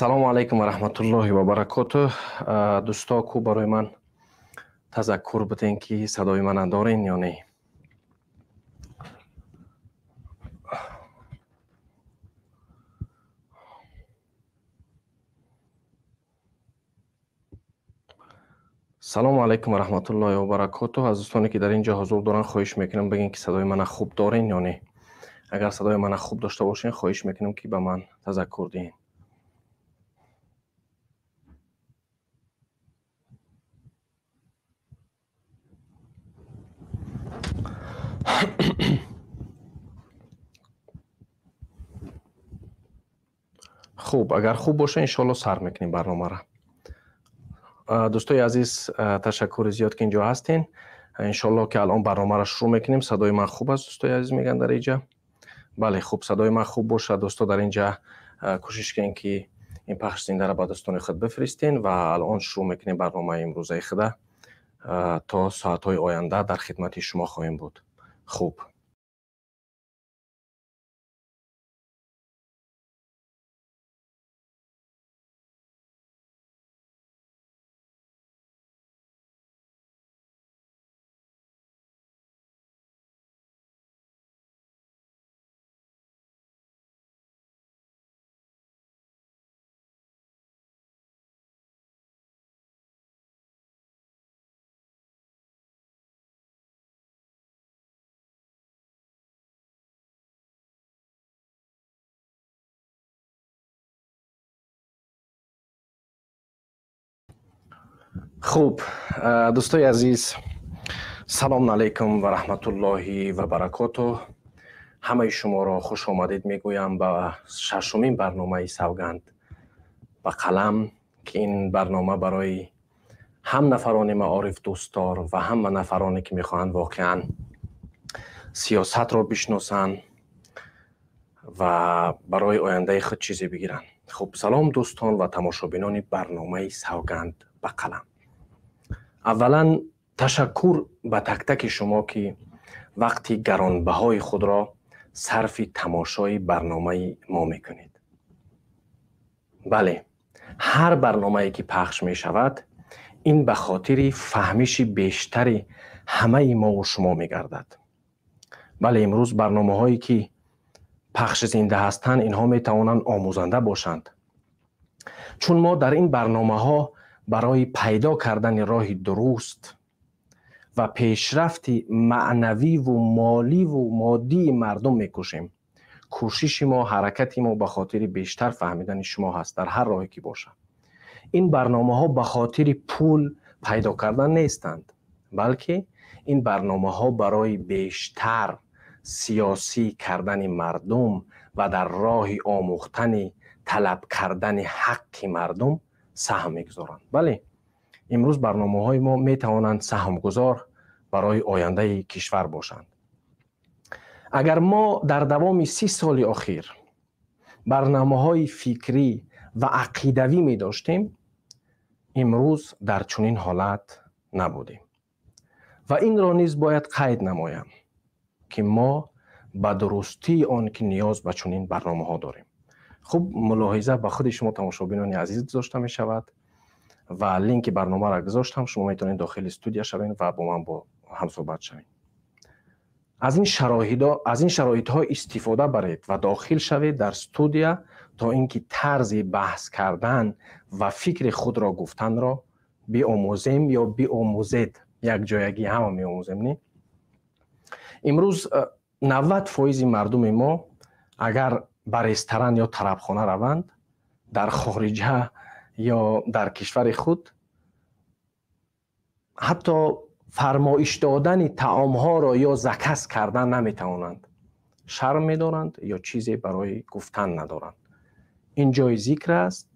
Салому алайкум ва раҳматуллоҳи ва баракотуҳ. Дӯсто, ку барои ман тазаккур биден, ки садои мана дорен ё не? Салому алайкум ва раҳматуллоҳи ва баракотуҳ. Аз дӯстоне, ки дар ин ҷо ҳузур доранд, хоҳиш мекунам, бигӯен, ки садои мана хуб дорен ё не. Агар садои мана хуб дошта бошен, хоҳиш мекунам, ки ба ман тазаккур диҳен. Хуб, агар хуб боша, иншоалло сар мекунем барномаро. Дӯстои азиз, ташаккури зиёд, ки инҷо ҳастен. Иншоалло, ки алон барномаро шурӯъ мекунем. Садои ман хуб аст, дӯстои азиз, мегӯянд дар инҷа. Бале, хуб, садои ман хуб бошад. Дӯсто, дар инҷа кӯшиш кунем, ки ин пахши зиндаро ба дӯстони худ бифиристен ва алон шурӯъ мекунем барномаи имрӯзаи худа. То соатҳои оянда дар хидмати шумо хоҳем буд. Хуб. Хуб, дӯстои азиз, салому алайкум ва раҳматуллоҳи ва баракотуҳ. Ҳамаи шуморо хуш омадед мегӯям ба шашумин барномаи «Савганд ба қалам», ки ин барнома барои ҳам нафарони маорифдӯстдор ва ҳама нафароне, ки мехоҳанд воқеан сиёсатро бишносанд ва барои ояндаи худ чизе бигиранд. Хуб, салом, дӯстон ва тамошобинони барномаи «Савганд ба қалам». Аввалан, ташаккур ба тактаки шумо, ки вақти гаронбаҳои худро сарфи тамошои барномаи мо мекунед. Бале, ҳар барномае, ки пахш мешавад, ин ба хотири фаҳмиши бештари ҳамаи мову шумо мегардад. Бале, имрӯз барномаҳое, ки пахши зинда ҳастанд, инҳо метавонанд омӯзанда бошанд, чун мо дар ин барномаҳо барои пайдо кардани роҳи дуруст ва пешрафти маънавиву моливу моддии мардум мекӯшем. Кӯшиши мо, ҳаракати мо ба хотири бештар фаҳмидани шумо ҳаст дар ҳар роҳе ки бошад. Ин барномаҳо ба хотири пул пайдо кардан нестанд, балки ин барномаҳо барои бештар сиёсӣ кардани мардум ва дар роҳи омӯхтани талаб кардани ҳаққи мардум саҳм мегузоранд. Бале, имрӯз барномаҳои мо метавонанд саҳмгузор барои ояндаи кишвар бошанд. Агар мо дар давоми 30 соли охир барномаҳои фикрӣ ва ақидавӣ медоштем, имрӯз дар чунин ҳолат набудем. Ва инро низ бояд қайд намоям, ки мо ба дурустии он ки ниёз ба чунин барномаҳо дорем. Хуб, мулоҳиза ба худи шумо, тамошобинони азиз, гузошта мешавад ва линки барномаро гузоштам. Шумо метавонед дохили студия шавед ва бо ман бо ҳамсӯҳбат шавед. Аз ин шароитҳо истифода баред ва дохил шавед дар студия, то ин ки тарзи баҳс кардан ва фикри худро гуфтанро биомӯзем ё биомӯзед. Якҷоягӣ ҳама меомӯзем, не? Имрӯз 90% мардуми мо агар ба ресторан ё тарабхона раванд дар хориҷа ё дар кишвари худ, ҳатто фармоиш додани таомҳоро ё заказ кардан наметавонанд, шарм медоранд ё чизе барои гуфтан надоранд. Ин ҷои зикр аст,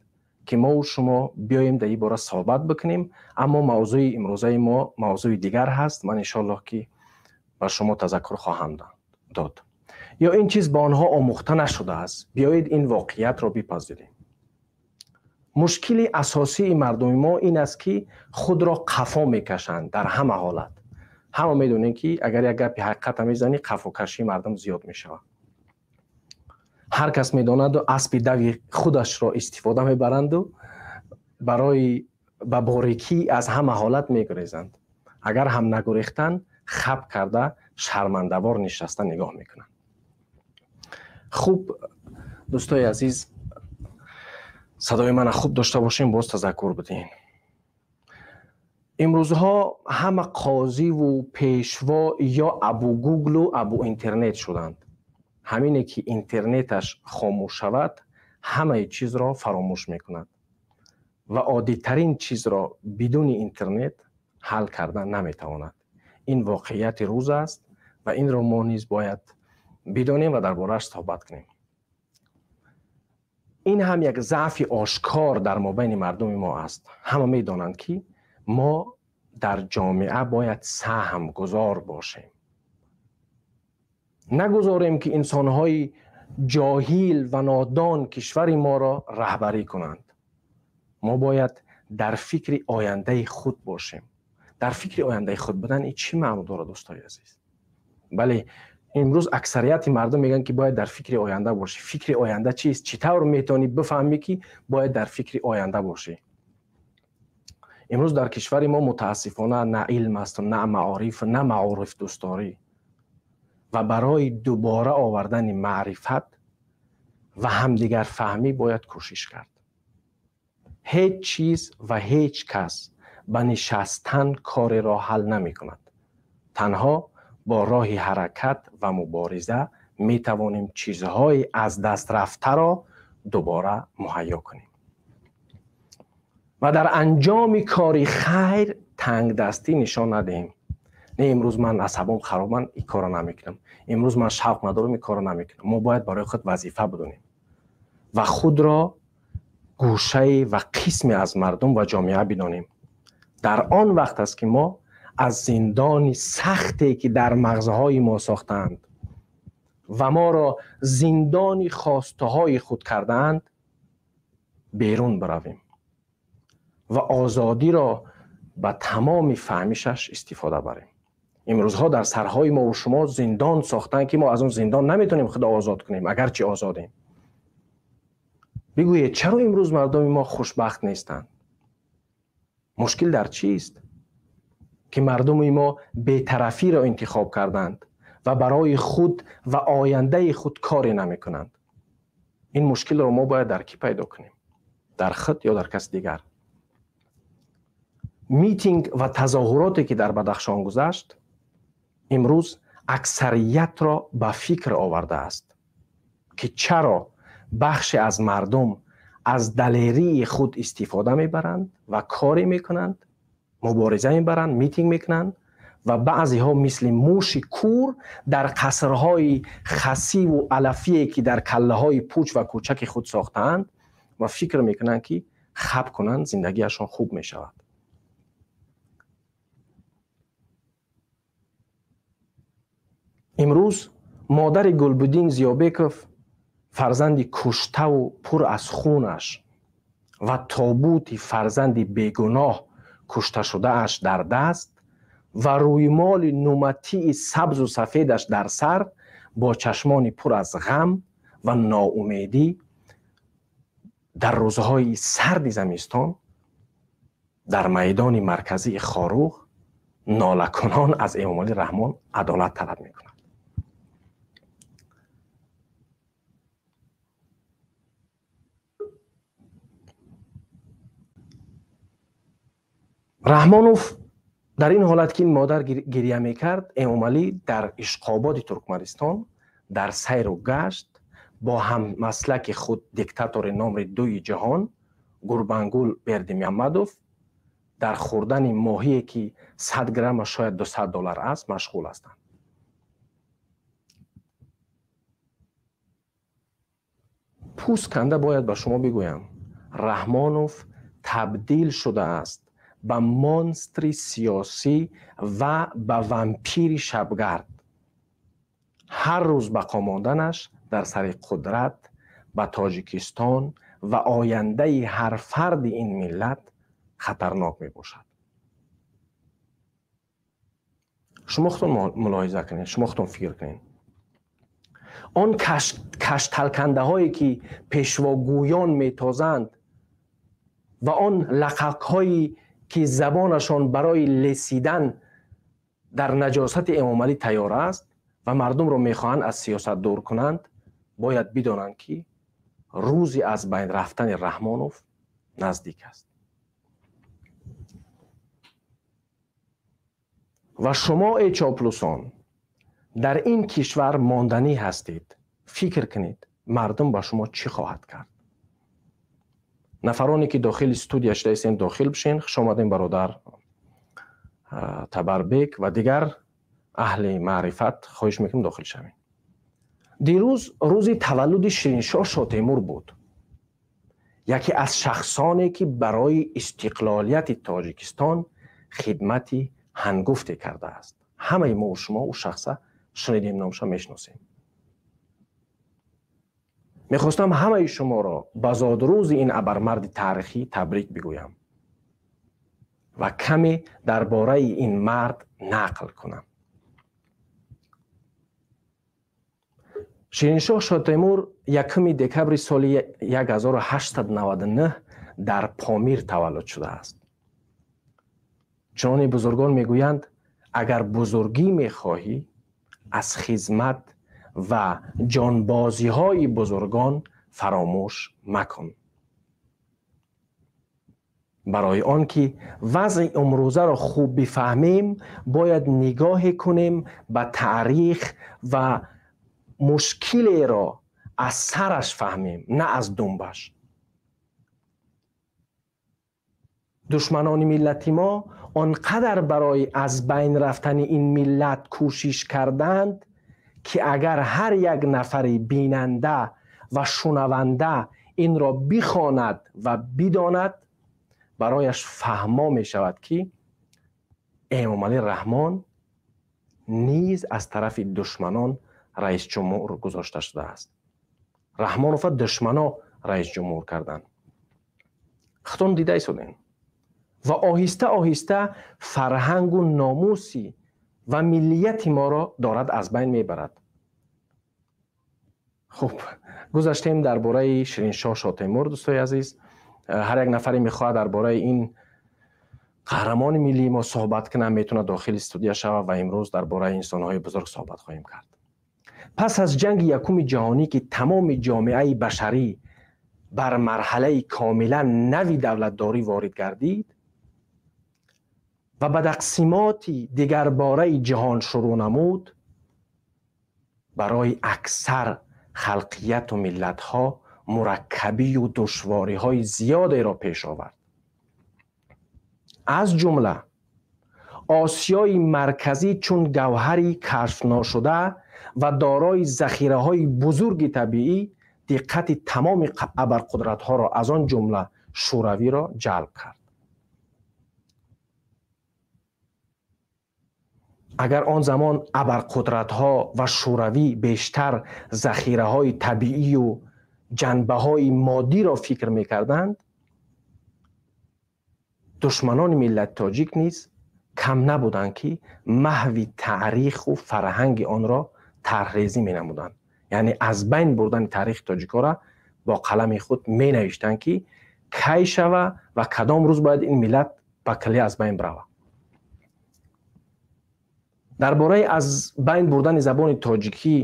ки мову шумо биёем дар ин бора суҳбат бикунем. Аммо мавзӯи имрӯзаи мо мавзӯи дигар ҳаст. Ман иншоаллоҳ, ки ба шумо тазаккур хоҳам дод. Ё ин чиз ба онҳо омӯхта нашудааст. Биёед, ин воқеиятро бипазирем. Мушкили асосии мардуми мо ин аст, ки худро қафо мекашанд дар ҳама ҳолат. Ҳама медонем, ки агар як гапи ҳақиқата мезанӣ, қафокашии мардум зиёд мешавад. Ҳар кас медонаду аспи дави худашро истифода мебаранду барои ба борикӣ аз ҳама ҳолат мегурезанд. Агар ҳам нагурехтанд, хаб карда шармандавор нишаста нигоҳ мекунанд. Хуб, дӯстои азиз, садои мана хуб дошта бошем, боз тазаккур бидиҳем. Имрӯзҳо ҳама қозиву пешво ё абу гуглу абу интернет шуданд. Ҳамине ки интернеташ хомӯш шавад, ҳамаи чизро фаромӯш мекунад ва оддитарин чизро бидуни интернет ҳал кардан наметавонад. Ин воқеияти рӯз аст ва инро мо низ бояд бидонем ва дар борааш суҳбат кунем. Ин ҳам як заъфи ошкор дар мобайни мардуми мо аст. Ҳама медонанд, ки мо дар ҷомеа бояд саҳмгузор бошем. Нагузорем, ки инсонҳои ҷоҳил ва нодон кишвари моро раҳбарӣ кунанд. Мо бояд дар фикри ояндаи худ бошем. Дар фикри ояндаи худ будан ин чӣ маъно дорад, дӯстои азиз? Бале, имрӯз аксарияти мардум мегӯянд, ки бояд дар фикри оянда бошӣ. Фикри оянда чист? Чӣ тавр метавонӣ бифаҳмӣ, ки бояд дар фикри оянда бошӣ? Имрӯз дар кишвари мо мутаассифона на илм аст, на маориф, на маорифдӯсторӣ. Ва барои дубора овардани маърифат ва ҳамдигарфаҳмӣ бояд кӯшиш кард. Ҳеҷ чиз ва ҳеҷ кас ба нишастан кореро ҳал намекунад. Танҳо бо роҳи ҳаракат ва мубориза метавонем чизҳои аз даст рафтаро дубора муҳайё кунем. Ва дар анҷоми кори хайр тангдастӣ нишон надиҳем. Не, имрӯз ман асабом хароб, ман ин корро намекунам. Имрӯз ман шавқ надорам, ин корро намекунам. Мо бояд барои худ вазифа бидонем ва худро гӯшае ва қисме аз мардум ва ҷомеа бидонем. Дар он вақт аст, ки мо аз зиндони сахте, ки дар мағзҳои мо сохтаанд ва моро зиндони хостаҳои худ кардаанд, берун биравем ва озодиро ба тамоми фаҳмишаш истифода барем. Имрӯзҳо дар сарҳои мо ва шумо зиндон сохтанд, ки мо аз он зиндон наметавонем худро озод кунем, агарчи озодем. Бигӯед, чаро имрӯз мардуми мо хушбахт нестанд? Мушкил дар чист? Ки мардуми мо бетарафиро интихоб карданд ва барои худ ва ояндаи худ коре намекунанд. Ин мушкилро мо бояд дар кӣ пайдо кунем? Дар худ ё дар каси дигар? Митинг ва тазоҳуроте, ки дар Бадахшон гузашт, имрӯз аксариятро ба фикр овардааст, ки чаро бахше аз мардум аз далерии худ истифода мебаранд ва коре мекунанд, мубориза мебаранд, митинг мекунанд ва баъзеҳо мисли муши кур дар қасрҳои хасиву алафие, ки дар каллаҳои пуч ва кӯчаки худ сохтаанд ва фикр мекунанд, ки хаб кунанд, зиндагиашон хуб мешавад. Имрӯз модари Гулбуддин Зиёбеков фарзанди куштаву пур аз хунаш ва тобути фарзанди бегуноҳ кушташудааш дар даст ва рӯймоли нуматии сабзу сафедаш дар сар бо чашмони пур аз ғам ва ноумедӣ дар рӯзҳои сарди замистон дар майдони марказии Хоруғ нолакунон аз Эмомалӣ Раҳмон адолат талаб мекунад. Раҳмонов дар ин ҳолат, ки ин модар гиря мекард, Эмомалӣ дар Ишқободи Туркманистон дар сайру гашт бо ҳаммаслаки худ, диктатори номри дуи ҷаҳон Гурбангул Бердимуҳаммадов, дар хӯрдани моҳие, ки 100 грамма шояд 200 доллар аст, машғул ҳастанд. Пӯст канда бояд ба шумо бигӯям, Раҳмонов табдил шудааст ба монстри сиёсӣ ва ба вампири шабгард. Ҳар рӯз бақо монданаш дар сари қудрат ба Тоҷикистон ва ояндаи ҳар фарди ин миллат хатарнок мебошад. Шумо худтон мулоҳиза кунед, шумо худтон фикр кунед. Он кашталкандаҳое ки пешвогӯён метозанд ва он лақақҳое ки забонашон барои лесидан дар наҷосати Эмомалӣ тайёр аст ва мардумро мехоҳанд аз сиёсат дур кунанд, бояд бидонанд ки рӯзи аз байн рафтани Раҳмонов наздик аст. Ва шумо, эй чоплусон, дар ин кишвар монданӣ ҳастед. Фикр кунед, мардум ба шумо чӣ хоҳад кард? Нафароне ки дохили студия шудаистен, дохил бишен. Хуш омадем, бародар Табарбек ва дигар аҳли маърифат, хоҳиш мекунем дохил шавем. Дирӯз рӯзи таваллуди Шириншоҳ Шотемур буд, яке аз шахсоне ки барои истиқлолияти Тоҷикистон хидмати ҳангуфте кардааст. Ҳамаи мо шумо ӯ шахса шунидем, номша мешиносем. Мехостам ҳамаи шуморо ба зодрӯзи ин абармарди таърихӣ табрик бигӯям ва каме дар бораи ин мард нақл кунам. Шириншоҳ Шотемур 1 декабри соли 1899 дар Помир таваллуд шудааст. Чунони бузургон мегӯянд, агар бузургӣ мехоҳӣ, аз хизмат ва ҷонбозиҳои бузургон фаромӯш макун. Барои он ки вазъи имрӯзаро хуб бифаҳмем, бояд нигоҳе кунем ба таърих ва мушкилеро аз сараш фаҳмем, на аз думбаш. Душманони миллати мо он қадар барои аз байн рафтани ин миллат кӯшиш карданд, ки агар ҳар як нафари бинанда ва шунаванда инро бихонад ва бидонад, барояш фаҳмо мешавад, ки Эмомалӣ Раҳмон низ аз тарафи душманон раисҷумҳур гузошта шудааст. Раҳмонова душмано раисҷумҳур карданд. Худтон дида истодем. Ва оҳиста оҳиста фарҳангу номуси ва миллияти моро дорад аз байн мебарад. Хуб, гузаштем дар бораи Шириншоҳ Шотемур, дӯстои азиз. Ҳар як нафаре мехоҳад дар бораи ин қаҳрамони миллии мо суҳбат кунад, метавонад дохили студия шавад ва имрӯз дар бораи инсонҳои бузург суҳбат хоҳем кард. Пас аз ҷанги якуми ҷаҳонӣ, ки тамоми ҷомеаи башарӣ бар марҳалаи комилан нави давлатдорӣ ворид гардид ва ба тақсимоти дигарбораи ҷаҳон шурӯъ намуд, барои аксар халқияту миллатҳо мураккабию душвориҳои зиёдеро пеш овард. Аз ҷумла Осиёи Марказӣ чун гавҳари кашфношуда ва дорои захираҳои бузурги табиӣ диққати тамоми абарқудратҳоро, аз он ҷумла Шӯравиро, ҷалб кард. Агар он замон абарқудратҳо ва Шӯравӣ бештар захираҳои табиию ҷанбаҳои моддиро фикр мекарданд, душманони миллати тоҷик низ кам набуданд, ки маҳви таъриху фарҳанги онро тарҳрезӣ менамуданд. Яъне аз байн бурдани таърихи тоҷикҳоро бо қалами худ менавиштанд, ки кай шава ва кадом рӯз бояд ин миллат ба каллӣ аз байн бирава. Дар бораи аз байн бурдани забони тоҷикӣ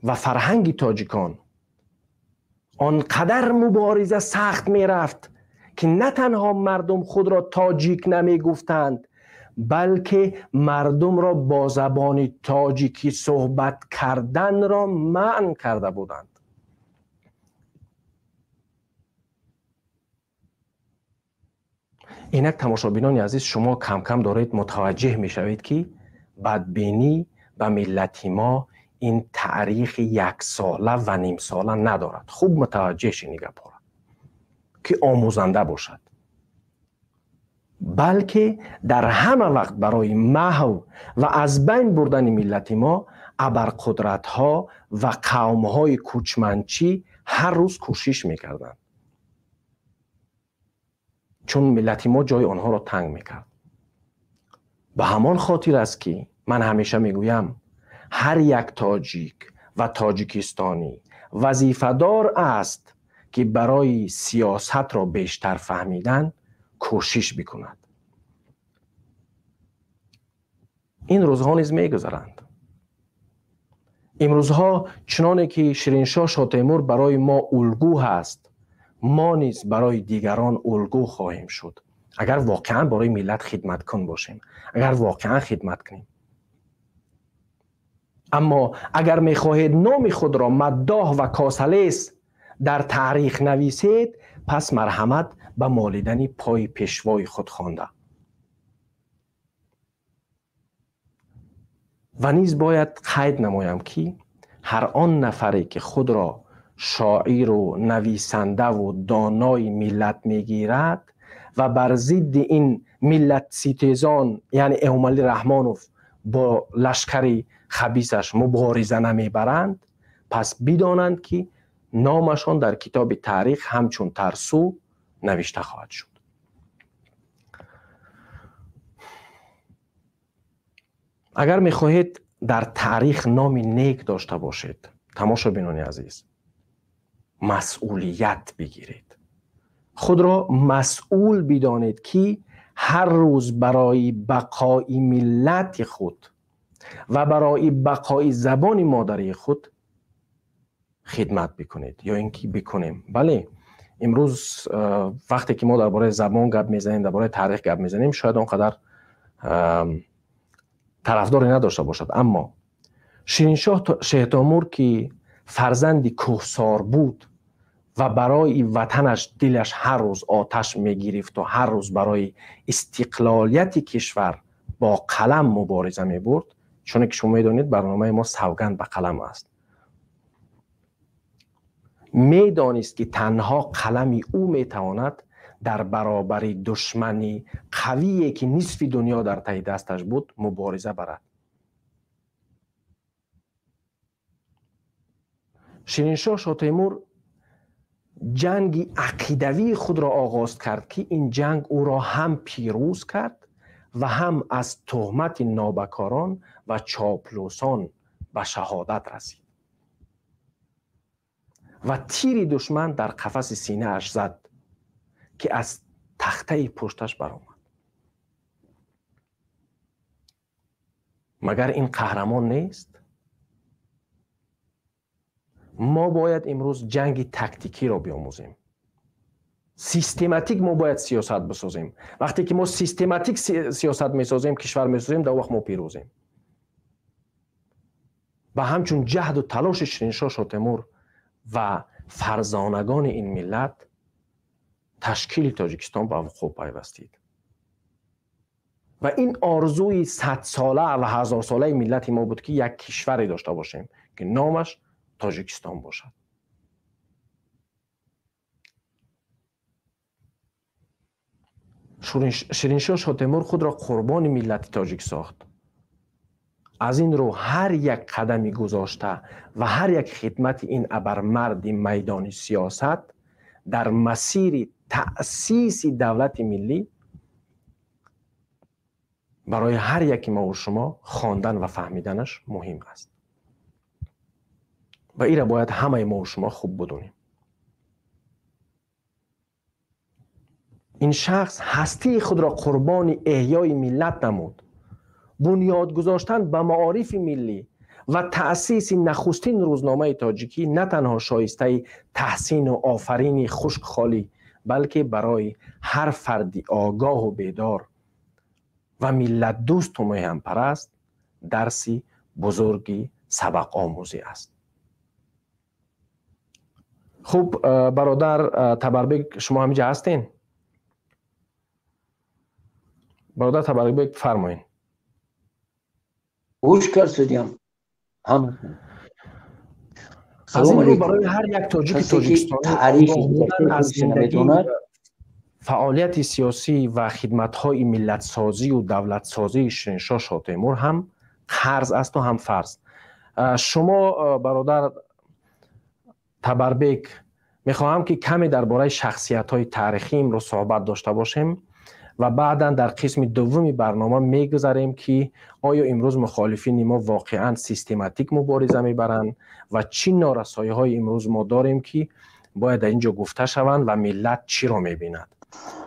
ва фарҳанги тоҷикон он қадар мубориза сахт мерафт, ки на танҳо мардум худро тоҷик намегуфтанд, балки мардумро бо забони тоҷикӣ суҳбат карданро манъ карда буданд. Инак, тамошобинони азиз, шумо кам-кам доред мутаваҷҷеҳ мешавед, ки бадбинӣ ба миллати мо ин таърихи яксола ва нимсола надорад. Хуб мутаваҷҷеҳ шин гапҳоро, ки омӯзанда бошад, балки дар ҳама вақт барои маҳв ва аз байн бурдани миллати мо абарқудратҳо ва қавмҳои кӯчманчӣ ҳар рӯз кӯшиш мекарданд, чун миллати мо ҷои онҳоро танг мекард. Ба ҳамон хотир аст, ки ман ҳамеша мегӯям, ҳар як тоҷик و تاجیکستانی وظیفه‌دار است که برای سیاست را بیشتر فهمیدن کوشش بکند. این روزها نیز می‌گذرند. امروزها چنانه که شیرینشاه شاتیمور برای ما الگو هست، ما نیز برای دیگران الگو خواهیم شد اگر واقعا برای ملت خدمت کن باشیم، اگر واقعا خدمت کنیم. اما اگر میخواهید نام خود را مداح و کاسلیس در تاریخ نویسید، پس مرحمت به مالیدن پای پیشوای خود خوانده. و نیز باید قید نمایم که هر آن نفری که خود را شاعر و نویسنده و دانای ملت میگیرد و بر ضد این ملت ستیزان، یعنی امامعلی رحمانوف با لشکر خبیثش مبارزه نمیبرند، پس بدانند که نامشان در کتاب تاریخ همچون ترسو نوشته خواهد شد. اگر میخواهید در تاریخ نام نیک داشته باشید، تماشابینان عزیز، مسئولیت بگیرید. خود را مسئول بدانید که هر روز برای بقای ملت خود و برای بقای زبان مادری خود خدمت بکنید یا اینکه بکنیم. بله، امروز وقتی که ما درباره زبان گپ میزنیم، درباره تاریخ گپ میزنیم، شاید آنقدر طرفداری نداشته باشد، اما شیرینشاه شهتامور که فرزند کوهسار بود و برای وطنش دلش هر روز آتش میگرفت و هر روز برای استقلالیت کشور با قلم مبارزه میبرد، چون که شما میدانید برنامه ما سوگند به قلم است، میدانست که تنها قلم او میتواند در برابر دشمنی قویی که نصف دنیا در ته دستش بود مبارزه برد. شیرینشاه شاتیمور جنگ عقیدوی خود را آغاز کرد که این جنگ او را هم پیروز کرد و هم از تهمت نابکاران و چاپلوسان به شهادت رسید و تیر دشمن در قفس سینه اش زد که از تخته پشتش برآمد. مگر این قهرمان نیست؟ ما باید امروز جنگ تکتیکی را بیاموزیم. سیستماتیک ما باید سیاست بسازیم. وقتی که ما سیستماتیک سیاست میسازیم، کشور میسازیم، در وقت ما پیروزیم. و همچون جهد و تلاش شیرینشاه شاتیمور و فرزانگان این ملت، تشکیل تاجیکستان به وقوع پیوستید و این آرزوی 100 ساله و 1000 ساله ملت ما بود که یک کشوری داشته باشیم که نامش تاجیکستان باشد. شیرینشاه شاتیمور خود را قربان ملت تاجیک ساخت. از این رو هر یک قدمی گذاشته و هر یک خدمت این ابرمرد میدان سیاست در مسیر تأسیس دولت ملی برای هر یک ما و شما خواندن و فهمیدنش مهم است و این را باید همه ما و شما خوب بدونیم. این شخص هستی خود را قربان احیای ملت نمود. بنیاد گذاشتن به معارف ملی و تأسیس نخستین روزنامه تاجیکی نه تنها شایسته تحسین و آفرین خشک خالی، بلکه برای هر فردی آگاه و بیدار و ملت دوست و میهن پرست درسی بزرگی سبق آموزی است. خوب برادر تبربک، شما همینجا هستین؟ برادر تبربک فرمایین. گوش کردم. هم از این رو برای هر یک تاجیک تاجیکستانی از زندگی، فعالیت سیاسی و خدمت‌های ملت‌سازی و دولت‌سازی شیرینشاه شاتیمور هم قرض است و هم فرض. شما برادر تبربک، میخواهم که کمی درباره شخصیت‌های تاریخی امروز صحبت داشته باشیم و بعدا در قسم دوم برنامه میگذریم که آیا امروز مخالفین ما واقعا سیستماتیک مبارزه میبرند و چی نارسایی های امروز ما داریم که باید اینجا گفته شوند و ملت چی را میبیند.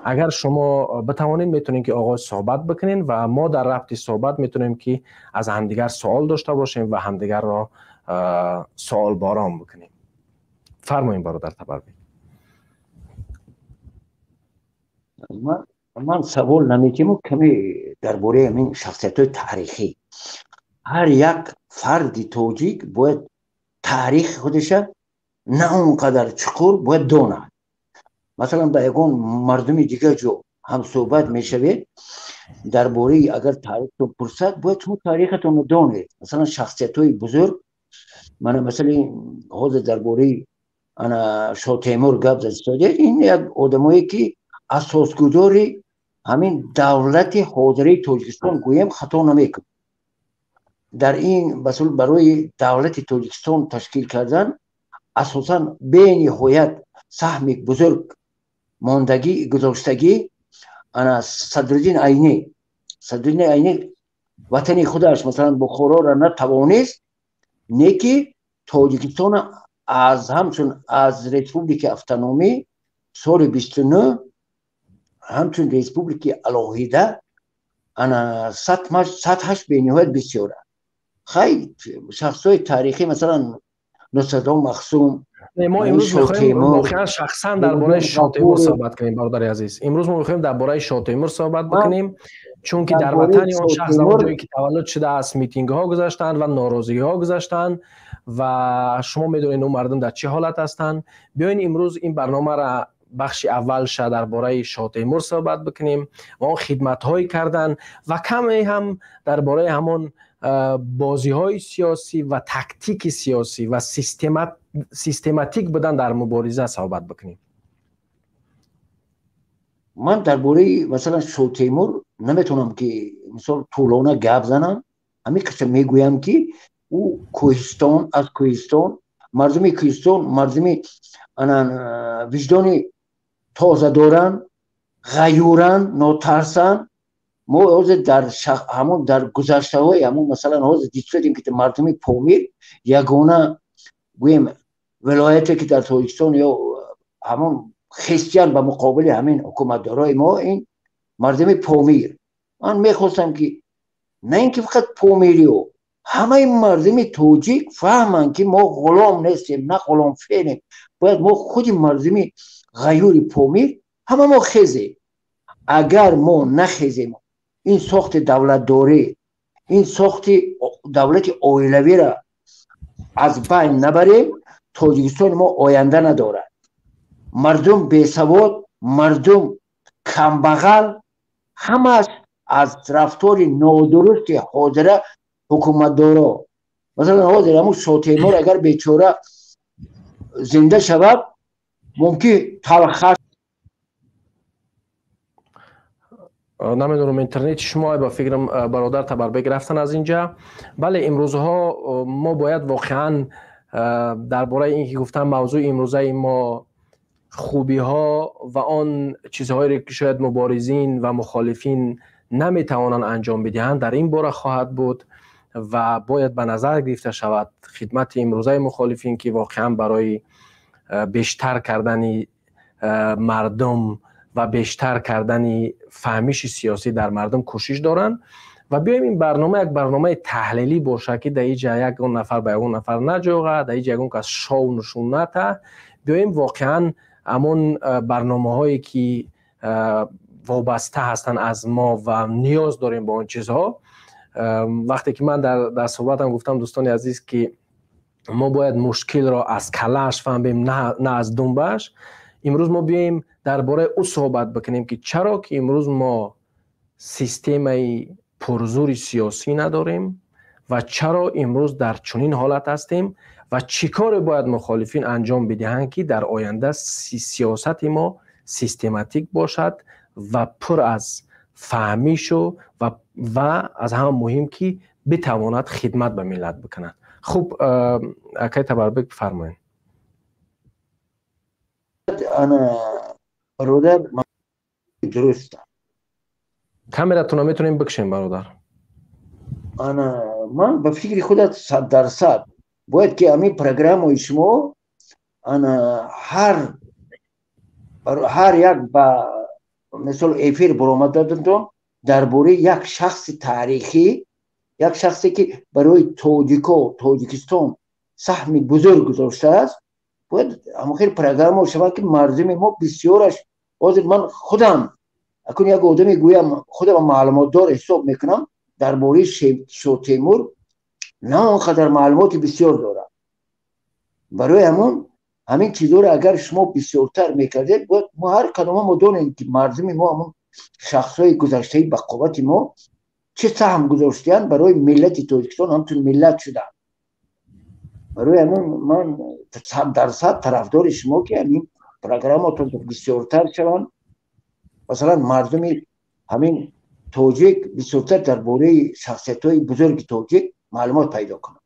اگر شما بتوانید میتونید که آغاز صحبت بکنین و ما در ربط صحبت میتونیم که از همدیگر سوال داشته باشیم و همدیگر را سوال باران بکنیم. فرمایین برادر تبربی. من سوال نمیتیم کمی درباره همین شخصیت های تاریخی. هر یک فرد تاجیک باید تاریخ خودش نه اونقدر چقور باید داند. مثلا با یگان مردم دیگه جو هم صحبت میشوید درباره اگر تاریختون پرسد باید شما تاریختون رو دانید. مثلا شخصیت های بزرگ من مثلا حوض درباره انا شاه تیمور گپ زد، این یک آدمایی که اساسگذاری همین دولت حاضره تاجیکستان گویم خطا نمیکنم. در این مثلا برای دولت تاجیکستان تشکیل کردن اساسا بینهایت سهم بزرگ ماندگی گذاشتگی انا صدرالدین عینی. صدرالدین عینی وطن خودش مثلا بخارا را نتوانست، نیکی تاجیکستان از همچون از رسپوبلیک افتونومی سال 29 همچون رسپوبلیک علاهیده انا سطحش بینهایت بسیاره. خیلی شخصای تاریخی مثلا نصرالله مخصوم. ما امروز میخوایم واقعا شخصا درباره شاه تیمور صحبت کنیم برادر عزیز. امروز ما میخوایم درباره شاه تیمور صحبت بکنیم چون که در وطن آن شخص در جایی که تولد شده است میتینگ ها گذاشتند و ناراضگی ها گذاشتند و شما میدونید اون مردم در چه حالت هستند. بیاین امروز این برنامه را بخش اول شه درباره شاه تیمور صحبت بکنیم و آن خدمت های کردن و کمی هم درباره همون بازی های سیاسی و تکتیک سیاسی و سیستماتیک بودن در مبارزه صحبت بکنیم. من درباره مثلا شاه تیمور نمیتونم که مثال طولانه گپ زنم. همین قسم میگویم که او کوهستان از کوهستان مردم کوهستان مردم وجدان تازه دارن، غیورن، ناترسن. ما حوزه در همون در گذشته های همون مثلا حوزه دیدیم که مردم پامیر یگانه گویم ولایتی که در تاجیکستان یا همون خیستیان به مقابل همین حکومتدارای ما این مردم پامیر. من میخواستم که نه اینکه فقط پامیریو، همه مردم تاجیک فهمن که ما غلام نیستیم، نه غلام فعلیم. باید ما خود مردم غیور پامیر همه ما خیزیم. اگر ما نخیزیم این ساخت دولت داری، این ساخت دولت عائلوی را از بین نبریم، تاجیکستان ما آینده ندارد. مردم بیسواد، مردم کمبغل، همه از رفتار نادرست حاضره حکومت دارا. مثلا حاضر همون شاه تیمور اگر بیچاره زنده شود ممکن تلخ. نمیدونم اینترنت شما با فکرم برادر تبربک رفتن از اینجا. بله امروزها ما باید واقعا درباره اینکه گفتم موضوع امروزه ما خوبی ها و آن چیزهایی که شاید مبارزین و مخالفین نمیتوانند انجام بدهند در این باره خواهد بود و باید به نظر گرفته شود خدمت امروزه مخالفین که واقعا برای بیشتر کردن مردم و بیشتر کردن فهمیش سیاسی در مردم کوشش دارند. و بیایم این برنامه یک برنامه تحلیلی باشه که در اینجا یک نفر به یک نفر نجوغه، در اینجا یک کس شاو نشون نته. بیایم واقعا همون برنامه هایی که وابسته هستن از ما و نیاز داریم با آن چیزها. وقتی که من در صحبتم گفتم دوستان عزیز که ما باید مشکل را از کلش فهمیم نه از دنبش. امروز ما بیایم درباره او صحبت بکنیم که چرا که امروز ما سیستم پرزور سیاسی نداریم و چرا امروز در چنین حالت هستیم و چیکار باید مخالفین انجام بدهند که در آینده سیاست ما سیستماتیک باشد و پر از فهمیش و از همه مهم که بتواند خدمت به ملت بکند. خب اکای تبربک بفرمایید. انا برادر درست. Камератонро метавонем бикшем, бародар. Ана ман ба фикри худат 100% бояд ки ҳамин программаи шумо ана ҳар як ба мисол эфир баромадатон дар бораи як шахси таърихӣ, як шахсе ки барои тоҷико Тоҷикистон саҳми бузург гузоштааст, бояд ҳамон хел программа шавад, ки мардуми мо бисёраш ҳозир ман худам акун як одаме гӯям худам маълумотдор ҳисоб мекунам, дар бораи Шотемур на он қадар маълумоти бисёр дорам. Барои ҳамон ҳамин чизҳоро агар шумо бисёртар мекардед, бояд мо ҳар кадома мо донем, ки мардуми мо ҳамон шахсҳои гузаштаи ба қуввати мо чӣ саҳм гузоштиянд барои миллати Тоҷикистон, ҳамчун миллат шуданд. Барои ҳамон ман 100% тарафдори шумо, ки ҳамин программатон бисёртар шаванд. Масалан, мардуми ҳамин тоҷик бисёртар дар бораи шахсиятҳои бузурги тоҷик маълумот пайдо кунанд.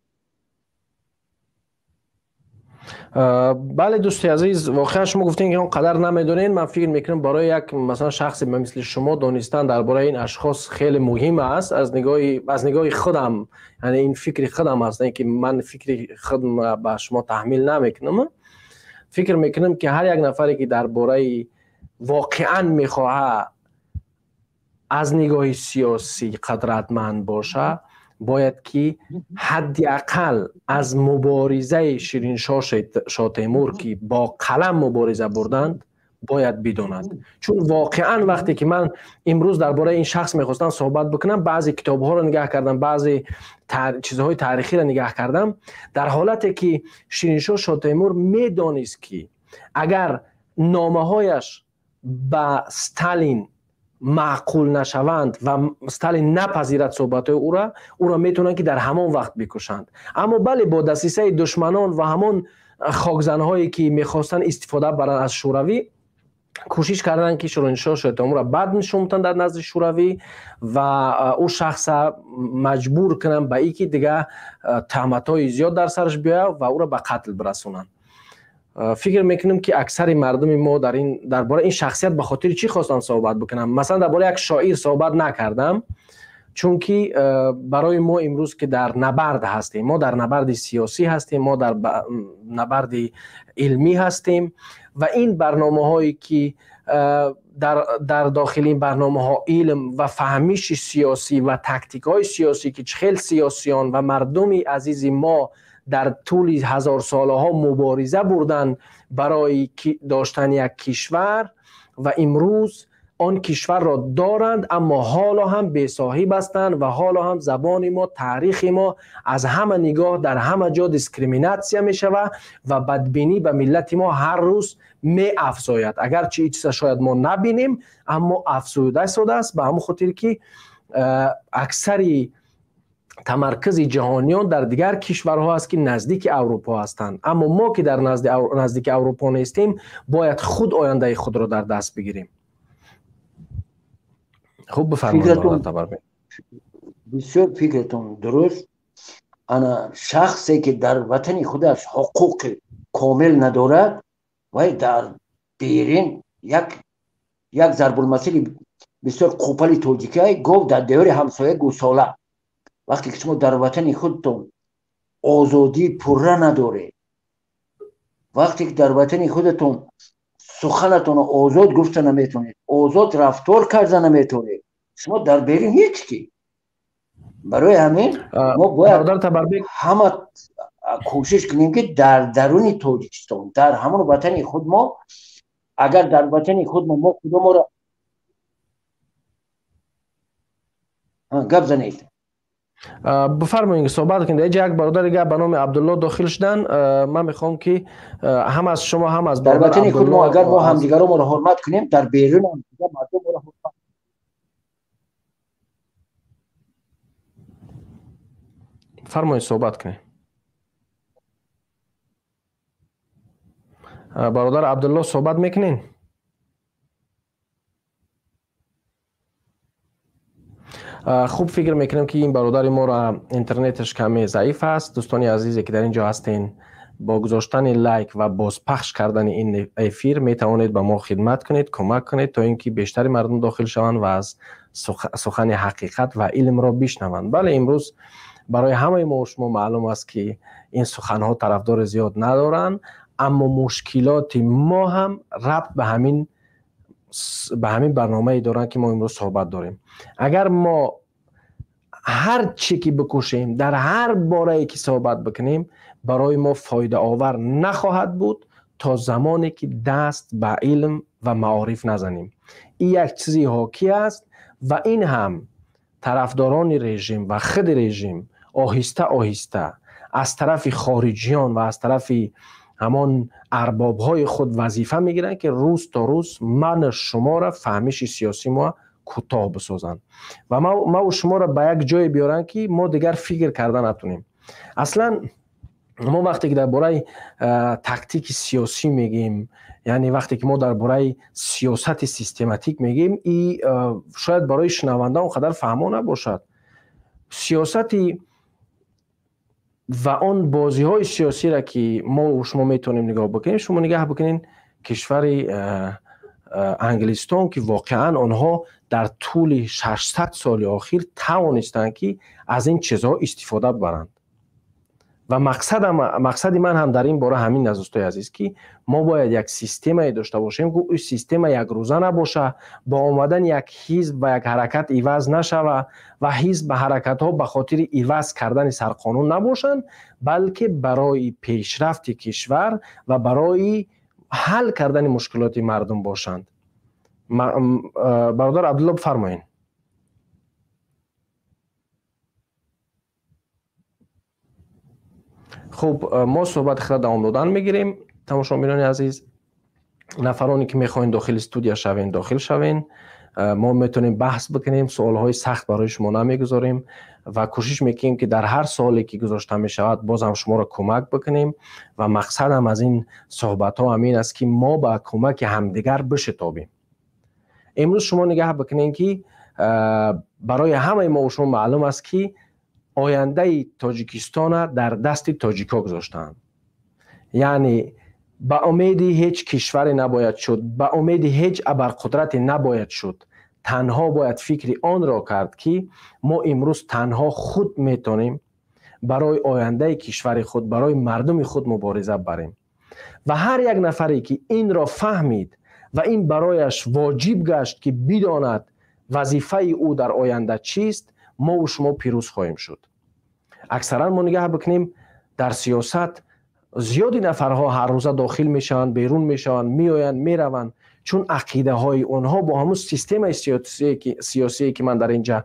Бале, дӯсти азиз, воқеан шумо гуфтем, ки он қадар намедонед. Ман фикр мекунам, барои як масалан шахсе ба мисли шумо донистан дар бораи ин ашхос хеле муҳим аст. Аз нигоҳи худам, яъне ин фикри худам аст, не ки ман фикри худам ба шумо таҳмил намекунам. Фикр мекунам, ки ҳар як нафаре, ки дар бораи воқеан мехоҳад аз нигоҳи сиёсӣ қудратманд боша, бояд ки ҳадди ақал аз муборизаи Шириншоҳ Шотемур, ки бо қалам мубориза бурданд, бояд бидонад. Чун воқеан вақте ки ман имрӯз дар бораи ин шахс мехостам суҳбат бикунам, баъзе китобҳоро нигаҳ кардам, баъзе чизҳои таърихиро нигаҳ кардам, дар ҳолате ки Шириншоҳ Шотемур медонист, ки агар номаҳояш ба Сталин маъқул нашаванд ва Сталин напазирад суҳбатҳои ӯра, ӯро метавонанд, ки дар ҳамон вақт бикушанд. Аммо бале, бо дасисаи душманон ва ҳамон хокзанҳое, ки мехостанд истифода баранд аз Шӯравӣ, кӯшиш карданд, ки Шириншоҳ Шотемурро бад нишон дар назди Шӯравӣ ва ӯ шахса маҷбур кунанд ба ин ки дига туҳматҳои зиёд дар сараш биёяд ва ӯро ба қатл бирасонанд. Фикр мекунем, ки аксари мардуми мо дар бораи ин шахсият ба хотири чӣ хостам суҳбат бикунам? Масалан, дар бораи як шоир суҳбат накардам, чунки барои мо имрӯз, ки дар набард ҳастем, мо дар набарди сиёсӣ ҳастем, мо дар набарди илмӣ ҳастем ва ин барномаҳое, ки дар дохили ин барномаҳо илм ва фаҳмиши сиёсӣ ва тактикҳои сиёсӣ, ки чӣ хел сиёсиён ва мардуми азизи мо дар тӯли ҳазорсолаҳо мубориза бурданд барои доштани як кишвар ва имрӯз он кишварро доранд, аммо ҳоло ҳам бесоҳиб ҳастанд ва ҳоло ҳам забони мо, таърихи мо аз ҳама нигоҳ дар ҳама ҷо дискриминатсия мешавад ва бадбинӣ ба миллати мо ҳар рӯз меафзояд. Агарчи ин чиза шояд мо набинем, аммо афзуда истодааст, ба ҳамон хотир ки аксари тамаркузи ҷаҳониён дар дигар кишварҳо аст, ки наздики Аврупо ҳастанд. Аммо мо, ки дар наздики Аврупо нестем, бояд худ ояндаи худро дар даст бигирем. Хуб, бифармоед. Бисёр фикратон дуруст. Ана шахсе, ки дар ватани худаш ҳуқуқи комил надорад, вай дар берин як зарбулмасали бисёр қӯпали тоҷикия: гов дар диёри ҳамсоя гӯсола. Вақте ки шумо дар ватани худтон озодии пурра надоред, вақте ки дар ватани худатон суханатонро озод гуфта наметавонед, озод рафтор карда наметавонед, шумо дар берин ҳеҷ ки. Барои ҳамин мо бояд ҳама кӯшиш кунем, ки дар даруни Тоҷикистон, дар ҳамон ватани худ мо, агар дар ватани худ мо худоморо гап занед. Бифармоед, суҳбат кунед. Эҷа як бародари гап ба номи Абдулло дохил шудан. Ман мехоҳам, ки ҳам аз шумо, ҳам аз дар ватани худ мо агар мо ҳамдигароморо ҳурмат кунем, дар берун мардум моро ҳурмат Фармоед, суҳбат кунед. Бародар Абдулло, суҳбат мекунед? Хуб, фикр мекунам, ки ин бародари моро интернеташ каме заиф аст. Дӯстони азизе, ки дар ин ҷо ҳастен, бо гузоштани лайк ва бозпахш кардани ин эфир метавонед ба мо хидмат кунед, кӯмак кунед, то ин ки бештари мардум дохил шаванд ва аз Сухани ҳақиқат ва илмро бишнаванд. Бале, имрӯз барои ҳамаи мо шумо маълум аст, ки ин суханҳо тарафдори зиёд надоранд, аммо мушкилоти мо ҳам рабт ба ҳамин барномае доранд, ки мо имрӯз суҳбат дорем. Агар мо ҳар чӣ ки бикӯшем, дар ҳар борае ки суҳбат бикунем, барои мо фоидаовар нахоҳад буд, то замоне ки даст ба илм ва маориф назанем. Ин як чизи ҳокӣ аст ва ин ҳам тарафдорони режим ва худи режим оҳиста оҳиста аз тарафи хориҷиён ва аз тарафи ҳамон арбобҳои худ вазифа мегиранд, ки рӯз то рӯз ману шуморо фаҳмиши сиёсӣ мо кӯтоҳ бисозанд ва маву шуморо ба як ҷое биёранд, ки мо дигар фикр карда натунем. Аслан мо вақте ки дар бораи тактики сиёсӣ мегӯем, яъне вақте ки мо дар бораи сиёсати систематик мегӯем, и шояд барои шунаванда он қадар фаҳмо набошад. Сиёсати ва он бозиҳои сиёсиро, ки мо шумо метавонем нигоҳ бикунем, шумо нигаҳ бикунед кишвари Англистон, ки воқеан онҳо дар тӯли 600 соли охир тавонистанд, ки аз ин чизҳо истифода баранд. Ва мақсади ман ҳам дар ин бора ҳамин аст, дӯстои азиз, ки мо бояд як системае дошта бошем, ки ӯ система якрӯза набоша, бо омадани як ҳизб ва як ҳаракат иваз нашава ва ҳизб ба ҳаракатҳо ба хотири иваз кардани сарқонун набошанд, балки барои пешрафти кишвар ва барои ҳал кардани мушкилоти мардум бошанд. Бародар Абдулло, бифармоед. Хуб, мо суҳбати худро давом додан мегирем. Тамошобинони азиз, нафароне ки мехоҳед дохили студия шавен, дохил шавен. Мо метавонем баҳс бикунем, суолҳои сахт барои шумо намегузорем ва кӯшиш мекунем, ки дар ҳар суоле ки гузошта мешавад, боз ҳам шуморо кӯмак бикунем. Ва мақсадам аз ин суҳбатҳо ҳамин аст, ки мо ба кӯмаки ҳамдигар бишитобем. Имрӯз шумо нигаҳ бикунем, ки барои ҳамаи мо шумо маълум аст, ки ояндаи Тоҷикистона дар дасти тоҷикҳо гузоштаанд. Яъне ба умеди ҳеҷ кишваре набояд шуд, ба умеди ҳеҷ абарқудрате набояд шуд. Танҳо бояд фикри онро кард, ки мо имрӯз танҳо худ метонем барои ояндаи кишвари худ, барои мардуми худ мубориза барем. Ва ҳар як нафаре ки инро фаҳмид ва ин барояш воҷиб гашт, ки бидонад вазифаи ӯ дар оянда чист, мову шумо пирӯз хоҳем шуд. Аксаран мо нигаҳ бикунем, дар сиёсат зиёди нафарҳо ҳаррӯза дохил мешаванд, берун мешаванд, меоянд, мераванд, чун ақидаҳои онҳо бо ҳамун системаи сиёсие, ки ман дар ин ҷа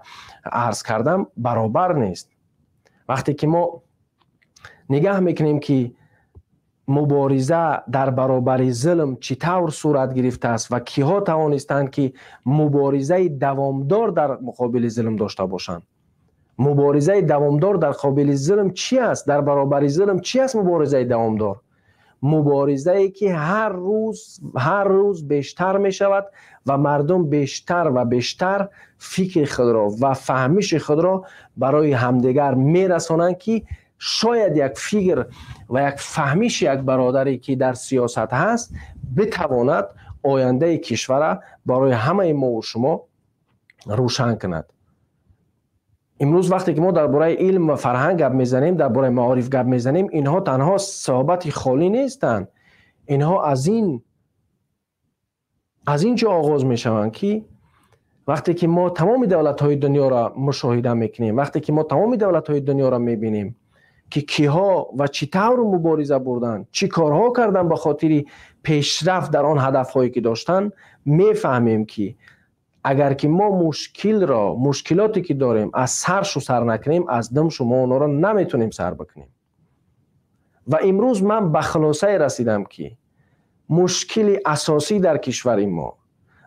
арз кардам, баробар нест. Вақте ки мо нигаҳ мекунем, ки мубориза дар баробари зулм чӣ тавр сурат гирифтааст ва киҳо тавонистанд, ки муборизаи давомдор дар муқобили зулм дошта бошанд. Муборизаи давомдор дар қобили зулм чи аст? Дар баробари зулм чи аст муборизаи давомдор? Муборизае ки ҳар рӯз, ҳар рӯз бештар мешавад ва мардум бештар ва бештар фикри худро ва фаҳмиши худро барои ҳамдигар мерасонанд, ки шояд як фикр ва як фаҳмиши як бародаре, ки дар сиёсат ҳаст, битавонад ояндаи кишвара барои ҳамаи мову шумо рӯшан кунад. Имрӯз вақте ки мо дар бораи илм ва фарҳанг гап мезанем, дар бораи маориф гап мезанем, инҳо танҳо суҳбати холӣ нестанд. Инҳо аз ин ҷо оғоз мешаванд, ки вақте ки мо тамоми давлатҳои дунёро мушоҳида мекунем, вақте ки мо тамоми давлатҳои дунёро мебинем, ки киҳо ва чӣ тавр мубориза бурданд, чӣ корҳо карданд ба хотири пешрафт дар он ҳадафҳое ки доштанд, мефаҳмем, ки агар ки мо мушкилро, мушкилоте ки дорем, аз саршу сар накунем, аз думшу мо онҳоро наметонем сар бикунем. Ва имрӯз ман ба хулосае расидам, ки мушкили асосӣ дар кишвари мо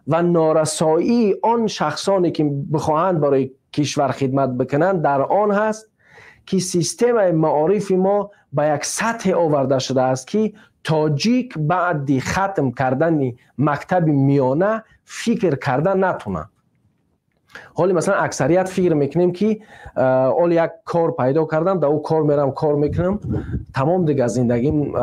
ва норасоии он шахсоне, ки бихоҳанд барои кишвар хидмат бикунанд, дар он ҳаст, ки системаи маорифи мо ба як сатҳе оварда шудааст, ки тоҷик баъди хатм кардани мактаби миёна фикр карда натунад. Ҳоли масалан аксарият фикр мекунем, ки ҳоли як кор пайдо кардам, дар ӯ кор мерам, кор мекунам, тамом, дигар зиндагим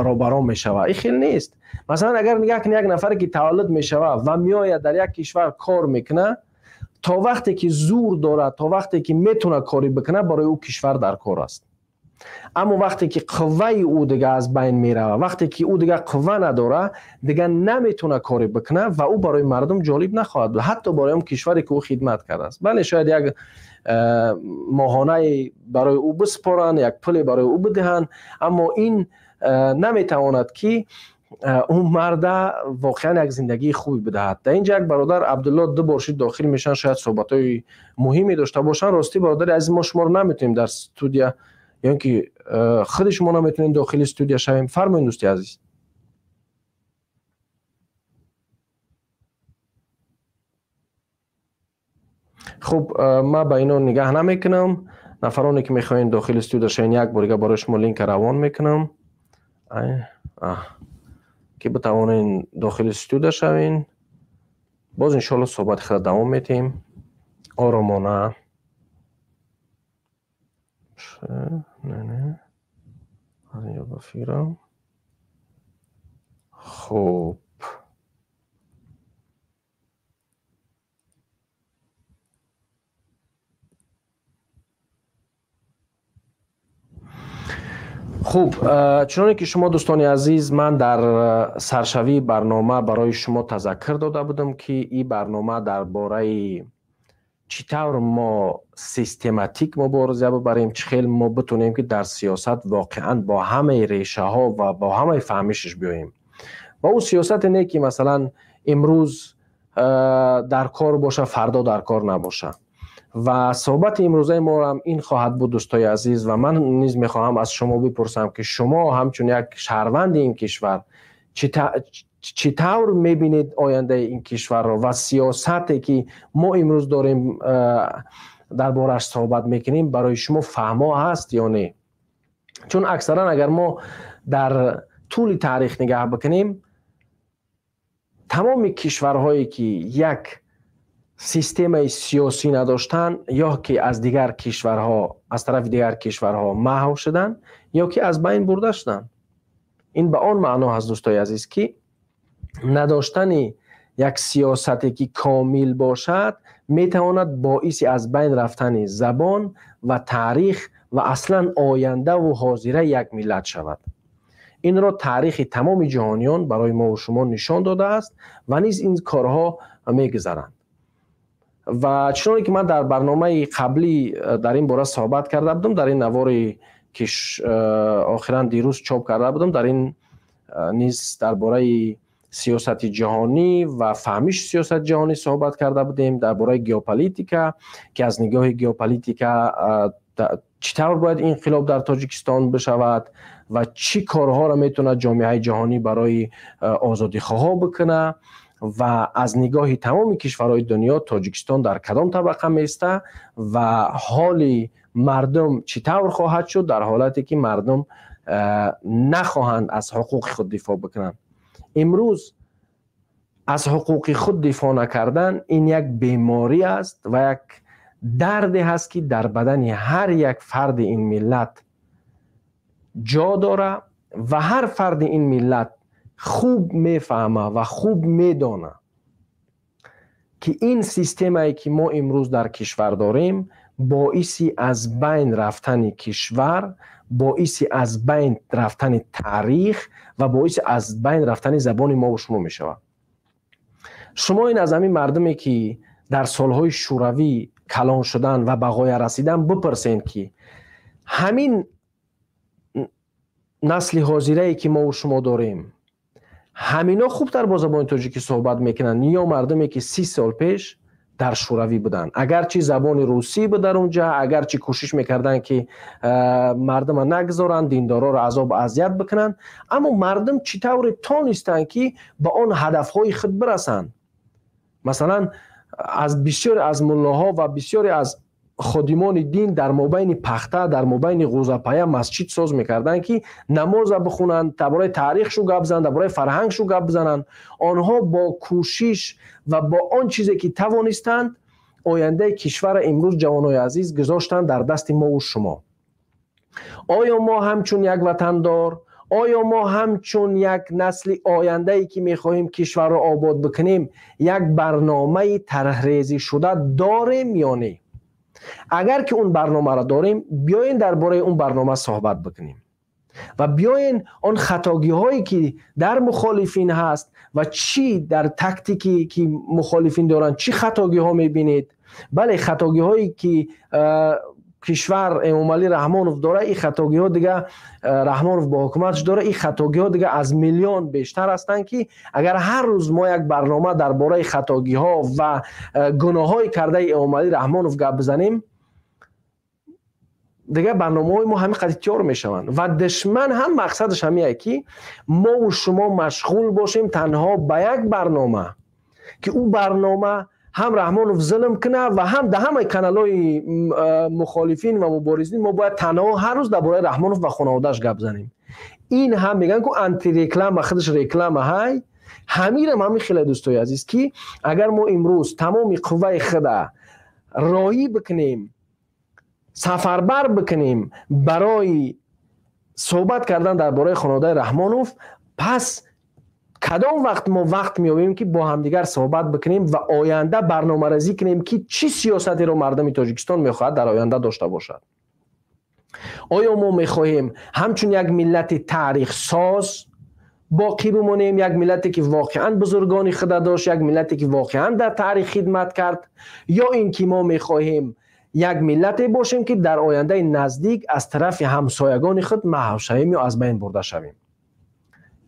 робаром мешавад. Ин хел нест. Масалан, агар нигаҳ кунӣ, як нафаре ки таваллуд мешавад ва меояд, дар як кишвар кор мекунад. То вақте ки зур дорад, то вақте ки метавонад корӣ бикунад, барои ӯ кишвар дар кор аст. Аммо вақте ки қувваи ӯ дига аз байн меравад, вақте ки ӯ дига қувва надорад, дига наметавонад корӣ бикунад ва ӯ барои мардум ҷолиб нахоҳад буд, ҳатто барои он кишваре ки ӯ хидмат кардааст. Бале, шояд як моҳонае барои ӯ биспоранд, як пуле барои ӯ бидиҳанд, аммо ин наметавонад ки он марда воқеан як зиндагии хубе бидиҳад. Дар инҷа як бародар Абдулло ду бор шид дохил мешаванд, шояд суҳбатҳои муҳиме дошта бошанд. Ростӣ, бародари азиз, мо шуморо наметавонем дар студия ё ин ки худи шумо наметавонем дохили студия шавем. Фармоед, дӯсти азиз. Хуб, ман ба ино нигаҳ намекунам. Нафароне ки мехоҳед дохили студия шавед, як бор дига барои шумо линка равон мекунам, ки битавонед дохили студия шавед. Боз иншоалло суҳбати худро давом медиҳем оромона. Аз инҷо ба фикрам. Хуб, хуб, чуноне ки шумо, дӯстони азиз, ман дар саршавии барнома барои шумо тазаккур дода будам, ки ин барнома дар бораи чӣ тавр мо систематик мубориза бибарем, чӣ хел мо битонем, ки дар сиёсат воқеан бо ҳамаи решаҳо ва бо ҳамаи фаҳмишаш биёем. Ва ӯ сиёсате не, ки масалан имрӯз дар кор боша, фардо дар кор набоша. Ва суҳбати имрӯзаи моам ин хоҳад буд, дӯстои азиз. Ва ман низ мехоҳам аз шумо бипурсам, ки шумо ҳамчун як шаҳрванди ин кишвар чӣ тавр мебинед ояндаи ин кишварро ва сиёсате ки мо имрӯз дорем дар борааш суҳбат мекунем, барои шумо фаҳмо ҳаст ё не? Чун аксаран агар мо дар тӯли таърих нигаҳ бикунем, тамоми кишварҳое ки як системаи сиёсӣ надоштанд, ё ки аз дигар кишварҳо, аз тарафи дигар кишварҳо маҳв шуданд, ё ки аз байн бурда шуданд. Ин ба он маъно ҳаст, дӯстои азиз, ки надоштани як сиёсате ки комил бошад, метавонад боиси аз байн рафтани забон ва таърих ва аслан ояндаву ҳозираи як миллат шавад. Инро таърихи тамоми ҷаҳониён барои мову шумо нишон додааст ва низ ин корҳо мегузаранд. Ва чуноне ки ман дар барномаи қаблӣ дар ин бора суҳбат карда будам, дар ин навори ки охиран дирӯз чоп карда будам, дар ин низ дар бораи сиёсати ҷаҳонӣ ва фаҳмиши сиёсати ҷаҳонӣ суҳбат карда будем, дар бораи геополитика, ки аз нигоҳи геополитика чӣ тавр бояд инқилоб дар Тоҷикистон бишавад ва чӣ корҳоро метавонад ҷомеаи ҷаҳонӣ барои озодихоҳо бикунад ва аз нигоҳи тамоми кишварҳои дунё Тоҷикистон дар кадом табақа меиста ва ҳоли мардум чӣ тавр хоҳад шуд дар ҳолате ки мардум нахоҳанд аз ҳуқуқи худ дифоъ бикунанд. Имрӯз аз ҳуқуқи худ дифоъ накардан ин як беморӣ аст ва як дарде ҳаст, ки дар бадани ҳар як фарди ин миллат ҷо дора ва ҳар фарди ин миллат хуб мефаҳма ва хуб медона, ки ин системае ки мо имрӯз дар кишвар дорем, боиси аз байн рафтани кишвар, боиси аз байн рафтани таърих ва боиси аз байн рафтани забони мову шумо мешавад. Шумо ин аз ҳамин мардуме ки дар солҳои шӯравӣ калон шудан ва ба ғоя расидан бипурсед, ки ҳамин насли ҳозирае ки мову шумо дорем, ҳамино хубтар бо забони тоҷикӣ суҳбат мекунанд ё мардуме ки 30 сол пеш дар шӯравӣ буданд? Агарчи забони русӣ буд дар онҷа, агарчи кӯшиш мекарданд, ки мардума нагзоранд, диндороро азоб азият бикунанд, аммо мардум чӣ тавре тонистанд, ки ба он ҳадафҳои худ бирасанд? Масалан, аз бисёре аз муллоҳо ва бисёре аз ходимони дин дар мобайни пахта, дар мобайни ғӯзапая масҷид соз мекарданд, ки намоза бихонанд, дар бораи таърихшу гап зананд, дар бораи фарҳангшу гап бизананд. Онҳо бо кӯшиш ва бо он чизе ки тавонистанд, ояндаи кишварро имрӯз, ҷавонои азиз, гузоштанд дар дасти мову шумо. Оё мо ҳамчун як ватандор, Оё мо ҳамчун як насли ояндае ки мехоҳем кишварро обод бикунем, як барномаи тарҳрезӣ шуда дорем ё не? Агар ки он барномаро дорем, биёен дар бораи он барнома суҳбат бикунем ва биёен он хатогиҳое ки дар мухолифин ҳаст ва чӣ дар тактике ки мухолифин доранд, чӣ хатогиҳо мебинед. Бале, хатогиҳое ки кишвар Эмомалӣ Раҳмонов дора, ин хатогиҳо дига Раҳмонов бо ҳукуматаш дора, ин хатогиҳо дига аз миллион бештар ҳастанд, ки агар ҳар рӯз мо як барнома дар бораи хатогиҳо ва гуноҳҳои кардаи Эмомалӣ Раҳмонов гап бизанем, дигар барномаҳои мо ҳамин қадр тиёр мешаванд. Ва душман ҳам мақсадаш ҳамие ки мову шумо машғул бошем танҳо ба як барнома, ки ӯ барнома ҳам Раҳмонов зулм кунад ва ҳам дар ҳамаи каналҳои мухолифин ва муборизин мо бояд танҳо ҳар рӯз дар бораи Раҳмонов ва хонаводааш гап занем. Ин ҳам мегӯянд ку антиреклама худаш реклама ҳай. Ҳамирам ҳамин хеле, дӯстои азиз, ки агар мо имрӯз тамоми қувваи худа роҳӣ бикунем, сафарбар бикунем барои суҳбат кардан дар бораи хонаводаи Раҳмонов, пас кадом вақт мо вақт меёбем ки бо ҳамдигар суҳбат бикунем ва оянда барномарезӣ кунем ки чӣ сиёсатеро мардуми Тоҷикистон мехоҳад дар оянда дошта бошад? Оё мо мехоҳем ҳамчун як миллати таърихсоз боқӣ бимонем, як миллате ки воқеан бузургони худа дошт, як миллате ки воқеан дар таърих хидмат кард, ё ин ки мо мехоҳем як миллате бошем ки дар ояндаи наздик аз тарафи ҳамсоягони худ маҳв шавем ё аз байн бурда шавем?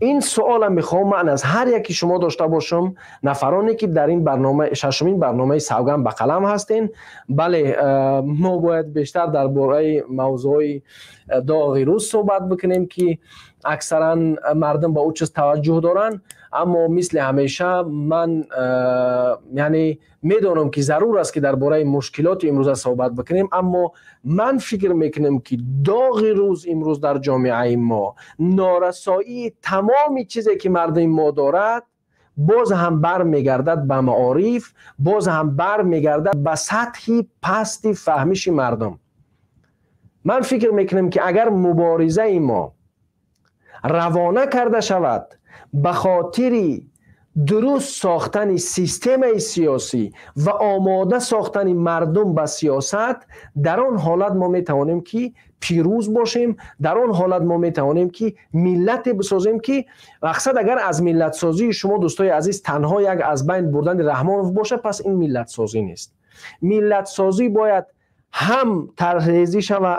Ин суолам мехоҳам ман аз ҳар яки шумо дошта бошам, нафароне ки дар ин барнома, шашумин барномаи Савганд ба қалам ҳастен. Бале, мо бояд бештар дар бораи мавзӯъҳои доғи рӯз суҳбат бикунем ки аксаран мардум ба ӯ чиз таваҷҷӯҳ доранд, аммо мисли ҳамеша ман яъне медонам ки зарур аст ки дар бораи мушкилоти имрӯза суҳбат бикунем, аммо ман фикр мекунам ки доғи рӯз имрӯз дар ҷомеаи мо норасоии тамоми чизе ки мардуми мо дорад боз ҳам бармегардад ба маориф, боз ҳам бармегардад ба сатҳи пасти фаҳмиши мардум. Ман фикр мекунам ки агар муборизаи мо равона карда шавад ба хотири дуруст сохтани системаи сиёсӣ ва омода сохтани мардум ба сиёсат, дар он ҳолат мо метавонем ки пирӯз бошем, дар он ҳолат мо метавонем ки миллате бисозем ки мақсад агар аз миллатсозии шумо, дӯстои азиз, танҳо як аз байн бурдани Раҳмонов бошад, пас ин миллатсозӣ нест. Миллатсозӣ бояд ҳам тарҳрезӣ шава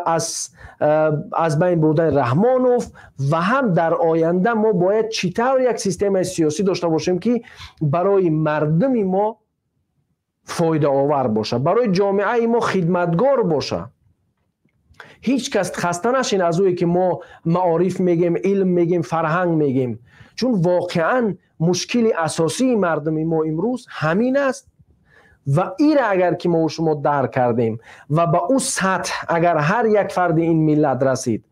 аз байн бурдани Раҳмонов ва ҳам дар оянда мо бояд чӣ тавр як системаи сиёсӣ дошта бошем ки барои мардуми мо фоидаовар бошад, барои ҷомеаи мо хидматгор бошад. Ҳеҷ кас хаста нашин аз ӯе ки мо маориф мегем, илм мегем, фарҳанг мегем, чун воқеан мушкили асосии мардуми мо имрӯз ҳамин аст. Ва ира агар ки мо шумо дарк кардем ва ба ӯ сатҳ агар ҳар як фарди ин миллат расид,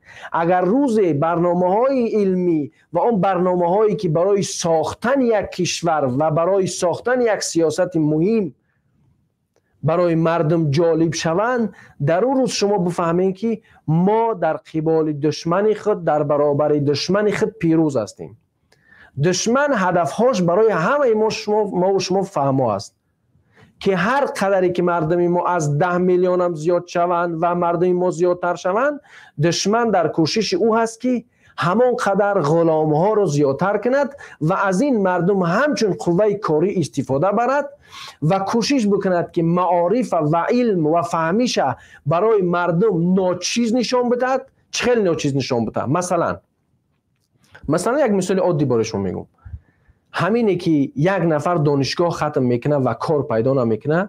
агар рӯзе барномаҳои илмӣ ва он барномаҳое ки барои сохтани як кишвар ва барои сохтани як сиёсати муҳим барои мардум ҷолиб шаванд, дар ӯ рӯз шумо бифаҳмед ки мо дар қиболи душмани худ, дар баробари душмани худ пирӯз ҳастем. Душман ҳадафҳош барои ҳамаи мо шумо фаҳмо аст ки ҳар қадаре ки мардуми мо аз 10 миллионам зиёд шаванд ва мардуми мо зиёдтар шаванд, душман дар кӯшиши ӯ ҳаст ки ҳамон қадар ғуломҳоро зиёдтар кунад ва аз ин мардум ҳамчун қувваи корӣ истифода барад ва кӯшиш бикунад ки маорифа ва илм ва фаҳмиша барои мардум ночиз нишон бидиҳад. Чӣ хеле ночиз нишон бидиҳад? Масалан, як мисоли оддӣ барои шумо мегӯм. Ҳамине ки як нафар донишгоҳ хатм мекунад ва кор пайдо намекунад,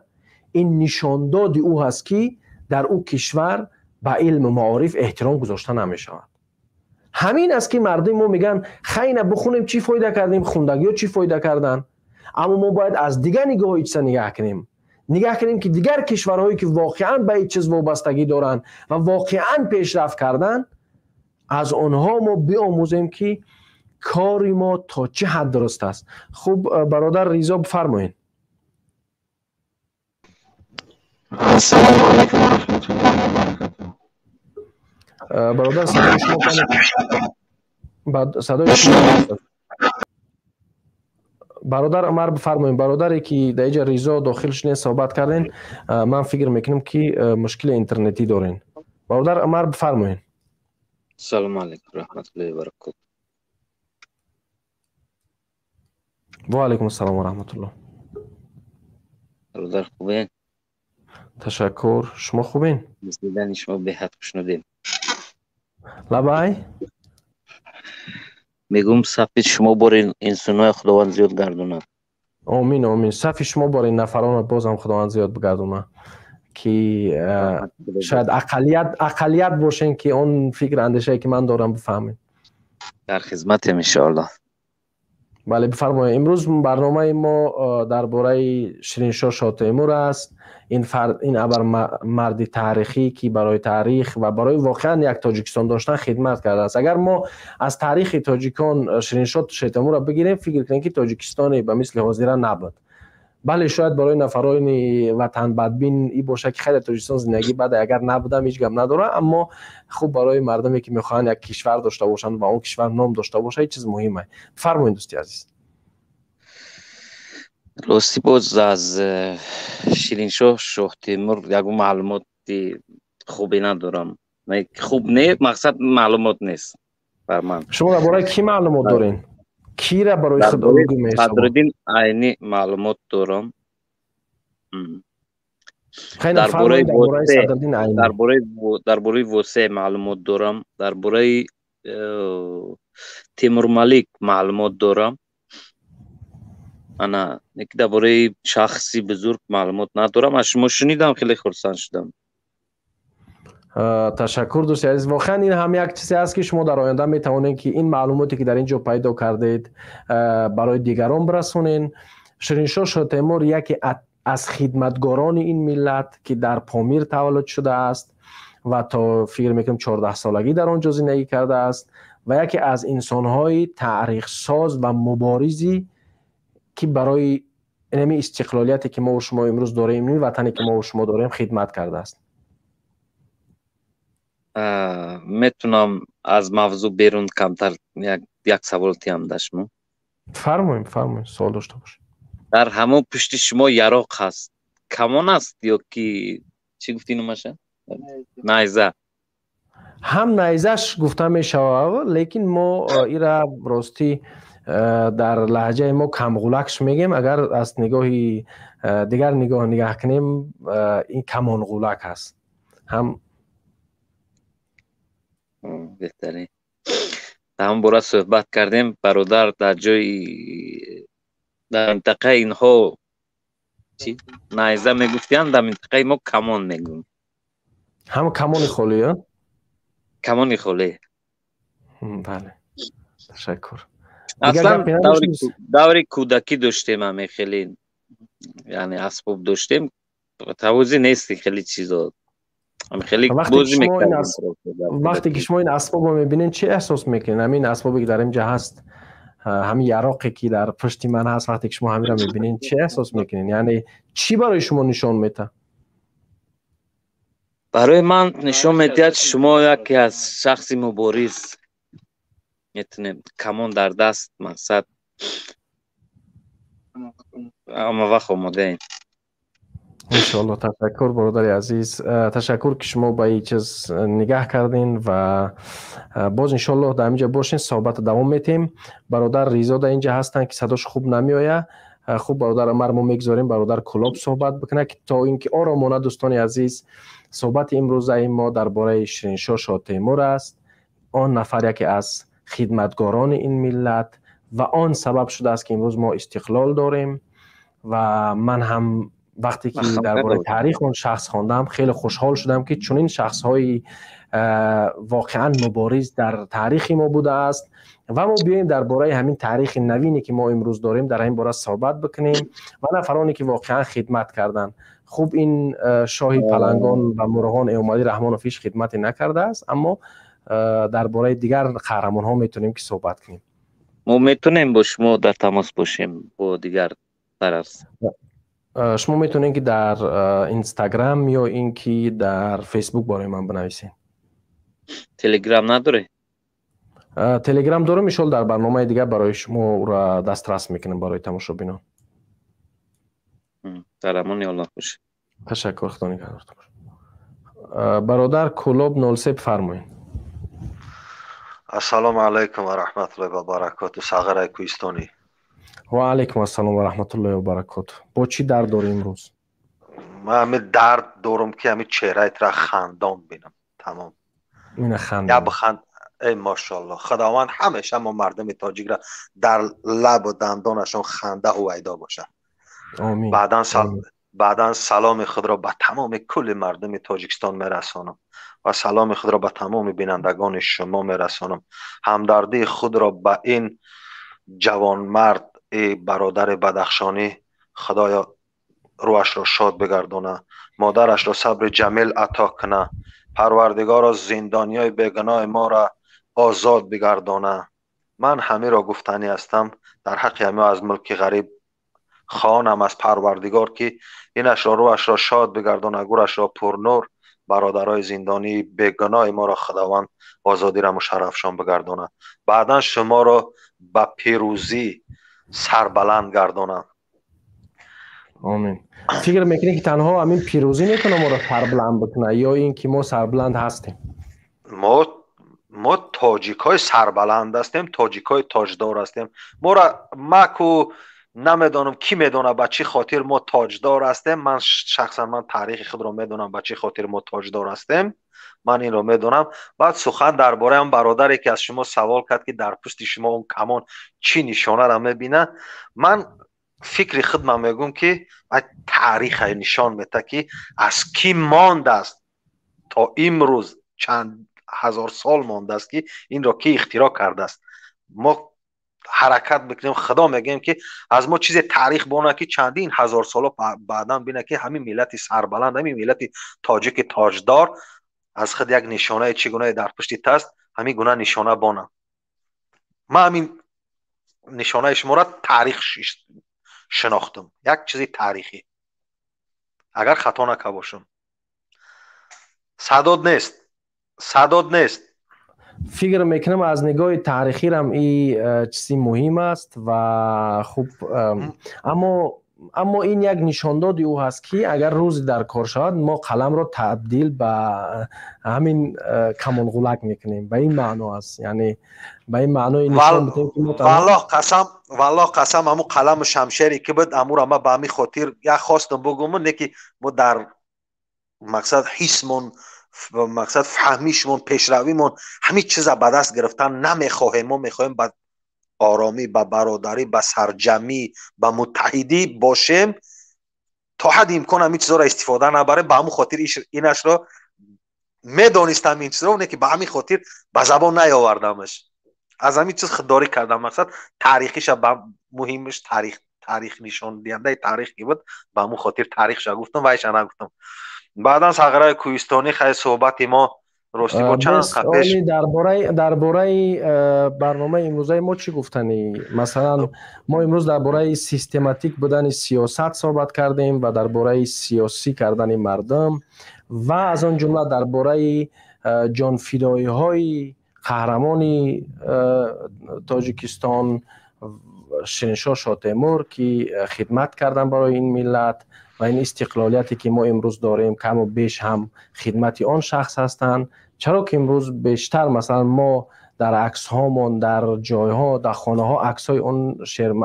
ин нишондоди ӯ ҳаст ки дар ӯ кишвар ба илму маориф эҳтиром гузошта намешавад. Ҳамин аст ки мардуми мо мегӯянд хайна бихонем, чӣ фоида кардем, хундагиҳо чӣ фоида карданд. Аммо мо бояд аз дигар нигоҳи чиза нигаҳ кунем. Нигаҳ кунем ки дигар кишварҳое ки воқеан ба ин чиз вобастагӣ доранд ва воқеан пешрафт карданд, аз онҳо мо биомӯзем ки кори мо то чӣ ҳад дуруст аст. Хуб, бародар Ризо, бифармоед. Ассалому алайкум ва раҳматуллоҳи ва баракатуҳ. Бародар, садои шумо Садои шумо, бародар Умар, бифармоед. Бародаре ки дар инҷа Ризо дохил шуден, суҳбат карден, ман фикр мекунам, ки мушкили интернетӣ дорен. Бародар Умар, бифармоед. Салому алайкум, раҳматуллоҳи баракоту. Ва алайкум ассалом ва раҳматуллоҳ. Бародар, хубен? Ташаккур, шумо хубен? Дидани шумо беҳад хушнудем. Лабай. Мегӯм, сафи шумо бори инсонҳои Худованд зиёд гардонад. Омин, омин. Сафи шумо бори нафаронро бозам Худованд зиёд бигардонад, ки шояд ақаллият бошен, ки он фикр андешае, ки ман дорам, бифаҳмед. Дар хизматем, иншоаллоҳ. Бале, бифармоед. Имрӯз барномаи мо дар бораи Шириншоҳ Шоҳтемур аст. Ин фард, ин абармарди таърихӣ, ки барои таърих ва барои воқеан як Тоҷикистон доштан хидмат кардааст. Агар мо аз таърихи тоҷикон Шириншоҳ Шоҳтемурро бигирем, фикр кунем, ки Тоҷикистоне ба мисли ҳозира набуд. Бале, шояд барои нафарони ватанбадбин и бошад, ки хеле Тоҷикистон зиндагӣ бада, агар набудам, ҳеҷ гап надорад, аммо хуб, барои мардуме, ки мехоҳанд як кишвар дошта бошанд ва он кишвар ном дошта бошад, ҳеҷ чиз муҳим аст. Бифармоед, дӯсти азиз. Рости, боз аз Шириншоҳ Шоҳтемур ягон маълумоти хубе надорам. Хуб не, мақсад, маълумот нест бар ман. Шумо дар бораи кӣ маълумот дорен? Кира барои худ олгӯ меҳисобад? Садриддин Айнӣ маълумот дорам. Дар бораи Садриддин Айнӣ. Дар бораи Восе маълумот дорам, дар бораи Темурмалик маълумот дорам. Ана дар бораи шахси бузург маълумот надорам. Аз шумо шунидам, хеле хурсанд шудам. Ташаккур, дӯсти азиз. Воқеан, ин ҳам як чизе аст, ки шумо дар оянда метавонед, ки ин маълумоте, ки дар ин ҷо пайдо кардед, барои дигарон бирасонед. Шириншоҳ Шоҳтемур яке аз хидматгорони ин миллат, ки дар Помир таваллуд шудааст ва то, фикр мекунам, 14-солагӣ дар он ҷо зиндагӣ кардааст ва яке аз инсонҳои таърихсоз ва муборизӣ, ки барои инами истиқлолияте, ки мо шумо имрӯз дорем, ин ватане, ки мо шумо дорем, хидмат кардааст. Метунам аз мавзӯъ берун камтар як савол тиям да шумо? Фармоем, фармоем, суол дошта бошед. Дар ҳамон пушти шумо яроқ ҳаст, камон аст ё ки чӣ гуфти номаша, найза? Ҳам найзаш гуфта мешавад, лекин мо ира ростӣ дар лаҳҷаи мо камғулакш мегем. Агар аз нигоҳи дигар нигоҳ нигаҳ кунем, ин камонғулак аст ҳам. Беҳтарин. Дар ҳамон бора суҳбат кардем, бародар. Дар ҷои, дар минтақаи инҳо чи найза мегуфтиянд, дар минтақаи мо камон мегӯем. Ҳам камони холӣ? Камони холӣ. Бале, ташаккур. Аслан даври кӯдакӣ доштем, ҳаме хеле, яъне, асбоб доштем, тавозӣ нести хеле чизо. Хеле бозӣ. Вақте ки шумо ин асбобро мебинед, чӣ эҳсос мекунед? Ҳамин асбобе, ки дар инҷа ҳаст, ҳамин яроқе, ки дар пушти ман ҳаст, вақте ки шумо ҳаминро мебинед, чӣ эҳсос мекунед? Яъне, чӣ барои шумо нишон медиҳад? Барои ман нишон медиҳад, шумо яке аз шахси мубориз метунем, камон дар даст, мақсад, ҳама вақт омодаем. Иншоалло. Ташаккур, бародари азиз, ташаккур, ки шумо ба ин чиз нигаҳ кардин ва боз, иншоалло, дар ҳаминҷа бошин, суҳбатро давом метиҳем. Бародар Ризо дар инҷа ҳастанд, ки садош хуб намеояд. Хуб, бародар Умар, мо мегузорем бародар Кулоб суҳбат бикунад, ки то ин ки оромона. Дӯстони азиз, суҳбати имрӯзаи мо дар бораи Шириншоҳ Шоҳтемур аст. Он нафар яке аз хидматгорони ин миллат ва он сабаб шудааст, ки имрӯз мо истиқлол дорем. Ва ман ҳам вақте ки дар бораи таърих он шахс хондам, хеле хушҳол шудам, ки чунин шахсҳои воқеан мубориз дар таърихи мо будааст. Ва мо биёем дар бораи ҳамин таърихи навине, ки мо имрӯз дорем, дар ҳамин бора суҳбат бикунем ва нафароне, ки воқеан хидмат карданд. Хуб, ин шоҳи палангон ва мурғон Эмомалӣ Раҳмонов ҳеҷ хидмате накардааст, аммо дар бораи дигар қаҳрамонҳо метавонем, ки суҳбат кунем. Мо метавонем бо шумо дар тамос бошем бо дигар тараф? Шумо метавонед, ки дар Инстаграм ё ин ки дар Фейсбук барои ман бинависед. Телеграм надорӣ? Телеграм дорам, иншоалло дар барномаи дигар барои шумо ӯра дастрас мекунем барои тамошобинон. Дар амони Аллоҳ бошед. Ташаккур, Худо нигаҳдортон бошад. Бародар Кӯлоб 03, бифармоед. Ассалому алайкум ва раҳматуллоҳи ва баракоту, Сағираи Кӯҳистонӣ. Ва алайкум ассалом ва раҳматуллоҳи ва баракоту. Бо чӣ дард дорӣ имрӯз? Ман ҳами дард дорам, ки ҳами чеҳраи тура хандон бинам, тамом. Ина ханд. Я биханд. Эй, мошоалло, Худованд ҳамеша мо мардуми тоҷикра дар лабу дандонашон ханда ҳувайдо бошад. Омин. Баъдан саломи худро ба тамоми кулли мардуми Тоҷикистон мерасонам ва саломи худро ба тамоми бинандагони шумо мерасонам. Ҳамдардии худро ба ин ҷавонмард, бародари бадахшонӣ. Худоё, рӯҳашро шод бигардона, модарашро сабри ҷамил ато куна, Парвардигоро, зиндониёи бегуноҳи моро озод бигардона. Ман ҳамиро гуфтанӣ ҳастам дар ҳаққи ҳамиҳо аз мулки ғариб. Хонам аз Парвардигор, ки инашро рӯҳашро шод бигардона, гӯрашро пурнур, бародарои зиндонии бегуноҳи моро Худованд озодиро мушаррафшон бигардонад, баъдан шуморо ба пирӯзӣ сарбаланд гардонад. Омин. Фикр мекунӣ, ки танҳо ҳамин пирӯзӣ метавона моро сарбаланд бикунад ё ин ки мо сарбаланд ҳастем? Мо тоҷикҳои сарбаланд ҳастем, тоҷикҳои тоҷдор ҳастем. Мора маку намедонам, кӣ медонад, ба чӣ хотир мо тоҷдор ҳастем. Ман шахсан ман таърихи худро медонам, ба чӣ хотир мо тоҷдор ҳастем, ман инро медонам. Баъд сухан дар бораи он бародаре, ки аз шумо савол кард, ки дар пушти шумо он камон чӣ нишонаро мебинад, ман фикри худман мегӯм, ки таъриха нишон медиҳад, ки аз кӣ мондааст то имрӯз, чанд ҳазор сол мондааст, ки инро кӣ ихтироъ кардааст. Мо ҳаракат мекунем, Худо мегӯем, ки аз мо чизе таърих бонад, ки чандин ҳазор соло баъдан бинад, ки ҳамин миллати сарбаланд, ҳамин миллати тоҷики тоҷдор аз худ як нишонаи чӣ гунае дар пушти таст, ҳамин гуна нишона бонад. Ман ҳамин нишонаи шуморо таърих шинохтам, як чизи таърихӣ, агар хато накарда бошам. Садод нест, садод нест. Фикр мекунам, аз нигоҳи таърихирам и чизи муҳим аст ва хуб, аммо ин як нишондоди ӯ ҳаст, ки агар рӯзе дар кор шавад, мо қаламро табдил ба ҳамин камонғулак мекунем. Ба ин маъно аст, яъне ба ин маънои нишон бидем, ки мо Валлоҳ қасам, валлоҳ қасам, ҳамун қаламу шамшере ки буд, амура ма ба ҳамин хотир як хостам бугуму, не ки мо дар мақсад ҳисмон, мақсад фаҳмишмон, пешравимон ҳамин чиза ба даст гирифтан намехоҳем. Мо мехоҳем ба оромӣ, ба бародарӣ, ба сарҷамӣ, ба муттаҳидӣ бошем. То ҳадди имкон ҳамин чизҳоро истифода набарем. Ба ҳамун хотир инашро медонистам, ин чизро, не ки ба ҳамин хотир ба забон наёвардамаш, аз ҳамин чиз худдорӣ кардам. Мақсад таърихиша, ба муҳимаш таърих, таърих нишондиҳандаи таърих ки буд, ба ҳамун хотир таърихша гуфтам, вайша нагуфтам. Баъдан, Сағираи Кӯҳистонӣ, хай, суҳбати мо ростӣ бо чанд пеш дар бораи барномаи имрӯзаи мо чӣ гуфтанӣ? Масалан, мо имрӯз дар бораи систематик будани сиёсат суҳбат кардем ва дар бораи сиёсӣ кардани мардум ва аз он ҷумла дар бораи ҷонфидоиҳои қаҳрамони Тоҷикистон Шириншоҳ Шотемур, ки хидмат карданд барои ин миллат ва ин истиқлолияте, ки мо имрӯз дорем, каму беш ҳам хидмати он шахс ҳастанд. Чаро ки имрӯз бештар, масалан, мо дар аксҳомон, дар ҷойҳо, дар хонаҳо аксҳои он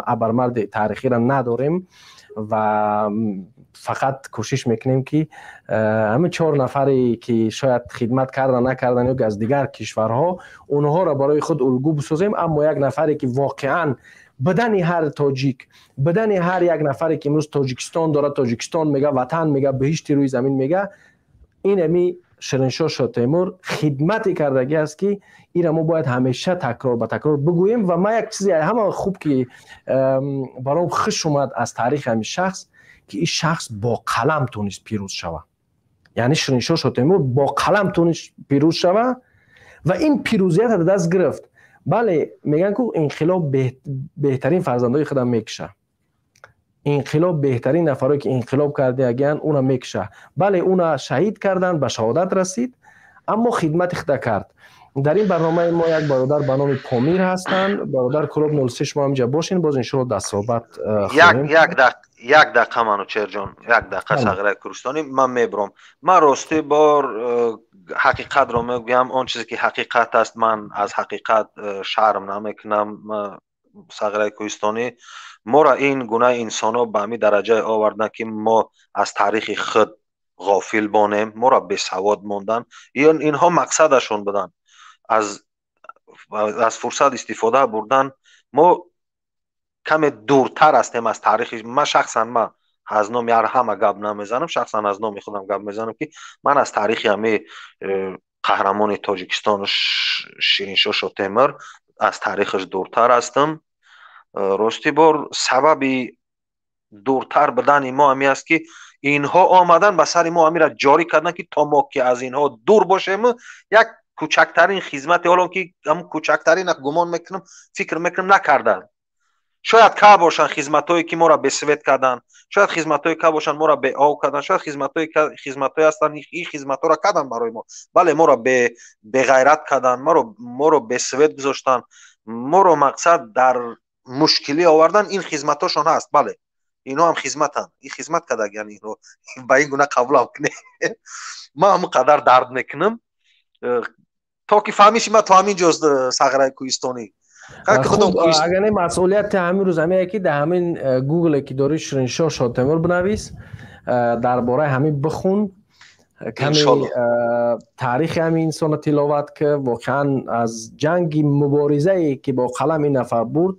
абармарди таърихиро надорем ва фақат кӯшиш мекунем, ки ҳамин чор нафаре, ки шояд хидмат кардан, накардан ё аз дигар кишварҳо, онҳоро барои худ улгӯ бисозем. Аммо як нафаре, ки воқеан бадани ҳар тоҷик, бадани ҳар як нафаре, ки имрӯз Тоҷикистон дорад, Тоҷикистон мега, ватан мега, беҳишти рӯи замин мега, ин ами Шириншоҳ Шотемур хидмате кардагӣ аст, ки ира мо бояд ҳамеша такрор ба такрор бигӯем. Ва ман як чизе ҳама хуб, ки баром хуш омад аз таърихи ҳамин шахс, ки ин шахс бо қалам тонист пирӯз шава. Яъне Шириншоҳ Шотемур бо қалам тонист пирӯз шава ва ин пирӯзиятро даст гирифт. Бале, мегӯянд, ку инқилоб беҳтарин фарзандои худам мекуша, инқилоб беҳтарин нафарое, ки инқилоб кардагиян, уна мекуша. Бале, уна шаҳид карданд, ба шаҳодат расид, аммо хидмати худа кард. Дар ин барномаи мо як бародар ба номи Помир ҳастанд. Бародар Кулоб 03, шумо ҳаминҷа бошин, боз иншоалло дар суҳбат. Як дақиқа, Манучерҷон, як дақиқа. Сағираи кӯҳистонӣ, ман мебурам. Ман ростӣ бор ҳақиқатро мегӯям, он чизе ки ҳақиқат аст, ман аз ҳақиқат шарм намекунам. Сағираи кӯҳистонӣ, моро ин гуна инсонҳо ба ҳамин дараҷае оварданд, ки мо аз таърихи худ ғофил бонем, моро бесавод монданд. Инҳо мақсадашон буданд, аз фурсат истифода бурдан. Мо каме дуртар ҳастем аз таърихи. Ман шахсан, ман аз номи ҳар ҳама гап намезанам, шахсан аз номи худам гап мезанам, ки ман аз таърихи ҳами қаҳрамони Тоҷикистон Шириншоҳ Шотемир аз таърихаш дуртар ҳастам. Ростӣ бор, сабаби дуртар будани мо ҳами аст, ки инҳо омадан ба сари мо ҳамира ҷорӣ карданд, ки то мо ки аз инҳо дур бошем, як кӯчактарин хизмате, ҳоло ки ҳамн кӯчактарин, гумон мекунам, фикр мекунам, накарданд. Шояд ка бошанд хизматҳое, ки моро бесвет карданд, шояд хизматҳое ка бошанд, моро беоб карданд, шояд хизматҳое ҳастанд, ин хизматҳоро карданд барои мо. Бале, моро беғайрат карданд, моро бесвет гузоштанд, моро, мақсад, дар мушкилӣ овардан. Ин хизматҳошон ҳаст, бале, инҳо ҳам хизматанд, ин хизмат кардагиян. Инҳо ба ин гуна қабулам кунем, ман ҳамн қадар дард мекунам, то ки фаҳмиши ман то ҳамин ҷост, Сағираи кӯҳистонӣ. Агар не, масъулияти ҳамин рӯз ҳамее, ки дар ҳамин Гугле ки дорӣ, Шириншоҳ Шотемур бинавис, дар бораи ҳамин бихун, каме таърихи ҳамин инсонро тиловат ки воқеан аз ҷанги муборизае, ки бо қалам ин нафар бурд,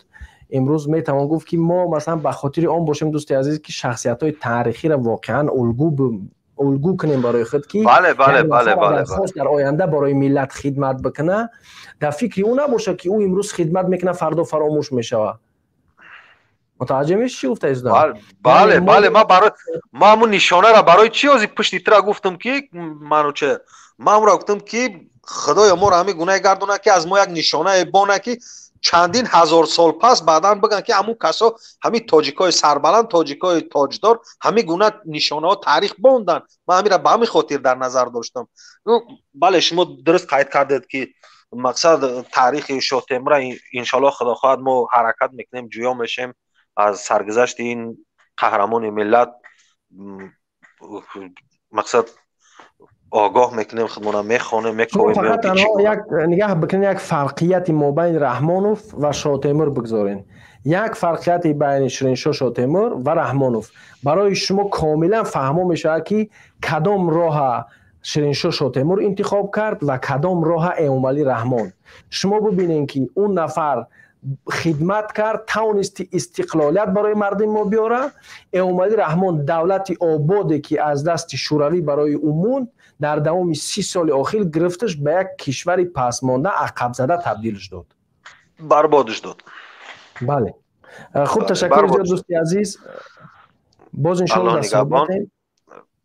имрӯз метавон гуфт, ки мо масалан ба хотири он бошем, дӯсти азиз, ки шахсиятҳои таърихиро воқеан улгӯ кунем барои худ, ки дар оянда барои миллат хидмат бикуна, дар фикри ӯ набошад, ки ӯ имрӯз хидмат мекунад, фардо фаромӯш мешавад. Мутаваҷҷеҳ меши, чӣ гуфта истодам? Бале, ман барои ман ҳамун нишонаро барои чӣ ҳозир пушти тира гуфтам, ки Мануче, ман ҳамро гуфтам, ки Худоё, моро ҳамин гунае гардонад, ки аз мо як нишонае бонад, ки чандин ҳазор сол пас баъдан бигӯянд, ки ҳамун касо, ҳамин тоҷикҳои сарбаланд, тоҷикҳои тоҷдор ҳамин гуна нишонаҳо таърих бонданд. Ман ҳаминро ба ҳамин хотир дар назар доштам. Бале, шумо дуруст қайд кардед, ки мақсад таърихи Шоҳтемура, иншоалло, Худо хоҳад, мо ҳаракат мекунем, ҷӯё мешем аз саргузашти ин қаҳрамони миллат, мақсад, огоҳ мекунем худмона, мехонем, мековем. Фақат танҳо як нигаҳ бикунед, як фарқияти мобайни Раҳмонов ва Шоҳтемур бигзорен, як фарқияти байни Шириншоҳ Шоҳтемур ва Раҳмонов барои шумо комилан фаҳмо мешавад, ки кадом роҳа Шириншоҳ Шоҳтемур интихоб кард ва кадом роҳа Эмомалӣ Раҳмон. Шумо бибинед, ки он нафар хидмат кард, тавонисти истиқлолият барои мардуми мо биёра. Эмомалӣ Раҳмон давлати ободе, ки аз дасти Шӯравӣ барои ӯ монд, дар давоми 30 соли охир гирифташ, ба як кишвари пасмонда, ақабзада табдилш дод. Барбодш дод. Бале, хуб, ташаккур зиёд, дӯсти азиз, боз иншоалло дар суҳбатем.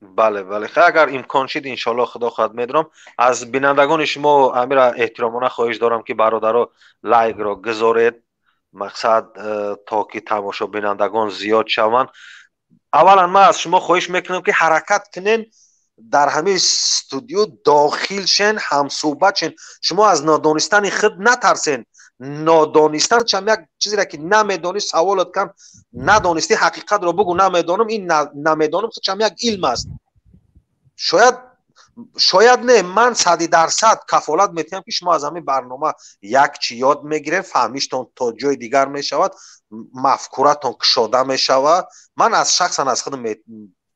Бале, агар имкон шид, иншоалло, Худо хоҳад, медорам. Аз бинандагони шумо амира эҳтиромона хоҳиш дорам, ки бародаро, лайкро гузоред, мақсад, то ки тамошобинандагон зиёд шаванд. Аввалан ман аз шумо хоҳиш мекунам, ки ҳаракат кунен, дар ҳамин студио дохил шен, ҳамсӯҳбат шен. Шумо аз нодонистани худ натарсен. Нодонистан чам як чизеро, ки намедонӣ, саволат кан, надонистӣ, ҳақиқатро бугӯ: намедонам. Ин намедонам чам як илм аст. Шояд не, ман 100% кафолат метиҳам, ки шумо аз ҳамин барнома як чӣ ёд мегиред, фаҳмиштон то ҷои дигар мешавад, мафкуратон кушода мешавад. Ман аз шахсан аз худам,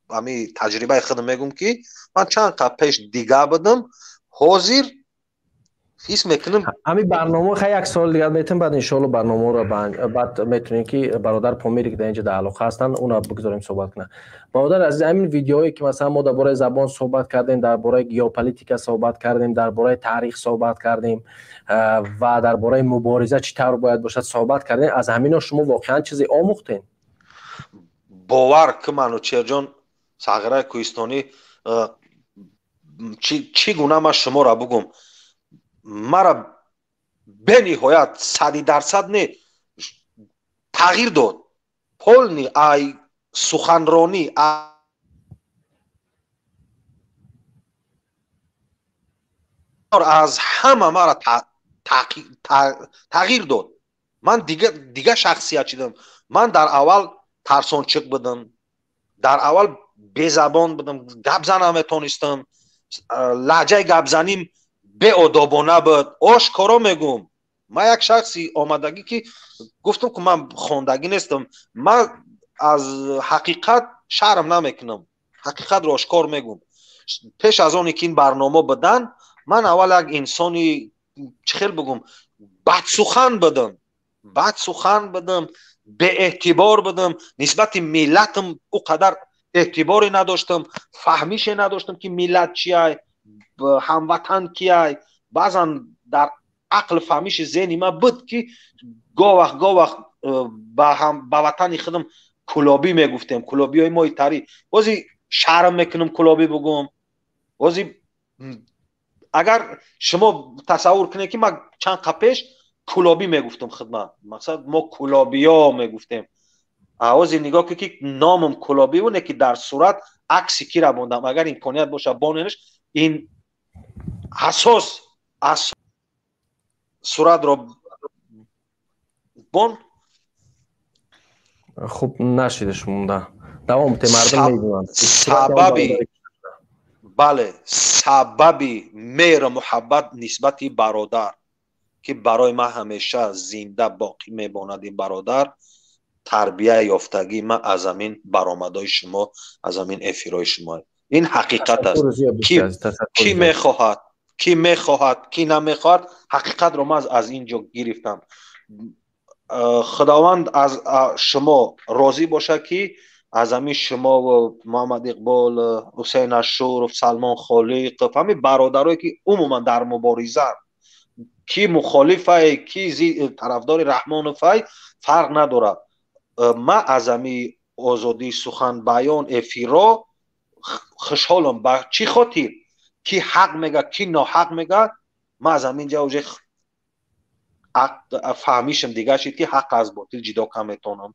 ҳамин таҷрибаи худам мегӯм, ки ман чанд қад пеш дига будам, ҳозир ҳис мекунам. Ҳамин барнома хай, як савол дигар метем, баъд иншоалло барномаро баъд метавонем, ки бародар Помире, ки дар инҷа дар алоқа ҳастанд, уна бигзорем суҳбат кунанд. Бародар азиз, ҳамин видеоҳое, ки масалан мо дар бораи забон суҳбат кардем, дар бораи геополитика суҳбат кардем, дар бораи таърих суҳбат кардем ва дар бораи мубориза чӣ тавр бояд бошад суҳбат кардем, аз ҳамино шумо воқеан чизе омӯхтем? Бовар ки, Манучерҷон, Сағираи кӯҳистонӣ, чӣ гуна ман шуморо бугум, мара бениҳоят, 100% не, тағйир дод полный ай суханронӣ. Аз ҳама маро тағйир дод. Ман дига шахсият шидам. Ман дар аввал тарсончиқ будам, дар аввал безабон будам, гап зан наметонистам, лаҳҷаи гапзаним беодобона буд. Ошкоро мегӯм, ман як шахси омадагӣ, ки гуфтам, ки ман хондагӣ нестам, ман аз ҳақиқат шарм намекунам, ҳақиқатро ошкор мегӯм. Пеш аз оне ки ин барнома будан, ман аввал як инсони, чӣ хел бигӯм, бадсухан будам, бадсухан будам, беэътибор будам нисбати миллатам. Ӯ қадар эътиборе надоштам, фаҳмише надоштам, ки миллат чиай, ҳамватан кияй. Баъзан дар ақл, фаҳмиши зеҳни ман буд, ки гоҳ вақт, гоҳ вақт ба ватани худам кулобӣ мегуфтем, кулобиҳои мои тарӣ. Бози шарм мекунам кулобӣ бугум. Бози агар шумо тасаввур кунед, ки ман чанд қа пеш кулобӣ мегуфтам хидмат, мақсад, мо кулобиё мегуфтем. Ози нигоҳ ки номам кулобӣ буне, ки дар сурат акси кира мондам. Агар имконият боша, боненш, ин асос ас суратро бон. Хуб, нашидаш монда, давом те, мардум мегӯянд. Сабаби, бале, сабаби меҳру муҳаббат нисбати бародар, ки барои ман ҳамеша зинда боқӣ мемонад ин бародар, тарбия ёфтагии ман аз ҳамин баромадҳои шумо, аз ҳамин эфирҳои шумо. Ин ҳақиқат аст. Кӣ мехоҳад, кӣ мехоҳад, кӣ намехоҳад, ҳақиқатро ман аз ин ҷо гирифтам. Худованд аз шумо розӣ бошад, ки аз ҳамин шумо, Муҳаммад Иқбол, Ҳусейн Ашуров, Салмон Холиқов, ҳамин бародарое, ки умуман дар мубориза, ки мухолифай, ки тарафдори Раҳмоновай, фарқ надорад, ман аз ҳамин озодии сухан, баён, эфиро хушҳолам. Ба чӣ хотир? Ки ҳақ мега, ки ноҳақ мега, ман аз ҳамин ҷа уже фаҳмишам дигар шид, ки ҳақ аз ботил ҷудо кам метавонам.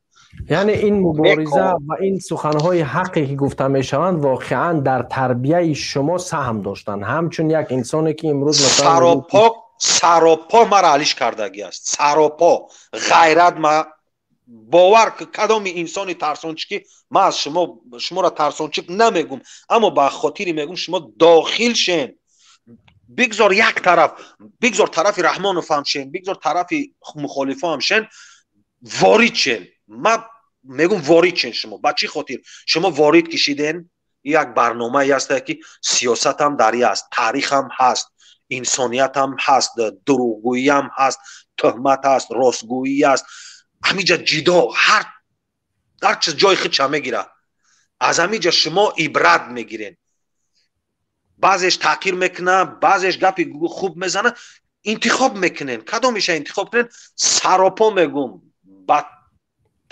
Яъне ин мубориза ва ин суханҳои ҳаққе, ки гуфта мешаванд, воқеан дар тарбияи шумо саҳм доштанд, ҳамчун як инсоне, ки имрӯз Саропо, саропо маро алиш кардагӣ аст, саропо ғайрат. Ма бовар, кадоми инсони тарсончикӣ, ман аз шумо, шуморо тарсончик намегум, аммо ба хотире мегум: шумо дохил шен, бигзор як тараф, бигзор тарафи Раҳмонов ҳам шен, бигзор тарафи мухолифо ҳам шен, ворид шен. Ман мегум, ворид шен шумо. Ба чӣ хотир? Шумо ворид ки шиден, як барномае ҳаста, ки сиёсатам дар аст, таърихам ҳаст, инсониятам ҳаст, дурӯғгӯиям ҳаст, тӯҳмат ҳаст, ростгӯӣ аст. Ҳамиҷа ҷидо ҳар чиз ҷои худша мегирад. Аз ҳамиҷа шумо ибрат мегирен. Баъзеш таъқир мекунад, баъзеш гапи хуб мезанад, интихоб мекунен, кадомеша интихоб кунен. Саропо мегум, ба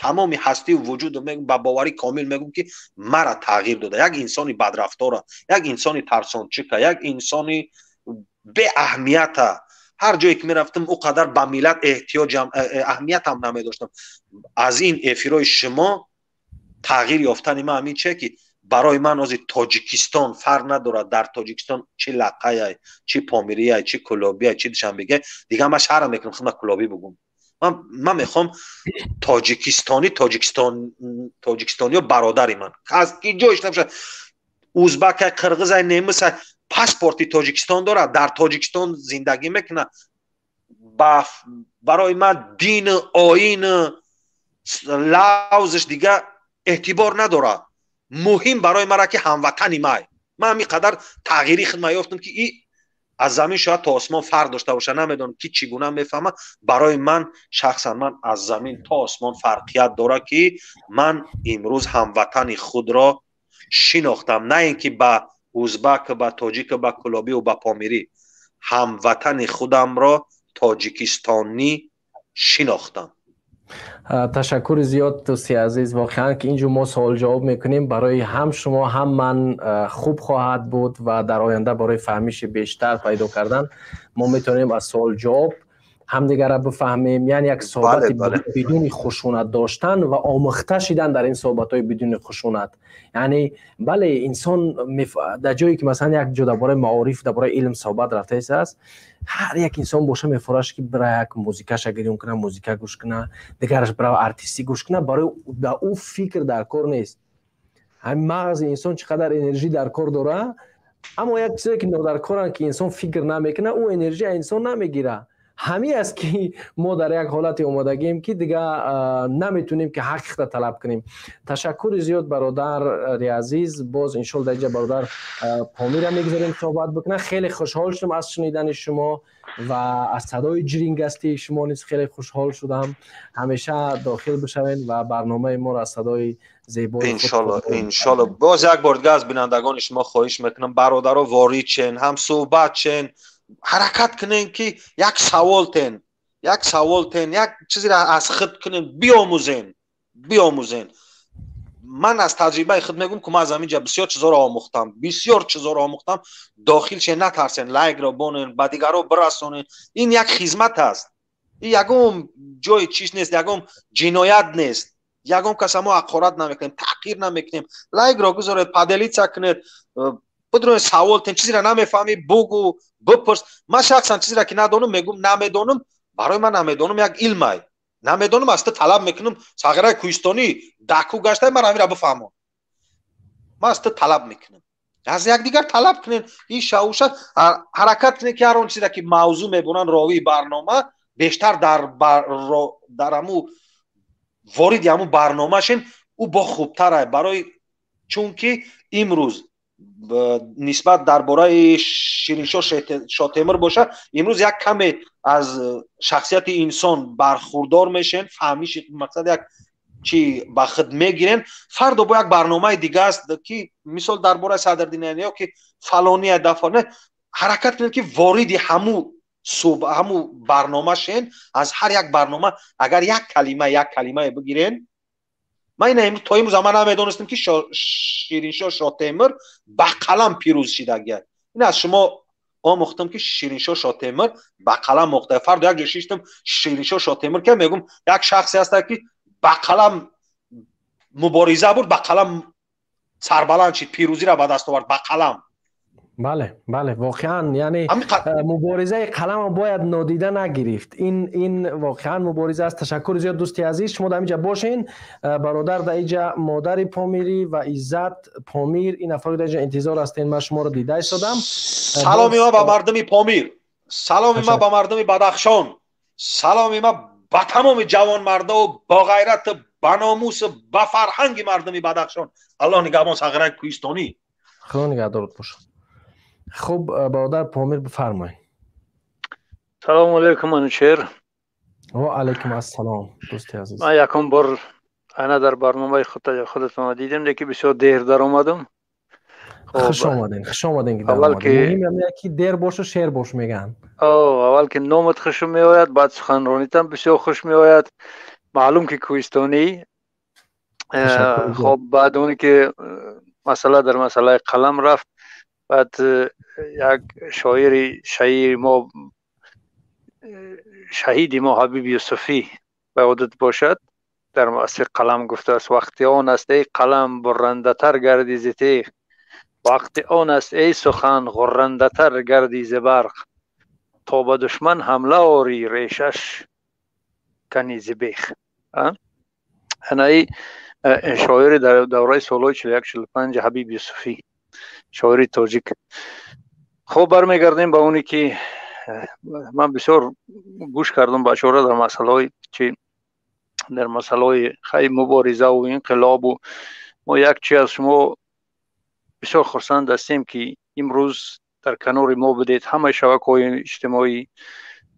тамоми ҳастию вуҷуду мегум, ба боварӣ комил мегум, ки мара тағйир дода. Як инсони бадрафтора, як инсони тарсончика, як инсони беаҳамията, ҳар ҷое ки мерафтам, ӯ қадар ба миллат эҳтиёҷам, аҳамиятам намедоштам. Аз ин эфирҳои шумо тағйир ёфтани ман ҳамин чие, ки барои ман ҳозир Тоҷикистон фарқ надорад. Дар Тоҷикистон чӣ лақаяй, чӣ помирияй, чӣ кулобияй, чӣ душанбегай, дигар ман шарм мекунам худма кулобӣ бугум. Ман мехоҳам тоҷикистонӣ, тоҷикистон, тоҷикистониё бародари ман, аз ки ҷоиш набошад, узбакай, қирғизай, немисай, паспорти Тоҷикистон дорад, дар Тоҷикистон зиндагӣ мекунад, барои ман дину оину лавзш дигар эътибор надорад. Муҳим барои мара, ки ҳамватани май. Ман ҳамин қадар тағйири хидма ёфтам, ки и аз замин шояд то осмон фарқ дошта боша. Намедонам, ки чӣ гуна мефаҳмад. Барои ман шахсан, ман аз замин то осмон фарқият дорад, ки ман имрӯз ҳамватани худро шинохтам, на ин ки ба узбак, ба тоҷик, ба кулобию ба помирӣ. Ҳамватани худамро тоҷикистонӣ шинохтам. Ташаккури зиёд, дӯсти азиз. Воқеан, ки инҷо мо суол ҷавоб мекунем, барои ҳам шумо, ҳам ман хуб хоҳад буд ва дар оянда барои фаҳмиши бештар пайдо кардан мо метавонем аз суол ҷавоб Ҳамдигарро бифаҳмем, яъне як суҳбати бидуни хушунат доштан ва омӯхта шидан дар ин суҳбатҳои бидуни хушунат. Яъне, бале, инсон дар ҷое ки, масалан, як ҷо дар бораи маориф, дар бораи илм суҳбат рафтааст, ҳар як инсон боша, мефораш ки бира як музикаша гирён куна, музика гӯш куна, дигараш бира артистӣ гӯш куна. Барои ба ӯ фикр дар кор нест. Ҳамин мағзи инсон чӣ қадар энержӣ дар кор дора, аммо як чизе ки нодаркоранд, ки инсон фикр намекуна, ӯ энержия инсон намегира. Ҳамин аст, ки мо дар як ҳолате омодагием, ки дига наметунем, ки ҳақиқата талаб кунем. Ташаккури зиёд, бародари азиз. Боз, иншолла, дар инҷа бародар Помира мегузорем суҳбат бикунад. Хеле хушҳол шудам аз шунидани шумо ва аз садои ҷирингастии шумо низ хеле хушҳол шудам. Ҳамеша дохил бишавед ва барномаи моро аз садои зебои Иншолло, иншолло. Боз як бор дига аз бинандагони шумо хоҳиш мекунам, бародаро, ворид шен, ҳам суҳбат шен, ҳаракат кунем, ки як савол тен, як савол тен, як чизеро аз худ кунем, биомӯзен, биомӯзен. Ман аз таҷрибаи худ мегӯм, ки ман аз ҳамин ҷа бисёр чизоро омӯхтам, бисёр чизоро омӯхтам. Дохил шен, натарсен, лайкро бонен, ба дигарро бирасонен. Ин як хизмат аст, ин ягон ҷои чиз нест, ягон ҷиноят нест, ягон каса мо ҳақорат намекунем, таҳқир намекунем. Лайкро гузоред, поделиться кунед, бидроед, савол тен, чизеро намефаҳмӣ, бугӯ, бипурс. Ман шахсан чизеро ки надонам, мегӯм намедонам. Барои ман намедонам як илмай. Намедонам, аз ту талаб мекунам, сағираи кӯҳистонӣ даку гаштай, ман ҳамира бифаҳмон. Ман аз ту талаб мекунам, аз якдигар талаб кунем. Иша уша ҳаракат кунем, ки ҳар он чизе ки мавзӯъ мебуранд, ровии барнома бештар дар ҳаму вориди ҳамун барнома шен, ӯ бо хубтар. Барои чунки имрӯз нисбат дар бораи Шириншоҳ Шотемир боша, имрӯз як каме аз шахсияти инсон бархурдор мешен, фаҳмиши мақсад як чи ба худ мегирен. Фардо бо як барномаи дига аст, ки мисол дар бораи Садриддин ё ки фалония дафоне, ҳаракат кунед, ки вориди ҳаму барнома шен. Аз ҳар як барнома агар як калима, як калимае бигирен. Ман ина то имрӯз ман намедонистам, ки Шириншоҳ Шотемир ба қалам пирӯз шидагия. Ин аз шумо омӯхтам, ки Шириншоҳ Шотемир ба қалам омӯхта. Фардо як ҷо шиштам, Шириншоҳ Шотемир ки, мегӯм, як шахсе ҳаста, ки ба қалам мубориза бурд, ба қалам сарбаланд шид, пирӯзиро ба даст овард ба қалам. Бале, воқеан, яъне муборизаи қаламро бояд нодида нагирифт. Ин воқеан мубориза аст. Ташаккури зиёд, дӯсти азиз. Шумо дар инҷа бошен, бародар. Дар инҷа модари Помирӣ ва Иззат Помир, ин нафаро дар инҷа интизор ҳастен. Ман шуморо дида истодам. Саломи ма ба мардуми Помир, саломи ма ба мардуми Бадахшон, саломи ма ба тамоми ҷавонмардову боғайрату ба номусу ба фарҳанги мардуми Бадахшон. Аллоҳ нигаҳбон, сағираи кӯҳистонӣ. Худо нигаҳдорат бошад. Хуб, бародар Помир, бифармоед. Салому алейкум, Анучер. Ва алейкум ассалом, дӯсти азиз. Ман якум бор ана дар барномаи худатон дидем, леки бисёр дер даромадам. Хуш омадем, хуш омадем, ки аввал ки дер бошу, шер бош мегӯянд. Аввал ки номат хушум меояд, баъд суханронитам бисёр хуш меояд. Маълум, ки кӯҳистонӣ. Хоб, баъд оне ки масъала дар масъалаи қалам рафт, баъд як шоири шаири мо, шаҳиди мо, Ҳабиб Юсуфӣ ба ёдат бошад, дар муассиси қалам гуфтааст: «Вақти он аст, эй қалам, буррандатар гарди зи теғ, вақти он аст, эй сухан, ғуррандатар гарди зи барқ, то ба душман ҳамла орӣ, решаш кани зи бех». Анаи шоири дар давраи солҳои 41-45, Ҳабиб Юсуфӣ, шоири тоҷик. Хуб, бармегардем ба оне ки ман бисёр гӯш кардам бачора дар масъалаҳои чи, дар масъалаҳои хай муборизаву инқилобу. Мо як чи аз шумо бисёр хурсанд ҳастем, ки имрӯз дар канори мо будед, ҳамаи шабакаҳои иҷтимоӣ.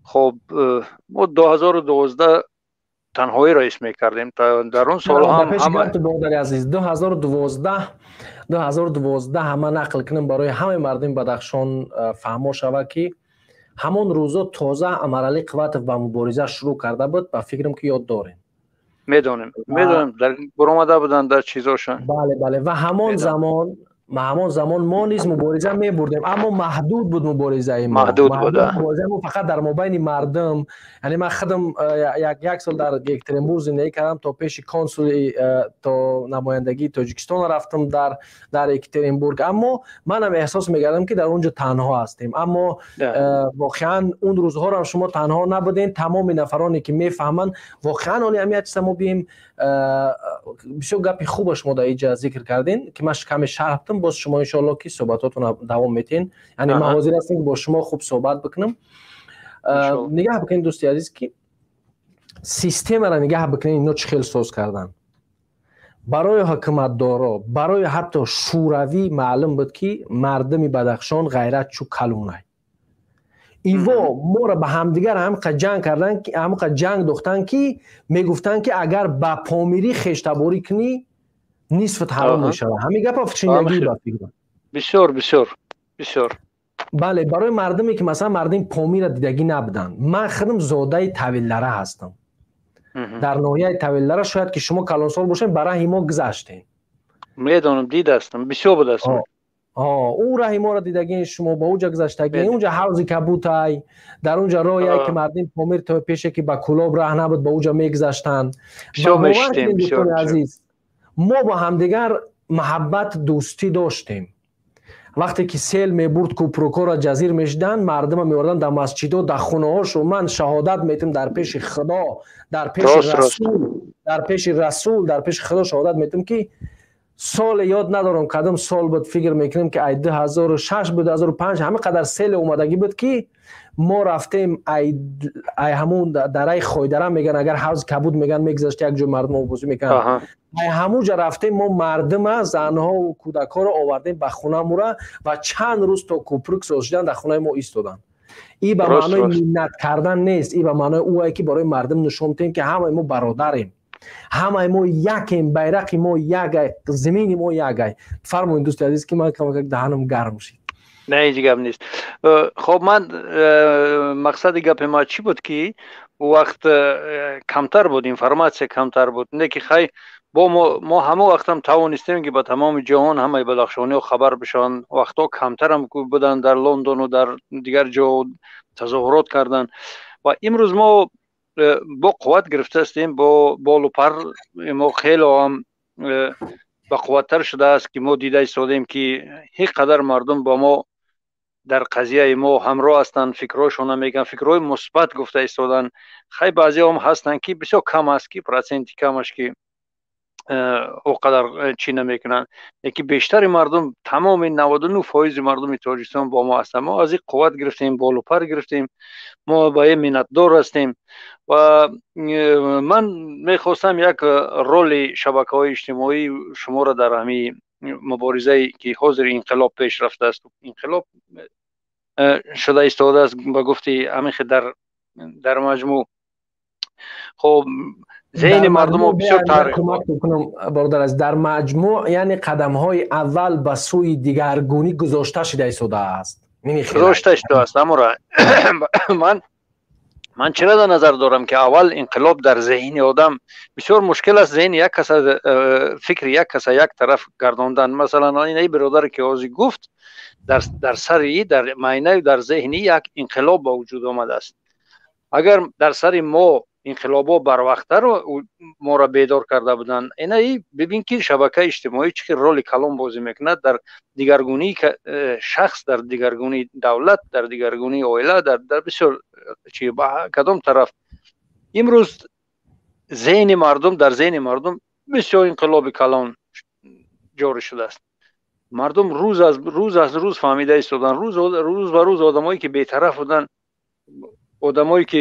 Хоб, мо 2012 танҳоӣ раис мекардем, дар он сол ҳам. Бародари азиз, 2012 ҳама нақл кунем, барои ҳамаи мардуми Бадахшон фаҳмо шавад, ки ҳамон рӯзо тоза Амаралӣ Қувватов ба мубориза шурӯъ карда буд. Ба фикрам, ки ёд дорем. Медонем, медонем, баромада буданд дар чизошон. Бале, ва ҳамон замон Ҳамон замон мо низ мубориза мебурдем, аммо маҳдуд буд муборизаи мо. Маҳдуд буд. Муборизаи мо фақат дар мобайни мардум. Яъне ман худам як сол дар Екатеринбург зиндагӣ кардам, то пеши консули, то намояндагии Тоҷикистон рафтам дар Екатеринбург, аммо манам эҳсос мекардам, ки дар он ҷо танҳо ҳастем. Аммо воқеан он рӯзҳоро ҳам шумо танҳо набудем. Тамоми нафароне ки мефаҳманд воқеан, оли ҳам як чиза мо бием, бисёр гапи хуба шумо дар инҷа зикр кардем, ки ман каме шарҳ додам. Боз шумо иншоалло ки суҳбатотонро давом метиҳен. Яъне ман ҳозир ҳастем, ки бо шумо хуб суҳбат бикунам. Нигаҳ бикунед, дӯсти азиз, ки системаро нигаҳ бикунед, ино чӣ хел соз кардан барои ҳукуматдоро, барои ҳатто Шӯравӣ маълум буд, ки мардуми Бадахшон ғайрат чу калунай. Иво моро ба ҳамдигар ҳамқа ҷанг кардан, ҳамқа ҷанг дохтан, ки мегуфтанд, ки агар ба Помирӣ хештаборӣ кунӣ, нисфат ҳаром мешавад. Ҳамин гапа шунидагӣ ба фикрам. Бисёр, бисёр, бисёр. Бале, барои мардуме ки масалан мардуми Помира дидагӣ набуданд. Ман худам зодаи Тавиллара ҳастам, дар ноҳияи Тавиллара. Шояд ки шумо калонсол бошед, ба раҳи мо гузаштем. Медонам, дидастам, бисёр будастам. Ӯ раҳи моро дидагӣ шумо, ба уҷа гузаштагӣ. Унҷа ҳавзи кабутай, дар унҷа роҳе ки мардуми Помир то пеше ки ба Кулоб раҳ набуд, ба уҷа мегузаштанд. Азиз, мо бо ҳамдигар муҳаббат, дӯстӣ доштем. Вақте ки сел мебурд, купрукоро ҷазир мешиданд, мардума меоварданд дар масҷидо, дар хонаҳошо. Ман шаҳодат метам дар пеши Худо, дар пеши Расул, дар пеши Расул, дар пеши Худо шаҳодат метам, ки соле ёд надорам, кадом сол буд, фикр мекунем, ки ай 2006 буд, 2005, ҳама қадар сел омадагӣ буд, ки мо рафтем ай ҳамун дараи Хойдара меган, агар ҳавзи кабуд меган, мегузашт, як ҷо мардум обозӣ мекунанд, ай ҳамунҷа рафтем мо, мардума, занҳову кӯдакҳоро овардем ба хонамура ва чанд рӯз то купрук соз шудан дар хонаи мо истоданд. И ба маънои миннат кардан нест, и ба маънои ӯе ки барои мардум нишон медиҳем, ки ҳамаи мо бародарем, ҳамаи мо якем, байрақи мо якай, зимини мо якай. Фармоед, дӯсти азиз, ки ман камакак даҳанам гарм шид. Не, ҳеҷ гап нест. Хоб, ман мақсади гапи ман чӣ буд, ки ӯ вақт камтар буд, информатсия камтар буд, не ки хай бо мо ҳамон вақтам тавонистем, ки ба тамоми ҷаҳон ҳамаи бадахшониҳо хабар бишаванд. Вақтҳо камтарам буданд, дар Лондону дар дигар ҷо тазоҳурот карданд ва имрӯз мо бо қувват гирифтаастем, бо болу пар мо хело ҳам бақувваттар шудааст, ки мо дида истодем, ки ҳеҷ қадар мардум ба мо дар қазияи мо ҳамроҳ ҳастанд, фикрҳошона мегӯянд, фикрҳои мусбат гуфта истоданд. Хай, баъзеҳом ҳастанд, ки бисёр кам аст, ки проценти камаш, ки о қадар чӣ намекунанд, лекин бештари мардум, тамоми 99 фоизи мардуми Тоҷикистон бо мо ҳастанд. Мо аз ин қувват гирифтем, болупар гирифтем, мо ба ин миннатдор ҳастем. Ва ман мехостам як роли шабакаҳои иҷтимоӣ шуморо дар ҳамин муборизае, ки ҳозир инқилоб пеш рафтааст, инқилоб шуда истодааст, ба гуфти ҳамин дар маҷмӯъ, хоб, зеҳни мардумо бисёр кӯмак мекунам, бародар азиз. Дар маҷмӯъ, яъне қадамҳои аввал ба сӯи дигаргунӣ гузошта шуда истодааст. Гузошта шудааст. Амора ман чиро дар назар дорам, ки аввал инқилоб дар зеҳни одам бисёр мушкил аст, зеҳни як каса, фикри як каса як тараф гардондан. Масалан, ин бародаре ки ҳозир гуфт, дар сари, дар майнаю дар зеҳни як инқилоб ба вуҷуд омадааст. Агар дар сари мо инқилобҳо барвақттар моро бедор карда буданд, инаи бибин, ки шабакаи иҷтимоӣ чӣ хел роли калон бозӣ мекунад дар дигаргунии шахс, дар дигаргунии давлат, дар дигаргунии оила, дар бисёр чи, ба кадом тараф. Имрӯз зеҳни мардум, дар зеҳни мардум бисёр инқилоби калон ҷорӣ шудааст. Мардум рӯз аз рӯз фаҳмида истоданд, рӯз ба рӯз одамое ки бетараф буданд, одамое ки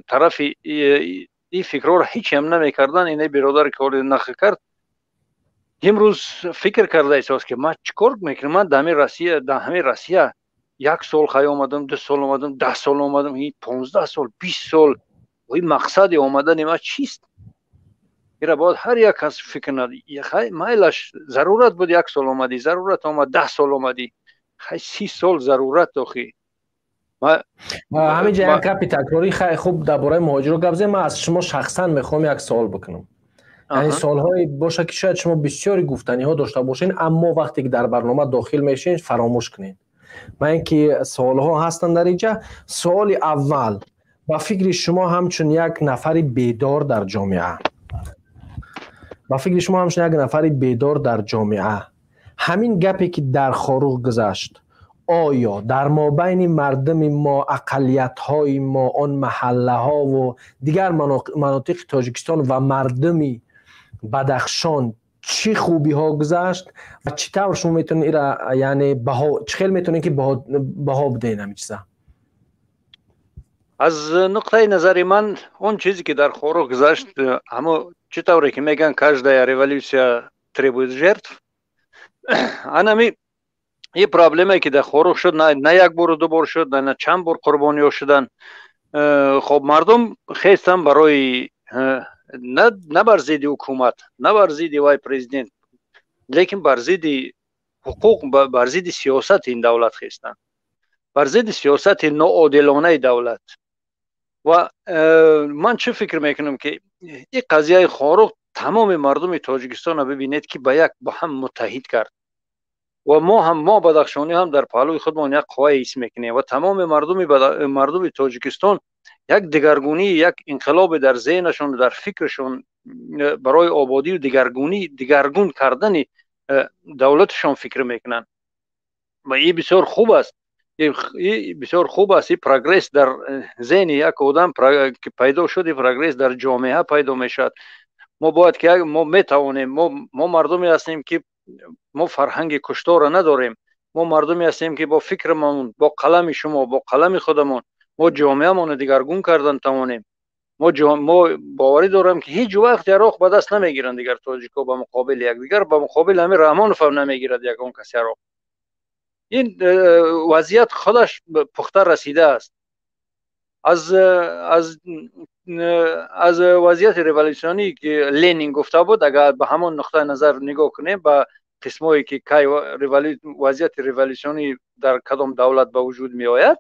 тарафи ин фикрҳоро ҳеҷ ҳам намекарданд, ине биродаре ки ҳоли нақл кард, имрӯз фикр карда истодааст, ки ман чӣ кор мекунам? Ман дар ҳамин Россия як сол хай омадам, 2 сол омадам, 10 сол омадам, 15 сол, 20 сол, ин мақсади омадани ман чист? Ира бояд ҳар як кас фикр кунад. Майлаш, зарурат буд, як сол омадӣ, зарурат омад, 10 сол омадӣ, хай, 30 сол зарурат охи. Ҳамин ҷа як гапи такрорӣ. Хай, хуб, дар бораи муҳоҷиро гап зем. Ман аз шумо шахсан мехоҳам як суол бикунам. Яъне суолҳое боша, ки шояд шумо бисёри гуфтаниҳо дошта бошед, аммо вақте ки дар барнома дохил мешед, фаромӯш кунед. Ман ин ки суолҳо ҳастанд дар инҷа. Суоли аввал: ба фикри шумо, ҳамчун як нафари бедор дар ҷомеа, ба фикри шумо, ҳамчун як нафари бедор дар ҷомеа, ҳамин гапе ки дар Хоруғ гузашт, оё дар мобайни мардуми мо, ақаллиятҳои мо, он маҳаллаҳову дигар манотиқи Тоҷикистон ва мардуми Бадахшон чӣ хубиҳо гузашт ва чӣ тавр шумо метавонед ира, яъне баҳо, чӣ хел метавонед ки баҳо бидиҳед ҳамин чиза? Аз нуқтаи назари ман, он чизе ки дар Хоруғ гузашт, ҳамо чӣ тавре ки мегӯянд, каждая революция требует жертв, анами ин проблемае ки дар Хоруғ шуд, на як бору ду бор шуд, на чанд бор қурбониҳо шуданд. Хоб, мардум хестанд барои на бар зидди ҳукумат, на бар зидди вай президент, лекин бар зидди ҳуқуқ, бар зидди сиёсати ин давлат хестанд, бар зидди сиёсати ноодилонаи давлат. Ва ман чӣ фикр мекунам, ки ин қазияи Хоруғ тамоми мардуми Тоҷикистонро, бибинед, ки ба як ба ҳам муттаҳид кард. Ва мо ҳам, мо бадахшонӣ ҳам дар паҳлӯи худмон як қуввае ҳис мекунем ва тамоми мардуми Тоҷикистон як дигаргунӣ, як инқилобе дар зеҳнашон, дар фикрашон барои ободию дигаргунӣ, дигаргун кардани давлаташон фикр мекунанд. Ва ин бисёр хуб аст, ин бисёр хуб аст. Ин прогресс дар зеҳни як одам ки пайдо шуд, ин прогресс дар ҷомеа пайдо мешавад. Мо бояд ки мо метавонем, мо мардуме ҳастем, ки мо фарҳанги кушторро надорем. Мо мардуме ҳастем, ки бо фикрмон, бо қалами шумо, бо қалами худамон мо ҷомеамонро дигаргун кардан тавонем. Мо боварӣ дорам, ки ҳеҷ вақт яроқ ба даст намегиранд дигар тоҷикҳо ба муқобили якдигар, ба муқобили ҳамин Раҳмонов ҳам намегирад ягон кас яроқ. Ин вазъият худаш пухта расидааст. Аз вазъияти революсионӣ, ки Ленин гуфта буд, агар ба ҳамон нуқтаи назар нигоҳ кунем, ба қисмое ки кай вазъияти революсионӣ дар кадом давлат ба вуҷуд меояд,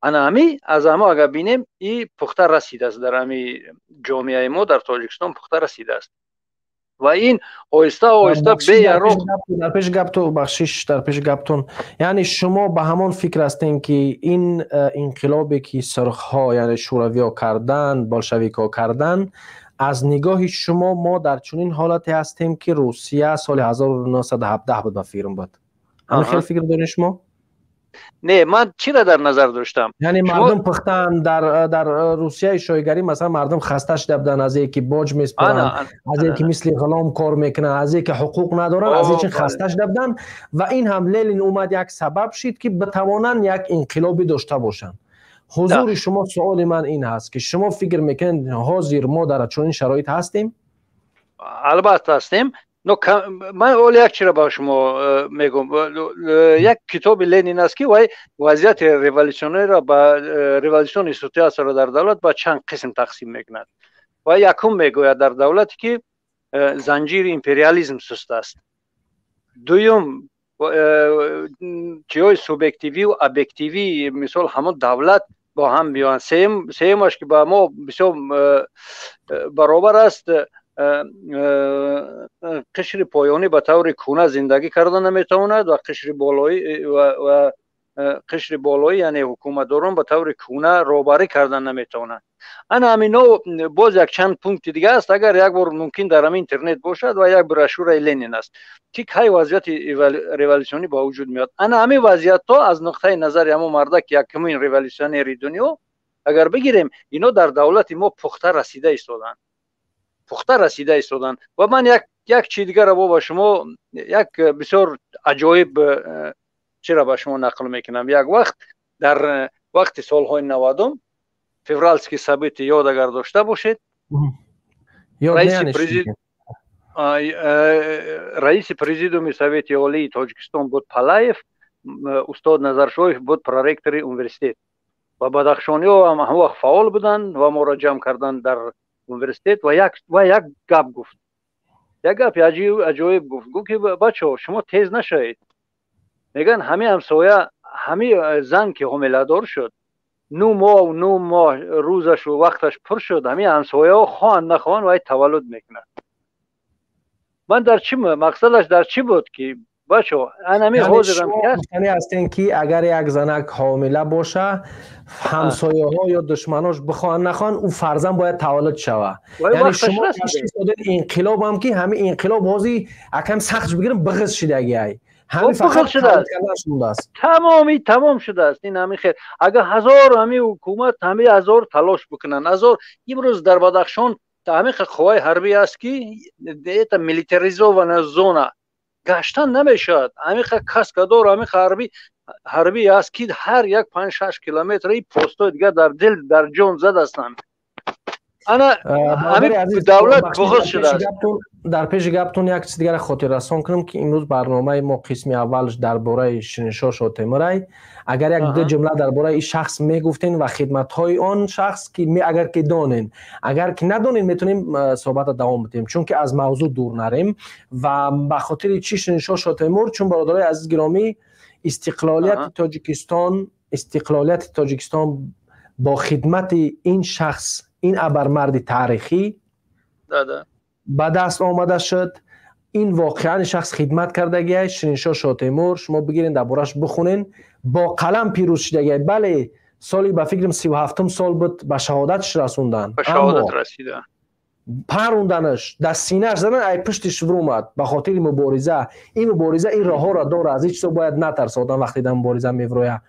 ана ҳами аз ҳамо агар бинем, и пухта расидааст дар ҳами ҷомеаи мо, дар Тоҷикистон пухта расидааст. Ва ин оҳиста оҳиста беяроқ Дар пеши гапту, бахшиш, дар пеши гаптун, яъне шумо ба ҳамон фикр ҳастем, ки ин инқилобе ки сурхҳо, яъне шӯравиҳо кардан, болшевикҳо кардан, аз нигоҳи шумо мо дар чунин ҳолате ҳастем, ки Русия соли 1917 буд, ба фикрам буд, ҳамин хел фикр доред шумо? Не, ман чиро дар назар доштам? Яъне мардум пухтан дар Русияи шоҳигарӣ, масалан, мардум хаста шуда буданд аз ие ки боҷ меспоранд, аз ие ки мисли ғулом кор мекунанд, аз ие ки ҳуқуқ надоранд, аз ин хаста шуда буданд. Ва ин ҳам Ленин омад, як сабаб шид, ки битавонанд як инқилобӣ дошта бошанд. Ҳузури шумо, суоли ман ин ҳаст, ки шумо фикр мекунед, ҳозир мо дар чунин шароит ҳастем? Албатта ҳастем. Но ман ҳоло як чиро ба шумо мегӯм. Як китоби Ленин аст, ки вай вазъияти революционерро ба революционный ситуацияро дар давлат ба чанд қисм тақсим мекунад. Ва якум мегӯяд, дар давлате ки занҷири империализм суст аст. Дуюм, чиҳои субъективию объективӣ, мисол, ҳамон давлат бо ҳам биёянд. Сеюмаш, ки ба мо бисёр баробар аст, қишри поёнӣ ба таври кӯна зиндагӣ карда наметавонад ва қишри болоӣ ва қишри болоӣ, яъне ҳукуматдорон, ба таври кӯна роҳбарӣ кардан наметавонанд. Ана ҳамино боз якчанд пункти дига аст. Агар як бор мумкин дар ҳамин интернет бошад, ва як брошюраи Ленин аст, ки кай вазъияти революсионӣ ба вуҷуд меояд. Ана ҳамин вазъиятҳо аз нуқтаи назари ҳамон мардак, якумин революционери дунё, агар бигирем, ино дар давлати мо пухта расида истоданд, пухта расида истоданд. Ва ман як чизи дигарро бо ба шумо, як бисёр аҷоиб чиро ба шумо нақл мекунам. Як вақт дар вақти солҳои 90-ум, февральский события ёд агар дошта бошед, раиси президиуми Совети Олии Тоҷикистон буд Палаев, устод Назаршоев буд проректори университет. Ва бадахшониҳо ҳам ҳамон вақт фаъол буданд ва моро ҷамъ карданд дар университет ва як гап гуфт, як гапи аҷоиб гуфт. Гуфт, ки бачаҳо, шумо тез нашавед. Мегӯянд, ҳамин ҳамсоя, ҳамин зан ки ҳомиладор шуд, 9 моҳ, 9 моҳ рӯзашу вақташ пур шуд, ҳамин ҳамсояҳо хоҳанд нахоҳанд вай таваллуд мекунад. Ман дар чӣ мақсадаш дар чӣ буд, ки бачо анами ҳозирам гуфтанӣ ҳастем, ки агар як занак ҳомила боша, ҳамсояҳо ё душманош бихоҳанд нахоҳанд, ӯ фарзанд бояд таваллуд шава. Яъне шумо ташхис додед инқилобам, ки ҳамин инқилоб ҳозир акам сахтш бигирам, биғиз шидагиай. Ҳамин фақат шудааст, тамоми тамом шудааст. Ин ҳамин хел, агар ҳазор ҳамин ҳукумат, ҳамин ҳазор талош бикунанд, ҳазор. Имрӯз дар Бадахшон ҳамин қувваи ҳарбӣ аст, ки это милитаризованная зона, гаштан намешавад. Ҳамин каскадор, ҳамин ҳарбӣ аст, ки ҳар як 5-6 километри постои дигар дар дил, дар ҷон зад ҳастанд. Ана ҳамин давлат буғиз шудааст. Дар пеши гаптон як чиз дигара хотиррасон кунам, ки имрӯз барномаи мо қисми аввалш дар бораи Шириншоҳ Шотемурай. Агар як ду ҷумла дар бораи ин шахс мегуфтен ва хидматҳои он шахс, ки агар ки донен, агар ки надонен, метавонем суҳбатро давом бидиҳем, чунки аз мавзӯъ дур нарем. Ва ба хотири чӣ Шириншоҳ Шотемур? Чун, бародарои азиз гиромӣ, истиқлолияти Тоҷикистон бо хидмати ин шахс, ин абармарди таърихӣ ба даст омада шуд. Ин воқеан шахс хидмат кардагиай, Шириншоҳ Шотемур. Шумо бигирен, дар бораш бихонен, бо қалам пирӯз шудагиай. Бале, соли, ба фикрам, 37-ум сол буд, ба шаҳодатш расонданд. Паронданаш, дар синааш задан, ай пуштиш вурумад ба хотири мубориза. Ин мубориза ин роҳҳоро дорад, аз ҳеҷ чизо бояд натарса одам вақте дар мубориза меврояд.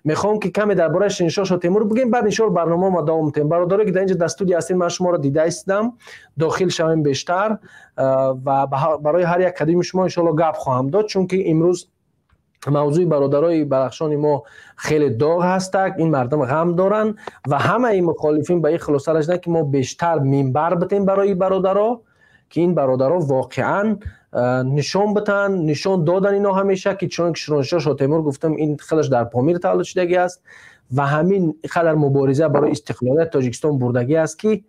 Мехоҳам, ки каме дар бораи Шириншоҳ Шотемур бигӯем, баъд иншоалло барномаро давом метем. Бародаре, ки дар инҷа дар студия ҳастед, ман шуморо дида истидам, дохил шавем бештар ва барои ҳар як кадоми шумо иншоалло гап хоҳам дод, чунки имрӯз мавзӯи бародарои Бадахшони мо хеле доғ ҳастак. Ин мардум ғам доранд ва ҳамаи мухолифин ба ин хулоса расиданд, ки мо бештар минбар битем барои бародаро, ки ин бародаро воқеан нишон битанд, нишон додан ино ҳамеша, ки чунон ки Шириншоҳ Шотемур гуфтам, ин хелаш дар Помир таваллуд шудагӣ аст ва ҳамин қадар мубориза барои истиқлолияти Тоҷикистон бурдагӣ аст, ки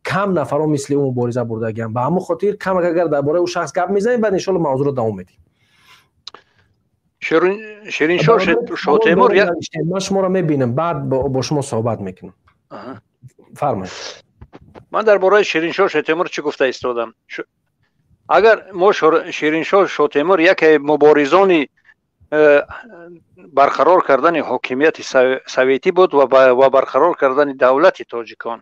кам нафарон мисли ӯ мубориза бурдагианд. Ба ҳамон хотир камак агар дар бораи ӯ шахс гап мезанем, баъд иншоалло мавзӯъро давом медиҳем. Шириншоҳ Шотемур. Ман шуморо мебинам, баъд бо шумо суҳбат мекунам, фармоед. Ман дар бораи Шириншоҳ Шотемур чӣ гуфта истодам? Агар мо Шириншоҳ Шотемур яке муборизони барқарор кардани ҳокимияти советӣ буд ва барқарор кардани давлати тоҷикон.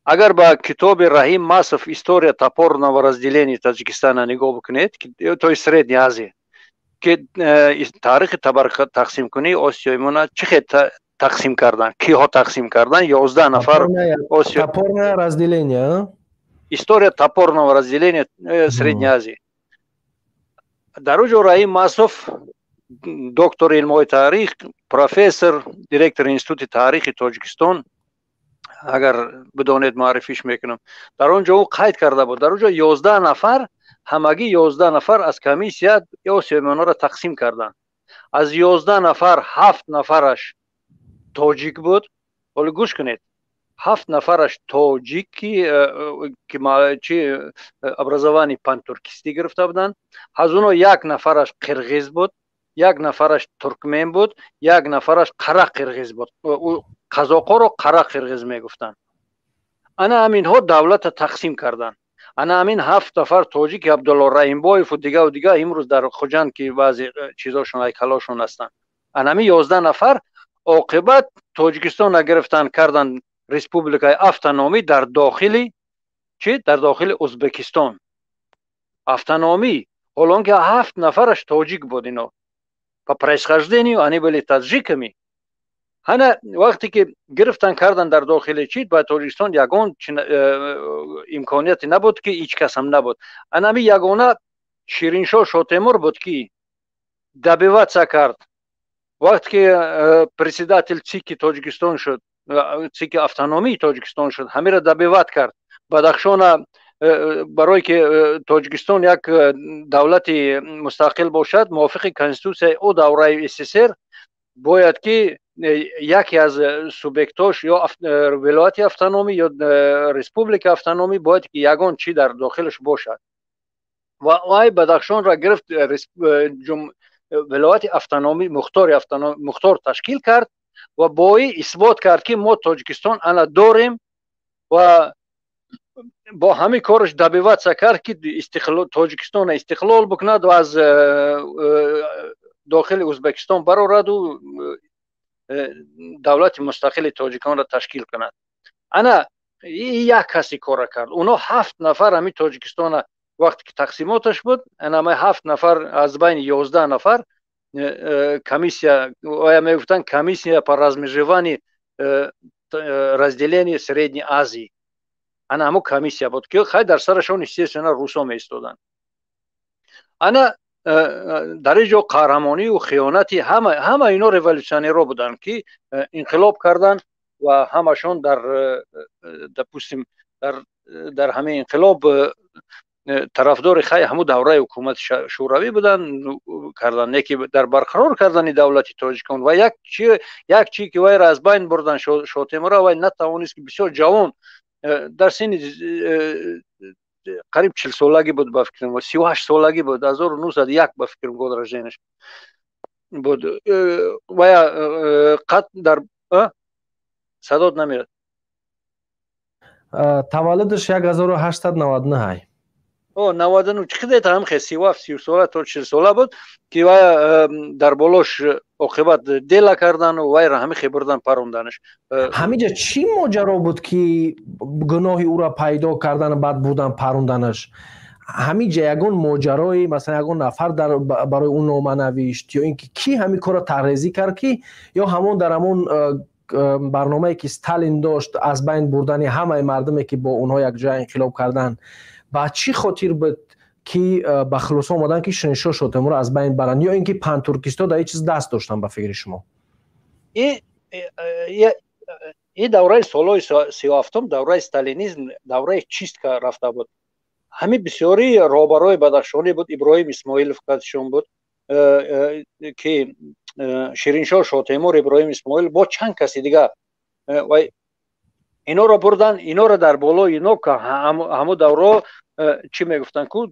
Агар ба китоби Раҳим Масов «История топорного разделения Таджикистана» нигоҳ бикунед, то есть Средней Азии, ки таърихи тақсимкунии Осиёи мона чӣ хел тақсим кардан, киҳо тақсим кардан, 11 нафар. Топорное разделение. «История топорного разделения Средней Азии». Дар он ҷо Раҳим Масов, доктори илмҳои таърих, профессор, директори Институти таърихи Тоҷикистон, агар бидонед, муаррифиш мекунам, дар он ҷо ӯ қайд карда буд: дар он ҷо 11 нафар, ҳамагӣ 11 нафар аз комиссия Осиёи Миёнаро тақсим карданд. Аз 11 нафар ҳафт нафараш тоҷик буд. Ҳоло гӯш кунед: ҳафт нафараш тоҷик, ки чи образование пантуркистӣ гирифта буданд. Аз оно як нафараш қирғиз буд, як нафараш туркмен буд, як нафараш қара қирғиз буд. Қазоқҳоро қара қирғиз мегуфтанд. Ана ҳаминҳо давлата тақсим карданд. Ана ҳамин ҳафт нафар тоҷик, Абдулло Раҳимбоеву дигаву дига, имрӯз дар Хуҷанд, ки баъзе чизошон, ҳайкалошон ҳастанд. Ана ҳамин 11 нафар оқибат Тоҷикистонро гирифтанд, карданд республикаи автономӣ дар дохили чи, дар дохили Ӯзбекистон автономӣ. Ҳолон ки ҳафт нафараш тоҷик буд, ино по происхождению они были таджиками. Ҳана вақте ки гирифтан, кардан дар дохили чи, ба Тоҷикистон ягон имконияте набуд, ки ҳеҷ касам набуд. Анами ягона Шириншоҳ Шотемур буд, ки добиваться кард. Вақте ки председатель ЦИКи Тоҷикистон шуд, ЦИКи автономии Тоҷикистон шуд, ҳамира добивать кард Бадахшона, барое ки Тоҷикистон як давлати мустақил бошад, мувофиқи конститутсияи ӯ давраи СССР бояд ки яке аз субъектош ё вилояти автономӣ, ё республика автономӣ бояд ки ягон чӣ дар дохилаш бошад. Ва вай Бадахшонро гирифт, вилояти автономӣ, мухтори мухтор ташкил кард ва бо ин исбот кард, ки мо Тоҷикистон ана дорем. Ва Бо ҳамин кораш добиваться кард, ки Тоҷикистона истиқлол бикунад ва аз дохили Ӯзбекистон барораду давлати мустақили тоҷиконро ташкил кунад. Ана як каси кора кард. Оно ҳафт нафар ҳамин Тоҷикистона вақте ки тақсимоташ буд, ана ҳафт нафар аз байни 11 нафар комиссия, оя мегуфтанд, комиссия по размежеванию, разделению Средней Азии. Ана ҳамо комиссия буд, ки хай дар сарашон, естественно, русо меистоданд. Ана дар ин ҷо қаҳрамонию хиёнати ҳама ино революционерҳо буданд, ки инқилоб карданд ва ҳамашон дар, допустим, дар ҳамин инқилоб тарафдори хай ҳамун давраи ҳукумати Шӯравӣ буданд, кардан не ки дар барқарор кардани давлати тоҷикон. Ва як чи ки вайро аз байн бурдан, Шотемура, вай натавонист, ки бисёр ҷавон, дар синни қариб 40-солагӣ буд, ба фикрам, 38-солагӣ буд, 1901, ба фикрам, год рождения ш буд. Вая қат дар садот намерад. Таваллудаш 1899. О, 99 чӣ қадар ҳам хе 37, 30 сола то 40 сола буд, ки вая дар болош оқибат дела кардану вайра ҳами хе бурдан, паронданаш. Ҳамиҷа чӣ моҷаро буд, ки гуноҳи ӯро пайдо кардан, баъд бурдан, паронданаш? Ҳамиҷа ягон моҷарои, масалан, ягон нафар барои ӯ нома навишт ё ин ки кӣ ҳамин корро тарҳрезӣ кард, ки ё ҳамон дар ҳамон барномае, ки Сталин дошт, аз байн бурдани ҳамаи мардуме, ки бо онҳо якҷоя инқилоб карданд? Ба чӣ хотир буд, ки ба хулоса омаданд, ки Шириншоҳ Шотемурро аз байн баранд, ё ин ки пантуркистҳо дар ин чиз даст доштанд, ба фикри шумо? Ин давраи солҳои 37-ум, давраи сталинизм, давраи чистка рафта буд. Ҳамин бисёри роҳбарои бадахшонӣ буд, Иброҳим Исмоилов катишон буд, ки Шириншоҳ Шотемур, Иброҳим Исмоил, бо чанд каси дига. Иноро бурдан, иноро дар болои ино ҳамун давро чӣ мегуфтанд ку,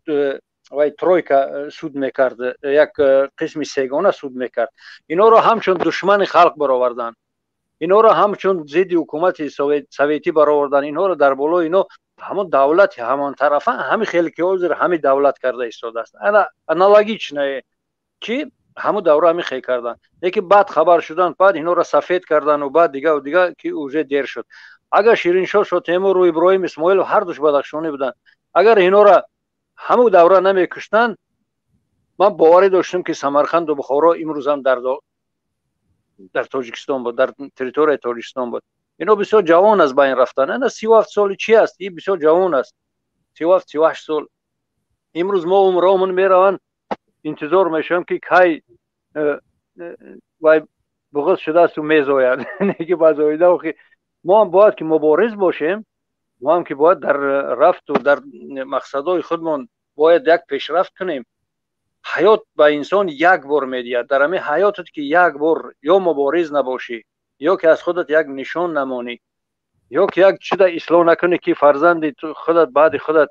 вай тройка суд мекард, як қисми сегона суд мекард. Иноро ҳамчун душмани халқ бароварданд, иноро ҳамчун зидди ҳукумати советӣ бароварданд. Инҳоро дар болои ино ҳамон давлати ҳамон тарафа, ҳамин хеле ки ҳозир ҳамин давлат карда истодааст, аналогичное, ки ҳамун давра ҳамин хел карданд. Лекин баъд хабар шуданд, баъд инҳоро сафед кардану баъд дигаву дига, ки уже дер шуд. Агар Шириншоҳ Шотемуру Иброҳим Исмоилов, ҳардуш бадахшонӣ буданд, агар инҳоро ҳамун давра намекуштанд, ман боварӣ доштам, ки Самарқанду Бухоро имрӯзам дар Тоҷикистон буд, дар территорияи Тоҷикистон буд. Ино бисёр ҷавон аз байн рафтанд. Ана 37 соли чи аст? И бисёр ҷавон аст, 37, 38 сол. Имрӯз мо умромон мераванд, интизор мешавем, ки кай вай буғиз шудаасту мезояд. Неки ба зоида мо ҳам бояд ки мубориз бошем, мо ҳам ки бояд дар рафту дар мақсадҳои худмон бояд як пешрафт кунем. Ҳаёт ба инсон як бор медиҳад. Дар ҳамин ҳаётат ки як бор ё мубориз набошӣ, ё ки аз худат як нишон намонӣ, ё ки як чида ислоҳ накунӣ, ки фарзанди худат баъди худат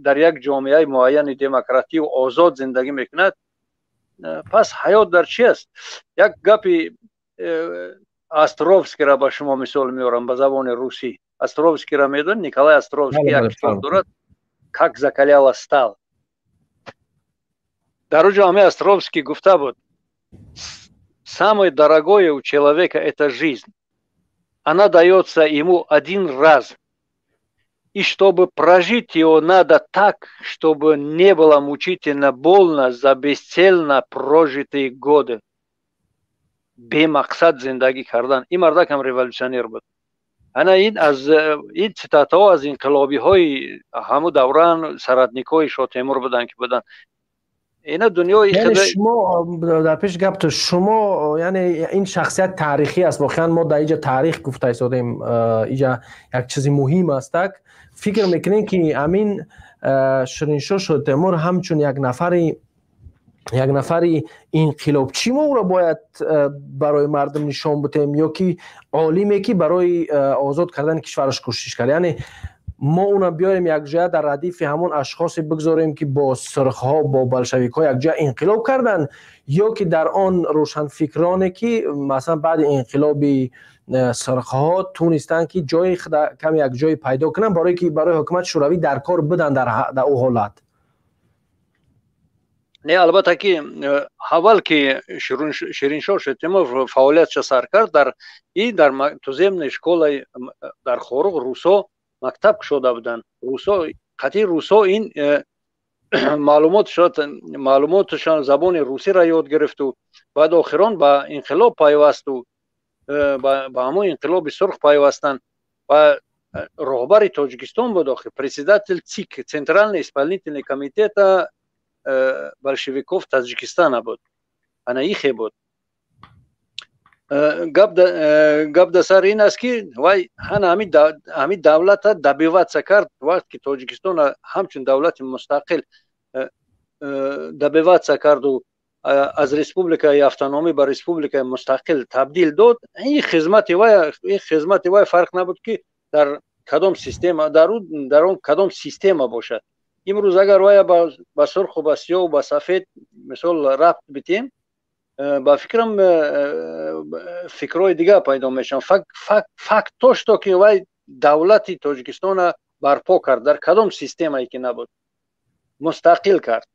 дар як ҷомеаи муайяни демократию озод зиндагӣ мекунад, пас ҳаёт дар чи аст? Як гапи Островскийра ба шумо мисол меорам ба забони русӣ. Островскийра медонед? Николай Островский як китоб дорад, «Как закалялась сталь». Дар уҷо ҳамин Островский гуфта буд: «Самое дорогое у человека — это жизнь. Она дается ему один раз, и чтобы прожить его надо так, чтобы не было мучительно больно за бесцельно прожитые годы». Бемақсад зиндагӣ кардан. Ин мардакам революционер буд. Ана ин аз ин цитатаҳо аз инқилобиҳои ҳамун давран, соратник ҳои Шотемур буданд, ки буданд ина дунёи. Шумо дар пеши гапту шумо, яъне ин шахсият таърихӣ аст. Воқеан, мо дар иҷа таърих гуфта истодем, иҷа як чизи муҳим астак. Фикр мекунем, ки ҳамин Шириншоҳ Шотемур ҳамчун як нафари инқилобчӣ мо ӯро бояд барои мардум нишон бутем ё ки олиме, ки барои озод кардани кишвараш кӯшиш кард? Яъне Мо уна биёрем, якҷоя дар радифи ҳамон ашхосе бигзорем, ки бо сурхҳо, бо болшевикҳо якҷоя инқилоб карданд, ё ки дар он рӯшанфикроне, ки масалан баъди инқилоби сурхҳо тунистанд, ки ҷои каме як ҷое пайдо кунанд, барое ки барои ҳукумати Шӯравӣ дар кор буданд дар ӯ ҳолат? Не, албатта, ки аввал ки Шириншоҳ Шотемур фаъолиятша сар кард, дар и дар туземная школа дар Хоруғ русо мактаб кушода буданд. Русо қатъи русо ин маълумотшон, забони русиро ёд гирифту баъд охирон ба инқилоб пайвасту ба ҳамон инқилоби сурх пайвастанд ва роҳбари Тоҷикистон буд охир, председатель ЦИК, Центральный исполнительный комитета большевиков Таджикистана буд. Ана ихе буд. Гап да сар ин аст, ки вай ҳана ҳами давлата добиваться кард. Вақт ки Тоҷикистон ҳамчун давлати мустақил добиваться карду, аз республикаи автономӣ ба республикаи мустақил табдил дод, ин хизмати вай фарқ набуд, ки дар кадом система, дар он кадом система бошад. Имрӯз агар вая ба сурху ба сиёҳу ба сафед мисол рабт битем, ба фикрам, фикрҳои дигар пайдо мешаванд. Факт то что ки вай давлати Тоҷикистона барпо кард, дар кадом системае ки набуд, мустақил кард.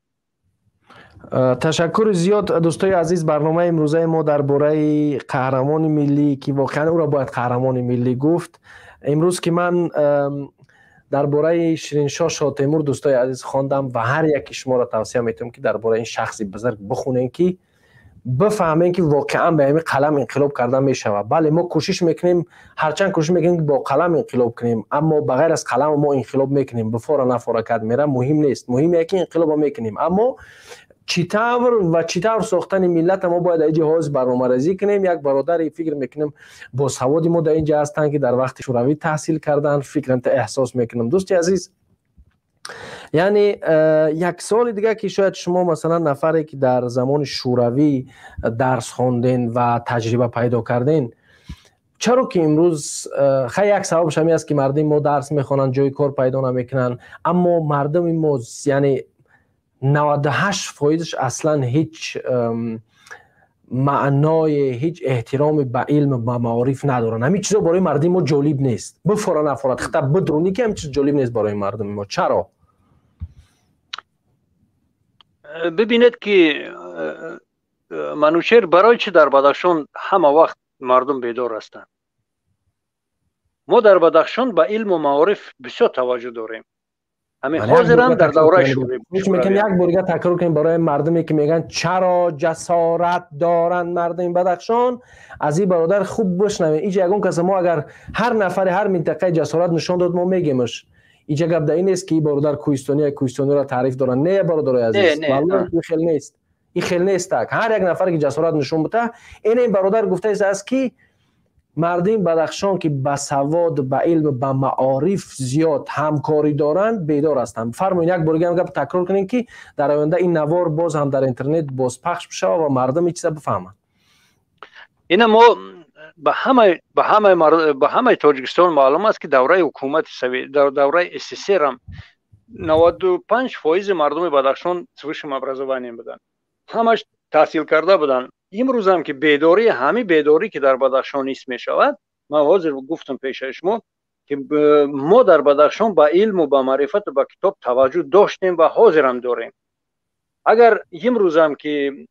Ташаккури зиёд, дӯстои азиз. Барномаи имрӯзаи мо дар бораи қаҳрамони миллӣ, ки воқеан ӯро бояд қаҳрамони миллӣ гуфт. Имрӯз ки ман дар бораи Шириншоҳ Шотемур, дӯстои азиз, хондам ва ҳар яки шуморо тавсия метавам, ки дар бораи ин шахси бузург бихонем, ки бифаҳмем, ки воқеан ба ҳамин қалам инқилоб карда мешавад. Бале, мо кӯшиш мекунем, ҳарчанд кӯшиш мекунем, ки бо қалам инқилоб кунем, аммо ба ғайр аз қалам мо инқилоб мекунем. Бифора нафора кад мера, муҳим нест. Муҳим е ки инқилобо мекунем, аммо чӣ тавр ва чӣ тавр сохтани миллата мо бояд дар ҷиҳоз барномарезӣ кунем. Як бародари, фикр мекунем, босаводи мо дар инҷа ҳастанд, ки дар вақти Шӯравӣ таҳсил карданд, фикрам, эҳсос мекунам. Дӯсти азиз, яъне як суоли дигар, ки шояд шумо, масалан, нафаре ки дар замони Шӯравӣ дарс хонден ва таҷриба пайдо карден, чаро ки имрӯз хай, як сабабш ҳамин аст, ки мардуми мо дарс мехонанд, ҷои кор пайдо намекунанд, аммо мардуми мо, яъне 98 фоизаш аслан ҳеҷ маъное, ҳеҷ эҳтироме ба илм, ба маориф надоранд. Ҳамин чизо барои мардуми мо ҷолиб нест. Бифора нафорад, хата бидронӣ, ки ҳамин чиз ҷолиб нест барои мардуми мо. Чаро? Бибинед, ки Манучер, барои чӣ дар Бадахшон ҳама вақт мардум бедор ҳастанд? Мо дар Бадахшон ба илму маориф бисёр таваҷҷӯҳ дорем. Ҳамин ҳозирам дар давраи Шӯравӣ. Як бор дига такрор кунем барои мардуме, ки мегӯянд, чаро ҷасорат доранд мардуми Бадахшон. Аз ин бародар хуб бишнавем. Иҷа ягон каса мо, агар ҳар нафари ҳар минтақаи ҷасорат нишон дод, мо мегемаш. Иҷа гап дар ин нест, ки ин бародар кӯҳистония, кӯҳистониро таъриф доранд. Не, бародарои азиз, ин хел нест, ин хел нест. Так, ҳар як нафаре ки ҷасорат нишон бита, ин бародар гуфтааст, ки мардуми Бадахшон, ки ба савод, ба илм, ба маориф зиёд ҳамкорӣ доранд, бедор ҳастанд. Фармоед, як бор дига гап такрор кунем, ки дар оянда ин навор боз ҳам дар интернет бозпахш бишавад ва мардум ин чиза бифаҳманд. Ина мо ба ҳамаи Тоҷикистон маълум аст, ки давраи ҳукумати давраи СССР ҳам 95 фоизи мардуми Бадахшон с высшим образованием буданд, ҳамаш таҳсил карда буданд. Имрӯзам ки бедорӣ, ҳамин бедорӣ, ки дар Бадахшон ҳис мешавад, ман ҳозир гуфтам пешаи шумо, ки мо дар Бадахшон ба илму ба маърифату ба китоб таваҷҷӯҳ доштем ва ҳозирам дорем. Агар имрӯзам ки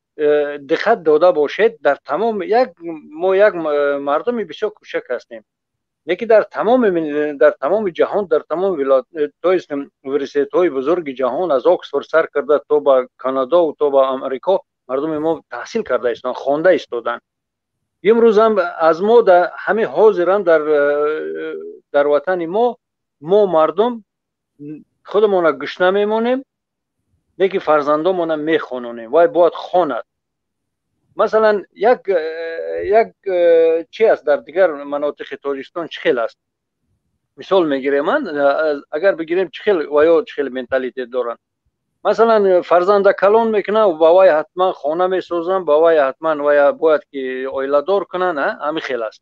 диққат дода бошед, дар тамоми як мо як мардуми бисёр кӯчак ҳастем, лекин дар тамоми ҷаҳон, дар тамоми то есть университетҳои бузурги ҷаҳон, аз Оксфорд сар карда то ба Канадову то ба Амрико, мардуми мо таҳсил карда истоданд, хонда истоданд. Имрӯзам аз мо ҳамин ҳозирам дар ватани мо мардум худамона гушна мемонем, лекин фарзандомона мехононем. Вай бояд хонад. Масалан, як чи аст, дар дигар манотиқи Тоҷикистон чӣ хел аст? Мисол мегирем ман, агар бигирем, чӣ хел ва ё чӣ хел менталитет доранд. Масалан, фарзанда калон мекунанд, ба вай ҳатман хона месозанд, ба вай ҳатман вай бояд ки оиладор кунанд. Ҳамин хел аст,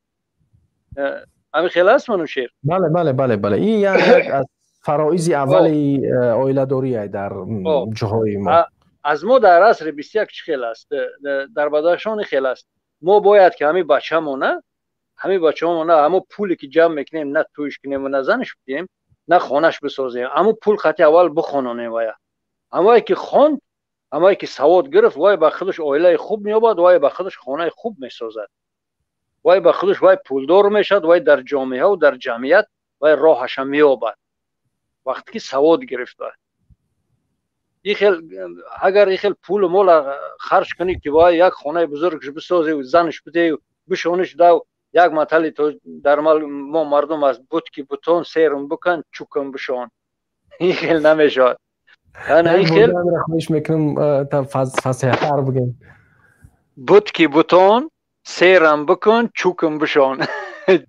ҳамин хел аст, Манушер? Бале. Ин як аз Фароизи аввали оиладорӣ дар ҷоҳои мо. Аз мо дар асри 21 чӣ хел аст, дар Бадахшон хел аст. Мо бояд ки ҳамин бачамона, ҳамин бачаҳомона, ҳамо пуле ки ҷамъ мекунем, на тӯйш кунем, на занаш бидиҳем, на хонаш бисозем, ҳамо пул қати аввал бихононем. Вая ҳамое ки хонд, ҳамое ки савод гирифт, вай ба худаш оилаи хуб меёбад, вай ба худаш хонаи хуб месозад, вай ба худаш вай пулдор мешавад, вай дар ҷомеаву дар ҷамъият вай роҳаша меёбад, вақте ки савод гирифт. Вай агар и хел пулу мола харҷ кунӣ, ки вай як хонаи бузургш бисозӣ, занаш бидею бишониш дав, як матали дар мо мардум аст: «Бут ки бутон, серм бикан, чукам бишон». Ин хел намешавад. Хоҳиш мекунам, фасеҳтар бигем. Бут ки бутон, серам бикун, чукам бишон.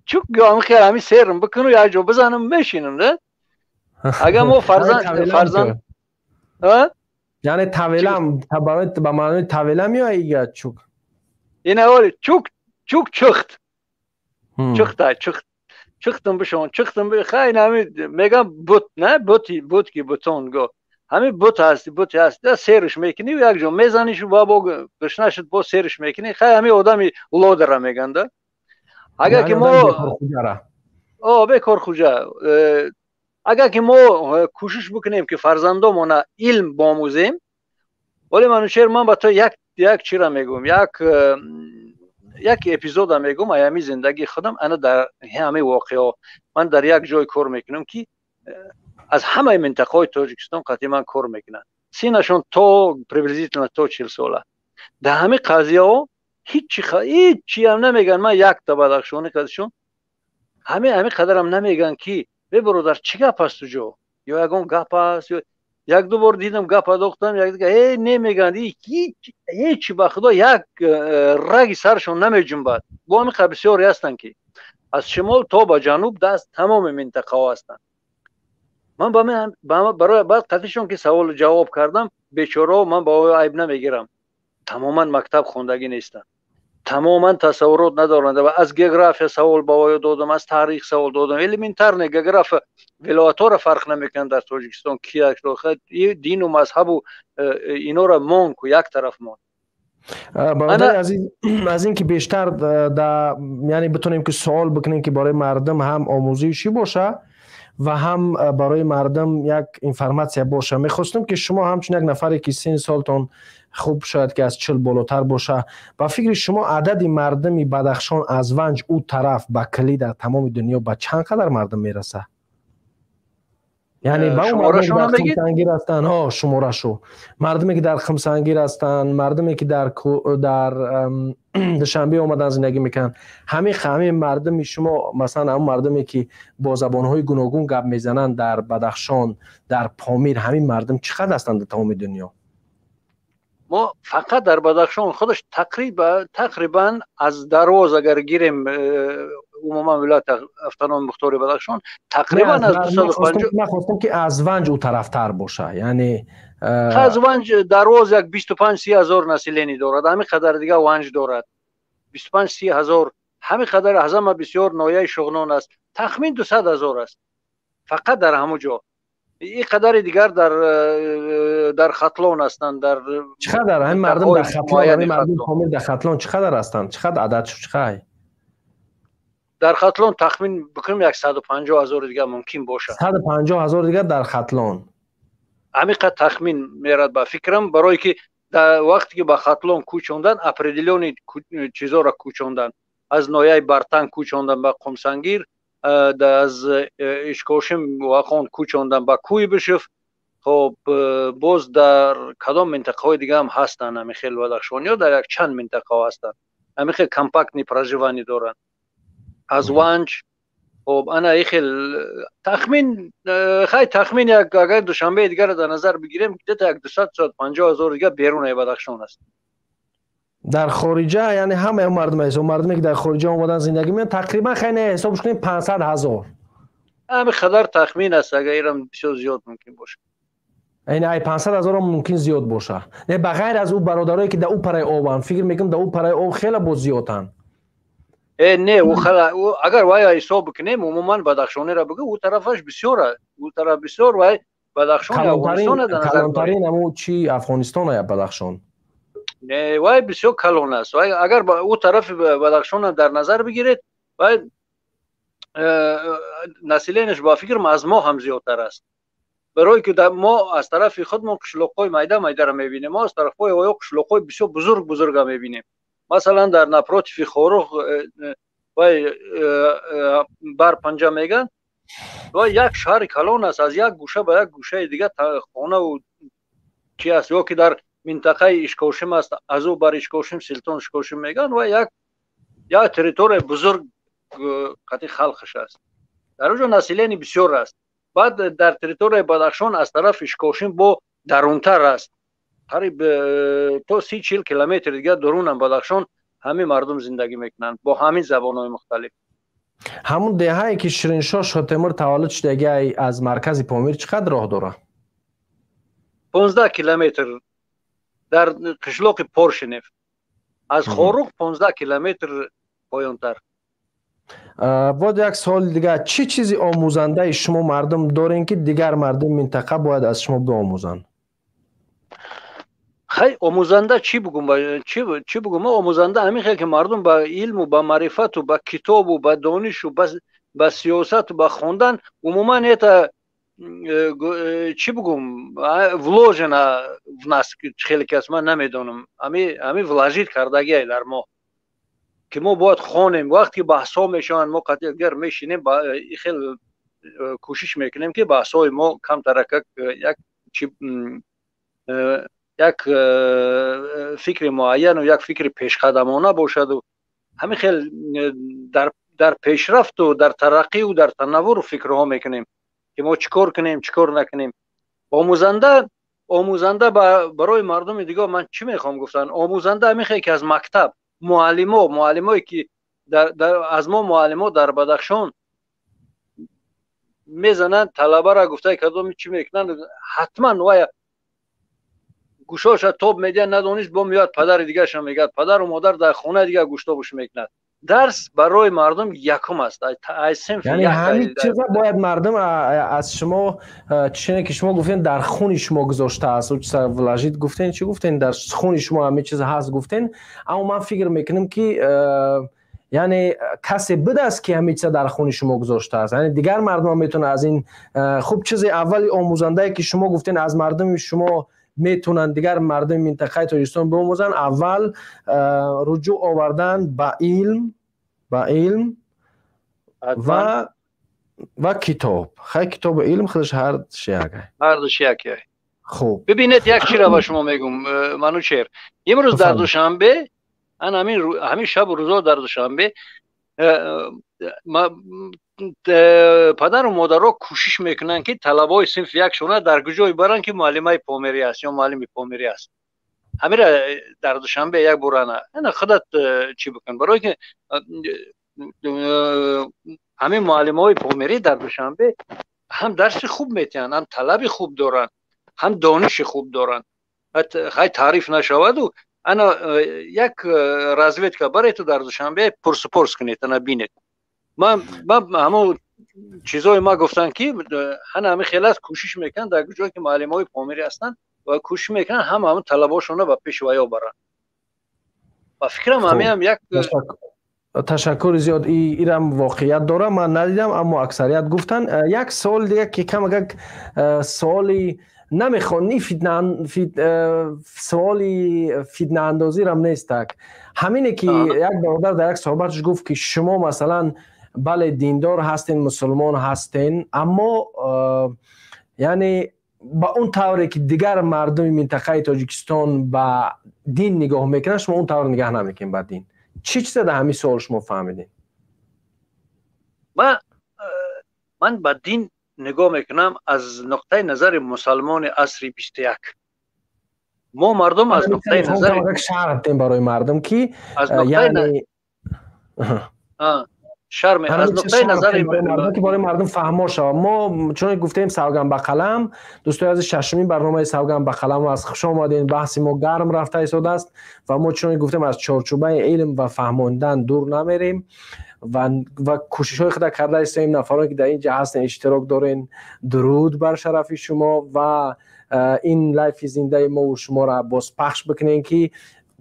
Чук хел ҳами серм бикуну як ҷо бизанам, мешинам да. Агар мо фарзанд Яъне тавелам ба маънои тавела меояд чук? Ина чук, чук, чухт, чухта, чухт, чухтам бишон, чухтам. Хай, ҳами мегам бут на бути, бут ки бутон го, ҳами бут ҳасти, бути ҳасти, серш мекунӣ, як ҷо мезанишу, ба бо гушна шуд, бо серш мекунӣ. Хай, ҳами одами лодера меганда. Агар ки мо о бекорхуҷа, агар ки мо кӯшиш бикунем, ки фарзандомона илм бомӯзем. Вале, Манучер, ман ба то як чира мегӯям, як эпизода мегӯм аями зиндагии худам. Ана дар ҳамаи воқеаҳо ман дар як ҷой кор мекунам, ки аз ҳамаи минтақаҳои Тоҷикистон қатъи ман кор мекунанд, синашон то приблизительно то 40 сола. Дар ҳамин қазияҳо ҳичи ҳичиам намегӯянд. Ман якта бадахшонӣ қадишон ҳамин қадарам намегӯянд, ки бе бародар, чӣ гап аст уҷо, ё ягон гап аст. Ё як ду бор дидам, гап адохтам, э, немегӯянд ҳечи. Ба худо, як раги сарашон намеҷунбад. Бо ҳамин қадр бисёре ҳастанд, ки аз шимол то ба ҷануб даст тамоми минтақаҳо ҳастанд. Ман барои баъд қатишон ки саволу ҷавоб кардам, бечорао, ман ба оё айб намегирам, тамоман мактаб хондагӣ нестанд, тамоман тасаввурот надоранд. Ва аз география савол ба оё додам, аз таърих савол додам, элементарный география, вилоятҳоро фарқ намекунанд дар Тоҷикистон ки дину мазҳабу инора мон ку як тараф мон. Бародари азиз, аз ин ки бештар яъне битонем, ки суол бикунем, ки барои мардум ҳам омӯзишӣ боша ва ҳам барои мардум як информатсия боша, мехостам, ки шумо ҳамчун як нафаре, ки синни солтон хуб шояд ки аз 40 болотар боша, ба фикри шумо адади мардуми Бадахшон аз Ванҷ ӯ тараф ба калӣ дар тамоми дунё ба чанд қадар мардум мераса? Яъне ба дар Қумсангир ҳастанд, ҳо, шуморашу, мардуме ки дар Қумсангир ҳастанд, мардуме ки дар Душанбе омадан зиндагӣ мекунанд, ҳамин мардуми шумо, масалан, ҳамон мардуме ки бо забонҳои гуногун гап мезананд дар Бадахшон, дар Помир, ҳамин мардум чӣ қадр ҳастанд дар тамоми дунё? Мо фақат дар Бадахшон худаш тақрибан аз Дарвоз агар гирем, умуман вилояти автономи мухтори Бадахшон тақрибан аз 250. Ман хостам, ки аз Ванҷ ӯ тарафтар боша, яъне. Аз Ванҷ, Дарвоз як 25-30 ҳазор население дорад, ҳамин қадар дига Ванҷ дорад, 25-30 ҳазор. Ҳамин қадар аз ҳама бисёр ноҳияи Шуғнон аст, тахмин 200 ҳазор аст фақат дар ҳамун ҷо. Ин қадари дигар дар Хатлон ҳастанд, дар Чӣ қадар ҳамин мардум дар Хатлон, ҳамин мардум Помир дар Хатлон чӣ қадар ҳастанд? Чӣ қадар адад чӣ қадар? Дар Хатлон тахмин бикунем, як 150 ҳазори дигар мумкин бошад. 150 ҳазор дигар дар Хатлон. Ҳамин қадр тахмин мерад ба фикрам, барое ки дар вақте ки ба Хатлон кӯчондан, определённый чизоро кӯчондан, аз ноҳияи Бартанг кӯчондан ба Қумсангир, аз Ишкошим Вахон кӯчондан ба Куйбышев. Хоб, боз дар кадом минтақаҳои дига ҳам ҳастанд ҳамин хел бадахшониҳо, дар як чанд минтақаҳо ҳастанд, ҳамин хел компактный проживание доранд аз Ванҷ. Хоб, ана и хел тахмин, хай, тахмин як, агар Душанбеи дигарро дар назар бигирем, где-то як 200-250 ҳазор дига берунаи Бадахшон аст. Дар хориҷа, яъне ҳамаи мардум ҳисоб, мардуме ки дар хориҷа омадан зиндагӣ мекунанд, тақрибан, хай, не, ҳисобш кунем, 500 ҳазор. Ҳамин қадар тахмин аст, агар ирам бисёр зиёд мумкин бошад. Яъне ай 500 ҳазорам мумкин зиёд боша. Не, ба ғайр аз ӯ бародарое ки дар ӯ параи обанд, фикр мекунам, дар ӯ параи об хеле боз зиёданд. Не, агар вай ҳисоб бикунем, умуман бадахшонеро бигӯ, ӯ тарафаш бисёр аст, ӯ тараф бисёр, вай Бадахшони Афғонистон. Калонтарин ҳамун чи Афғонистон ая Бадахшон. Не, вай бисёр калон аст. Вай агар ӯ тарафи Бадахшонам дар назар бигиред, вай население ш ба фикрам аз мо ҳам зиёдтар аст, барое ки мо аз тарафи худмон қишлоқҳои майда майдаро мебинем, мо аз тарафҳои оё қишлоқҳои бисёр бузург бузурга мебинем. Масалан, дар напротив и Хоруғ вай бар панҷа меган, вай як шаҳри калон аст, аз як гӯша ба як гӯшаи дигар хонаву чи аст. Ё ки дар минтақаи Ишкошим аст, аз ӯ бар Ишкошим, Силтон Ишкошим меган, вай як территорияи бузург қати халқаш аст, дар оҷо население бисёр аст. Баъд дар территорияи Бадахшон аз тарафи Ишкошим бо дарунтар аст, қариб то 30-40 километр дигар дурунам Бадахшон ҳамин мардум зиндагӣ мекунанд бо ҳамин забонҳои мухталиф. Ҳамун деҳае ки Шириншоҳ Шотемур таваллуд шудагиай, аз маркази Помир чӣ қадр роҳ дорад? 15 километр, дар қишлоқи Поршенев, аз Хоруғ 15 километр поёнтар. Боз як суоли дигар: чӣ чизи омӯзандаи шумо мардум дорем, ки дигар мардуми минтақа бояд аз шумо биомӯзанд? Хай, омӯзанда чӣ бугум, чӣ бугум? Омӯзанда ҳамин хел ки мардум ба илму ба маърифату ба китобу ба донишу ба сиёсату ба хондан умуман это чӣ бугум, вложено в нас, хеле ки аст, ман намедонам, ҳами вложить кардагиай дар мо, ки мо бояд хонем. Вақте ки баҳсҳо мешаванд, мо қатъи дигар мешинем, хел кӯшиш мекунем, ки баҳсҳои мо камтаракак як чи як фикри муайяну як фикри пешқадамона бошаду ҳамин хел дар пешрафту дар тараққию дар танаввуру фикрҳо мекунем, ки мо чӣ кор кунем, чӣ кор накунем. Омӯзанда барои мардуми дигар ман чӣ мехоҳам гуфтан? Омӯзанда ҳамин хел ки аз мактаб муаллимое ки аз мо муаллимо дар Бадахшон мезананд талабара, гуфтаи кадоми чӣ мекунанд, ҳатман вай гӯшоша тоб медиҳад, надонист, бо меояд падари дигарша мегӯяд, падару модар дар хонаи дигар гӯштобуш мекунад. Дарс барои мардум якум аст. Яъне ҳамин чиза бояд мардум аз шумо, чине ки шумо гуфтен, дар хуни шумо гузоштааст, вложить гуфтен, чӣ гуфтен, дар хуни шумо ҳамин чиз ҳаст гуфтен. Аммо ман фикр мекунам, ки яъне касе будааст, ки ҳамин чиза дар хуни шумо гузоштааст, яъне дигар мардумам метавонад аз ин хуб. Чизи аввали омӯзандае, ки шумо гуфтен, аз мардуми шумо метавонанд дигар мардуми минтақаи Тоҷикистон биомӯзанд, аввал руҷӯъ овардан ба илм ва китоб. Хай, китобу илм худаш ҳар як. Ҳардуш яке. Хуб. Бибинед, як чиро ба шумо мегум, Манучер. Имрӯз дар Душанбе, ан ҳамин шабу рӯзо дар Душанбе падару модаро кӯшиш мекунанд, ки талабаҳои синфи якшона дар куҷое баранд, ки муаллимаи померӣ аст ё муаллими померӣ аст. Ҳамира дар Душанбе як бор ана худат чӣ бикун, барое ки ҳамин муаллимаҳои померӣ дар Душанбе ҳам дарси хуб метиҳанд, ҳам талаби хуб доранд, ҳам дониши хуб доранд. Хай, таъриф нашаваду ана як разведка барету дар Душанбе пурсупорс кунед, ана бинед. Ман ҳамон чизҳои ма гуфтанд, ки ҳана ҳамин хел аст, кӯшиш мекунанд дар ҷое ки муаллимҳои помирӣ ҳастанд ва кӯшиш мекунанд ҳама ҳамон талабошонро ба пеши ваё баранд. Ба фикрам, ҳамиам як Ташаккури зиёд. Ирам воқеият дорам, ман надидам, аммо аксарият гуфтанд. Як суоли дигар, ки камакак суоли намехоҳ ни фитна, суоли фитнаандозирам нестак, ҳамине ки як бародар дар як суҳбаташ гуфт, ки шумо масалан, бале, диндор ҳастен, мусулмон ҳастен, аммо яъне ба он тавре ки дигар мардуми минтақаи Тоҷикистон ба дин нигоҳ мекунанд, шумо он тавр нигаҳ намекунед ба дин. Чӣ чиза дар ҳамин суол шумо фаҳмидем? Ман ба дин нигоҳ мекунам аз нуқтаи назари мусалмони асри 21. Мо мардум аз нуқтаи назари шарҳ дем барои мардум, ки яъне Шарм аз нуқтаи назари ки барои мардум фаҳмо шавад. Мо чун гуфтем, савган ба қалам, дӯстои азиз, шашумин барномаи савган ба қалам аст. Хуш омадем. Баҳси мо гарм рафта истодааст ва мо, чуноне гуфтем, аз чорчӯбаи илм ва фаҳмондан дур намерем ва кӯшишҳои худа карда истоем. Нафароне ки дар ин ҷа ҳастен, иштирок дорен, дуруд бар шарафи шумо ва ин лайфи зиндаи мову шуморо бозпахш бикунем, ки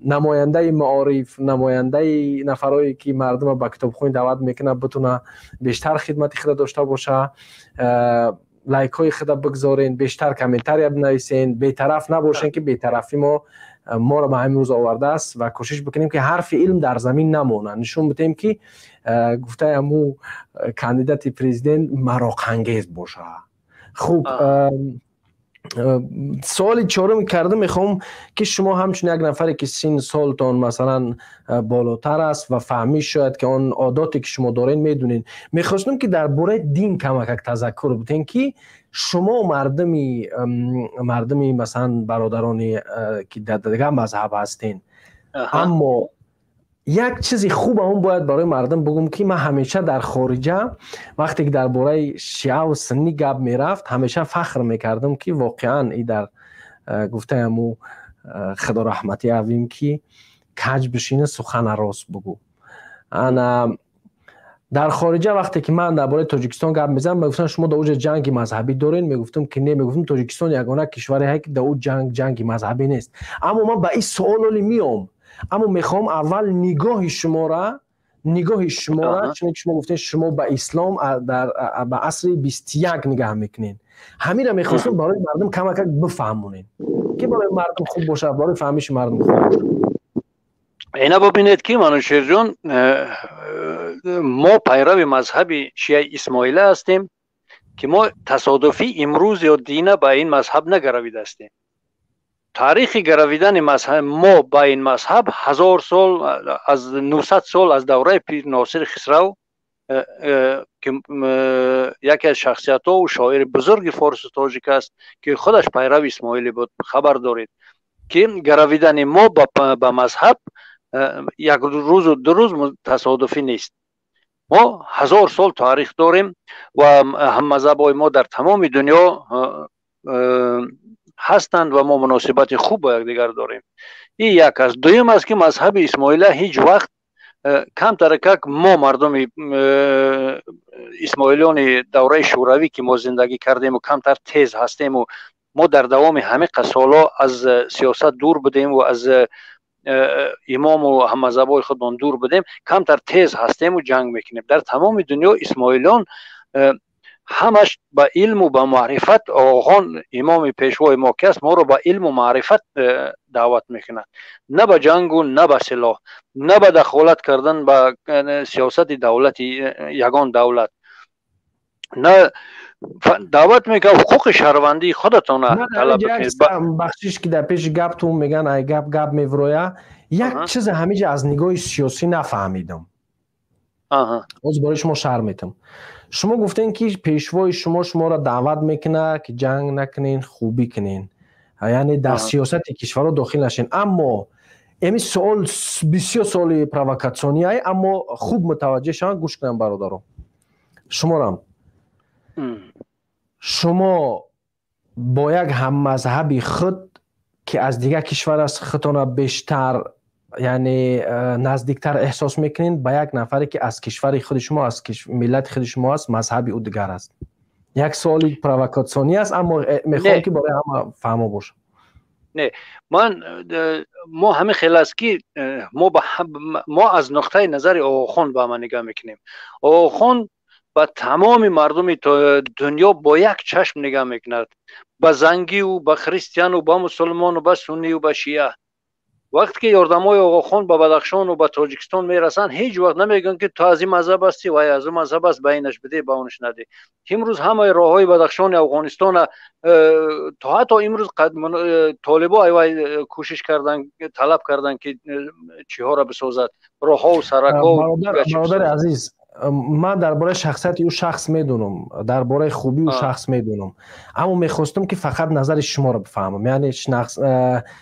намояндаи маориф, намояндаи нафарое ки мардумро ба китобхонӣ даъват мекунад, битуна бештар хидмати худа дошта боша. Лайкҳои худа бигзорен, бештар комментария бинависен, бетараф набошен, ки бетарафӣ мо моро ба ҳамин рӯз овардааст, ва кӯшиш бикунем, ки ҳарфи илм дар замин намонад, нишон бидиҳем, ки гуфтаи ҳаму кандидати президент мароқангез боша. Хуб, суоли чорум карда мехоҳам, ки шумо ҳамчун як нафаре ки син солтон, масалан, болотар аст ва фаҳмиш шояд ки он одоте ки шумо доред медонед, мехостам, ки дар бораи дин камакак тазаккур бидиҳем, ки шумо мардуми, масалан, бародарони ки дар дигар мазҳаб ҳастен. Аммо як чизи хуб он бояд барои мардум бигӯм, ки ман ҳамеша дар хориҷа, вақте ки дар бораи шиаву суннӣ гап мерафт, ҳамеша фахр мекардам, ки воқеан и дар гуфтаи ҳаму худо раҳматӣ авим, ки каҷ бишина, сухана рост бугӯ. Ана дар хориҷа, вақте ки ман дар бораи Тоҷикистон гап мезанам, мегуфтанд: «Шумо дар оҷа ҷанги мазҳабӣ доред?» Мегуфтам, ки не. Мегуфтам: «Тоҷикистон ягона кишваре ки дар ӯ ҷанги мазҳабӣ нест». Аммо ман ба ин суол оли меом, аммо мехоҳам аввал нигоҳи шуморо, чуне ки шумо гуфтед, шумо ба ислом ба асри 21 нигаҳ мекунед, ҳаминро мехостам барои мардум камакак бифаҳмонед, ки барои мардум хуб бошад, барои фаҳмиши мардум хуб бошад. Ина бибинед, ки Манушерҷон, мо пайрави мазҳаби шияи исмоила ҳастем, ки мо тасодуфӣ имрӯз ё дина ба ин мазҳаб нагаравидаастем. Таърихи гаравидани мо ба ин мазҳаб 1000 сол, аз 900 сол, аз давраи Пир Носири Хисрав, ки яке аз шахсиятҳо, шоири бузурги форсу тоҷик аст, ки худаш пайрави исмоилӣ буд. Хабар доред, ки гаравидани мо ба мазҳаб як рӯзу 2 рӯз тасодуфӣ нест. Мо 1000 сол таърих дорем ва ҳаммазҳабҳои мо дар тамоми дунё ҳастанд ва мо муносибати хуб бо якдигар дорем. Ин як аст. Дуюм аст, ки мазҳаби исмоила ҳеҷ вақт камтаракак мо мардуми исмоилёни давраи шӯравӣ, ки мо зиндагӣ кардему камтар тез ҳастему мо дар давоми ҳамиқа солҳо аз сиёсат дур будем ва аз имому ҳаммазҳабҳои худмон дур будем, камтар тез ҳастему ҷанг мекунем. Дар тамоми дунё исмоилён ҳамаш ба илму ба маърифат. Оғохон, имоми пешвои мо ки аст, моро ба илму маърифат даъват мекунад, на ба ҷангу, на ба силоҳ, на ба дахолат кардан ба сиёсати давлати ягон давлат на даъват мекунад. Ҳуқуқи шаҳрвандии худатона талаб кунед. Бахшиш, ки дар пеши гаптун меган, ай гап гап мевроя. Як чизе ҳамиҷа аз нигоҳи сиёсӣ нафаҳмидам, ҳозир барои шумо шарҳ метам. Шумо гуфтем, ки пешвои шумо шуморо даъват мекунад, ки ҷанг накунен, хубӣ кунен, яъне дар сиёсати кишварҳо дохил нашен. Аммо эми суол бисёр суоли провокатсионие, аммо хуб мутаваҷҷеҳ шаванд, гӯш кунанд бародаро шуморам. Шумо бо як ҳаммазҳаби худ, ки аз дигар кишвар аст, худтона бештар, яъне наздиктар эҳсос мекунед ба як нафаре, ки аз кишвари худи шумо, аз миллати худи шумо аст, мазҳаби ӯ дигар аст? Як суоли провокатсионӣ аст, аммо мехоҳам, ки барои ҳама фаҳмо бошад. Не, ман мо ҳамин хел аст, ки мо аз нуқтаи назари Оғохон ба ҳама нигоҳ мекунем. Оғохон ба тамоми мардуми дунё бо як чашм нигоҳ мекунад: ба зангию, ба христиану, ба мусулмону, ба суннию, ба шиа. Вақте ки ёрдамҳои Оғохон ба Бадахшону ба Тоҷикистон мерасанд, ҳеҷ вақт намегӯянд, ки ту аз ин мазҳаб ҳастӣ ва аз он мазҳаб аст, ба инаш бидеҳ, ба онаш надеҳ. Имрӯз ҳамаи роҳҳои Бадахшони Афғонистона то ҳатто имрӯз толибо айвай кӯшиш карданд, талаб карданд, ки чиҳоро бисозад, роҳҳову саракҳо. Бародари азиз. Ман дар бораи шахсияти ӯ шахс медонам, дар бораи хубии ӯ шахс медонам, аммо мехостам, ки фақат назари шуморо бифаҳмам. Яъне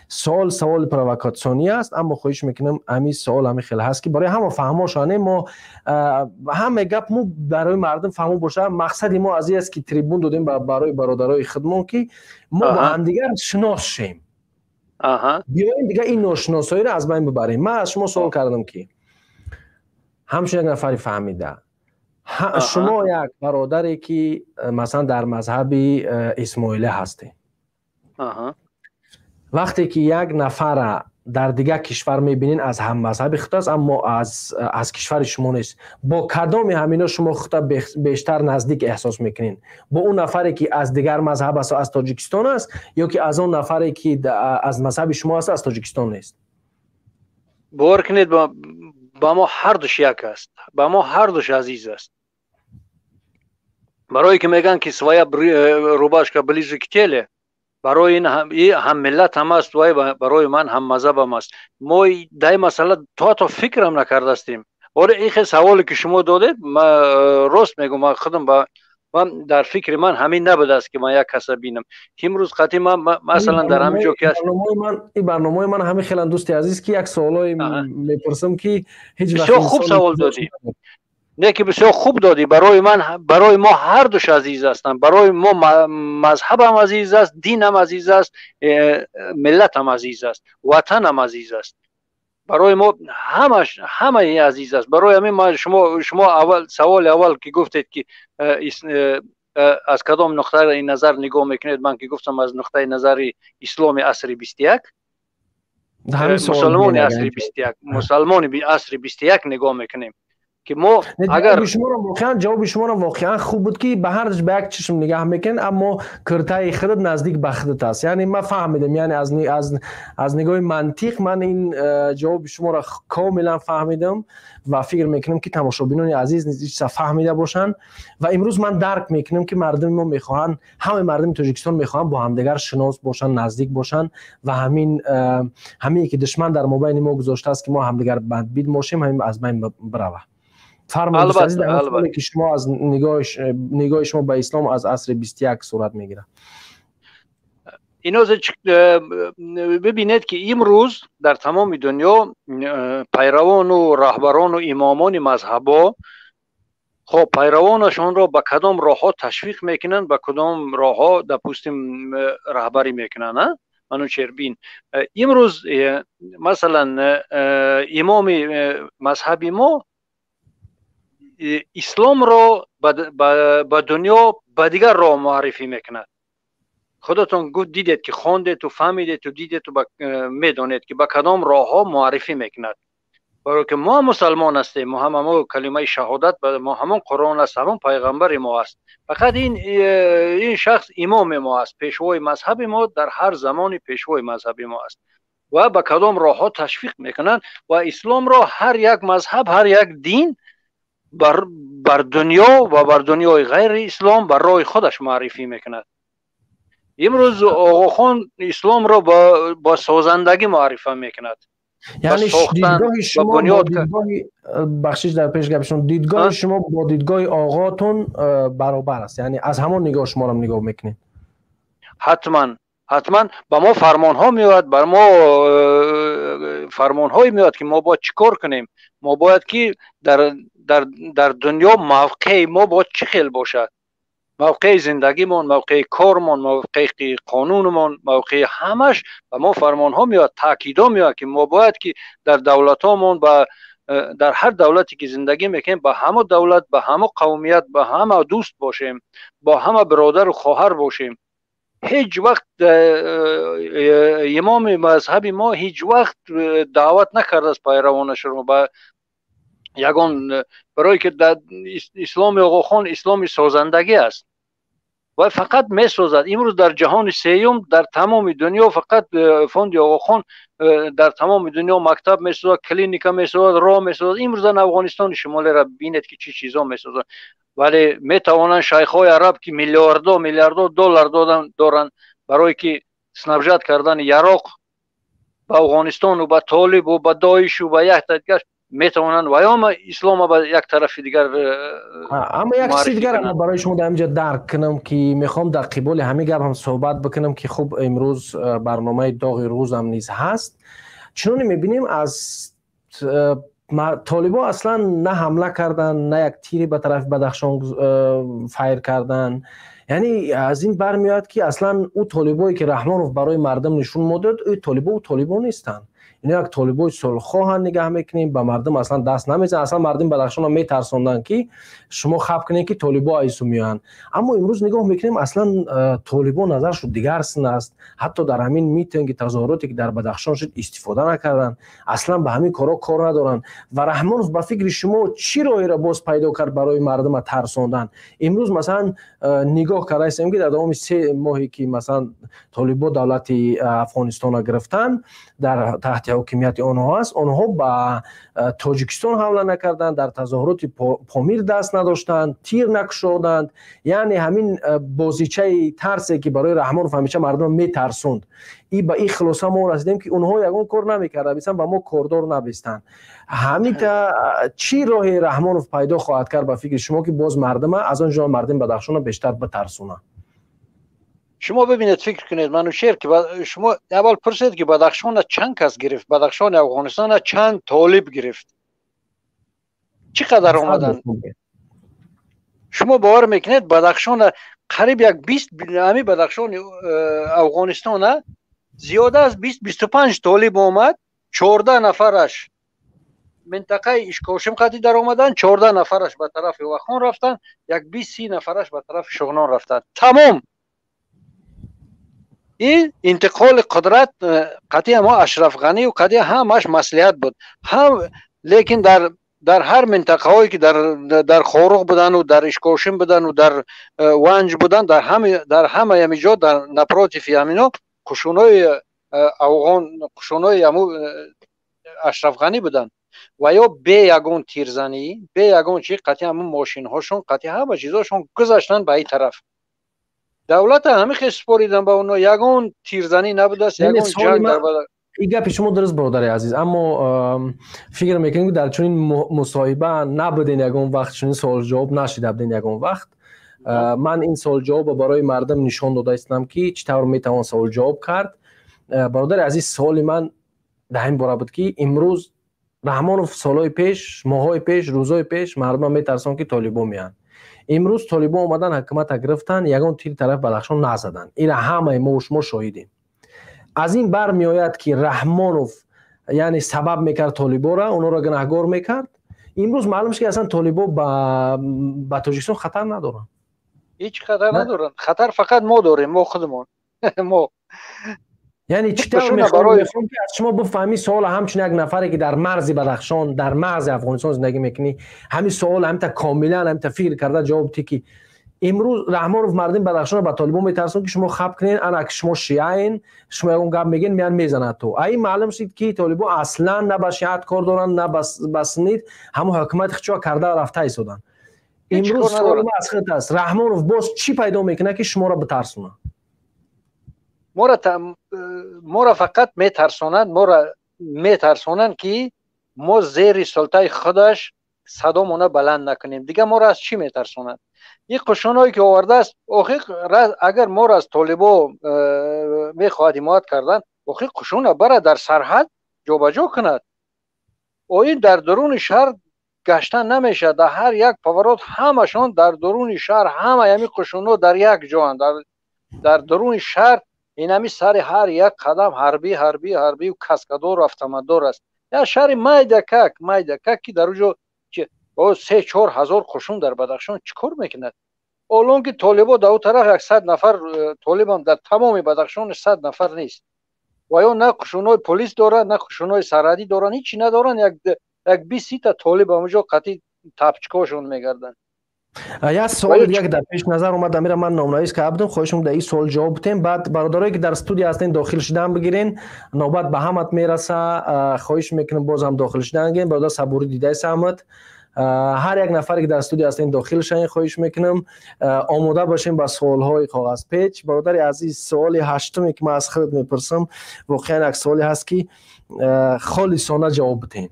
суол саволи провокатсионӣ аст, аммо хоҳиш мекунам, ҳамин суол ҳамин хел ҳаст, ки барои ҳама фаҳмо шаване. Мо ҳама гап мо барои мардум фаҳмо боша. Мақсади мо аз ин аст, ки трибун додем барои бародарои худмон, ки мо бо ҳамдигар шинос шем. Биёем, дигар ин ношиносоиро аз байн бибарем. Ман аз шумо суол кардам, ки ҳамчун як нафари фаҳмида, шумо як бародаре, ки масалан дар мазҳаби исмоилӣ ҳастед, вақте ки як нафара дар дигар кишвар мебинед, аз ҳаммазҳаби худ аст, аммо аз кишвари шумо нест, бо кадоми ҳамино шумо худта бештар наздик эҳсос мекунед? Бо он нафаре, ки аз дигар мазҳаб аст, аз Тоҷикистон аст, ё ки аз он нафаре, ки аз мазҳаби шумо аст, аз Тоҷикистон нест? Бовар кунед, ба мо ҳардуш як аст, ба мо ҳардуш азиз аст. Барое ки мегӯянд, ки своя рубашка ближе к телу. Барои ин ҳам миллат ҳам аст, вай барои ман ҳам мазҳабам аст. Мо дар ин масъала то ҳатто фикрам накардастем. Оре, ин хел саволе, ки шумо додед, рост мегӯм, ман худам ба ман дар фикри ман ҳамин набудааст, ки ман як каса бинам имрӯз қатъи ман, масалан, дар ҳамин ҷо ки аст. Ин барномаи ман ҳамин хелан, дӯсти азиз, ки як суолое мепурсам, ки ҳеҷ бисёр хуб савол додӣ, не, ки бисёр хуб додӣ. Барои ман, барои мо ҳардуш азиз ҳастанд. Барои мо мазҳабам азиз аст, динам азиз аст, миллатам азиз аст, ватанам азиз аст. Барои мо ҳамаш, ҳамаи азиз аст. Барои ҳамин ман шумо аввал, саволи аввал, ки гуфтед, ки аз кадом нуқтаи назар нигоҳ мекунед, ман ки гуфтам, аз нуқтаи назари исломи асри 21, мусулмони асри 21, мусулмони асри 21 нигоҳ мекунем, ки мо агар шуморо воқеан, ҷавоби шуморо воқеан хуб буд, ки ба ҳардуш ба як чашм нигаҳ мекунед, аммо киртаи худат наздик ба худат аст. Яъне ман фаҳмидам, яъне аз нигоҳи мантиқ ман ин ҷавоби шуморо комилан фаҳмидам ва фикр мекунам, ки тамошобинони азиз низ чиза фаҳмида бошанд. Ва имрӯз ман дарк мекунам, ки мардуми мо мехоҳанд, ҳамаи мардуми Тоҷикистон мехоҳанд бо ҳамдигар шинос бошанд, наздик бошанд. Ва ҳамине, ки душман дар мобайни мо гузоштааст, ки мо ҳамдигар бадбин бошем, ҳамин аз байн бирава. Фармоед, ки шумо аз нигоҳи шумо ба ислом аз асри 21 сурат мегирад. Инозе бибинед, ки имрӯз дар тамоми дунё пайравону раҳбарону имомони мазҳабо, хоб, пайравонашонро ба кадом роҳҳо ташвиқ мекунанд, ба кадом роҳҳо, допустим, раҳбарӣ мекунанд, Манучербин. Имрӯз, масалан, имоми мазҳаби мо исломро ба дунё ба дигар роҳ муаррифӣ мекунад. Худатон дидед, ки хондету фаҳмидету дидету медонед, ки ба кадом роҳҳо муаррифӣ мекунад. Барое ки мо мусалмон ҳастем, мо ҳама мо калимаи шаҳодат, мо ҳамон Қуръон аст, ҳамон пайғамбари мо аст. Фақат ин шахс имоми мо аст, пешвои мазҳаби мо, дар ҳар замони пешвои мазҳаби мо аст. Ва ба кадом роҳҳо ташвиқ мекунанд ва исломро ҳар як мазҳаб, ҳар як дин бар дунё ва бар дунёи ғайри ислом бар роҳи худаш муаррифӣ мекунад. Имрӯз Оғохон исломро бо созандагӣ муаррифа мекунад. Яъне дидгоҳи шумо, бахшиш дар пеш гапи шумо, дидгоҳи шумо бо дидгоҳи оғотон баробар аст, яъне аз ҳамон нигоҳ шуморо нигоҳ мекунед? Ҳатман, ҳатман. Ба мо фармонҳо меояд, бар мо фармонҳое меояд, ки мо бояд чӣ кор кунем, мо бояд ки дар дунё мавқеи мо бояд чӣ хел бошад, мавқеи зиндагимон, мавқеи кормон, мавқеи қонунмон, мавқеи ҳамаш. Ба мо фармонҳо меояд, таъкидҳо меояд, ки мо бояд ки дар давлатҳомон, ба дар ҳар давлате ки зиндагӣ мекунем, ба ҳама давлат, ба ҳама қавмият, ба ҳама дӯст бошем, бо ҳама бародару хоҳар бошем. Ҳеҷ вақт имоми мазҳаби мо ҳеҷ вақт даъват накардааст пайравонашро ба ягон, барое ки исломи Оғохон исломи созандагӣ аст ва фақат месозад. Имрӯз дар ҷаҳони сеюм, дар тамоми дунё фақат фонди Оғохон дар тамоми дунё мактаб месозад, клиника месозад, роҳ месозад. Имрӯз дар Афғонистони Шимолиро бинед, ки чӣ чизо месозад. Вале метавонанд шайхҳои араб, ки миллиардо миллиардо доллар доранд, барое ки снабжать кардани яроқ ба Афғонистону ба Толибу ба Доишу ба якта дигар. Метавонанд ваёма ислома ба як тарафи дигар. Аммо як чизи дигар барои шумо дар инҷа дарк кунам, ки мехоҳам дар қиболи ҳамин гап ҳам суҳбат бикунам, ки хуб, имрӯз барномаи доғи рӯзам низ ҳаст. Чуноне мебинем, аз толибо аслан на ҳамла карданд, на як тире ба тарафи Бадахшон файр карданд. Яъне аз ин бармеояд, ки аслан ӯ толибое, ки Раҳмонов барои мардум нишон модод, ӯ толибо ӯ толибо нестанд. Ино як толибои сулҳхоҳанд, нигаҳ мекунем, ба мардум аслан даст намезананд. Аслан мардуми Бадахшонро метарсонданд, ки шумо хаб кунед, ки толибо айсу меоянд. Аммо имрӯз нигоҳ мекунем, аслан толибо назаршу дигар син аст. Ҳатто дар ҳамин митинги тазоҳуроте, ки дар Бадахшон шуд, истифода накарданд. Аслан ба ҳамин корҳо кор надоранд. Ва Раҳмонов, ба фикри шумо, чӣ роҳеро боз пайдо кард барои мардума тарсондан? Имрӯз, масалан, нигоҳ карда истем, ки дар давоми 3 моҳе, ки масалан толибо давлати Афғонистонро гирифтанд, дар таҳти ҳокимияти онҳо аст, онҳо ба Тоҷикистон ҳамла накарданд, дар тазоҳуроти Помир даст надоштанд, тир накушоданд. Яъне ҳамин бозичаи тарсе, ки барои Раҳмонов ҳамеша мардум метарсонд, и ба ин хулоса мо расидем, ки онҳо ягон кор намекарда бистанд, ба мо кордор набистанд. Ҳамита чӣ роҳе Раҳмонов пайдо хоҳад кард, ба фикри шумо, ки боз мардума, аз он ҷумла мардуми Бадахшонро, бештар битарсонад? Шумо бибинед, фикр кунед, Манучер, ки шумо аввал пурсед, ки Бадахшона чанд кас гирифт, Бадахшони Афғонистона чанд толиб гирифт, чӣ қадар омаданд? Шумо бовар мекунед, Бадахшона қариб як 20, ҳами Бадахшони Афғонистона зиёда аз 20-25 толиб омад. 14 нафараш минтақаи Ишкошим қади даромаданд, 14 нафараш ба тарафи Вахон рафтанд, як 20-30 нафараш ба тарафи Шуғнон рафтанд. Тамом. Ин интиқоли қудрат қатъи мо Ашраф Ғанию қатъи ҳамаш маслиҳат буд ҳам. Лекин дар ҳар минтақаҳое, ки дар Хоруғ будану дар Ишкошим будану дар Ванҷ будан, дар ҳамаи ҳами ҷо, дар напротив и ҳамино қушунҳои афғон, қушунҳои ҳаму Ашраф Ғанӣ буданд. Ва ё бе ягон тирзанӣ, бе ягон чи, қатъи ҳамун мошинҳошон, қатъи ҳама чизошон гузаштанд ба ин тараф. Давлата ҳамин хел супоридан ба онҳо, ягон тирзанӣ набудааст, ягон ҷанг дар Ин гапи шумо дуруст, бародари азиз, аммо фикр мекунем, ки дар чунин мусоҳиба набуден, ягон вақт чунин суолҷавоб нашида буден ягон вақт. Ман ин суолҷавобро барои мардум нишон дода истам, ки чӣ тавр метавон суолҷавоб кард. Бародари азиз, суоли ман дар ин бора буд, ки имрӯз Раҳмонов солҳои пеш, моҳҳои пеш, рӯзҳои пеш мардумро метарсонд, ки толибо меянд. Имрӯз толибо омадан, ҳукумата гирифтанд, ягон тири тарафи Бадахшон назаданд. Ира ҳамаи мо шумо шоҳидем. Аз ин бармеояд, ки Раҳмонов, яъне, сабаб мекард толибора, онҳоро гунаҳгор мекард. Имрӯз маълум шуд, ки аслан толибо ба Тоҷикистон хатар надоранд. Ҳеҷ хатар надоранд. Хатар фақат мо дорем, мо худмон мо. Яъне чӣ тавр мехоҳам, ки аз шумо бифаҳми суола, ҳамчун як нафаре, ки дар марзи Бадахшон, дар марзи Афғонистон зиндагӣ мекунӣ, ҳамин суол ҳамита комилан ҳамита фикр карда ҷавоб дӣ, ки имрӯз Раҳмонов мардуми Бадахшонро ба толибон метарсонд, ки шумо хаб кунед, ана ки шумо шиаен, шумо ягон гап мегӯед, меян мезанад. То ин маълум шуд, ки толибон аслан на ба шиат кор доранд, на ба суннит, ҳамон ҳукумати хичоа карда рафта истоданд. Имрӯз суоли ма аз худ аст: Раҳмонов боз чӣ пайдо мекунад, ки шуморо битарсонад? Моро фақат метарсонанд, моро метарсонанд, ки мо зери султаи худаш садомона баланд накунем. Дигар моро аз чӣ метарсонанд? Ин қушунҳое, ки овардааст, охир агар моро аз толибо мехоҳад ҳимоят кардан, охир қушуна бара дар сарҳад ҷобаҷо кунад. Оин дар дуруни шаҳр гаштан намешавад. Дар ҳар як поворот ҳамашон дар дуруни шаҳр, ҳамаи ҳамин қушунҳо дар як ҷоанд, дар дуруни шаҳр. Инами сари ҳар як қадам ҳарбӣ, ҳарбӣ, ҳарбию каскадору автоматдор аст. Як шаҳри майдакак, майдакак, ки дар уҷо 3-4 ҳазор қушун дар Бадахшон чӣ кор мекунад? Олон ки толибо дар ӯ тараф 100 нафар толибам дар тамоми Бадахшон 100 нафар нест. Ва ё на қушунҳои полис дорад, на қушунҳои сарҳадӣ доранд, ҳичи надоранд. Як 20-30-та толиб ҳамуҷо қатъи тапчкошон мегарданд. Як суоли дига, ки дар пеш назар омад, амира ман номнавис карда будам, хоҳишам дар ин суол ҷавоб битем. Баъд бародарое, ки дар студия ҳастен, дохил шудан бигирен, навбат ба ҳамат мераса. Хоҳиш мекунам, боз ҳам дохил шудан гирен. Бародар Сабурӣ, дидаи самат, ҳар як нафаре, ки дар студия ҳастен, дохил шавен, хоҳиш мекунам, омода бошем ба суолҳои коғазпеч. Бародари азиз, суоли ҳаштуме, ки ман аз худат мепурсам, воқеан як суоле ҳаст, ки холисона ҷавоб битем.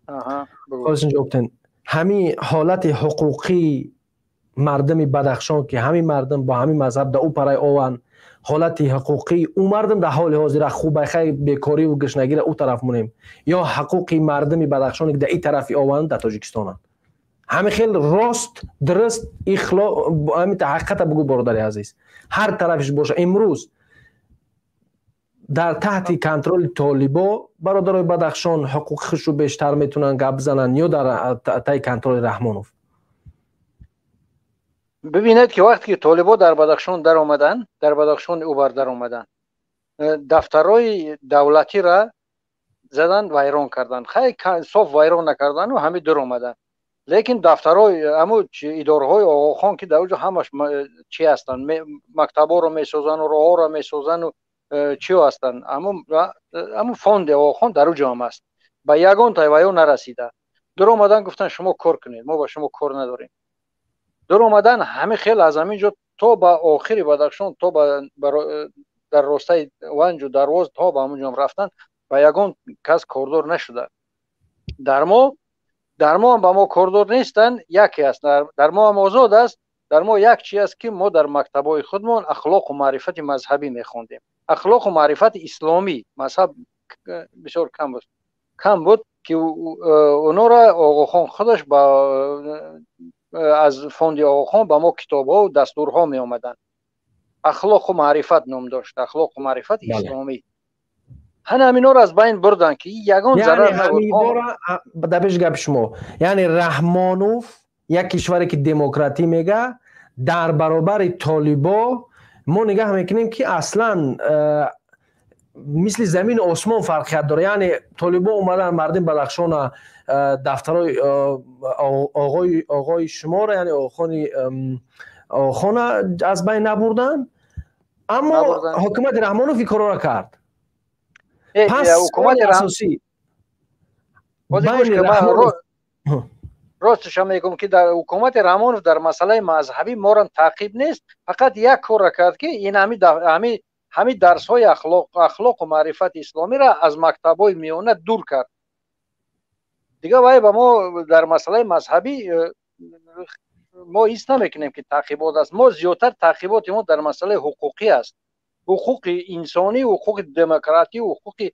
Хоҳиш, ҷавоб тен. Ҳамин ҳолати ҳуқуқии мардуми Бадахшон, ки ҳамин мардум бо ҳамин мазҳаб да ӯ парай ованд, ҳолати ҳуқуқии ӯ мардум дар ҳоли ҳозира хубайхай, бекориву гушнагира ӯ тараф монем, ё ҳуқуқи мардуми Бадахшоне, ки дар ин тарафи ованд, дар Тоҷикистонанд, ҳамин хел рост, дуруст, ихло, ҳамин ҳақиқата бугӯ, бародари азиз. Ҳар тарафиш боша, имрӯз дар таҳти контроли толибо бародарои Бадахшон ҳуқуқи худшу бештар метавонанд гап зананд ё дар таи контроли Раҳмонов? Бибинед, ки вақте ки толибо дар Бадахшон даромаданд, дар Бадахшони убар даромаданд, дафтарои давлатира задан, вайрон карданд. Хай, соф вайрон накардану ҳами дуромаданд, лекин дафтарои ҳаму идораҳои Оғохон, ки дар оҷо ҳамаш чи ҳастанд, мактабҳоро месозану роҳҳоро месозану чиё ҳастанд, ҳамун фонди Оғохон дар уҷо ҳам аст, ба ягон тайваё нарасида. Дуромадан, гуфтанд: «Шумо кор кунед, мо ба шумо кор надорем». Дуромадан, ҳамин хел аз ҳамин ҷо то ба охири Бадахшон, то ба дар ростаи Ванҷу Дарвоз, то ба ҳамун ҷом рафтан, ба ягон кас кордор нашуда. Дар мо ҳам ба мо кордор нестанд. Яке аст, дар мо ҳам озод аст. Дар мо як чи аст, ки мо дар мактабҳои худмон ахлоқу маърифати мазҳабӣ мехондем, ахлоқу маърифати исломӣ. Мазҳаб бисёр кам буд, кам буд, ки онора Оғохон худаш ба аз фонди Оғохон ба мо китобҳо дастурҳо меомаданд. Ахлоқу маърифат ном дошт, ахлоқу маърифати исломӣ. Ҳана ҳаминҳоро аз байн бурданд, ки ягон зарар. Дар пеши гапи шумо, яъне Раҳмонов як кишваре, ки демократӣ мега, дар баробари толибо мо нигаҳ мекунем, ки аслан мисли замину осмон фарқият дорад. Яъне толибо омадан, мардими Бадахшона, дафтарои оғои шуморо, яъне Оғохона аз байн набурданд, аммо ҳукумати Раҳмонов ин корро кард. Пас асосӣ байни Росташа мегӯм, ки дар ҳукумати Раҳмонов дар масъалаи мазҳабӣ морам таъқиб нест. Фақат як корро кард, ки ин ҳами дарсҳои ахлоқу маърифати исломиро аз мактабҳои миёна дур кард. Дигар вай ба мо дар масъалаи мазҳабӣ мо ҳис намекунем, ки таъқибот аст. Мо зиёдтар таъқиботи мо дар масъалаи ҳуқуқӣ аст: ҳуқуқи инсонӣ, ҳуқуқи демократӣ, ҳуқуқи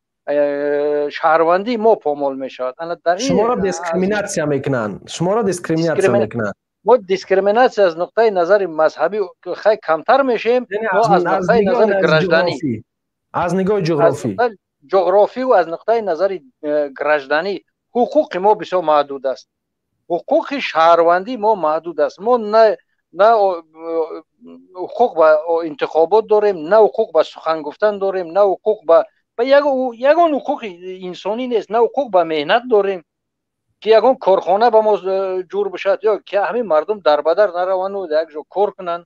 шаҳрвандии мо помол мешавад. Шуморо дискриминатсия мекунанд, шуморо дискриминатсия мекунанд. Мо дискриминатсия аз нуқтаи назари мазҳабӣ хай камтар мешавем, мо аз нуқтаи назари гражданӣ. Аз нигоҳи ҷуғрофӣ. Ҷуғрофиву аз нуқтаи назари гражданӣ ҳуқуқи мо бисёр маҳдуд аст, ҳуқуқи шаҳрвандии мо маҳдуд аст. Мо на ҳуқуқ ба интихобот дорем, на ҳуқуқ ба сухан гуфтан дорем, на ҳуқуқ ба ягон ҳуқуқи инсонӣ нест, на ҳуқуқ ба меҳнат дорем, ки ягон корхона ба мо ҷур бишавад ё ки ҳамин мардум дарбадар наравану як ҷо кор кунанд.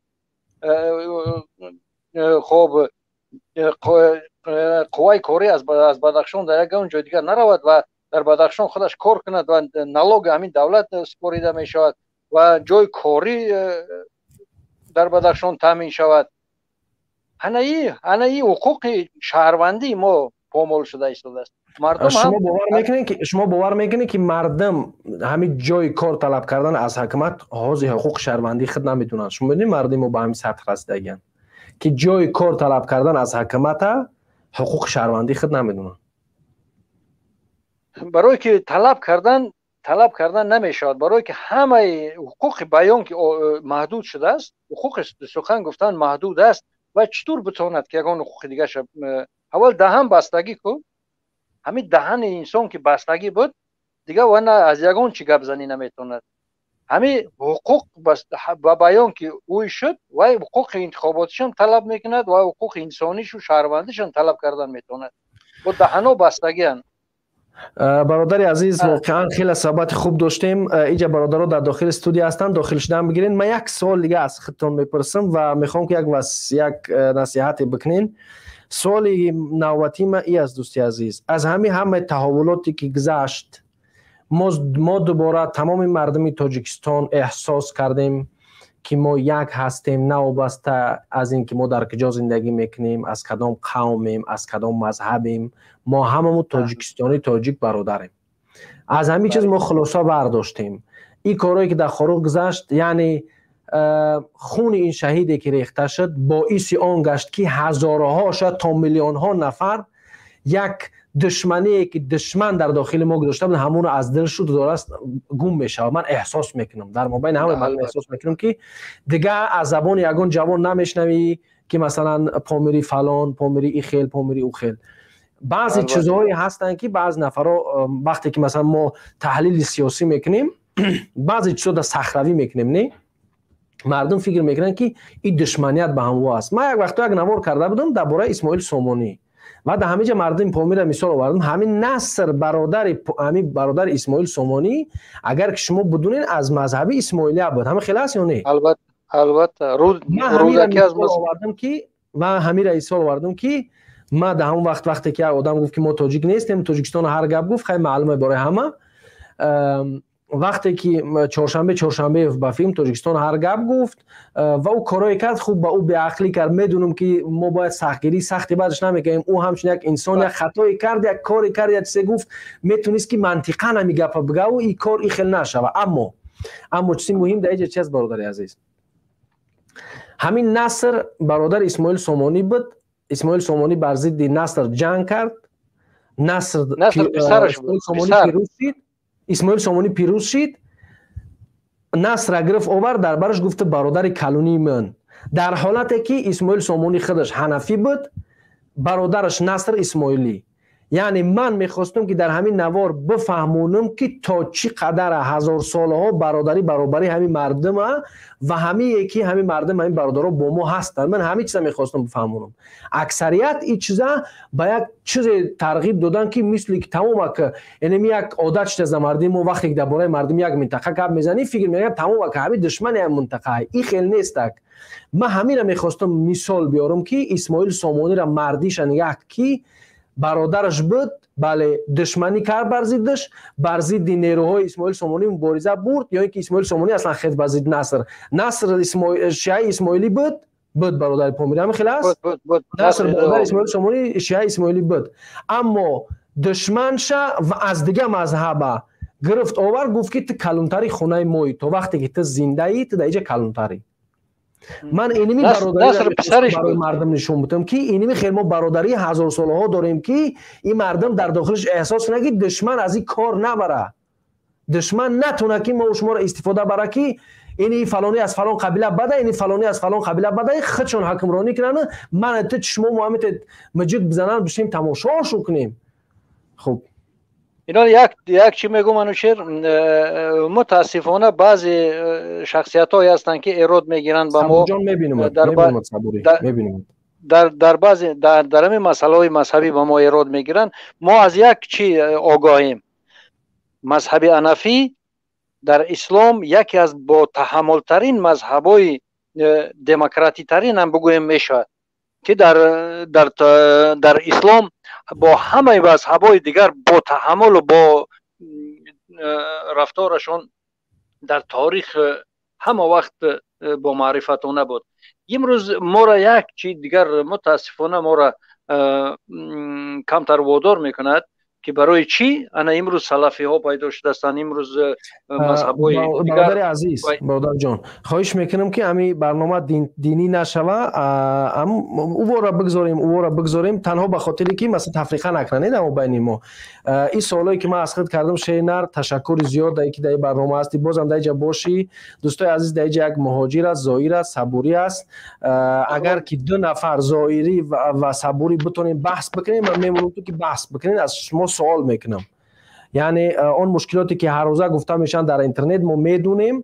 Хоб, қувваи корӣ аз Бадахшон дар ягон ҷои дигар наравад ва дар Бадахшон худаш кор кунад ва налоги ҳамин давлат супорида мешавад ва ҷои корӣ дар Бадахшон таъмин шавад. Ҳанаи ҳуқуқи шаҳрвандии мо помол шуда истодааст. Мардум, шумо бовар мекунед, ки мардум ҳамин ҷои кор талаб кардан аз ҳукумат ҳозир ҳуқуқи шаҳрвандии худ намедонанд? Шумо медонед, мардуми мо ба ҳамин сатҳ расидагианд, ки ҷои кор талаб кардан аз ҳукумата ҳуқуқи шаҳрвандии худ намедонанд? Барое ки талаб кардан намешавад, барое ки ҳамаи ҳуқуқи баён ки маҳдуд шудааст, ҳуқуқи сухан гуфтан маҳдуд аст ва чӣ тур битавонад, ки ягон ҳуқуқи дигаша? Аввал даҳан бастагӣ ку, ҳамин даҳани инсон ки бастагӣ буд, дигар ва на аз ягон чӣ гап занӣ наметавонад. Ҳамин ҳуқуқ ба баён ки ӯй шуд, вай ҳуқуқи интихоботишам талаб мекунад ва ҳуқуқи инсонишу шаҳрвандишам талаб кардан метавонад. Бо даҳано бастагианд. Бародари азиз, воқеан хеле суҳбати хуб доштем. Иҷа бародаро дар дохили студия ҳастанд, дохил шудан бигирен. Ман як суол дига аз худтон мепурсам ва мехоҳам, ки як насиҳате бикунен. Суоли навбатии ман и аст, дӯсти азиз: аз ҳамин ҳамаи таҳаввулоте, ки гузашт, мо дубора тамоми мардуми Тоҷикистон эҳсос кардем, ки мо як ҳастем, навобаста аз ин ки мо дар куҷо зиндагӣ мекунем, аз кадом қавмем, аз кадом мазҳабем, мо ҳамамо тоҷикистони тоҷик бародарем. Аз ҳамин чиз мо хулоса бардоштем. Ин корое ки дар Хоруғ гузашт, яъне хуни ин шаҳиде ки рехта шуд, боиси он гашт, ки ҳазорҳо, шояд то миллионҳо нафар як душмание ки душман дар дохили мо гузошта буд, ҳамонро аз дил шуд дораст гум мешавад. Ман эҳсос мекунам, дар мобайни ҳама мардум эҳсос мекунам, ки дигар аз забони ягон ҷавон намешнавӣ, ки масалан помири фалон, помири и хел, помири ӯ хел. Баъзе чизҳое ҳастанд, ки баъзе нафарҳо, вақте ки масалан мо таҳлили сиёсӣ мекунем, баъзе чизҳо дар сахравӣ мекунем, не, мардум фикр мекунанд, ки ин душманият ба ҳамво аст. Ман як вақто як навор карда будам дар бораи Исмоил Сомонӣ ва дар ҳамин ҷа мардуми Помира мисол овардам. Ҳамин Наср, бародари ҳамин бародари Исмоил Сомонӣ, агар ки шумо бидунед, аз мазҳаби исмоилия буд. Ҳама хел аст ё не? Албатта. Овардам ки ман ҳамира мисол овардам, ки ма дар ҳамон вақт, вақте ки як одам гуфт, ки мо тоҷик нестем, Тоҷикистон ҳар гап гуфт, хай, маълуме барои ҳама. Вақте ки Чоршанбе Чоршанбеев ба филм Тоҷикистон ҳар гап гуфт ва ӯ корое кард, хуб, ба ӯ беақлӣ кард. Медунам, ки мо бояд сахтгирӣ сахти баъдаш намекунем. Ӯ ҳамчун як инсон як хатое кард, як коре кард, як чизе гуфт, метонист, ки мантиқан ҳами гапа бигаву ин кор и хел нашава. Аммо чизи муҳим дар иҷа чи аст, бародари азиз? Ҳамин Наср бародари Исмоил Сомонӣ буд. Исмоил Сомонӣ бар зидди Наср ҷанг кард. Наср пирӯз шид, Исмоил Сомонӣ пирӯз шид. Насра гирифт, овард, дар бараш гуфта: «Бародари калонии ман», дар ҳолате ки Исмоил Сомонӣ худаш ҳанафӣ буд, бародараш Наср исмоилӣ. Яъне ман мехостам, ки дар ҳамин навор бифаҳмонам, ки то чӣ қадара ҳазорсолаҳо бародарӣ, баробарӣ ҳамин мардума ва ҳамие ки ҳамин мардум, ҳамин бародаро бо мо ҳастанд. Ман ҳамин чиза мехостам бифаҳмонам. Аксарият ин чиза ба як чизе тарғиб додан, ки мисли ки тамомак энеми як одат шуда за мардуми мо. Вақте ки дар бораи мардуми як минтақа гап мезанӣ, фикр мекунад, тамомак ҳамин душмани ҳамин минтақа. Ин хел нестак. Ман ҳамина мехостам мисол биёрам, ки Исмоил Сомонира мардиша нигоҳ, ки бародараш буд, бале, душманӣ кард бар зиддаш, бар зидди нерӯҳои Исмоил Сомонӣ мубориза бурд, ё ин ки Исмоил Сомонӣ аслан хед бар зидди Наср. Наср шиаи исмоилӣ буд, бародари Помирӣ, ҳамин хел аст? Наср бародари Исмоил Сомонӣ шиаи исмоилӣ буд, аммо душманша ва аз дига мазҳаба гирифт, овард, гуфт, ки ту калонтари хонаи моӣ, то вақте ки ту зиндаӣ, ту дар иҷа калонтарӣ. Ман иними бародарӣ барои мардум нишон будам, ки иними хел мо бародарии ҳазорсолаҳо дорем, ки ин мардум дар дохилаш эҳсос кунад, ки душман аз ин кор набара, душман натона, ки мо шуморо истифода бара, ки ини фалонӣ аз фалон қабила бада, ини фалонӣ аз фалон қабила бада, худшон ҳукмронӣ кунанд, ман ту чишмо мо миҷик бизананд, бишинем, тамошошу кунем. Хуб. Ино як чӣ мегӯм, Анушер. Мутаассифона, баъзе шахсиятҳое ҳастанд, ки эрод мегиранд ба мо. Дар баъзе дар ҳамин масъалаҳои мазҳабӣ ба мо эрод мегиранд. Мо аз як чӣ огоҳем: мазҳаби анафӣ дар ислом яке аз ботаҳаммултарин мазҳабҳои демократитарин ҳам бигӯем мешавад, ки дар ислом бо ҳамаи мазҳабҳои дигар бо таҳаммулу бо рафторашон дар таърих ҳама вақт бо маърифатона буд. Имрӯз моро як чи дигар, мутаассифона, моро камтар водор мекунад, ки барои чӣ ана имрӯз салафиҳо пайдо шудастанд, имрӯз мазҳабҳои Бародари азиз, бародарҷон, хоҳиш мекунам, ки ҳами барнома динӣ нашава. Увора бигзорем, увора бигзорем, танҳо ба хотире ки масалан тафриқа накунанд амо байни мо. Ин суолое ки ман аз худ кардам, шернар, ташаккури зиёд, ки дар ин барнома ҳастӣ, бозам дар иҷа бошӣ. Дӯстои азиз, дар иҷа як муҳоҷир аст, зоир аст, Сабурӣ аст. Агар ки ду нафар, зоирӣ ва Сабурӣ, битонем баҳс бикунем, ман мемонам ту ки баҳс бикунем, аз шумо суол мекунам. Яъне он мушкилоте ки ҳаррӯза гуфта мешаванд дар интернет, мо медунем.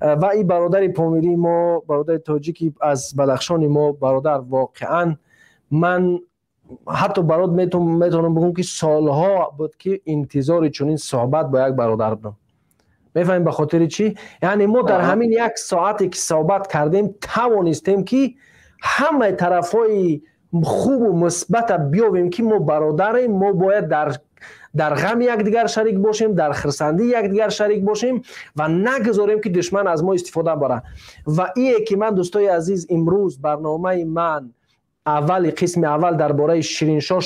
Ва ин бародари помирии мо, бародари тоҷики аз Бадахшони мо, бародар, воқеан ман ҳатто барот метавонам бигӯм, ки солҳо буд, ки интизори чунин суҳбат бо як бародар будам. Мефаҳмем ба хотири чӣ? Яъне мо дар ҳамин як соате ки суҳбат кардем, тавонистем, ки ҳамаи тарафҳои хубу мусбата биёбем, ки мо бародарем, мо бояд дар ғами якдигар шарик бошем, дар хирсандии якдигар шарик бошем ва нагузорем, ки душман аз мо истифода бара. Ва ие ки ман, дӯстои азиз, имрӯз барномаи ман Аввали қисми аввал дар бораи Шириншоҳ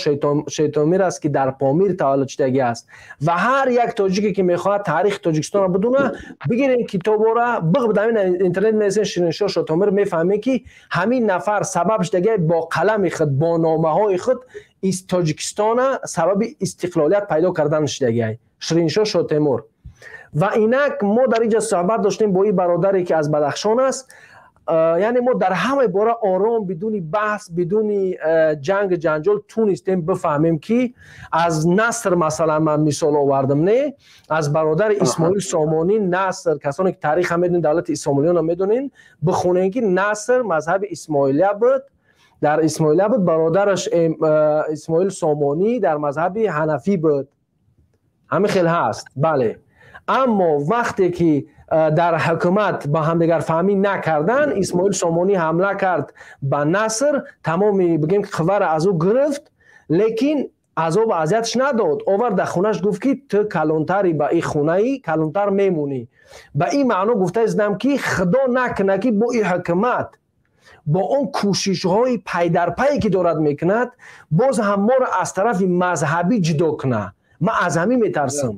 Шоҳтемур аст, ки дар Помир таваллуд шудагӣ аст. Ва ҳар як тоҷике, ки мехоҳад таърихи Тоҷикистонро бидуна, бигирен китобора, дар интернет менависен «Шириншоҳ Шоҳтемур», мефаҳмем, ки ҳамин нафар сабаб шудагӣ бо қалами худ, бо номаҳои худ Тоҷикистона сабаби истиқлолият пайдо кардан шудагӣ, Шириншоҳ Шоҳтемур. Ва инак мо дар инҷа суҳбат доштем бо ин бародаре, ки аз Бадахшон аст. Яъне мо дар ҳамаи бора ором, бидуни баҳс, бидуни ҷанг ҷанҷол тунистем бифаҳмем, ки аз Наср, масалан, ман мисол овардам, не, аз бародари Исмоил Сомонӣ Наср. Касоне ки тариха медонед, давлати исмоилиёнро медонед, бихонем, ки Наср мазҳаби исмоилия буд, дар исмоилия буд, бародараш Исмоил Сомонӣ дар мазҳаби ҳанафӣ буд. Ҳамин хел ҳаст, бале. Аммо вақте ки дар ҳукумат ба ҳамдигарфаҳмӣ накардан, Исмоил Сомонӣ ҳамла кард ба Наср, тамоми, бигем, қувваро аз ӯ гирифт, лекин азобу азиятш надод, овард дар хонаш, гуфт, ки ту калонтари ба ин хонаи, калонтар мемонӣ. Ба ин маъно гуфта издам, ки худо накунад, ки бо ин ҳукумат, бо он кӯшишҳои пайдарпае, ки дорад мекунад, боз ҳам моро аз тарафи мазҳабӣ ҷудо кунад. Ман аз ҳамин метарсам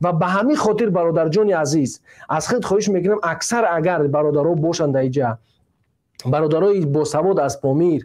ва ба ҳамин хотир, бародарҷони азиз, аз худ хоҳиш мекунам, аксар агар бародаро бошанд дар иҷа, бародарои босавод аз Помир,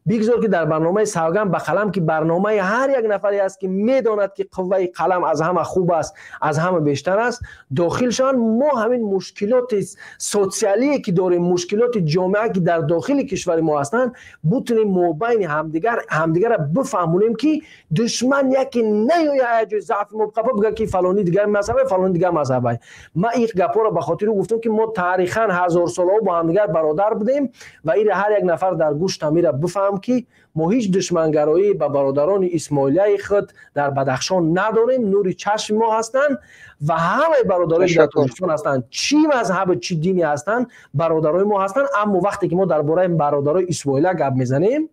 бигзор, ки дар барномаи «Савганд ба қалам», ки барномаи ҳар як нафаре аст, ки медонад, ки қувваи қалам аз ҳама хуб аст, аз ҳама бештар аст, дохил шаванд. Мо ҳамин мушкилоти социалие, ки дорем, мушкилоти ҷомеа, ки дар дохили кишвари мо ҳастанд, бутунем мобайни ҳамдигар ҳамдигарро бифаҳмонем, ки душман яке наёя, ҷои заъфи мо қапа бигӯяд, ки фалони дигар мазҳабе, фалони дигар мазҳабе. Ман ин гапҳоро ба хотири гуфтам, ки мо таърихан ҳазорсолаҳо бо ҳамдигар бародар будем ва ира ҳар як нафар дар гӯш тамира бифаҳм, ки мо ҳеҷ душмангароӣ ба бародарони исмоилияи худ дар Бадахшон надорем, нури чашми мо ҳастанд ва ҳамаи бародарое, ки дар Тоҷикистон ҳастанд, чӣ мазҳабу чӣ дине ҳастанд, бародарои мо ҳастанд. Аммо вақте ки мо дар бораи бародарои исмоилия гап мезанем,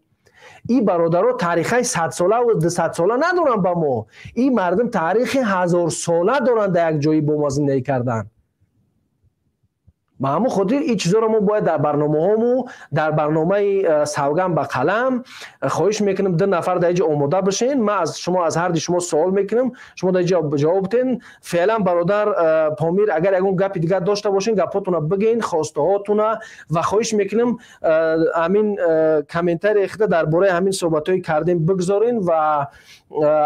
ин бародаро таърихаи садсолаву дусадсола надоранд ба мо, ин мардум таърихи ҳазорсола доранд дар як ҷои бо мо зиндагӣ кардан. Ба ҳамон хотир ин чизоро мо бояд дар барномаҳому, дар барномаи «Савган ба қалам», хоҳиш мекунам, ду нафар дар инҷо омода бошен. Ман аз шумо, аз ҳарди шумо суол мекунам, шумо дар инҷо ҷавоб битен. Феълан, бародар Помир, агар ягон гапи дигар дошта бошен, гапҳотона бигӯен, хостаҳотона. Ва хоҳиш мекунам, ҳамин комментарии худа дар бораи ҳамин суҳбатҳое кардем бигзорен. Ва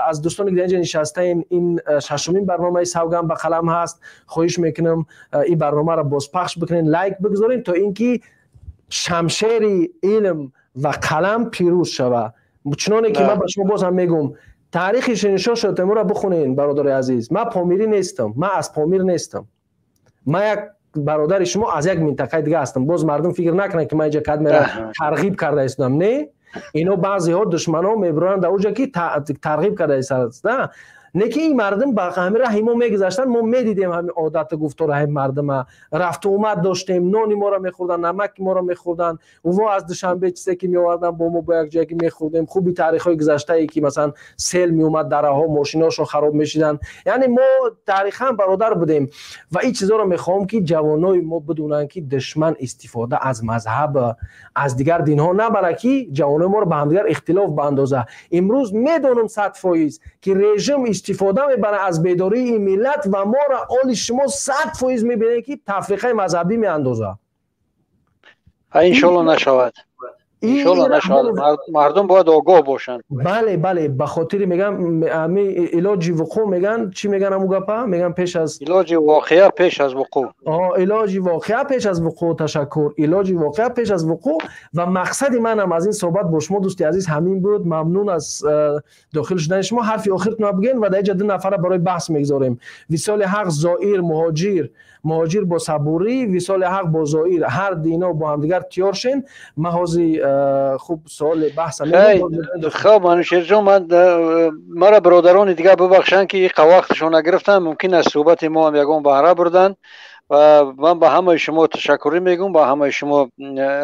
аз дӯстоне, ки дар инҷо нишастаем, ин шашумин барномаи «Савган ба қалам» ҳаст, хоҳиш мекунам, ин барномаро бозпахш бикунен, лайк бигзорем, то ин ки шамшери илм ва қалам пирӯз шава. Чуноне ки ман ба шумо боз ҳам мегӯм, таърихи Шириншоҳ Шоҳтемурро бихонен, бародари азиз. Ман помирӣ нестам, ман аз Помир нестам, ман як бародари шумо аз як минтақаи дига ҳастам. Боз мардум фикр накунанд, ки ман инҷа кадмера тарғиб карда истодам. Не, ино баъзеҳо душманҳо мебуранд дар уҷа, ки тарғиб карда истода. Не, ки ин мардум ба ҳамин раҳи мо мегузаштанд, мо медидем ҳамин одату гуфтори ҳамин мардума, рафту омад доштем, нони моро мехӯрданд, намаки моро мехӯрданд, во аз Душанбе чизе ки меоварданд, бо мо бо як ҷое ки мехӯрдем. Хуби таърихҳои гузаштае, ки масалан сел меомад, дараҳо, мошиношон хароб мешиданд, яъне мо таърихан бародар будем. Ва ин чизоро мехоҳам, ки ҷавонои мо бидонанд, ки душман истифода аз мазҳаб, аз дигар динҳо набарад, ки ҷавонои моро ба ҳамдигар ихтилоф баандоза. Имрӯз медонам 100%, ки режим истифода мебарад аз бедории ин миллат ва моро оли шумо 100% мебинед, ки тафриқаи мазҳабӣ меандозад. Иншолло нашавад, иншолло нашавад. Мардум бояд огоҳ бошанд. Бале, ба хотири меган, ами илоҷи вуқӯъ меган, чӣ меган, ҳамун гапа меган, пеш аз Илоҷи воқеа пеш аз вуқӯъ. Илоҷи воқеа пеш аз вуқӯъ, ташаккур, илоҷи воқеа пеш аз вуқӯъ. Ва мақсади манам аз ин суҳбат бо шумо, дӯсти азиз, ҳамин буд. Мамнун аз дохил шудани шумо. Ҳарфи охиртона бигӯен ва дар инҷа ду нафара барои баҳс мегузорем. Висоли ҳақ, зоир, муҳоҷир, муҳоҷир бо сабурӣ, висоли ҳақ бо зоир, ҳар дино бо ҳамдигар тиёр шен. Ман ҳозир хуб суоли баҳса. Хоб, Манушерҷон, ман мара бародарони дигар бубахшанд, ки иқа вақташон нагирифтанд, мумкин аз суҳбати мо ҳам ягон баҳра бурданд. Ва ман ба ҳамаи шумо ташаккурӣ мегӯм, ба ҳамаи шумо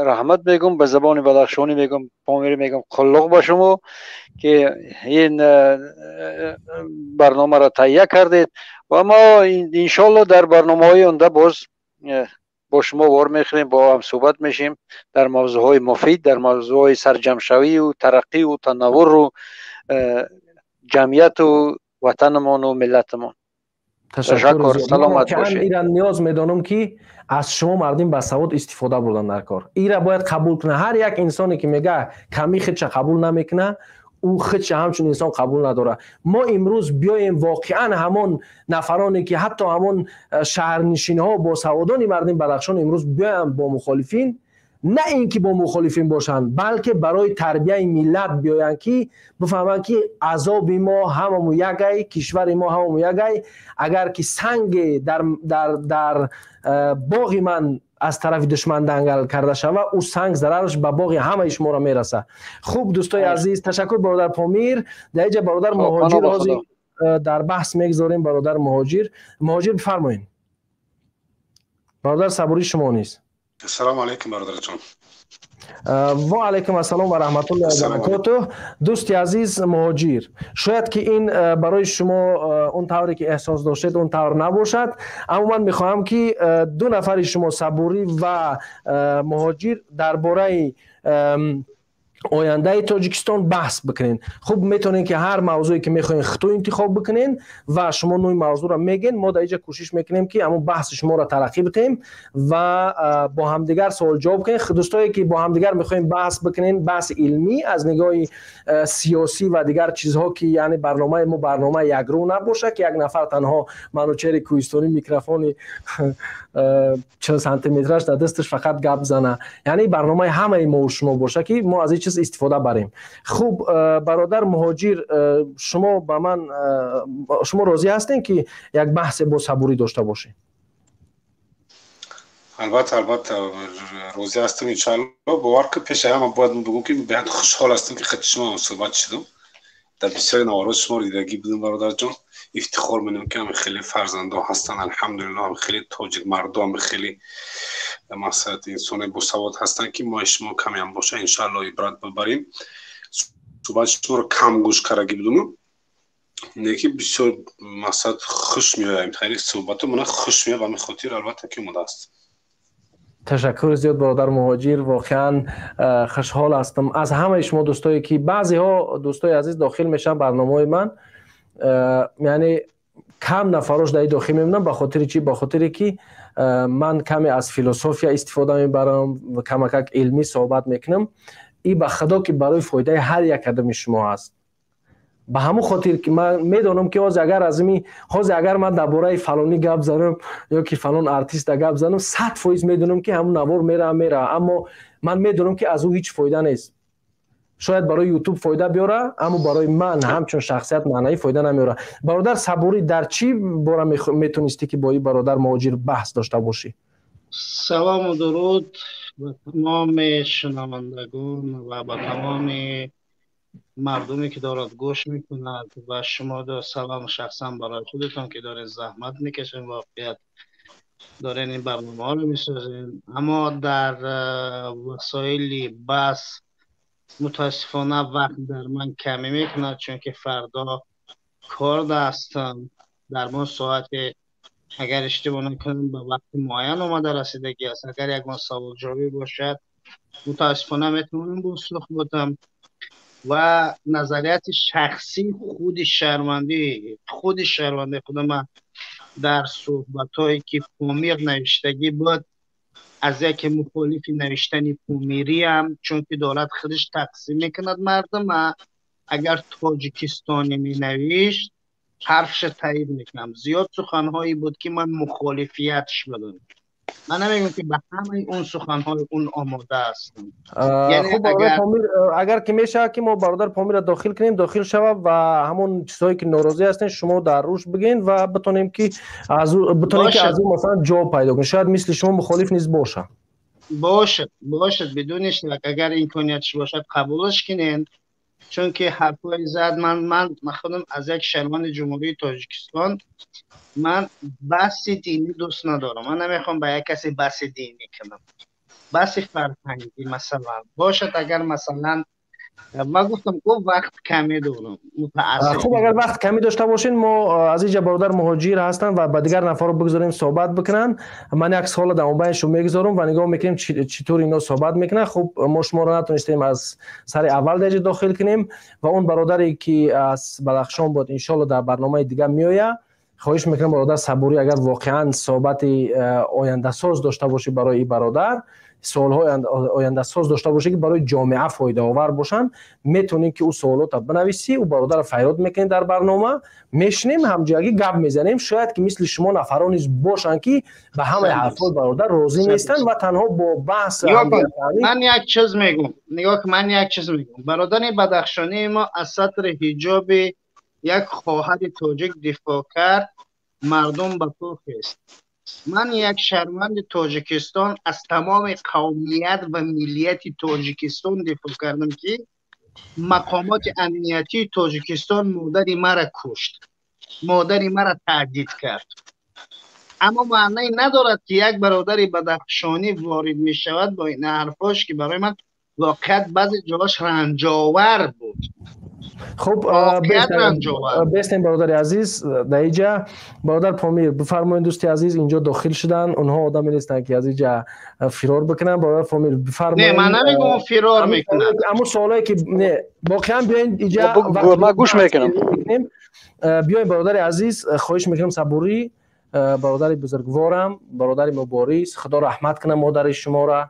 раҳмат мегӯм, ба забони бадахшонӣ мегӯм, помирӣ мегӯм, қуллуқ ба шумо, ки ин барномаро таҳия кардед. Ва мо иншоалло дар барномаҳои оянда боз Бо шумо вор мехӯрем, бо ҳам суҳбат мешем дар мавзӯъҳои муфид, дар мавзӯъҳои сарҷамшавию тараққию танаввуру ҷамъияту ватанамону миллатамон. Ташаккур, саломат бошед. Ира ниёз медонам, ки аз шумо мардим ба савод истифода бурдан дар кор. Ира бояд қабул кунад ҳар як инсоне, ки мега ками худша қабул намекунад, ӯ худша ҳамчун инсон қабул надорад. Мо имрӯз биёем, воқеан ҳамон нафароне, ки ҳатто ҳамон шаҳрнишинҳо, босаводони мардим Бадахшон имрӯз биёянд бо мухолифин, на ин ки бо мухолифин бошанд, балки барои тарбияи миллат биёянд, ки бифаҳманд, ки азоби мо ҳамаму якай, кишвари мо ҳамаму якай. Агар ки санге дар боғи ман аз тарафи душман дангал карда шава, ӯ санг зарараш ба боғи ҳамаи шуморо мераса. Хуб, дӯстои азиз, ташаккур, бародар Помир. Дар инҷа бародар Муҳоҷир ҳозир дар баҳс мегузорем. Бародар Муҳоҷир, Муҳоҷир, бифармоед. Бародар Сабурӣ, шумо низ. Ассалому алайкум, бародарҷон. Ва алайкум ассалом ва раҳматуллоҳи ва баракотуҳ. Дӯсти азиз Муҳоҷир, шояд ки ин барои шумо он тавре ки эҳсос доштед, он тавр набошад, аммо ман мехоҳам, ки ду нафари шумо, Сабурӣ ва Муҳоҷир, дар бораи ояндаи Тоҷикистон баҳс бикунен. Хуб, метавонем, ки ҳар мавзӯе ки мехоҳем, худто интихоб бикунен ва шумо нӯи мавзӯъро мегӯен. Мо дар инҷа кӯшиш мекунем, ки ҳамон баҳси шуморо тараққӣ битем ва бо ҳамдигар суол ҷавоб кунем. Дӯстое ки бо ҳамдигар мехоҳем баҳс бикунем, баҳси илмӣ аз нигоҳи сиёсӣ ва дигар чизҳо, ки яъне барномаи мо барномаи якрӯ набошад, ки як нафар танҳо, Манучери Кӯҳистонӣ, микрофони 40 сантиметраш дар дасташ, фақат гап зана. Яъне барномаи ҳамаи мо шумо боша, ки мо аз ин чиз истифода барем. Хуб, бародар Муҳоҷир, шумо ба ман шумо розӣ ҳастем, ки як баҳсе бо Сабурӣ дошта бошем? Албатта, албатта, розӣ ҳастам, иншоалло. Бовар ки, пеши ҳама бояд бигӯм, ки беҳад хушҳол ҳастам, ки хати шумо суҳбат шудам. Дар бисёри наворот шуморо дидагӣ будам, бародарҷон. Ифтихор менам, ки ҳами хеле фарзандо ҳастанд, алҳамдулилло, ҳами хеле тоҷик мардо, ҳами хеле мақсад инсоне босавод ҳастанд, ки мо шумо камеам боша, иншоалло, ибрат бибарем. Суҳбати шуморо кам гӯш кардагӣ будуму, неки бисёр мақсад хуш меояд хеле суҳбату мана хуш меояд. Ба ҳамин хотир, албатта, ки омода аст. Ташаккур зиёд, бародар Муҳоҷир. Воқеан хушҳол ҳастам аз ҳамаи шумо дӯстое, ки баъзеҳо, дӯстои азиз, дохил мешаванд барномаҳои ман, яъне кам нафарош дар дохил мемонам. Ба хотири чӣ? Ба хотире ки ман каме аз философия истифода мебарам ва камакак илмӣ суҳбат мекунам. И ба худо, ки барои фоидаи ҳар як одами шумо аст. Ба ҳамон хотир, ки ман медонам, ки ҳозир агар аз ими ҳозир агар ман дар бораи фалонӣ гап занам ё ки фалон артиста гап занам, 100% медонам, ки ҳамон навор мера, аммо ман медонам, ки аз ӯ ҳеҷ фоида нест. Шояд барои Ютуб фоида биёра, аммо барои ман ҳамчун шахсият маънавӣ фоида намеёра. Бародар Сабурӣ, дар чӣ бора метонистӣ, ки бо ин бародар Муҳоҷир баҳс дошта бошӣ? Салому дуруд ба тамоми шунавандагон ва ба тамоми мардуме, ки дорад гӯш мекунад, ва шумо салом шахсан барои худатон, ки доред заҳмат мекашед, воқеият дорен ин барномаҳоро месозед. Аммо дар васоили баҳс мутаассифона вақт дар ман камӣ мекунад, чунки фардо кор ҳастам. Дар мо соате, агар иштибоҳ накунам, ба вақти муайян омада расидагӣ аст. Агар ягон саволҷавобӣ бошад, мутаассифона метавонам посух будам ва назарияти шахсии худи шаҳрвандии худама дар суҳбатҳое, ки Помир навиштагӣ буд, аз яке мухолифи навиштани помириам, чунки дорад худаш тақсим мекунад мардума. Агар тоҷикистонӣ менавишт, ҳарфша таъид мекунам. Зиёд суханҳое буд, ки ман мухолифиятш будам. Ман намегӯям, ки ба ҳамаи он суханҳои он омода ҳастам. Хуб, Помир, агар ки мешавад, ки мо бародар Помирро дохил кунем, дохил шавад ва ҳамон чизҳое ки норозӣ ҳастен, шумо дар рӯш бигӯен ва битонем ки аз ӯ масалан ҷавоб пайдо кунем. Шояд мисли шумо мухолиф низ бошад. Бошад, бошад, бидуни шак. Агар имкониятш бошад, қабулаш кунен, чунки ҳарфҳои зад ман худам аз як шаҳрванди Ҷумҳурии Тоҷикистон, ман баҳси динӣ дӯст надорам. Ман намехоҳам ба як касе баҳси динӣ кунам. Баҳси фарҳангӣ масалан бошад, агар масалан Ман гуфтам, ки вақт каме дорам. Хуб, агар вақт каме дошта бошин, мо аз инҷа бародар муҳоҷир ҳастанд ва ба дигар нафарро бигзорем суҳбат бикунанд. Ман як савол дар мобайншон мегузорам ва нигоҳ мекунем, чӣ тур ино суҳбат мекунанд. Хуб, мо шуморо натонистем аз сари аввал дар инҷа дохил кунем ва он бародаре ки аз Бадахшон буд, иншоалло дар барномаи дигар меояд. Хоҳиш мекунам, бародар Сабурӣ, агар воқеан суҳбати ояндасоз дошта бошӣ барои ин бародар, суолҳои ояндасоз дошта бошӣ, ки барои ҷомеа фоидаовар бошанд, метавонӣ ки ӯ суолота бинависӣ, ӯ бародарро фарёд мекунем, дар барнома мешинем, ҳамҷоягӣ гап мезанем. Шояд ки мисли шумо нафарон низ бошанд, ки ба ҳамаи ҳарфҳои бародар розӣ нестанд ва танҳо бо баҳс. Ман як чиз мегӯм, нигоҳ, ман як чиз мегӯм. Бародари бадахшонии мо аз сатри ҳиҷоби як хоҳари тоҷик дифоъ кард, мардум ба ту хест. Ман як шаҳрванди Тоҷикистон аз тамоми қавмият ва миллияти Тоҷикистон дифоъ кардам, ки мақомоти амниятии Тоҷикистон модари мара кушт, модари мара таҳдид кард. Аммо маъное надорад, ки як бародари бадахшонӣ ворид мешавад бо ин ҳарфош, ки барои ман воқеият баъзе ҷоаш ранҷовар буд. Хуб, бестем, бародари азиз. Дар инҷа бародар Помир бифармоед, дӯсти азиз, инҷо дохил шудан, онҳо одаме нестанд, ки аз инҷа фирор бикунанд. Бародар Помир, бифармоед. Не, ман намегӯям фирор мекунанд. Аммо суолое ки не, воқеан биёед инҷа. Ман гӯш мекунам. Биёед, бародари азиз, хоҳиш мекунам, Сабурӣ, бародари бузургворам, бародари мубориз, худо раҳмат кунад модари шуморо.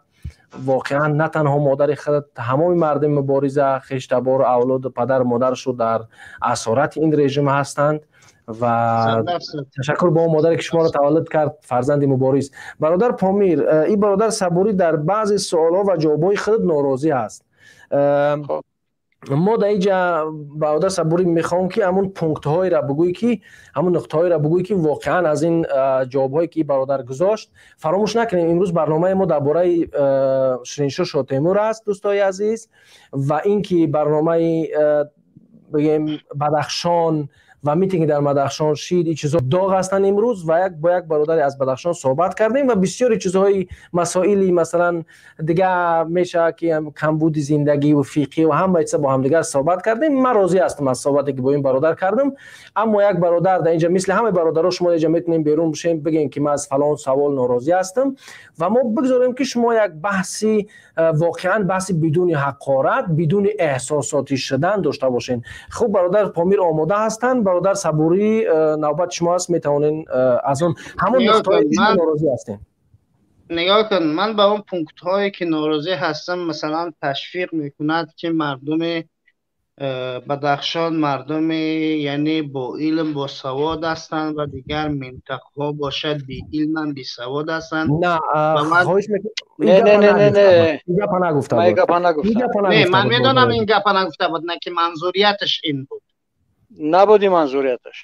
Воқеан на танҳо модари худ, ҳамоми мардуми мубориза, хештабору авлоду падару модаршу дар асорати ин режим ҳастанд ва ташаккур ба он модаре, ки шуморо таваллуд кард, фарзанди мубориз. Бародар Помир, ин бародар Сабурӣ дар баъзе суолҳо ва ҷавобҳои худ норозӣ ҳаст. Мо дар инҷа, бародар Сабурӣ, мехоҳам, ки ҳамун пунктҳоеро бигӯӣ, ки ҳамун нуқтаҳоеро бигӯӣ, ки воқеан аз ин ҷавобҳое, ки бародар гузошт. Фаромӯш накунем, имрӯз барномаи мо дар бораи Шириншоҳ Шотемур аст, дӯстои азиз, ва ин ки барномаи, бигем, Бадахшон ва митинги дар Бадахшон шид, ин чизҳо доғ ҳастанд имрӯз. Ва як бо як бародаре аз Бадахшон суҳбат кардем ва бисёри чизҳои масоили, масалан, дига мешавад, ки камбуди зиндагӣ ва фиқҳӣ ва ҳама чиза бо ҳамдигар суҳбат кардем. Ман розӣ ҳастам аз суҳбате, ки бо ин бародар кардам, аммо як бародар дар инҷа, мисли ҳамаи бародаро, шумо инҷа метавонем берун бишем, бигем, ки ман аз фалон савол норозӣ ҳастам ва мо бигзорем, ки шумо як баҳси, воқеан баҳси бидуни ҳақорат, бидуни эҳсосотӣ шудан дошта бошем. Хуб, бародар Помир омода ҳастанд. Бародар Сабурӣ, навбат шумо аст, метавонен аз он ҳамон нуқтаҳое, ки шумо норозӣ ҳастем. Нигоҳ кун, ман ба он пунктҳое, ки норозӣ ҳастам, масалан, ташвиқ мекунад, ки мардуми Бадахшон мардуми, яъне, бо илм, бо савод ҳастанд ва дигар минтақаҳо бошад беилманд, бесавод ҳастанд. На, хоҳиш. Не, не, не, не, не. Ин гапа нагуфта. Ман гапа нагуфтам. Не, ман медонам, ин гапа нагуфта буд, на ки манзурияташ ин буд. Набуди манзурияташ.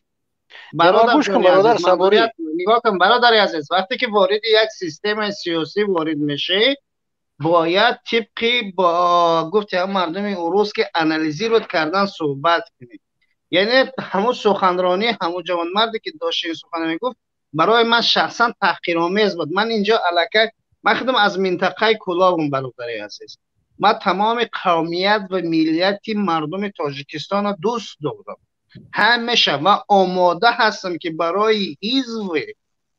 Гӯш кун, бародар Сабурӣ. Нигоҳ кун, бародари азиз, вақте ки вориди як системаи сиёсӣ ворид мешавӣ, бояд тибқи бо гуфти ҳам мардуми урус, ки анализировать кардан суҳбат кунӣ. Яъне ҳамун суханронӣ ҳамун ҷавонмарде, ки дошт ин сухана мегуфт, барои ман шахсан таҳқиромез буд. Ман инҷо аллакай, ман худам аз минтақаи Кӯлобам, бародари азиз. Ман тамоми қавмият ва миллияти мардуми Тоҷикистонро дӯст дорам ҳамеша ва омода ҳастам, ки барои ҳизби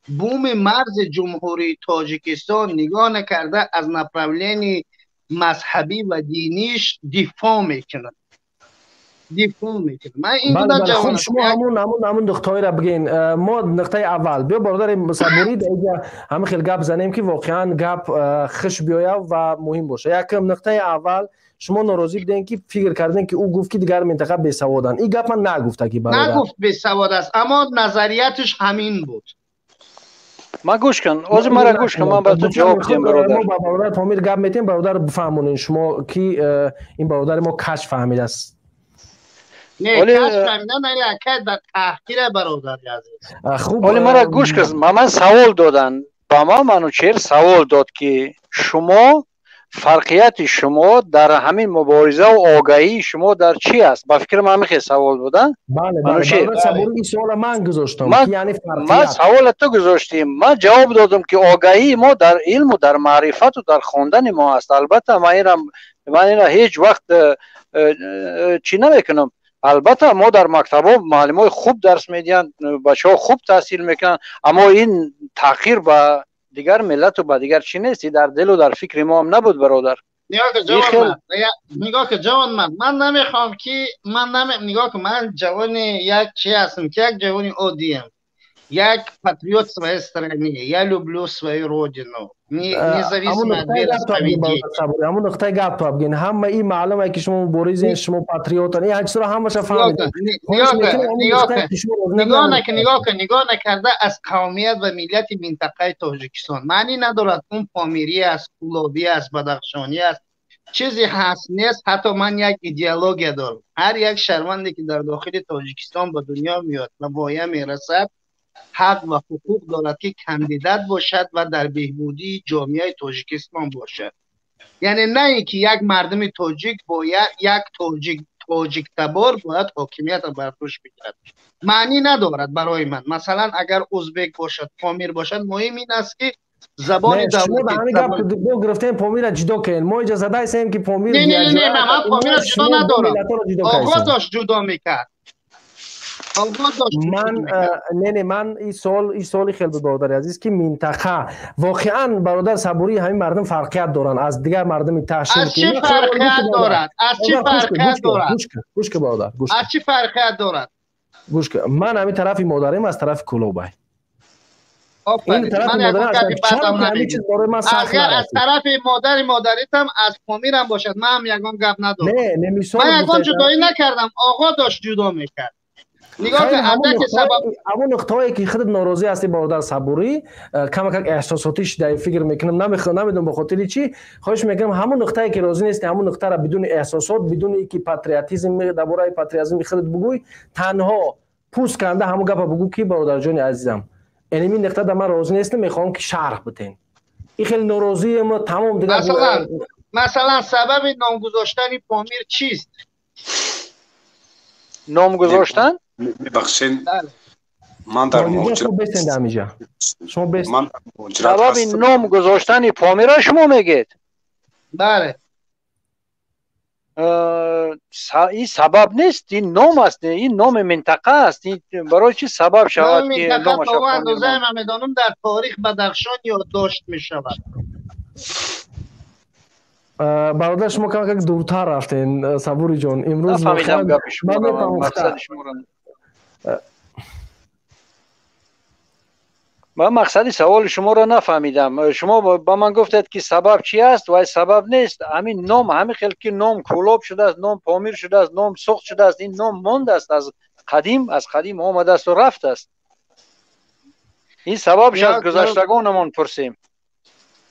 буми марзи Ҷумҳурии Тоҷикистон, нигоҳ накарда аз направлении мазҳабӣ ва диниш, дифоъ мекунам, дифоъ мекунам. Ман ин гуна ҷавон. Шумо ҳамун нуқтаҳоеро бигӯен. Мо нуқтаи аввал, биё, бародари Сабурӣ, дар инҷа ҳамин хел гап занем, ки воқеан гап хуш биёяд ва муҳим бошад. Якм, нуқтаи аввал, шумо норозӣ будем, ки фикр кардем, ки ӯ гуфт, ки дигар минтақа бесаводанд. Ин гап ман нагуфта, ки бародар нагуфт бесавод аст, аммо назарияташ ҳамин буд. Ман гӯш кун, ҳозир мара гӯш кун, ман ба ту ҷавоб диҳам, бародар. Мо ба бародар Помир гап метем. Бародар, бифаҳмонед шумо, ки ин бародари мо каҷ фаҳмидааст. Не, каҷ фаҳмида, не, акай дар таҳқира, бародари азиз. Хуб. Ҳоли мара гӯш кун. Ба ман савол доданд, ба ман Манучеҳр савол дод, ки шумо фарқияти шумо дар ҳамин муборизаву огаҳии шумо дар чӣ аст? Ба фикри ман ҳамин хел савол буда. Ман гузоштам. Ман савола ту гузоштӣ, ман ҷавоб додам, ки огаҳии мо дар илму дар маърифату дар хондани мо аст. Албатта, ман инам Ман ина ҳеҷ вақт чӣ намекунам. Албатта, мо дар мактабҳо муаллимои хуб дарс медиҳанд, бачаҳо хуб таҳсил мекунанд, аммо ин таъхир ба дигар миллату ба дигар чӣ нест. Дар дилу дар фикри мо ҳам набуд, бародар. Нигоҳ кун, ҷавонмард, ман намехоҳам ки ман нигоҳ кун, ман ҷавони як чи ҳастам, ки як ҷавони оддиям, як патриот своей страны, я люблю свою родину, независимо от вероисповедения. Ҳамун нуқтаи гап то бигин, ҳама ин маълуме ки шумо муборизен, шумо патриотан, ин ҳачизро ҳамаша фаҳмидем. Нигоҳ кун, нигоҳ накарда аз қавмият ва миллати минтақаи Тоҷикистон маънӣ надорад, он помирӣ аст, кулобӣ аст, бадахшонӣ аст, чизе ҳаст нест. Ҳатто ман як идеология дорам: ҳар як шаҳрванде ки дар дохили Тоҷикистон ба дунё меояд ва воя мерасад, ҳақ ва ҳуқуқ дорад, ки кандидат бошад ва дар беҳбудии ҷомеаи Тоҷикистон бошад. Яъне на ин ки як мардуми тоҷик бояд, як тоҷик, тоҷиктабор бояд ҳокимиятро бар дӯш бигирад, маънӣ надорад барои ман. Масалан, агар узбек бошад, помир бошад, муҳим ин аст, ки забони давлатӣ гирифтем, Помира ҷудо кунем. Мо иҷоза даистем, ки Помир Не, не, не, ман Помира ҷудо надорам. Оғоз дошт, ҷудо мекард. Ман не, ман ин суол, ин суоли хел буд, бародари азиз, ки минтақа воқеан, бародар Сабурӣ, ҳамин мардум фарқият доранд аз дигар мардуми ташин? Аз чӣ фарқият дорад? Аз чӣ фарқият дорад? Гӯш ки, бародар, гӯш. Аз чӣ фарқият дорад? Гӯш ки, ман ҳамин тарафи модарим аз тарафи Кулобай. Агар аз тарафи модари модаритам аз Помирам бошад, ман ҳам ягон гап надорам. Ман ягон ҷудоӣ накардам, оғо дошт, ҷудо мекард. Ҳамон нуқтаҳое ки худат норозӣ ҳастӣ, бародар Сабурӣ, камакак эҳсосотӣ шудаи, фикр мекунам, намедонам ба хотири чӣ. Хоҳиш мекунам, ҳамон нуқтае ки розӣ нестӣ, ҳамон нуқтаро бидуни эҳсосот, бидуни ки патриотизм, дар бораи патриотизми худат бугӯй, танҳо пӯст канда ҳамон гапа бугӯ, ки бародарҷони азизам, эними нуқта да ман розӣ нестам, мехоҳам ки шарҳ битен. Ин хеле норозием, тамом дигар. Масалан, сабаби номгузоштани Помир чист? Ном гузоштан? Мебахшен, ман дар Сабаби ном гузоштани Помира шумо мегӯед? Бале. Ин сабаб нест, ин ном аст, ин номи минтақа аст. Барои чӣ сабаб шавад? Ки андозаи ман медонам, дар таорих Бадахшон ёддошт мешавад. Бародар, шумо камакак дуртар рафтен, Сабури ҷон, имрӯз. Ман мақсади саволи шуморо нафаҳмидам. Шумо ба ман гуфтед, ки сабаб чи аст. Вай сабаб нест, ҳамин ном, ҳамин хел ки ном Кӯлоб шудааст, ном Помир шудааст, ном Суғд шудааст, ин ном мондааст аз қадим, аз қадим омадасту рафтааст. Ин сабабш аз гузаштагонамон пурсем.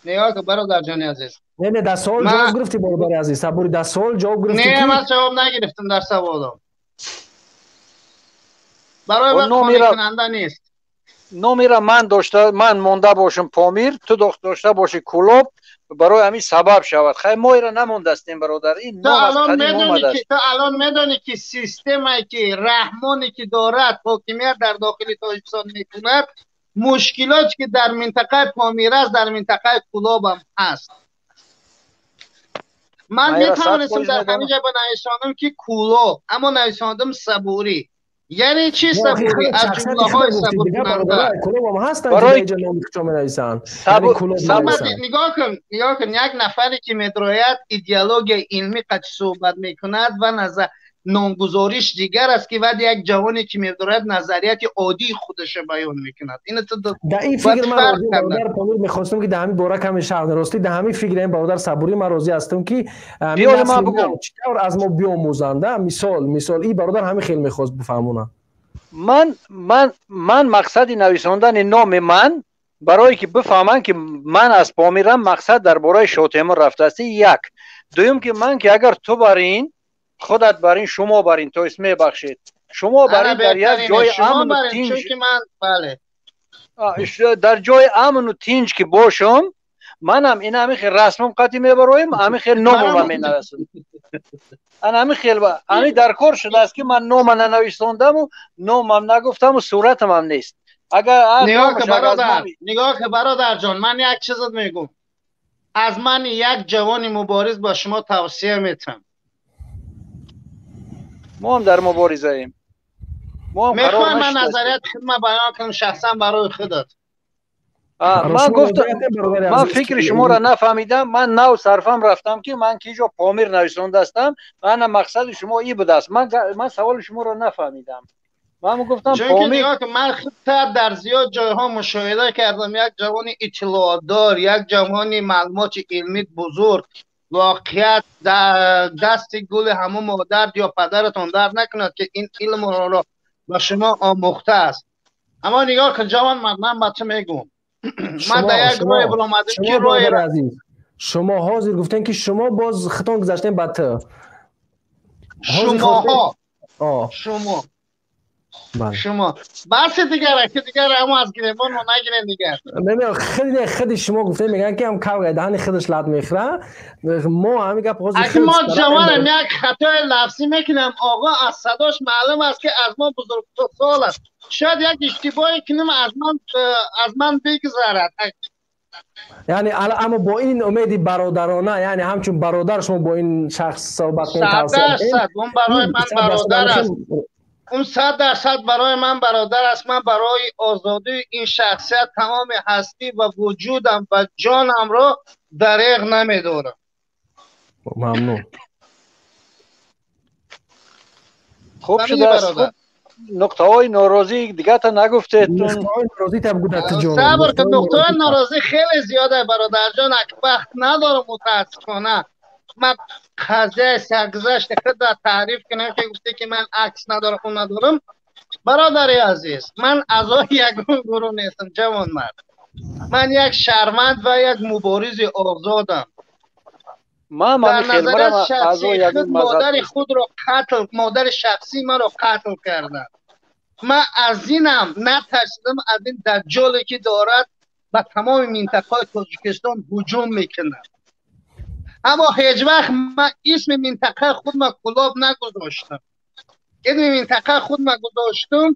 Нигоҳ кун, бародарҷони азиз. Не, дар суол ҷавоб гирифтӣ, бародари азиз Сабури, дар суол ҷавоб гирифтӣ? Не, ман ҷавоб нагирифтам дар саволам. Барои ман қонеъкунанда нест. Номира ман дошта, ман монда бошам Помир, ту дошта бошӣ Кӯлоб, барои ҳамин сабаб шавад. Хай, мо ира намондастем, бародар, ин ном аз қадим омадааст. Ту алон медонӣ, ки системае ки Раҳмоне ки дорад, ҳокимият дар дохили Тоҷикистон мекунад, мушкилоте ки дар минтақаи Помир аст, дар минтақаи Кӯлобам ҳаст. Ман метавонистам дар ҳамин ҷа бинависонам, ки Кӯлоб, аммо нависондам Сабурӣ. Яъне чӣ? Сабурӣ аз ҷумлаҳои сабуркунанда. Кӯлобам ҳастанд, ҷо номи худшон менависанд. Нигоҳ кун, нигоҳ кун, як нафаре ки медрояд, идеологияи илмӣ қати суҳбат мекунад ва назар номгузориш дигар аст, ки баъд як ҷавоне ки медорад, назарияти оддии худашро баён мекунад. Ин дар ин фикр ман розӣ, бародар Помир, мехостам, ки дар ҳамин бора каме шарҳ. Ростӣ, дар ҳамин фикр ин бародар Сабурӣ ман розӣ ҳастам, ки чӣ тавр аз мо биомӯзанда. Мисол, ин бародар ҳамин хел мехост бифаҳмонад. Ман мақсади нависондани номи ман барое ки бифаҳманд, ки ман аз Помирам, мақсад дар бораи Шотемур рафтааст, як. Дуюм, ки ман ки агар ту бар ин, худат бар ин, шумо бар ин, то есть, мебахшед, шумо бар ин дар як ҷои амну тинҷ, дар ҷои амну тинҷ ки бошам, манам ин ҳамин хел расмам қатӣ мебароем, ҳамин хел номама менависам. Ана ҳамин хел ҳамин дар кор шудааст, ки ман нома нанависондаму номам нагуфтаму суратамам нест. Агар Нигоҳ ки, бародарҷон, ман як чизат мегӯм. Аз ман як ҷавони мубориз ба шумо тавсия метам. Мо ҳам дар муборизаем. Мехоҳам ман назарияти худма баён кунам шахсан барои худат. Ман гуфтам, ман фикри шуморо нафаҳмидам. Ман нав сарфам рафтам, ки ман ки ҷо Помир нависондаастам. Ана мақсади шумо и будааст. Ман саволи шуморо нафаҳмидам. Ман гуфтам Помир. Ман худтар дар зиёд ҷойҳо мушоҳида кардам, як ҷавони иттилоотдор, як ҷавони маълумоти илмӣ бузург, воқеият дасти гули ҳамун модар ё падаратон дард накунад, ки ин илмро ба шумо омӯхтааст. Аммо нигоҳ кун, ҷавон, ман ба ту мегӯм, ман дар як роҳе баромадам ки роҳи азиз, шумо ҳозир гуфтем, ки шумо боз хитон гузаштем ба ту. Шумоҳо, шумо баси дигар, ки дигар ҳамо аз гиребон мо нагирем дигар. Не, худи худи шумо гуфтем, мегӯянд, ки ҳам кавгай даҳани худаш лат мехӯра. Мо ҳамин гап ҳозир аки мо ҷавонам, як хатои лафзӣ мекунам. Оғо аз садош маълум аст, ки аз мо бузургсол аст. Шояд як иштибоҳе кунам, аз ман бигзарад. Яъне, аммо бо ин умеди бародарона, яъне ҳамчун бародар шумо бо ин шахс суҳбат кунед. 100%, он барои ман бародар аст, он 100% барои ман бародар аст. Ман барои озодии ин шахсият тамоми ҳастӣ ва вуҷудам ва ҷонамро дареғ намедорам. Мамнун. Хуб шудааст. Нуқтаҳои норозӣ дигарта нагуфтед. Нуқтаҳои норозӣ та бигӯ, ҷон. Сабр кун, нуқтаҳои норозӣ хеле зиёда, бародарҷон, ак вақт надорам, мутаассифона. Ман қазияи саргузашти худро таъриф кунам, ки гуфте, ки ман акс надорам, он надорам. Бародари азиз, ман аъзои ягон гурӯҳ нестам, ҷавонмард. Ман як шаҳрванд ва як муборизи озодам. Дар назарияти шахсии худ модари худро қатл, модари шахсии маро қатл карданд. Ман аз инам натарсидам, аз ин даҷҷоле, ки дорад ба тамоми минтақаҳои Тоҷикистон ҳуҷум мекунад. Аммо ҳеҷ вақт ман исми минтақаи худма Кӯлоб нагузоштам. Исми минтақаи худма гузоштам,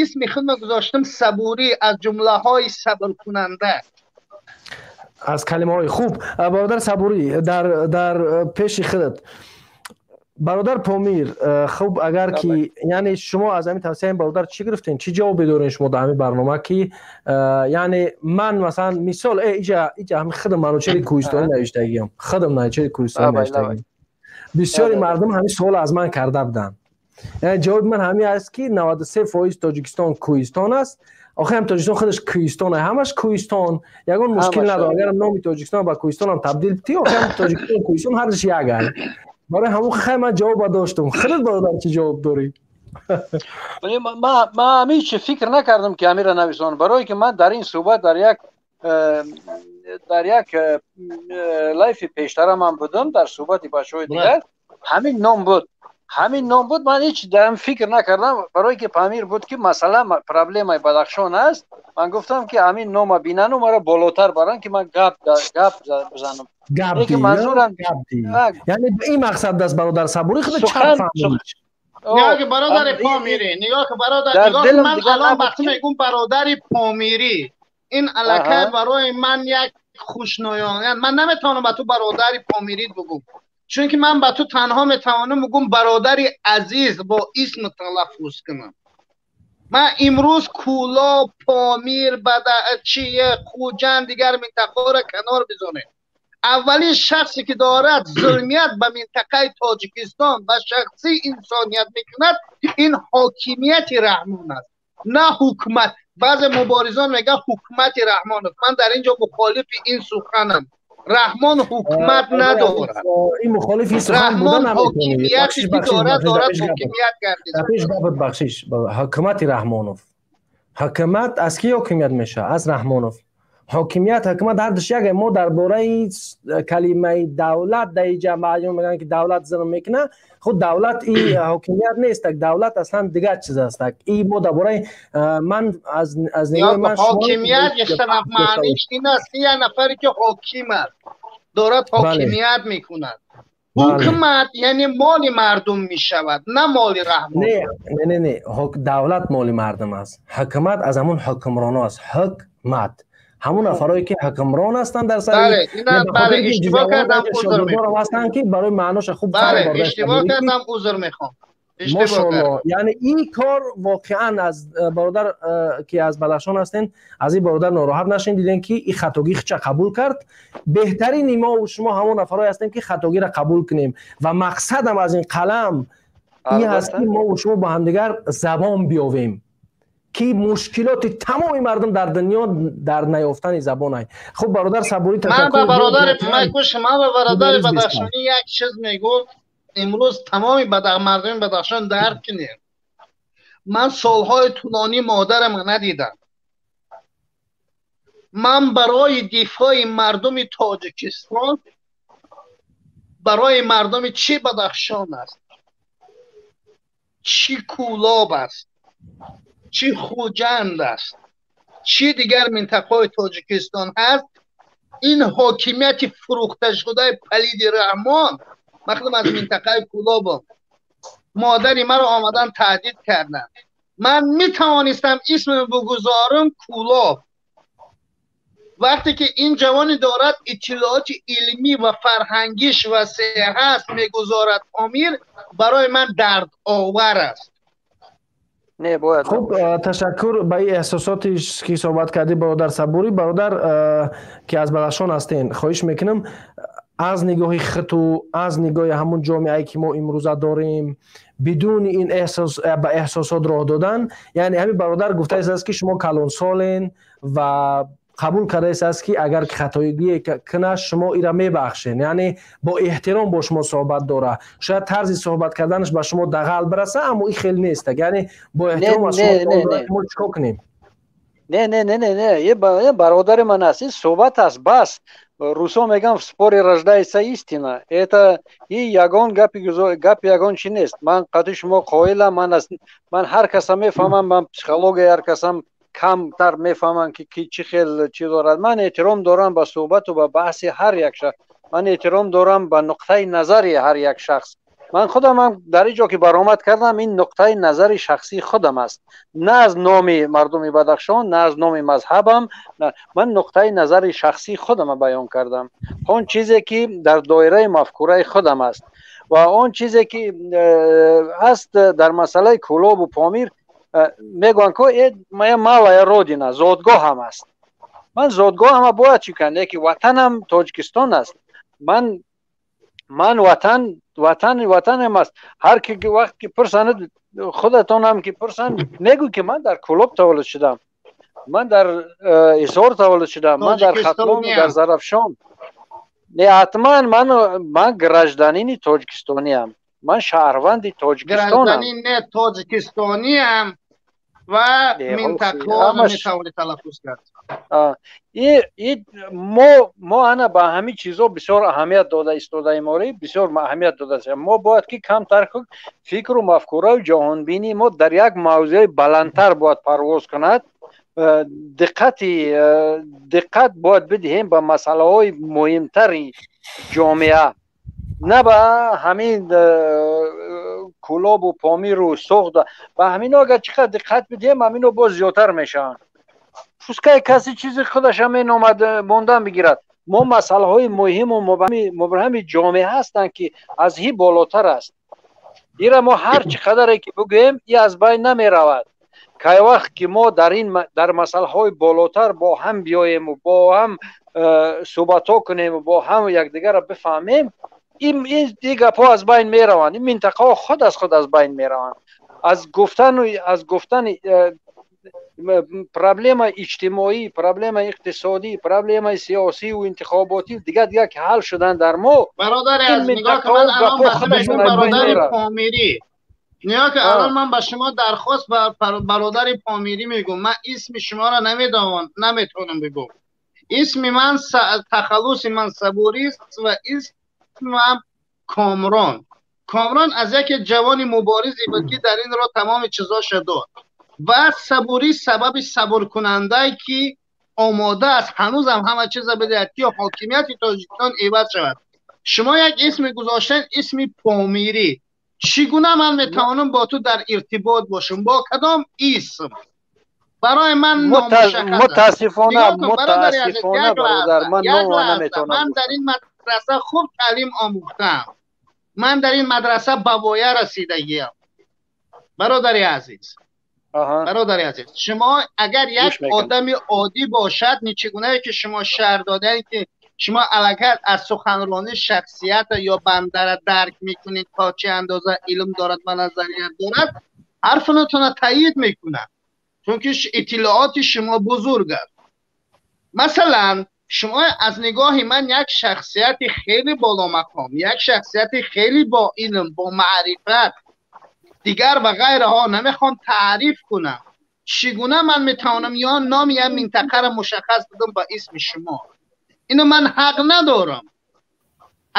исми худма гузоштам Сабурӣ, аз ҷумлаҳои сабркунанда. Аз калимаҳои хуб. Бародар Сабурӣ, дар пеши худат бародар Помир. Хуб, агар ки, яъне, шумо аз ҳамин тавсияи бародар чӣ гирифтем, чӣ ҷавобе дорем шумо дар ҳамин барнома, ки яъне ман масалан мисол иҷа ҳами худам Манучери Кӯҳистонӣ навиштагиам, худам Манучери Кӯҳистонӣ навиштагиам. Бисёри мардум ҳамин суол аз ман карда буданд. Яъне ҷавоби ман ҳамин аст, ки 93% Тоҷикистон кӯҳистон аст. Охи ҳам Тоҷикистон худаш кӯҳистон, ҳамаш кӯҳистон, ягон мушкил надорад. Агар номи Тоҷикистон ба кӯҳистонам табдил битӣ, охи ҳам Тоҷикистон, кӯҳистон ҳардуш як ай. Барои ҳамон хай ман ҷавоба доштум. Худат, бародар, чӣ ҷавоб дорӣ? Ман ҳамин чи фикр накардам, ки ҳамира нависон, барое ки ман дар ин суҳбат дар як лайфи пештарам ҳам будам, дар суҳбати бачаҳои дигар ҳамин ном буд, ҳамин ном буд. Ман ҳеҷ дар фикр накардам, барое ки Памир буд, ки масъала проблемаи Бадахшон аст. Ман гуфтам, ки ҳамин нома бинану маро болотар баранд, ки ман гап бизанам. Манзурам яъне ин мақсад аст, бародар Сабури, худ чап. Нигоҳ ки, бародари Помирӣ, нигоҳ ки, бародар, нигоҳ, ман алон ба ту мегӯм бародари Помирӣ, ин аллакай барои ман як хушноён. Ман наметавонам ба ту бародари Помирӣ бигӯм, чунки ман ба ту танҳо метавонам бигӯм бародари азиз, бо исм талаффуз кунам. Ман имрӯз Кӯлоб, Помир, чие, Хуҷанд, дигар минтақаҳоро канор бизонем. Аввалин шахсе, ки дорад зулмият ба минтақаи Тоҷикистон ва шахсии инсоният мекунад, ин ҳокимияти Раҳмон аст, на ҳукумат. Баъзе муборизон мегӯянд ҳукумати Раҳмонов. Ман дар ин ҷо мухолифи ин суханам. Раҳмон ҳукумат надорад. Ин мухолифи сухан Раҳмон ҳокимияте ки дорад, ҳокимият гардида. Бахшиш, ҳукумати Раҳмонов, ҳукумат аз ки ҳокимият мешавад? Аз Раҳмонов. Ҳокимият, ҳукумат ҳардуш як. Мо дар бораи калимаи давлат дар иҷа маълум мегӯянд, ки давлат зулм мекунад. Худ давлат и ҳокимият нест, давлат аслан дигар чиз аст. И мо дар бораи ман аз нигоҳи ман ҳокимият маъниш ин аст, ки як нафаре, ки ҳоким аст, дорад ҳокимият мекунад. Ҳукумат яъне моли мардум мешавад, на моли Раҳмон. Не, не, не, давлат моли мардум аст. Ҳукумат аз ҳамон ҳукмроно аст. Ҳукмат. Ҳамун нафарое ки ҳукмрон ҳастанд дар сари бале, иштибоҳ кардам, узр мехоҳам, ҳастанд ки барои маъноша хуб фаҳм бурда. Иштибоҳ кардам, узр мехоҳам. Мошоалло, яъне ин кор воқеан аз бародар ки аз Бадахшон ҳастен, аз ин бародар нороҳат нашин, дидем ки ин хатогӣ хича қабул кард. Беҳтарини мо шумо ҳамон нафарое ҳастем ки хатогиро қабул кунем ва мақсадам аз ин қалам ин ҳаст ки мо шумо бо ҳамдигар забон биёвем, ки мушкилоти тамоми мардум дар дунё дар наёфтани забон ай. Хуб, бародар Сабурӣ, ташаккур. Ман ба бародари ман ба бародари бадахшонӣ як чиз мегӯм. Имрӯз тамоми мардуми Бадахшон дарк кунем. Ман солҳои тӯлонӣ модарам надидам. Ман барои дифои мардуми Тоҷикистон, барои мардуми чӣ Бадахшон аст, чӣ Кӯлоб аст, чӣ Хуҷанд аст, чӣ дигар минтақаҳои Тоҷикистон ҳаст, ин ҳокимияти фурӯхташудаи палиди Раҳмон, ман худам аз минтақаи Кӯлобам, модари маро омадан таҳдид карданд. Ман метавонистам исм бигузорам Кӯлоб. Вақте ки ин ҷавоне дорад иттилооти илмӣ ва фарҳангиш васеъ ҳаст, мегузорад Помир, барои ман дардовар аст. Не бояд. Хуб, ташаккур ба ин эҳсосоте ки суҳбат кардӣ, бародар Сабурӣ. Бародар ки аз Бадахшон ҳастен, хоҳиш мекунам аз нигоҳи хиту аз нигоҳи ҳамун ҷомеае ки мо имрӯза дорем, бидуни ин эҳсос ба эҳсосот роҳ додан, яъне ҳамин бародар гуфтааст ки шумо калонсолен ва қабул кардааст ки агар хатоигие кунад, шумо ира мебахшен, яъне бо эҳтиром бо шумо суҳбат дора. Шояд тарзи суҳбат карданаш ба шумо дағал бираса, аммо ин хел нест, яъне бо эҳтиром аз шумо мо чикор кунем? Не, не, не, не, не, е бародари ман аст, ин суҳбат аст, бас. Русо мегӯян, в споре рождается истина. Это и ягон гапи гап, ягон чи нест. Ман қати шумо қоилам, ман ҳар каса мефаҳмам, ман психологияи ҳар касам камтар мефаҳмам ки ки чӣ хел чӣ дорад. Ман эҳтиром дорам ба суҳбату ба баҳси ҳар як шахс, ман эҳтиром дорам ба нуқтаи назари ҳар як шахс. Ман худамам дар ин ҷо ки баромад кардам, ин нуқтаи назари шахсии худам аст, на аз номи мардуми Бадахшон, на аз номи мазҳабам. Ман нуқтаи назари шахсии худама баён кардам, он чизе ки дар доираи мафкураи худам аст ва он чизе ки аст. Дар масъалаи Кӯлобу Помир мегӯянд ко моя малая родина, зодгоҳам аст. Ман зодгоҳама бояд чӣ кунам, леки ватанам Тоҷикистон аст. Ман ватан ватанам аст. Ҳар ки вақт ки пурсанд, худатонам ки пурсанд, мегӯ ки ман дар Кӯлоб таваллуд шудам, ман дар Ҳисор таваллуд шудам, ман дар Хатлон, дар Зарафшон. Не, ҳатман ман гражданини тоҷикистониам, ман шаҳрванди Тоҷикистонам. Гражданин не, тоҷикистониам ва минтақаҳоро метавонӣ талаффуз кард. Мо ана ба ҳамин чизо бисёр аҳамият дода истодаем, ори, бисёр аҳамият дода. Мо бояд ки камтар фикру мафкураю ҷаҳонбинии мо дар як мавзеи баландтар бояд парвоз кунад. Диққат бояд бидиҳем ба масъалаҳои муҳимтари ҷомеа, на ба ҳамин Кӯлобу Помиру Суғд. Ба ҳамино агар чӣ қадр диққат бидиҳем, ҳамино боз зиёдтар мешаванд. Пускай касе чизи худаша меномад, мондан бигирад. Мо масъалаҳои муҳиму мубҳами ҷомеа ҳастанд, ки аз ҳи болотар аст. Ира мо ҳар чӣ қадаре ки бигӯем, и аз байн намеравад. Кай вақт ки мо дар ин дар масъалаҳои болотар бо ҳам биёему, бо ҳам суҳбатҳо кунему, бо ҳам якдигарро бифаҳмем, ин гапҳо аз байн мераванд, ин минтақаҳо худ аз худ аз байн мераванд. Аз гуфтани проблема иҷтимоӣ, проблема иқтисодӣ, проблемаи сиёсиву интихоботӣ, дигар дигар ки ҳал шуданд дар мо. Бародари аз нигоҳ кун, ман алон ба бародари помирӣ нигоҳ кун, алон ман ба шумо дархост ба бародари помирӣ мегӯм. Ман исми шуморо намедонам, наметавонам бигӯм. Исми ман, тахаллуси ман Сабурист ва исмам Комрон. Комрон аз яке ҷавони муборизе буд, ки дар ин роҳ тамоми чизоша дод, ва Сабурӣ сабаби сабркунандае, ки омода аст ҳанӯзам ҳама чиза бидиҳад, ки ҳокимияти Тоҷикистон иваз шавад. Шумо як исме гузоштен, исми помирӣ. Чӣ гуна ман метавонам бо ту дар иртибот бошам, бо кадом исм? Барои ман мутаассифона, мутаассифона, бародар, ман номро наметавонам. Ман дар ин мадраса хуб таълим омӯхтам, ман дар ин мадраса ба воя расидагиам. Бародари азиз, бародари азиз, шумо агар як одами оддӣ бошад, нечигунае ки шумо шарҳ додаед, ки шумо аллакай аз суханронӣ шахсията ё бандара дарк мекунед, то чӣ андоза илм дорад ва назарият дорад, ҳарфунатона таъйид мекунад, чунки иттилооти шумо бузург аст. Масалан, шумо аз нигоҳи ман як шахсияти хеле боломақом, як шахсияти хеле бо илм, бо маърифат, дигар ва ғайраҳо, намехоҳам таъриф кунам. Чӣ гуна ман метавонам ё номи як минтақаро мушаххас бидам ба исми шумо? Ино ман ҳақ надорам.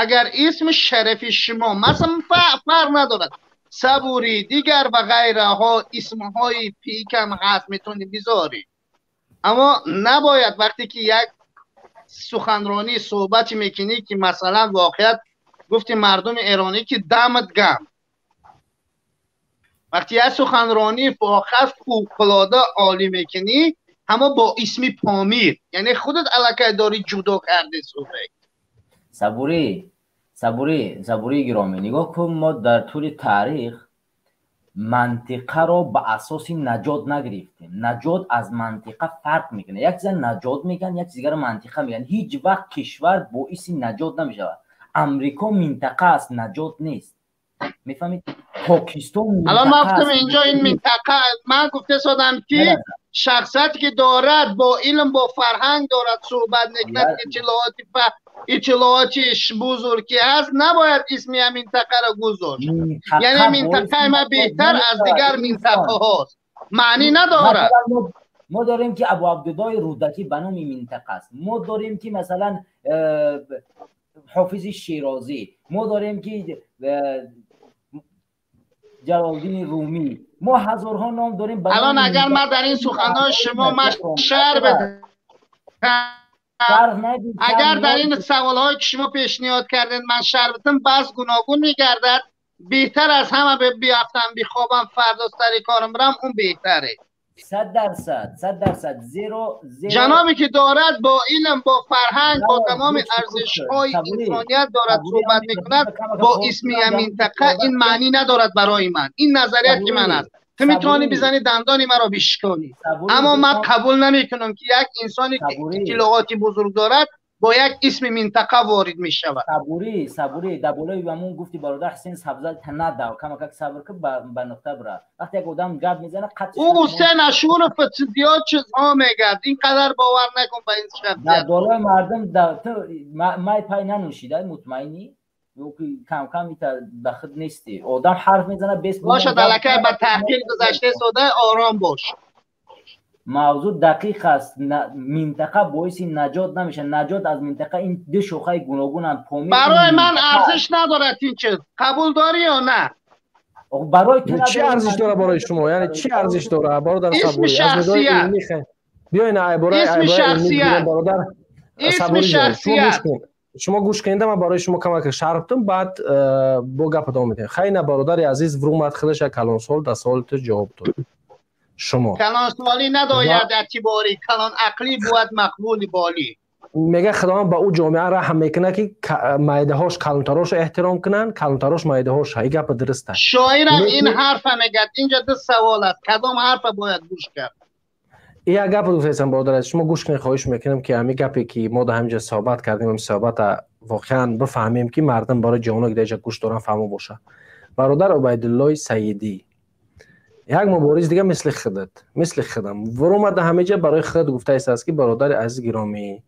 Агар исми шарафи шумо, масалан, фарқ надорад, Сабурӣ, дигар ва ғайраҳо, исмҳои пикам ҳаст, метавонӣ бизорӣ, аммо набояд вақте ки як суханронӣ, суҳбате мекунӣ, ки масалан воқеият гуфти мардуми эронӣ, ки дамат гам, вақти як суханронӣ воқеат фавқулода олӣ мекунӣ, ҳамо бо исми Помир, яъне худат аллакай дорӣ ҷудо карде суҳбат. Сабурӣ, Сабурӣ, Сабурии гиромӣ, нигоҳ кун, мо дар тӯли таърих мантиқаро ба асоси наҷот нагирифтем. Наҷот аз мантиқа фарқ мекунад. Як чиза наҷот мегӯянд, як чиз дигаро мантиқа мегӯянд. Ҳеҷ вақт кишвар боиси наҷот намешавад. Амрико минтақа аст, наҷот нест, мефаҳмед? Покистон Алон ман гуфтам, инҷо ин минтақа, ман гуфта содам, ки шахсияте ки дорад, бо илм, бо фарҳанг дорад суҳбат мекунад, иттилооти бузург ки ҳаст, набояд исми ҳам минтақаро гузошт. Яъне минтақаи ма беҳтар аз дигар минтақаҳост, маънӣ надорад. Мо дорем, ки Абу Абдуллои Рӯдакӣ ба номи минтақа аст, мо дорем, ки масалан Ҳофизи Шерозӣ, мо дорем, ки Ҷалолдини Румӣ, мо ҳазорҳо ном дорем. Алон агар ман дар ин суханҳои шумо ман шарҳ бидам, агар дар ин саволҳое ки шумо пешниҳод кардед ман шарҳ бидам, баҳс гуногун мегардад. Беҳтар аз ҳама биафтам бихобам, фардо сари корам бирам, он беҳтаре. 100%, 100%, зеро ҷанобе ки дорад бо илм, бо фарҳанг, бо тамоми арзишҳои инсоният дорад суҳбат мекунад, бо исми як минтақа, ин маънӣ надорад барои ман. Ин назарияти ман аст. Ту метавонӣ бизанӣ, дандони маро бишконӣ, аммо ман қабул намекунам, ки як инсоне ки иттилооти бузург дорад, бо як исми минтақа ворид мешавад. Сабурӣ, Сабурӣ, дар болои ҳамун гуфти бародар Ҳусен сабза надав, камакак сабр кун, ба нуқта бира. Вақте як одам гап мезана, қатъ. Ӯ Ҳусен Ашуров зиёд чизҳо мегӯяд, ин қадар бовар накун ба ин шахсият. Дар болои мардум ту май пай нанӯшида, мутмаинӣ? Кам кам ита ба худ нестӣ. Одам ҳарф мезана бес. Бошад, аллакай ба таҳқир гузашта сода, ором бош. Мавзӯъ дақиқ аст. Минтақа боиси наҷот намешавад. Наҷот аз минтақа ин ду шохаи гуногунанд. Помир Барои ман арзиш надорад ин чиз, қабул дорӣ ё на? Барои ту Чӣ арзиш дорад барои шумо? Яъне чӣ арзиш дорад, бародар? Исми шахсият. Биёен айбораи Исми шахсият. Бародар, исми шахсият. Шумо гӯш кунед, ман барои шумо камак шарҳ бидам, баъд бо гап идома медиҳем. Хайна, бародари азиз врумад, худаш як калонсол дар саволи ту ҷавоб дод шумо. Калонсолӣ надояд эътиборӣ, калон ақлӣ бояд мақбули болӣ. Мега, Худованд ба ӯ ҷомеа раҳм мекунад, ки майдаҳош калонтарошо эҳтиром кунанд, калонтарош майдаҳоша. И гапа дуруста. Шоирам ин ҳарфа мегӯяд. Инҷа ду савол аст, кадом ҳарфа бояд гӯш кард? Як гапа гуфтаистам, бародар, шумо гӯш кунед, хоҳиш мекунам, ки ҳамин гапе ки мо дар ҳаминҷа суҳбат кардем, ҳамин суҳбата воқеан бифаҳмем, ки мардум, барои ҷавоно ки дар инҷа гӯш доранд, фаҳмо бошад. Бародар Убайдуллои Саидӣ як мубориз дига, мисли худат, мисли худам, вуромада ҳамеҷа барои худ гуфтаистааст, ки бародари азиз гиромӣ,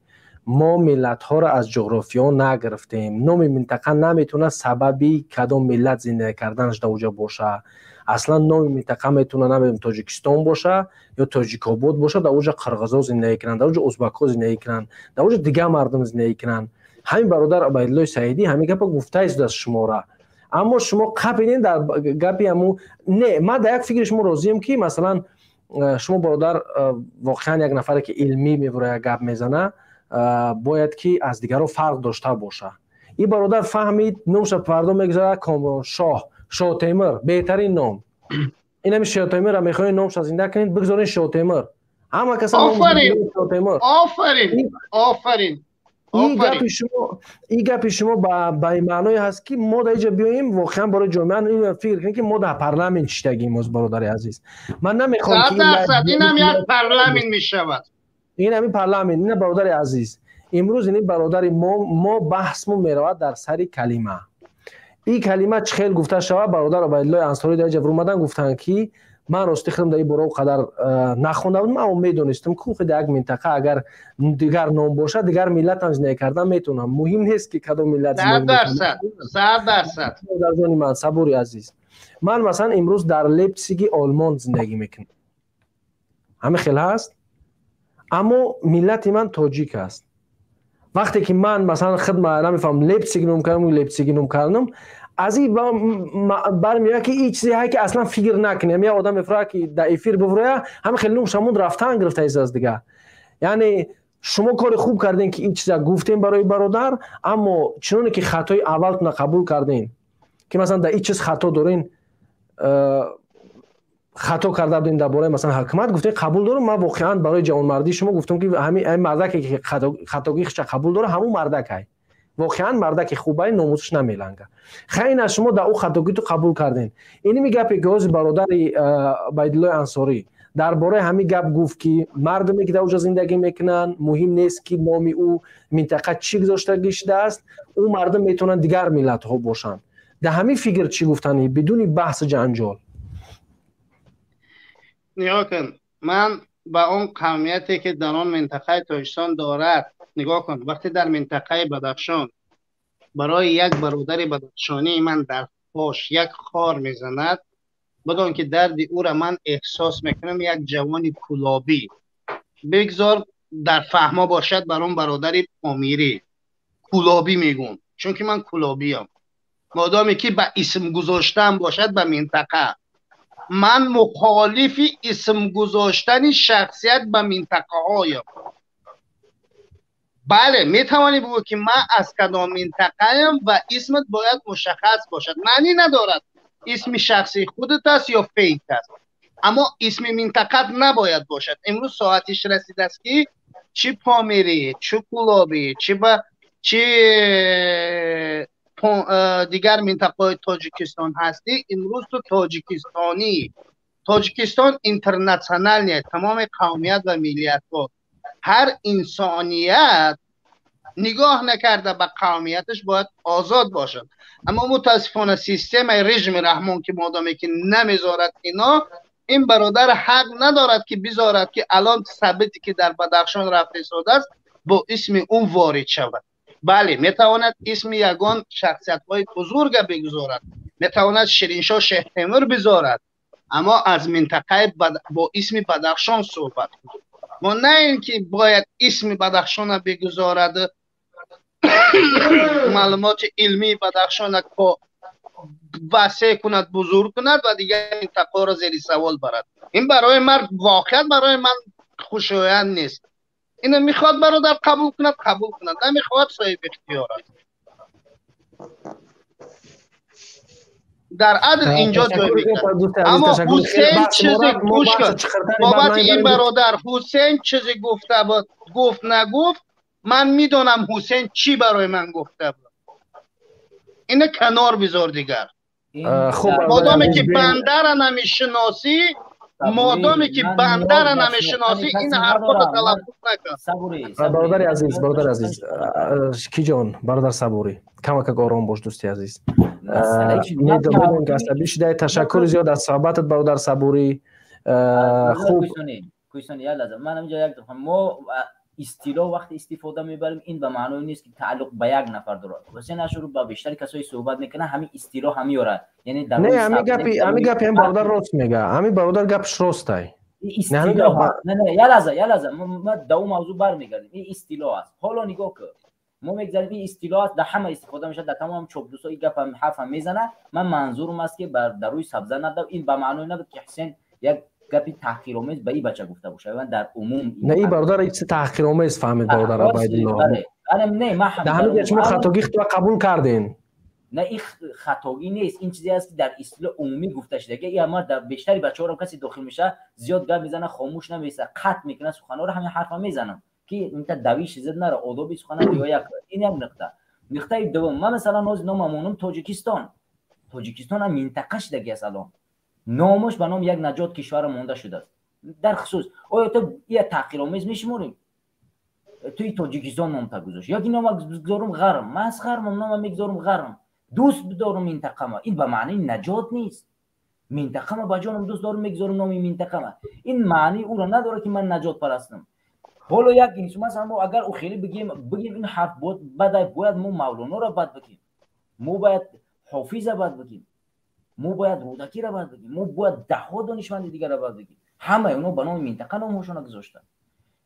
мо миллатҳоро аз ҷуғрофиё нагирифтем. Номи минтақа наметавонад сабаби кадом миллат зиндагӣ карданаш дар оҷа боша. Аслан номи минтақа метавона, намедонам, Тоҷикистон боша ё Тоҷикобод боша, дар оҷа қирғизо зиндагӣ кунанд, дар оҷа узбакҳо зиндагӣ кунанд, дар оҷа дигар мардум зиндагӣ кунанд. Ҳамин бародар Убайдуллои Саидӣ ҳамин гапа гуфтаистааст шумора, аммо шумо қапидем дар гапи ҳаму. Не, ман дар як фикри шумо розием, ки масалан шумо, бародар, воқеан як нафаре ки илмӣ мебура, як гап мезана, бояд ки аз дигарон фарқ дошта боша. Ин бародар фаҳмид, номша фардо мегузарад Комроншоҳ, Шоҳтемир, беҳтарин ном. Инами Шоҳтемирро мехоҳед номша зинда кунед, бигзоред Шоҳтемир. Ҳама каса офарин, офарин, офарин. Ин гапи шумо ба ин маъное ҳаст, ки мо дар инҷа биёем, воқеан барои ҷомеа ин фикр кунем, ки мо дар парламент шиштагим. Оз, бародари азиз, ман намехоҳам. Инам як парламент мешавад. Ин ҳамин парламент ина, бародари азиз. Имрӯз ини бародари мо баҳсмо меравад дар сари калима. Ин калима чӣ хел гуфта шавад? Бародар Убайдуллои Ансорӣ дар инҷа вуромадан, гуфтанд, ки ман рости худам дар ин бора қадар нахонда будам, аммо медонистам, ки дар як минтақа агар дигар ном бошад, дигар миллатам зиндагӣ кардан метавонам. Муҳим нест, ки кадом миллат. 100%. Ҷони ман, Сабури азиз, ман масалан имрӯз дар Лейпсиги Олмон зиндагӣ мекунам, ҳамин хел ҳаст, аммо миллати ман тоҷик аст. Вақте ки ман масалан худ намефаҳмам, Лейпсиг ном кардам, Лейпсиги ном кардам, аз ин бармеояд, ки ин чизе ҳай, ки аслан фикр накунем. Як одам мефурад, ки дар эфир бифурая, ҳама хеле ном шамон рафтан гирифта аз дигар. Яъне шумо кори хуб кардем, ки ин чиза гуфтем барои бародар, аммо чуноне ки хатои аввалтона қабул кардем, ки масалан дар ин чиз хато дорем, хато карда будем дар бораи масалан ҳукумат гуфтем, қабул дорам. Ман воқеан барои ҷавонмардии шумо гуфтам, ки ҳамин мардаке, ки хатогии худша қабул дора, ҳамун мардакай воқеан мардаки хубай, номусаш намеланга. Хайр, аз шумо дар ӯ хатогиту қабул кардем. Иними гапе, ки ҳозир бародари Убайдуллои Ансорӣ дар бораи ҳамин гап гуфт, ки мардуме, ки дар оҷа зиндагӣ мекунанд, муҳим нест, ки номи ӯ минтақа чӣ гузоштагӣ шудааст, ӯ мардум метавонанд дигар миллатҳо бошанд. Дар ҳамин фикр чӣ гуфтанӣ, бидуни баҳсу ҷанҷол? Нигоҳ кун, ман ба он қавмияте, ки дар он минтақаи Тоҷикистон дорад, нигоҳ кун, вақте дар минтақаи Бадахшон барои як бародари бадахшонии ман дар пош як хор мезанад, бидон, ки дарди ӯра ман эҳсос мекунам. Як ҷавони кулобӣ, бигзор дар фаҳмо бошад, бар он бародари помирӣ кулобӣ мегӯм, чунки ман кулобиям. Модоме ки ба исм гузоштан бошад ба минтақа, ман мухолифи исм гузоштани шахсият ба минтақаҳоям. Бале, метавонӣ бигӯ, ки ман аз кадом минтақаям ва исмат бояд мушаххас бошад. Маънӣ надорад, исми шахсии худат аст ё фейк аст, аммо исми минтақат набояд бошад. Имрӯз соатиш расидааст, ки чӣ помирӣ, чӣ кулобӣ, чӣ ба чӣ дигар минтақаҳои Тоҷикистон ҳастӣ, имрӯз ту тоҷикистонӣ. Тоҷикистон интернациональный, тамоми қавмият ва миллиятҳо, ҳар инсоният нигоҳ накарда ба қавмияташ бояд озод бошад. Аммо мутаассифона системаи режими Раҳмон, ки модоме ки намезорад ино, ин бародар ҳақ надорад, ки бизорад, ки алон сабите, ки дар Бадахшон рафта истодааст, бо исми ӯ ворид шавад. Бале, метавонад исми ягон шахсиятҳои бузурга бигузорад, метавонад Шириншоҳ Шеҳтемур бизорад, аммо аз минтақаи бо исми Бадахшон суҳбат кунад. Мо на ин ки бояд исми Бадахшона бигузорад, маълумоти илмии Бадахшона васеъ кунад, бузург кунад ва дигар минтақаро зери савол барад. Ин барои ман воқеат барои ман хушоянд нест. Ино мехоҳад бародар қабул кунад, қабул кунад, намехоҳад, соҳиби ихтиёр аст. Дар адл инҷо ҷой мегирад. Аммо Ҳусейн чизе, гӯш кун, бобати ин бародар Ҳусейн чизе гуфта буд, гуфт, нагуфт, ман медонам Ҳусейн чӣ барои ман гуфта буд. Ина канор бизор дигар. Модоме ки бандара намешиносӣ, модоме ки бандара намешиносӣ, ин ҳарфото талаффуз накун. Бародари азиз, бародари азиз, киҷон, бародар Сабурӣ, камакак ором бош, дӯсти азиз. Медонам, ки асабӣ шудаи. Ташаккури зиёд аз суҳбатат, бародар Сабурӣ. Хуб, як лаҳза, ман инҷо як мо истилоҳ вақте истифода мебарем, ин ба маънои нест, ки тааллуқ ба як нафар дорад. Ҳусейн Ашуров ба бештари касое суҳбат мекунад, ҳамин истилоҳ ҳамиёрад. Яъне дар не, ҳамин гапи ҳам бародар рост мега, ҳамин бародар гапш ростай. Истилоҳ, не, не, як лаҳза, як лаҳза, ма да ӯ мавзӯъ бармегардем. Ин истилоҳ аст. Ҳоло нигоҳ кун, мо мегзарем, ин истилоҳ аст, дар ҳама истифода мешавад, дар тамом чоплусо ин гапам ҳарфам мезанад. Ман манзурум аст, ки дар рӯи сабза надав, ин ба маънои набуд, ки Ҳусейн як гапи таҳқиромез ба ин бача гуфта бошад. Ман дар умум не, ин бародар чизи таҳқиромез фаҳмид, бародар Убайдулло. Не, ман дар ҳамин ҷо шумо хатогии худро қабул кардем. На, ин хатогӣ нест, ин чизе аст, ки дар истилоҳ умумӣ гуфта шуда. Ама дар бештари бачаҳоро касе дохил мешавад, зиёд гап мезана, хомӯш намеиста, қатъ мекунад суханҳоро. Ҳамин ҳарфа мезанам, ки инта давиш зид нара, одоби сухана риоя кунад. Ин як нуқта. Нуқтаи дуввум: ман, масалан, ҳозир номамонум Тоҷикистон. Тоҷикистон ҳам минтақа шудаги аст, алон номаш ба номи як наҷот кишвара монда шудааст. Дар хусус, оё ту ия таҳқиромез мешуморем? Туи Тоҷикистон номта гузошт ё ки нома гузорум Ғарм? Ман аз Ғармам, нома мегузорум Ғарм, дӯст бидорум минтақама. Ин ба маънии наҷот нест. Минтақама ба ҷонам дӯст дорум, мегузорум номи минтақама. Ин маънии ӯро надорад, ки ман наҷотпарастам. Ҳоло як инсон, масалан, мо агар ӯ хеле бигем, ин ҳарф бада, бояд мо Мавлоноро бад бигем, мо бояд Ҳофиза бад бигем, мо бояд Рӯдакиро бад бигем, мо бояд даҳҳо донишманди дигарро бад бигем. Ҳамаи онҳо ба номи минтақа номҳошонро гузоштанд.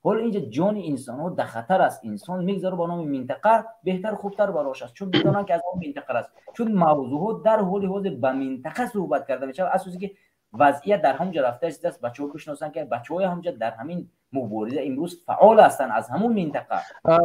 Ҳоло инҷа ҷони инсонҳо дар хатар аст. Инсон мегзара ба номи минтақа, беҳтар, хубтар барош аст, чун бидонанд, ки аз он минтақа аст. Чун мавзӯъҳо дар ҳоли ҳозир ба минтақа суҳбат карда мешавад, асосе ки вазъият дар ҳамонҷа рафта аст. Бачаҳо бишносанд, ки бачаҳои ҳамонҷа дар ҳамин мубориза имрӯз фаъол ҳастанд аз ҳамон минтақа.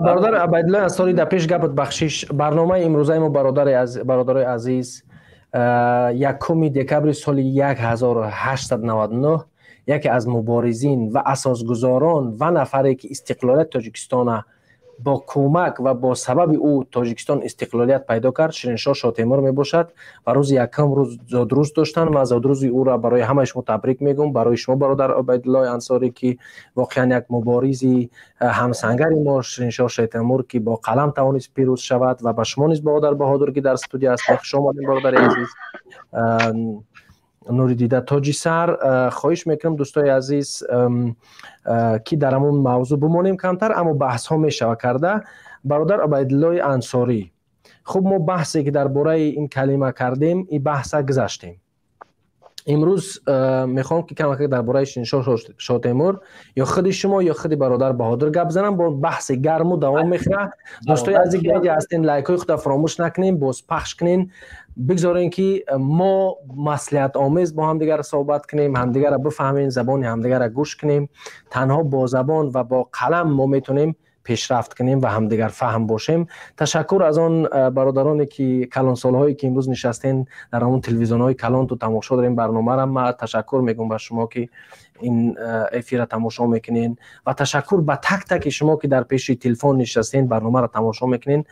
Бародар Абайдулло Ансорӣ, дар пеш гапат бахшиш. Барномаи имрӯзаи мо, бародарои азиз, 1 декабри соли 1899 яке аз муборизин ва асосгузорон ва нафаре, ки истиқлолияти Тоҷикистона бо кӯмак ва бо сабаби ӯ Тоҷикистон истиқлолият пайдо кард, Шириншоҳ Шотемур мебошад ва рӯзи якум рӯз зодрӯз доштанд ва зодрӯзи ӯро барои ҳамаи шумо табрик мегӯм, барои шумо, бародар Убайдуллои Ансорӣ, ки воқеан як муборизи ҳамсангари мо, Шириншоҳ Шотемур, ки бо қалам тавонист пирӯз шавад, ва ба шумо низ, бародар Баҳодур, ки дар студия ҳастед. Хуш омадем, бародари азиз, нури дида тоҷи сар. Хоҳиш мекунам, дӯстои азиз, ки дар ҳамон мавзӯъ бимонем камтар, аммо баҳсҳо мешава карда. Бародар Убайдуллои Ансорӣ, хуб, мо баҳсе, ки дар бораи ин калима кардем, ин баҳса гузаштем. Имрӯз мехоҳам, ки камакак дар бораи Шириншоҳ Шотемур ё худи шумо, ё худи бародар Баҳодур гап занам. Бо баҳси гарму давом мехӯрад. Дӯстои азиз, ки ҳастен, лайкҳои худро фаромӯш накунем, боз пахш кунен, бигзорем, ки мо маслиҳатомез бо ҳамдигар суҳбат кунем, ҳамдигарро бифаҳмем, забони ҳамдигарро гӯш кунем. Танҳо бо забон ва бо қалам мо метавонем пешрафт кунем ва ҳамдигарфаҳм бошем. Ташаккур аз он бародароне, ки калонсолҳое, ки имрӯз нишастен дар ҳамон телевизионҳои калонту тамошо дорем барномаро. Ма ташаккур мегӯм ба шумо, ки ин эфирро тамошо мекунен, ва ташаккур ба так таки шумо, ки дар пеши телефон нишастен, барномаро тамошо мекунен.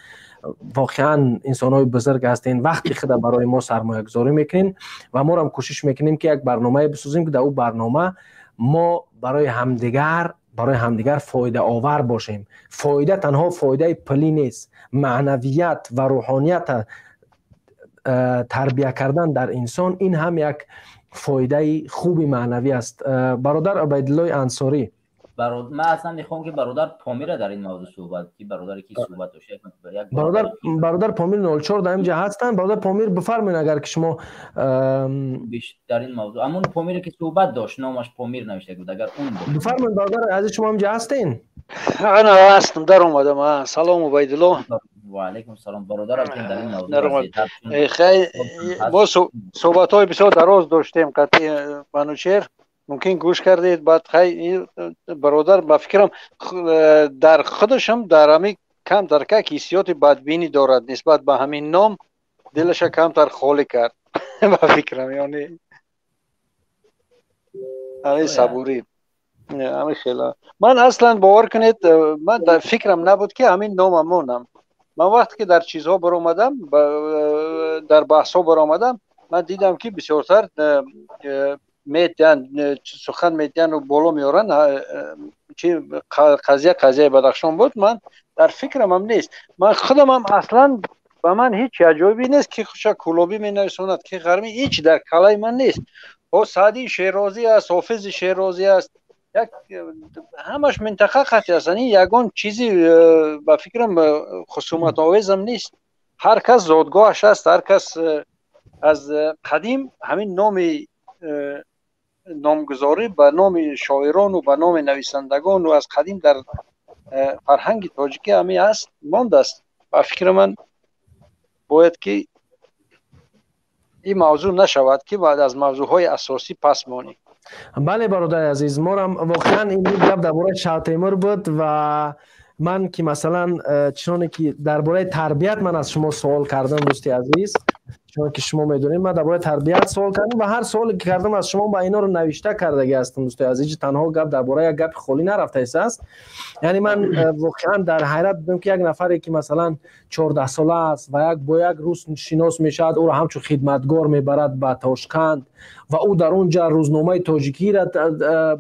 Воқеан инсонҳои бузург ҳастен, вақти худа барои мо сармоягузорӣ мекунен ва морам кӯшиш мекунем, ки як барномае бисозем, ки дар ӯ барнома мо барои ҳамдигар фоидаовар бошем. Фоида танҳо фоидаи пулӣ нест, маънавият ва рӯҳонията тарбия кардан дар инсон, ин ҳам як фоидаи хуби маънавӣ аст. Бародар Убайдуллои Ансорӣ. Ман аслан мехоҳам, ки бародар Помира дар ин мавзӯъ суҳбат, ки бародаре ки суҳбат дошт. Бародар Помир 04 дар инҷа ҳастанд. Бародар Помир, бифармоед, агар ки шумо дар ин мавзӯъ, ҳамон Помире, ки суҳбат дошт, номаш Помир навишта буд, агар он Бифармоед, бародар азиз, шумо инҷа ҳастен? Ана ҳастам, даромадам. Салом, Убайдулло. Ва алайкум салом, бародар. Дар ин мавзӯъ мо суҳбатҳои бисёр дароз доштем қатъи Манучер, мумкин гӯш кардед. Баъд хай, бародар, ба фикрам, дар худашам дар ҳамин камтар как ҳиссиёти бадбинӣ дорад нисбат ба ҳамин ном, дилаша камтар холӣ кард, ба фикрам, ёни ҳамин сабурӣ, ҳамин хела. Ман аслан, бовар кунед, ман дар фикрам набуд, ки ҳамин нома монам. Ман вақте ки дар чизҳо баромадам, дар баҳсҳо баромадам, ман дидам, ки бисёртар метиҳанд, сухан метиҳанду боло меоранд, чи қазия қазияи Бадахшон буд. Ман дар фикрамам нест, ман худамам аслан ба ман ҳеҷ аҷоибе нест, ки хуша кулобӣ менависонад, ки ғармӣ, ҳеҷ дар калаи ман нест. О Саъдии Шерозӣ аст, Ҳофизи Шерозӣ аст, як ҳамаш минтақа қатъи аст. Ин ягон чизи, ба фикрам, хусуматовезам нест. Ҳар кас зодгоҳаш аст, ҳар кас аз қадим ҳамин номи номгузорӣ ба номи шоирону ба номи нависандагону аз қадим дар фарҳанги тоҷикӣ ҳамин аст, мондааст. Ба фикри ман, бояд ки ин мавзӯъ нашавад, ки баъд аз мавзӯъҳои асосӣ пас монӣ. Бале, бародари азиз, морам воқеан имрӯз гап дар бораи Шоҳтемур буд ва Ман ки масалан чуноне ки дар бораи тарбият ман аз шумо суол кардам, дӯсти азиз, чунон ки шумо медонед, ман дар бораи тарбият суол кардам ва ҳар суоле ки кардам аз шумо ба инҳоро навишта кардаги ҳастам, дӯстои азиз. Танҳо гап дар бораи як гапи холӣ нарафтааст. Яъне ман воқеан дар ҳайрат будам, ки як нафаре ки масалан 14-сола аст ва як бо як рус шинос мешавад, ӯро ҳамчун хидматгор мебарад ба Тошканд ва ӯ дар он ҷа рӯзномаи тоҷикиро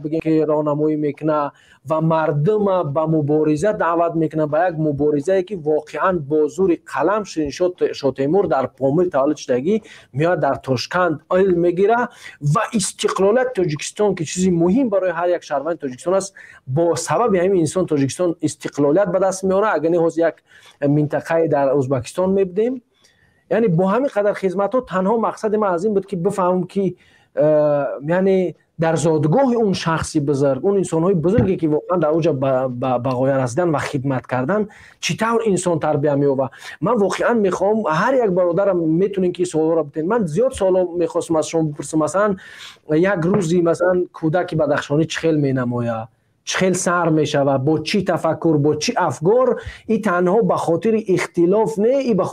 бигем ки роҳнамоӣ мекунад ва мардума ба мубориза даъват мекунад, ба як муборизае ки воқеан бо зури қалам Шириншоҳ Шотемур дар Помир таваллуд шудагӣ меояд, дар Тошканд илм мегирад ва истиқлолияти Тоҷикистон, ки чизи муҳим барои ҳар як шаҳрванди Тоҷикистон аст, бо сабаби ҳамин инсон Тоҷикистон истиқлолият ба даст меорад. Агар не, ҳозир як минтақае дар Ӯзбекистон мебудем. Яъне бо ҳамин қадар хизматҳо, танҳо мақсади ман аз ин буд, ки бифаҳмам, ки яъне дар зодгоҳи он шахси бузург, он инсонҳои бузурге ки воқеан дар оҷа ба ғоя расидан ва хидмат кардан, чӣ тавр инсон тарбия меёбад. Ман воқеан мехоҳам, ҳар як бародарам метонем ки суолҳоро битен. Ман зиёд суолҳо мехостам аз шумо бипурсам. Масалан, як рӯзи масалан кӯдаки бадахшонӣ чӣ хел менамояд, чӣ хел сар мешавад, бо чӣ тафаккур, бо чӣ афгор. И танҳо ба хотири ихтилоф не, и ба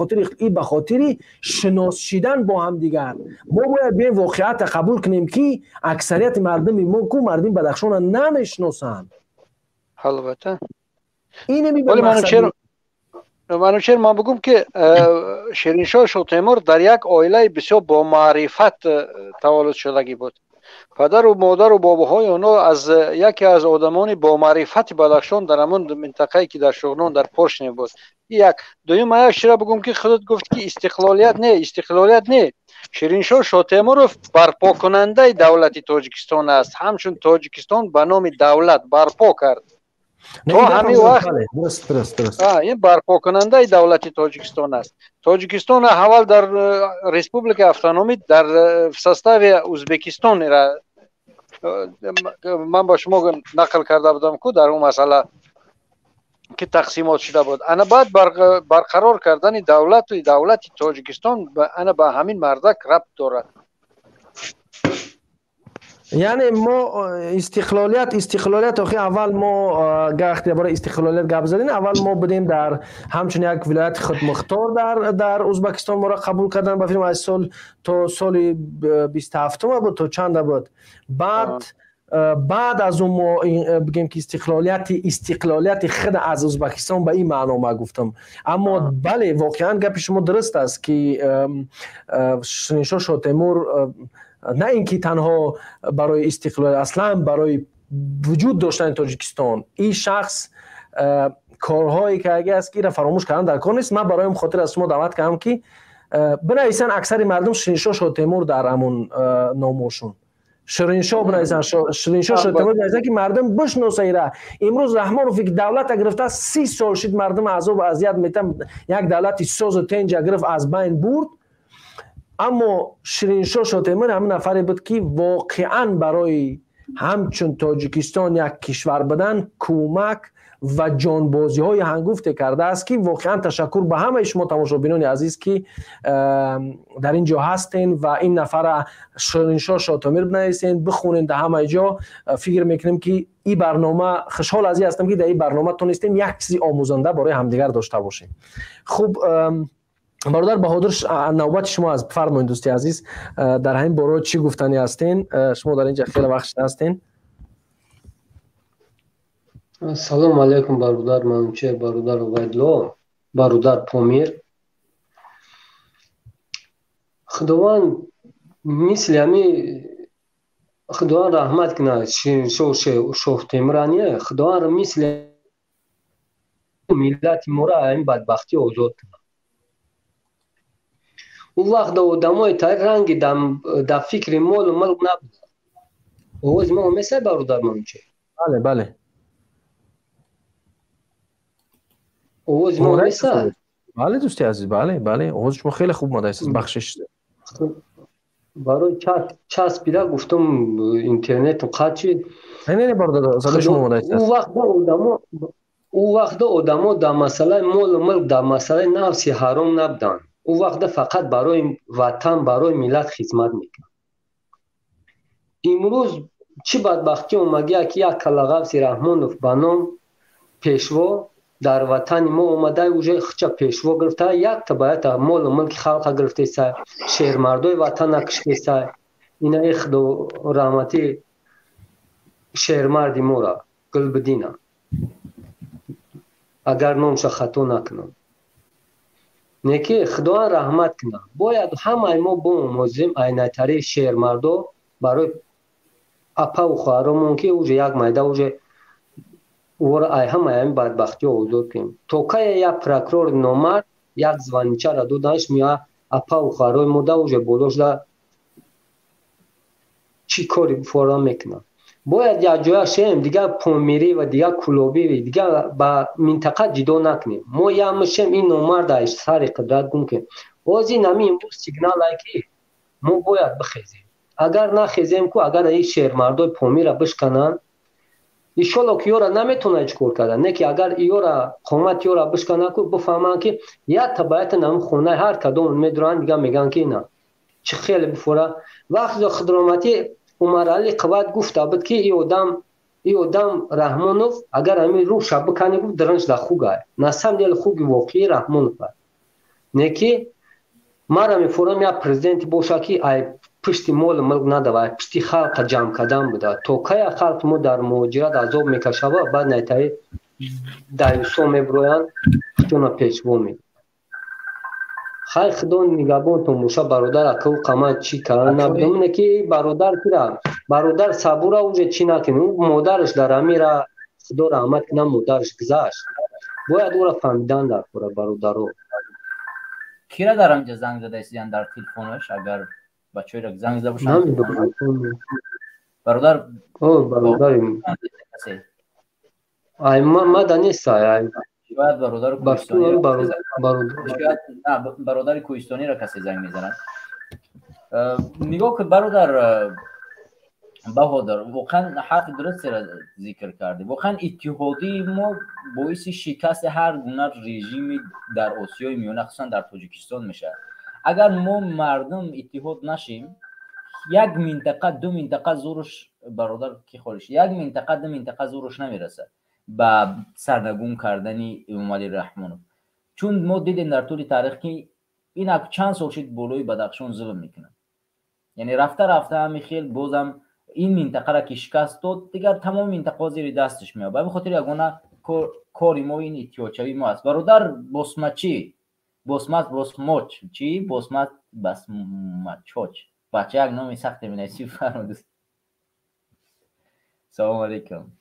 хотири шинос шидан бо ҳамдигар. Мо бояд биёем воқеиятро қабул кунем, ки аксарияти мардуми мо ку мардуми Бадахшонро намешиносанд. Албатта. Манучер, ман бигӯм, ки Шириншоҳ Шотемур дар як оилаи бисёр бомаърифат таваллуд шудагӣ буд. Падару модару бобоҳои онҳо аз яке аз одамони бомаърифати Бадахшон дар ҳамон минтақае ки дар Шуғнон, дар Поршне буд. Як дуюм, ман як чизро бигӯм, ки худат гуфт, ки истиқлолият не, истиқлолият не, Шириншоҳ Шотемуров барпокунандаи давлати Тоҷикистон аст. Ҳамчун Тоҷикистон ба номи давлат барпо кард. То ҳамин вақт ин барпокунандаи давлати Тоҷикистон аст. Тоҷикистон аввал дар республика автономӣ дар состави Ӯзбекистон, ман ба шумо нақл карда будам ку дар он масъала ки тақсимот шуда буд. Ана баъд барқарор кардани давлату давлати Тоҷикистон ана ба ҳамин мардак рабт дорад. Яъне мо истиқлолият охи аввал мо вақте бораи истиқлолият гап задем, аввал мо будем дар ҳамчун як вилояти худмухтор дар Ӯзбекистон. Моро қабул кардан ба филм аз сол то соли 27-ума буд, то чанда буд. Баъд аз он мо бигем ки истиқлолияти худ аз Ӯзбекистон, ба ин маъно ма гуфтам. Аммо бале, воқеан гапи шумо дуруст аст, ки Шириншоҳ Шотемур на ин ки танҳо барои истиқлолият, аслан барои вуҷуд доштани Тоҷикистон ин шахс корҳое кардаги аст, ки инро фаромӯш кардан дар кор нест. Ман барои он хотир аз шумо даъват кардам, ки бинависанд аксари мардум Шириншоҳ Шотемур, дар ҳамон номошон Шириншоҳ бинависанд, Шириншоҳ Шотемур бинависанд, ки мардум бишноса ира. Имрӯз Раҳмонов ки давлата гирифта 30 сол шид, мардум азобу азият метам, як давлати созу тенҷа гирифт, аз байн бурд. Аммо Шириншоҳ Шотемур ҳамин нафаре буд, ки воқеан барои ҳамчун Тоҷикистон як кишвар будан кӯмак ва ҷонбозиҳои ҳангуфте кардааст, ки воқеан ташаккур ба ҳамаи шумо тамошобинони азиз, ки дар ин ҷо ҳастен ва ин нафара Шириншоҳ Шотемур бинависен, бихонен дар ҳамаи ҷо. Фикр мекунем, ки ин барнома, хушҳол аз ин ҳастам, ки дар ин барнома тонистем як чизи омӯзанда барои ҳамдигар дошта бошем. Хуб, бародар Баҳодур, навбати шумо аст. Фармоед, дӯсти азиз, дар ҳамин боро чӣ гуфтанӣ ҳастен? Шумо дар ин ҷа хеле вақт шуда ҳастен. Салому алайкум, бародар Манучер, бародар Убайдулло, бародар Помир. Худованд мисли ҳами Худованд раҳмат кунад Шириншоҳ Шоҳтемуране, Худованд мисли миллати моро ҳамин бадбахтӣ озод кунад. Ӯ вақт одамои тари ранги дар фикри молу мулк набуданд. Овози ма омесай, бародар Манучер? Бале. Овози ма омесай? Бале, дӯсти азиз, бале, овози шумо хеле хуб омадааст, бахшиш. Барои часпида гуфтам, интернету қатъ шид. Не, бародар, садои шумо омадааст. Ӯ вақта одамо дар масъалаи молу мулк, дар масъалаи нафси ҳаром набуданд. Ӯ вақта фақат барои ватан, барои миллат хизмат мекард. Имрӯз чӣ бадбахтӣ омадия, ки як калағавси Раҳмонов ба ном пешво. Дар ватани мо омада уже хча пешво гирифта, якта ба якта молу мулки халқа гирифтеса, шермардои ватана киштеса. Инаи худо раҳматӣ шермарди мора Гулбидина, агар номша хато накунам. Неки худоан раҳмат кунад. Бояд ҳамаи мо биомӯзем айнатари шермардо барои апаву хоҳаромон, ки уже як майда уже ора ай ҳамаи ҳамин бадбахтиҳо озод кунем. То кая як прокурори номард як звоничара доданаш меоя апаву хоҳарои мода уже болошда чӣ кори фора мекунад. Бояд якҷоя шем, дигар помирӣ ва дигар кулобӣ, дигар ба минтақа ҷидо накунем. Мо як мешем, ин номарда сари қудрат гум кунем. Боз ин ҳамин имрӯз сигналае ки мо бояд бихезем. Агар нахезем ку, агар ин шермардои помира бишкананд, иншолло ки ёра наметавонад ҳеҷ кор кардан, не ки агар ёра қомат ёра бишкананд ку, бифаҳманд ки якта ба якта нам хонаи ҳар кадом медуранд, дигар мегӯянд ки на чӣ хеле бифора. Вақте худроматӣ Умарали Қувват гуфта буд ки и одам Раҳмонов агар ҳамин рӯша бикани, гуфт, дранж да хугай. На самом деле хуги воқеӣ Раҳмонов аст. Не ки мара мефорам як президенти боша ки ай пушти молу мулк надава, ай пушти халқа ҷамъ кардан буда. То кая халқи мо дар муҳоҷират азоб мекашава, баъд найтаи даюсо мебироянд, худтона пешво мегиранд. Хай, худо нигаҳбонтон боша, бародар. Акав қама чӣ кардан набудам, не ки бародар кира, бародар Сабура уже чӣ накунем, ӯ модараш дар амира, худо раҳмат кунад, модараш гузашт. Бояд ӯра фаҳмидан дар кора, бародаро. Кира дар ҳамҷа занг задаистидан дар телефонаш, агар бачаҳоеро занг зада бошанд? Намедонам. Бародар. О, бародари ай мада нест, ай. Шояд бародари Ба кӯҳистониро бародар. Шояд на, бародари кӯҳистониро касе занг мезанад. Нигоҳ кун, бародар Баҳодир, воқеан ҳарфи дурустеро зикр кардӣ. Воқеан иттиҳодии мо боиси шикасти ҳар гуна режими дар Осиёи Миёна, хусусан дар Тоҷикистон мешавад. Агар мо мардум иттиҳод нашем, як минтақа, ду минтақа зӯруш, бародар, ки холиш, як минтақа, ду минтақа зӯруш намерасад ба сарнагун кардани Эмомалӣ Раҳмонов. Чун мо дидем дар тӯли таърих, ки инак чанд сол шид болои Бадахшон зулм мекунад. Яъне рафта рафта ҳами хел бозам ин минтақаро ки шикаст дод, дигар тамоми минтақаҳо зери дасташ меояд. Ба ҳамин хотир ягона кори мо ин иттиҳодшавии мо аст. Бародар Босмачӣ, Босмат, Босмоч, чӣ Босмат, Басмачоч, бача як номи сахте менависӣ, фармуд. Салому алейкум,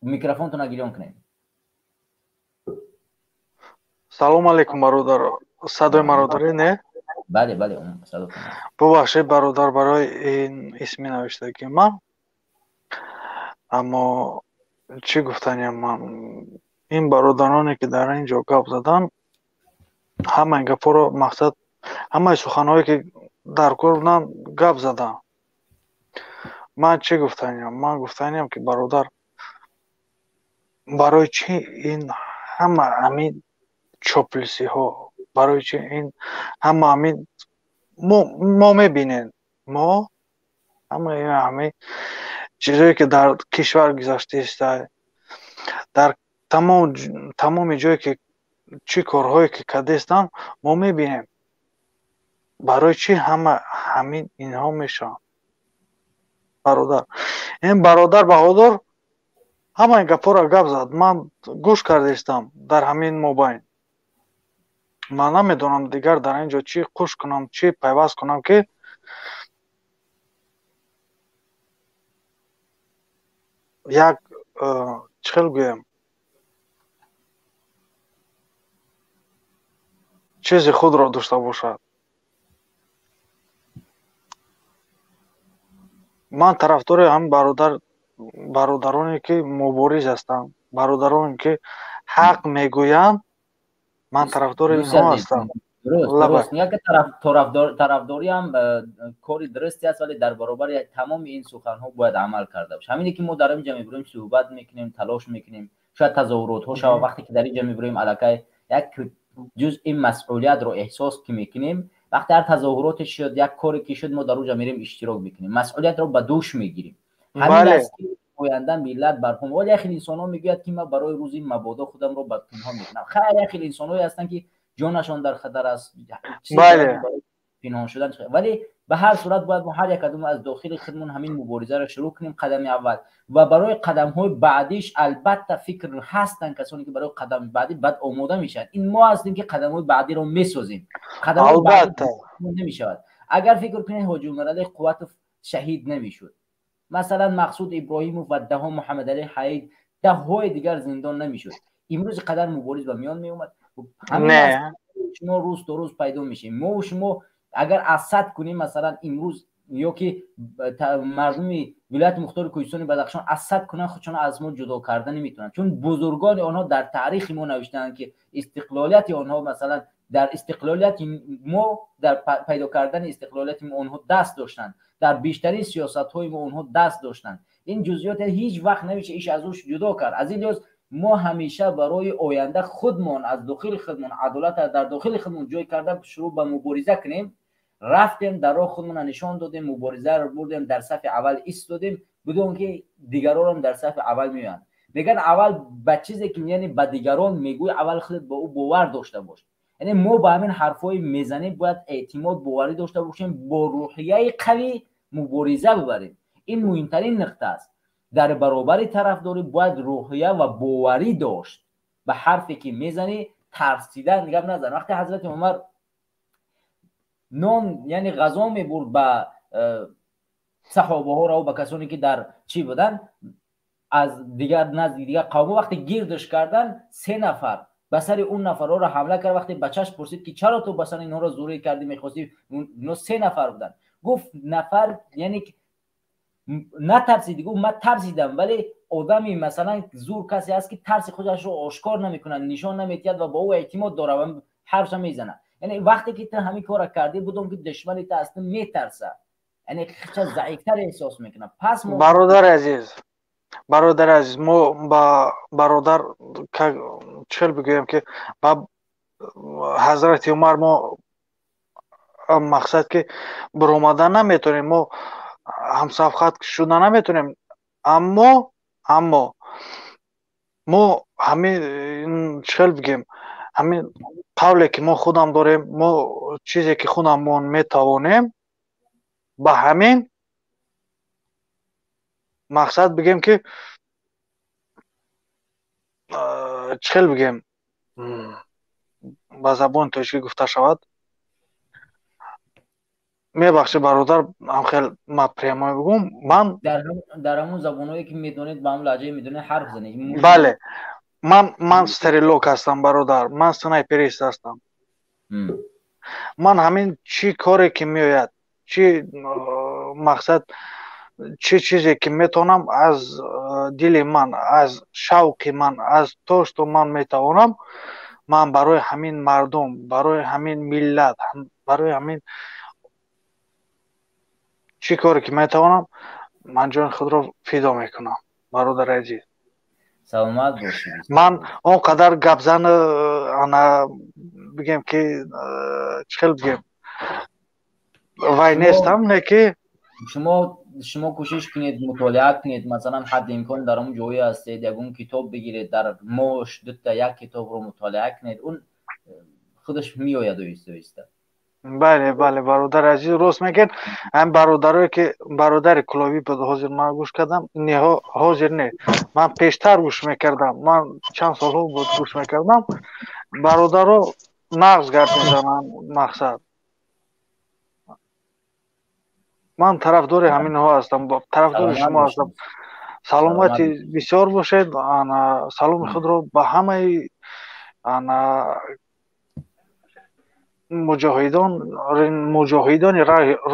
микрофонтонро гирён кунед. Салом алейкум, бародар. Садои маро доред, не? Бале, бале, садотон. Бубахшед, бародар, барои ин исми навиштагии ман. Аммо чӣ гуфтаниям ман, ин бародароне ки дар ин ҷо гап заданд, ҳамаи гапҳоро, мақсад, ҳамаи суханҳое ки дар кор буданд, гап заданд. Ман чӣ гуфтаниям? Ман гуфтаниям ки, бародар, барои чӣ ин ҳама ҳамин чоплисиҳо, барои чӣ ин ҳама ҳамин мо мебинем, мо ҳама ҳамин чизое ки дар кишвар гузаштааст, дар тамоми ҷое ки чӣ корҳое ки кардастанд, мо мебинем. Барои чӣ ҳама ҳамин инҳо мешаванд, бародар? Ин бародар Баҳодур ҳамаи гапҳоро гап зад, ман гӯш кардаистам. Дар ҳамин мобайн ман намедонам дигар дар ин ҷо чӣ қуш кунам, чӣ пайваст кунам, ки як чӣ хел гӯям, чизи худро дошта бошад. Ман тарафдори ҳам бародароне ки мубориз ҳастанд, бародароне ки ҳақ мегӯянд, ман тарафдори инҳо ҳастам. Дуруст, яке тарафдориам кори дурусте аст, вале дар баробари тамоми ин суханҳо бояд амал карда бошад. Ҳамине ки мо дар инҷа мебироем, суҳбат мекунем, талош мекунем, шояд тазоҳуротҳо шавад. Вақте ки дар инҷа мебироем, аллакай як ҷузъи масъулиятро эҳсос ки мекунем. Вақте ҳар тазоҳуроте шуд, як коре ки шуд, мо дар онҷа мерем, иштирок мекунем, масъулиятро ба дӯш мегирем. Ҳамин аст ки Оянда миллат барпо. Вале як хел инсонҳо мегӯяд, ки ман барои рӯзи мабодо худамро ба пинҳон мекунам. Хайр, як хел инсонҳое ҳастанд, ки ҷонашон дар хатар аст, пинҳон шудан. Вале ба ҳар сурат бояд мо ҳар як аз мо аз дохили худмон ҳамин муборизаро шурӯъ кунем, қадами аввал, ва барои қадамҳои баъдиш албатта фикр ҳастанд касоне, ки барои қадами баъдӣ баъд омода мешаванд. Ин мо ҳастем, ки қадамҳои баъдиро месозем. Қадамҳои баъдӣ намешавад. Агар фикр кунед, Ҳоҷи Умаралӣ Қувватов шаҳид намешуд, масалан Мақсуд Иброҳимов ва даҳо Муҳаммадалӣ Ҳаид, даҳҳои дигар зиндон намешуд, имрӯз қадар мубориз ба миён меомад? Шумо рӯз то рӯз пайдо мешем. Мо шумо агар аз сад кунем, масалан имрӯз ё ки мардуми вилояти мухтори Кӯҳистони Бадахшон аз сад кунанд, худшон аз мо ҷудо карда наметавонанд, чун бузургони онҳо дар таърихи мо навиштаанд, ки истиқлолияти онҳо, масалан дар истиқлолияти мо, дар пайдо кардани истиқлолияти мо онҳо даст доштанд, дар бештарин сиёсатҳои мо онҳо даст доштанд. Ин ҷузъиёт ҳеҷ вақт намеша иш аз ӯ ҷудо кард. Аз ин лиҳоз мо ҳамеша барои оянда худмон аз дохили худмон адолат дар дохили худмон ҷой карда шурӯъ ба мубориза кунем. Рафтем, дар роҳ худмонро нишон додем, муборизаро бурдем, дар сафи аввал истодем, бидон ки дигаронам дар сафи аввал меоянд. Мегӯянд, аввал ба чизе ки, яъне ба дигарон мегӯӣ, аввал худат ба ӯ бовар дошта бош. Яъне мо ба ҳамин ҳарфҳое мезанем бояд эътимод, боварӣ дошта бошем, бо рӯҳияи қавӣ мубориза бибарем. Ин муҳимтарин нуқта аст. Дар баробари тарафдорӣ бояд рӯҳия ва боварӣ дошт ба ҳарфе ки мезанӣ, тарсидан гап назан. Вақте Ҳазрати Умар нон, яъне ғазо мебурд ба саҳобаҳоро, ба касоне ки дар чӣ буданд аз дигар назди дигар қавмҳо, вақте гирдаш кардан, се нафар ба сари он нафарҳоро ҳамла кард. Вақте бачаш пурсид, ки чаро ту ба сари инҳоро зӯрӣ кардӣ, мехостӣ, ино се нафар буданд, гуфт нафар, яъне натарсидӣ? Гуфт ман тарсидам, вале одами масалан зур касе аст, ки тарси худашро ошкор намекунад, нишон наметиҳад ва ба ӯ эътимод дорад ва ҳарфша мезанад. Яъне вақте ки ту ҳамин корро кардӣ, будом ки душмани ту аз ту метарса, яъне хича заифтар эҳсос мекунад. Пас бародари азиз, бародари азиз, мо ба бародар чел бигӯем, ки ба Ҳазрати Умар мо мақсад ки баромада наметонем, мо ҳамсафхат шуда наметонем, аммо мо ҳамин чел бигем, ҳамин қавле ки мо худам дорем, мо чизе ки худамон метавонем, ба ҳамин мақсад бигем, ки чхел бигем, ба забони тоҷикӣ гуфта шавад. Мебахшед, бародар, ҳамхел ма прямо бигӯм, ман дар ҳамон забонҳое ки медонед, ба ҳамон лаҳҷае медонед, ҳарф занед. Бале, ман стрелок ҳастам, бародар, ман снайперист ҳастам. Ман ҳамин чӣ коре ки меояд, чӣ мақсад, чӣ чизе ки метавонам, аз дили ман, аз шавқи ман, аз то что ман метавонам, ман барои ҳамин мардум, барои ҳамин миллат, барои ҳамин чӣ коре ки метавонам, ман ҷони худро фидо мекунам, бародари азиз. Саломат бошед. Ман он қадар гапзан, ана бигем ки чӣ хел бигем, вай нестам, не ки Шумо кӯшиш кунед, мутолиа кунед, масалан ҳадди имкон дар он ҷое ҳастед, ягон китоб бигиред, дар моҳ дута як китобро мутолиа кунед, он худаш меояд оҳиста оҳиста. Бале, бале, бародари азиз, рост мегӯед. Ҳам бародарое ки бародари Кулобӣ буд, ҳозир ман гӯш кардам, не, ҳозир не, ман пештар гӯш мекардам, ман чанд солҳо буд гӯш мекардам. Бародаро нағз гап мезананд. Мақсад, ман тарафдори ҳаминҳо ҳастам, тарафдори шумо ҳастам. Саломати бисёр бошед. Ана саломи худро ба ҳамаи ана муҷоҳидони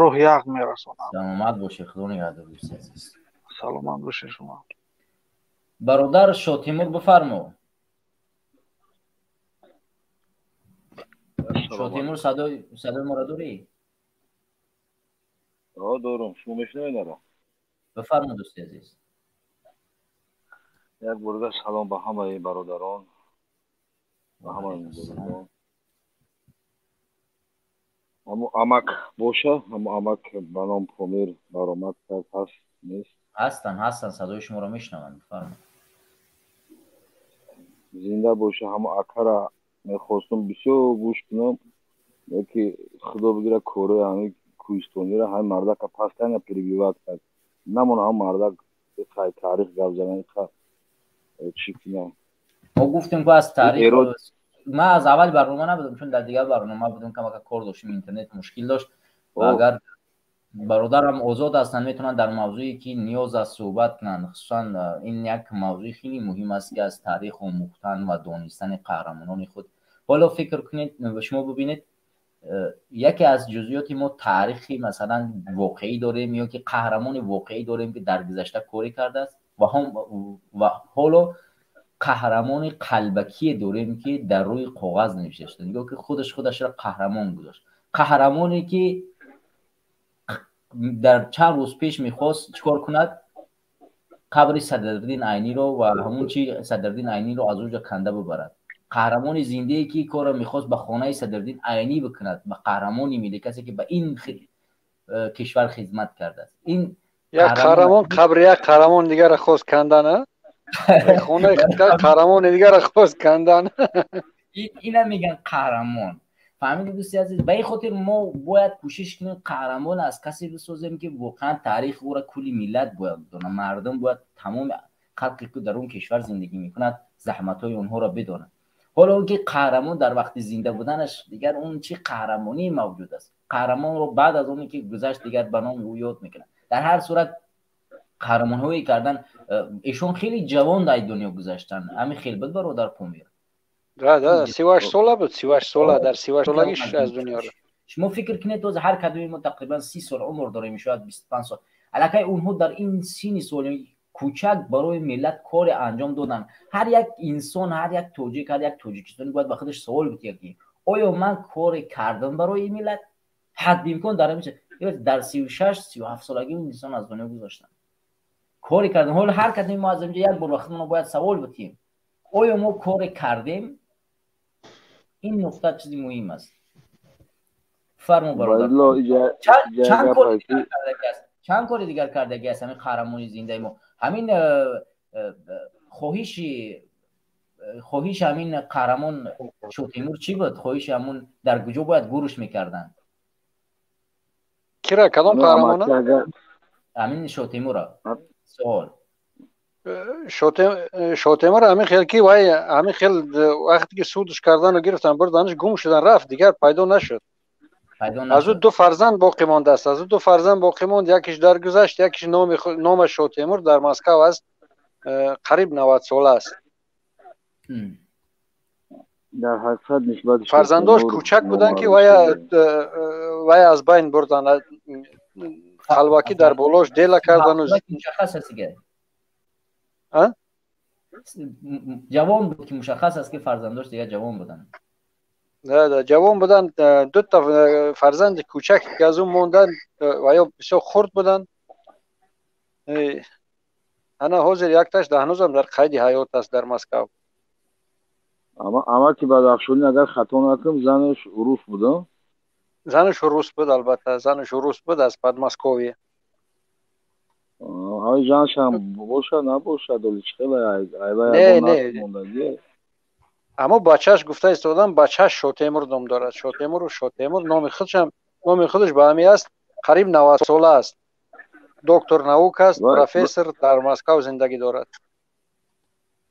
роҳи ҳақ мерасонам. Саломат бошед, Худо нигаҳдор, дӯсти азиз. Саломат бошед шумо. Бародар Шотимур, бифармо. Шотимур, садои моро дорӣ? Дорум, шумо мешунавед маро? Бифармо, дӯсти азиз. Як бор салом ба ҳамаи бародарон, ба ҳамаи бузургон. Ҳамо амак боша, ҳамо амак ба ном Помир баромад кард, ҳаст нест? Ҳастан, ҳастан, садои шуморо мешунаванд, бифармоед. Зинда боша. Ҳамо акара мехостум бисёр гӯш кунам, яке худо бигира кораи ҳамин кӯҳистонира, ҳамин мардака постоянно перебивать кард. Намона ҳам мардак иқай таърих гап задан, иқа чӣ кунам. Мо гуфтем ку аз таърих, ман аз аввали барнома набудам, чун дар дигар барнома будам, камака кор доштем, интернет мушкил дошт. Ва агар бародарам озод ҳастанд, метавонанд дар мавзӯе ки ниёз аст суҳбат кунанд. Хусусан ин як мавзӯи хеле муҳим аст, ки аз таърих омӯхтан ва донистани қаҳрамонони худ. Ҳоло фикр кунед, шумо бибинед, яке аз ҷузъиёти мо таърихи масалан воқеӣ дорем ё ки қаҳрамони воқеӣ дорем, ки дар гузашта корӣ кардааст, ва ҳоло қаҳрамони қалбакие дорем, ки дар рӯи коғаз навишта шуда. Нигоҳ ки худаш худашро қаҳрамон гузошт. Қаҳрамоне ки дар чанд рӯз пеш мехост чӣ кор кунад? Қабри Садриддин Айниро ва ҳамун чи Садриддин Айниро аз он ҷо канда бибарад. Қаҳрамони зиндае ки корро мехост ба хонаи Садриддин Айнӣ бикунад, ба қаҳрамони миллӣ, касе ки ба ин кишвар хизмат кардааст. Ин як қаҳрамон қабри як қаҳрамон дигарро хост кандан, а? Хонаи қаҳрамони дигарро хост кандан. Ина мегӯянд қаҳрамон. Фаҳмидед, дӯсти азиз? Ба ин хотир мо бояд кӯшиш кунем қаҳрамон аз касе бисозем, ки воқеан таърихи ӯро кулли миллат бояд бидонад. Мардум бояд, тамоми халқе ки дар он кишвар зиндагӣ мекунад, заҳматҳои онҳоро бидонад. Ҳоло он ки қаҳрамон дар вақти зинда буданаш, дигар он чӣ қаҳрамонӣ мавҷуд аст? Қаҳрамонро баъд аз оне ки гузашт, дигар ба номи ӯ ёд мекунад. Дар ҳар сурат қаҳрамонҳое кардан, эшон хеле ҷавон дар дунё гузаштанд. Ҳамин хел буд, бародар Помир? Да, 38 сола буд, 38 сола, дар 38 солагӣ аз дунё рафт. Шумо фикр кунед, този ҳар кадоми мо тақрибан 30 сол умр дорем, шояд 25 сол. Аллакай онҳо дар ин синни соли кӯчак барои миллат коре анҷом доданд. Ҳар як инсон, ҳар як тоҷик, ҳар як тоҷикистони бояд ба худаш савол битиҳад, ки оё ман коре кардам барои ин миллат? Ҳадди имкон дар ҳамин дар 36, 37 солагӣ инсон аз дунё гузаштанд. Коре кардем. Ҳоло ҳар кадоми мо аз инҷо як бор ба худамон бояд савол битиҳем: оё мо коре кардем? Ин нуқта чизи муҳим аст. Фармо, бародар. Чанд кори дигар кардагӣ аст? Чанд кори дигар кардагӣ аст ҳамин қаҳрамони зиндаи мо? Ҳамин хоҳиши ҳамин қаҳрамон Шотемур чӣ буд? Хоҳиши ҳамун дар куҷо бояд гурӯш мекарданд? Кира, кадом қаҳрамона? Ҳамин Шотемура савол. Шотемур ҳамин хел ки вай ҳамин хел вақте ки судш кардану гирифтан бурданаш, гум шудан рафт, дигар пайдо нашуд. Аз ӯ ду фарзанд боқӣ мондааст, аз ӯ ду фарзанд боқӣ монд, якиш даргузашт, якиш номаш Шотемур дар Москав аст, қариб 90 сола аст. Дар ҳақиқат нисбати фарзандош кӯчак буданд, ки вай аз байн бурданд, қалбакӣ дар болош дела кардану. Мушаххас аст дигар. Ҷавон буд, ки мушаххас аст, ки фарзандош дигар ҷавон буданд. Да, ҷавон буданд, дута фарзанди кӯчак ки аз ӯ монданд ва ё бисёр хурд буданд. Ана ҳозир якташ ҳанӯзам дар қайди ҳаёт аст дар Москав. Амаки Бадахшонӣ, агар хато накунам, занаш рус буд? Занаш рус буд, албатта, занаш рус буд, аз Подмосковье. Ҳай занашам бошад, набошад, оли чӣ хела Не, не. Аммо бачааш гуфта истодам, бачааш Шотемур ном дорад. Шотемуру Шотемур номи худшам, номи худаш ба ҳамин аст, қариб 90 сола аст. Доктор наук аст, профессор, дар Москав зиндагӣ дорад.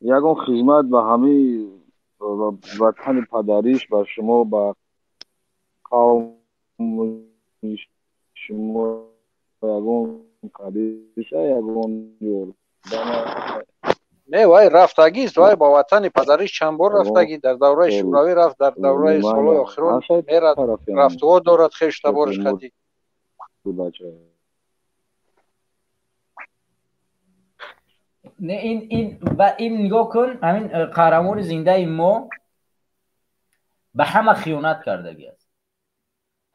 Ягон хизмат ба ҳамин ватани падариш, ба шумо, ба қавми шумо ягон кадиша, ягон ёрдама? Не, вай рафтагист, вай ба ватани падариш чанд бор рафтагӣ, дар давраи Шӯравӣ рафт, дар давраи солҳои охирон мерад, рафтуо дорад хештабориш хатӣ. Не, ин ва ин нигоҳ кун, ҳамин қаҳрамони зиндаи мо ба ҳама хиёнат кардагӣ аст.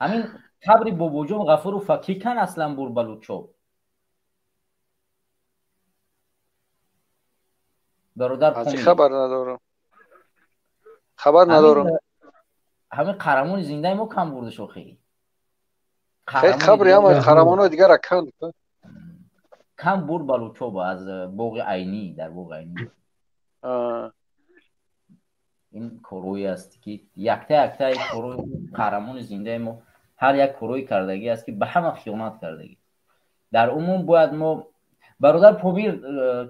Ҳамин қабри Бобоҷон Ғафуров ки кан аслан Бурбалучов? Бародар, хабар надорам. Хабар надорам. Ҳамин қаҳрамони зиндаи мо кам бурдаш охири. Қабри ҳама қаҳрамонои дигара канд. Кам бур балучоба аз боғи Айнӣ, дар боғи Айнӣ. Ин корҳое аст ки якта яктаи корҳои қаҳрамони зиндаи мо ҳар як корҳои кардагӣ аст ки ба ҳама хиёнат кардагӣ. Дар умум бояд мо бародар Помир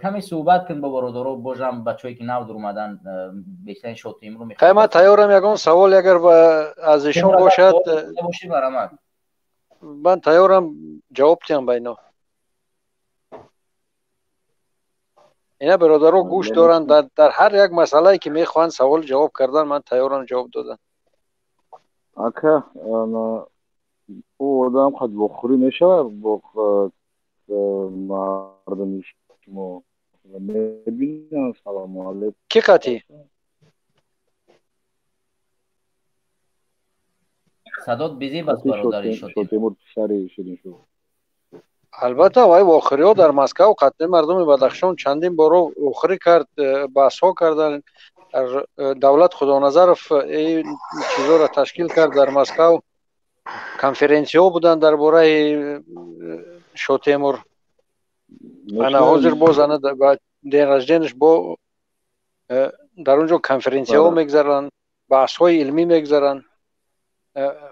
каме суҳбат кун бо бародаро, божам бачаҳое ки нав дуромадан, бештарин Шотимро мехоҳам. Хай, ман тайёрам, ягон савол агар аз ишон бошад, ман тайёрам ҷавоб диҳам ба ино. Ина бародаро гӯш доранд, дар ҳар як масъалае ки мехоҳанд савол ҷавоб кардан, ман тайёрам ҷавоб додан. Ака, ӯ одам қад вохӯрӣ мешавад бо мардуми шумо, мебинам. Салому алейкум. Кӣ қатӣ? Садот безеб аст бародари Шотимур, писари Шириншоҳ. Албатта, вай вохӯриҳо дар Москав қатъи мардуми Бадахшон чандин боро вохӯрӣ кард, баҳсҳо карданд. Давлат Худоназаров ин чизҳоро ташкил кард дар Москав, конференсияҳо буданд дар бораи Шотемур. Ана ҳозир боз ана день рожденияш бо дар он ҷо конференсияҳо мегзаранд, баҳсҳои илмӣ мегзаранд,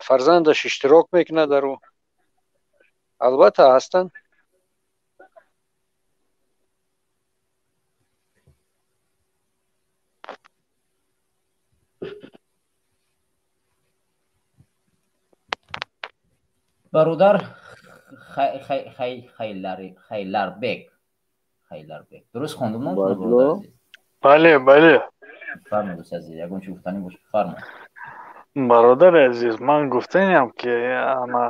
фарзандаш иштирок мекунад дар ӯ. Албатта ҳастанд. Бародар Хайларбек, Хайларбек, дуруст хондум ном? Бале, бале. Фармоед, дӯсти азиз, ягон чи гуфтанӣ бошад, фармоед. Бародари азиз, ман гуфтаниям ки ана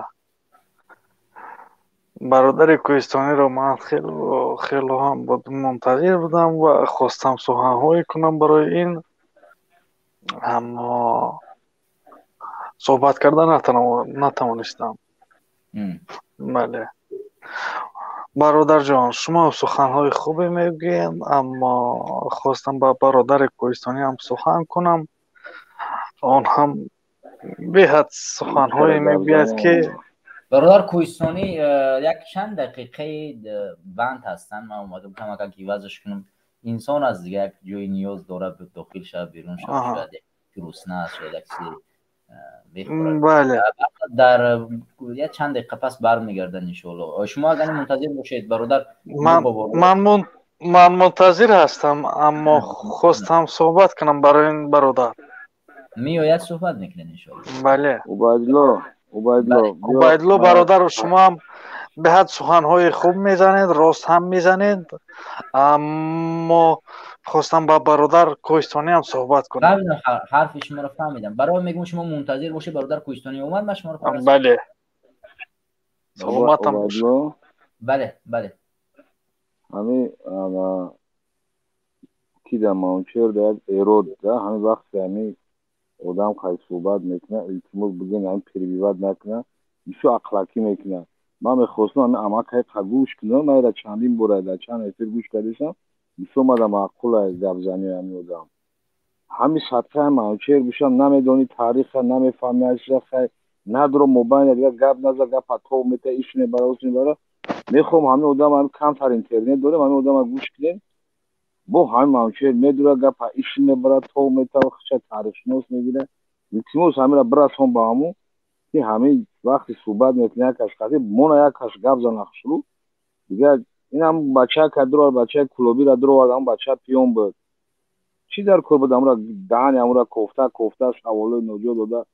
бародари кӯҳистониро ман хело ҳам мунтазир будам ва хостам суханҳое кунам барои ин, аммо суҳбат карда натавонистам. Бале, бародарҷон, шумо суханҳои хубе мегӯед, аммо хостам ба бародари кӯҳистонӣ ҳам сухан кунам. Он ҳам беҳад суханҳое мегӯяд ки бародар кӯҳистонӣ як чанд дақиқаи банд ҳастанд. Ман омадам камакак ивазаш кунам. Инсон аст дига, як ҷои ниёз дорад, дохил шавад, берун шавад, шояд як гурусна аст, шояд як чизе бихӯрад. Бале, дар як чанд дақиқа пас бармегардад иншоалло. Шумо агар мунтазир бошед, бародар, ман мунтазир ҳастам, аммо хостам суҳбат кунам барои ин бародар. Меояд, суҳбат мекунед иншоалло. Бале. Убайдулло, Убайдулло, Убайдулло бародар, шумо ҳам беҳад суханҳои хуб мезанед, рост ҳам мезанед, аммо хостам ба бародар кӯҳистонӣ ҳам суҳбат кунам. Фаҳмидам, ҳарфи шуморо фаҳмидам. Барои мегӯм шумо мунтазир бошед, бародар кӯҳистонӣ омад, ман шуморо фаҳмидам. Бале, саломатам бошед. Бале, бале. Ҳами ки дар Маунчер дар як эрод да ҳами вақте ҳами одам қай суҳбат мекунад, илтимос бигӯен ҳами перебивать накунад, бисёр ақлакӣ мекунад. Ман мехостам ҳами амакай қа гӯш кунам, ман ира чандин бора дар чанд эфир гӯш кардисам, бисёр мада маъқул аст гапзании ҳами одам. Ҳами садқаи Манучер бишам, намедонӣ таъриха, намефаҳми ҳар хай надро мобайн дигар гап наза, гапа тов мета, иш мебара, ус мебара. Мехоҳам ҳами одам ҳами камтар интернет дорем, ҳами одама гӯш кунем. Бо ҳами Манучер медура, гапа иш мебара, тов мета, хича таърихшинос мегира. Илтимос ҳамира бирасон ба ҳамун ки ҳамин вақти суҳбат мекунӣ як кас қатӣ мона як кас гап зана хушрӯ. Дигар инам бача ка дуровард, бачаи кулобиро дуровард, ҳамун бача пиён буд. Чӣ дар кор буд ҳамура даҳани ҳамура кофта кофта саволои ноҷо дода,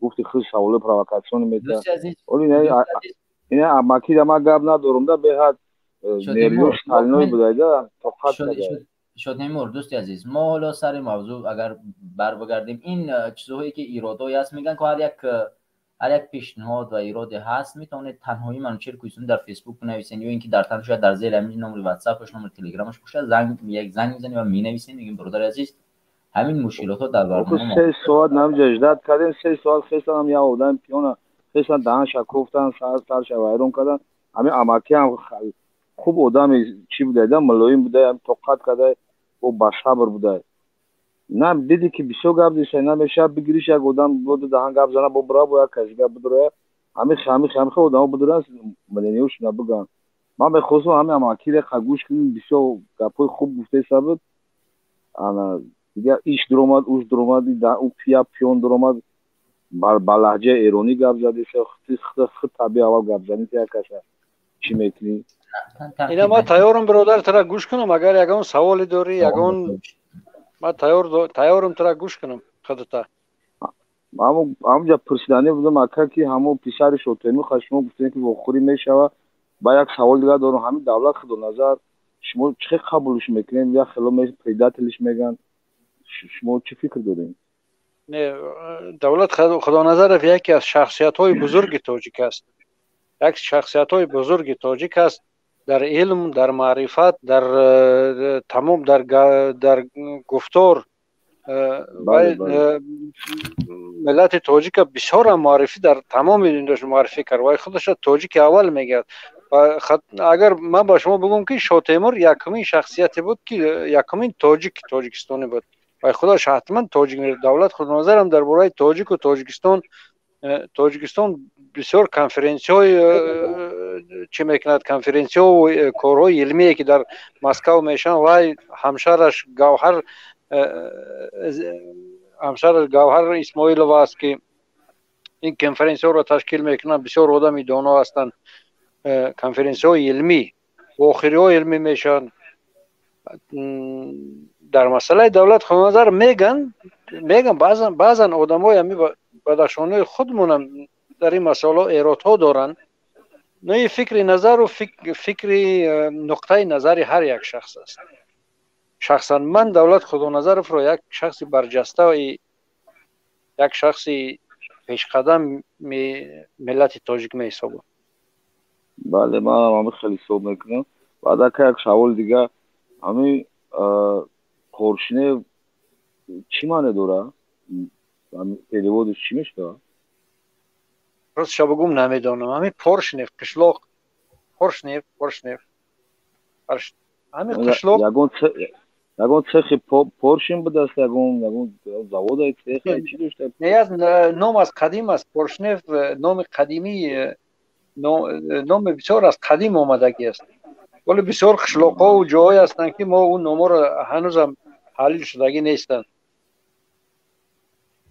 гуфти худ саволои провокатсионӣ мета. Оли ина амакида ман гап надорум да, беҳад нервиёш калинои будайда, тоқат кардаа. Шоднемур, дӯсти азиз, мо ҳоло сари мавзӯъ агар барбагардем, ин чизҳое ки иродое аст, мегӯянд ки ҳар як пешниҳод ва ироде ҳаст, метавонед танҳои Манучер Кӯҳистонӣ дар Фейсбук бинависед ё ин ки дар шояд дар зери ҳамин номери ватсапаш, номери телеграмаш бошад, як занг мезанед ва менависед, мегӯем бародари азиз, ҳамин мушкилотҳо дар барнома. 3 соат намҷа ждать кардем, 3 соат хестан як одам пиёна, хестан даҳанша кофтан, сарша вайрон кардан. Ҳамин амакӣ ҳам хуб одами чӣ будайда, мулоим будай, тоқат кардай, бо ба сабр будай. На диди ки бисёр гап зиса, намеша бигириш як одам боду даҳан гап зана, бо бира бо як кас гап бидуроя. Ҳамихе одамо будуранд, мнениёшона бигӯянд. Ман мехостам ҳами амакире гӯш кунем, бисёр гапҳои хуб гуфтеса буд. Ана дигар иш дуромад, уш дуромад, ӯ пия пиён дуромад, ба лаҳҷаи эронӣ гап задеса. Худ табиъ аввал гап занӣ, як каса чӣ мекунӣ? Ина ман тайёрам, биродар, тура гӯш кунам. Агар ягон саволе дорӣ, ягон, ман тайёрам тура гӯш кунам худата. Ҳамҷа пурсиданӣ будам, ака, ки ҳамон писари Шотемур, шумо гуфтем, ки вохӯрӣ мешава. Ба як савол дигар дорам: ҳамин Давлат Худоназар шумо чӣ хел қабулш мекунед? Як хело предателиш мегӯянд, шумо чӣ фикр доред? Не, Давлат Худоназаров яке аз шахсиятҳои бузурги тоҷик аст, як шахсиятҳои бузурги тоҷик аст дар илм, дар маърифат, дар тамом, дар гуфтор. Миллати тоҷика бисёрам муаррифӣ, дар тамоми дунёш муаррифӣ кард. Вай худаша тоҷики аввал мегӯяд. Агар ман ба шумо бигӯм, ки Шотемур якумин шахсияте буд, ки якумин тоҷик тоҷикистонӣ буд, вай худаш ҳатман тоҷик. Давлат Худоназарам дар бораи тоҷику Тоҷикистон бисёр конференсияҳои чӣ мекунад, конференсияҳо, корҳои илмие, ки дар Москав мешаванд. Вай ҳамшараш Гавҳар Исмоилова аст, ки ин конференсияҳоро ташкил мекунанд. Бисёр одами доно ҳастанд. Конференсияҳои илмӣ, охириҳои илмӣ мешаванд. Дар масъалаи Давлат Худоназар меган, баъзан одамои ҳами бадахшонои худмонам дар ин масъалаҳо эродҳо доранд. Но ин фикри назару фикри нуқтаи назари ҳар як шахс аст. Шахсан ман Давлат Худоназаровро як шахси барҷаста, як шахси пешқадами миллати тоҷик меҳисобам. Бале, манам ҳами хеле ҳисоб мекунам. Баъд, ака, як саволи дигар: ҳами поршнев чӣ маъне дорад? Переводиш чӣ мешавад? Ростша бигӯм, намедонам. Ҳамин Поршнев, қишлоқ Поршнев, Поршнев, ҳамин қишлоқ. Ягон цехи поршень будааст, ягон завода, цехе чӣ дошта? Не, ном аз қадим аст. Поршнев номи қадимӣ, номи бисёр аз қадим омадагӣ аст. Вале бисёр қишлоқҳову ҷоҳое ҳастанд, ки мо он номҳоро ҳанӯзам ҳалил шудагӣ нестанд.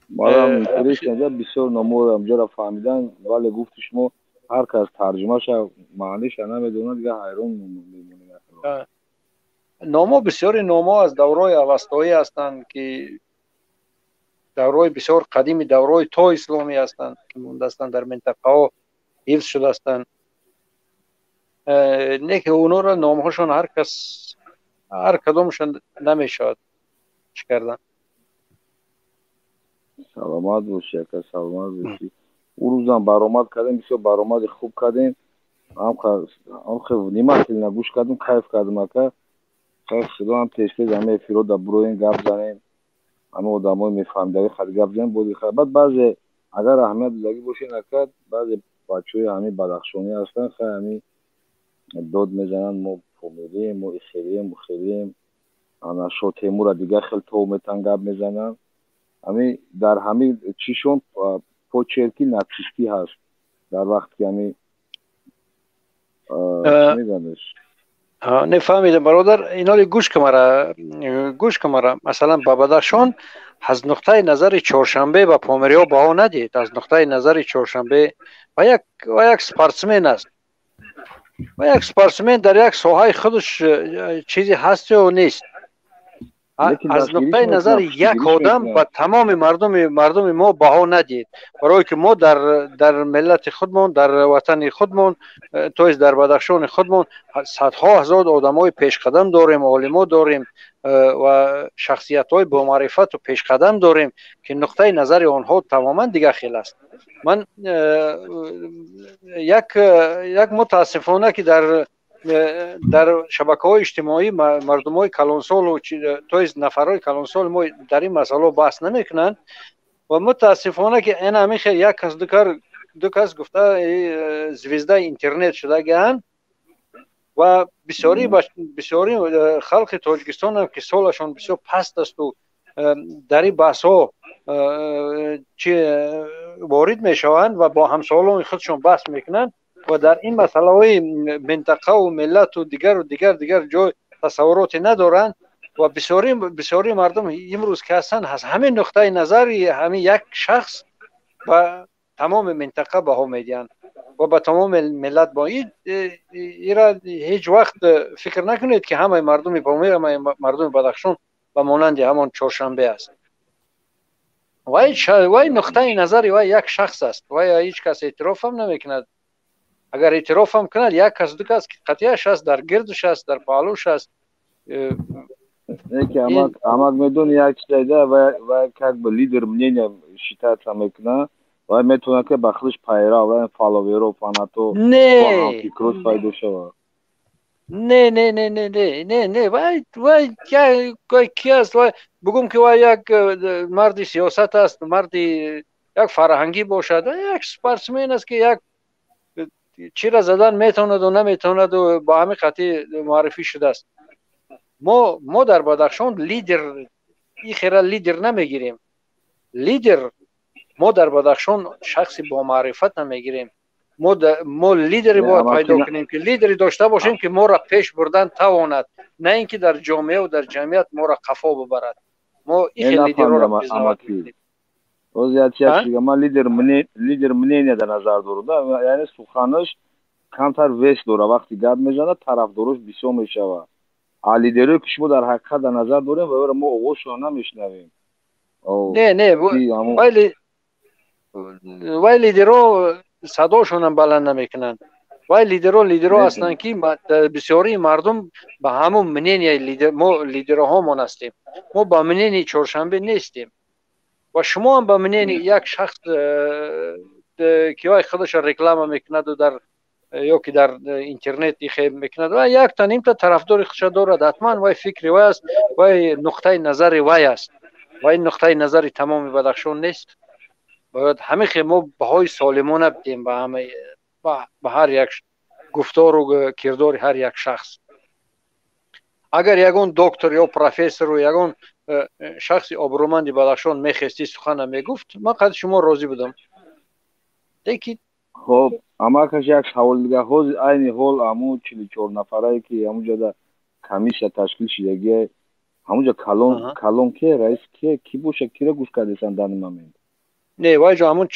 Манам интересно, бисёр номҳоро ҳамҷоро фаҳмидан, вале гуфти шумо, ҳар кас тарҷумаша, маъниша намедонад, дига ҳайрон мемонем. Номҳо, бисёри номҳо аз давраҳои авастоӣ ҳастанд, ки давраҳои бисёр қадими, давраҳои то исломӣ ҳастанд, ки мондаастанд, дар минтақаҳо ҳифз шудаастанд. Не ки онҳоро номҳошон ҳар кас, ҳар кадомшон намешавад чӣ кардан. Саломат бошӣ, ака, саломат бошӣ. Ӯ рӯзам баромад кардем, бисёр баромади хуб кардем. Ҳамхе внимательно гӯш кардем, кайф кардем, ака. Худо ҳам тез тез ҳама эфиро да буроем, гап занем, ҳама одамои мефаҳмидаги хат гап занем. Боди баъд баъзе, агар аҳамият додагӣ бошед, ака, баъзе бачаҳои ҳамин бадахшонӣ ҳастанд, хай, ҳамин дод мезананд: мо помирием, мо ихелием, ухелием. Ана Шотемура дигар хел тов метан гап мезананд. Ҳамин дар ҳамин чишон почерки нацистӣ ҳаст, дар вақте ки ҳамин меганеш. Не фаҳмидам, бародар. Иноли гӯш кумара, гӯш кумара. Масалан, ба Бадахшон аз нуқтаи назари Чоршанбе ба помириҳо баҳо надиҳед. Аз нуқтаи назари Чоршанбе ва як спортсмен аст ва як спортсмен дар як соҳаи худаш чизе ҳаст ё нест. Аз нуқтаи назари як одам ба тамоми мардуми мо баҳо надиҳед, барое ки мо дар миллати худмон, дар ватани худмон, то есть дар Бадахшони худмон садҳо ҳазор одамои пешқадам дорем, олимо дорем ва шахсиятҳои бомаърифату пешқадам дорем, ки нуқтаи назари онҳо тамоман дигар хел аст. Ман як мутаассифона, ки дар шабакаҳои иҷтимоӣ мардумҳои калонсолу, то есть нафарҳои калонсоли мо дар ин масъалаҳо баҳс намекунанд. Ва мутаассифона, ки ин ҳамин хел як кас, ду кас гуфта, звездаи интернет шудагианд. Ва бисёри халқи Тоҷикистонам, ки солашон бисёр паст асту Дар ин баҳсҳо чи ворид мешаванд ва бо ҳамсолони худшон баҳс мекунанд ва дар ин масъалаҳои минтақаву миллату дигару дигар дигар ҷой тасаввуроте надоранд. Ва бисёри мардум имрӯз ки ҳастанд, аз ҳамин нуқтаи назари ҳамин як шахс ба тамоми минтақа баҳо медиҳанд ва ба тамоми миллат. Бо ира ҳеҷ вақт фикр накунед, ки ҳамаи мардуми Помир, ҳамаи мардуми Бадахшон ба монанди ҳамон Чоршанбе аст. Вай нуқтаи назари вай як шахс аст, вай ҳеҷ кас эътирофам намекунад. Агар эътирофам кунад, як кас, ду кас қатъияш аст, дар гирдуш аст, дар паҳлӯш аст. Неки амак, медони, як чизайда вай как бы лидер мнения считаться мекунад. Вай метавонад, ки ба худаш пайрав ва фолловеро, фанато, не фикрош пайдо шавад. Не, не, не, не, не, не, не, вай ки аст? Вай бугум, ки вай як марди сиёсат аст, марди як фарҳангӣ бошад, як спортсмен аст, ки як чира задан метавонаду наметавонаду ба ҳамин қатъи муаррифӣ шудааст. Мо дар Бадахшон лидер ихера лидер намегирем. Лидер мо дар Бадахшон шахси бомаърифат намегирем. Мо лидере бояд пайдо кунем, ки лидере дошта бошем, ки моро пеш бурдан тавонад, на ин ки дар ҷомеаву дар ҷамъият моро қафо бибарад. Мо ихел лидерҳоро признавать мекунем. Ман лидер мнения дар назар дорам, яъне суханаш камтар вес дорад, вақти гап мезанад, тарафдорош бисёр мешавад. А лидерое, ки шумо дар ҳақиқат дар назар дорем, ваёро мо овозшона намешнавем. Не, не, вай лидерҳо садошонам баланд намекунанд. Вай лидерҳо ҳастанд, ки бисёрии мардум ба ҳамун мнения лидер. Мо лидерҳомон ҳастем, мо ба мненияи Чоршанбе нестем ва шумо ҳам ба мненияи як шахс, ки вай худашро реклама мекунаду дар ё ки дар интернет ихе мекунад ва якта нимта тарафдори худша дорад, ҳатман вай фикри вай аст, вай нуқтаи назари вай аст, вай нуқтаи назари тамоми Бадахшон нест. Бояд ҳамин хел мо баҳои солимона бидем ба ҳама, ба ҳар як гуфтору кирдори ҳар як шахс. Агар ягон доктор ё профессору ягон шахси обрӯманди Бадахшон мехести, сухана мегуфт, ман қадри шумо розӣ будам, лекин Хоб, амакаш, як савол дига. Ҳозир, айни ҳол, ҳамун 44 нафарае, ки ҳамунҷода комиссия ташкил шидагия, ҳамунҷо калон калон ке, раис ке, ки боша, киро гӯш кардесан дар ин момент? Не, вайҷо ҳамон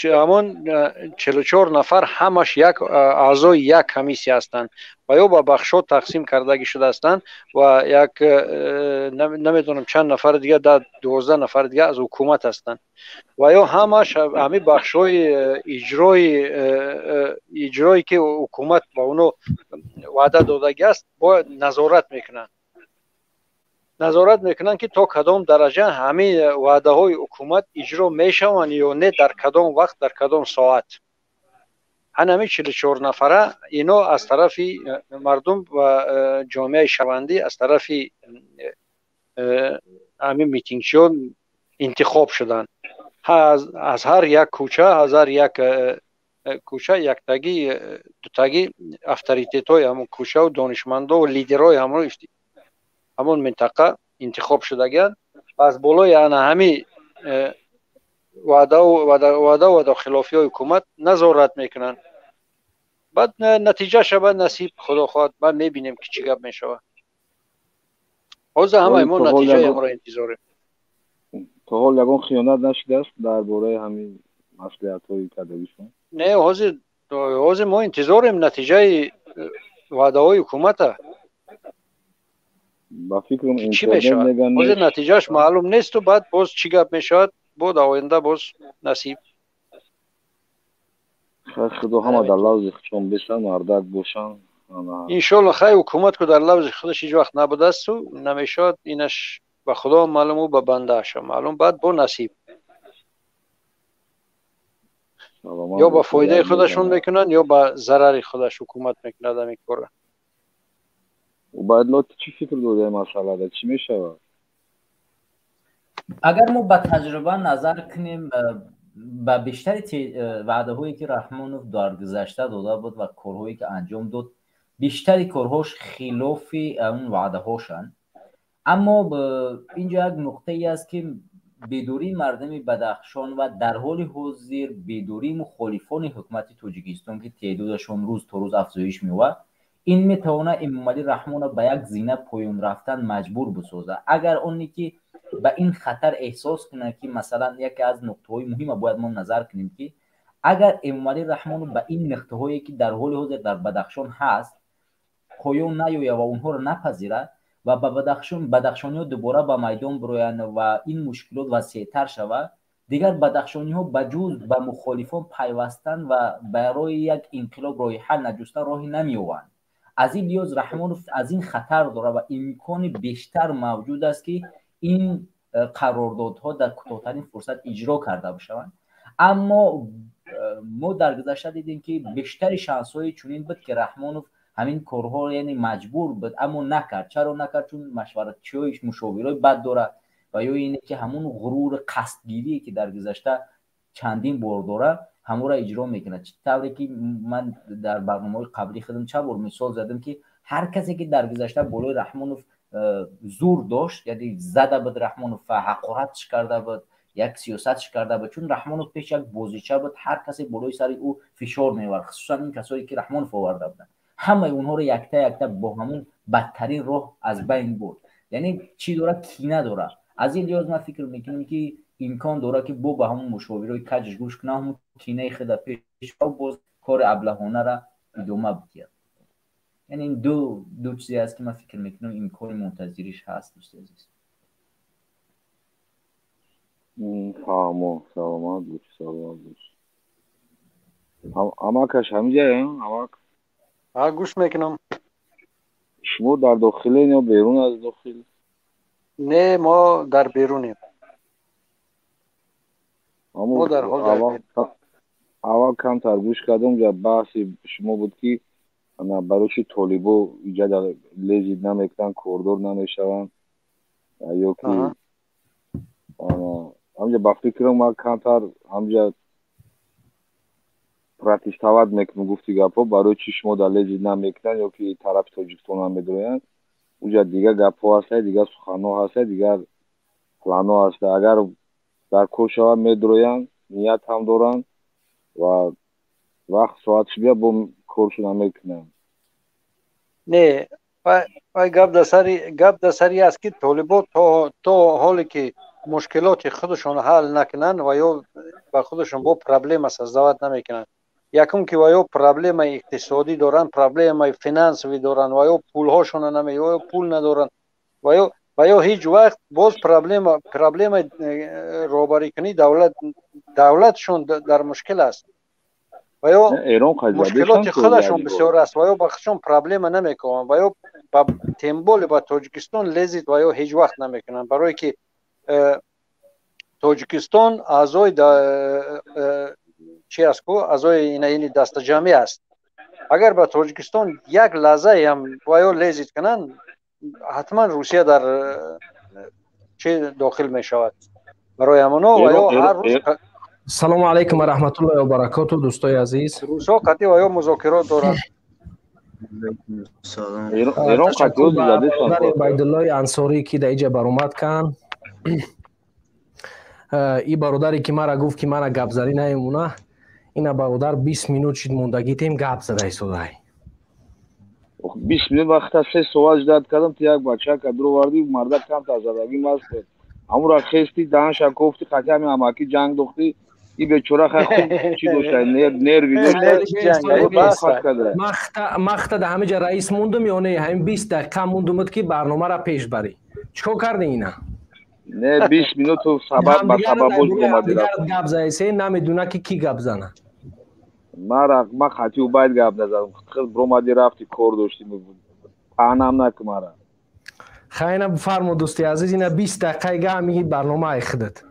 44 нафар ҳамаш як аъзои як комиссия ҳастанд ва ё ба бахшҳо тақсим кардагӣ шуда ҳастанд ва як намедонам чанд нафари дига, да 12 нафари дига аз ҳукумат ҳастанд ва ё ҳамаш ҳамин бахшҳои иҷрое, ки ҳукумат ба оно ваъда додагӣ аст, бояд назорат мекунанд. Назорат мекунанд, ки то кадом дараҷа ҳамин ваъдаҳои ҳукумат иҷро мешаванд ё не, дар кадом вақт, дар кадом соат. Ҳамин 44 нафара ино аз тарафи мардум ва ҷомеаи шаҳрвандӣ, аз тарафи ҳамин митингчиён интихоб шуданд. Аз ҳар як кӯча, аз ҳар як кӯча яктагӣ, дутагӣ авторитетҳои ҳамон кӯчаву донишмандову лидерҳои ҳамон минтақа интихоб шудагианд ва аз болои ана ҳамин ваъдаву ваъдахилофиҳои ҳукумат назорат мекунанд. Баъд натиҷаша баъд насиб, худо хоҳад, баъд мебинем, ки чӣ гап мешавад. Ҳозир ҳамаи мо натиҷаи ҳамро интизорем. То ҳол ягон хиёнат нашудааст дар бораи ҳамин маслиҳатҳои кардагишон? Не, ҳозир мо интизорем натиҷаи ваъдаҳои ҳукумата. Ба фикрам, чӣ мешавад, ҳозир натиҷааш маълум несту баъд боз чӣ гап мешавад, бо дар оянда боз насиб. Худо ҳама дар лавзи худшон бесан, мардак бошанд. Иншоалло. Хай, ҳукумат ку дар лавзи худаш ҳеҷ вақт набудасту намешавад. Инаш ба Худо маълуму ба бандаашо маълум. Баъд бо насиб, ё ба фоидаи худашон мекунанд, ё ба зарари худаш ҳукумат мекунад ҳамин корро. Убайдулло, ту чӣ фикр дорӣ дар масъалада? Чӣ мешавад? Агар мо ба таҷриба назар кунем, ба бештари ваъдаҳое, ки Раҳмонов дар гузашта дода буд ва корҳое, ки анҷом дод, бештари корҳош хилофи он ваъдаҳошанд. Аммо инҷо як нуқтае аст, ки Бедории мардуми Бадахшон ва дар ҳоли ҳозир бедории мухолифони ҳукумати Тоҷикистон, ки теъдодашон рӯз то рӯз афзоиш меёбад, ин метавонад Эмомалӣ Раҳмонро ба як зина поён рафтан маҷбур бисозад. Агар оне ки ба ин хатар эҳсос кунад, ки масалан яке аз нуқтаҳои муҳима бояд мо назар кунем, ки агар Эмомалӣ Раҳмонов ба ин нуқтаҳое ки дар ҳоли ҳозир дар Бадахшон ҳаст поён наёяд ва онҳоро напазирад ва ба Бадахшон бадахшониҳо дубора ба майдон бироянд ва ин мушкилот васеътар шавад, дигар бадахшониҳо ба ҷуз ба мухолифон пайвастан ва барои як инқилоб роҳи ҳал наҷустан роҳе намеёбанд. Аз ин лиҳоз Раҳмонов аз ин хатар дорад ва имкони бештар мавҷуд аст, ки ин қарордодҳо дар кӯтоҳтарин фурсат иҷро карда бишаванд. Аммо мо дар гузашта дидем, ки бештари шансҳои чунин буд, ки Раҳмонов ҳамин корҳо, яъне маҷбур буд, аммо накард. Чаро накард? Чун машваратчиҳои мушовирои бад дорад ва ё ине ки ҳамун ғурури қасдгирие, ки дар гузашта чандин бор дорад, ҳамонро иҷро мекунад. Чӣ тавре ки ман дар барномаҳои қаблии худам чанд бор мисол задам, ки ҳар касе ки дар гузашта болои Раҳмонов зур дошт, яъне зада буд Раҳмонов, ҳақоратш карда буд, як сиёсатш карда буд, чун Раҳмонов пеш як бозича буд, ҳар касе болои сари ӯ фишор меовард, хусусан ин касое ки Раҳмонов оварда буданд, ҳамаи онҳоро якта якта бо ҳамун бадтарин роҳ аз байн бурд. Яъне чӣ дорад? Кина дорад. Аз ин лиҳоз ман фикр мекунам, ки имкон дорад, ки бо ба ҳамун мушовирои каҷш гӯш кунад, ҳамун кинаи худа пеш боз кори аблаҳонаро идома бидиҳад. Яъне ин ду чизе аст, ки ман фикр мекунам имкони мунтазириш ҳаст, дӯсти азиз. Фаҳмо, саломат бош, саломат бош. Амакаш ҳамиҷаям, амак? Гӯш мекунам. Шумо дар дохилен ё берун аз дохил? Не, мо дар берунем. Мо дар ҳол аввал камтар гӯш кардам, ҷа баҳси шумо буд, ки барои чи толибо иҷа лезить намекунанд, кордор намешаванд, ё ки ҳамҷа ба фикрам ман камтар ҳамҷа протестовать мекунам, гуфти гапҳо, барои чи шумо дар лезить намекунанд ё ки тарафи Тоҷикистон намедроянд. Уҷа дигар гапҳо ҳастад, дигар суханҳо ҳастад, дигар планҳо ҳастад. Агар дар кор шавад, медроянд, ният ҳам доранд ва вақт соатш бия, бо коршона мекунанд. Не, вай гап дар сари аст, ки толибо то ҳоле ки мушкилоти худашон ҳал накунанд ва ё ба худашон бо проблема создавать намекунанд. Якум, ки ва ё проблемаи иқтисодӣ доранд, проблемаи финансовӣ доранд, ва ё пулҳошона наме ё пул надоранд, ва ё ҳеҷ вақт боз проблемаи роҳбарикунии давлатшон дар мушкил аст, ва ё мушкилоти худашон бисёр аст, ва ё ба худшон проблема намекунанд, ва ё тем более ба Тоҷикистон лезить ва ё ҳеҷ вақт намекунанд, барое ки Тоҷикистон аъзои чи аст ку, аъзои инаини дастаҷамъӣ аст. Агар ба Тоҷикистон як лаҳзаам ва ё лезить кунанд, ҳатман Русия дар чи дохил мешавад. Барои ҳамоно ва ё ҳар рӯз Салому алайкум ва раҳматуллоҳи ва баракоту, дӯстои азиз. Русҳо қатъи ва ё музокирот доранд. Убайдуллои Ансорӣ, ки дар иҷа баромад канд, и бародаре ки мара гуфт, ки мара гапзанӣ намемона, ина бародар 20 минут шид мондагитем, гап зада истодай. 20 минут вақта 3 соат ждать кардам, ту як бачака дуровардӣ, мардак камтар задагӣ маст, ҳамура хести, даҳанша кофти, қатъи ҳами амакӣ ҷанг дохтӣ. И бечора хай хуб чӣ дошта, нерви. Махта да ҳамиҷа раис мондум ё не? Ҳамин 20 дақиқа мондумуд, ки барномара пеш барӣ. Чӣ кор карди ина? Не, 20 минуту сабаб ба сабабоз омадӣ. Гап заесе, намедуна ки кӣ гап зана. Мара ма хати Убайд гап назадам, хел бромадӣ, рафти, кор доштӣ, паҳнам наку мара. Хайна, фармо, дӯсти азиз, ина 20 дақиқаи га ҳамиги барномаи худат.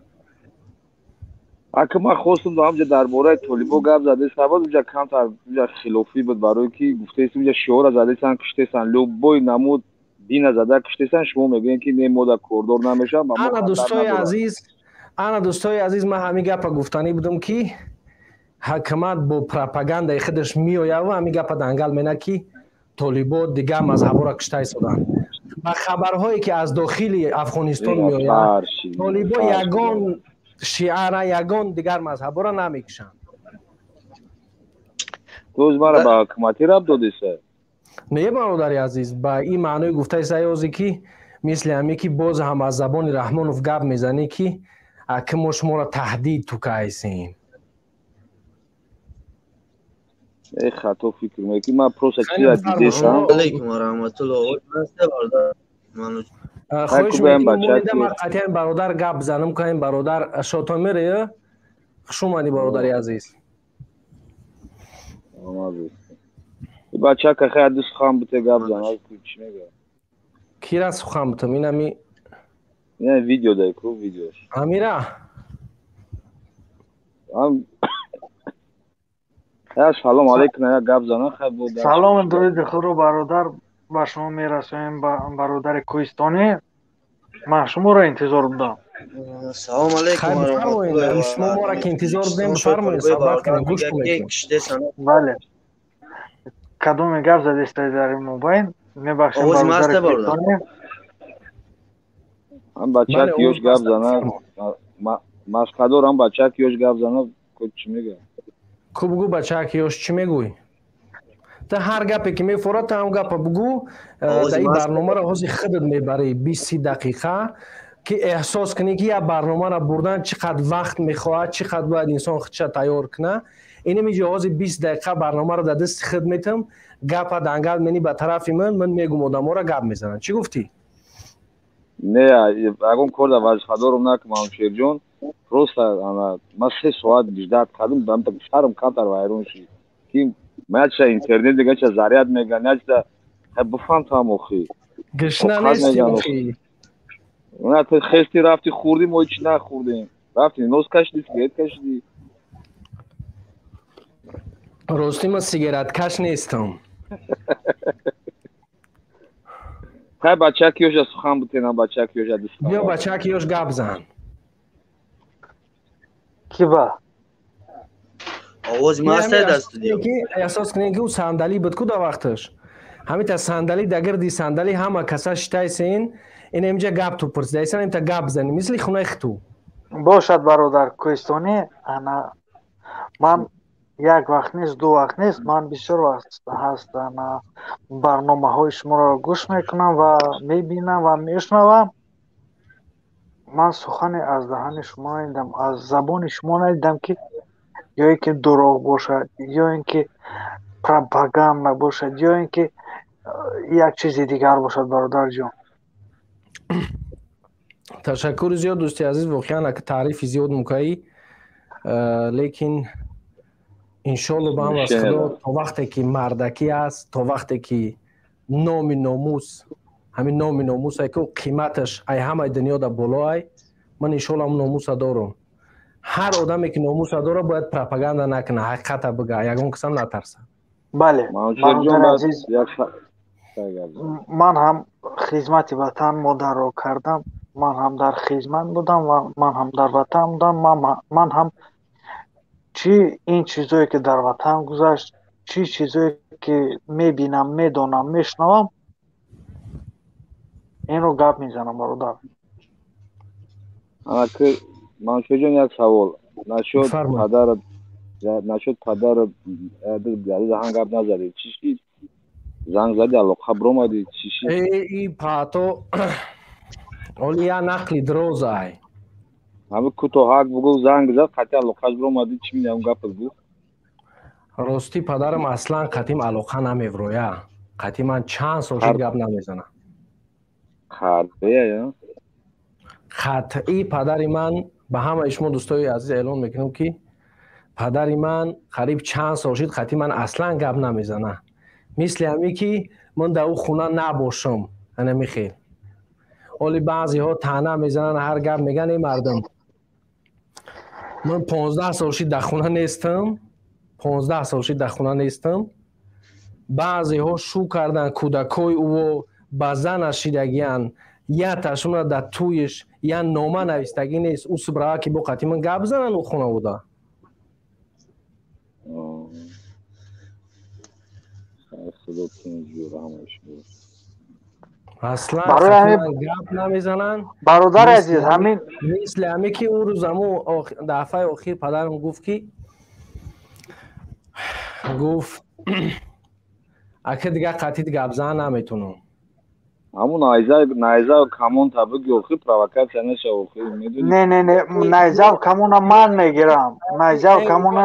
Ака, ман хостум ҳамҷа дар бораи толибо гап заде, сабаб уҷа камтар уҷа хилофӣ буд, барое ки гуфтаест, уҷа шиора задесан, киштесан, любой намуд дина зада киштесан, шумо мегӯем, ки не, мода кордор намешавам. Ана, дӯстои азиз, ана, дӯстои азиз, ман ҳамин гапа гуфтанӣ будам, ки ҳакумат бо пропагандаи худаш меояд ва ҳамин гапа дангал мена, ки толибо дигар мазҳабҳоро кишта истоданд. Ба хабарҳое ки аз дохили Афғонистон меояд, толибо ягон шиара, ягон дигар мазҳабҳоро намекушанд. Ту мара ба ҳукуматӣ рабт додиса? Не, бародари азиз, ба ин маънои гуфтаи саёзе ки мисли ҳаме ки боз ҳам аз забони Раҳмонов гап мезанӣ, ки аки мо шуморо таҳдид тукайсем. Э, хато фикр мекунӣ, ман просто чиза дидесам. Алейкум ва раҳматуллоҳ. Хоҳиш мекунам, ман қатъиян бародар гап занам, каем бародар Шотомире. Хуш омадӣ, бародари азиз. Бачака хай ду сухан бите, гап зан, чӣ мега? Кира сухан битам? Инами ина видео дай ку, видеош. Амира. Салом алейкум, я гап занам, хай бо. Салом, дуруди худро, бародар, ба шумо мерасонем, бародари кӯҳистонӣ. Ман шуморо интизор будам. Салом алейкум ва раҳматуллоҳи. Шумо моро ки интизор будем, бифармоед, суҳбат кунем, гӯш кунем. Бале. Кадоме гап задистед дар ин мобайн? Мебахшем, бародари кӯҳистонӣ. Ҳам бачак ёш гап зана, машқадор, ҳам бачак ёш гап зана, чӣ мега? Ку бугӯ, бачак ёш, чӣ мегӯй? Та ҳар гапе ки мефорад, та ҳам гапа бугӯ. Дар ин барномаро ҳозир худат мебарӣ 20 дақиқа, ки эҳсос кунӣ, ки як барномаро бурдан чӣ қадр вақт мехоҳад, чӣ қадр бояд инсон худша тайёр кунад. Инами ҷо ҳозир 20 дақиқа барномаро дар дасти худ метам, гапа дангал менӣ ба тарафи ман, ман мегум, одаморо гап мезананд. Чӣ гуфтӣ? Не, ягон кор дар вазифадорам накунам, Манучерҷон. Просто ана ман 3 соат ждать кардам, шарм камтар вайрон шид, ки мача интернет дига ча заряд меган, яча бифаҳм там охи. Гишна нести охи. На, ту хести рафти хӯрдӣ, мо ҳеч нахӯрдем. Рафти нос кашидӣ, сигарет кашидӣ. Ростӣ, ман сигареткаш нестам. Хай, бачаки ёша сухан бутенам, бачаки ёша. Биё, бачаки ёш, гап зан. Ки ба? Овози ман ҳаст дар студио? Эҳсос кунем, ки ӯ сандалӣ буд ку, да вақташ ҳамита сандалӣ, да гирди сандалӣ ҳама каса шитайсен, ин инҷа гап ту пурсидайсан, имта гап зани мисли хунаи хиту. Бошад, бародар кӯҳистонӣ. Ана ман як вақт нест, ду вақт нест, ман бисёр вақт ҳаст, ана барномаҳои шуморо гӯш мекунам ва мебинам ва мешунавам. Ман сухане аз даҳани шумо надидам, аз забони шумо надидам, ки ё ин ки дурӯғ бошад, ё ин ки пропаганда бошад, ё ин ки як чизи дигар бошад, бародарҷон. Ташаккури зиёд, дӯсти азиз. Воқеан ака таърифи зиёд мукаӣ, лекин иншоалло ба ҳам аз Худо, то вақте ки мардакӣ аст, то вақте ки номи номус, ҳамин номи номус ай ки қиматаш ай ҳамаи дунёда боло ай, ман иншоалло ҳам номуса дорам. Ҳар одаме ки номуса дора, бояд пропаганда накуна, ҳақиқата бига, ягон касам натарса. Бале, бародари азиз, ман ҳам хизмати ватан модарро кардам, ман ҳам дар хизмат будам ва ман ҳам дар ватан будам. Ман ҳам чӣ ин чизое ки дар ватан гузашт, чӣ чизое ки мебинам, медонам, мешунавам, инро гап мезанам, бародар. Маншоҷон, як савол насчёт падарат, насчёт падарат даҳан гап назадӣ, чӣ шид? Занг зади, алоқа биромадӣ, чӣ шид? И паато оли я нақли дрозай. Ҳами кӯтоҳак бугӯ, занг зад, қатъи алоқаш биромадӣ, чӣ минам гапат гуфт? Ростӣ, падарам аслан қатъим алоқа намевроя, қатъи ман чанд сол шуд гап намезанам. Қатъия? Қатъӣ. Падари ман, ба ҳамаи шумо дӯстои азиз эълон мекунам, ки падари ман қариб чанд сол шуд қатъи ман аслан гап намезана, мисли ҳаме ки ман дар ӯ хона набошам. Анами хел оли баъзеҳо таъна мезананд, ҳар гап меган. Эй мардум, ман 15 сол шуд дар хона нестам, 15 сол шуд дар хона нестам. Баъзеҳо шу карданд, кӯдакҳои ӯо ба занаш шидагиянд, яташонро дар тӯйш я нома навистагӣ нест, ӯ субрава ки бо қатъи ман гап зананд ӯ хонавода. Аслан гап намезананд. Бародари азиз, ҳамин мисли ҳаме ки он рӯз ҳамун дафъаи охир падарам гуфт ки гуфт ака дигар қатъи гапзан наметунам. Ҳамун найза камон та бигӯ, охир провокатсия нашав, охир медонӣ. Не, не, не, найзав камона ман мегирам. Найзав камона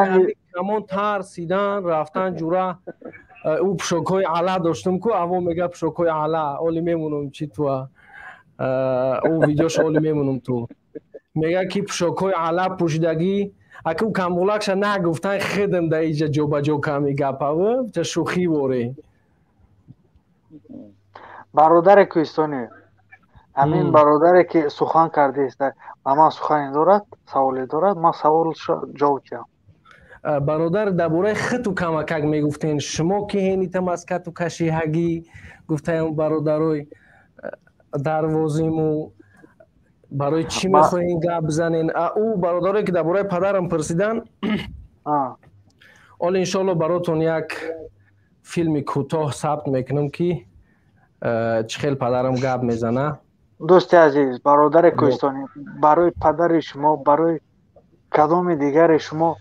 камон тарсидан рафтан ҷура ӯ пӯшокҳои ала доштум ку аво мега пӯшокҳои ала оли мемонум чи туа ӯ видеошо оли мемонум ту мега ки пӯшокҳои ала пӯшидагӣ аку камбулакша нагуфтан хидм да иҷа ҷобаҷо ками гапаву ча шӯхӣ воре. Бародаре кӯҳистонӣ, ҳамин бародаре ки сухан кардааст ба ман сухане дорад, саволе дорад, ман саволшо ҷавоб диҳам. Бародар, дар бораи хиту камакак мегуфтен, шумо ки ҳенита маскату кашиҳагӣ гуфтаем бародарой дарвозиму барои чӣ мехоҳен гап бизанен? Ӯ бародарое ки дар бораи падарам пурсидан, ҳоло иншоалло баротон як филми кӯтоҳ сабт мекунам ки чӣ хел падарам гап мезана. Дӯсти азиз, бародари кӯҳистонӣ, барои падари шумо, барои кадоми дигари шумо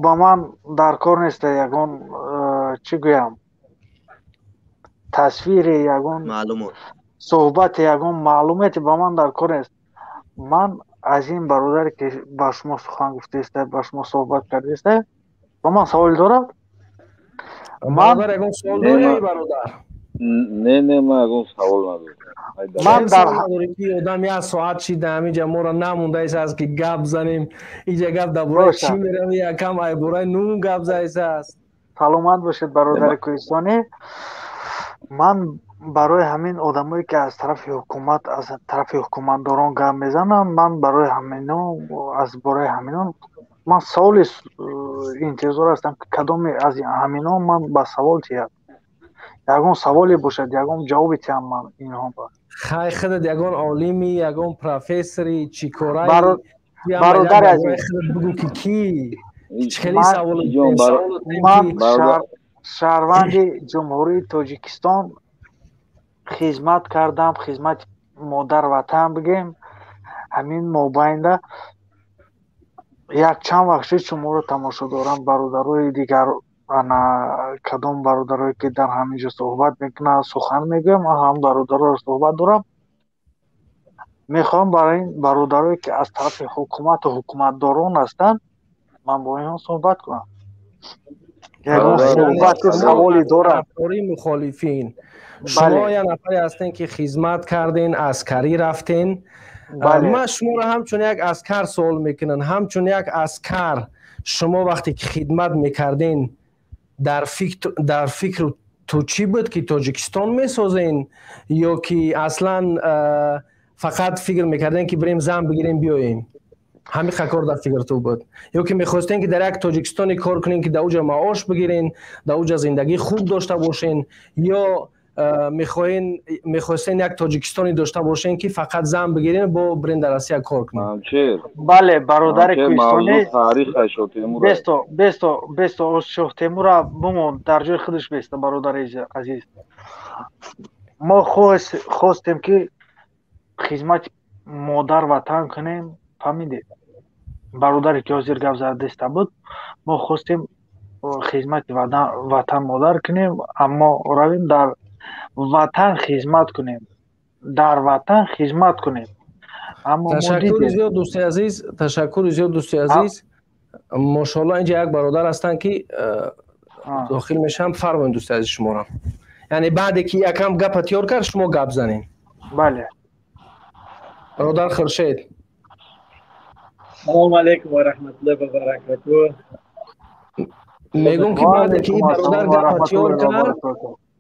ба ман дар кор нест ягон чӣ гӯям тасвире, ягон суҳбате, ягон маълумоте ба ман дар кор нест. Ман аз ин бародаре ки ба шумо сухан гуфтааст, ба шумо суҳбат кардааст, ба ман савол дорад. Бародар, ягон савол дорӣ, бародар? Не, не, ман ягон савол надорам. Ман дар ки одам як соат шида ҳаминҷа моро намондааст ки гап занем. Иҷа гап дар бораи чӣ меравӣ, якам ай бораи нун гап заисааст. Саломат бошед, бародари кӯҳистонӣ. Ман барои ҳамин одамое ки аз тарафи ҳукумат, аз тарафи ҳукуматдорон гап мезананд, ман барои ҳамино, аз бораи ҳамино ман саволи интизор ҳастам ки кадоме аз ҳамино ман ба савол диҳад, ягон саволе бошад, ягон ҷавобе диҳам ман инҳо ба. Хай худат ягон олими, ягон профессори, чӣ корай? Бародари азиз, бигӯ ки кӣ чӣ хели савол. Ман шаҳрванди Ҷумҳурии Тоҷикистон хизмат кардам, хизмати модар ватан бигем. Ҳамин мобайнда як чанд вақт шуд шуморо тамошо дорам, бародарои дигар, ана кадом бародарое ки дар ҳамин ҷо суҳбат мекунанд, сухан мегӯям, ман ҳам бародароро суҳбат дорам. Мехоҳам барои ин бародарое ки аз тарафи ҳукумату ҳукуматдорон ҳастанд, ман бо инҳо суҳбат кунам. Ягон суҳбату саволе дорад. Мухолифин, шумо як нафаре ҳастен ки хизмат карден, аскарӣ рафтен. Ман шуморо ҳамчун як аскар суол мекунам. Ҳамчун як аскар шумо вақте ки хидмат мекарден, дар фикру ту чӣ буд ки Тоҷикистон месозен ё ки аслан фақат фикр мекарден ки бирем зан бигирем биёем? Ҳамин кор дар фикр ту буд ё ки мехостен ки дар як Тоҷикистоне кор кунен ки дар уҷа маош бигирен, дар уҷа зиндагии хуб дошта бошен, ё мехостен як Тоҷикистоне дошта бошен ки фақат зан бигирен бо бирен дар Россия кор кунен? Бале, бародари кӯҳистонӣ, бесто, бесто, бесто, Шоҳтемура бимон дар ҷои худаш беста. Бародари азиз, мо хостем ки хизмати модар ватан кунем, фаҳмидед? Бародаре ки ҳозир гап задаиста буд, мо хостем хизмати ватан модар кунем, аммо равем дар ватан хизмат кунем, дар ватан хизмат кунем. Аммо ташаккури зиёд, дӯсти азиз, ташаккури зиёд, дӯсти азиз. Мошоалло, инҷа як бародар ҳастанд ки дохил мешавам. Фармоед, дӯсти азиз, шуморо. Яъне баъде ки якам гапа тиёр кард, шумо гап занед. Бале. Бародар Хуршед. Салому алайкум ва раҳматуллоҳи ва баракатуҳ. Мегӯм ки баъде ки ин бародар гапа тиёр кард,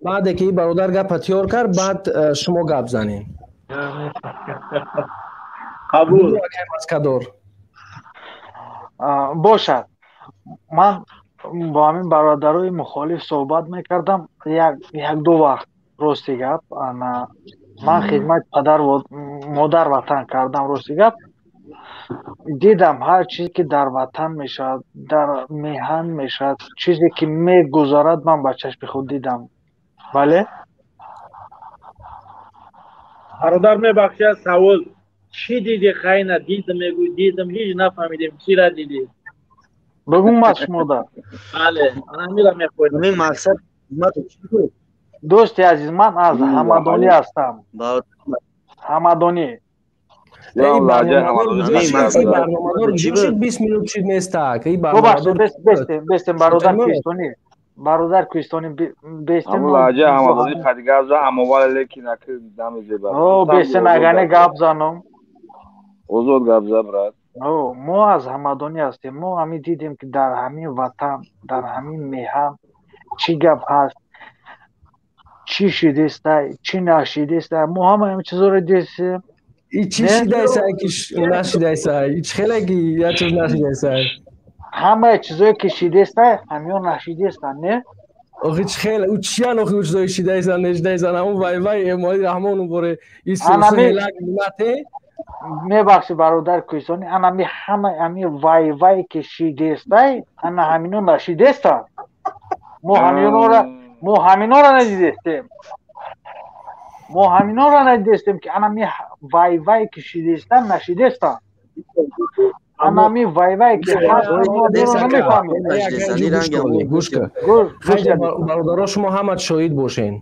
баъде ки ин бародар гапа тиёр кард, баъд шумо гап занед. Қабул. Маскадор. Бошад. Ман бо ҳамин бародарои мухолиф суҳбат мекардам як ду вақт, рости гап. Ман хизмати падар модар ватан кардам, рости гап. Дидам ҳар чизе ки дар ватан мешавад, дар меҳан мешавад, чизе ки мегузарад, ман ба чашми худ дидам. Бале, Бародар, мебахшед, савол: чӣ дидӣ? Хайна дидам, мегӯй дидам, ҳеҷ нафаҳмидем чира дидӣ. Бигӯм аз шумода. Бале, ҳамира мехоҳем. Ҳамин мақсад Дӯсти азиз, ман аз Ҳамадонӣ ҳастам. Ҳамадонӣ. Барномадор шуд, 20 минут шуд, нестак. Бестем, бародар кӯҳистонӣ, бародар кӯҳистонӣ, бестем. Ҳамун лаҳҷа ҳамадонӣ қад гап зан, аммо вале лекин аки намезеба. О, бестем, агане гап занам. Озод гап за, брат. Мо аз Ҳамадонӣ ҳастем. Мо ҳамин дидем, ки дар ҳамин ватан, дар ҳамин меҳан чӣ гап ҳаст, чӣ шидеста, чӣ нашидеста. Мо ҳама ҳамин чизоро дидем. И чӣ шидайса, ки нашидайса? И чӣ хеле ки як чиз нашидайса? Ҳамаи чизое ки шидеста, ҳамиё нашидеста, не? Охи чӣ хеле ӯ чиян? Охи ӯ чизое шидайса, нешидайса, ҳамун вай вай Эмомалӣ Раҳмон боре исӯлак нате. Мебахши, бародар кӯҳистонӣ, анами ҳама ами вай вай ки шидестай, ана ҳамино нашидеста. Мо ҳаминора, мо ҳаминора надидестем, мо ҳаминора надидестем, ки анами вай вай ки шидеста, нашидеста, анами вай вай ки намефаҳмем. Гӯш кун, бародаро, шумо ҳама шоҳид бошен,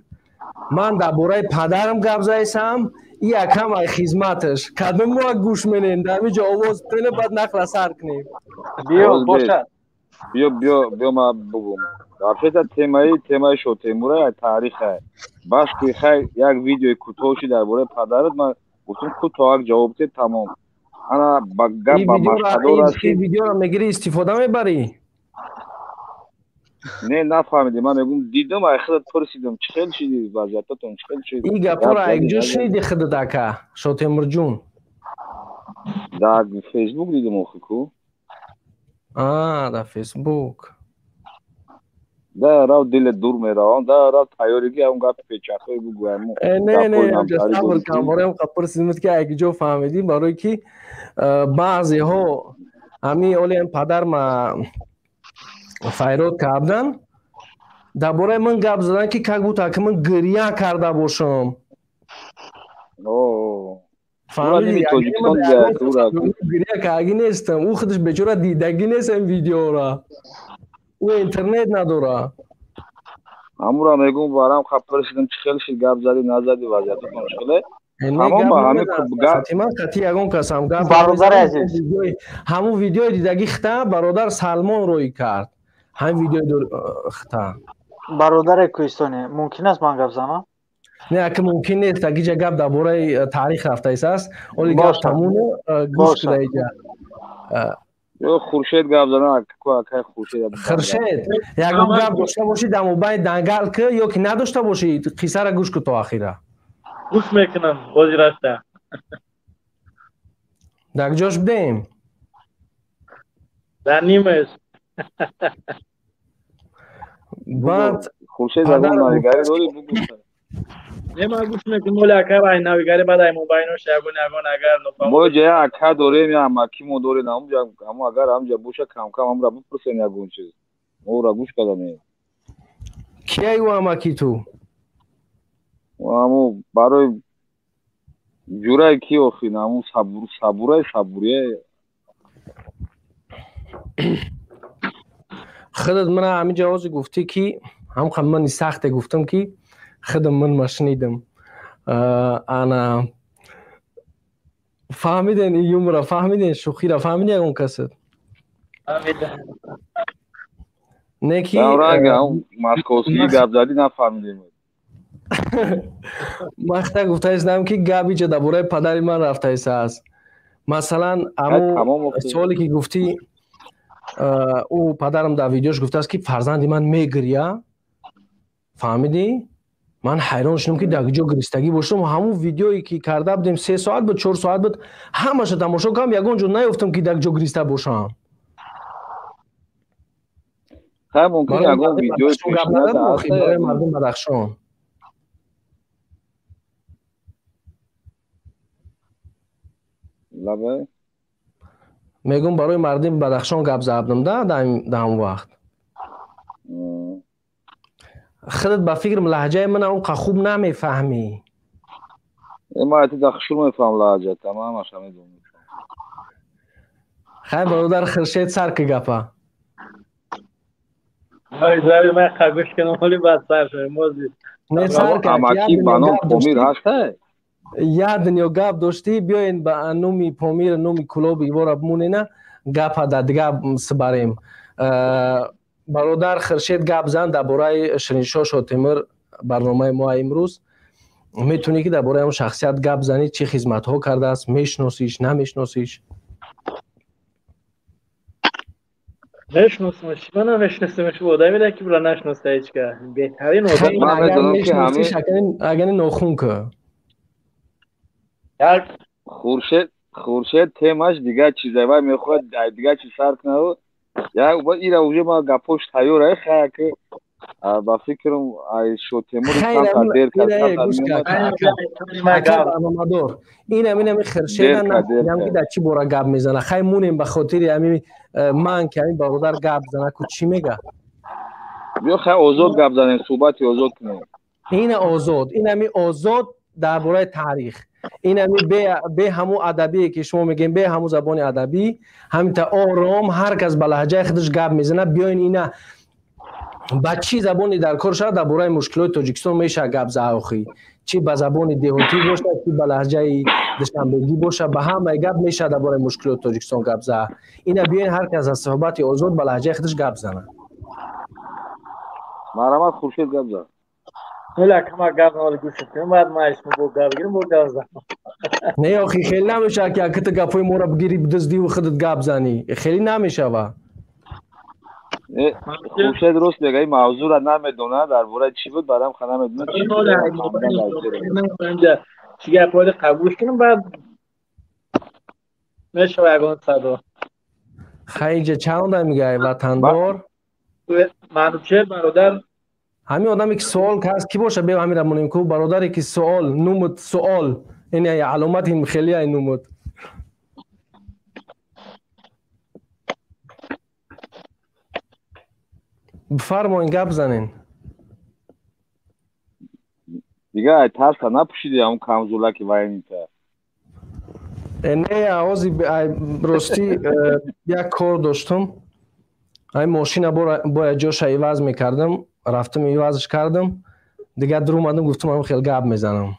ман дар бораи падарам гап заисам, якам ай хизматаш кадом мо гӯш менен, дар ҳамин ҷо овоз кунем, баъд нақла сар кунем. Биё, бошад. Биё, биё, биё, ма бугум. Вообще-то темаи Шотемура таъриха. Бас ки хай як видеои кӯтоҳ ши дар бораи падарат, ман гуфтам кӯтоҳак ҷавоб те, тамом. Ана ба гап ба машҳадор аст. Ин видеоро мегирӣ, истифода мебарӣ? Не, нафаҳмидем. Ман мегӯм, дидам, ай худат пурсидам, чӣ хел шиди вазъиятатон, чӣ хел шид? Ин гапҳоро айкҷо шуниди худат, ака Шотемурҷун? Дар Фейсбук дидам охи ку. Дар Фейсбук. Да рав диле дур меравам, да рав тайёригӣ ҳамн гапи печахҳои бугӯям. Не, не, сабр кун, бораям пурсидем, ки айкҷо фаҳмидӣ, барое ки баъзеҳо ҳамин олиам падарма файрод кардан, дар бораи ман гап задан, ки как будто ака ман гиря карда бошам. Фаҳмидӣ, гиря кардагӣ нестам. Ӯ худаш бечора дидагӣ нест ин видеора, ӯ интернет надора. Ҳамура мегӯм, барам ха пурсидам, чӣ хел шид, гап задӣ, назадӣ, вазъиятатон чӣ хеле? Тамом, ба ҳамин гап. Ман қатъи ягон касам гап Бародари азиз, ҳамун видеои дидагӣ хита бародар Салмон рӯй кард, ҳамин видеои хита. Бародари кӯҳистонӣ, мумкин аст ман гап занам? Не, ака, мумкин нест. Агиҷа гап дар бораи таърих рафтаист, оли гап тамону гӯш куда иҷа. Ё Хуршед гап зана, акай Хуршед. Хуршед, ягон гап дошта бошӣ, дар мобайни дангал ки ё ки надошта бошӣ, қиссаро гӯш ку то ахира. Гӯш мекунам, ҳозир аста. Дар ҷош будем? Дар нимаш. Баъд Хуршед, ягон навигарӣ дорӣ, бугӯ. Не, ман гӯш мекунам, оли акай ай навигарӣ, баъд ай мобайнош ягон ягон агар нофаҳм. Мо ҷа ака дорем, я амаки мо дорем, ҳамунҷа, ҳамун агар ҳамунҷа боша, камкам ҳамура бипурсем ягон чиз. Мо ӯра гӯш карданем. Кияй ӯ амаки ту? Ҳаму барои ҷурае ки охи, ҳамун сабур, сабурай, сабурия. Худат мана ҳамин ҷавозе гуфтӣ, ки ҳамқа мани сахте гуфтам, ки худам ман машнидам. Ана фаҳмиден, юмора фаҳмиден, шӯхира фаҳмиден, ягон касат? Не ки ранг московский гап задӣ, нафаҳмидем. Ман хита гуфтаистам, ки гап иҷа дар бораи падари ман рафтаистааст. Масалан, ҳамун суоле ки гуфтӣ, ӯ падарам дар видеош гуфтааст, ки фарзанди ман мегиря. Фаҳмидӣ, ман ҳайрон шудам, ки дар ҷо гиристагӣ бошам. Ҳамун видеое ки карда будем, 3 соат буд, 4 соат буд, ҳамаша тамошо кардам, ягон ҷо наёфтам, ки дар ҷо гириста бошам. Хай, мумкин ягон видеои барои мардум Бадахшон. Лабай. Мегӯм, барои мардуми Бадахшон гап задам да дар ҳамон вақт. Худат ба фикрам лаҳҷаи мана он қа хуб намефаҳмӣ. Ма ти да хушур мефаҳмам лаҳҷата, ман ҳамаша медонам. Хай, бародар Хуршед, сар ки гапа. Ман қабуш кунам, ҳоли баъд сар шавем. Не, сар ки амаки ба ном Помир ҳаста? Як дунё гап доштӣ, биёен ба номи Помир, номи Кулоби ивора бимонена, гапа дар дигар сибарем. Бародар Хуршед, гап зан дар бораи Шириншоҳ Шотемир. Барномаи мо имрӯз метавонӣ ки дар бораи он шахсият гап занӣ, чӣ хизматҳо кардааст, мешиносиш, намешиносиш? Мешиносам, чима намешиносам, одаме ки бура нашиноса ҳеҷ кас. Беҳтарин одам. Ман медонам ки ҳамин агани нохун ка. Як Хуршед темаш дигар чизе, вай мехоҳад дигар чиз сар кунад. Як ира уже ма гапош тайёр ай, хая ки ба фикрам ай Шотемур камтар дер кард. Барномадор инам Хуршеда нафаҳмидам ки дар чӣ бора гап мезана. Хай, мунем ба хотири ҳами ман ки ҳамин бародар гап зана ку, чӣ мега. Биё, хай, озод гап занем, суҳбати озод кунем. Ина озод, инами озод дар бораи таърих, инами бе ҳамун адабие ки шумо мегӯем, бе ҳамун забони адабӣ, ҳаминта ором, ҳар кас ба лаҳҷаи худаш гап мезанад. Биёин, ина ба чӣ забоне дар кор шавад, дар бораи мушкилоти Тоҷикистон мешавад гап зад охӣ, чӣ ба забони деҳотӣ бошад, чӣ ба лаҳҷаи душанбегӣ бошад, ба ҳамаи гап мешавад дар бораи мушкилоти Тоҷикистон гап зад. Ина биёин, ҳар кас аз суҳбати озод ба лаҳҷаи худаш гап занад. Марҳамат, Хуршед, гап зад. Хеле кама гап навали гӯш кунем, баъд ман исмо бо гап гирем, бо гап занам. Не, охи, хеле намешавад ки акита гапҳои моро бигирӣ, бидуздиву худат гап занӣ, хеле намешавад. Хуршед рост мега, ин мавзӯъра намедонад, дар бораи чӣ буд, баъдам ха намедонад. Чӣ гапҳои қабул кунем, баъд мешава ягон садо. Хай, инҷа чанд одам мегӯяй, ватандор? Манучер бародар. Ҳамин одаме ки суол кард, кӣ боша, бе ҳамира монем ку, бародаре ки суол нумуд, суол ин аломати хеле нумуд. Бифармоин, гап занен. Дига ай тарса напӯшиди ҳамун камзулаки вайнита? Не, ози ростӣ як кор доштум, ай мошина бояд ҷоша иваз мекардам, рафтам ивазш кардам, дигар дуромадам, гуфтам ҳам хел гап мезанам,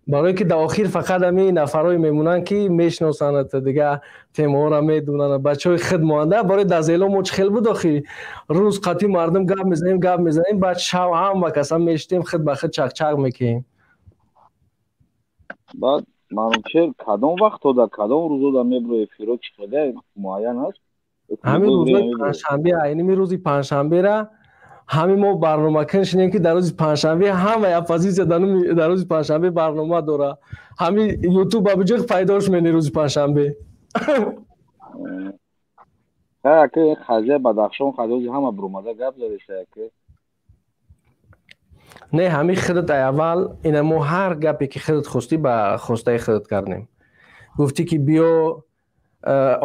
барое ки дар охир фақат ҳамин нафарое мемонанд ки мешиносанд, дигар темаҳоро медонанд, бачаҳои худ моанда. Барои дар зело мо чӣ хел буд охи, рӯз қатъи мардум гап мезанем, гап мезанем, баъд шав ҳама каса мешитем, худ ба худ чақчақ мекунем. Баъд, Манучер, кадом вақтода, кадом рӯзода мебро эфиро, чӣ хеле муайян аст? Ҳамин рӯзои панҷшанбе, айними рӯзи панҷшанбера ҳамин мо барномакун шинем, ки дар рӯзи панҷшанбе ҳамаи оппозитсия дар рӯзи панҷшанбе барнома дора. Ҳамин ютуб ба биҷиқ пайдош мени рӯзи панҷшанбе. Ака, қазия Бадахшон қазияи ҳама буромада гап задеша, ака. Не, ҳамин худат ай аввал ина мо ҳар гапе ки худат хостӣ, ба хостаи худат кардем. Гуфтӣ ки биё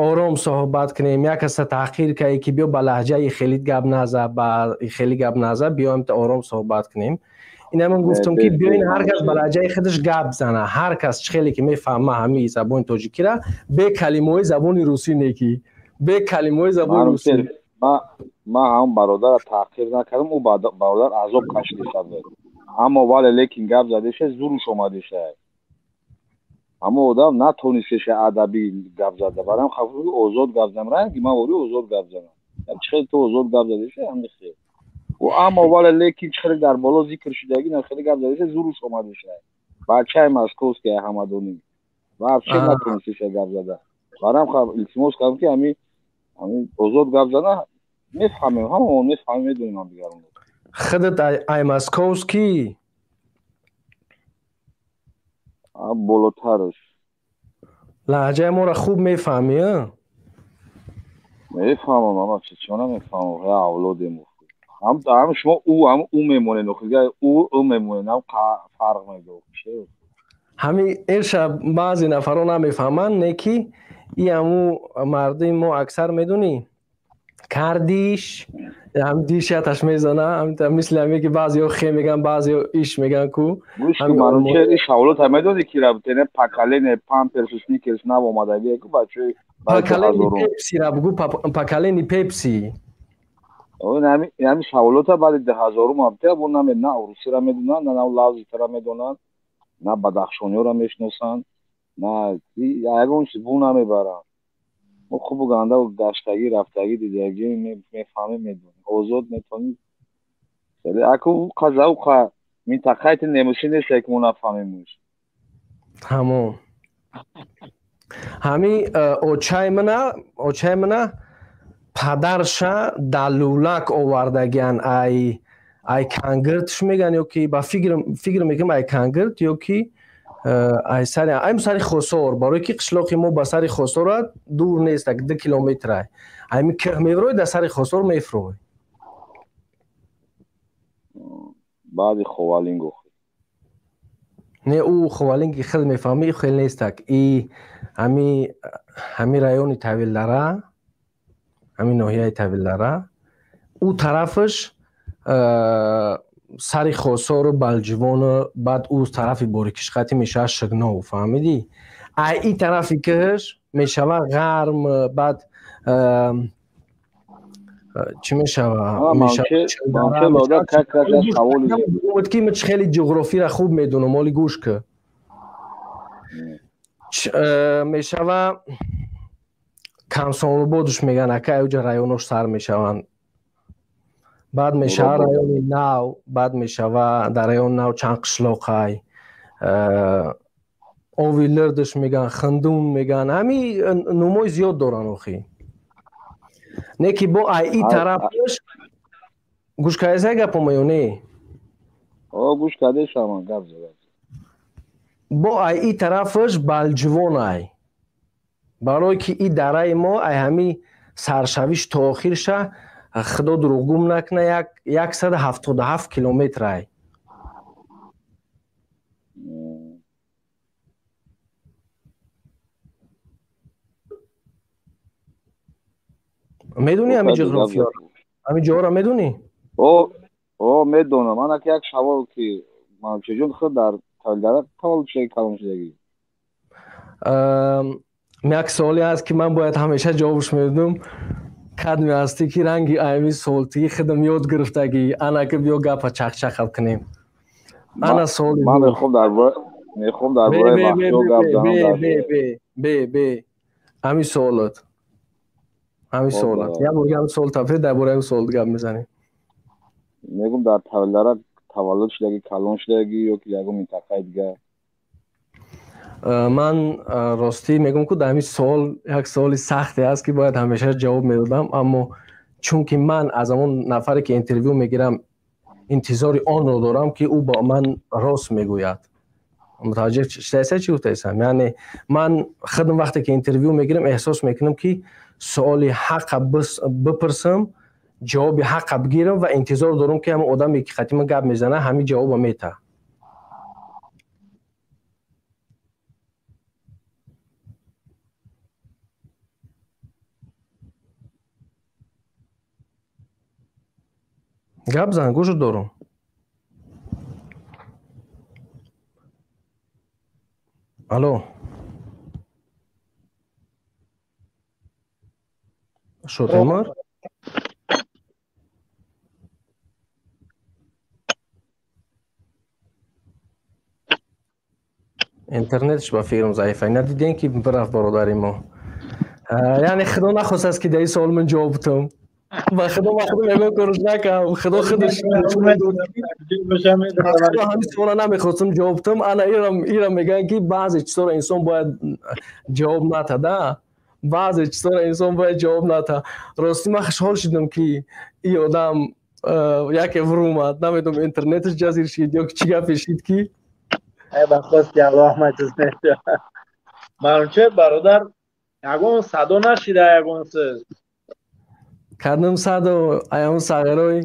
ором суҳбат кунем, як каса таҳқир кардӣ ки биё ба лаҳҷаи хелит гап наза, ба хелӣ гап наза, биё ҳамта ором суҳбат кунем. Ина ман гуфтам ки биёин, ҳар кас ба лаҳҷаи худаш гап зана, ҳар кас чӣ хеле ки мефаҳма ҳамин забони тоҷикира, бе калимаҳои забони русӣ, неки бе калимаҳои забони русӣ. Ман ҳам бародарро таҳқир накардам, ӯ бародар азоб кашида буд, аммо вале лекин гап задеша, зуруш омадеша, аммо одам натонистеша адабӣ гап зада, барам хаф озод гап занам, ранги ман ори озод гап занам, чӣ хеле ту озод гап задеша, ҳамин хел ӯ, аммо вале лекин чӣ хеле дар боло зикр шудагӣ, на хеле гап задеша, зуруш омадеша, бачаи московский ҳамадонӣ вообще натонистеша гап зада, барам илтимос кардам ки ҳамин озод гап зана, мефаҳмем, ҳамаон мефаҳмем, медонем ҳамдигарро. Худат ай московский? Болотараш. Лаҳҷаи моро хуб мефаҳмӣ? Мефаҳмам, ама чӣ намефаҳмам, авлодем. Ҳам шумо ӯ ҳам ӯ мемонед, ӯ ӯ мемонед, ҳам фарқ мегӯ. Ҳамин эрша баъзе нафарҳо намефаҳманд, не ки и ҳаму мардуми мо аксар медонӣ кардиш Ҳам дишаташ мезана, мисли ҳаме ки баъзеҳо хе меган, баъзеҳо иш меган ку. Гӯш ку, Манучер, ин саволота медонӣ ки рабтене поколение памперс, сникерс нав омадагие ку бачаи поколение пепси ра бугу, поколение пепси. Ҳами саволота баъди 2000-ум абте бо наме, на урусиро медонанд, на лавзитара медонанд, на бадахшониёро мешиносанд, на ягон чиз бу намебаранд. Мо хубу ганда гаштагӣ, рафтагӣ, дидагӣ, мефаҳмем, медонем, озод метавонем. Аку қазауқа минтақаи ти немусӣ нест, ки мо нафаҳмемш. Тамом. Ҳами очай мана падарша далулак овардагиан, ай кангиртш меган, ё ки ба фикр мекунам, ай кангирт ё ки ай сари ай сари Хосор, барои ки қишлоқи мо ба сари Хосора дур нест, так 2 километрай. Ами кӯҳ мефурой, дар сари Хосор мефурой. Баъди Ховалинг? Не, ӯ Ховалинги хел мефаҳмӣ, хел нестак. И ҳами райони Тавилдара, ҳами ноҳияи Тавилдара, ӯ тарафаш сари Хосору Балҷувону, баъд ӯ тарафи Борикишқати мешавад Шигнов, фаҳмидӣ? Ай и тарафи кӯҳш мешава Ғарм, баъд чӣ мешава, ки ман хеле ҷуғрофиро хуб медонам, оли гӯш ки мешава Камсомободуш меган, ака, уҷа районош сар мешаванд. Баъд мешава райони Нав, баъд мешава дар райони Нав чанд қишлоқай, Ови Лирдш меган, Хиндун меган, ҳами нумои зиёд доранд охи. Не ки бо ай и тарафаш гӯш кардеса гапома ё не? Гӯш кардесама, гап зад. Бо ай и тарафаш Балҷувон ай, барое ки и дараи мо ай ҳами саршавиш то охирша, худо дурӯғгум накуна, 177 километр ай. Медонӣ ҳами ҷуғрофиёро, ҳами ҷоро медонӣ? О, медонам. Ана ки як савол, ки Манучерҷон, худ дар Тавилдара таваллуд шудаги, калон шудагӣ? Як суоле ҳаст, ки ман бояд ҳамеша ҷавобш медодум. Кадме ҳастӣ, ки ранги аями суолтии худам ёд гирифтагӣ. Ана ки биё гапа чақчақаб кунем. Ана суоли. Ман мехоҳам дар бораи вақтҳо гап занам. Бе, бе, ҳами суолот, ҳами суолот, як бор ҳами суол тафсир, дар бораи ҳами суол гап мезанем. Мегум, дар Тавилдара таваллуд шудагӣ, калон шудагӣ ё ки ягон минтақаи дигар? Ман ростӣ мегӯм, ку дар ҳамин суол як суоли сахте аст, ки бояд ҳамеша ҷавоб медодам, аммо чунки ман аз ҳамон нафаре, ки интервю мегирам, интизори онро дорам, ки ӯ ба ман рост мегӯяд. Мутаваҷҷеҳ шудаеса, чӣ гуфтаесам? Яъне ман худам вақте ки интервю мегирам, эҳсос мекунам, ки суоли ҳақа бипурсам, ҷавоби ҳақа бигирам ва интизор дорам, ки ҳамон одаме, ки қати ман гап мезана, ҳамин ҷавоба метаҳад. Гап зан, гӯшт дорум. Алло, Шотемур. Интернетш ба фикрам заифа. Надидем, ки бирафт бародари мо. Яъне худо нахостааст, ки дар ин суол ман ҷавоб бутам. Ба худо, ман худо ягон корш накардам. Худо худаш ҳамин суола намехостам ҷавоб бутам. Ана ира мегӯянд, ки баъзе чизҳоро инсон бояд ҷавоб натада, баъзе чизҳоро инсон бояд ҷавоб ната. Ростӣ, ман хушҳол шудам, ки ин одам яке вурумад. Намедонам, интернеташ ҷазир шид ё чӣ гапе шид, ки Ба хости Аллоҳ мачиз Манучер бародар, ягон садо нашида, ягон сиз. Кардам садо, аям сағирои,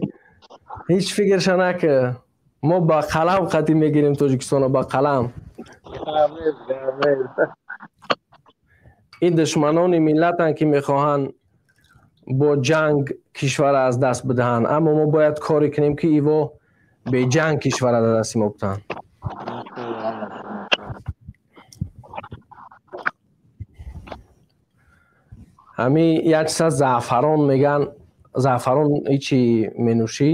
ҳеҷ фикрша нака. Мо ба қалам қатӣ мегирем Тоҷикистонро, ба қалам. Ин душманони миллатанд, ки мехоҳанд Бо ҷанг кишвара аз даст бидиҳанд, аммо мо бояд коре кунем, ки иво беҷанг кишвара дар дасти мо бидиҳанд. Ҳами як чиза заъфарон меган. Заъфарон ичи менӯшӣ?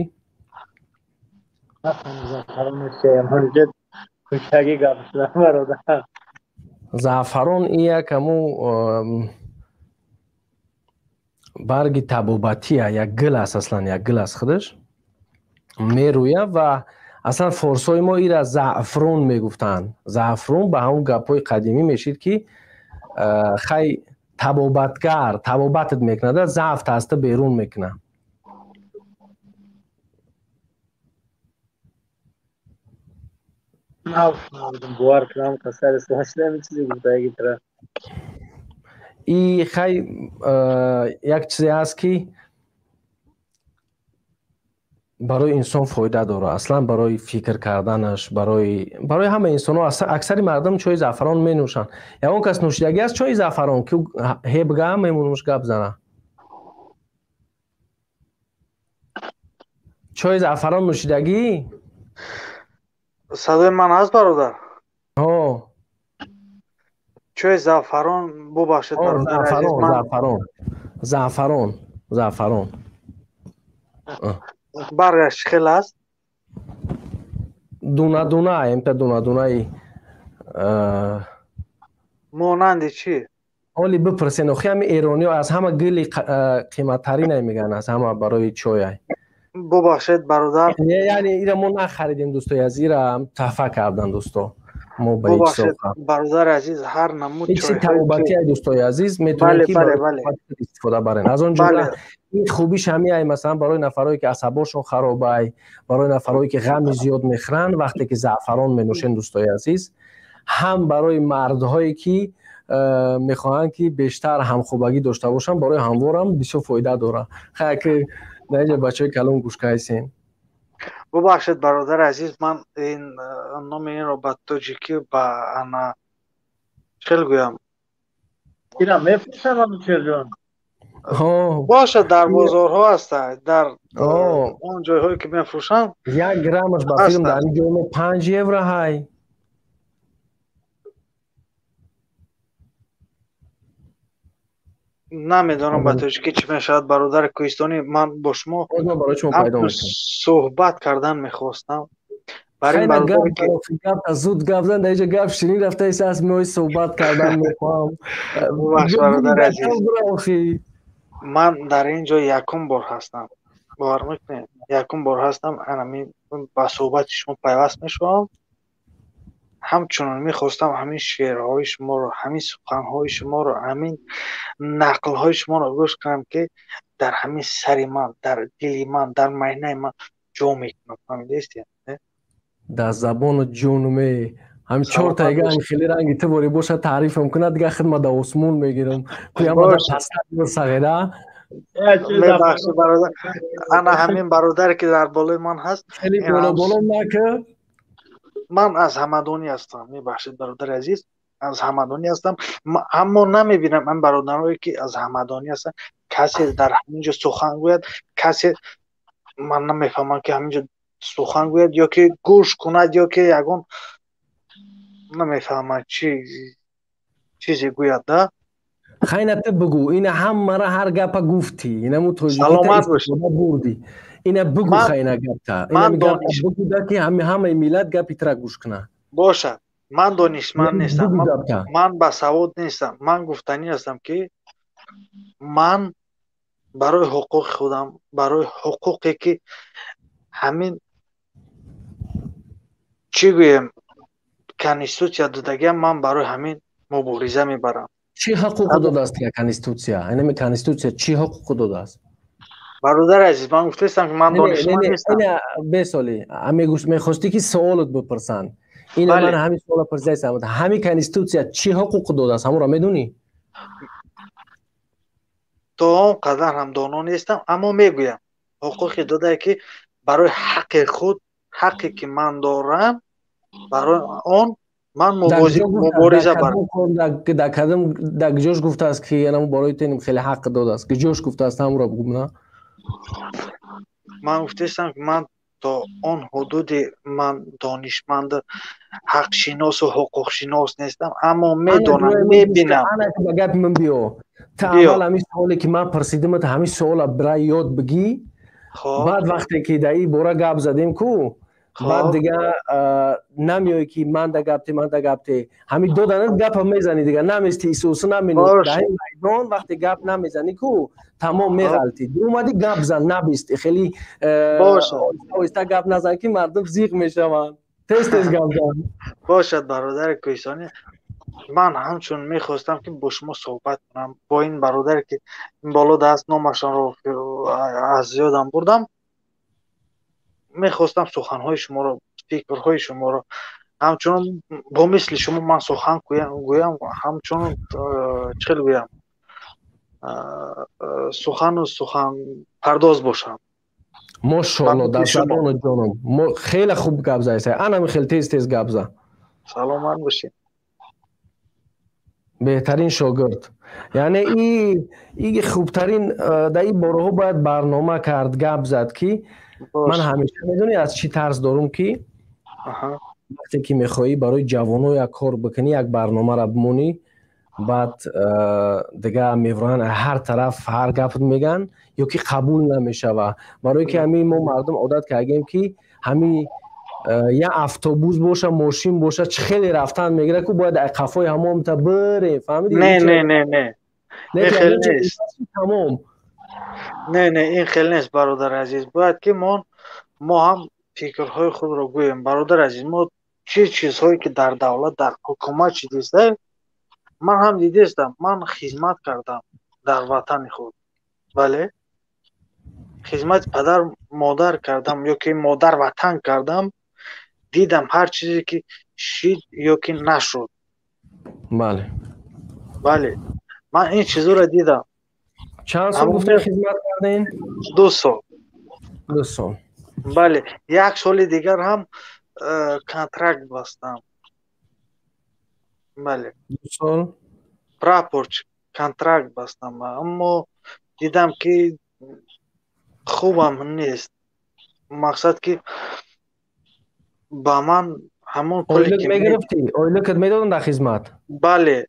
Заъфарон ин як ҳаму барги табобатия, як гил аст, аслан як гил аст, худаш мерӯя ва аслан форсҳои мо ира заъфрун мегуфтанд. Заъфрун ба ҳамун гапҳои қадимӣ мешид, ки хай табобатгар, табобатат мекунад, заъф таста берун мекунад. И хай як чизе ҳаст, ки барои инсон фоида дорад, аслан барои фикр карданаш, барои ҳама инсонҳо. Аксари мардум чои заъфарон менӯшанд. Ягон кас нӯшидагӣ аст чои заъфарон, ки ҳебга мемонуш гап зана? Чои заъфарон нӯшидагӣ? Садои ман ҳаст, бародар? Ҳо. Чои заъфарон, бубахшед, бародар. Заъфарон, заъфарон, заъфарон. Баргаш чӣ хел аст? Дуна дуна, эмта дуна дунаи. Монанди чӣ? Оли бипурсен, охи ҳами эрониё аз ҳама гили қиматтаринай мегӯянд, аз ҳама барои чойай. Бубахшед, бародар. Яъне ира мо нахаридем, дӯстои азиз, ира таҳфа кардан дӯсто. Мо ба бубахшед, бародари азиз, ҳар намуд чизи табобатия, дӯстои азиз, метавонед ки истифода барен. Аз он ҷумла ин хубиш ҳамиай, масалан, барои нафарое ки асабошон харобай, барои нафарое ки ғами зиёд мехӯранд, вақте ки заъфарон менӯшен, дӯстои азиз, ҳам барои мардҳое ки мехоҳанд ки бештар ҳамхобагӣ дошта бошанд, барои ҳамворам бисёр фоида дорад. Хай ки дар бачаҳои калон гӯш кайсен. Бубахшед, бародари азиз, ман ин номи инро ба тоҷикӣ ба ана хел гӯям. Ира мефурӯшанд, Манучерҷон? Бошад, дар бозорҳо ҳастанд, дар он ҷойҳое ки мефурӯшанд. Як граммаш ба филм дар ин ҷой мо 5 евро ҳай. Намедонам ба тоҷикӣ чӣ мешавад, бародари кӯҳистонӣ. Ман бо шумо суҳбат кардан мехостам. Зуд гап зан, дар инҷа гап ширин рафта аст, меои суҳбат кардан мехоҳам. Бародари азиз, ман дар ин ҷо якум бор ҳастам, бовар мекунед, якум бор ҳастам. Анами ба суҳбати шумо пайваст мешавам. Ҳамчунон мехостам ҳамин шеърҳои шуморо, ҳамин суханҳои шуморо, ҳамин нақлҳои шуморо гӯш кунам, ки дар ҳамин сари ман, дар дили ман, дар майнаи ман ҷо мекунад, фаҳмидаистед? Дар забону ҷонуме ҳамин чортаига ҳами хеле ранги ту ворӣ бошад, таърифам кунад, дига хидмат дар осмон мегирам, сағира. Мебахшед, бародар, ана ҳамин бародаре ки дар болои ман ҳаст. Хеле боло боло нака. Ман аз ҳамадонӣ ҳастам, мебахшед, бародари азиз, аз ҳамадонӣ ҳастам, аммо намебинам ан бародарое ки аз ҳамадонӣ ҳастанд, касе дар ҳамин ҷо сухан гӯяд, касе ман намефаҳмам ки ҳамин ҷо сухан гӯяд ё ки гӯш кунад, ё ки ягон намефаҳмам чи чизе гӯяд да. Хайна, ту бугӯ, ина ҳамара ҳар гапа гуфтӣ, инаму Саломат бош. Тоҷикибурдӣ, ина бугӯ, хайна гапта бугӯда, ки ҳамаи миллат гапи тра гӯш кунад. Бошад, ман донишманд нестам, ман басавод нестам. Ман гуфтанӣ ҳастам, ки ман барои ҳуқуқи худам, барои ҳуқуқе ки ҳамин чӣ гӯем, конститутсия додагиам, ман барои ҳамин мубориза мебарам. Чӣ ҳуқуқу додааст конститутсия? Инами конститутсия чӣ ҳуқуқу додааст? Бародари азиз, ман гуфтаистам, ки ман донишманд нестам. Бесоли мехостӣ, ки суолот бипурсанд. Ина ман ҳамин суола пурсидаистам: ҳамин конститутсия чӣ ҳуқуқу додааст, ҳамонро медонӣ? То он қадар ҳам доно нестам, аммо мегӯям, ҳуқуқе додае, ки барои ҳаққи худ, ҳаққе ки ман дорам, барои он Ман мубориза барам. Дар куҷош гуфтааст ки янам барои ту хеле ҳақ додааст? Куҷош гуфтааст, ҳамро бугум, на? Ман гуфтаистам ки ман то он ҳудуди ман донишманд, ҳақшиносу ҳуқуқшинос нестам, аммо медонам, мебинам. Ба гапи ман биё. Та аввал ҳамин суоле ки ман пурсидимат, ҳамин суола бира ёд бигӣ. Баъд вақте ки дар ин бора гап задем ку, баъд дига намеоӣ ки ман да гапте, ман да гапте. Ҳамин доданат гапа мезанӣ, дига намести исусу намени. Дар ин майдон вақте гап намезанӣ ку, тамом меғалтӣ. Омадӣ гап зан, набист. Хеле оҳиста гап назан ки мардум зиқ мешаванд. Тез тез гап зан. Бошад, бародари кӯҳистонӣ. Ман ҳамчун мехостам ки бо шумо суҳбат кунам, бо ин бародаре ки боло даст номашонро аз ёдам бурдам. Мехостам суханҳои шуморо, фикрҳои шуморо, ҳамчунон бо мисли шумо ман сухан гӯям, ҳамчунон чӣ хел гӯям, сухану суханпардоз бошам. Мошоалло, дар забону ҷоном. Мо хеле хуб гап заиса. Анами хеле тез тез гап за. Саломат бошед. Беҳтарин шогирд. Яъне и хубтарин дар ин бораҳо бояд барнома кард, гап зад ки ман ҳамеша медонӣ аз чӣ тарс дорум ки вақте ки мехоҳӣ барои ҷавоно як кор бикунӣ, як барномаро бимонӣ, баъд дига мевроянд ҳар тараф ҳар гап меган ё ки қабул намешава. Барое ки ҳамин мо мардум одат кардем ки ҳамин я автобус боша, мошин боша, чӣ хеле рафтан мегира ку бояд қафои ҳамон та бире, фаҳмидӣ? Не, не, не, не. Ин хел нест. Тамом. Не, не, ин хел нест, бародари азиз. Бояд ки мо ҳам фикрҳои худро гӯем. Бародари азиз, мо чӣ чизҳое ки дар давлат, дар ҳукумат чидиста, ман ҳам дидистам, ман хизмат кардам дар ватани худ. Бале? Хизмати падар модар кардам ё ки модар ватан кардам, дидам ҳар чизе ки шид ё ки нашуд. Бале. Бале. Ман ин чизҳоро дидам. Чанд сол гуфтед хизмат кардин? 2 сол. 2 сол. Бале, як соли дигар ҳам контракт бастам. Бале. 2 сол? Прапорчик контракт бастам, аммо дидам ки хубам нест. Мақсад ки ба ман ҳамон пуле ки мегирифтӣ, ойликат медоданд дар хизмат? Бале.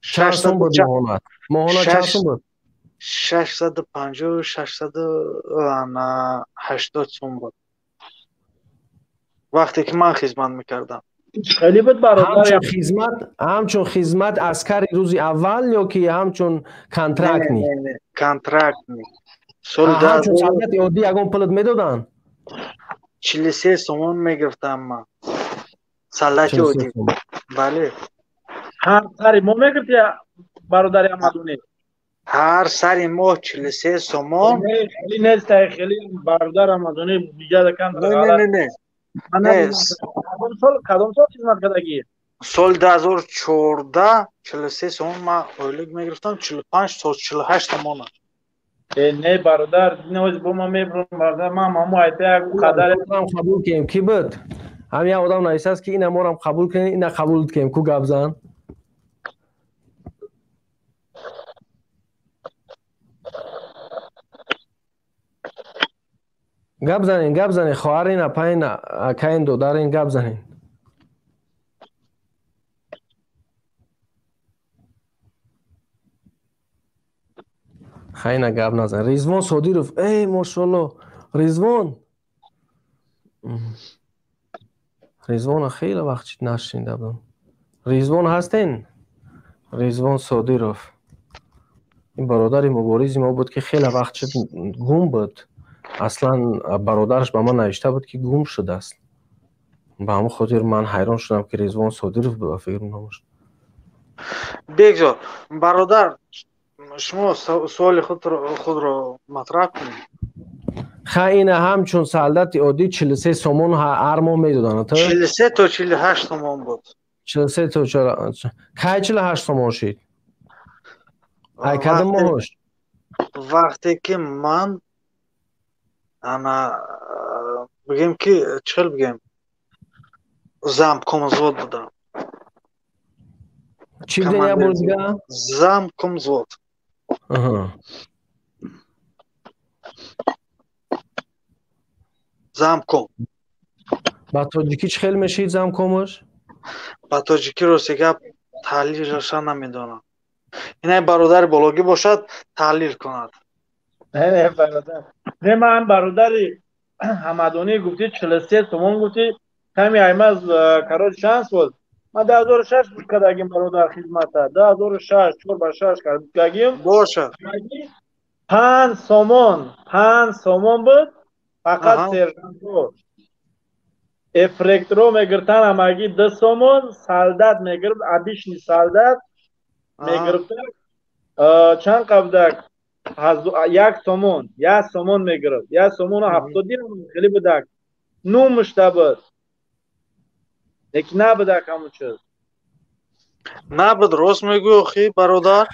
Чанд сум буд моҳона? Моҳона чанд сум буд? 650, 680 сум буд. Вақте ки ман хизмат мекардам. Хеле буд бародар. Ҳамчун хизмат аскари рӯзи аввал ё ки ҳамчун контрактник? Не, не, контрактник. Ҳамчун солдати оддӣ ягон пулат медоданд? 43 сомон мегирифтам ман. Солдати оддӣ. Бале. Ҳар сари моҳ мегирифти бародари Амадунӣ? Ҳар сари моҳ 43 сомон. Хеле нест, хеле бародар Амадунӣ биҷада кам. Не, не, не. Кадом сол хизмат кардагӣ? Соли 2014 43 сомон ман ойлик мегирифтам, 45 то 48 сомона. Не бародар, бо ман мебурам, бародар, ман ҳамон айта як қадар қабул кунем. Ки буд? Ҳам як одам нависааст ки ина морам қабул кунем, ина қабул кунем. Ку гап зан? Гап занен, гап занен, хоҳарин, апаин, акаин, додарин, гап занен. Хайна гап назан. Ризвон Содиров, эй, мошалло, Ризвон. Ризвона хеле вақт чит нашнида будам. Ризвон ҳастен? Ризвон Содиров. Ин бародари муборизи мо буд ки хеле вақт чит гум буд. Аслан бародараш ба ман навишта буд ки гум шудааст. Ба ҳамон хотир ман ҳайрон шудам ки Ризвон Содиров буд ва фикр намошт. Бегзор, бародар, шумо суоли худро матраҳ кунед. Ха, ина ҳамчун солдати оддӣ 43 сомон ҳар моҳ медоданд, то? 43 то 48 сомон буд. 43 то кай 48 сомон шид? Ай кадом моҳош? Вақте ки ман ана бигем ки чӣ хел бигем, замкомзвод будам. Чӣ буден як бор дига? Замкомвзвод. Замком. Ба тоҷикӣ чӣ хел мешид замкомаш? Ба тоҷикӣ рости гап таҳлилаша намедонам. Инай бародари бологӣ бошад, таҳлил кунад. Не, бародар. Не, ман бародари Ҳамадонӣ гуфтӣ 43 сомон гуфтӣ, ками аймаз короче чанд сол? Ман 2006 буд кардагим бародар хизмата. 2006 4 ба 6 кардагим. Бошад. 5 сомон, 5 сомон буд, фақат сержантҳо. Ефрейтор мегиртан ҳамагӣ 2 сомон, солдат мегирифт, обычный солдат мегирифта чанд қабдак 1 сомон, 1 сомон мегирифт, 1 сомону 70 дирам хеле будак. Нумушта буд. Лекин набудак ҳамун чиз. Набуд, рост мегӯӣ охи бародар.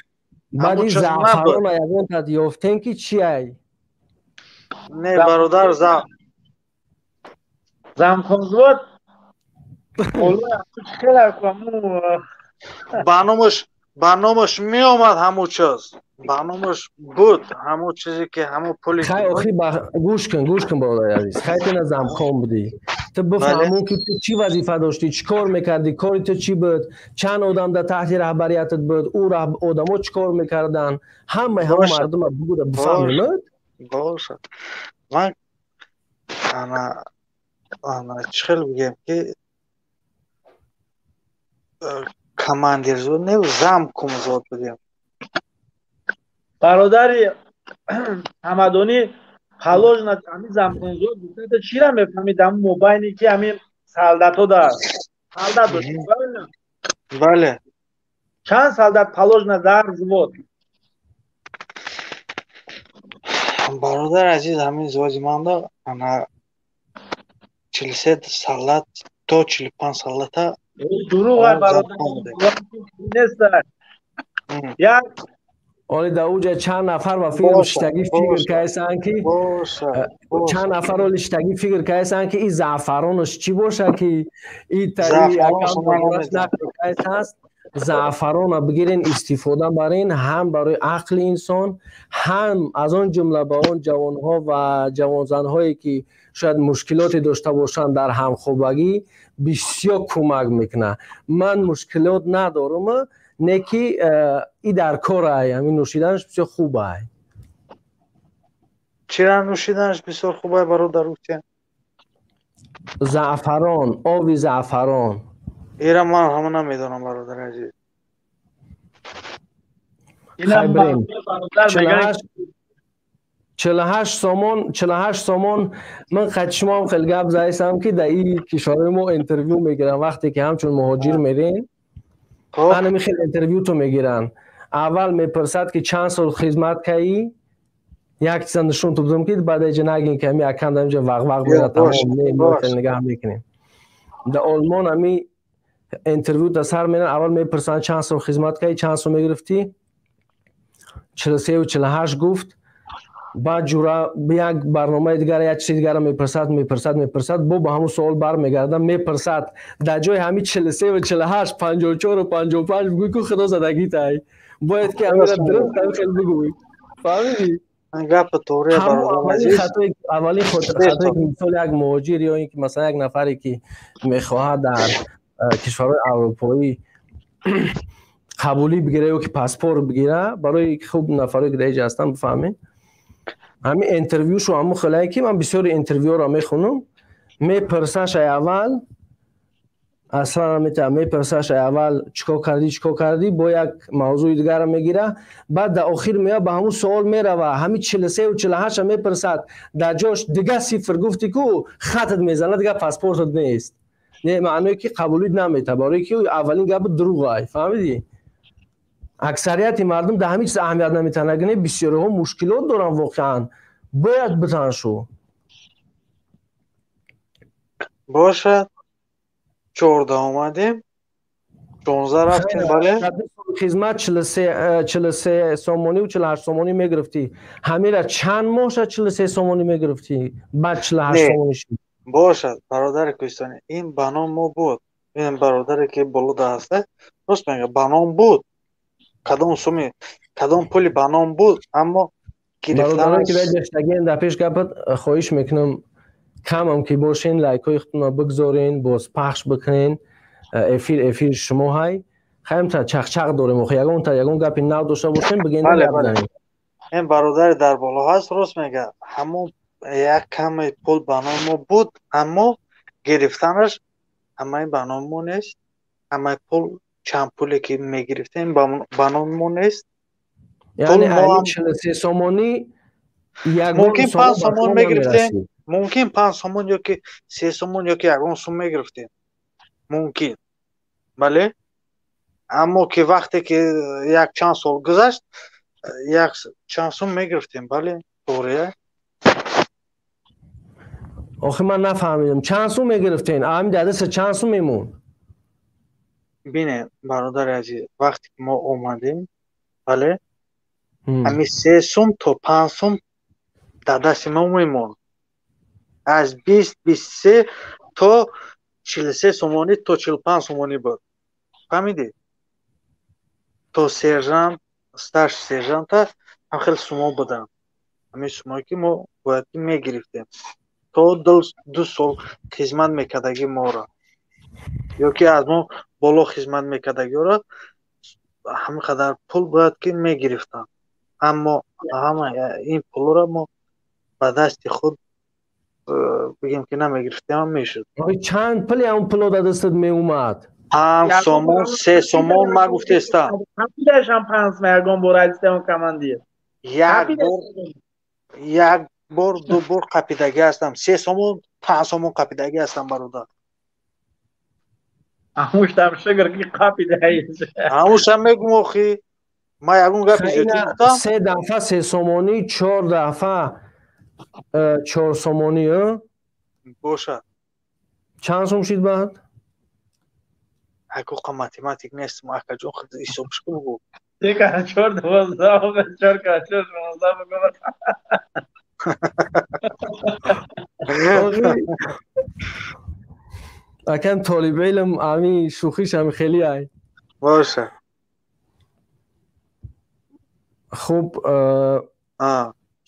Баъди заъфарона ягон тад ёфтем ки чи ай? Не, бародар, замкомвзвод хеле ба номаш меомад ҳамун чиз, ба номаш буд ҳамун чизе ки ҳамун пули. Хай, охи, гӯш кун, гӯш кун, бародари азиз. Хай, ту на замком будӣ, ту бифаҳмон ки ту чӣ вазифа доштӣ, чӣ кор мекардӣ, кори ту чӣ буд, чанд одам дар таҳти раҳбариятат буд, ӯ одамо чӣ кор мекарданд, ҳамаи ҳама мардума бугӯда бифаҳмем. Бошад, ман ана ана чӣ хел бигӯем ки командирзод не, замкомвзвод будем. Бародари Ҳамадонӣ, положено ҳамин замкомвзвод гуфта чира мефаҳмид, ҳамин мобайне ки ҳамин солдатҳо дар солдат дошт, правильно? Бале. Чанд солдат положено дар взвод? Бародари азиз, ҳамин взводи манда ана 43 солдат то 45 солдата. Дурӯғ, бародар, нест як. Оли дар уҷа чанд нафар ба фикр шиштагӣ фикр карданд ки чанд нафар оли шиштагӣ фикр карданд ки и заъфаронаш чӣ боша ки и аст. Заъфарона бигирен, истифода барен, ҳам барои ақли инсон, ҳам аз он ҷумла ба он ҷавонҳо ва ҷавонзанҳое ки шояд мушкилоте дошта бошанд дар ҳамхобагӣ, бисёр кӯмак мекунад. Ман мушкилот надорум, не ки и дар кор ай, ҳамин нӯшиданаш бисёр хуб ай. Чира нӯшиданаш бисёр хуб ай, бародар Устя? Заъфарон, оби заъфарон. Ира ман ҳама намедонам, бародари азиз. Хай, бирем. 48 сомон, 48 сомон. Ман қад шумоам хеле гап заистам ки дар ин кишварҳои мо интервю мегиранд, вақте ки ҳамчун муҳоҷир мерен, анами хел интервюто мегиранд. Аввал мепурсад ки чанд сол хизмат кардӣ. Як чиза нишон тубдам ки баъд иҷа нагин ки ами аканда инҷа вақ-вақ мера, тамом не, мо хел нигаҳ мекунем. Дар Олмон ами интервю да сар меран, аввал мепурсанд чанд сол хизмат кардӣ, чанд сол мегирифтӣ. 43-у 48 гуфт. Баъд ҷура як барномаи дигар, як чизи дигарро мепурсад, мепурсад, мепурсад, бо ба ҳамун суол бармегардад, мепурсад: дар ҷои ҳамин 43-у 48, 54-у 55 бигӯй ку, худо задагитай, бояд ки ҳамира дуруст ҳамин хел бигӯй, фаҳмидӣ? Гапи тоғри, бародари азиз. Аввалин хатое ки мисол як муҳоҷир ё ин ки масалан як нафаре ки мехоҳад дар кишварҳои аврупоӣ қабулӣ бигира ё ки паспорт бигира, барои хуб нафарое ки дар иҷа ҳастанд бифаҳмед, ҳамин интервюшу ҳамун хелае ки ман бисёри интервюро мехонам, мепурсаш ай аввал, аслан мета мепурсаш ай аввал чӣ кор кардӣ, чӣ кор кардӣ, бо як мавзӯи дигарро мегира, баъд дар охир меояд, ба ҳамун суол мерава, ҳамин 43-у 48-а мепурсад, дар ҷош дига сифр гуфтӣ ку, хатат мезанад, дига паспортат нест, не маъное ки қабулит намета, барое ки аввалин гапи дурӯғ ай, фаҳмидӣ? Аксарияти мардум дар ҳамин чиз аҳамият наметиҳанд, агар бисёриҳо мушкилот доранд, воқеан бояд битан шу. Бошад, 14 омадем, 16 рафтем, бале. Хизмат 43 сомониву 48 сомонӣ мегирифтӣ, ҳамира чанд моҳ 43 сомонӣ мегирифтӣ, баъд 48 сомонӣ шуд? Бошад, бародари кӯҳистонӣ, ин ба ном мо буд. Ин бародаре ки болода ҳаста, рост мегӯяд, ба ном буд. Кадом суми, кадом пули ба ном буд, аммо бародарон ки дар гаштагиен дар пеш гапат хоҳиш мекунам камам ки бошен лайкҳои худтонро бигзорен, боз пахш бикунен. Эфир эфир шумо ҳай. Хаемта чақчақ дорем охи ягонта ягон гапи нав дошта бошем бигӯен Бале, гап бале. занем. Ин бародари дар боло ҳаст, рост мегӯяд. Ҳамон як каме пул ба номи мо буд, аммо гирифтанаш ҳамаи ба номи мо нест. Ҳамаи пул чанд пуле ки мегирифтем ба номи мо нест. Яъне Пул мо ами ҳам 43 сомонӣ ягон мумкин сомон 5 ба сомон шумо мегирифтем, намерасид. мумкин 5 сомон ё ки 3 сомон ё ки ягон сум мегирифтем. Мумкин. Бале? Аммо ки вақте ки як чанд сол гузашт, як чанд сум мегирифтем, бале, тоғрия. Охи ман нафаҳмидам чанд сум мегирифтен? Ами дар даста чанд сум мемонд? Бине, бародари азиз, вақте ки мо омадем, бале, ҳами 3 сум то 5 сум дар дасти мо мемонд. Аз 20, 23 то 43 сомонӣ то 45 сомонӣ буд. Фаҳмидӣ? То сержант, старший сержанта ҳам хеле сумо буданд. Ҳамин сумое ки мо бояд ки мегирифтем. То 2 сол хизмат мекардаги моро. Ё ки аз мо боло хизмат мекардагиро ҳамин қадар пул бояд ки мегирифтанд. Аммо ҳама ин пулро мо ба дасти худ бигем ки намегирифтем ҳам мешуд. Охи чанд пули ҳамон пуло дар дастат меомад? 5 сомон, 3 сомон ма гуфтестам. Қапидашам 5 сом ягон бор азистам командир. Як бор, як бор, ду бор қапидагӣ ҳастам. 3 сомон, 5 сомон қапидагӣ ҳастам бародар. Ҳамуштам шукр ки қапидаи. Ҳамушам мегум охи. Ма ягон гапи зиёдӣ гуфтам. 3 дафъа 3 сомонӣ, 4 дафъа 4 сомонӣ, а? Бошад. Чанд сом шид баъд? Ҳақиқа математик нестам, акаҷон, худ ҳисобш кун бугу. 3 кара 4 12, 4 кара 4 16 бугу. Акам толиби илм ами шӯхиш ами хеле ай. Бошад. Хуб,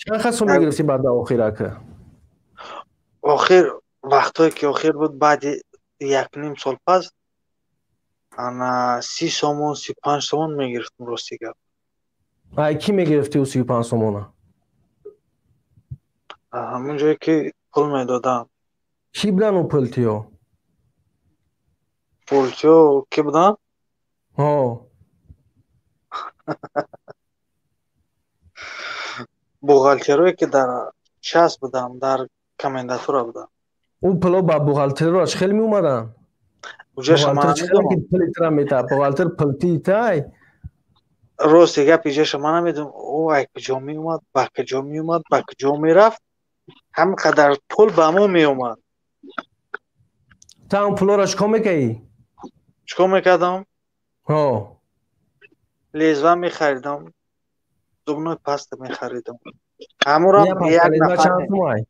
чанд қад сум мегирифтӣ баъд дар охир ака? Охир вақтҳое ки охир буд, баъди 1.5 сол пас ана 30 сомон, 35 сомон мегирифтам, рости гап. Ай кӣ мегирифтӣ ӯ 35 сомона? Ҳамон ҷое ки пул медодам. Кӣ будан ӯ пултиё? Пултиё кӣ будан? Ҳо. Бухгалтерое ки дар час будам, дар комендатура будам. Ӯ пуло ба бухгалтерро чӣ хел меомаданд? Уҷаша ман Бухгалтер чӣ хел ки пули тира метаҳад? Бухгалтер пултии тай? Рости гап иҷаша ман намедонам, ӯ ай куҷо меомад, ба куҷо меомад, ба куҷо мерафт. Ҳамин қадар пул ба мо меомад. Та он пулоро чӣ кор мекардӣ? Чӣ кор мекардам? Ҳо. Лезва мехаридам, зубной паста мехаридам. Ҳамурам як нафар чанд сум ай?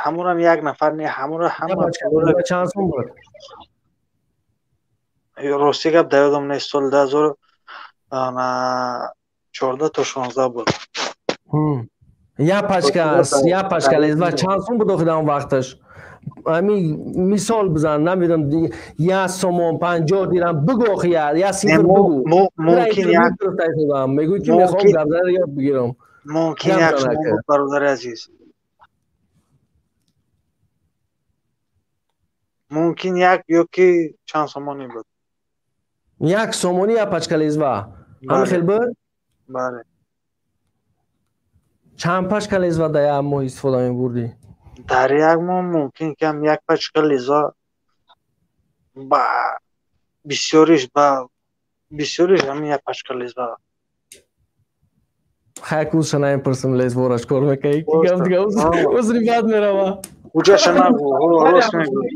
Ҳамурам як нафар не, ҳамура ҳама пулоро чанд сум буд? Рости гап дар ёдам нест, соли 2014 то 16 буд. Як пачка лезва чанд сум буд охир дар он вақташ? Ами мисол бизан, намедонам, 1 сомон 50 дирам бугу охи, як сифр бугу. Мумкин як мегӯй ки мехоҳам гапзанро ёд бигирам. Мумкин як сомон буд, бародари азиз. Мумкин як ё ки чанд сомонӣ буд. 1 сомонӣ як пачка лезва. Ҳамин хел буд? Бале. Чанд пачка лезва дар як моҳ истифода мебурдӣ? Дар як моҳ мумкин ки ҳам як пачка лезва ба бисёриш ҳамин як пачка лезва. Хай куша намепурсам лезвора чӣ кор мекардӣ? Гап дига узри бад мерава. Уҷаша нагу, рост мегӯӣ.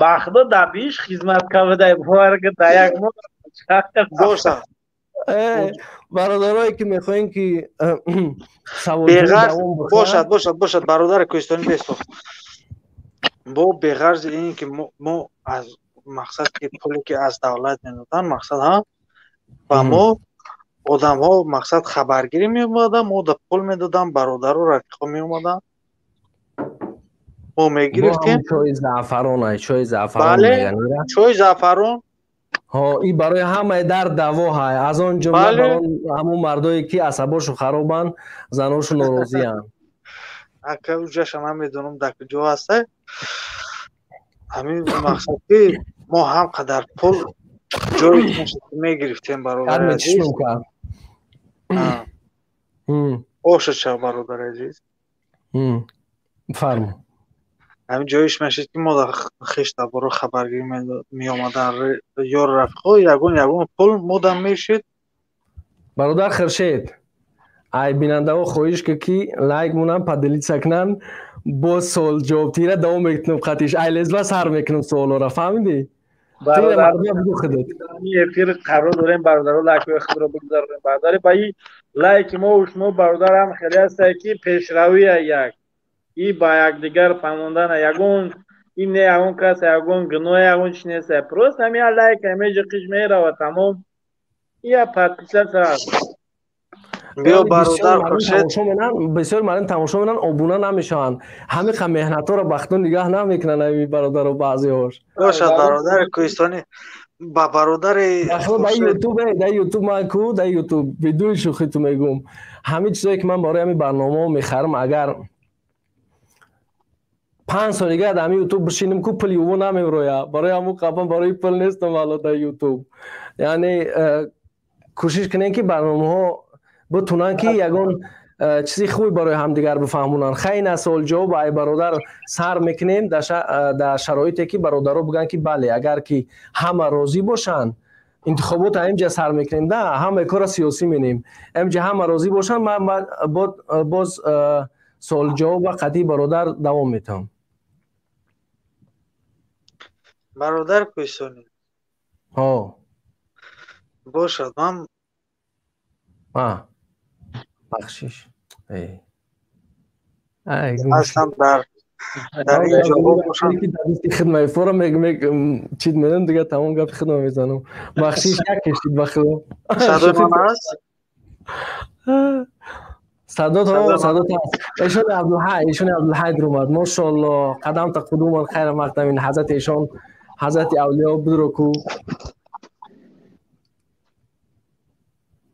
Ба худо дар биш хизмат кавидай, бовар ки дар як моҳ бошад. Бародарое ки мехоҳем ки савол бошад, бошад, бошад, бародари кӯҳистонӣ бесо. Бо беғарзи ин ки мо аз Мақсад ки пуле ки аз давлат медоданд, мақсад ҳа, ба мо одамҳо мақсад хабаргирӣ меомаданд, мо да пул медодам, бародару рафиқо меомаданд, мо мегирифтем. Чои заъфарон, ай чои заъфарон. Бале, чои заъфарон. Ҳо, и барои ҳамаи дард даво ҳай, аз он ҷумла ҳамун мардое ки асабошу харобанд, заношу норозиянд. Ака, уҷаша намедонам дар куҷо ҳастай. Ҳамин мақсад ки мо ҳам қадар пул ҷои мегирифтем, бародари азиз. Бошад ша, бародари азиз. Фармо. Ҳамин ҷоиш мешид ки мо дар хештаборо хабаргирӣ меомадан, ёру рафиқо, ягон ягон пул модам мешид. Бародар Хуршед, ай бинандаҳо хоҳиш ки ки лайк монанд, поделиться кунанд. Боз суол ҷавобтира давом мекунам, қатиш ай лезба сар мекунам суолора, фаҳмидӣ? Эфир қарор дорем, бародаро, лайкҳои худро бигзаронем. Бародари, ба и лайки мо шумо, бародарам, хеле ҳастае ки пешравия як и ба якдигар фаҳмондана, ягон ин не ягон кас, ягон гуноҳ, ягон чи нест, просто ҳамин лайк ҳамеҷа қиш мерава, тамом, ия подписаться аст. Биё, бародар Хуршед. Бисёр мардум тамошо менанд, обуна намешаванд, ҳамиқа меҳнатҳоро ба худо нигаҳ намекунанд ҳамин бародаро баъзеҳош. Бошад, бародари кӯҳистонӣ, ба бародари дар ютуб, дар ютуб ман ку, дар ютуб бидуни шӯхӣ ту мегӯм, ҳамин чизое ки ман барои ҳамин барномаҳо мехарам, агар 5 сол дигар дар ҳамин ютуб бишинем ку, пули ӯ намеброя. Барои ҳамун қабан барои пул нестам ало дар ютуб. Яъне кӯшиш кунем ки барномаҳо битунанд ки ягон чизи хуби барои ҳамдигар бифаҳмонанд. Хай, на, суол ҷавоб ай бародар сар мекунем дар шароите ки бародаро бигӯянд ки бале, агар ки ҳама розӣ бошанд, интихобот ҳаминҷа сар мекунем, да ҳамаи кора сиёсӣ менем. Ҳаминҷа ҳама розӣ бошанд, ман боз суол ҷавоб ва қатъии бародар давом метавам. Бародар кӯҳистонӣ. Ҳо. Бошад, ман бахшиш. Ҳастам дар ин ҷоҳо бошам. Хидмаи фора чиз медам, дига тамом гапи хидма мезанам. Бахшиш, як кешид, ба худо. Садои ман ҳаст? Садот, садот ҳаст. Эшон Абдулҳай, эшон Абдулҳай даромад, мошоалло, қадамта қудуман, хайра мақдамин, ҳазрати эшон, ҳазрати авлиё будро ку.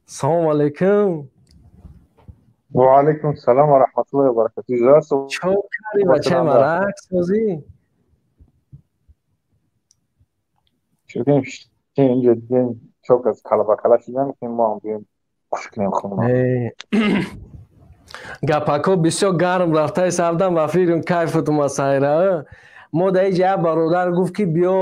Салому алайкум. Ва алайкум салом ва раҳматуллоҳи ва баракатуҳ. Чо карди, бачаи марак, созӣ? Шудем, инҷо дидем чок аз кала ба кала шудан, ки мо ҳам биёем хуш кунем худро. Гапако бисёр гарм рафтаи савдам ва фикрм кайфатум аз сайра. Мо дар инҷа як бародар гуфт ки биё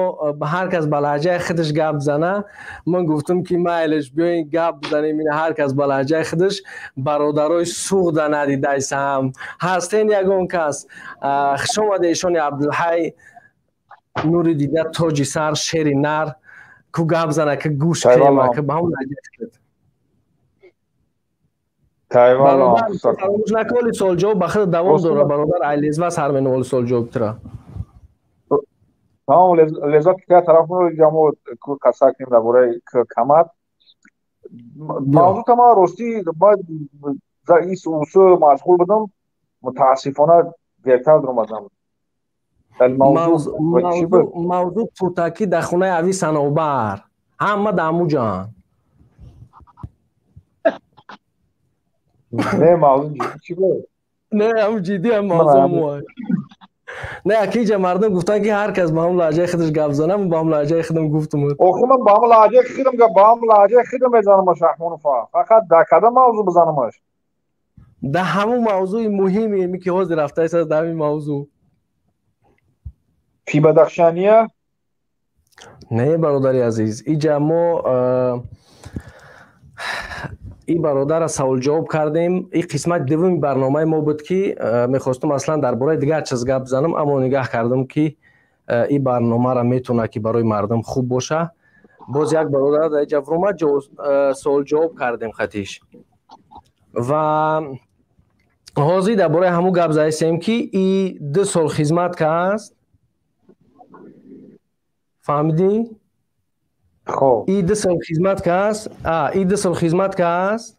ҳар кас ба лаҳҷаи худаш гап зана. Ман гуфтам ки майлаш, биёин гап бизанем, ин ҳар кас ба лаҳҷаи худаш. Бародарои Суғда надидайсам, ҳастен ягон кас? Хуш омаде, эшони Абдулҳай, нури дида, тоҷи сар, шери нар ку, гап зана ки гӯш кунем, ки ба ҳамон лаҳҷаи худат. Фаромӯш накун, суол ҷавоб ба худ давом дора, бародар, айлезва сар менаволи суол ҷавоб тира. Тамом, лезо ки тараф ҷамо қасар кунем дар бораи камар мавзӯъ. Тама ростӣ усу машғул будам, мутаассифона дертар даромадам. Мавзӯъ пуртакӣ дар хонаи ави Санобар, ҳама дар ҳамуҷаанд. Не, мавзӯъ чӣ буд? Не, ҳам ҷиддӣ ҳам мавзӯъ мо. Не, акиҷа мардум гуфтанд ки ҳар кас ба ҳам лаҳҷаи худаш гап занам, ба ҳам лаҳҷаи худам гуфтум. Охи ман ба ҳам лаҳҷаи худам ба ҳам лаҳҷаи худам мезанамаш, Раҳмонов, фақат дар кадом мавзӯъ бизанамаш? Дар ҳамун мавзӯи муҳиме ки ҳозир рафтааст, дар ҳамин мавзӯъ. Фи Бадахшания? Не, бародари азиз, иҷа мо ин бародарро саволҷавоб кардем. Ин қисмати дуввуми барномаи мо буд ки мехостум аслан дар бораи дигар чиз гап бизанам, аммо нигаҳ кардам ки ин барномаро метавонад ки барои мардум хуб боша. Боз як бародар дар иҷа вуромад, суолҷавоб кардем хатиш ва ҳозир дар бораи ҳамун гап заистем ки и 2 сол хизмат кааст. Фаҳмидӣ? Хоб. И 2 сол хизмат кааст, и 2 сол хизмат кааст,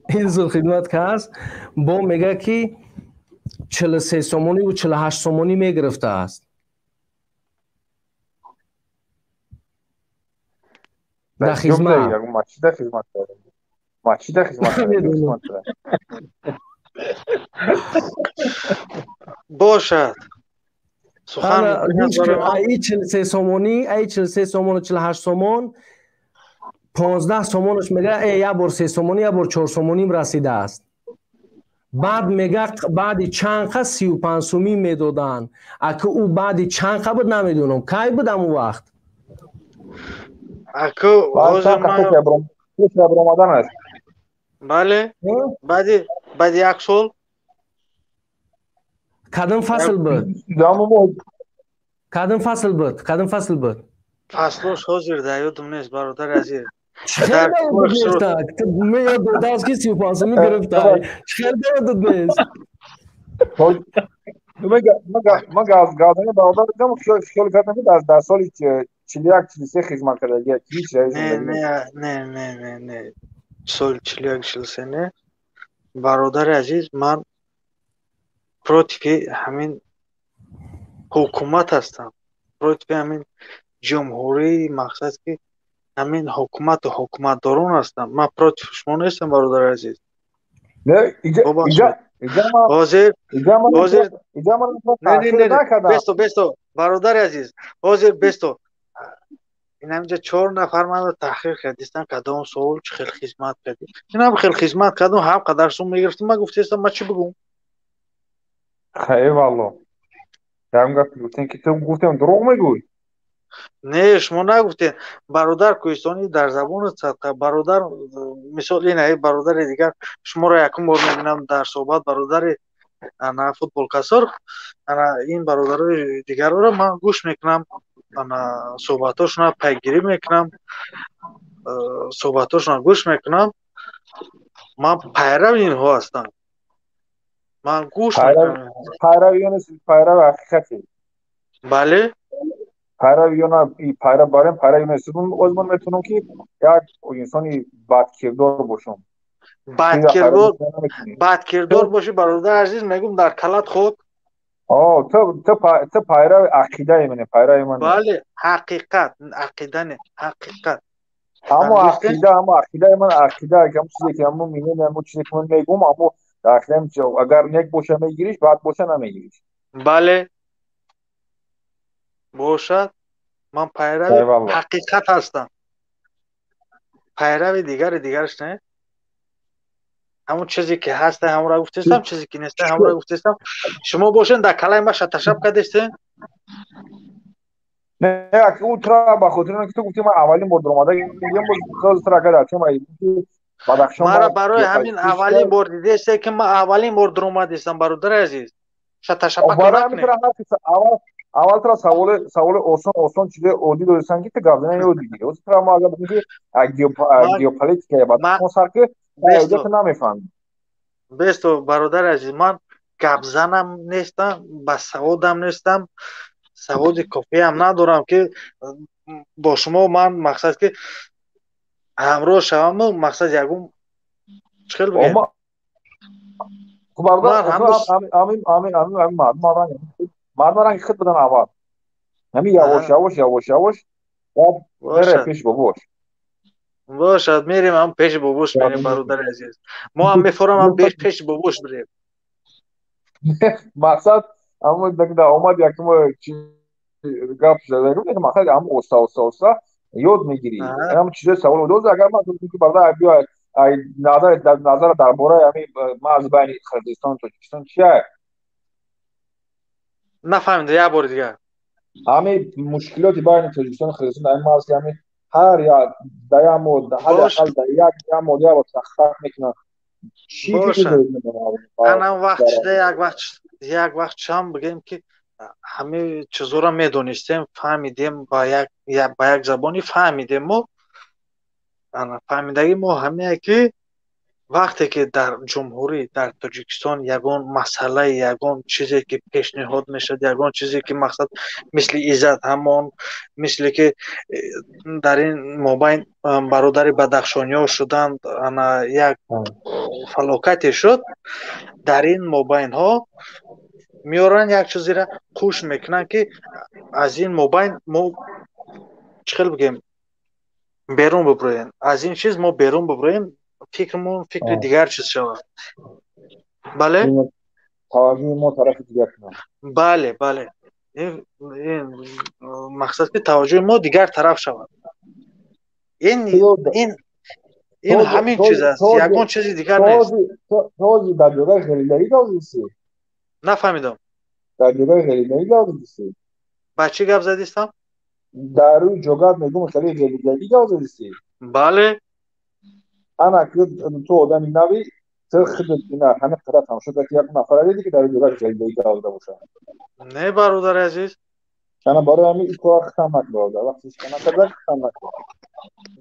и 2 сол хизмат кааст, бо мега ки 43 сомониву 48 сомонӣ мегирифтааст. Дар хизмат. Хизмат хизмат. Бошад. Сухан ай 43 сомонӣ, ай 43 сомону 48 сомон, 15 сомонаш мега, як бор 3 сомонӣ, як бор 4 сомоним расидааст. Баъд мега, баъди чанд қа 35 сумӣ медоданд. Ака, ӯ баъди чанд қа буд, намедонам, кай буд ҳамун вақт. Аку ҳозир омадан аст. Бале, баъди як сол. Кадом фасл буд, кадом фасл буд, кадом фасл буд? Фаслош ҳозир дар ёдам нест, бародари азиз. Ёд додааст, ки 35 сумӣ гирифта, чӣ хел ёдат нест? Ман газани бародар дидам, хиёл кардам, ки дар соли 41, 43 хизмат карда. Не, не, не, не, не, соли 41, 43 не, бародари азиз. Ман против ҳамин ҳукумат ҳастам, против ҳамин ҷумҳурии, мақсад ки ҳамин ҳукумату ҳукуматдорон ҳастам. Ман против шумо нестам, бародари азиз. Ҳозир, ҳозир, бесто, бесто, бародари азиз, ҳозир бесто. Инаминҷа чор нафар маро таҳқир кардистан: кадом сол, чӣ хел хизмат кардӣ? Инам хел хизмат кардам, ҳам қадар сум мегирифтам. Ман гуфтестам, ман чӣ бигӯм? Хай, валло, ям гап гуфтем, ки ту гуфтем, дурӯғ мегӯй. Не, шумо нагуфтед, бародар кӯҳистонӣ, дар забони садқа, бародар. Мисол, ин бародари дигар, шуморо якум бор мебинам дар суҳбат, бародари ана футболкасор. Ана ин бародарои дигарро ман гӯш мекунам, ана суҳбатҳошонро пайгирӣ мекунам, суҳбатҳошонро гӯш мекунам. Ман пайрави инҳо ҳастам, ман гӯш мекунам. Пайрави ҳақиқате. Бале. Пайрави ёна пайрав барем, пайрави оз ман метавонам, ки як инсони бадкирдор бошам. Бадкирдор, бадкирдор бошӣ, бародар азиз, мегум, дар калат хок. Ту пайрави ақидаи мане, пайрави ман. Бале, ҳақиқат, ақида не, ҳақиқат. Ҳамо ақида, ҳамо ақидаи ман, ақида ҳамо чизе ки ҳамо минем, ҳамо чизе ки ман мегум, ҳамо ақидаам, агар нек боша, мегириш, бад боша, намегириш. Бале, бошад, ман пайрави ҳақиқат ҳастам, пайрави дигари дигараш не. Ҳамон чизе ки ҳаста, ҳамонро гуфтестам, чизе ки неста, ҳамонро гуфтестам. Шумо бошен, дар калаи ма шаташаб кардестен. Не, ӯ тра ба хотири он ки ту гуфти, ман аввалин бор дуромада, боз тра агар дар темаи Бадахшон. Мара барои ҳамин аввалин бор дидесте, ки ман аввалин бор дуромадистам, бародари азиз, шаташапа. Аввал тра саволи осон осон, чизи оддӣ додистан, ки ту гап зана ёд бигирӣ. Оз тра мо агар бигӯем, ки геополитикаи Бадахшон сар ки, ту намефаҳмӣ. Бесто, бародари азиз, ман гапзанам нестам, ба саводам нестам, саводи кофиам надорам, ки бо шумо ман, мақсад ки, ҳамроҳ шаваму, мақсад, ягон чӣ хел бигӯем. Мардум ранги худ будан аввал, ҳамин явош явош, явош явош мере пеши бобош. Бошад, мерем, ҳам пеши бобош мерем, бародари азиз. Мо ҳам мефорам, ҳам пеши бобош бирем. Мақсад омад, якум гап, мақсад, ҳам оста оста оста ёд мегирӣ ҳам чизои савол доз. Агар ман бародар, биё, назар дар бораи ҳамин марз байни Қирғизистону Тоҷикистон чия? Нафаҳмида, як бори дигар. Ҳамин мушкилоти байни Тоҷикистону Қирғизистон дар ин марз, ки ҳамин ҳар як дар як моҳ, ҳадди ақал дар як моҳ як бор тахтақ мекунанд, чӣ? Анам вақт шуда, як вақт, як вақт шам бигӯем, ки ҳамин чизоро медонистем, фаҳмидем, ба як забони фаҳмидем мо. Ана фаҳмидагӣ мо ҳамие, ки Вақте ки дар ҷумҳурӣ, дар Тоҷикистон ягон масъалаи, ягон чизе ки пешниҳод мешавад, ягон чизе ки мақсад мисли Иззат ҳамон, мисли ки дар ин мобайн бародари бадахшониҳо шуданд, ана як фалокате шуд, дар ин мобайнҳо меоранд як чизеро қуш мекунанд, ки аз ин мобайн мо чӣ хел бигӯем, берун биброем, аз ин чиз мо берун биброем, фикрмон фикри дигар чиз шавад. Бале, таваҷҷӯҳи мо тарафи дигар кунад. Бале, бале, ин мақсад ки таваҷҷӯҳи мо дигар тараф шавад. Ин ин ин ҳамин чиз аст, ягон чизи дигар нест. Този дар ҷогаи ғелидаги гап задисӣ? Нафаҳмидам. Дар ҷогаи ғелидаги гап задисӣ? Ба чӣ гап задистам? Дар рӯи ҷогат мегӯм, хеле ғелидаги гап задисӣ? Бале. Ана ту одами нави, ту худат ина ҳамин қадар тамошо кард, ки як нафара диди, ки дар ҷогаш ғелидаги гап зада бошад? Не, бародари азиз. Ана барои ҳамин ин кора хитам накун, бародар. Вақте ҳеч накарда, хитам накун.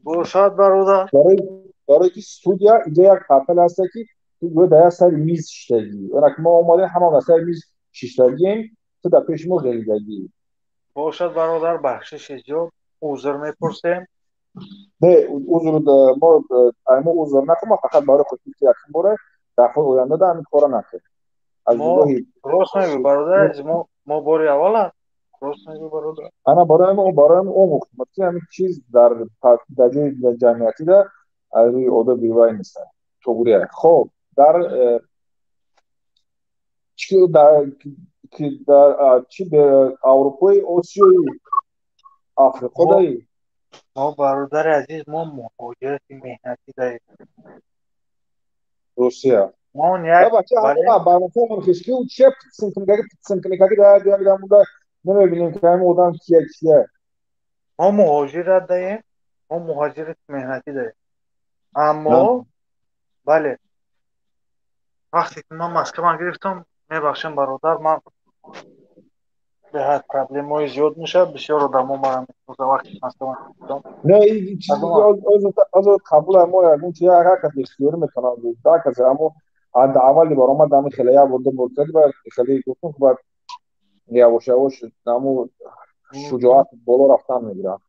Бошад, бародар. Барои ки студия инҷа як ҳафтал ҳаста, ки ту гӯё дар як сари миз шиштагӣ. Ана ки мо омадем, ҳама дар сари миз шиштагием, ту дар пеши мо ғелидагӣ. Бошад, бародар, бахшиши зиёд, узр мепурсем. Не, узр мо мо узр накун, мо фақат барои хотир ки якум бора дафъаи оянда да ҳамин кора накун. Аз нигоҳи рост мегӯй, бародар азиз, мо бори аввал аст. Рост мегӯй, бародар. Ана барои ҳамин омӯхтем, ки ҳамин чиз дар ҷои ҷамъиятӣ да аз рӯи одоби вай нест. Туғрия. Хоб, дар чи дар чи Аврупои, Осиёи, Африқо даи? Мо, бародари азиз, мо муҳоҷирати меҳнатӣ даем. Русия. Мон як барномаҳо хишки у чеп синкмикаги дар як ҷой монда намебинем, ки ҳамин одам кия кия. Мо муҳоҷират даем, мо муҳоҷирати меҳнатӣ даем. Аммо бале, вақте ки ман Москва гирифтам, мебахшем, бародар, ман беҳад проблемаҳои зиёд мешавад, бисёр одамо мара мепурсанд вақте Москва гирифтам. Не, ин чиз озод қабул мо ягон чи як кас ихтиёрӣ метавонад да кас, аммо аввали баромад ҳамин хеле як бор ду бор кард, баъд хеле гуфтум, баъд явош явош ҳамун шуҷоат боло рафтан мегирад.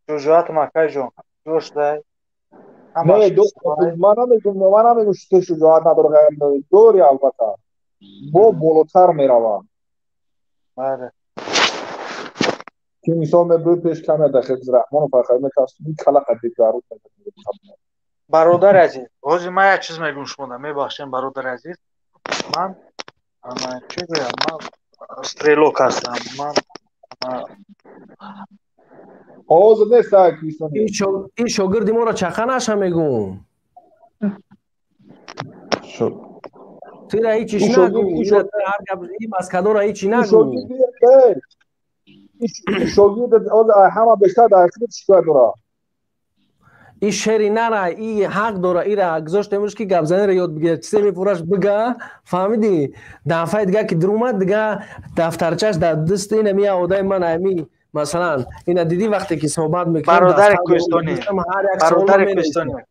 Шуҷоатам, акайҷон, ҷош дай. Не, ман намегӯм, ту шуҷоат надорӣ, дорӣ, албатта, бо болотар меравад. Бале. Ки мисол мебурд пеш камера дар Хифз Раҳмонов фақат метарсид, кала қадди гаруд. Бародари азиз, ҳозир ман як чиз мегӯм шумода, мебахшем, бародари азиз. Ман чӣ гӯям, ман стрелок ҳастам. Ман ҳозир нест Кристон. Ин шогирди моро чақа наша мегӯм. Тура ҳечиш нагӯ, ҳар гап ин маскадора ҳечи нагӯ. Шогирд ҳама бештар дар худат шикоят дорад. И шери нара, и ҳақ дора, ира гузоштемш ки гапзаниро ёд бигирад, чизе мепураш бига, фаҳмидӣ? Дафъаи дига ки дурумад, дига дафтарчаш дар дасти ина мия одаи ман ами, масалан, ина дидӣ вақте ки суҳбат мекунем. Бародари кӯҳистонӣ, бародари кӯҳистонӣ,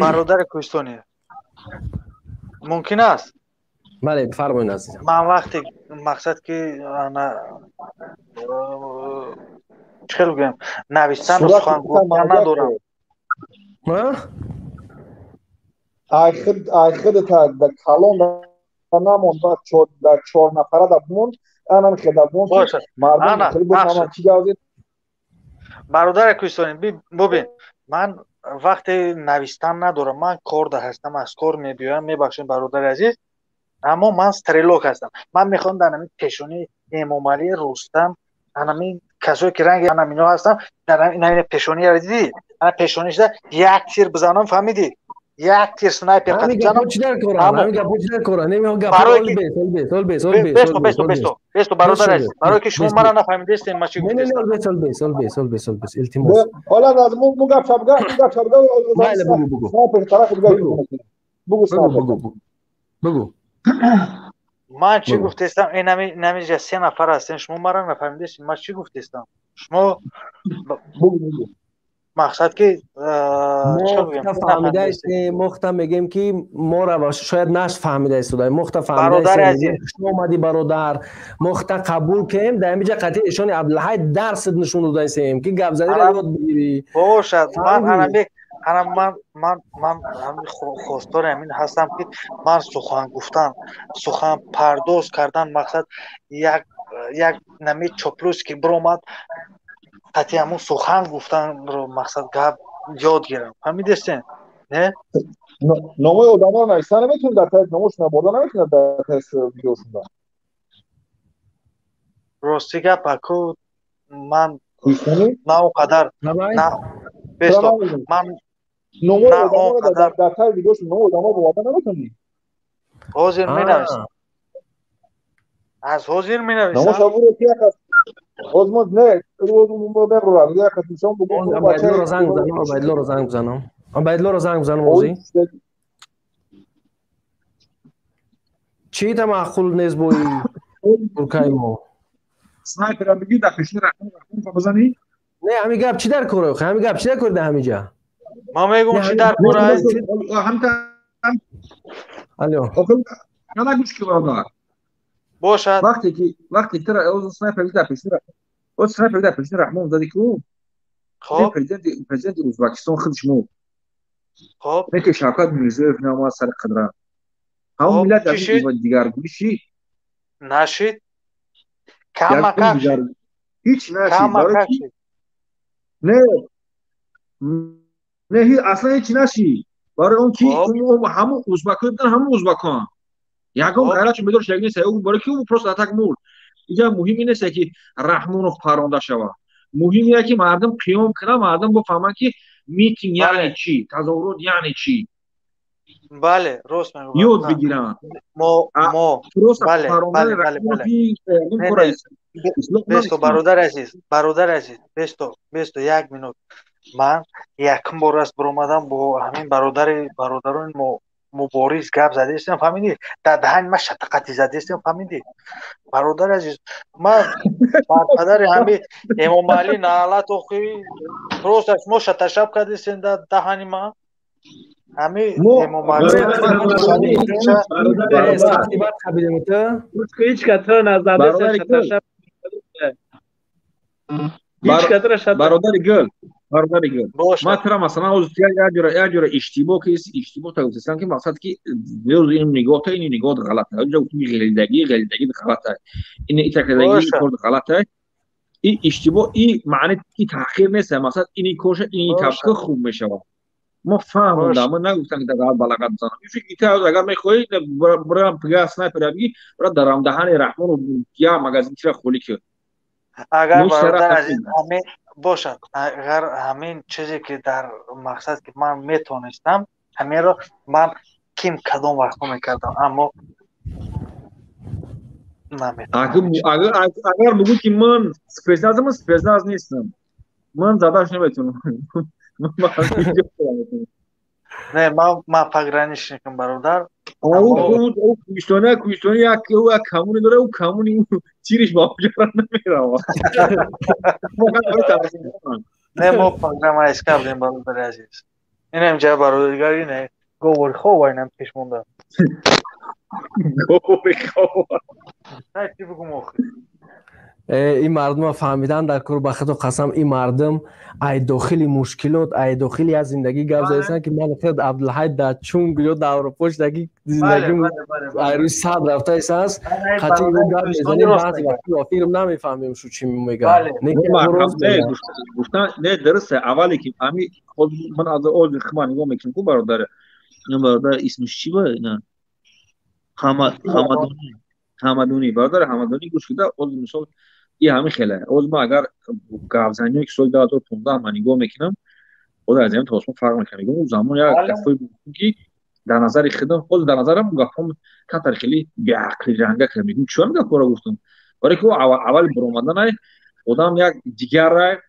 бародари кӯҳистонӣ, мумкин аст? Бале, бифармоед, азизам. Ман вақте мақсад ки чӣ хел бигӯям, навиштану сухан гуфтан надорам. Ай худата дар калон намон, дар чор нафара да бимон, анам хеда бимон, мардум хеле бифаҳманд чӣ гап зед. Бародари кӯҳистонӣ, бубин, ман вақте навиштан надорам, ман корда ҳастам, аз кор мебиёям, мебахшем, бародари азиз, аммо ман стрелок ҳастам. Ман мехоҳам дар ҳамин пешонии Эмомалӣ, Рустам, ҳамин касое ки ранги ҳамино ҳастам, дар ҳамин пешонияро дидӣ? Ана пешонишда як тир бизанам, фаҳмидӣ? Як тир снайпер ҳамин гапҳо чӣ дар коранд? Ҳамин гапҳо чӣ дар коранд? Намехоҳам гапҳо бес, ол бес, ол бес, бесто, бесто, бесто, бесто, бародар азиз, барое ки шумо мара нафаҳмидастем, ман чӣ гуфтам? Не, бес, ол бес, ол бес, ол бес, ол бес, илтимос. Ҳола аз мо гап шабга, гап шабга, майли, бугу, бугу. Снайпер тарафи дигар бугу, снайпер. Бугу, бугу. Ман чӣ гуфтестам? Инамиҷа се нафар ҳастем, шумо мара нафаҳмидастем, ман чӣ гуфтестам? Шумо бугу, бугу. Мақсад ки фаҳмидаистем, мо хта мегем ки моро шояд наш фаҳмида истодаем, мо хта фаҳмидаистем. Хуш омадӣ бародар, мо хта қабул кем, дар ҳамиҷа қатъи эшони Абдулҳай дарсат нишон додаистем ки гапзаниро ёд бигирӣ. Бошад, ман анаме ана ман ҳамин хостори ҳамин ҳастам ки ман сухан гуфтан, сухан пардоз кардан, мақсад як нами чоплус ки биромад, қати ҳамун сухан гуфтанро мақсад гап ёд гирам. Фаҳмидестен? Не? Номои одаморо нависта наметавонед, дар таи номошона бурда наметавонед дар таи видеошонда. Рости гап аку ман на он қадар на бесто ман номои одаморо дар таи видеошон номои одаморо бурда наметавонед. Ҳозир менависам. Аз ҳозир менависам. Номоша буро ки як аз озмоз не, мебурам, як аз инсон бугу. Абайдлоро занг бизанам, Абайдлоро занг бизанам. Абайдлоро занг бизанам озӣ. Чӣ та маъқул нест бо ин туркаи мо? Снайпера бигир дар пеши рақам бизанӣ? Не, ҳамин гап чӣ дар кор? Ҳамин гап чӣ дар кор дар ҳамин ҷа? Ман мегӯм чӣ дар кор аст? Алло. На гӯш ки бародар. Бошад. Вақте ки снайпер дар пеши оз снайпер дар пеши Раҳмон зади ку? Хоб. Президенти Ӯзбекистон худаш мурд. Хоб. Не ки Шавкат Мирзиёев наомад сари қудрат. Ҳамон миллат аз дигаргунӣ шид? Нашид. Камакак шид. Ҳеч нашид. Барои чи? Не. Не, аслан ҳеч нашид. Барои он ки ҳамон ӯзбакҳо будан, ҳамон ӯзбакҳоанд. Ягон ғайратшон бедор шудагӣ нест. Барои ки ӯ просто атак мурд. Инҷа муҳим ин нест ки Раҳмонов паронда шавад. Муҳим ин ки мардум қиём кунад, мардум бифаҳманд ки митинг яъне чӣ, тазоҳурот яъне чӣ. Бале, рост мегӯям. Ёд бигиранд. Мо бале, бале, бале, бале. Бесто, бародари азиз, бародари азиз, бесто, бесто, як минут. Ман якум бор аст биромадам бо ҳамин бародарони мо мубориз гап задистем, фаҳмидӣ? Дар даҳани ман шатақати задистем, фаҳмидӣ? Бародари азиз, ман бар падари ҳами Эмомалӣ наалат охи, просто шумо шаташаб кардистем дар даҳани ман. Ҳами Эмомалӣ ҳеҷ катра назадеста шаташаб. Ҳеҷ катра шаташаб. Бародари гул, бародари гул. Ман тура масалан ҳозир як ҷора иштибоҳ ки иштибоҳ та гуфтастам ки мақсад ки ин нигоҳ та ин нигоҳ ғалат аст. Инҷа гуфтем ғелидагӣ, ғелидагӣ ғалат аст. Ин итакадагӣ кор ғалат аст. Ин иштибоҳ, ин маъни ки таъхир нест, мақсад ин корша ин табқа хуб мешавад. Мо фаҳмондам, ман нагуфтам ки дар балағат бизанам. Ин фикр ки агар мехоҳӣ бирам пига снайпер бигӣ, бира дар даҳани Раҳмонов я магазин чира холӣ кун. Агар бародар азиз ҳамин бошад, агар ҳамин чизе ки дар мақсад ки ман метонистам, ҳаминро ман ким кадом вақтҳо мекардам, аммо наметавонам. Агар бигӯ ки ман спецназ, ман спецназ нестам. Ман задаш наметавонам. Не, ман пограничникам, бародар. Кӯҳистони як камоне дора, ӯ камони тириш ба ҷара намеравад. Не, мо программа кардем, бародари азиз. Инам ҷа бародари ине говори хова инам пеш монда. Говори хова. Чӣ бигӯм охир? Ин мардума фаҳмидан дар кор, ба худо қасам, ин мардум ай дохили мушкилот, ай дохили аз зиндагӣ гап задастанд ки ман худ Абдулҳай дар чунг ё дар Аврупо шудаги зиндагӣ ай рӯи сад рафтааст, қатъи ӯ гап мезанем, баъзе вақт охирам намефаҳмем шу чӣ мегӯяд. Гуфтан не дуруст, аввале ки ами ман аз ози хма нигоҳ мекунам ку бародар, бародар исмиш чӣ ба ина Ҳамадонӣ, Ҳамадонӣ, бародар Ҳамадонӣ гӯш кида, оз мисол и ҳамин хеле. Оз ман агар гапзаниҳое ки соли 2015 ман нигоҳ мекунам, оз аз ҳамин то осмон фарқ мекунам. Мегӯям он замон як гапҳое буд ки дар назари худам, ҳозир дар назарам он гапҳо камтар хеле беақли ранга кардам. Мегӯям чӣ ҳамин гапҳоро гуфтам? Барои ки аввали баромаданай одам як дигарай,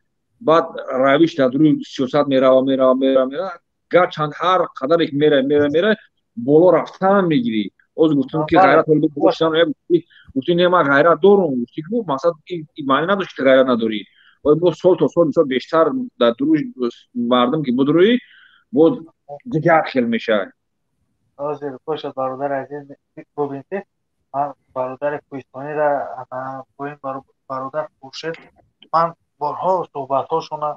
баъд равиш дар рӯи сиёсат мерава, мерава, мерава, мерава, гарчанд ҳар қадаре ки мерава, мерава, мерава, боло рафтан мегирӣ. Оз гуфтам ки ғайрат гуфти не, ман ғайрат дорам. Гуфти ки мақсад ин маъни надошт ки ғайрат надорӣ. Боз сол то сол мисол бештар дар дуруи мардум ки будруи боз дигар хел мешавад. Ҳозир бошад, бародари азиз, бубин ки ман бародари кӯҳистониро бо ин бародар Хуршед ман борҳо суҳбатҳошона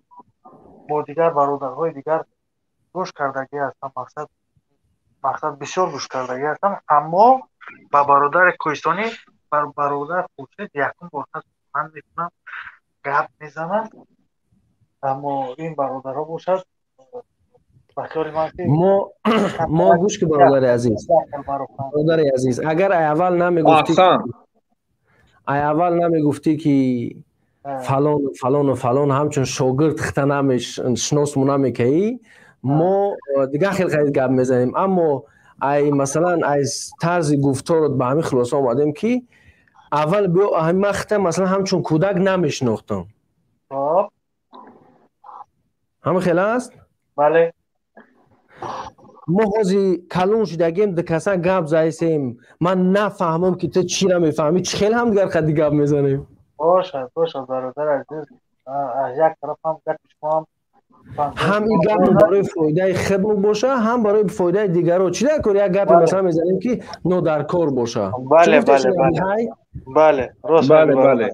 бо дигар бародарҳои дигар гӯш кардагӣ ҳастам, мақсад бисёр гӯш кардагӣ ҳастам, аммо ба бародари кӯҳистонӣ, бар бародар Хуршед якум бор сухан мекунам, гап мезанам, аммо ин бародарҳо бошад ба хаёли ман ки мо гӯш ки бародари азиз, бародари азиз, агар ай аввал намегуфтӣ, ай аввал намегуфтӣ ки фалон фалону фалон ҳамчун шогирд хита намешиносму намекаӣ, мо дигар хел харид гап мезанем, аммо ай масалан аз тарзи гуфторот ба ҳамин хулоса омадем ки аввал биё ман хита масалан ҳамчун кӯдак намешинохтам. Ҳамин хел аст? Бале. Мо ҳозир калон шудагем, ду каса гап заисем, ман нафаҳмам ки ту чира мефаҳмӣ, чӣ хел ҳамдигар қадди гап мезанем. Бошад, бошад, бародар азиз, аз як тараф ҳам гапи шумо ҳам ин гап барои фоидаи худмо боша, ҳам барои фоидаи дигаро. Чӣ дар кор як гапе масалан мезанем ки нодаркор боша? Бале, бале, бале, рост. Бале, бале.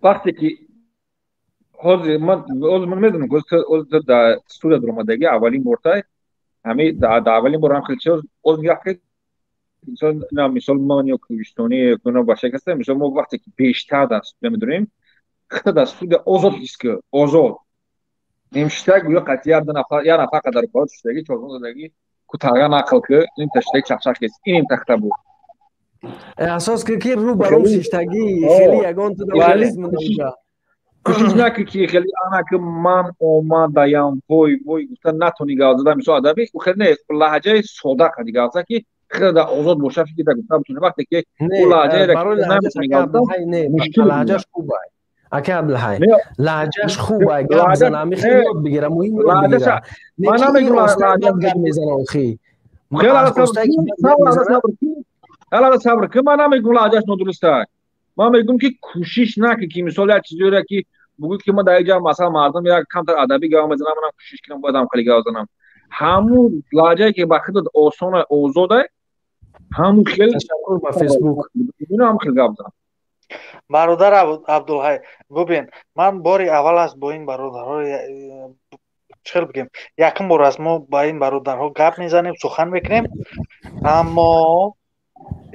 Вақте ки ҳозир ман ҳозир ман медонам, ҳозир дар студия даромадагӣ аввалин бортай, ҳамин дар аввалин бор ҳам хеле чиз ҳозир як мисол, на мисол ман ё кӯҳистонӣ ё бача каста, мисол мо вақте ки бештар дар студия медонем, хита дар студия озод ҳис ки озод нимшита гӯё қатъи як нафар, як нафар қадар кор шудаги чорзон задаги кутага нақл ки ин таштаги чақчақ кес ин тахта буд. Асос ки рӯ ба рӯ шиштагӣ хеле ягон ту кӯшиш накӣ ки хеле ана ки ман омадаям вой вой гуфта натони гап зада, мисол адаби хеле не, лаҳҷаи сода қади гап зад ки хеле да озод боша, фикр да гуфта бутуни вақте ки ӯ лаҳҷаеро наметони гап зада мушкил. Лаҳҷаш хуб ай, ака Абдулҳай, лаҳҷаш хуб ай, гап зана, ами хеле ёд бигира, муҳим ёд бигира. Ман намегӯям лаҳҷа гап мезана охи. Хеле сабр ки ман намегӯям лаҳҷаш нодуруст ай. Ман мегӯям ки кӯшиш накӣ ки мисол як чизеро ки бугӯ ки ман дар як ҷо масалан мардум як камтар адабӣ гап мезанам, манам кӯшиш кунам бояд ҳам хеле гап занам. Ҳамун лаҳҷае ки ба худат осон озод ай, ҳамун хел ташаккур ба Фейсбук ҳам хел гап зан. Бародар Абдулҳай, бубин, ман бори аввал аст бо ин бародарҳо, чӣ бигем, якум бор аст мо ба ин бародарҳо гап мезанем, сухан мекунем, аммо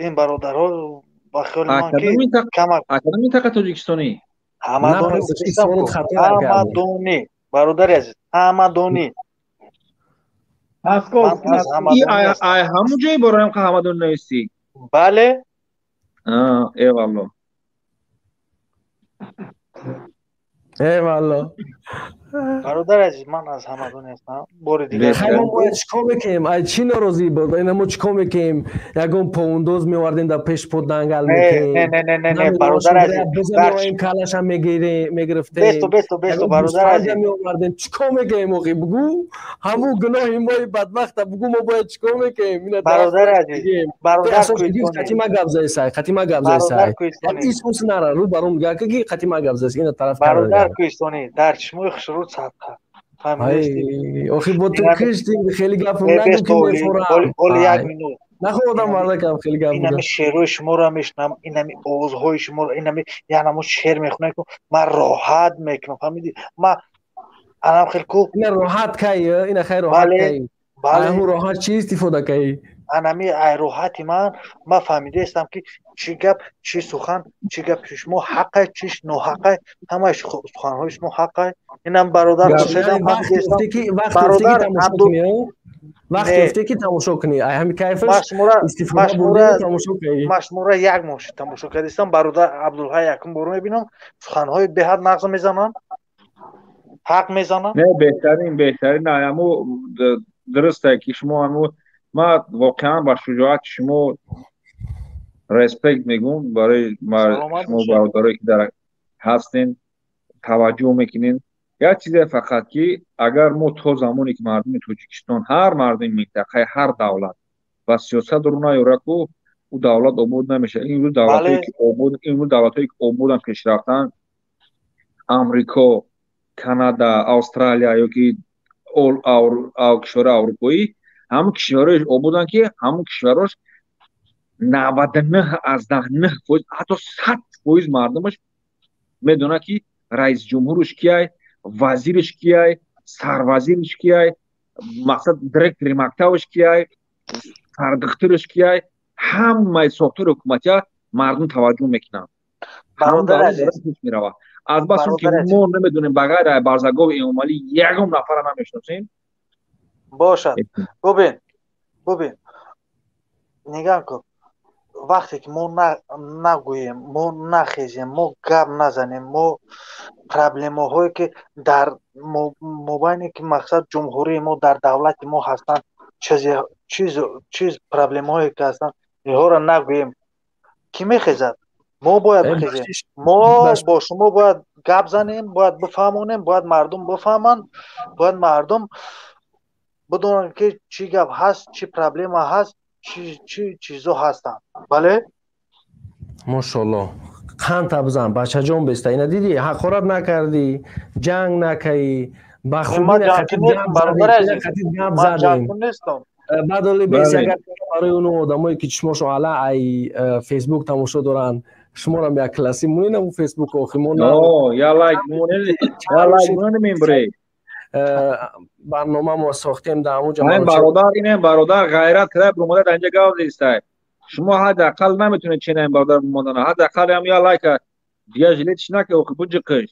ин бародарҳо ба хаёли ман ки камак кадом минтақа тоҷикистонӣ? Ҳамадонӣ, бародари азиз, ҳамадонӣ. Ҳамун ҷое бораем ки ҳамадон нависӣ? Бале. Эвалло. Эвалло. Бародари азиз, ман аз ҳамадонӣ ҳастам. Бори дигар хай мо бояд чикор мекунем? Ай чӣ норозӣ буд? Ина мо чикор мекунем? Ягон повундоз меовардем дар пеш под дангал мекунем? Не, не, не, не, не, бародари азиз, бизанем калаша мегирем, мегирифтем. Бесто, бесто, бесто, бародари азиз. Меовардем. Чикор мекунем охи? Бугу? Ҳамун гуноҳи мои бадбахта бугу, мо бояд чикор мекунем? Ина бародари азиз, бародар кӯҳистонӣ. Қати ма гап заисай, қати ма гап заисай. Исус нара, рӯ ба рӯ мега ки қати ма гап заис. Ина тараф бародар кӯҳистонӣ, дар чишмои хушрӯ садқа. Охи бо ту киштим, хеле гап нагу ки мефорам. Оли як минут. Нахо одам мардакам хеле гап. Инами шеърҳои шуморо мешунам, инами овозҳои шуморо, инами янамо шеър мехонам, ман роҳат мекунам, фаҳмидӣ? Ман анам хел ку ина роҳат кай, ина хай роҳат кай. Бале, ҳамун роҳат чӣ истифода кай? Анами ай роҳати ман фаҳмидаистам ки чӣ гап, чӣ сухан, чӣ гап шумо ҳаққай, чӣ ноҳаққай, ҳамаи суханҳои шумо ҳаққай. Инам бародар Хуршедам фаҳмидаистам. Бародар вақт ёфте ки тамошо кунӣ, ай ҳами кайфаш истифода бурда тамошо кунӣ. Ман шуморо як моҳ шуд тамошо кардистам. Бародар Абдулҳай якум бор мебинам, суханҳои беҳад нағз мезанам, ҳақ мезанам. Не, беҳтарин, беҳтарин. Ҳаму дуруст ки шумо ҳаму ман воқеан ба шуҷоати шумо респект мегӯм барои шумо бародарое ки дар ҳастен, таваҷҷӯҳ мекунен. Як чизе фақат ки агар мо то замоне ки мардуми Тоҷикистон, ҳар мардуми минтақаи ҳар давлат ба сиёсат рӯ наёрад, ку ӯ давлат обод намешавад. Имрӯз давлатҳое ки обод, имрӯз давлатҳое ки ободан пешрафтанд, Амрико, Канада, Австралия ёки кишварҳои аврупоӣ, ҳамун кишварҳои ободанд, ки ҳамун кишварҳош 99,9%, ҳатто 100% мардумаш медонад, ки раисҷумҳурш кияй, вазирш кияй, сарвазирш кияй, мақсад директори мактабаш кияй, сардухтураш кияй, ҳамаи сохтори ҳукуматия мардум таваҷҷӯҳ мекунанд. Меравад. Аз бас он ки мо намедонем, ба ғайр аз Барзагови Эмомалӣ ягон нафара намешиносем. Бошад. Бубин, нигаҳ кун, вақте ки мо нагӯем, мо нахезем, мо гап назанем, мо проблемаҳое ки дар мобайне ки мақсад ҷумҳурии мо, дар давлати мо ҳастанд, чиз проблемаҳое ки ҳастанд, инҳоро нагӯем, кӣ мехезад? Мо бояд бихезем. Мо бо шумо бояд гап занем, бояд бифаҳмонем, бояд мардум бифаҳманд, бояд мардум бидонанд, ки чӣ гап ҳаст, чӣ проблема ҳаст, чӣ чизо ҳастанд. Бале. Мошолло, қанта бизан, бачаҷон, беста. Ина дидӣ, ҳақорат накардӣ, ҷанг накаӣ, ба хубӣ гап задем. Баъд оли бес, агар барои ону одамое ки чишмошон ала ай Фейсбук тамошо доранд, шуморам як класси монед наму Фейсбук, охи мо я лайк монед, барнома мо сохтем дар ҳамун ҷо. Бародар, ин бародар ғайрат карда бромада дар инҷа гап зистай. Шумо ҳадди ақал наметонед чена ин бародар бимонана, ҳадди ақал ҳам я лайка дигар жилетиш нака, охи буҷиқиш.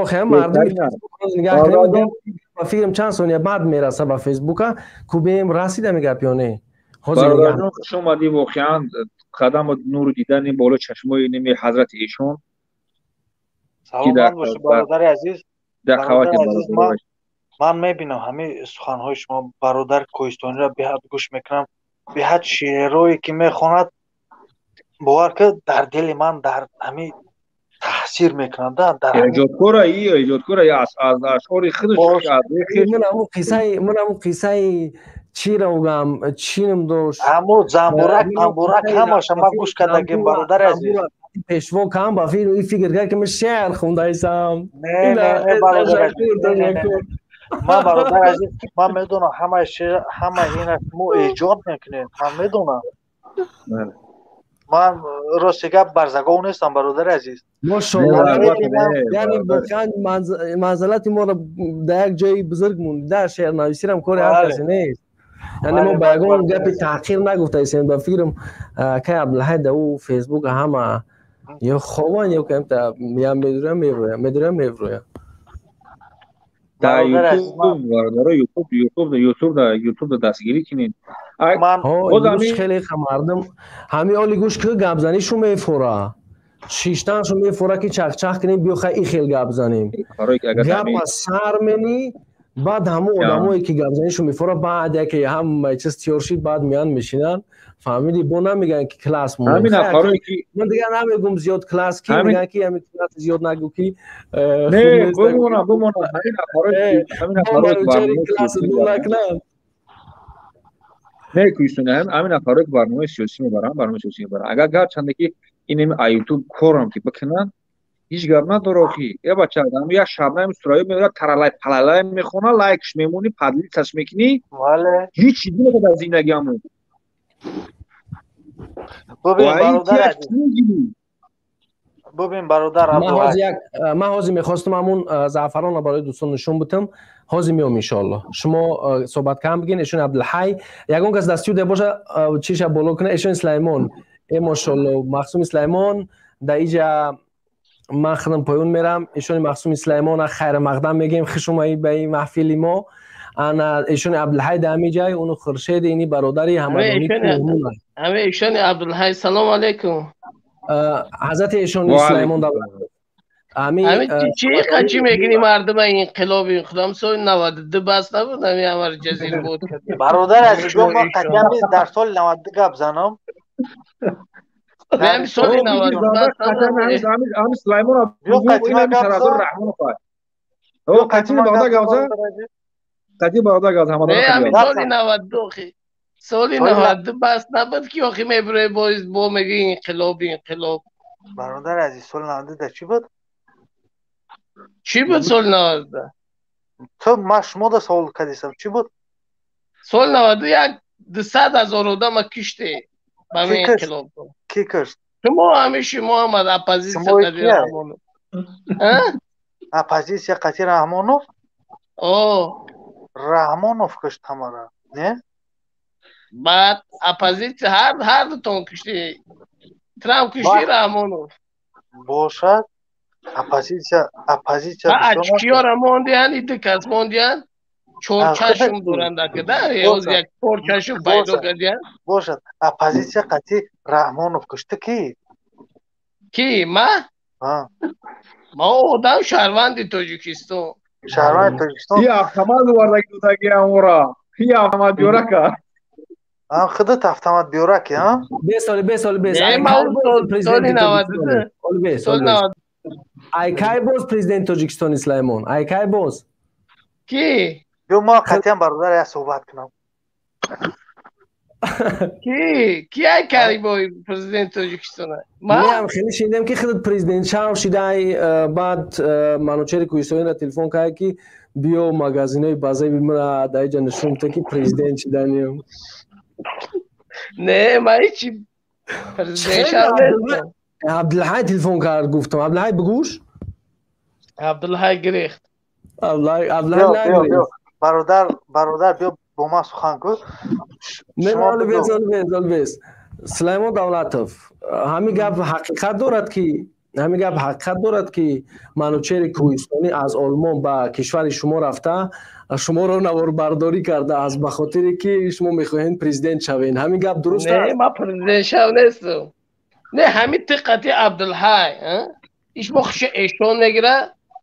Хе, мардум нигаҳ кунем, ба фикрам чанд сония баъд мераса ба Фейсбука, кубем расида мегап ё не. Бародарҷон, хуш омадӣ, воқеан қадаму нуру дидани боло чашмои ними ҳазрати эшон. Саломат бошед, бародари азиз. Ман мебинам ҳамин суханҳои шумо, бародар Коҳистониро беҳад гӯш мекунам, беҳад шеърое ки мехонад, бовар ки дар дили ман дар ҳамин таъсир мекунад. Эҷодкора, эҷодкора аз ашъори худаш. Ман ҳамун қиссаи чиро гам чинам дошт, ҳамун замбурак, тамбурак, ҳамаша ман гӯш кардагим, бародари азиз. Пешво кам ба фикр кард, ки ман шеър хондаисам. Не, не, бародари азиз, ман, бародари азиз, ман медонам, ҳамаи шеър, ҳамаи ина шумо эҷод мекунед, ман медонам. Ман рости гап барзагов нестам, бародари азиз. Яъне воқеан манзалати моро дар як ҷои бузург монда, шеърнависирам кори ҳар касе нест. Яъне мо ба ягон гапи таҳқир нагуфтаистем. Ба фикрам, кай Абдулҳай дар ӯ Фейсбук ҳама ё хован, ё камта я медурам, мевроя, медурам, мевроя. Дар Ютуб, бародаро, Ютуб, Ютуб, Ютуб, Ютуб дастгирӣ кунед. Хеле мардум ҳамин оли гӯш ки гапзанишу мефора, шиштаншу мефора, ки чахчах кунем, биё хай и хел гап занем. Гапа сар менӣ, баъд ҳамун одамое ки гапзанишу мефора, баъд яке ҳамаи чиз тиёр шид, баъд меянд, мешинанд. Фаҳмидӣ? Бо намегӯянд, ки класс ман дигар намегум зиёд класс, ки мегӯянд, ки ҳамин класс зиёд нагӯ, ки бимона. Класс накунанд. Не, Кӯҳистони, ҳамин нафарое ки барномаи сиёсӣ мебаранд, барномаи сиёсӣ мебаранд, агар гарчанде ки ин ютуб корам ки бикунанд, ҳеҷ гап надора. Охи, я бача, як шабнами Сурайё меояд, таралай палалай мехона, лайкш мемонӣ, подлицаш мекунӣ, ҳеҷ чиз намекунад дар зиндагиамон. Бубин, бародар, ман ҳозир мехостам ҳамун заъфаронро барои дӯстон нишон бутам. Ҳозир меом, иншоалло. Шумо суҳбат кам бигин. Эшон Абдулҳай, ягон кас дар студия боша, чиша боло куна. Эшон Сулаймон, э мошоалло, Махсуми Сулаймон дар иҷа. Ман худам поён мерам. Эшони Махсуми Сулаймона хайр мақдам мегӯем, хуш омадӣ ба ин маҳфили мо. Ана эшони Абдулҳай дар ҳамин ҷай, уну Хуршед, ини бародари ҳамадонӣ. Ҳаме эшони Абдулҳай, салом алейкум. Ҳазрати эшони Сулаймон давлат. Ами чӣ қачи мегирӣ мардума инқилоби худам соли 92 бас набуд, ами ҳамар ҷазир буд. Бародар азиз, ман қатъиян дар соли 92 гап занам. Ами соли 92 бас набуд. Ами Сулаймон Сарадор Раҳмонов. О, қатъиян бародар гап зан. Қатъиян бародар гап зан. Не, ами соли 92 охи. Соли 92 бас набуд, ки охи мебурӣ бо мегӣ инқилоб, инқилоб. Бародар азиз, соли 92 дар чӣ буд? Чӣ буд соли 92? Ту ман шумода савол кардисам, чӣ буд? Соли 91 200 000 одама киште ба ҳамин инқилоб. Ки кишт? Шумо ҳамин шумо ҳам аз оппозитсия қати Раҳмонов. Оппозитсия қати Раҳмонов? О. Раҳмонов кишт ҳамара, не? Баъд оппозитсия ҳар дутон кишти. Трамп кишти, Раҳмонов. Бошад. Оппозитсия Очкиёра мондиян, иди кас мондиян. Чор чашм доранд акада, ёз як чор чашм пайдо кардиян. Бошад. Оппозитсия қати Раҳмонов кишти ки? Ки? Ма? Ма одам шаҳрванди Тоҷикистон. Шаҳрванди Тоҷикистон. И автомат овардаги додаги амора. И автомат биёрака. Худат автомат биёраки, а? Бес, оли бес, оли бес. Не, ма соли 92. Соли 92. Ай кай боз президенти Тоҷикистони Сулаймон? Ай кай боз? Ки? Биё ма қатъиян бародар як суҳбат кунам. Ки? Ки ай кай бо президенти Тоҷикистона? Ма? Меам хеле шунидем ки худат президент шав шидай, баъд Манучери Кӯҳистониро телефон кард ки биё магазинои базаи бимра дар иҷа нишон бите ки президент шиданиям. Не, ма ҳечи президент шав нестам. Абдулҳай телефон кард, гуфтам. Абдулҳай бигӯш. Абдулҳай гирехт. Абдулҳай нагирехт. Бародар, бародар, биё бо ман сухан кун. Не, оли бес, оли бес, оли бес. Сулаймон Давлатов, ҳамин гап ҳақиқат дорад ки ҳамин гап ҳақиқат дорад ки Манучери Кӯҳистонӣ аз Олмон ба кишвари шумо рафта, шуморо наворбардорӣ карда аз ба хотире ки шумо мехоҳед президент шавед. Ҳамин гап дуруст аст? Не, ман президент шав нестам. Не, ҳамин ту қати Абдулҳай, иш мо хуша эшон мегира,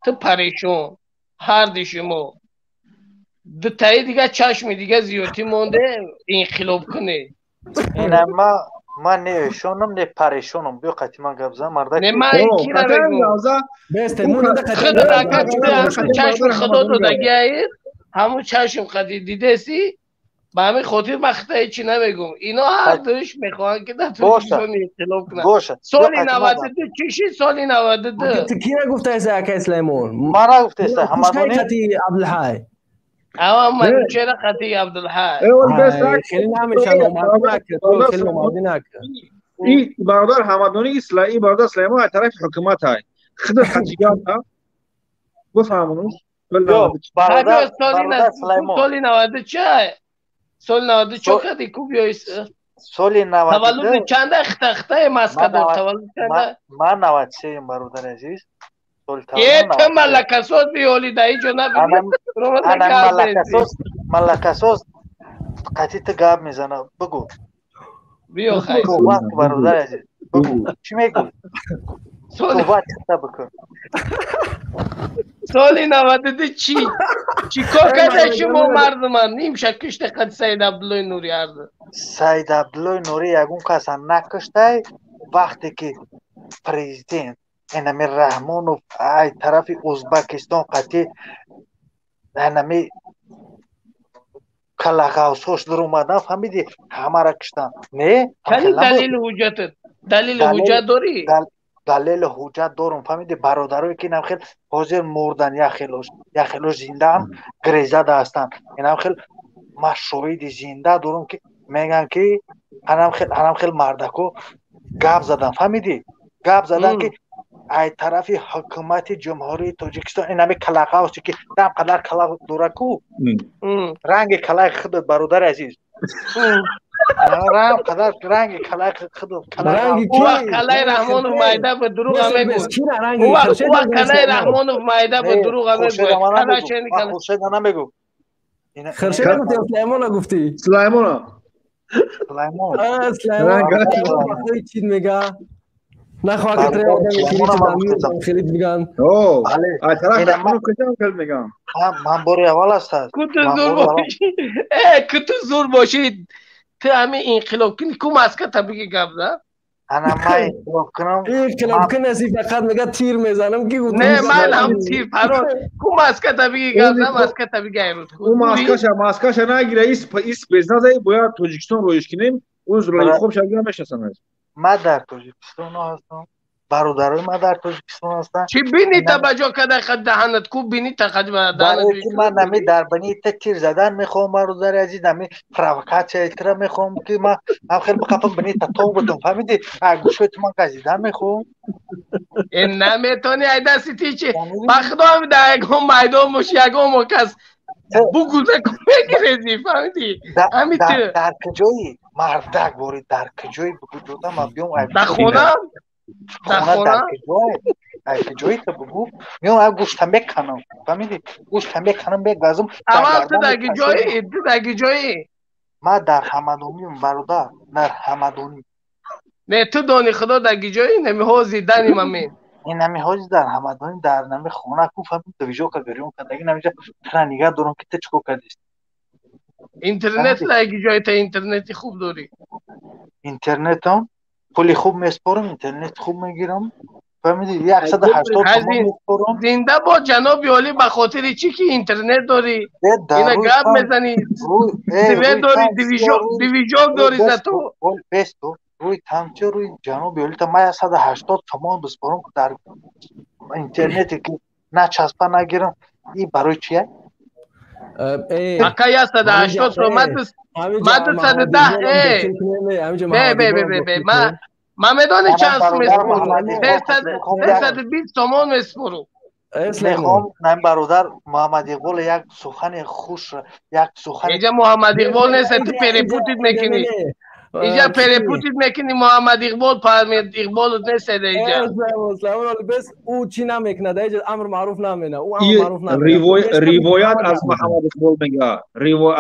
ту парешон. Ҳарди шумо. Дутаи дига чашми дига зиёдтӣ монде, инқилоб кунед. Ина ман не эшонам, не парешонам. Биё қати ман гап зан, мардак. Не, ман кира мегӯм. Чашми худо додагиаед, ҳамун чашм қати дидеси, ба ҳамин хотир ман хита ҳечи намегӯм. Ино ҳар душ мехоҳанд ки дар Тоҷикистон инқилоб кунанд. Соли 92 чӣ шид? Соли 92. Ту кира гуфтаеса, акай Сулаймон? Ман нагуфтаеса, Ҳамадонӣ. Қати Абдулҳай. Ава Манучера қати Абдулҳай. Хеле намеша, номардӣ накард. Хеле номардӣ накард. Ин бародар Ҳамадонӣ, ин бародар Сулаймон аз тарафи ҳукумат ай. Худат қати гап бифаҳмонуш. Бародар Сулаймон. Соли 92 чӣ? Соли 92 чо кади ку биёис? Соли 92. Таваллуди чанда хита-хитаи маска дор? Таваллуд чанда? Ман 93-м, бародари азиз. Е, ту малакасоз биёли да иҷо набини. Ана малакасоз, малакасоз қати ту гап мезана. Бугу. Биё хай. Суҳбат ку, бародари азиз. Бугу. Чӣ мегӯӣ? Суҳбат хита бикун. Соли 92 чӣ? Чӣ кор карда шумо мардуман? Нимша киште қад Саид Абдуллои Нури арза. Саид Абдуллои Нури ягон каса накуштай, вақте ки президент инами Раҳмонов ай тарафи Узбакистон қати инами калағавсош дуромадан, фаҳмиди, ҳамара киштан. Не? Кани далели ҳуҷҷатат? Далели ҳуҷҷат дорӣ? Далели ҳуҷҷат дорум, фаҳмиди, бародарое ки инам хел ҳозир мурдан, як хелош, як хелош зиндаам, грезада ҳастанд. Инам хел ман шоҳиди зинда дорум ки мегӯянд ки анам хел мардако гап задан, фаҳмидӣ? Гап задан ки ай тарафи ҳукумати Ҷумҳурии Тоҷикистон инами калағавсе ки дам қадар калағ дора ку, ранги калаи худат, бародари азиз. Ранг қадар ранги калаи худат. Ранги ки? Калаи Раҳмонов майда ба дурӯға мегӯяд. Калаи Раҳмонов майда ба дурӯға мегӯяд. Хуршеда намегӯ. Хуршеда гуфти ё Сулаймона гуфтӣ? Сулаймона. Сулаймон. Сулаймон чӣ мега? Нахоҳад ки тре одами хелит хелит биган. О, ай тараф Раҳмонов кашам хел мегам. Ман бори аввал аст. Куту зур бошӣ. Куту зур бошӣ. Ту ҳамин инқилоб кунӣ, ку маска та биги гап за? Ана ман инқилоб кунам. Инқилоб кун аси фақат мега тир мезанам ки Не, ман ҳам тир парон. Ку маска та биги гап за, маска та биги айрут. Ӯ маскаша нагира, ис безназай бояд Тоҷикистон роиш кунем. Ӯ зулайхоб шагира мешинасанд. Ман дар Тоҷикистон ҳастам. Бародарои ман дар Тоҷикистон ҳастанд. Чӣ бинита ба ҷо када қад даҳанат ку бинита қад даҳанат. Ман нами дар бинита тир задан мехоҳам, бародари азиз, нами провокатсияи тира мехоҳам, ки ман ҳам хел бақапам бинита тов бутум, фаҳмидӣ? Гӯшои ту ман газидан мехоҳам. Э наметони ай дасти ти чи? Ба худо дар ягон майдон боши, ягон мо кас бугуза ку мегирези, фаҳмидӣ? Ҳами ту. Дар куҷои мардак бори, дар куҷои бугу ҷода ман биём? Дар хона? Хона дар куҷое? Ай куҷои ту бугу, меом ай гӯшта меканам, фаҳмидӣ? Гӯшта меканам, мегазам. Аввал ту дар куҷои? Ту дар куҷои? Ман дар Ҳамадоним, бародар, дар Ҳамадонӣ. Не, ту дони худо дар куҷои? Нами ҳози дани мамин. Ин нами ҳози дар Ҳамадонӣ, дар нами хона ку, фаҳмидӣ? Движока гирён кардаги намиҷа тра нигаҳ дорам, ки ту чикор кардист. Интернет дар куҷои? Та интернети хуб дорӣ? Интернетам пули хуб меспорам, интернет хуб мегирам. Фаҳмидӣ? 180 сомон меспорам. Зинда бод ҷаноби олӣ, ба хотири чӣ ки интернет дорӣ? Ина гап мезанӣ, свет дорӣ, движок дорӣ зато. Бесто, рӯи тамчи, рӯи ҷаноби олӣ та ман 180 сомон бисупорам дар интернете ки начаспа нагирам. И барои чия? Ака 180 сомон ман 210. Бе бе бе бе ман медонӣ чанд сум месупорам? 320 сомон месупорам. Мехоҳам нами бародар Муҳаммад Иқбол як сухани хуш, як сухан. Инҷа Муҳаммад Иқбол нест, ту перепутит мекунӣ. Инҷа перепутит мекунӣ, Муҳаммад Иқбол, Иқболут нест инҷа. Бес ӯ чӣ намекунад, инҷа амр маъруф намена. Ӯ амр маъруф намена. Ривоят аз Муҳаммад Иқбол мега.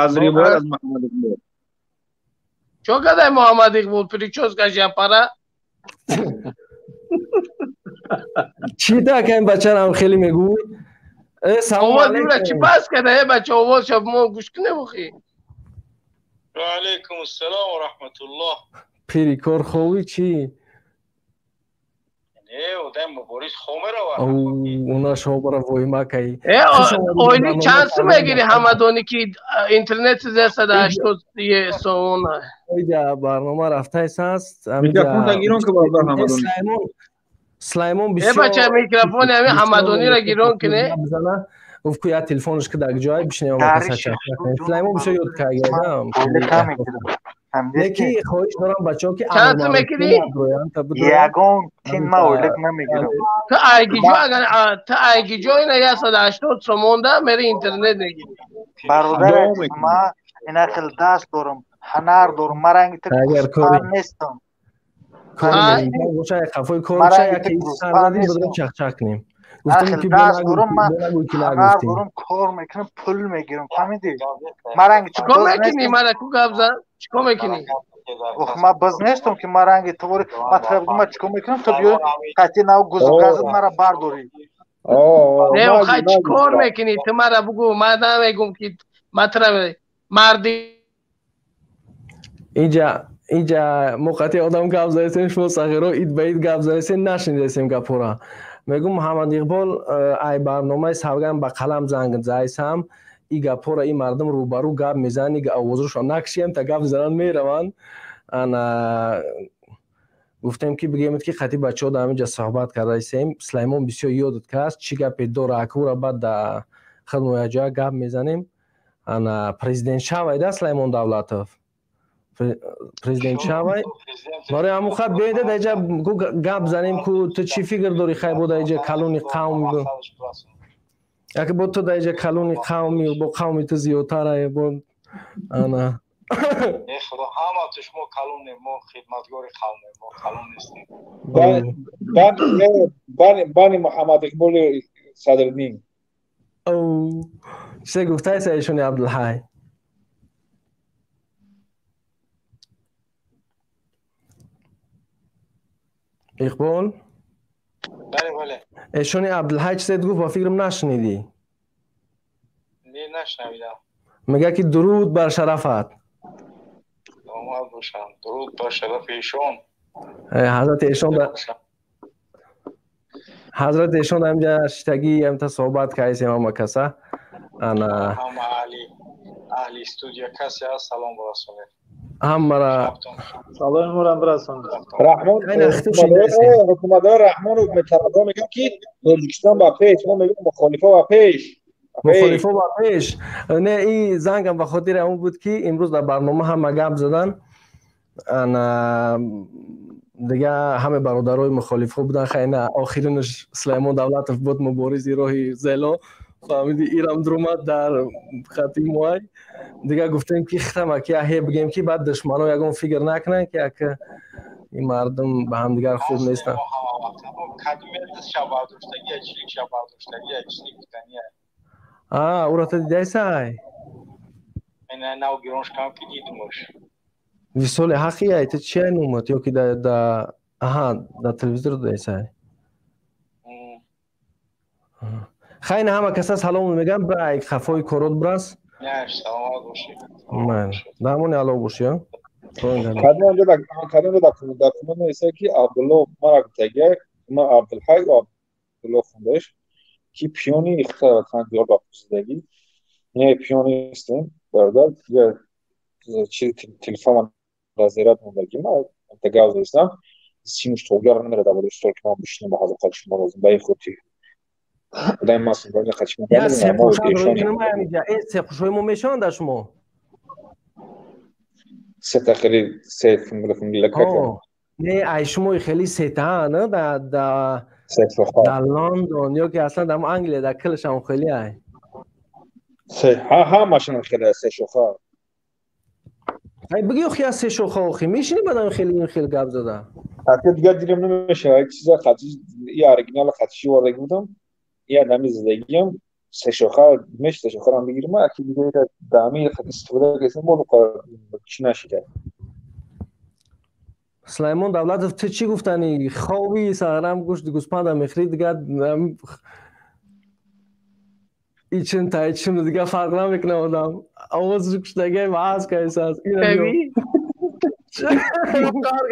Аз ривоят аз Муҳаммад Иқбол. Чо кадай Муҳаммад Иқбол прическаш япара? Чӣ так ин бачарам хеле мегӯй? Овоз ира чӣ пас када, э бача овоз шаб мо гӯш кунем охи. Ва алайкум ассалом ва раҳматуллоҳ. Пири кор ховӣ чӣ? Не, одам мубориз хов меравад. Уна шобара воима кай. Э, оили чанд сум мегири Ҳамадонӣ ки интернет 180 сомона? Иҷа барнома рафтаис аст. Микрофон гирон ки бародар Ҳамадонӣ. Сулаймон бисёр. Э бача микрофони ҳамин Ҳамадониро гирон кине. Гуфт ку я телефонш ки дар ҷой бишнем каса чак. Сулаймон бисёр ёд кардам. Леки хоҳиш дорам бачаҳо ки чанд сум мекунӣ? Ягон тин ман ойлик намегирам. Ту айгиҷо агар ту айгиҷо ина 180 сомонда мери интернет мегирӣ. Бародар, ман ина хел даст дорам, ҳунар дорам, ман ранги ту гӯсфанд нестам. Қафои кор яке сар задем, чақ-чақ кунем. Гуфтем ки даст дорам, ман ҳунар дорам, кор мекунам, пул мегирам, фаҳмидӣ? Ман ранги ту чикор мекунӣ? Мара ку гап зан, чикор мекунӣ? Ох, ман биз нестам ки ман ранги ту вори, ман тура бигӯм ман чикор мекунам, ту биёй қатъи нав гузгазат мара бардорӣ. Не, охай чикор мекунӣ? Ту мара бугӯ, ман намегӯм ки ман тура марди. Инҷа мо қатъи одам гап задесем, шумо сағиро ид ба ид гап задесем, нашнидесем гапҳоро. Мегӯм Муҳаммад Иқбол ай барномаи савган ба қалам занг зайсам, и гапҳоро и мардум рӯбарӯ гап мезананд, и овозрошон накшием, та гап зананд мераванд. Ана гуфтем ки бигемед ки қатъи бачаҳо дар ҳаминҷа суҳбат кардаисем. Сулаймон бисёр ёдат кааст, чӣ гапе дора, акура баъд дар хидмо якҷоя гап мезанем. Ана президент шавайда Сулаймон Давлатов. Президент шавай. Барои ҳамун хай биёед даҷа гап занем ку ту чӣ фикр дорӣ, хай бо даҷа калони қавм яке бо ту даҷа калони қавми бо қавми ту зиёдтара бо ана. Не худо, ҳама ту шумо калонем, мо хидматгори қавмем, мо калон нестем. Бани Муҳаммад Иқболи Садриддин. Чизе гуфтаеса эшони Абдулҳай? Иқбол? Бале, бале. Эшони Абдулҳай чизе гуфт, ба фикрам нашунидӣ. Не, нашунавидам. Мега ки дуруд бар шарафат. Саломат бошанд. Дуруд бар шарафи эшон. Ҳазрати эшон ҳазрати эшон ҳамҷа шитагӣ ҳамта суҳбат кардем ҳама каса. Ана ҳама аҳли студия касе аст, салом расонед. Ҳамара салом мурам бирасон. Раҳмон ҳукуматдор Раҳмонов метарафдор мегӯяд, ки Тоҷикистон ба пеш, мо мегӯем мухолифо ба пеш. Мухолифо ба пеш. Не, ин зангам ба хотири он буд, ки имрӯз дар барнома ҳама гап задан. Ана дига ҳама бародарои мухолифҳо буданд. Хай на, охиринаш Сулаймон Давлатов буд, муборизи роҳи зело. Фаҳмиди, ирам дурумад дар хати муай. Дига гуфтем, ки хитама ки аҳе бигем, ки баъд душмано ягон фикр накунанд, ки ака ин мардум ба ҳамдигар хуб нестанд. Уро ту дидайсай? Висоли ҳақияй, ту чия номат ё ки да аҳа дар телевизор дидайсай? Хай, на, ҳама каса салом мегӯям, бирай хафои корот бирас. Дар амони Аллоҳ бошӣ. Кадом дар коммент нависа, ки Абдулло мара гуфтагия, ман Абдулҳай ва Абдулло хондаш, ки пиёни ихтар диёр ба пурсидагӣ. Не, пиёни нестем, бародар, чи телефонам дар зерат мондагӣ, ман гап застам, симуш тогар намера дар болои стол, ки ман бишинам ба ҳазоқат шумо лозим, ба ин хотир. Сехушҳои мо мешаванд дар шумо? Сета хеле се фунгила. Не, ай шумо хеле сета на дар Лондон ё ки аслан дар Англия дар килшам хеле ай. Ҳамашон хеле се шоха. Ай биги, охи аз се шоха охи мешини бадан хеле ин хел гап зада. Ака, дигар дилам намешава, як чиза хати и оригинал хатиши вардаги будам. Я дами зиндагиам сешоха меш сешохарам бигирим, аки дига дами истифода кардем, бо чӣ нашида. Сулаймон Давлатов, ту чӣ гуфтани? Хоби сарам гӯшти гӯспанда мехӯрӣ, дига ичин та ичин дига фарқ намекунад, одам овозаш куштагиай ваз кайсас. Мегуфт,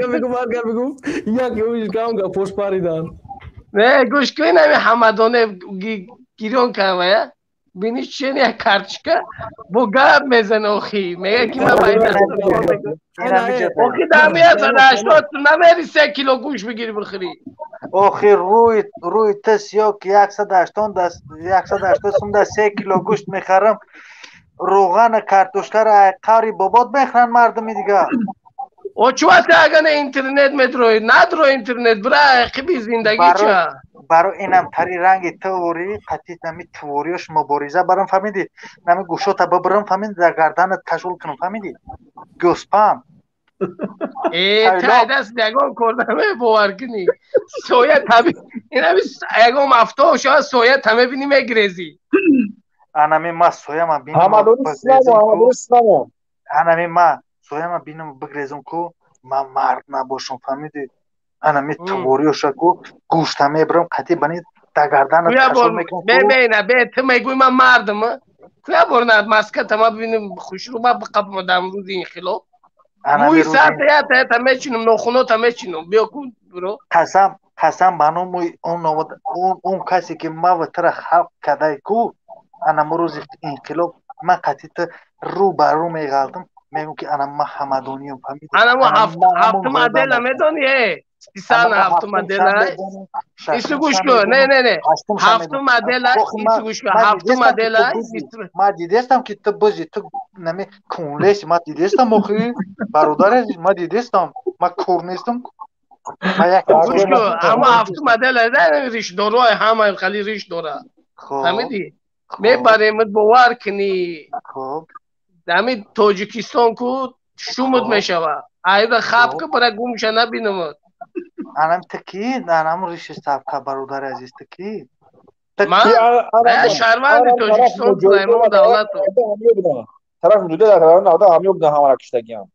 мегуфт, як гам гапош паридан. Не, гӯш кун, ҳами ҳамадоне гирён кардам, бини чен як карточка бо гап мезана, охи мега, ки ман охи 180 намери 3 кило гӯш бигири бихӯри. Охи рӯи тис ё ки 180 сум да 3 кило гӯшт мехарам, рӯғана картошкаро қаври бобот мехӯранд мардуми дига. О, чувате агане интернет медрои, надро интернет, бира қиби зиндагӣ ча. Барои инам тари ранги туворӣ қатъи нами тувориёш мубориза барам, фаҳмидӣ? Нами гӯшота бибирам, фаҳмидӣ, дар гарданат кашул кунам, фаҳмидӣ, гӯспанд. Э, даст ягон кор намебовар кунӣ, соя таби инами ягон афто шояд соя та мебинӣ, мегирезӣ. Анами ма сояма бинам, анами ма сояма бинам, бигрезам ку, ман мард набошам, фаҳмидӣ? Анами тувориёша ку гӯшта мебирам, қатъи бани дар гарданат кашол мекунам. Бе, бе, ту мегӯй ман мардам, куя бор на маската ма бибиним, хушрӯ ма биқапма дар рӯзи инқилоб, мӯи сарта ята мечинам, нохунота мечинам, биё ку биро. Қасам, қасам ба номи он касе, ки мава тура халқ кардай ку, анам рӯзи инқилоб ман қатъи ту рӯ ба рӯ меғалтам, мегӯм, ки ана ман ҳамадониям, фаҳмидӣ? Анамо ҳафтум модела медонӣ, э списана ҳафтум модела ису гӯш кун, не, не, не, ҳафтум модела ису гӯш кун, ҳафтум модела. Ман дидестам, ки ту бузи, ту нами кунлеси, ман дидестам, охи бародар азиз, ман дидестам, ман кур нестам. Гӯш кун, ҳама ҳафтум модела риш дорои, ҳама хали риш дора, фаҳмидӣ? Мебаремат, бовар кунӣ, ҳами Тоҷикистон ку шумуд мешавад, айда хаб ку, бара гумша набинамад. Анам ту ки, анам риши сабка, бародари азиз, ту ки? Ман шаҳрванди Тоҷикистон Сулаймон Давлатов. Тараф муҷуда дар ҳамин ҳамё будан, ҳамара киштагиам.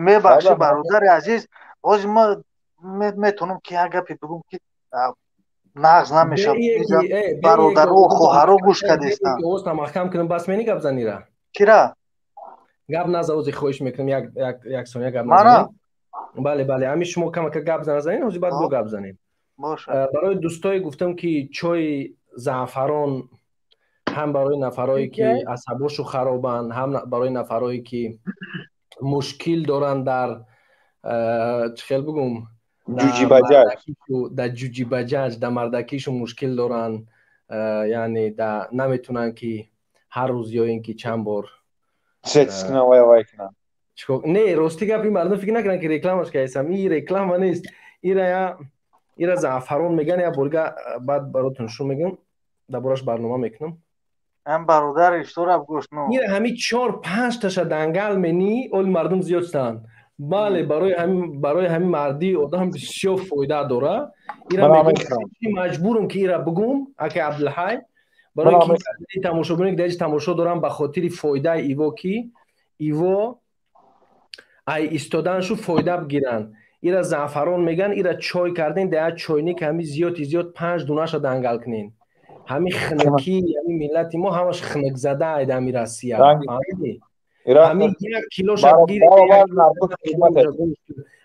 Мебахши, бародари азиз, ҳозир ма метавонам, ки як гапе бигӯм, ки нағз намешавад, бародару хоҳаро гӯш кардестанд. Маҳкам кунам, бас мени гап занира. Кира? Гап наза, ози хоҳиш мекунам, як сония гап назанед. Бале, бале, ҳамин шумо камака гап назанед, ҳозир баъд бо гап занем. Барои дӯстое гуфтам, ки чойи заъфарон ҳам барои нафарое, ки асабошу харобанд, ҳам барои нафарое, ки Мушкил доранд дар чӣ хел бигӯм, дар ҷуҷибаҷаҷ, дар мардакишу мушкил доранд, яъне наметунанд ки ҳар рӯз ё ин ки чанд бор не. Рости гап, ин мардум фикр накунанд ки рекламаш кардам. Ин реклама нест, ира заъфарон меган. Я борга баъд баротон шум мегӯм, дар бораш барнома мекунам. Ам бародар иштора гӯш ну. Ира ҳами чор панҷ таша дангал менӣ, оли мардум зиёд шуданд. Бале, барои ҳамин марди одам бисёр фоида дора. Ира маҷбурам ки ира бигӯм, ака Абдулҳай, барои ки тамошобине ки дар тамошо дорам, ба хотири фоидаи иво, ки иво ай истоданшу фоида бигиранд. Ира заъфарон меган, ира чой карден, дар як чойник ҳами зиёди зиёд панҷ дунаша дангал кунен. Ҳами хинукӣ, ҳами миллати мо ҳамаш хинукзада ай дар ҳами Россия, фаҳмидӣ? Ҳами як килоша бигири,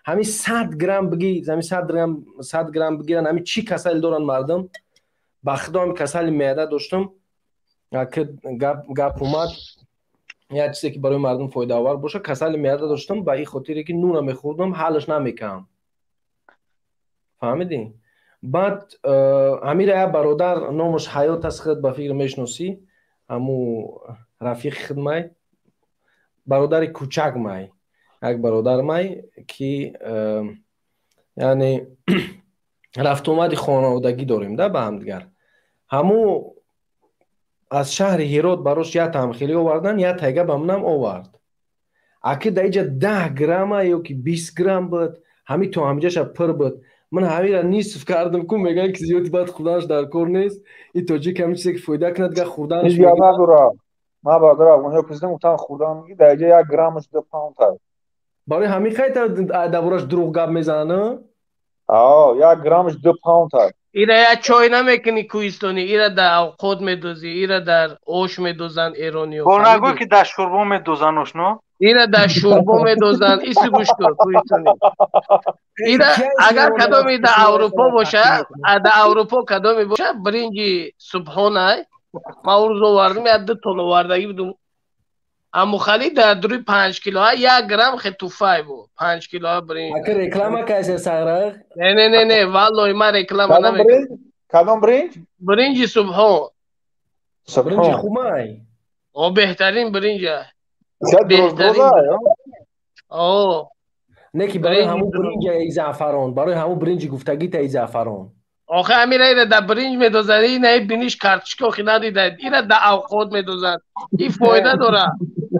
ҳами 100 грамм биги, ҳами 100 грамм, 100 грамм бигиран. Ҳами чӣ касале доранд мардум, ба худо, ҳами касали меъда доштам, ки гап омад, як чизе ки барои мардум фоидаовар боша. Касали меъда доштам, ба ин хотире ки нуна мехӯрдам, ҳалаш намекардам, фаҳмидӣ? Баъд ҳамира як бародар, номаш Ҳаёт аст, худ ба фикр мешиносӣ, ҳаму рафиқи худ май, бародари кӯчак май, як бародар май, ки яъне рафтуомади хонаводагӣ дорем да ба ҳамдигар. Ҳаму аз шаҳри Ҳирот барош як тамхелӣ овардан, як тайга ба манам овард. Аки дар иҷа 10 грамма ё ки 20 грамм буд, ҳами то ҳамиҷаша пур буд. Ман ҳамира нисф кардам ку, мегӯянд ки зиёди баъд хӯрданаш дар кор нест. И тоҷик ҳамин чизе ки фоида кунад, га хӯрданаш надорад. Ман бародар афғониҳо пурсидам, гуфтан хӯрдан меги дар иҷа як граммаш 2 паунд аст. Барои ҳамин хайта дар бораш дурӯғ гап мезананд? Ао, як граммаш 2 паунд аст. Ира як чой намекунӣ кӯҳистонӣ, ира дар авқот медозӣ, ира дар ош медозанд эрониё. Бо нагӯй ки дар шӯрбо медозанд ошно? Ира дар шӯрбо медозанд. Иси гӯш кун, кӯҳистонӣ. Ира агар кадоме дар Аврупо боша, дар Аврупо кадоме боша, биринҷи субҳонай, ман он рӯз овардам, як ду тон овардагӣ будум. Амухали дар дури 5 килоа як грамм хе туфай буд. 5 килоа биринҷ. Ака реклама кайсе сағрах? Не, не, не, не, валлоҳи ман реклама намекунам. Кадом биринҷ? Биринҷи субҳон. Биринҷи хумай. О, беҳтарин биринҷ. Беҳтарин. О. Не ки барои ҳамун биринҷ ай заъфарон, барои ҳамун биринҷи гуфтагита ай заъфарон. Охе ҳамира ира дар биринҷ медозанд, ина биниш картошка охи надида, ира дар авқот медозанд. Ин фоида дорад.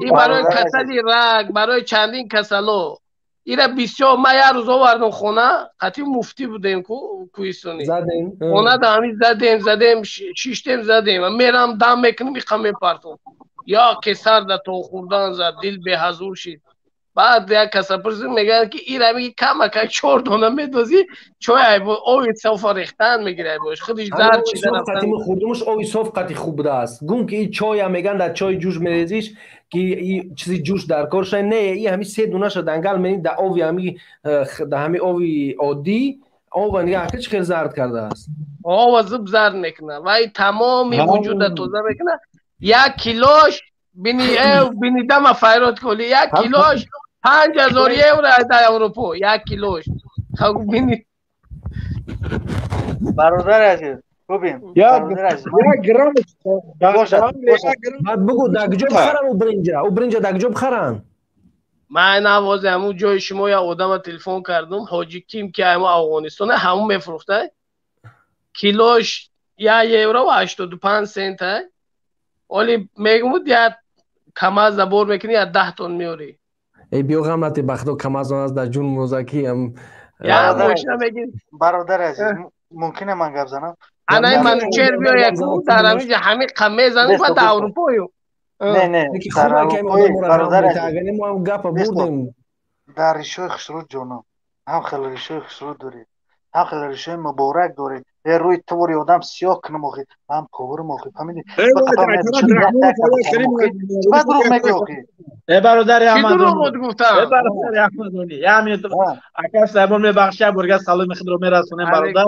Ин барои касали раг, барои чандин касало. Ира бисёр ман як рӯз овардам хона, қатъи муфтӣ будем ку кӯҳистонӣ. Хона дар ҳамин задем, задем, шиштем, задем. Мерам дам мекунем, иқа мепартом. Я кесар да то хӯрдан зад, дил беҳазур шид. Баъд як каса пурсид, мегӯянд ки ира меги камака чор дона медозӣ, чой айбо ови софа рехтан мегири айбош. Худиш зард чида рафтан. Хӯрдумаш ови соф қати хуб будааст. Гум ки и чоя меган дар чои ҷӯш мерезиш, ки и чизи ҷӯш дар кор шай. Не, и ҳами се дунаша дангал мени дар ови ҳами, дар ҳами ови оддӣ, ова нигаҳ ки чӣ хел зард кардааст. Ова зуб зард мекунад ва и тамоми вуҷуда тоза мекунад. Як килош бини бини дама файрод коли, як килош 5000 евро дар Аврупо, як килош. Бини бародари азиз, бубин, як грамм баъд бугу дар куҷо бихарам ӯ биринҷа? Ӯ биринҷа дар куҷо бихарам? Ман навози ҳамун ҷои шумо як одама телефон кардум, ҳоҷи Ким, ки ҳамо Афғонистона, ҳамун мефурӯхта. Килош 1 евро ва 85 сент. Оли мегумуд як камаз забор мекунӣ, як 10 тон меорӣ. Эй биё ғам нати, ба худо камаз он аст дар ҷун мозакӣ ам. Бародари азиз, мумкин ман гап занам? Анаи Манучер биё яку дар ҳаминҷа ҳамин қа мезанӣ, ба дар Аврупою. Не, не, дар Аврупои бародари азиз. Мо ҳам гапа бурдем. Дар ришои хушрӯ ҷонам, ҳам хеле ришои хушрӯ дорӣ, ҳам хеле ришои муборак дорӣ. Рӯи твори одам сиёҳ кунам охи, ман поварам охи, фаҳмидӣ? Чӣ дурӯғ мегӯӣ охи? Э бародари Аҳмадонӣ, чӣ дурӯғ гуфтам? Э бародари Аҳмадонӣ, як минут, ака саҳибон мебахши, як борга саломи худро мерасонем бародар.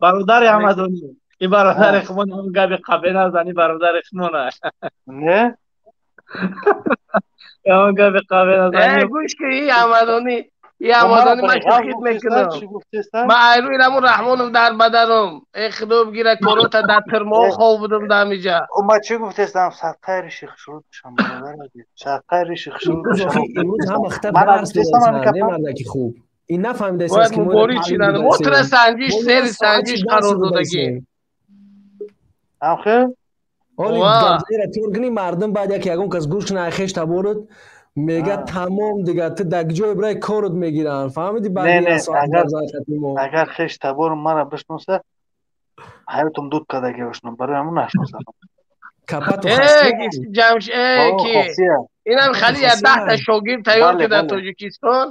Бародари Аҳмадонӣ, ин бародари хумон ҳам габи қабе назани, бародари хумона. Не? Ягон гапи қавӣ назанӣ. Гӯш ки, и Ҳамадонӣ, и Ҳамадонӣ, ман шӯхит мекунам. Ман айрӯи раму Раҳмонов дар бадарам. Э, худо бигира, корота дар тирмоҳ хоб будам дар ҳамиҷа. Ма чӣ гуфтестам? Садқаи риши хушрӯд бошам, бародар азиз. Садқаи риши хушрӯд бошам. Имрӯз ҳама хата дарс додастанд, не мардаки хуб. Ин нафаҳмидаст Бояд ки мо мубориз шидан. Мо тура санҷиш, сери санҷиш қарор додагӣ. Ҳамхел? Оли гапзанира тёр кунӣ, мардум баъд яке ягон кас гӯш кунад, ай хеш таборат мега, тамом, дига ту дар ҷое бирай, корот мегиранд. Фаҳмидӣ? Не, не, агар хеш таборам мара бишноса, ҳаётам дуд кардагӣ бошнам, барои ҳамон нашносам. Капату Ҷамш, ки инам хали я 10 та шогирд тайёр ки дар Тоҷикистон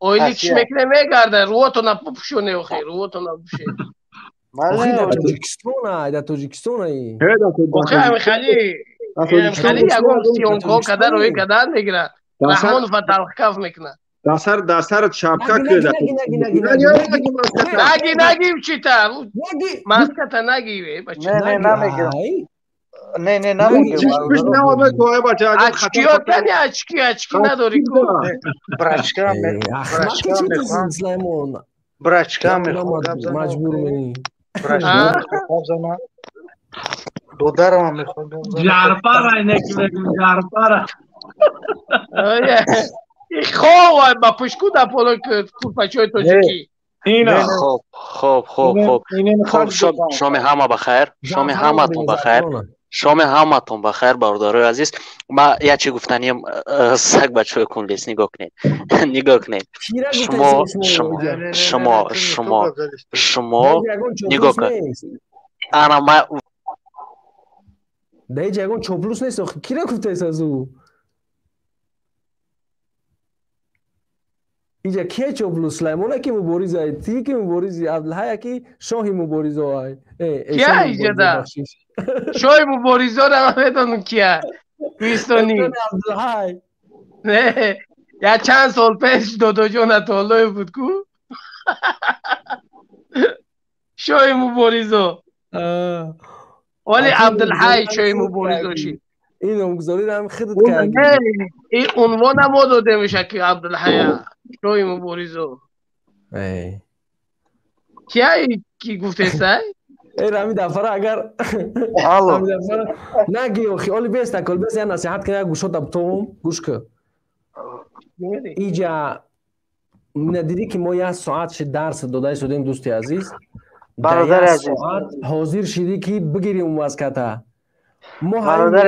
оили чӣ мекунем, мегарда, рӯотона пупӯшоне, охи рӯотона пӯше. Охи, дар Тоҷикистон ай, дар Тоҷикистон ай. Охи, ами хали ягон съёмка када, рӯи кадан мегирад, Раҳмонов талхкаф мекунад. Дар сарат шапка. Наги, наги, чита маската наги. Не, не, намегирам. Не, не, намегирам. Очки-ётани, очки, очки надори ку? Брачкам, брачкам мехоҳам. Брачкам мехоҳам. Маҷбур менӣ. Брачкам мехоҳам. Додарам мехоҳам. Ҷарпара неки мегум, ҷарпара. Хоб ба пушку да поло курпачои тоҷикӣ. Хоб, хоб, хоб, хоб, хоб, шоми ҳама ба хайр, шоми ҳаматон ба хайр, шоми ҳаматон ба хайр, бародарои азиз. Ма як чи гуфтаниям, саг бачаҳои кунлес, нигоҳ кунед, нигоҳ кунед, шумо, шумо, шумо, шумо, шумо нигоҳ кунед, ана ма. Дар ҳеҷ ягон чоплус нест. Охи, кира гуфтаест аз ӯ? Иҷа кия чоплус? Сулаймона ки муборизай, ти ки муборизи, Абдулҳая ки шоҳи муборизоай. Кия иҷада шоҳи муборизора? Ман медонам кия, кӯҳистонӣ. Абдулҳай. Не, як чанд сол пеш Додоҷон Атоллоев буд ку шоҳи муборизо, вале Абдулҳай шоҳи муборизо шид. Ин номгузориро ҳам худат кардӣ. Ин унвона мо додемша ки Абдулҳая шоҳи муборизо. Кия ки гуфтесай? Э, ҳами дафъара агар наги, охи, оли беста кол бес, я насиҳат кина, гӯшота бутовум, гӯш ки. Иҷа дидӣ ки мо як соат ши дарс дода истодем, дӯсти азиз. Бародари азиз, ҳозир шидӣ ки бигирӣ маската. Мо агар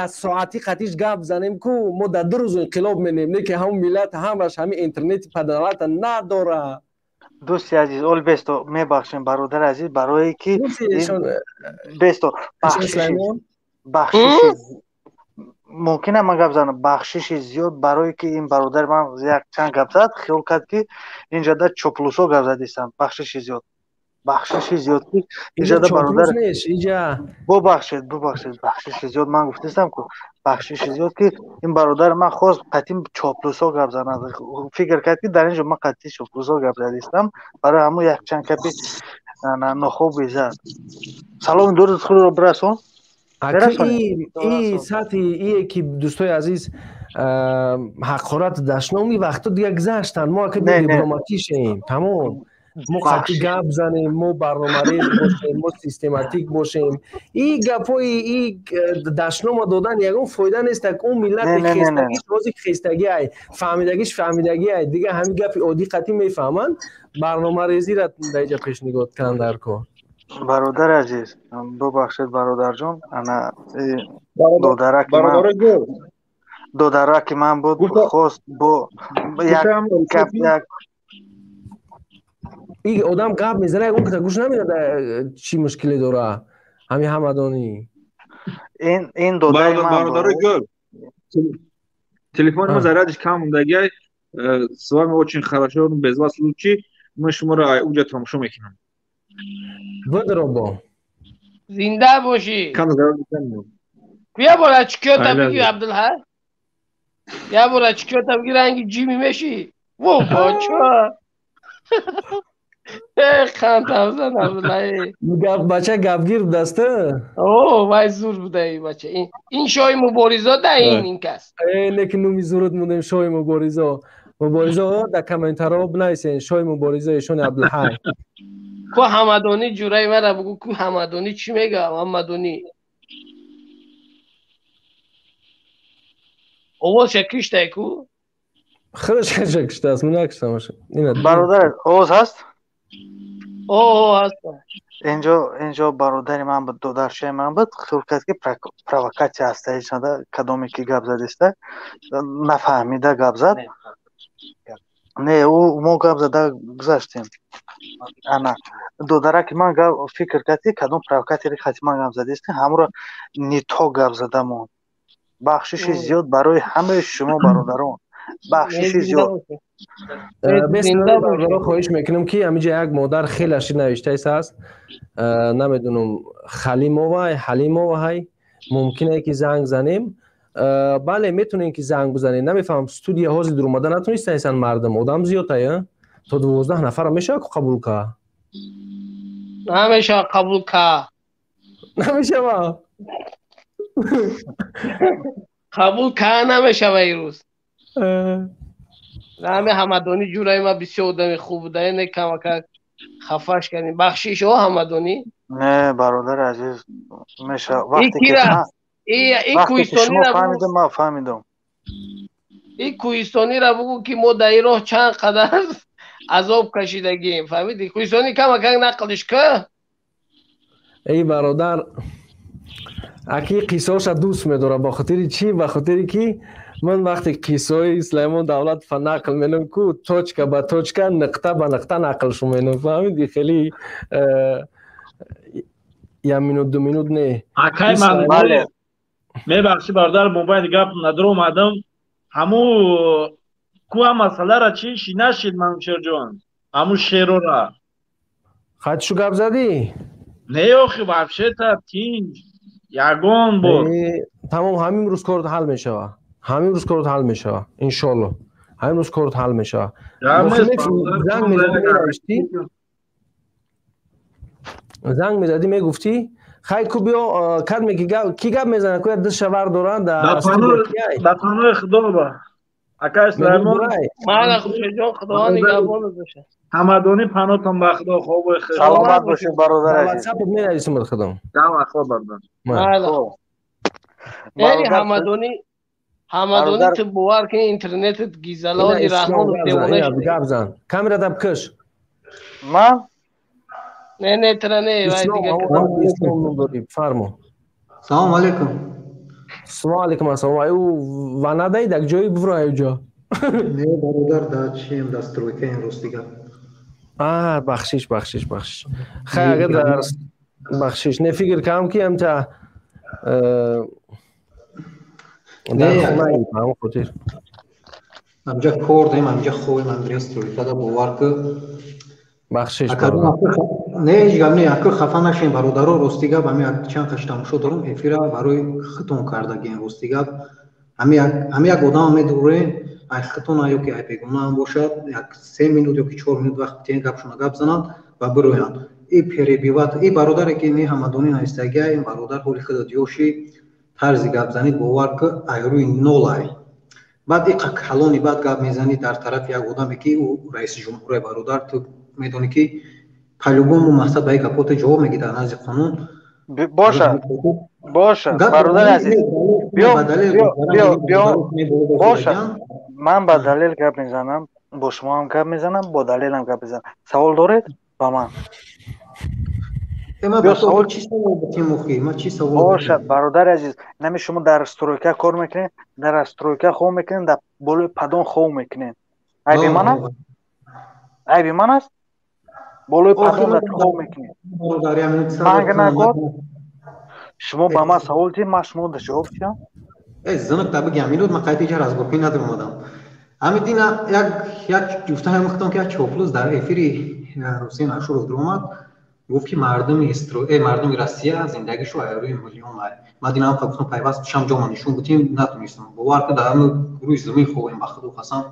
як соати қатиш гап занем ку, мо дар 2 рӯз инқилоб менем, не ки ҳамун миллат ҳамаш ҳамин интернети падарата надора. Дӯсти азиз, ол бесто, мебахшем, бародари азиз, барое ки бесто, бахшиши мумкина ман гап занам, бахшиши зиёд, барое ки ин бародари ман як чанд гап зад, хиёл кард ки инҷада чоплусо гап задистам. Бахшиши зиёд, бахшиши зиёд ки инҷада бародар, бубахшед, бубахшед, бахшиши зиёд, ман гуфтистам ку, бахшиши зиёд ки ин бародари ман хост қатъи чоплусо гап занад, фикр кард ки дар инҷо ман қатъи чоплусо гап задистам, барои ҳамун як чанд гапи нохуби зад. Саломи дуруд худро бирасон. И сатҳи ие ки, дӯстои азиз, ҳақорат, дашном, и вақто дига гузаштанд. Мо ака дипломатишем, тамом. Мо қатъи гап занем, мо барномарез бошем, мо систематик бошем. И гапҳои и дашнома додан ягон фоида нест. Так он миллати хестагиш рози хестагӣ ай, фаҳмидагиш фаҳмидагӣ ай, дига ҳамин гапи оддӣ қатъӣ мефаҳманд. Барномарезира дар иҷа пешнигоҳ кунанд дар кор. Бародари азиз, бубахшед, бародарҷон, ана додараки ман, додараки ман буд, хост бо як гап як И одам гап мезана, ягон ката гӯш намедад, чӣ мушкиле дора ҳами ҳамадонӣ? Ин додаи ман. Бародарои гул, телефони мо зарядиш кам мондагиай. С вами очень хорошо, без вас лучше. Мо шуморо уҷа тамошо мекунам. Бидробо. Зинда бошӣ. Я бора чикёта биги, Абдулҳай, я бора чикёта биги, ранги ҷими мешӣ. Во боча. Қанд Абдуллаи. Бача гапгир будаст? О, вай зур буда ин бача. Ин шоҳи муборизо да ин кас. Лекин номи зурут мондем шоҳи муборизо. Муборизо дар комментарҳо бинависен шоҳи муборизо ишони Абдулҳай. Ку Ҳамадонӣ ҷураи мара бугу, ку Ҳамадонӣ чӣ мега? Ҳамадонӣ. Овозша киштай ку? Худаш киштааст, ман накиштам. Бародар, овоз ҳаст? О, ҳаст. Инҷо бародари ман буд, додарчаи ман буд, хиёл кард ки провокатсия ҳаста, ҳеҷ нада, кадоме ки гап задиста, нафаҳмида гап зад. Не, ӯ мо гап зада гузаштем. Ана, додараки ман фикр кард ки кадом провокатори хати ман гап задиста, ҳамуро не то гап зада монд. Бахшиши зиёд барои ҳамаи шумо бародарон. Бахшиши зиёд. Бесбародаро хоҳиш мекунам ки ҳаминҷа як модар хеле ашир навиштаист аст. Намедонам Халимова, Ҳалимова ҳай, мумкине ки занг занем. Бале, метонем ки занг бизанем. Намефаҳмам, студия ҳозир дуромада натонистаистанд мардум. Одам зиёдая. То 12 нафара мешавад ку қабул ка? Намешавад қабул ка. Намешавад. Қабул ка намешавад ирӯз. Ҳаме Ҳамадонӣ ҷураи ма бисёр одами хуб буда, не камакак хафаш кардем. Бахшиш о Ҳамадонӣ? Не, бародари азиз, мешавад. Вақте ки шумо фаҳмидам, ман фаҳмидам. И кӯҳистонира бугу ки мо дар ин роҳ чанд қадар азоб кашидагием, фаҳмидӣ? Кӯҳистонӣ камакак нақлиш ка? Эй бародар, аки қиссаоша дӯст медорам. Ба хотири чӣ? Ба хотири ки ман вақте қиссаҳои Сулаймон Давлатова нақл менам ку, точка ба точка, нуқта ба нуқта нақлшо менам, фаҳмидӣ? Хеле як минут, ду минут не. Акай ман мебахшӣ бародар, мобайни гап надор омадам. Ҳаму куа масъалара чӣ ши нашид Манучерҷон? Ҳаму шерора. Хатишу гап задӣ? Не, охи вообще-то тинҷ. Ягон бор. Тамом, ҳамин рӯз корот ҳал мешава. Ҳамин рӯз корот ҳал мешава. Иншоалло. Ҳамин рӯз корот ҳал мешава. Занг мезадӣ менавиштӣ? Занг мезадӣ мегуфтӣ? Хай ку биё, кадме ки гап мезанад, ку як дастша вар дорад дар паноҳи Худо ба. Акай Сулаймон. Мана Хуршедҷон, Худованд нигаҳбонат бошад. Ҳамадонӣ паноҳтон ба Худо, хобои хеш. Саломат бошед бародар азиз. WhatsApp менависам ба Худо. Давай, хоб бародар. Эри Ҳамадонӣ, Ҳамадонӣ ту бовар кун, интернетат гизалоди Раҳмонов девона шуд. Гап зан. Камерата бикаш. Ман? Не, не, тра не, вай дига. Ислом ном дорӣ, фармо. Салом алейкум. Салом алейкум ассалом. Ай ванадай дар ҷои бувро ай ҷо. Не, бародар, да чием да стройка имрӯз дига. А, бахшиш, бахшиш, бахшиш. Хай агар дар бахшиш, не фикр кардам ки ҳамта дар хонаи ба ҳамон хотир. Ҳамҷа кор дорем, ҳамҷа хобем, ҳамҷа стройка да бовар ку. Бахшиш. Не, ҳеҷ гап не, ака хафа нашем бародаро, рости гап ҳами чанд қаш тамошо дорам, эфира барои хитон кардагием, рости гап. Ҳами як одама медурем, ай хитона ё ки ай бегонаам бошад, як 3 минут ё ки 4 минут вақт битен гапшона гап зананд ва бироянд. И перебиват, и бародаре ки не Ҳамадонӣ навистагия, ин бародар ҳоли худат ёши, тарзи гап занид бовар ку ай рӯи нолай. Баъд иқа калони баъд гап мезанӣ дар тарафи як одаме ки ӯ раиси ҷумҳуре, бародар, ту медонӣ ки по-любому мақсад ба як гапоте ҷавоб мегирад дар назди қонун. Боша, боша, бародари азиз, биё, биё, биё, боша, ман ба далел гап мезанам, бо шумо ҳам гап мезанам, бо далелам гап мезанам. Савол доред ба ман? Бошад, бародари азиз, нами шумо дар стройка кор мекунед, дар стройка хоб мекунед, дар болои падон хоб мекунед. Айби ман аст? Айби ман аст? Болои падон хоб мекунед. Манг накор? Шумо ба ман савол дидед, ман шумо да ҷавоб дидам. Зинак та бигам, минут ман қайти ҷа разгопӣ надомадам. Ҳамин дина як гуфтаам худам ки як чоплус дар эфири Русия Ашуров дуромад, гуфт ки мардуми Россия зиндагишу айрӯи миллион ай. Ман дина ҳам гуфтам пайваст бишам, ҷома нишон бутим, натонистам. Бовар кун, дар ҳамин рӯи замин хобем ба Худо қасам.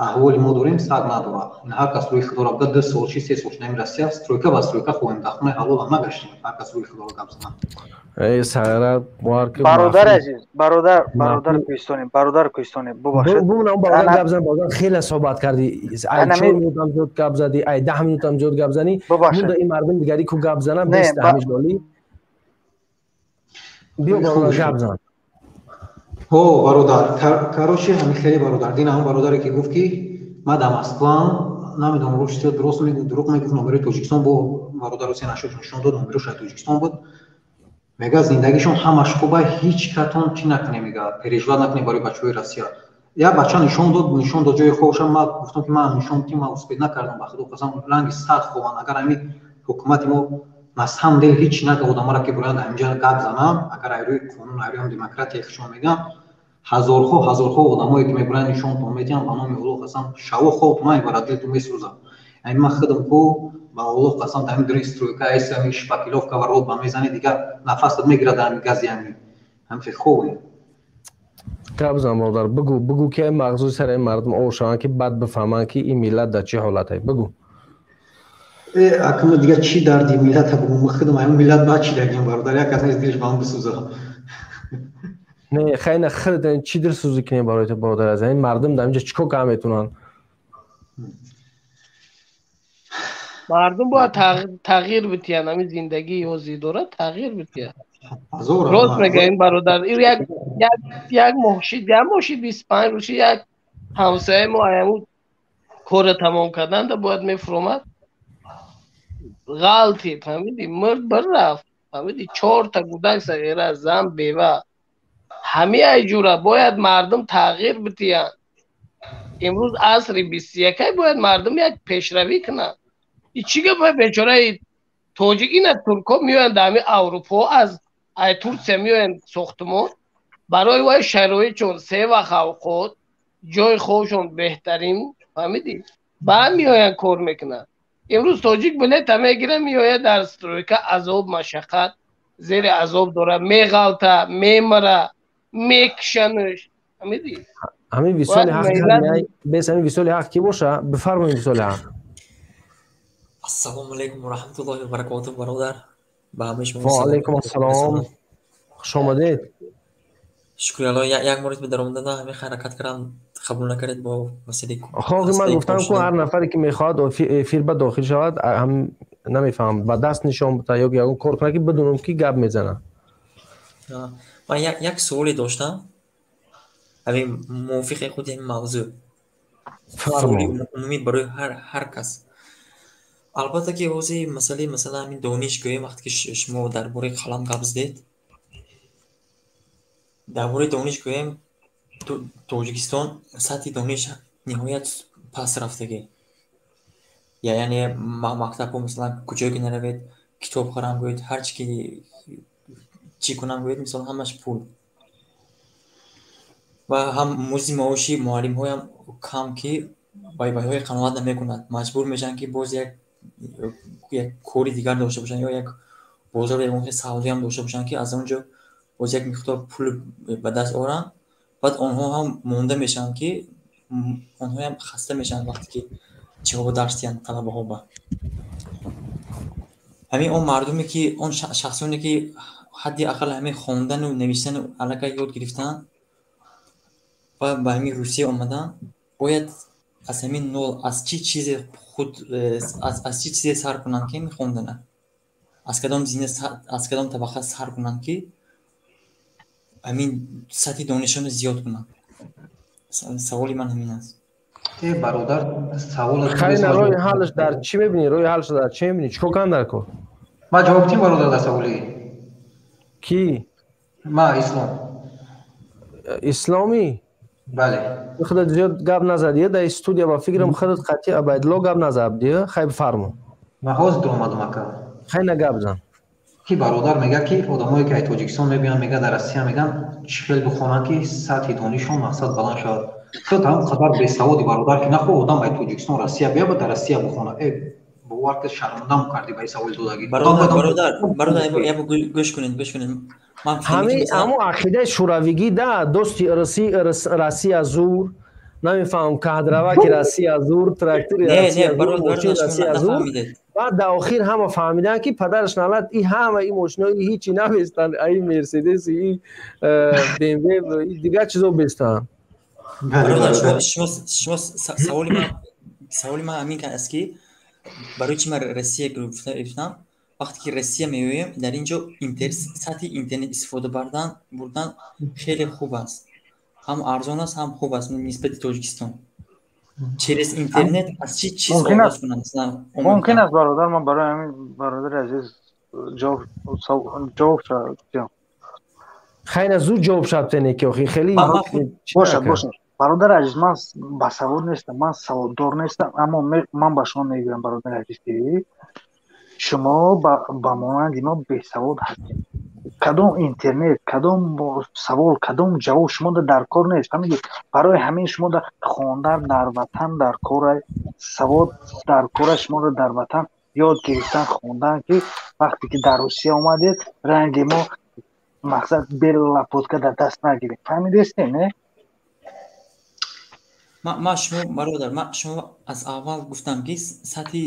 Аҳволи мо дорем, саг надорад. Ҳар кас рӯи худоро бигӯяд, 2 сол чи 3 сол шудаем Россия, стройка ба стройка хоҳем, дар хонаи ҳалолам нагаштем. Ҳар кас рӯи худоро гап занад. Эй сара бовар ки бародар азиз, бародар кӯҳистонӣ, бародар кӯҳистонӣ, бубахшед. Бумна бародар гап зан, бародар хеле суҳбат кардӣ. Ай 4 минут ҳам зиёд гап задӣ, ай 10 минут ҳам зиёд гап занӣ. Мунда ин мардум дигари ку гап занам, бест ҳамиш лоли. Биё бародар гап зан. Ҳо бародар, короче ҳамин хеле бародар, дин ҳамон бародаре ки гуфт ки ман дар Москваам, намедонам рӯш дуруст мегуфт, дурӯғ мегуфт, номерои Тоҷикистон бо бародар Ҳусейн Ашӯров нишон дод, номерош аз Тоҷикистон буд. Мега зиндагишон ҳамаш хуба, ҳеҷ катон чӣ накунем, мега переживать накунем барои бачаҳои Россия. Як бача нишон дод ҷои хобашам, ман гуфтам ки ман нишон дидим, ман успед накардам, ба худо қасам ранги сад хобанд. Агар ҳамин ҳукумати мо на самом деле ҳеҷ нага одаморо ки бироянд ҳаминҷа гап зананд, агар ай рӯи қонун, ай рӯи ҳам демократия хишон мегӯянд, ҳазорҳо одамое ки мебуранд нишонтон медиҳанд, ба номи Аллоҳ қасам шаво хобтон намебарад, дилтон месӯзад. Яъне ман худам ку ба Аллоҳ қасам дар ҳамин дурин стройка айси ҳамин шпаклёвка ва рот ба мезанӣ, дигар нафасат мегирад дар ҳамин гази ҳамин. Ҳамин хобе. Гап зан бародар, бугу ки мағзуи сари мардум ов шаванд, ки бад бифаҳманд ки ин миллат дар чӣ ҳолате. Бугу. Акма дигар чӣ дарди миллата бугу, ман худам ҳамин миллат бад чӣ дагим бародар, як кас нест дилаш ба ман бисӯзад. Не, хайна худат чӣ дилсӯзӣ кунем барои ту бародар азиз, ин мардум дар инҷо чӣ кор карда метавонанд? Мардум бояд тағйир битиянд, ҳамин зиндагии ҳозир дорад тағйир битиянд. Рост мегӯяд ин бародар. Ин як моҳ шид, 25 рӯз шид, як ҳамсояи мо ҳамун корро тамом карданд, бояд мефуромад. Ғалтид, фаҳмидӣ? Мурд бирафт, фаҳмидӣ? 4 та гудак сағира, зан бева. Ҳамин айҷура бояд мардум тағйир битиянд. Имрӯз асри 21 бояд мардум як пешравӣ кунанд. Чӣ гап бечораи тоҷик ина туркҳо меоянд дар ҳамин Аврупо, аз ай Турсия меоянд сохтумон, барои вай шароитшон се вақт авқот, ҷои хобшон беҳтарин, фаҳмидӣ? Баъд меоянд кор мекунанд. Имрӯз тоҷик билета мегирад, меояд дар стройка азоб, машаққат, зери азоб дорад, меғалта, мемара, мекушанаш, фаҳмидӣ? Ҳамин висоли ҳақ бес, ҳамин висоли ҳақ ки боша, бифармоед висоли ҳақ. Ассалому алайкум ва раҳматуллоҳи ва баракотуҳ, бародар. Ба ҳамаи шумо ва алайкум ассалом. Хуш омадед. Шукри Аллоҳ, як маротиба даромадам, ҳамин ҳаракат кардам, қабул накардед бо василаи Хоҳ ман гуфтам ку ҳар нафаре ки мехоҳад эфир ба дохил шавад, ҳам намефаҳмам, ба даст нишон бита ё ягон кор кунад ки бидонам ки гап мезанад. Ман як суоле доштам, ҳамин мувофиқи худи ҳамин мавзӯъ. Суоли умумӣ барои ҳар кас. Албатта ки ҳозир масъалаи масалан ҳамин дониш гӯем, вақте ки шумо дар бораи қалам гап задед, дар бораи дониш гӯем, Тоҷикистон сатҳи дониш ниҳоят паст рафтагӣ. Яъне мактабҳо масалан куҷое ки наравед, китоб харам гӯед, ҳар чи ки чӣ кунам гӯед, мисол ҳамаш пул. Ва ҳам музди маоши муаллимҳоям кам ки вайҳои қаноат намекунад. Маҷбур мешаванд ки боз як кори дигар дошта бошанд ё як бозори ягон хел савдоям дошта бошанд ки аз он ҷо боз як миқдор пул ба даст оранд. Баъд онҳо ҳам монда мешаванд ки онҳоям хаста мешаванд вақте ки чиҳо дарс диҳанд талабаҳо ба. Ҳамин он мардуме ки он шахсоне ки ҳадди ақал ҳамин хондану навиштану аллакай ёд гирифтанд ва ба ҳамин Русия омаданд, бояд аз ҳамин нол аз чӣ чизе худ аз чӣ чизе сар кунанд ки мехондана, аз кадом зина, аз кадом табақа сар кунанд ки ҳамин сатҳи донишонро зиёд кунанд. Саволи ман ҳамин аст. Бародар, савол хайна роҳи ҳаллаш дар чӣ мебинӣ? Роҳи ҳаллаш дар чӣ мебинӣ? Чӣ кор кунанд дар кор? Ман ҷавоб дидим бародар дар саволи. Кӣ? Ман Ислом. Исломӣ? Бале. Худат зиёд гап назадӣ дар студия, ба фикрам худат қатъи Абайдулло гап назадӣ. Хай бифармо. Ман ҳозир дуромадам ака. Хайна гап зан. Ки бародар мегӯяд ки одамое ки аз Тоҷикистон мебиёнд, мегӯяд дар Россия мегӯянд чӣ хел бихонанд ки сатҳи донишон мақсад баланд шавад. Худ ҳам қадар бесаводи бародар ки нахоҳ одам аз Тоҷикистон Россия биёяд ва дар Россия бихонад. Бовар ки шармандам кардӣ ба ин саволи додагӣ. Бародар, гӯш кунед, гӯш кунед. Ҳамин ҳамон ақидаи шӯравигӣ да дости Россия зур, Намефаҳмам, кадраваки Россия зур, трактори Россия зур, мошини Россия зур. Баъд дар охир ҳама фаҳмиданд, ки падараш налат, и ҳама и мошинои ҳичи наместанд, аи Мерседес, и БМВ, дигар чизо бестанд. Шумо саволи ман ҳамин аст, ки барои чӣ ман Россия гирифтам? Вақте ки Россия меоем, дар ин ҷо сатҳи интернет истифода бурдан хеле хуб аст, ҳам арзон аст, ҳам хуб аст нисбати Тоҷикистон. Через интернет аз чӣ чиз оғоз кунам? Мумкин аст, бародар, ман барои ҳамин бародари азиз ҷавоб диҳам. Хайна, зуд ҷавоб шабтене, ки охи хеле Бошад, бошад. Бародари азиз, ман басавод нестам, ман саводдор нестам, аммо ман ба шумо мегӯям, бародари азиз, ки шумо ба монанди мо бесавод ҳастед. Кадом интернет, кадом савол, кадом ҷавоб шумо дар кор нест. Фаҳмидед? Барои ҳамин шумо хондан дар ватан дар кора, савод дар кора, шуморо дар ватан ёд гирифтан, хондан, ки вақте ки дар Русия омадед, ранги мо мақсад белапотка дар даст нагиред. Фаҳмидестем, не? Ман шумо, бародар, ман шумо аз аввал гуфтам, ки сатҳи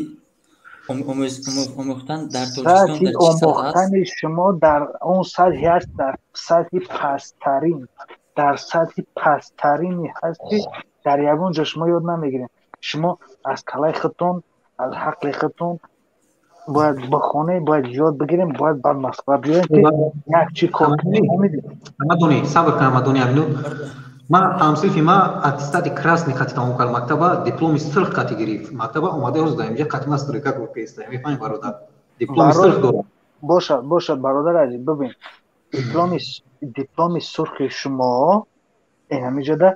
омӯхтан дар Тоҷикистон дар чӣ сатҳ аст? Омӯхтани шумо дар он сатҳе аст, дар сатҳи пасттарин, дар сатҳи пасттарине ҳаст, ки дар ягон ҷо шумо ёд намегиред. Шумо аз калаи худтон, аз ҳақли худтон бояд бихонед, бояд ёд бигирем, бояд ба Москва биёем, ки як чӣ кор кунем. Амадони, сабр кун, Амадони, амину. Ман ҳамсинфи ма аттестати красный қати тамом кард мактаба, дипломи сурх қати гирифт мактаба, омада ҳозир дар инҷа қати ма стройка кор кеста. Мефаҳмӣ, бародар? Дипломи сурх дорад. Бошад, бошад, бародар азиз, бибин, дипломи сурхи шумо инамиҷода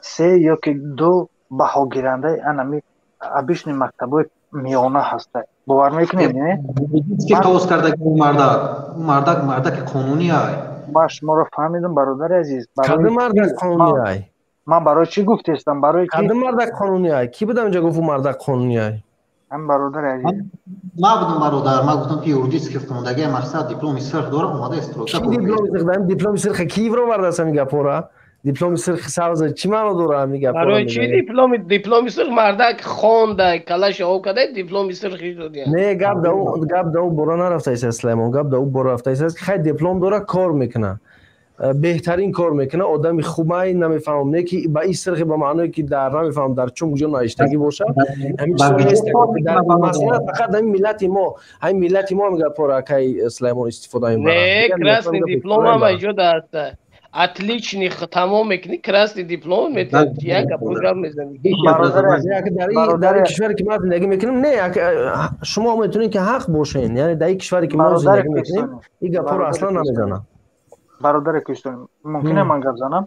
се ё ки ду баҳогирандаи анами обычный мактабҳои миёна ҳаста. Бовар мекунед, не? Ки тоз кардаги мардак, мардак мардаки қонунӣ ай. Ман шуморо фаҳмидам, бародари азиз. Кадом мардак қонунӣ ай? Ман барои чӣ гуфтестам? Барои кадом мардак қонунӣ ай? Кӣ будам инҷа гуфт мардак қонунӣ ай? Ҳам бародари азиз. Ман будам, бародар, ман гуфтам, ки юридически хондаги мақсад дипломи сурх дора, омада стройка. Ки дипломи сурх дорам? Дипломи сурх ки баровардааст ҳамин гапҳоро? Дипломи сурх сабз чӣ маъно дора ҳамин гапҳоро? Барои чӣ дипломи сурх? Мардак хонда, калаша об карда, дипломи сурх додия. Не, гап да ӯ бора нарафтааст, Сулаймон, гап да ӯ бора рафтааст, ки хай диплом дора, кор мекуна, беҳтарин кор мекуна, одами хубай, намефаҳмам, не ки ба ин сурхи ба маъное ки дар намефаҳмам дар чун куҷо навиштагӣ бошад, ҳамин чизо нест. Дар масъала фақат ҳамин миллати мо, ҳамин миллати мо ҳамин гапҳоро акай Сулаймон истифода мебарад. Не, красный диплом ҳам иҷода аст. Отличный тамом мекунӣ, красный диплом метиҳад, як гапо гап мезанӣ. Дар ин кишваре ки ман зиндагӣ мекунем, не, шумо метавонед ки ҳақ бошед, яъне дар ин кишваре ки мо зиндагӣ мекунем, ин гапҳоро аслан намезанам. Бародари кӯҳистони, мумкин ман гап занам?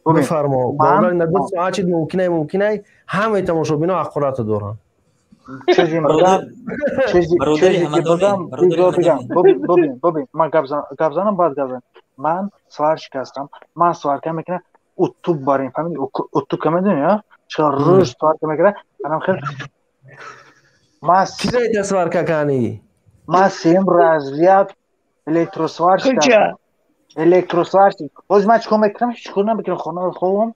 Бифармо, бародари наду соат чид мумкинай, мумкинай, ҳамаи тамошобино ҳақорато доранд. Чизи ки будам, бигам, бибин, ман гап занам, баъд гап занам. Ман сварщик ҳастам, ман сварка мекунам, утуб барин, фаҳмидӣ? Утуб ка медонӣ, а? Чӣ рӯз сварка мекунам, анам хел ман Кирайта сварка кани? Ман сеюм разряд электросварщик ҳастам. Электросварщик. Ҳозир ман чикор мекунам? Ҳеҷ кор намекунам, хона хобам.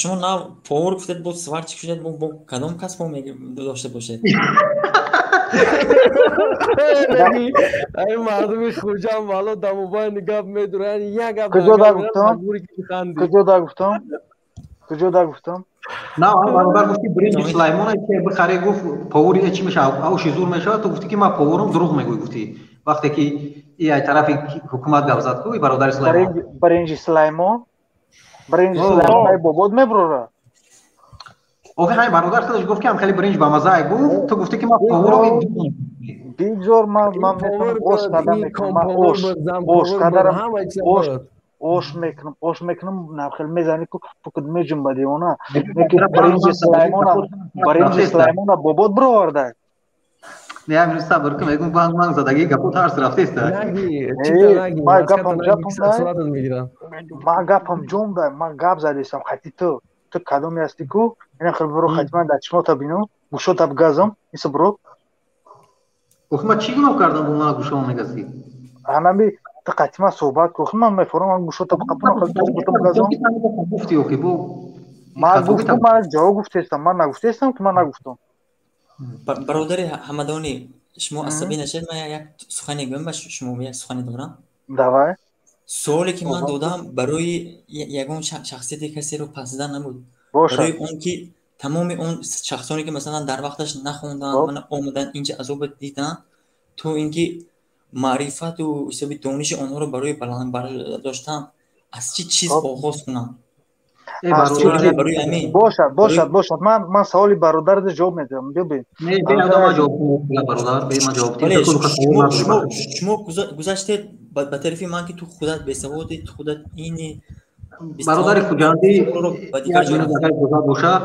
Шумо нав повар гуфтед, бо сварщик шудед, бо кадом касб дошта бошед? Ай мардуми Хуҷанд вало дар мобайни гап медуранд, як гап. Куҷо да гуфтам? Куҷо да гуфтам? Куҷо да гуфтам? На, бародар гуфти бринҷи Сулаймона ки бихаре, гуфт повари чӣ мешавад, авши зур мешавад, ту гуфти ки ман поварам, дурӯғ мегӯй гуфти. Вақте ки и ай тарафи ҳукумат гап зад ку, бародари Сулаймон. Бринҷи Сулаймон? Бринҷи Сулаймон ай бобод мебурора. Охи ҳай бародар худаш гуфт ки ҳам хеле бринҷ бамаза ай гуфт, ту гуфти ки ман поварам. Бигзор, ман метавонам ош карда мекунам, ман ош кардарам, ош мекунам, ош мекунам, навхел мезани ку фукут меҷунба девона. Лекин бринҷи Сулаймона, бринҷи Сулаймона бобод бироварда. Не, ҳамин сабр кун, мегӯм банг манг задагӣ гапо тарс рафтеста. Ман гапам ҷамда, ман гапам ҷумда, ман гап задестам хати ту. Ту кадоме ҳасти ку? Ина хел биро хати ман дар чишмота бинам, гӯшота бигазам, иса биро. Охи ман чӣ гуноҳ кардам, бо ман гӯшамо мегазӣ? Ҳанами ту қати ман суҳбат кун, охи ман мефорам, ман гӯшота биқапунам, хел гӯшота бигазам. Гуфти охи бо. Ман гуфтам, ман ҷавоб гуфтестам, ман нагуфтестам ки ман нагуфтам. Бародари Ҳамадонӣ, шумо асабӣ нашавед, ман як сухане гӯям ба шумо, як сухане дорам. Давай. Суоле ки ман додам барои ягон шахсияти касеро пас задан набуд. Барои он ки тамоми он шахсоне ки масалан дар вақташ нахонданд, мана омаданд инҷа азоба диданд, то ин ки маърифату ҳисоби дониши онҳоро барои баланд бардоштан аз чӣ чиз оғоз кунанд. Бошад, бошад, бошад. Ман саволи бародарро ҷавоб медиҳам. Бибин. Шумо гузаштед ба тарафи ман ки ту худат бесаводӣ, ту худат ини. Бародари Хуҷандӣ бошад,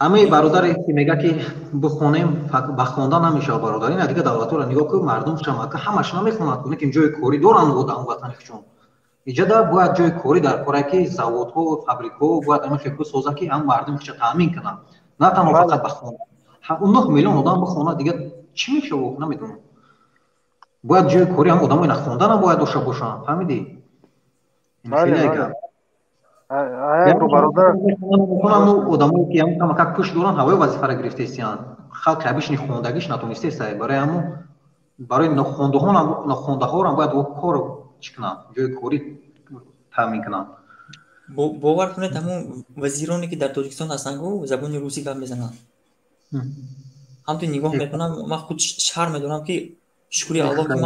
ҳамаи бародаре ки мега ки бихонем, ба хондан намешавад бародар. Ина дигар давлатҳоро нигоҳ кун, мардум шамака ҳамаш намехонад, лекин ҷои корӣ доранд одам ватани худшон. Иҷода бояд ҷои корӣ дар коре ки заводҳо, фабрикҳо бояд ҳама хел бисозад ки ҳам мардум худша таъмин кунанд. На танҳо фақат ба хона. 9 миллион одам бихонад, дигар чӣ мешавад, намедонам. Бояд ҷои корӣ ҳам одамои нахонданам бояд дошта бошанд, фаҳмидӣ? Бале, бале. Одамое ки ҳамакак пӯш доранд, ҳавои вазифаро гирифтаистиянд. Халқи абишни хондагиш натонистааст. Барои ҳамун, барои нохондаҳоам бояд кор чӣ кунанд, ҷои корӣ таъмин кунанд. Бовар кунед, ҳамун вазироне ки дар Тоҷикистон ҳастанд, забони русӣ гап мезананд. Ҳамту нигоҳ мекунам, ман худ шарм медорам ки шукри Аллоҳ ки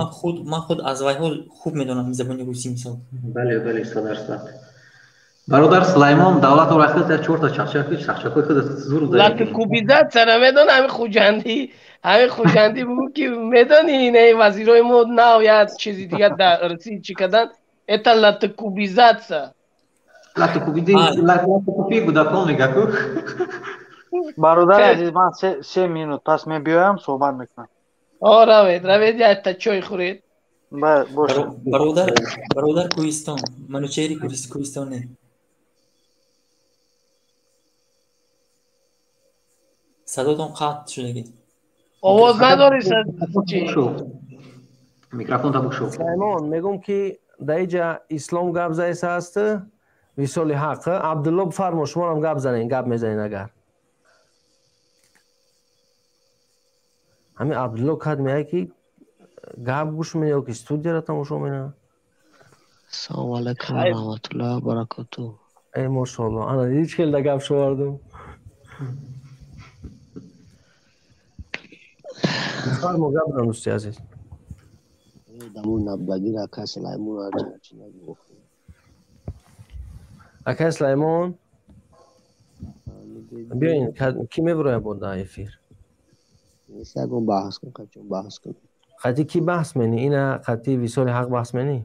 ман худ аз вайҳо хуб медонам забони русӣ мисол. Бале, бале, 100%. Бародар Сулаймон, давлатро рахт як чорта чақчақ, чақчақҳои худат зур дорӣ. Латукубизатсия намедонам, ҳамин Хуҷандӣ бугу ки медонӣ ин вазирои мо нав як чизи дигар дар Русия чӣ кардан, это латукубизатсия. Латукубиди, латукуби гудакон мега ку. Бародари азиз, ман 3 минут пас мебиёям, суҳбат мекунам. О, равед, равед, якта чой хӯред. Бародар Кӯҳистон, Манучеҳри Кӯҳистонӣ. Садотон қатъ шудагӣ. Овоз надорӣ? Микрофон табук шуд. Саймон, мегӯм ки дар иҷа ислом гап заиса аст, висоли ҳақ. Абдулло бифармо, шуморам гап занен, гап мезанен агар. Ҳамин Абдулло кад меяд ки гап гӯш мене ё ки студияро тамошо мене. Салому алайкум ва раҳматуллоҳи ва баракотуҳ. Эй мошоалло, ана дидӣ чӣ хел да гап шовардум. Бифармо, гап зан дӯсти азиз. Дамун набдагир ака Сулаймон арчи нагу. Ака Сулаймон, биёин, ки мебурояд бо дар эфир? Ягон баҳс кун, қачон баҳс кун. Қати ки баҳс менӣ? Ина қати висоли ҳақ баҳс менӣ?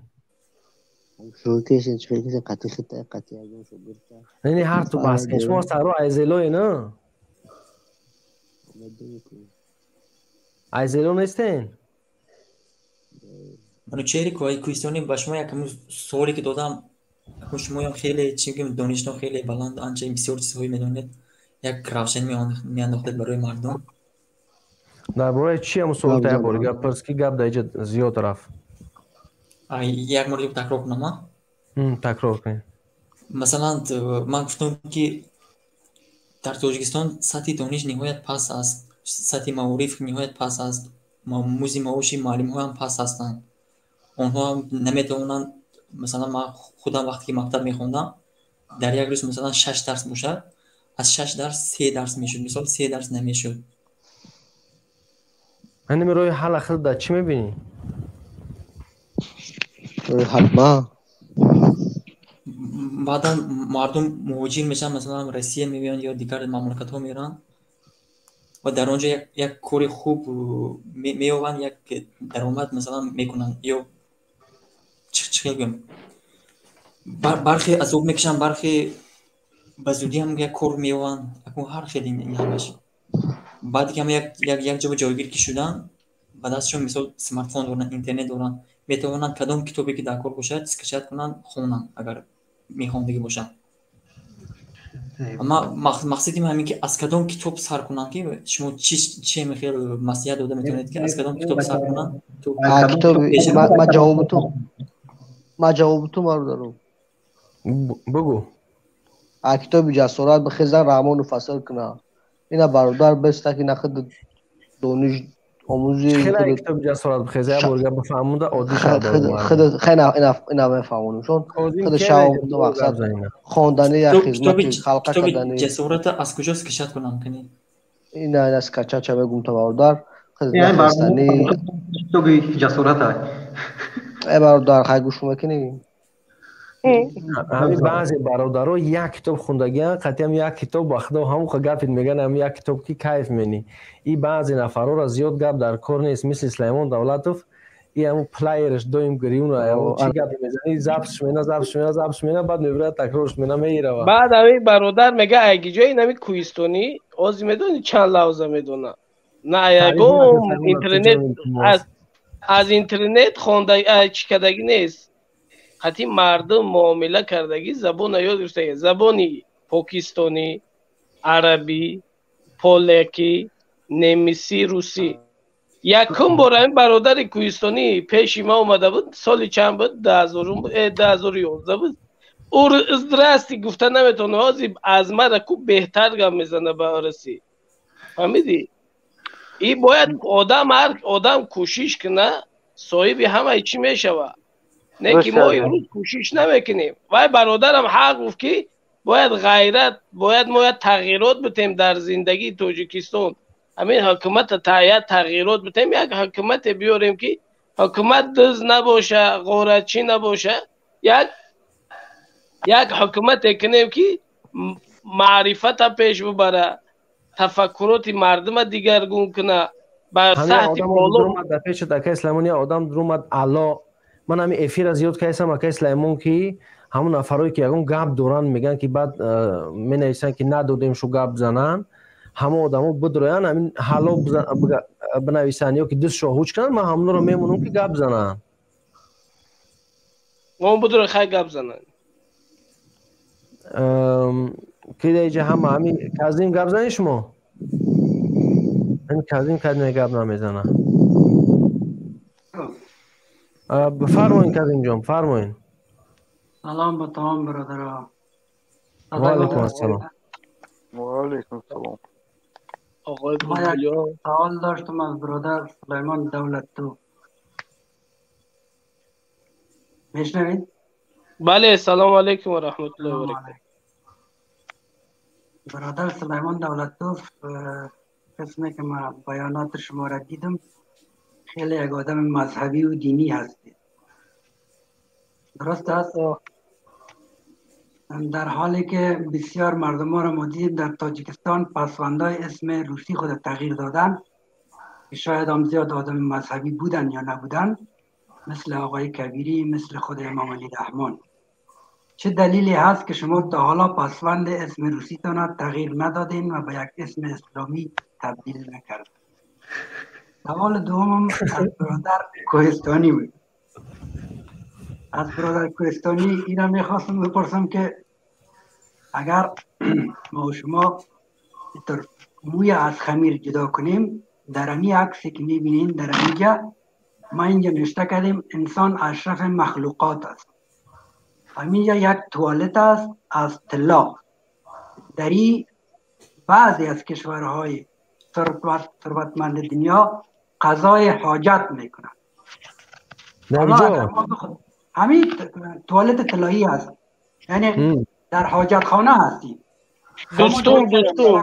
Шӯкесен, чӯкесен, қати хита, қати ягон шогирдта. Не, ҳар ту баҳс кун. Шумо сарро айзелое, на? Айзело нестен? Манучеҳри Кӯҳистонӣ, ба шумо як суоле ки додам, шумоям хеле чӣ мегӯем, донишатон хеле баланд, анча бисёр чизҳое медонед, як равшанӣ меандохтед барои мардум. Дар бораи чи ҳам суол та як бор гап пурс ки гап дар иҷа зиёд рафт. Як мордига такрор кунам, а? Такрор кунед. Масалан, ман гуфтам ки дар Тоҷикистон сатҳи дониш ниҳоят паст аст, сатҳи маориф ниҳоят паст аст, музди маоши муаллимҳоам паст ҳастанд. Онҳо наметавонанд, масалан, ман худам вақте ки мактаб мехондам, дар як рӯз масалан 6 дарс бошад, аз 6 дарс 3 дарс мешуд, мисол 3 дарс намешуд. Ҳамин роҳи ҳал ахир дар чӣ мебинӣ? Роҳи ҳал ма? Баъдан мардум муҳоҷир мешаванд, масалан Россия меоянд ё дигар мамлакатҳо мераванд ва дар он ҷо як кори хуб меёбанд, як даромад масалан мекунанд ё чӣ хел гӯям, бархе азоб мекашанд, бархе ба зудӣ ҳам як кор меёбанд. Акнун ҳар хел ин ҳамаш. Баъд ки ҳама як ҷо ҷойгир ки шуданд, ба дастшон мисол смартфон доранд, интернет доранд, метавонанд кадом китобе ки дар кор бошад скачать кунанд, хонанд, агар мехондагӣ бошанд. Ама мақсади ман ҳамин ки аз кадом китоб сар кунанд, ки шумо чи хел маслиҳат дода метавонед ки аз кадом китоб сар кунанд? Китоб ма ҷавобуту бародарам. Бугӯ. А китоби ҷасорат бихезан Раҳмону фасл кунад. Ина бародар беста ки на худ дониш омӯзи хеле китоби ҷасорат бихеза як бор гап бифаҳмонда оддӣ шавад. Худ хеле ина мефаҳмонем, чун худ шав мақсад хондани як хизмати халқа кардани. Ҷасората аз куҷо скачать кунам кани? Ина скачать ша мегум то бародар. Худ нахестани китоби ҷасората. Э бародар, хай гӯш мекунӣ? Ҳамин баъзе бародаро як китоб хундагиан, қатъиам як китоб ба худо ҳамуқа гапит меган, ҳам як китоб ки кайф менӣ. И баъзе нафарора зиёд гап дар кор нест, мисли Сулаймон Давлатов, и ҳамун плеерш доим гирюна, чӣ гап мезани, записш мена, записш мена, записш мена, баъд мебирад, такрорш мена, мерава. Баъд ҳамин бародар мега айгиҷои ин ҳамин кӯҳистонӣ ози медони чанд лавза медона. На ягон интернет аз интернет хонда чӣ кардагӣ нест. Қати мардум муомила кардагӣ, забона ёд гирифтагӣ. Забони покистонӣ, арабӣ, полекӣ, немисӣ, русӣ. Якум бор ҳамин бародари кӯҳистонӣ пеши ма омада буд, соли чанд буд? 2011 буд. Ӯ здрасти гуфта наметавона, ҳозир аз мара ку беҳтар гап мезана ба русӣ. Фаҳмидӣ? И бояд одам, ҳар одам кӯшиш куна, соҳиби ҳамаи чӣ мешавад. Не ки мо имрӯз кӯшиш намекунем. Вай бародарам ҳақ гуфт ки бояд ғайрат, бояд мо як тағйирот битем дар зиндагии Тоҷикистон. Ҳамин ҳукумата як тағйирот битем, як ҳукумате биёрем ки ҳукумат дыз набоша, ғоратчӣ набоша, як ҳукумате кунем ки маърифата пеш бибара, тафаккуроти мардума дигаргун куна, ба сатҳи боло. Дар пеши акаи Сулаймон як одам дурумад ало. Ман ҳамин эфира зиёд кардам акаи Сулаймон, ки ҳамон нафарое ки ягон гап доранд, мегӯянд ки баъд менависанд ки надодем шу гап зананд, ҳамон одамо бидроянд, ҳамин ҳало бинависанд ё ки дастшо ҳуч кунанд, ман ҳамонро мемонам ки гап зананд. Мон бидрои хай гап зананд. Ки дар инҷа ҳама ҳамин Казим гап занед шумо? Ҳамин Казим кадме гап намезанад. Бифармоин Казимҷон, фармоин. Салом ба тамом бародарон. Ва алайкум ассалом. Ва алайкум ассалом. Оғои ман як савол доштам аз бародар Сулаймон Давлатту. Мешнавед? Бале, салому алайкум ва раҳматуллоҳи ва баракатуҳ. Бародар Сулаймон Давлатов, қисме ки ман баёноти шуморо дидам, хеле як одами мазҳабӣ ва динӣ ҳастед. Дуруст аст? Дар ҳоле ки бисёр мардуморо мо дидем дар Тоҷикистон пасвандҳои исми русӣ худ тағйир додан, ки шояд ҳам зиёд одами мазҳабӣ буданд ё набуданд, мисли оғои Кабирӣ, мисли худ Имом Алӣ Раҳмон. Чӣ далеле ҳаст ки шумо то ҳоло пасванди исми руситонро тағйир надодین ва ба як исми исломӣ табдил накардед? Савол дуввумам аз бародар Кӯҳистонӣ буд. Аз бародар Кӯҳистонӣ инро мехостам бипурсам ки агар мо шумо мӯй аз хамир ҷудо кунем, дар ҳамин аксе ки мебинем дар ҳаминҷа, ма инҷа навишта кардем инсон ашрафи махлуқот аст. Ҳаминҷа як туалет аст аз тилло. Дар ин баъзе аз кишварҳои сарватманди дунё қазои ҳоҷат мекунанд. Ҳамин туалет тиллоӣ аст, яъне дар ҳоҷатхона ҳастем. Дӯстум, дӯстум,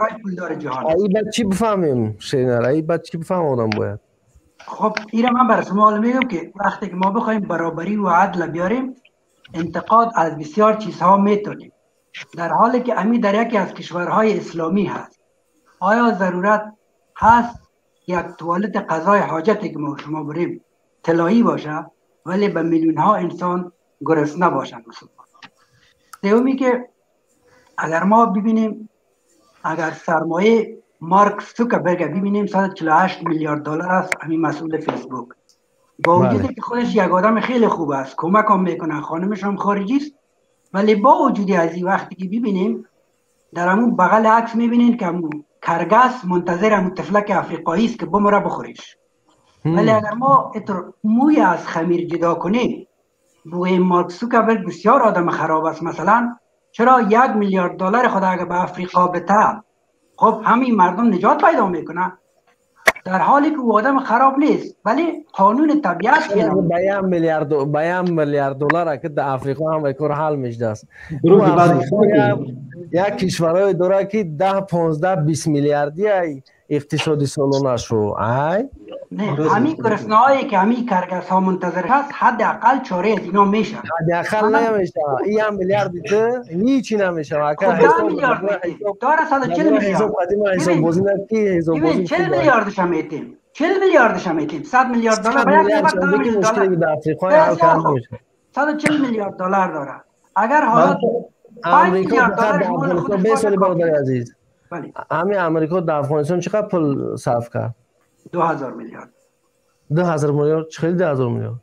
ай баъд чӣ бифаҳмем, Шеринар? Ай баъд чӣ бифаҳм одам бояд? Хуб, инро ман барои шумо ҳоло мегӯям ки вақте ки мо бихоҳем баробарӣ ва адл биёрем, интиқод аз бисёр чизҳо метавонем. Дар ҳоле ки ҳамин дар яке аз кишварҳои исломӣ ҳаст, оё зарурат ҳаст як туалет қазои ҳоҷате ки мо шумо бурем тиллоӣ бошад, вале ба миллионҳо инсон гурусна бошанд мусулмон? Сеюме ки агар мо бибинем, агар сармояи Марк Цукерберг бибинем, 148 миллиард доллар аст, ҳамин масъули Фейсбук. Бо вуҷуде ки худаш як одами хеле хуб аст, кӯмак ҳам мекунад, хонумаш ҳам хориҷӣ аст, вале бо вуҷуди аз ин вақте ки бибинем, дар ҳамун бағали акс мебинем ки ҳамун каргас мунтазир ҳамун тифлаки африқоӣ аст ки бимира бихӯриш. ولی اگر ما موی از خمیر جدا کنیم، بگوییم مارک زوکربرگ بسیار آدم خراب است مثلا، چرا 1 میلیارد دلار خود اگه به افریقا بده، خب همین مردم نجات پیدا میکنه، در حالی که او آدم خراب نیست، ولی قانون طبیعت به 1 میلیارد دلار که در افریقا هم کار حل میشه است. یک کشورهای داره که 10 15 20 میلیاردی اقتصادی سالانه شو. ای نه، همین گرسنه‌هایی که همین کرگس ها منتظر هست، حداقل چاره از اینا میشه. حداقل نمیشه. این 1 میلیارد تو هیچی نمیشه. اگه 10 میلیارد داره 140 میلیارد. حساب قدیم حساب بازی نکی، حساب بازی 40 میلیاردش هم میتیم. 40 میلیاردش هم میتیم. 100 میلیارد دلار باید مشکلی در افریقا حل کرده میشه. 140 میلیارد دلار داره. اگر حالا 5 میلیارد دلار مال خودش باشه، عزیز همین امریکا در افغانستان چقدر پول صرف کرد؟ 2000 میلیارد. 2000 میلیارد؟ چخیلی 2000 میلیارد؟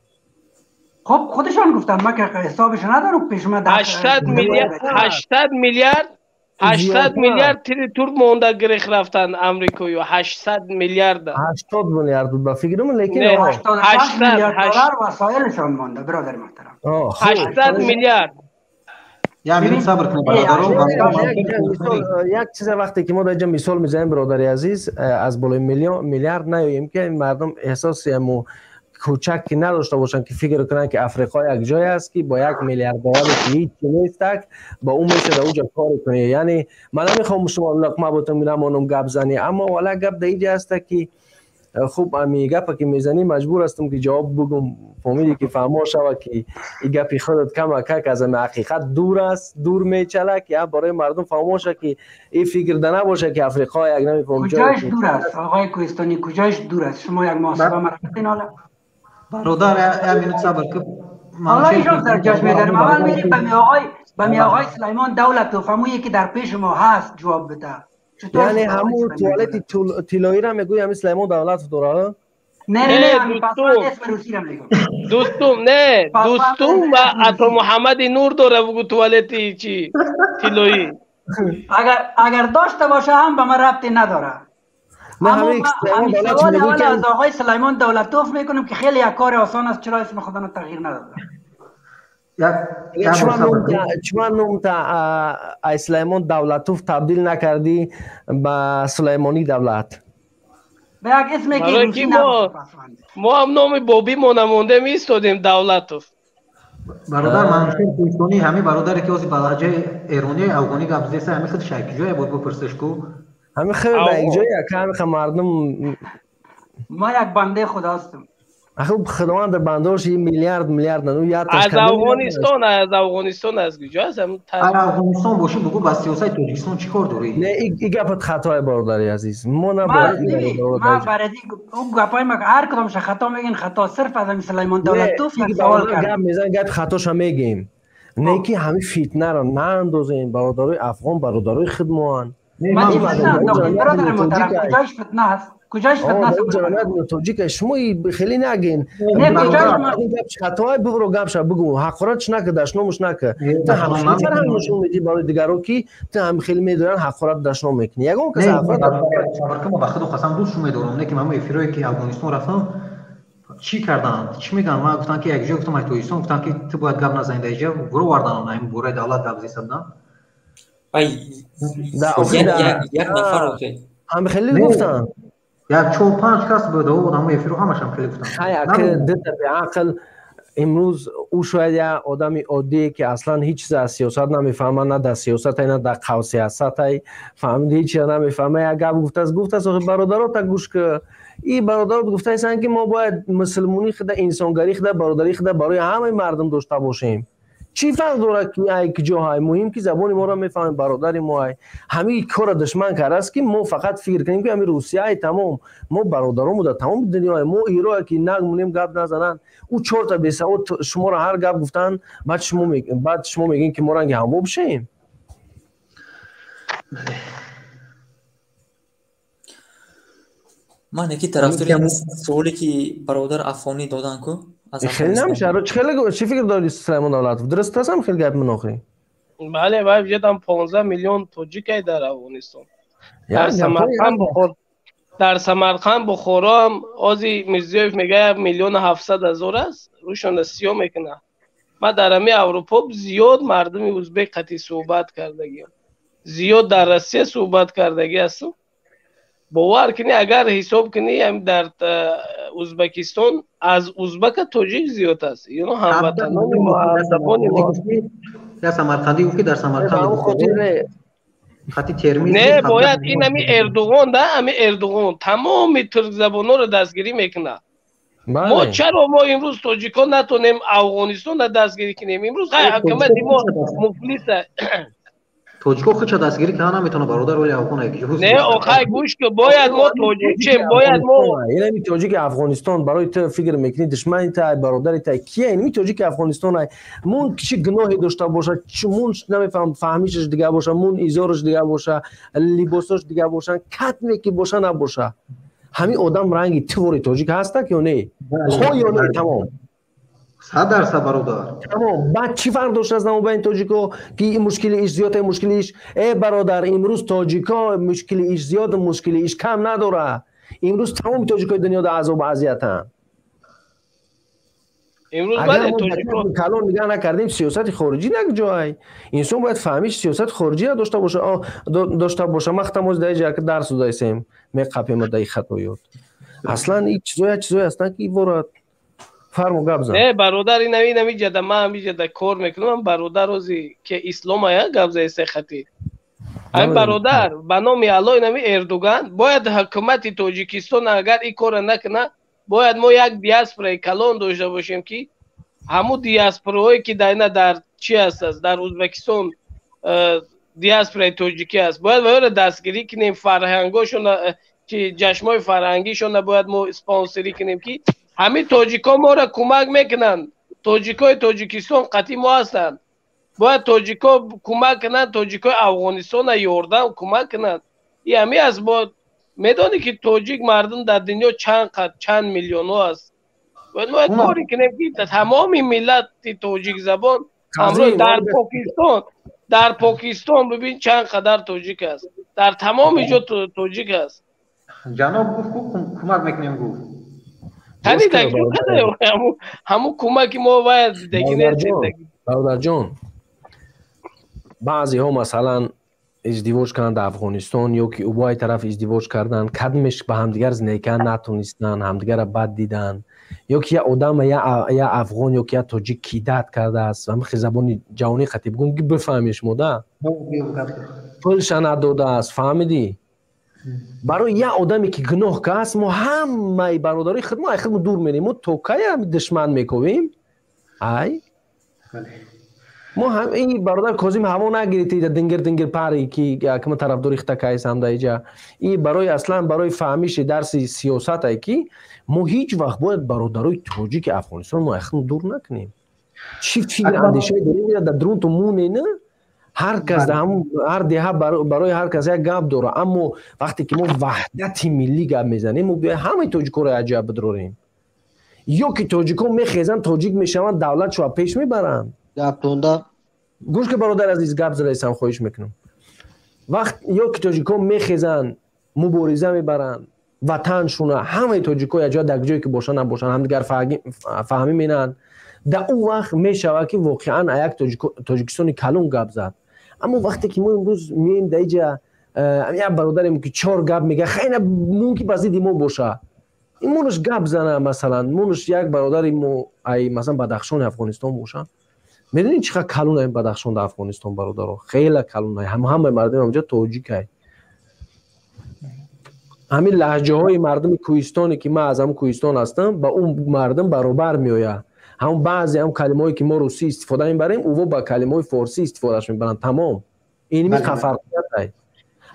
خب خودشان گفتن، من که حسابش ندارم پیش من. 800 میلیارد، 800 میلیارد، 800 میلیارد تیر تور مونده گرخ رفتن امریکایی. 800 میلیارد، 80 میلیارد بود با فکرم، لیکن 88 میلیارد دلار وسایلشان مونده برادر محترم. 800 میلیارد. یا صبر کنید برادرو. یک چیز وقتی که ما در اینجا مثال میزنیم برادر عزیز، از بالای میلیارد نیاییم که مردم احساس مو کوچک که نداشته باشن که فکر کنن که افریقا یک جای است که با 1 میلیارد دلار که هیچ نیست با اون میشه در اونجا کار کنی. یعنی من نمیخوام شما لقمه بتون نمانم گپ زنی، اما والا گپ در اینجا است که خوب امی گپ که میزنی مجبور هستم که جواب بگم، فهمیدی که فهما شوه که این گپی خودت کم کک از حقیقت دور است، دور میچله که برای مردم فهما شه که این فکر ده نباشه که افریقا یک نمیفهم. کجایش دور است آقای کوهستانی؟ کجایش دور است؟ شما یک محاسبه مرا حالا برادر یک minute صبر کن. حالا ایشون سر جاش میدارم. اول میریم به آقای سلیمان دولت فهمویی که در پیش ما هست جواب بده. یعنی همون توالت طلایی را میگوی همین سلیمان دولت داره؟ نه نه نه، همین پاسپورت اسم روسی را میگم. دوستم نه، دوستم و عطا محمد نور داره بگو توالت چی طلایی. اگر داشته باشه هم به من ربطی نداره. اما همین سوال اول از آقای سلیمان دولتوف میکنم که خیلی یک کار آسان است، چرا اسم خودم تغییر نداده؟ چرا نوم تا سلیمان دولتوف تبدیل نکردی به سلیمانی دولت؟ به یک اسمی که روسی نباشه. ما هم نام بابی ما نمونده میستادیم دولتوف. برادر منوچهر کوهستانی، همه برادری که از لهجه ایرانی افغانی گپ زدی، همه خودش یک جای بود بپرسش کو. همه خیلی به یک جای که مردم. ما یک بنده خدا هستم. آخه خداوند بنداش این میلیارد میلیارد نه یاد از افغانستان، از افغانستان از کجا است؟ از افغانستان باشه بگو با سیاست تاجیکستان چیکار داری؟ نه این گپت خطای برادری عزیز. ما نباید ما برای اون گپای ما هر کدامش خطا میگین خطا، صرف از همین سلیمان دولتوف یک سوال کردم. گپ میزن گپ خطاش میگیم. نه که همین فتنه رو ناندازیم برادرای افغان برادرای خودمان. من فتنه انداختیم برادر محترم، کجاش فتنه است؟ کجاش فتنه است؟ جناب تاجیک شما خیلی نگین. نه کجاش خطای بگو گپ شو بگو حقارتش نکه دشنامش نکه. تو هم فرهنگ نشون میدی برای دیگرو که تو هم خیلی میدونن حقارت دشنام میکنی. یگان کس حقارت ما به خود قسم دوست میدارم. نه که من افرایی که افغانستان رفتم چی کردن؟ چی میگن؟ من گفتن که یک جا گفتم تاجیکستان گفتن که تو باید گپ نزنی اینجا برو وردن این بوره دولت گپ زدن. یک نفر آخه هم خیلی گفتن یک 4 5 کس بوده و آدم افرو همش هم خیلی گفتن. خیلی که دت به عقل امروز او شاید یه آدم عادی که اصلا هیچ چیز از سیاست نمیفهمه، نه در سیاست نه در قوسیاست فهمیده هیچ نمیفهمه، یک گپ گفته است گفته است برادرات تا گوش که این برادرات گفته هستند که ما باید مسلمانی خود انسانگری خود برادری خود برای همه مردم داشته باشیم. چی فرق داره که ای کجاهای مهم که زبان ما را میفهمیم برادر ما ای همین کار دشمن کار است که ما فقط فکر کنیم که همین روسیه ای تمام ما برادرامو در تمام دنیا ما ایران که نگمونیم گپ نزنن او 4 تا بیسواد شما را هر گپ گفتن بعد شما میگین که ما رنگ همو بشیم. من یکی طرفدار سوالی که برادر افغانی دادن کو خیلی نمیشه. خیلی چی فکر داری سلیمان دولتوف؟ درست است هم خیلی گپ من آخری. بله بله جدم 15 میلیون تاجیک در افغانستان. در سمرقند بخارا هم آزی میرزیایف میگه 1,700,000 است. روشون سیاه میکنه. Ман дар ҳамин Аврупо зиёд мардуми узбек қати суҳбат кардагиам, зиёд дар Россия суҳбат кардагӣ ҳастам. Бовар кунӣ, агар ҳисоб кунӣ, дар Узбекистон аз узбака тоҷик зиёд аст. Ино ҳамватанони мо, ҳамзабони мо. Дар Самарқандӣ гуфт, ки дар Самарқанд хати Термиз. Не, бояд ин ами Эрдуғон да, ами Эрдуғон тамоми туркзабонҳоро дастгирӣ мекунад. Мо чаро мо имрӯз тоҷикон натонем Афғонистонро дастгирӣ кунем? Имрӯз ҳукумати мо муфлиса. Тоҷико худша дастгирӣ карда наметавонад, бародар, вале афғон Не, охай, гӯш ку, бояд мо тоҷик чем, бояд мо Инами тоҷики Афғонистон барои ту фикр мекунӣ душмани тай, бародари тай кия? Инами тоҷики Афғонистон ай. Мун чӣ гуноҳе дошта боша, мун намефаҳмам, фаҳмишаш дига боша, мун изораш дига боша, либосош дига бошанд, катме ки боша набоша, ҳамин одам ранги тивори тоҷик ҳастак ё не? Хо ё не, тамом. 100%, бародар. Тамом. Баъд чӣ фарқ доштааст намобайни тоҷико, ки мушкили иш зиёд, мушкили иш? Э, бародар, имрӯз тоҷико мушкили иш зиёд, мушкили иш кам надора. Имрӯз тамоми тоҷикои дунё дар азобу азиятанд. Имрӯз калон нигаҳ накардем, сиёсати хориҷӣ як ҷой. Инсон бояд фаҳмиш сиёсати хориҷиро дошта боша. Махтам оз дар ҷа дарс додаисем, меқапем даи хатоёт. Аслан ин чизо як чизое ҳастанд, ки иборат фарму гап зан. Не, бародар, ин ҳами ҷада ман ҳами ҷада кор мекунам, бародар, ози ки ислом ая гап заисе хати. Ҳамин бародар, ба номи Алло, ин ҳами Эрдуган бояд ҳукумати Тоҷикистон агар ин корро накунад, бояд мо як диаспораи калон дошта бошем, ки ҳамун диаспораҳое ки дар ина дар чи ҳаст, дар Узбекистон диаспораи тоҷикӣ аст, бояд ваёро дастгирӣ кунем, фарҳангошон, ки ҷашнҳои фарҳангишонро бояд мо спонсорӣ кунем, ки ҳамин тоҷикҳо моро кӯмак мекунанд. Тоҷикҳои Тоҷикистон қатъи мо ҳастанд. Бояд тоҷикҳо кӯмак кунанд, тоҷикҳои Афғонистонро ёрдам кӯмак кунанд. И ҳамин аст. Бо медонӣ, ки тоҷик мардум дар дунё чанд қад, чанд миллионҳо аст. Бояд мо як коре кунем, ки тамоми миллати тоҷикзабон ҳамроҳ дар Покистон бибин, чанд қадар тоҷик аст, дар тамоми ҷо тоҷик аст. Ҷаноб гуфт, кӯмак мекунем, гуфт. Ҳамун кӯмаки мо бояд. Бародарҷон, баъзеҳо, масалан, издивоҷ карданд дар Афғонистон ё ки убои тараф издивоҷ карданд, кадмеш ба ҳамдигар зиндагӣ кардан натонистанд, ҳамдигарро бад диданд, ё ки я одама, я афғон, ё ки я тоҷик кидать кардааст, ҳамихи забони ҷавонӣ хати бигӯм, ки бифаҳмиш мода, пулша надодааст, фаҳмидӣ? Барои як одаме ки гуноҳ кааст, мо ҳамаи бародарои худ мо ай худ дур мерем. Мо то кай душман мековем? Ай мо ин бародар Козим, ҳаво нагирифти, дингир дингир пари, ки кама тарафдори хита кайсам да иҷа. И барои аслан барои фаҳмиши дарси сиёсат ай, ки мо ҳеҷ вақт бояд бародарои тоҷики Афғонистон мо ай худ дур накунем. Чӣ фикр андешае дорем дар дурунту муне на? Ҳар кас ҳар деҳа барои ҳар кас як гап дора, аммо вақте ки мо ваҳдати миллӣ гап мезанем, мо биёй ҳамаи тоҷикоро якҷоя бидорем, ё ки тоҷикон мехезанд, тоҷик мешаванд, давлатшо пеш мебаранд. Гӯш ки, бародар азиз, гап задаисам, хоҳиш мекунам. Вақт ё ки тоҷикон мехезанд, мубориза мебаранд ватаншуна, ҳамаи тоҷико якҷоя дар ҷое ки бошанд набошанд, ҳамдигар фаҳмӣ менанд, дар он вақт мешавад, ки воқеан як Тоҷикистони калон гап зад. Аммо вақте ки мо имрӯз меоем дар иҷа, як бародарем ки чор гап мега, хайна мумкин ба зидди мо боша, мунуш гап зана, масалан, мунуш як бародари мо ай, масалан, Бадахшони Афғонистон боша. Медонед, чӣ қадр калон ай Бадахшон дар Афғонистон, бародаро? Хеле калон ай. Ҳамаи мардуми ҳамҷо тоҷик ай. Ҳамин лаҳҷаҳои мардуми кӯҳистоне, ки ман аз ҳамн кӯҳистон ҳастам, ба ӯ мардум баробар меояд. Ҳамн баъзе ҳам калимаҳое, ки мо русӣ истифода мебарем, ӯво ба калимаҳои форсӣ истифодаш мебаранд. Тамом, инми фарқият ай.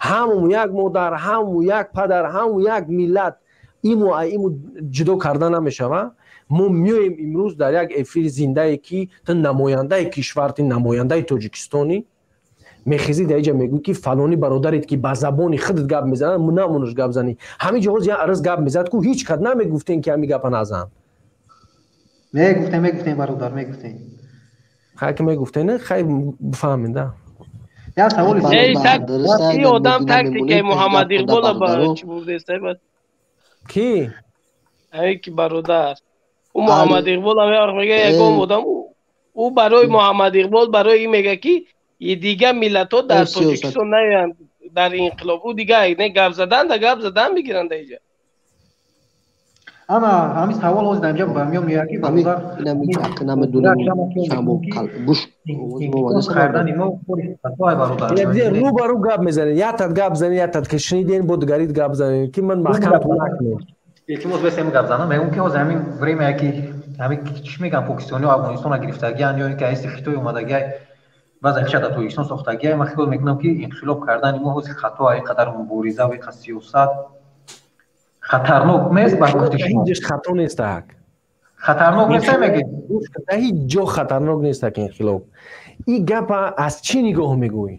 Ҳаму як модар, ҳаму як падар, ҳаму як миллат, иму ай иму ҷудо карда намешавад. Мо меоем имрӯз дар як эфири зиндае, ки ту намояндаи кишвар, ту намояндаи Тоҷикистонӣ, мехезӣ дар иҷа мегӯӣ, ки фалони бародарет, ки ба забони худат гап мезанад, намонуш гап занӣ. Ҳамин ҷо ҳоз як арз гап мезад ку, ҳеҷ кад намегуфтем, ки ҳамин гапа назан. Мегуфтем, мегуфтем, бародар, мегуфтем. Хай, ки мегуфтем, хай, бифаҳмед да. Як саволи. Ин одам тактикаи Муҳаммад Иқбола ба чӣ бурдест? Ки? Ҳамин ки бародар, ӯ Муҳаммад Иқбол ҳам як мега, ягон одам Ӯ барои Муҳаммад Иқбол барои ин мега ки дигар миллатҳо дар Тоҷикистон наоянд дар инқилоб. Ӯ дигар не гап задан да гап задан мегиранд инҷа. Ана ҳамин савол ҳозир дар инҷа ба миён меояд ки бародар кардани мо рӯ ба рӯ гап мезанед, як тат гап занед, як тат ки шуниден, бо дигарит гап занед ки ман маҳкамтон накунем. Илтимос бесем гап занам. Мегӯм ки ҳозир ҳамин время ки ҳамин чӣ мегӯям, покистониҳо Афғонистонро гирифтагианд ё ин ки аиси Хитой омадагиай баъзан хеша дар Тоҷикистон сохтагиай, ман хиёл мекунам ки инқилоб кардани мо ҳозир хато, ин қадар мубориза ва ин қадар сиёсат хатарнок нест ба гуфти шумо? Ҳеҷ хато нест ак. Хатарнок нест мегӣ? Ҳеҷ ҷо хатарнок нест ак инқилоб. Ин гапа аз чӣ нигоҳ мегӯӣ?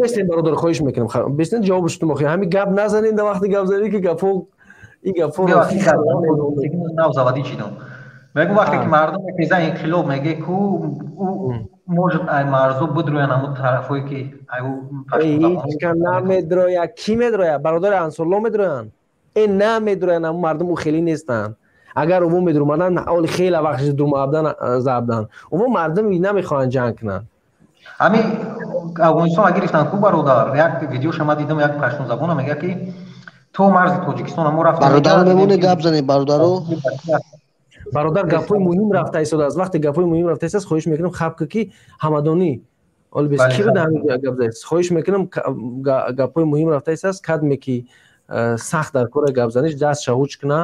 Бестен бародар, хоҳиш мекунам, бестен ҷавобаш ту мохи. Ҳамин гап назанед дар вақти гап занед ки гапҳо ин гапҳо нав завадӣ чидам. Мегӯм вақте ки мардум мепеза инқилоб меге ку ӯ может ай марзо бидроян ҳамун тарафое ки ҳечка намедроя. Кӣ медроя? Бародари Ансорло медроянд? Э намедроянд, ҳамун мардум ӯ хеле нестанд. Агар ӯво медромаданд, оли хеле вақтш друмабдан забдан. Ӯво мардум намехоҳанд ҷанг кунанд. Ҳамин Афғонистонро гирифтанд ку бародар, як видеоша ман дидам, як паштунзабона мега ки то марзи Тоҷикистон мо рафтем. Бародаро мемоне гап занед, бародаро. Бародар, гапҳои муҳим рафта истодааст. Вақте гапҳои муҳим рафта истодааст, хоҳиш мекунам хаб ки ҳамадонӣ оли бес киро дар ҳамин гап задаст. Хоҳиш мекунам гапҳои муҳим рафта истодааст, кадме ки сахт дар кора гап заниш даст шаҳуч куна.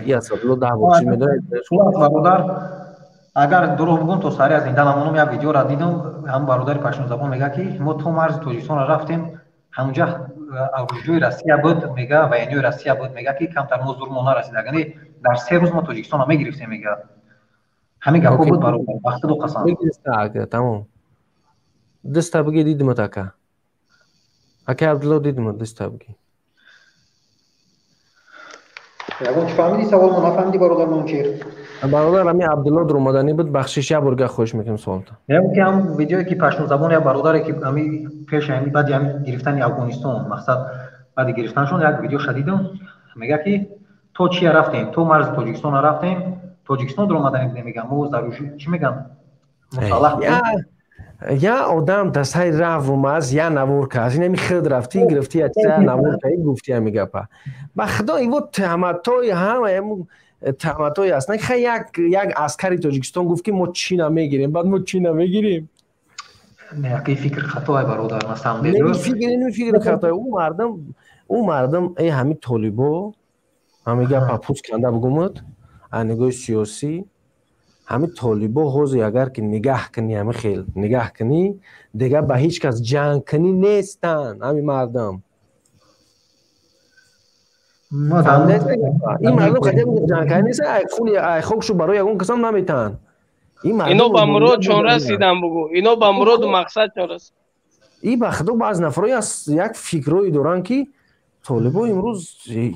И Асадулло даҳ бор чӣ медонад. Бародар, агар дурӯғ бигӯм то сари аз зинда намонам. Як видеоро дидам, ҳамун бародари паштунзабон мега ки мо то марзи Тоҷикистонро рафтем, ҳамунҷа аврӯҷои Россия буд, мега военниёи Россия буд, мега ки камтар мо зур мо нарасид, агар не дар 3 рӯз мо Тоҷикистонро мегирифтем, мега. Ҳамин гапҳо буд бародар, ба худо қасам. Тамом. Даста бигӣ дидимат ака. Ака Абдулло дидимат, даста бигӣ. Ягон чӣ фаҳмидӣ савол мо нафаҳмидӣ бародар Манучер? Бародар, ҳамин Абдулло дуромаданӣ буд, бахшиш як борга хоҳиш мекунам суолта. Мегӯям ки ҳам видеое ки паштунзабон як бародаре ки ҳамин пеш ҳамин баъди ҳамин гирифтани Афғонистон, мақсад баъди гирифтаншон як видеоша дидам, мега ки то чия рафтем, то марзи Тоҷикистонро рафтем, Тоҷикистон дуромаданӣ будем, мегам мо зарурӣ чӣ мегам мусаллаҳ я одам дар сари равум аст, я навор каз инами худ рафтӣ гирифтӣ я навор каи гуфтӣ ҳами гапа. Ба худо иво туҳматҳои ҳама туҳматҳое ҳастанд. Хай як аскари Тоҷикистон гуфт ки мо чӣ намегирем, баъд мо чӣ намегирем? Не, яке фикр хатое бародар, на самом деле. Фикр ин фикр хатое. Ӯ мардум э ҳами толибо ҳами гапа пӯст канда бигумад, аз нигоҳи сиёсӣ ҳами толибо ҳозир агар ки нигаҳ кунӣ, ҳами хел нигаҳ кунӣ, дигар ба ҳеҷ кас ҷанг кунӣ нестанд ҳами мардум. Ин мардум хотя ҷанг кунӣ нест, ай хуни ай хокшу барои ягон касам наметаҳанд. Ино ба мурод чон расидан бугу, ино ба муроду мақсад чон расид. И ба худо баъзе нафарҳо як фикрҳое доранд ки толибо имрӯз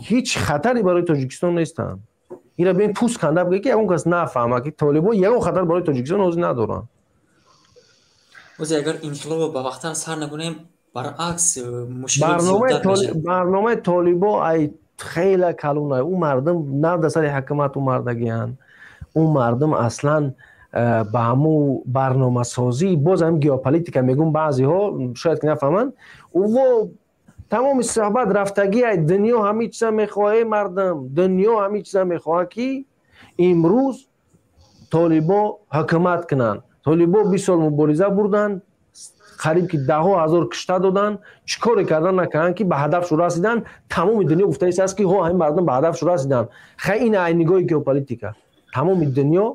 ҳеҷ хатаре барои Тоҷикистон нестанд. Ира бин пӯст канда бигӯ ки ягон кас нафаҳма ки толибо ягон хатар барои Тоҷикистон ҳозир надоранд. Ҳозир агар инқилобро ба вақттар сар накунем, баръакс мушкилот зиёдтар мешавад. Барномаи толибо ай хеле калон. Ӯ мардум на дар сари ҳукумат ӯ мардагианд. Ӯ мардум аслан ба ҳамун барномасозӣ, боз ҳам геополитика мегӯм, баъзеҳо шояд ки нафаҳманд. Ӯво тамоми суҳбат рафтагӣ ай дунё ҳамин чиза мехоҳад, мардум дунё ҳамин чиза мехоҳад ки имрӯз толибо ҳукумат кунанд. Толибо 20 сол мубориза бурданд, қариб ки даҳҳо ҳазор кушта доданд, чӣ коре кардан накарданд ки ба ҳадафшу расиданд. Тамоми дунё гуфтааст аст ки ҳо ҳамин мардум ба ҳадафшу расиданд. Хай ин ай нигоҳи геополитика. Тамоми дунё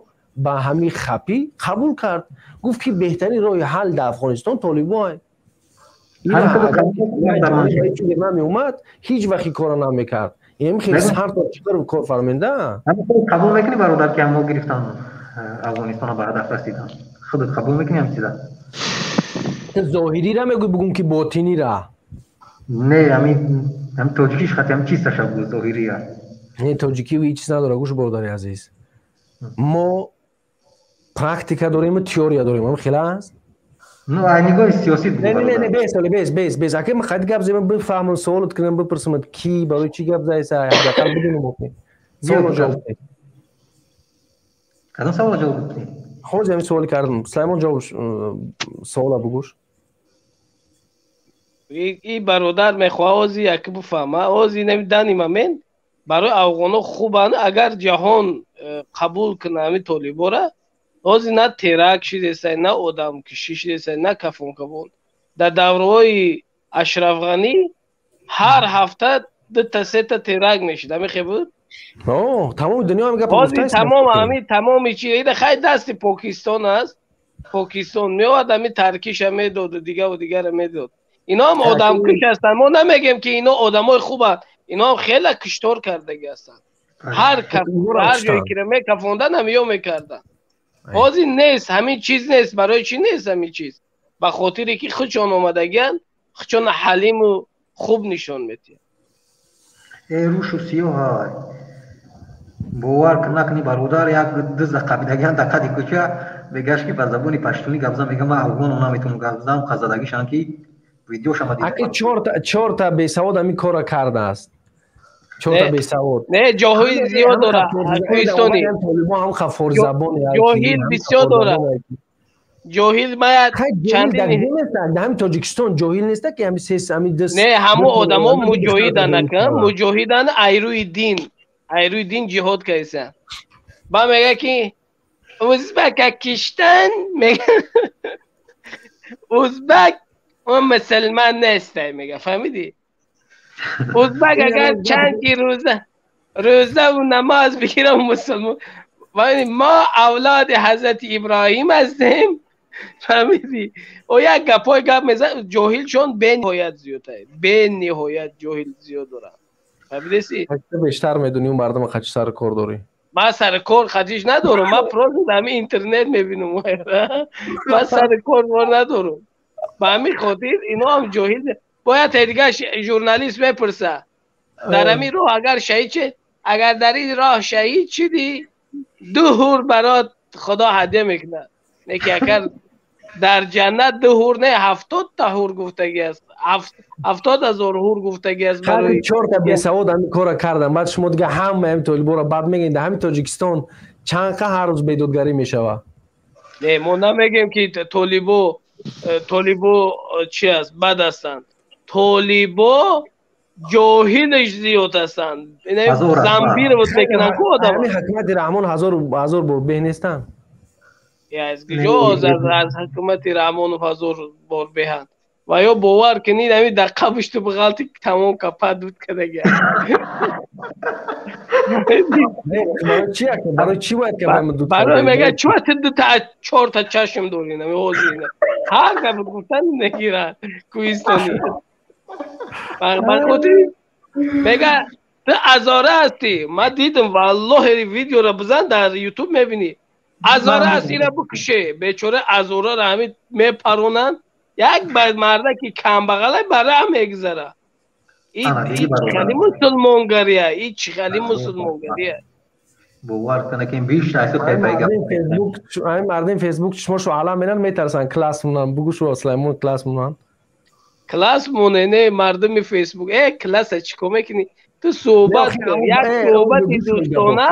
ба ҳамин хапӣ қабул кард, гуфт ки беҳтарин роҳи ҳал дар Афғонистон толибо. Намеомад, ҳеҷ вақт ин корро намекард. Ин хеле сар то чӣ кор фармонда? Қабул мекунӣ бародар ки мо гирифтан Афғонистонро ба ҳадаф расидан? Худат қабул мекунӣ ҳамин чиза? Зоҳириро мегӯй бугум ки ботиниро? Не, ҳамин тоҷикиш хати ҳамин чиз ташаббус зоҳирия. Не, тоҷикӣ ҳеҷ чиз надорад, гӯш бародари азиз. Мо практика дорем ва теория дорем, ҳам хеле аст? Ну, ай нигоҳи сиёсӣ бугу. Не, не, не, бес, бес, бес, бес. Ака ман хати гап задам, бифаҳмам, суолат кунам, бипурсам, ки барои чӣ гап задаиса, ҳадди ақал бидонам охир. Суолро ҷавоб деҳ. Кадом савола ҷавоб гуфтӣ? Ҳозир ҳамин суоли кардам. Сулаймон, ҷавоб савола бугӯш. И бародар мехоҳа ҳозир як бифаҳма. Ҳозир нами дани момент барои афғоно хубанд, агар ҷаҳон қабул кунад ҳамин толибора. Ҳозир на теракт шидесай, на одамкушӣ шидесай, на кафон-кафон. Дар давраҳои Ашраф Ғанӣ ҳар ҳафта дута сета теракт мешид. Ҳамин хел буд? Тамоми дунё ҳам гап. Ҳозир тамом ҳамин тамоми чи ида хай дасти Покистон аст. Покистон меояд, ҳамин таркиша медоду дигаву дигара медод. Ино ҳам одамкуш ҳастанд. Мо намегем, ки ино одамои хубанд. Ино ҳам хеле куштор кардагӣ ҳастанд. Ҳар кас ҳар ҷое ки мекафондан, ҳамиё мекарданд. Ҳозир нест, ҳамин чиз нест. Барои чӣ нест ҳамин чиз? Ба хотире ки худшон омадагианд, худшон ҳалиму хуб нишон медиҳанд. Э, рӯшу сиёҳ, бовар накунӣ, бародар, як дузда қабидагиан дар қади кӯча, мегаш ки ба забони паштунӣ гап зан, мега ман афғоно наметавонам гап занам. Қазадагишан ки видеошама. Аки чорта бесавод ҳамин корро кардааст, чорта бесавод. Не, ҷоҳил зиёд дора кӯҳистони. Толибон ҳам форсзабон. Ҷоҳил бисёр дора, ҷоҳил мая. Чандин ҳамин Тоҷикистон ҷоҳил неста, ки ҳамин се ҳамин дус. Не, ҳамо одамо муҷоҳидан, ака, муҷоҳидан, айрӯи дин, айрӯи дин ҷиҳод кайсан. Ба мега ки узбака киштан, мега узбак он мусулман нестай, мега, фаҳмидӣ? Узбак агар чанд ки рӯза рӯзаву намоз бигирам, мусулмон. Мо авлоди ҳазрати Иброҳим ҳастем, фаҳмидӣ? О, як гапҳои гап мезан. Ҷоҳилшон бениҳоят зиёд, бениҳоят ҷоҳил зиёд доранд, фаҳмидеси? Бештар медонӣ, он мардама қачи сари кор дорӣ. Ман сари кор хатиш надорам, ман просто дар ҳамин интернет мебинам, ман сари кор бор надорам. Ба ҳамин хотир ино ҳам ҷоҳил. Бояд дигар журналист мепурса: дар ҳамин роҳ агар шаҳид шед, агар дар ин роҳ шаҳид шудӣ, ду ҳур барот Худо ҳадя мекунад. Не ки агар дар ҷаннат ду ҳур не, 70-та ҳур гуфтагӣ аст, 70,000 ҳур гуфтагӣ аст. Барои чорта бесавод ҳамин корро кардам, баъд шумо дига ҳама ҳамин толиборо бад мегӯед. Дар ҳамин Тоҷикистон чанд қа ҳар рӯз бедодгарӣ мешавад? Не, мо намегӯем, ки толибо чи аст, бад ҳастанд. Толибо ҷоҳилаш зиёд ҳастанд, замбир мекунанд ку одам. Ҳамин ҳукумати Раҳмон ҳазор бор беҳ нестанд? Аз куҷо аз ҳукумати Раҳмонов ҳазор бор беҳанд? Ва ё бовар кунед, ҳамин дар қабушту бағалти тамом капа дуд кардага. Барои чӣ бояд? Барои мега чуа ту дута чорта чашм дорӣ? Ҳамин ҳозир ҳар гап гуфтан мегирад кӯҳистони. Ба хотири мега ту азора ҳастӣ. Ман дидам, валлоҳи, видеоро бизан дар Ютуб, мебинӣ. Азора аст, ира бикуше. Бечора азораро ҳамин мепаронанд, як мардаки камбағалай ба раҳ мегузара. И чӣ хали мусулмонгария, и чӣ хали мусулмонгария? Бовар кунед, ки ҳамин мардими Фейсбук чишмошо алам меран, метарсанд класс монанд. Бугӯ шу, Сулаймон, класс монанд. Класс моне? Не, мардуми Фейсбук класса чӣ кор мекунӣ ту? Суҳбат кун, як суҳбати дӯстона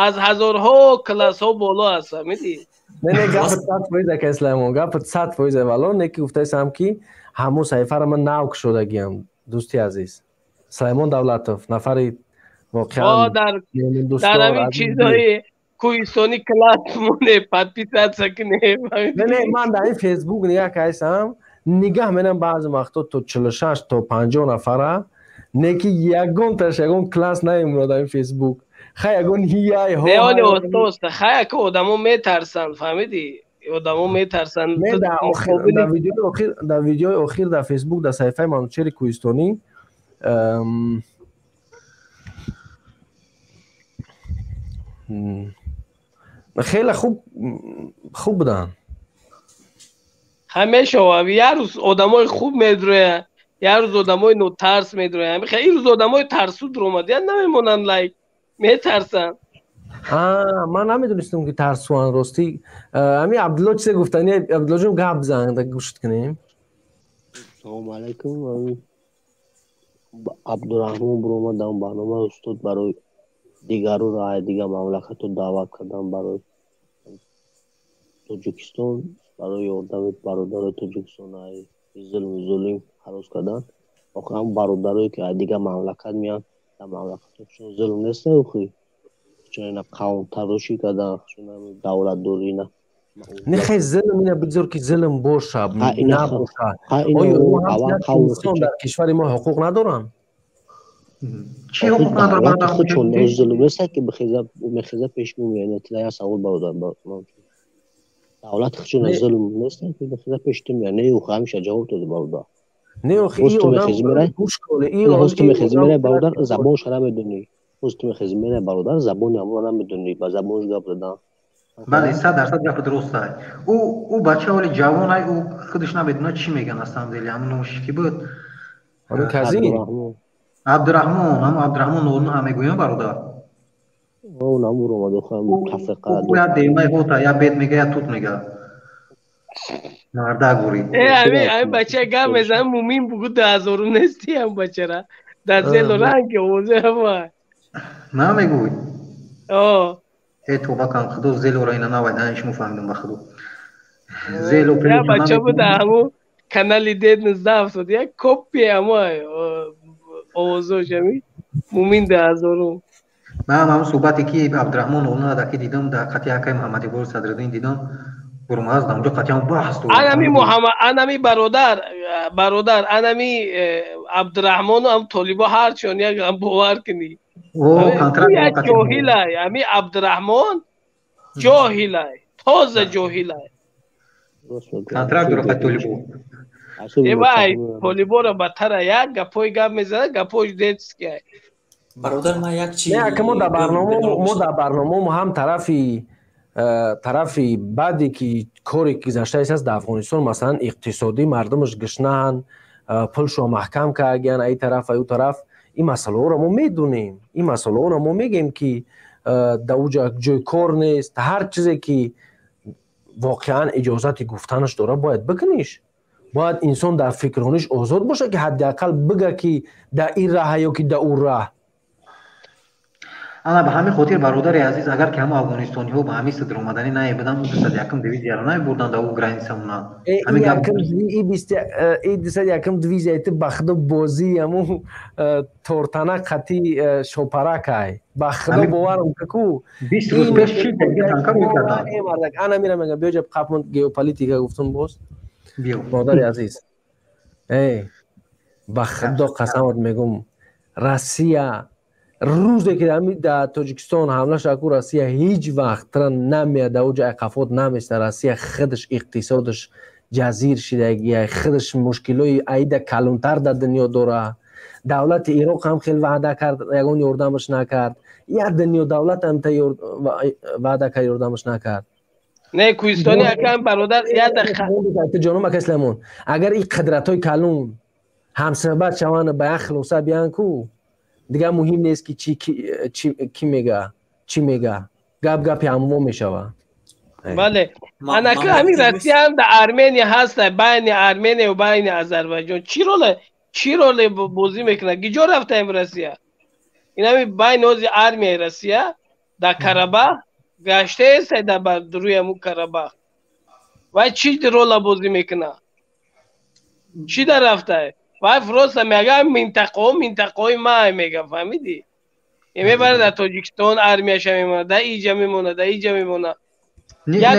аз ҳазорҳо классҳо боло аст, фаҳмидӣ? Не, гапат 100%, ака Сулаймон, гапат 100%. Вало не ки гуфтаистам, ки ҳамун саҳифаро ман нав кушодагиам. Дӯсти азиз Сулаймон Давлатов, нафари воқеан дар ҳамин чизҳои кӯҳистони класс моне, подписаться кунем. Не, ман дар ин Фейсбук нигоҳ кардам, нигаҳ менам, баъзе вақто то 46, то 50 нафара, не ки ягонташ ягон класс наемонад дар ин Фейсбук. Хай, ягон ҳияй. Не, оли оста оста хай, ака, одамо метарсанд, фаҳмидӣ? Одамо метарсанд. Дар видеои охир дар Фейсбук, дар саҳифаи Манучери Кӯҳистонӣ, хеле хуб буданд. Ха, мешавад, як рӯз одамои хуб медроянд, як рӯз одамои нотарс медроянд. Ин рӯз одамои тарсу дуромад, я намемонанд лайк, метарсанд. Ман намедонистам, ки тарсуанд, ростӣ. Ҳамин Абдулло чизе гуфтани. Абдуллоҷон, гап зан, гӯшт кунем. Салому алайкум. Абдураҳмон буромадам барнома, устод, барои дигару дигар мамлакату даъват кардан барои Тоҷикистон барои ёрдами бародарои Тоҷикистон ай зулму зулим халос кардан. Охир ҳам бародарое ки аз дигар мамлакат меянд, дар мамлакатҳошон зулм нест, охи чун ина қавмтарошӣ кардан, чун давлатдорӣ ина. Не, хай, зулм ина бигзор ки зулм боша, набоша. Оё инсон дар кишвари мо ҳуқуқ надоранд? Чӣ ҳуқуқ надорад бародар? Худшон зулм нест ки мехеза пеш меояд. Я савол, бародар, давлат худшон зулм нест ки мехеза пеш ту меояд? Не, охи ҳамеша ҷавоб доди, бародар. Не, охи ин одам гӯш кун, ин ҳоз ту мехези мерай, бародар, забонша намедонӣ. Ҳоз ту мехези мерай, бародар, забони ҳамонро намедонӣ, ба забонш гап задан. Бале, 100% гапи дуруст ай. Ӯ бача ҳоли ҷавон ай, ӯ худаш намедонад чӣ мегӯяд на самом деле. Ҳамон номаш ки буд? Ҳамин казин Абдураҳмон, ҳамон Абдураҳмон нолну ҳам мегӯям, бародар. Намуромад. Я демаи ҳота, я бед мега, я тут мега. Мардак бурид. Э, ами бача гап мезанам, мумин бугу 2000 нести ам бачара. Дар зелу ранг овозе ҳама. Намегӯй? О. Э, тоба кан, худо зелора ина навайда, шумо фаҳмидам, ба худо. Зело. Я бача буда, ҳаму канали дед 1971 як копия ҳамо овозош, ами мумин 2000. Ман ҳамон суҳбате ки Абдураҳмон олнада ки дидам, дар қати акаи Муҳаммадибор Садриддин дидам, гурмаз дар онҷо қатъиан баҳс. Анами Муҳаммад, анами бародар, анами Абдураҳмону ам толибо ҳарчон як ам, бовар кунӣ. Як ҷоҳилай, ами Абдураҳмон ҷоҳилай, тоза ҷоҳилай. Контракт дора қати толибо. Вай толиборо батара як гапои гап мезанад, гапош детский. Бародар, ман як чи Не, мо дар барнома, мо дар барномамо ҳам тарафи баъде ки коре гузаштааст аст дар Афғонистон, масалан, иқтисодӣ мардумаш гушнаанд, пулшо маҳкам кардагиян, аи тараф, аю тараф, ин масъалаҳоро мо медонем, ин масъалаҳоро мо мегӯем ки дар уҷа ҷои кор нест. Ҳар чизе ки воқеан иҷозати гуфтанаш дора, бояд бикуниш. Бояд инсон дар фикрониш озод бошад, ки ҳадди ақал бига ки дар ин раҳа ё ки дар он раҳ. Ана ба ҳамин хотир, бародари азиз, агар ки ҳамо афғонистониҳо ба ҳамин сидромаданӣ наебуданд, ӯ 201-ум дивизияро наебурданд дар ӯ границамона. И 201-ум дивизия ту, ба худо, бозии ҳамун тортана қати шопаракай, ба худо, боварам ку. 20 рӯз пеш чӣ танка рӯй карданд. Ана мира мегам, биёҷа қапмон геополитика гуфтум боз, модари азиз. Ба худо қасамат мегум, Россия рӯзе ки дар Тоҷикистон ҳамла шавад ку, Россия ҳеҷ вақт тра намеяд, дар оҷа қафот наместа. Россия худаш иқтисодаш ҷазир шидагия, худаш мушкилои аида калонтар дар дунё дора. Давлати Ироқ ҳам хел ваъда кард, ягон ёрдамаш накард. Як дунё давлат ҳам та ваъда кард, ёрдамаш накард. Не, кӯҳистони акам, бародар, як дақиқа. Ҷоном, ака Сулаймон, агар ин қудратҳои калон ҳамсӯҳбат шаванд, ба як хулоса биёянд ку, дигар муҳим нест ки чӣ мега, чӣ мега, гап гапи ҳамво мешавад. Бале, анака ҳамин Россия ҳам дар Армения ҳаста, байни Армения ва байни Озарбойҷон чӣ роле бозӣ мекунад? Гиҷо рафтаем Россия? Ин ҳами байни ози армияи Россия дар Карабах гаштаест, дар рӯи ҳамун Карабах вай чӣ рола бозӣ мекунад? Чӣ дар рафтае? Вай просто мега, минтақаҳо минтақаҳои май мега, фаҳмидӣ? Мебарад дар Тоҷикистон армияша мемонад, дар иҷа мемонад, дар иҷа мемонад. Як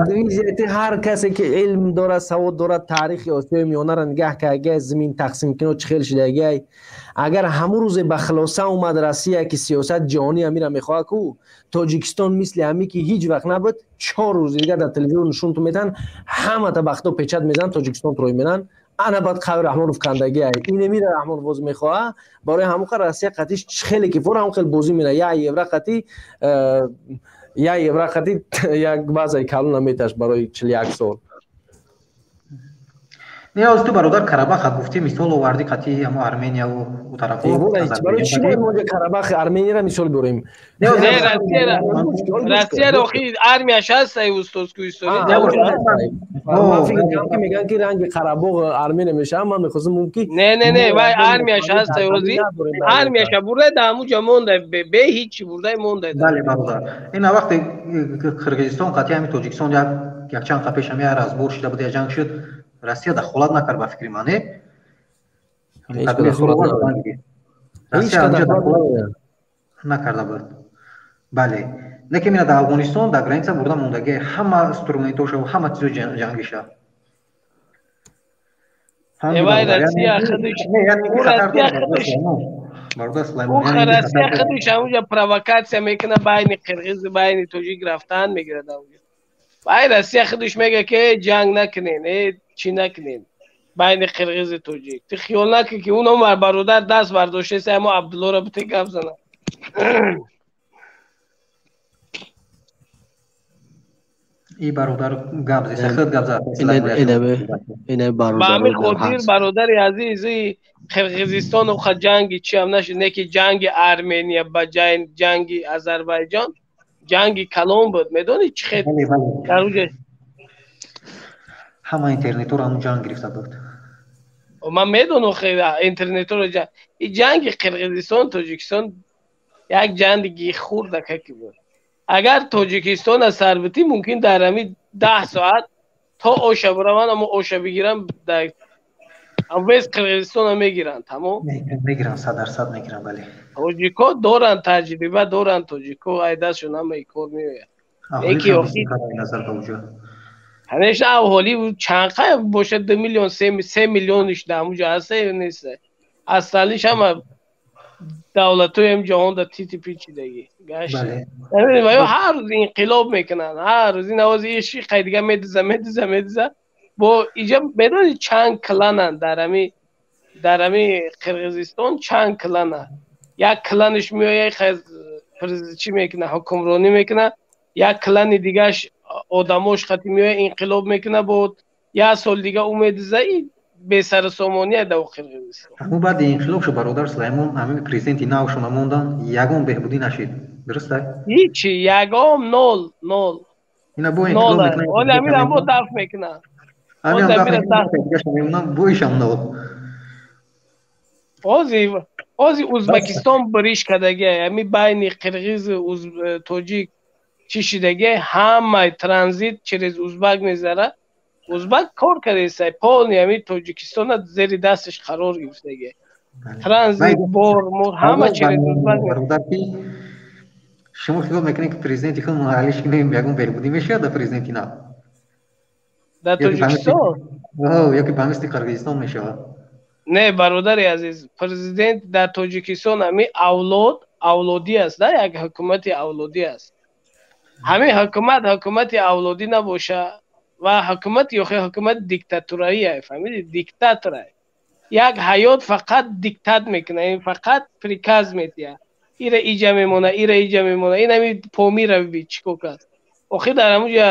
дивизияти, ҳар касе ки илм дорад, савод дорад, таърихи Осиёи Миёнаро нигаҳ кардагиай, зимин тақсимкино чӣ хел шидагиай, агар ҳамун рӯзе ба хулоса омад Россия ки сиёсат ҷаҳонӣ ҳамира мехоҳад ку, Тоҷикистон мисли ҳамин ки ҳеҷ вақт набуд, 4 рӯзи дигар дар телевизор нишонту метаҳанд, ҳамата бахто печать мезананд, Тоҷикистон рӯй меранд. Ана баъд қаври Раҳмонов кандагиай, инемира Раҳмонов боз мехоҳад. Барои ҳамон қа Россия қатиш хеле ки фор ҳамон хел бозӣ мера, 1 евро қати, 1 евро қати як базаи калон наметаш барои 41 сол. Не, оз ту бародар Карабаха гуфтӣ, мисол овардӣ қатъи ҳамо Армения ва тарафҳо. Барои чӣ бояд мо Карабах Арменияро мисол биёрем? Не, Россияро охи армияш ҳаст, ай устоз кӯҳистонӣ. Ман фикр кардам ки мегӯянд ки ранги Қарабоғ Армения мешавад, ман мехостам мумкин. Не, не, не, вай армияш ҳаст, ай ози армияша бурда да ҳамуҷа монда, бе ҳичи бурда монда. Бале, бародар. Ин вақте Қирғизистон қатъи ҳами Тоҷикистон якчанд қа пеш ҳами разбор шуда буд, як ҷанг шуд, Россия дахолат накард, ба фикри ман, не? Россия онҷо дахолат накарда буд. Бале. Лекин ина дар Афғонистон дар граница бурда мондагӣ ҳама инструментоша ва ҳама чизо ҷангиша. Вай Россия худиш, Россия худиш ҳамуҷа провокатсия мекунад байни қирғиз, байни тоҷик рафтан мегирад ҳамуҷа. Вай Россия худиш мега ки ҷанг накунен, чӣ накунен байни қирғизи тоҷик. Ту хиёл накун ки уно бародар даст бардоштест, амо Абдуллоро бите гап занад. И бародар гап зад, худ гап зад. Ба ҳамин хотир бародари азиз, Қирғизистон ха ҷанги чи ҳам нашуд, не ки ҷанги Армения ба ҷанги Озарбойҷон ҷанги калон буд. Медонӣ чӣ хел дар уҷа ҳама интернетҳоро ҳамун ҷанг гирифта буд. Ман медонам хеле интернетҳоро ҷанг. И ҷанги Қирғизистон Тоҷикистон як ҷанги хурдакаки буд. Агар Тоҷикистон аз сарбитӣ мумкин дар ҳамин 10 соат то оша бираванд, аммо оша бигиранд, вес Қирғизистонро мегиранд, тамом? Мегиранд, 100% мегиранд, бале. Тоҷико доранд таҷриба, доранд тоҷико, ай дастшон ҳамаи кор меояд. Яки охир ҳамеша аҳолӣ чанд қай бошад, 2 миллион, 3 миллиониш дар ҳамуҷо ҳаста ё нест? Асталиш ҳама давлатҳои ҳам ҷаҳон дар тити печидагӣ гашт. Ва ё ҳар рӯз инқилоб мекунанд, ҳар рӯз ин овози иши қай дига медиза, медиза, медиза. Бо иҷа медонӣ чанд клананд дар ҳами Қирғизистон чанд клана. Як кланиш меояд, чӣ мекунад, ҳукмронӣ мекунад, як клани дигаш одамош хати меояд, инқилоб мекунад, бо як сол дига ӯ медиза, и бесарусомония дар Қирғизистон. Ҳамун баъди инқилоб шуд бародар Сулаймон, ҳамин президенти навшона мондан, ягон беҳбудӣ нашид. Дуруст аст? Ҳичи, ягон нол, нол. Ина бо инқилоб мекунад. Оли ҳамин ҳам бо даф мекунад. Ҳамин ҳам даф мекунад, боишам нол. Ози Узбекистон бриш кардагия, ҳамин байни қирғиз тоҷик чӣ шидагия, ҳамаи транзит через узбак мезара. Узбак кор кардааст, полни ҳамин Тоҷикистона зери дасташ қарор гирифтагия. Транзит, бор, мор ҳама через узбак. Шумо хиёл мекунед ки президенти худ муҳаллиш кунем, ягон беҳбудӣ мешавад дар президенти нав? Дар Тоҷикистон? Ё ки ба мисли Қирғизистон мешавад? Не, бародари азиз, президент дар Тоҷикистон ҳамин авлод, авлодӣ аст, да, як ҳукумати авлодӣ аст. Ҳамин ҳукумат ҳукумати авлодӣ набоша ва ҳукумат ё ҳукумат диктатураӣ, фаҳмидӣ? Диктатора. Як ҳаёт фақат диктат мекунад, ин фақат приказ медиҳад. Ира иҷа мемона, ира иҷа мемона, ин ҳамин Помира бибин чӣ кор кард. Охир дар ҳамунҷа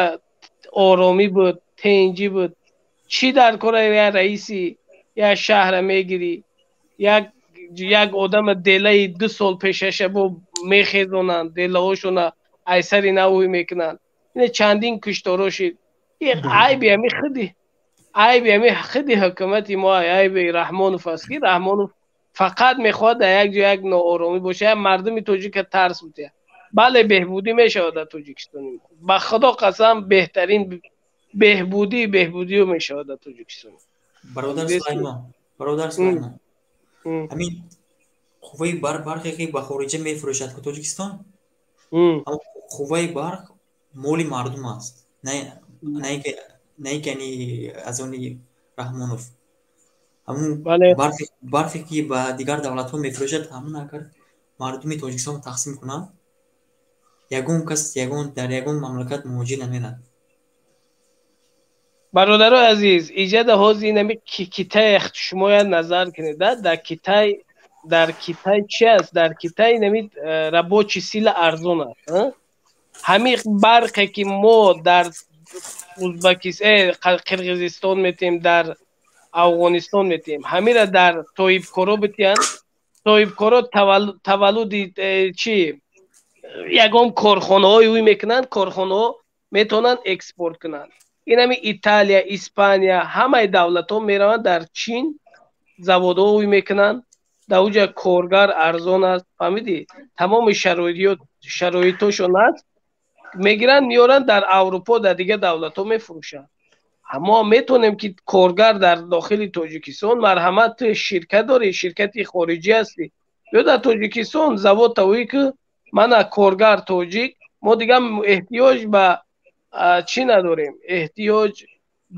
оромӣ буд, тенҷӣ буд. Чӣ дар кора як раиси як шаҳра мегирӣ, як одама делаи 2 сол пешаша бо мехезонанд, делаҳошона айсари навҳӣ мекунанд. Ина чандин кушторо шид. Ин айби ҳами худи, айби ҳами худи ҳукумати мо, айби Раҳмонов аст ки Раҳмонов фақат мехоҳад дар як ҷо як нооромӣ бошад, як мардуми тоҷика тарс бидиҳад. Бале, беҳбудӣ мешавад дар Тоҷикистон. Ба Худо қасам, беҳтарин беҳбудиё мешавад дар Тоҷикистон. Бародар Сулаймон, бародар Сулаймон, ҳамин қувваи барқе ки ба хориҷа мефурӯшад ку Тоҷикистон, қувваи барқ моли мардум аст, не ки аз они Раҳмонов. Ҳамун барқе ки ба дигар давлатҳо мефурӯшад, ҳамун агар мардуми Тоҷикистон тақсим кунад, ягон кас дар ягон мамлакат муҳоҷир намерад. Бародарои азиз, иҷада ҳозир инами Китай шумо як назар кунед, дар Китай, дар Китай чи аст? Дар Китай инами рабочий сила арзон аст. Ҳамин барқе ки мо дар Узбекистон, Қирғизистон метем, дар Афғонистон метиҳем. Ҳамира дар соҳибкоро битиҳанд. Соҳибкоро таваллуди чи ягон корхонаҳои ӯй мекунанд, корхонаҳо метавонанд экспорт кунанд. Ин ҳами Италия, Испания, ҳамаи давлатҳо мераванд дар Чин заводҳо ӯй мекунанд. Дар уҷа коргар арзон аст, фаҳмидӣ? Тамоми шароитошон аст, мегиранд, меоранд дар Аврупо, дар дигар давлатҳо мефурӯшанд. Мо метавонем ки коргар дар дохили Тоҷикистон, марҳамат, ту ширкат дорӣ, ширкати хориҷӣ ҳастӣ, биё дар Тоҷикистон завод тавӣ ки мана коргар тоҷик, мо дигар эҳтиёҷ ба чӣ надорем, эҳтиёҷ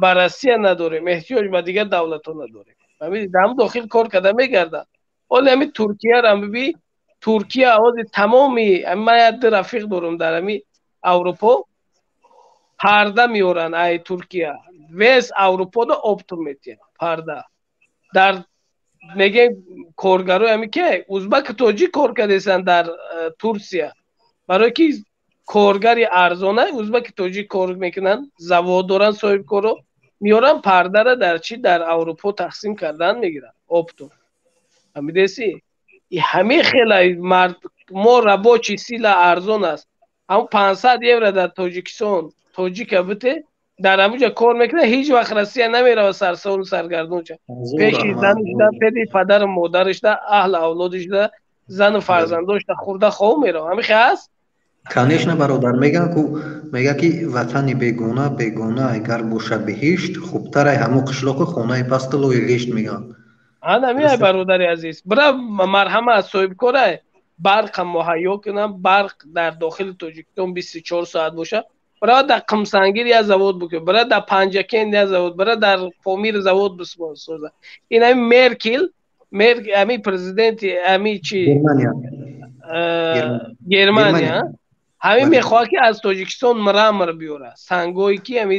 ба Россия надорем, эҳтиёҷ ба дигар давлатҳо надорем. Фаҳмидӣ? Дар ҳам дохил кор карда мегардад. Ҳоле ҳами Туркияро биби, Туркия ҳозир тамоми, ман як ду рафиқ дорам дар ҳами Аврупо, парда меоранд ай Туркия, вес Аврупода оптом метиҳанд парда. Дар мегӯем коргарои ҳами ки узбаку тоҷик кор кардесанд дар Турсия, барое ки коргари арзона узбаки тоҷик кор мекунанд, завод доранд соҳибкоро, меоранд пардара дар чи дар Аврупо тақсим кардан мегиранд оптом. Фаҳмидеси? Ҳамин хела мард мо рабочий сила арзон аст. Ҳамн 500 евро дар Тоҷикистон тоҷика бите, дар ҳамуҷа кор мекунад, ҳеҷ вақт Россия намерава сарсору саргардонча. Пеши занишда, пеши падару модаришда, аҳлу авлодишда, зану фарзандошда хурда хов мерава. Ҳамин хел ҳаст? Конечно, бародар, мегӯянд ку, мегӯяд ки ватани бегона бегона агар боша биҳишт, хубтар ай ҳамун қишлоқу хонаи пасту лои ғишт, мегӯянд. Ана миай, бародари азиз, бира марҳамат, соҳибкорай, барқа муҳайё кунам, барқ дар дохили Тоҷикистон 24 соат боша. Бира дар Қумсангир як завод бикун, бира дар Панҷакент як завод, бира дар Помир завод бисоза. Ин ҳами Меркел, ҳами президенти ҳами чи Германия, ҳамин мехоҳад ки аз Тоҷикистон мрамор биёра, сангое ки ҳами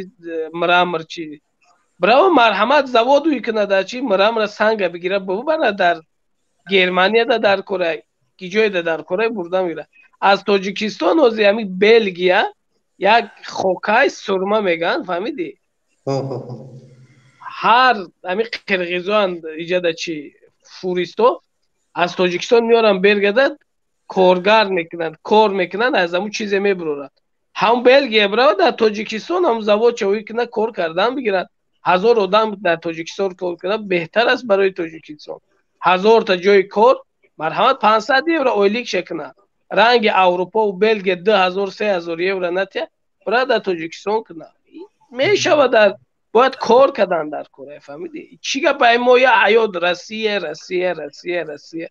мрамор чи. Браво, марҳамат, завод уй кунад, дар чи мрамора санга бигира, бибара дар Германияда дар корай, ки ҷойда дар корай бурда мегира. Аз Тоҷикистон ҳозир ҳами Белгия як хокай сурма мегӯянд, фаҳмидӣ? Ҳар ҳами қирғизоан иҷада чи фуристо аз Тоҷикистон меоранд Белгияда коргар мекунанд, кор мекунанд, аз ҳамун чизе мебуроранд. Ҳам Белгия бирава дар Тоҷикистон ҳам завод чавӣ кунад, кор кардан бигирад. 1000 одам дар Тоҷикистон кор кунад беҳтар аст барои Тоҷикистон. 1000 та ҷои кор, марҳамат, 500 евро ойликша кунад. Ранги Аврупо ва Белгия 2000 3000 евро натия, бира дар Тоҷикистон кунад. Мешавад, дар бояд кор кардан дар кора, фаҳмидӣ? Чӣ гап ай мо я ҳаёт Россия, Россия, Россия, Россия.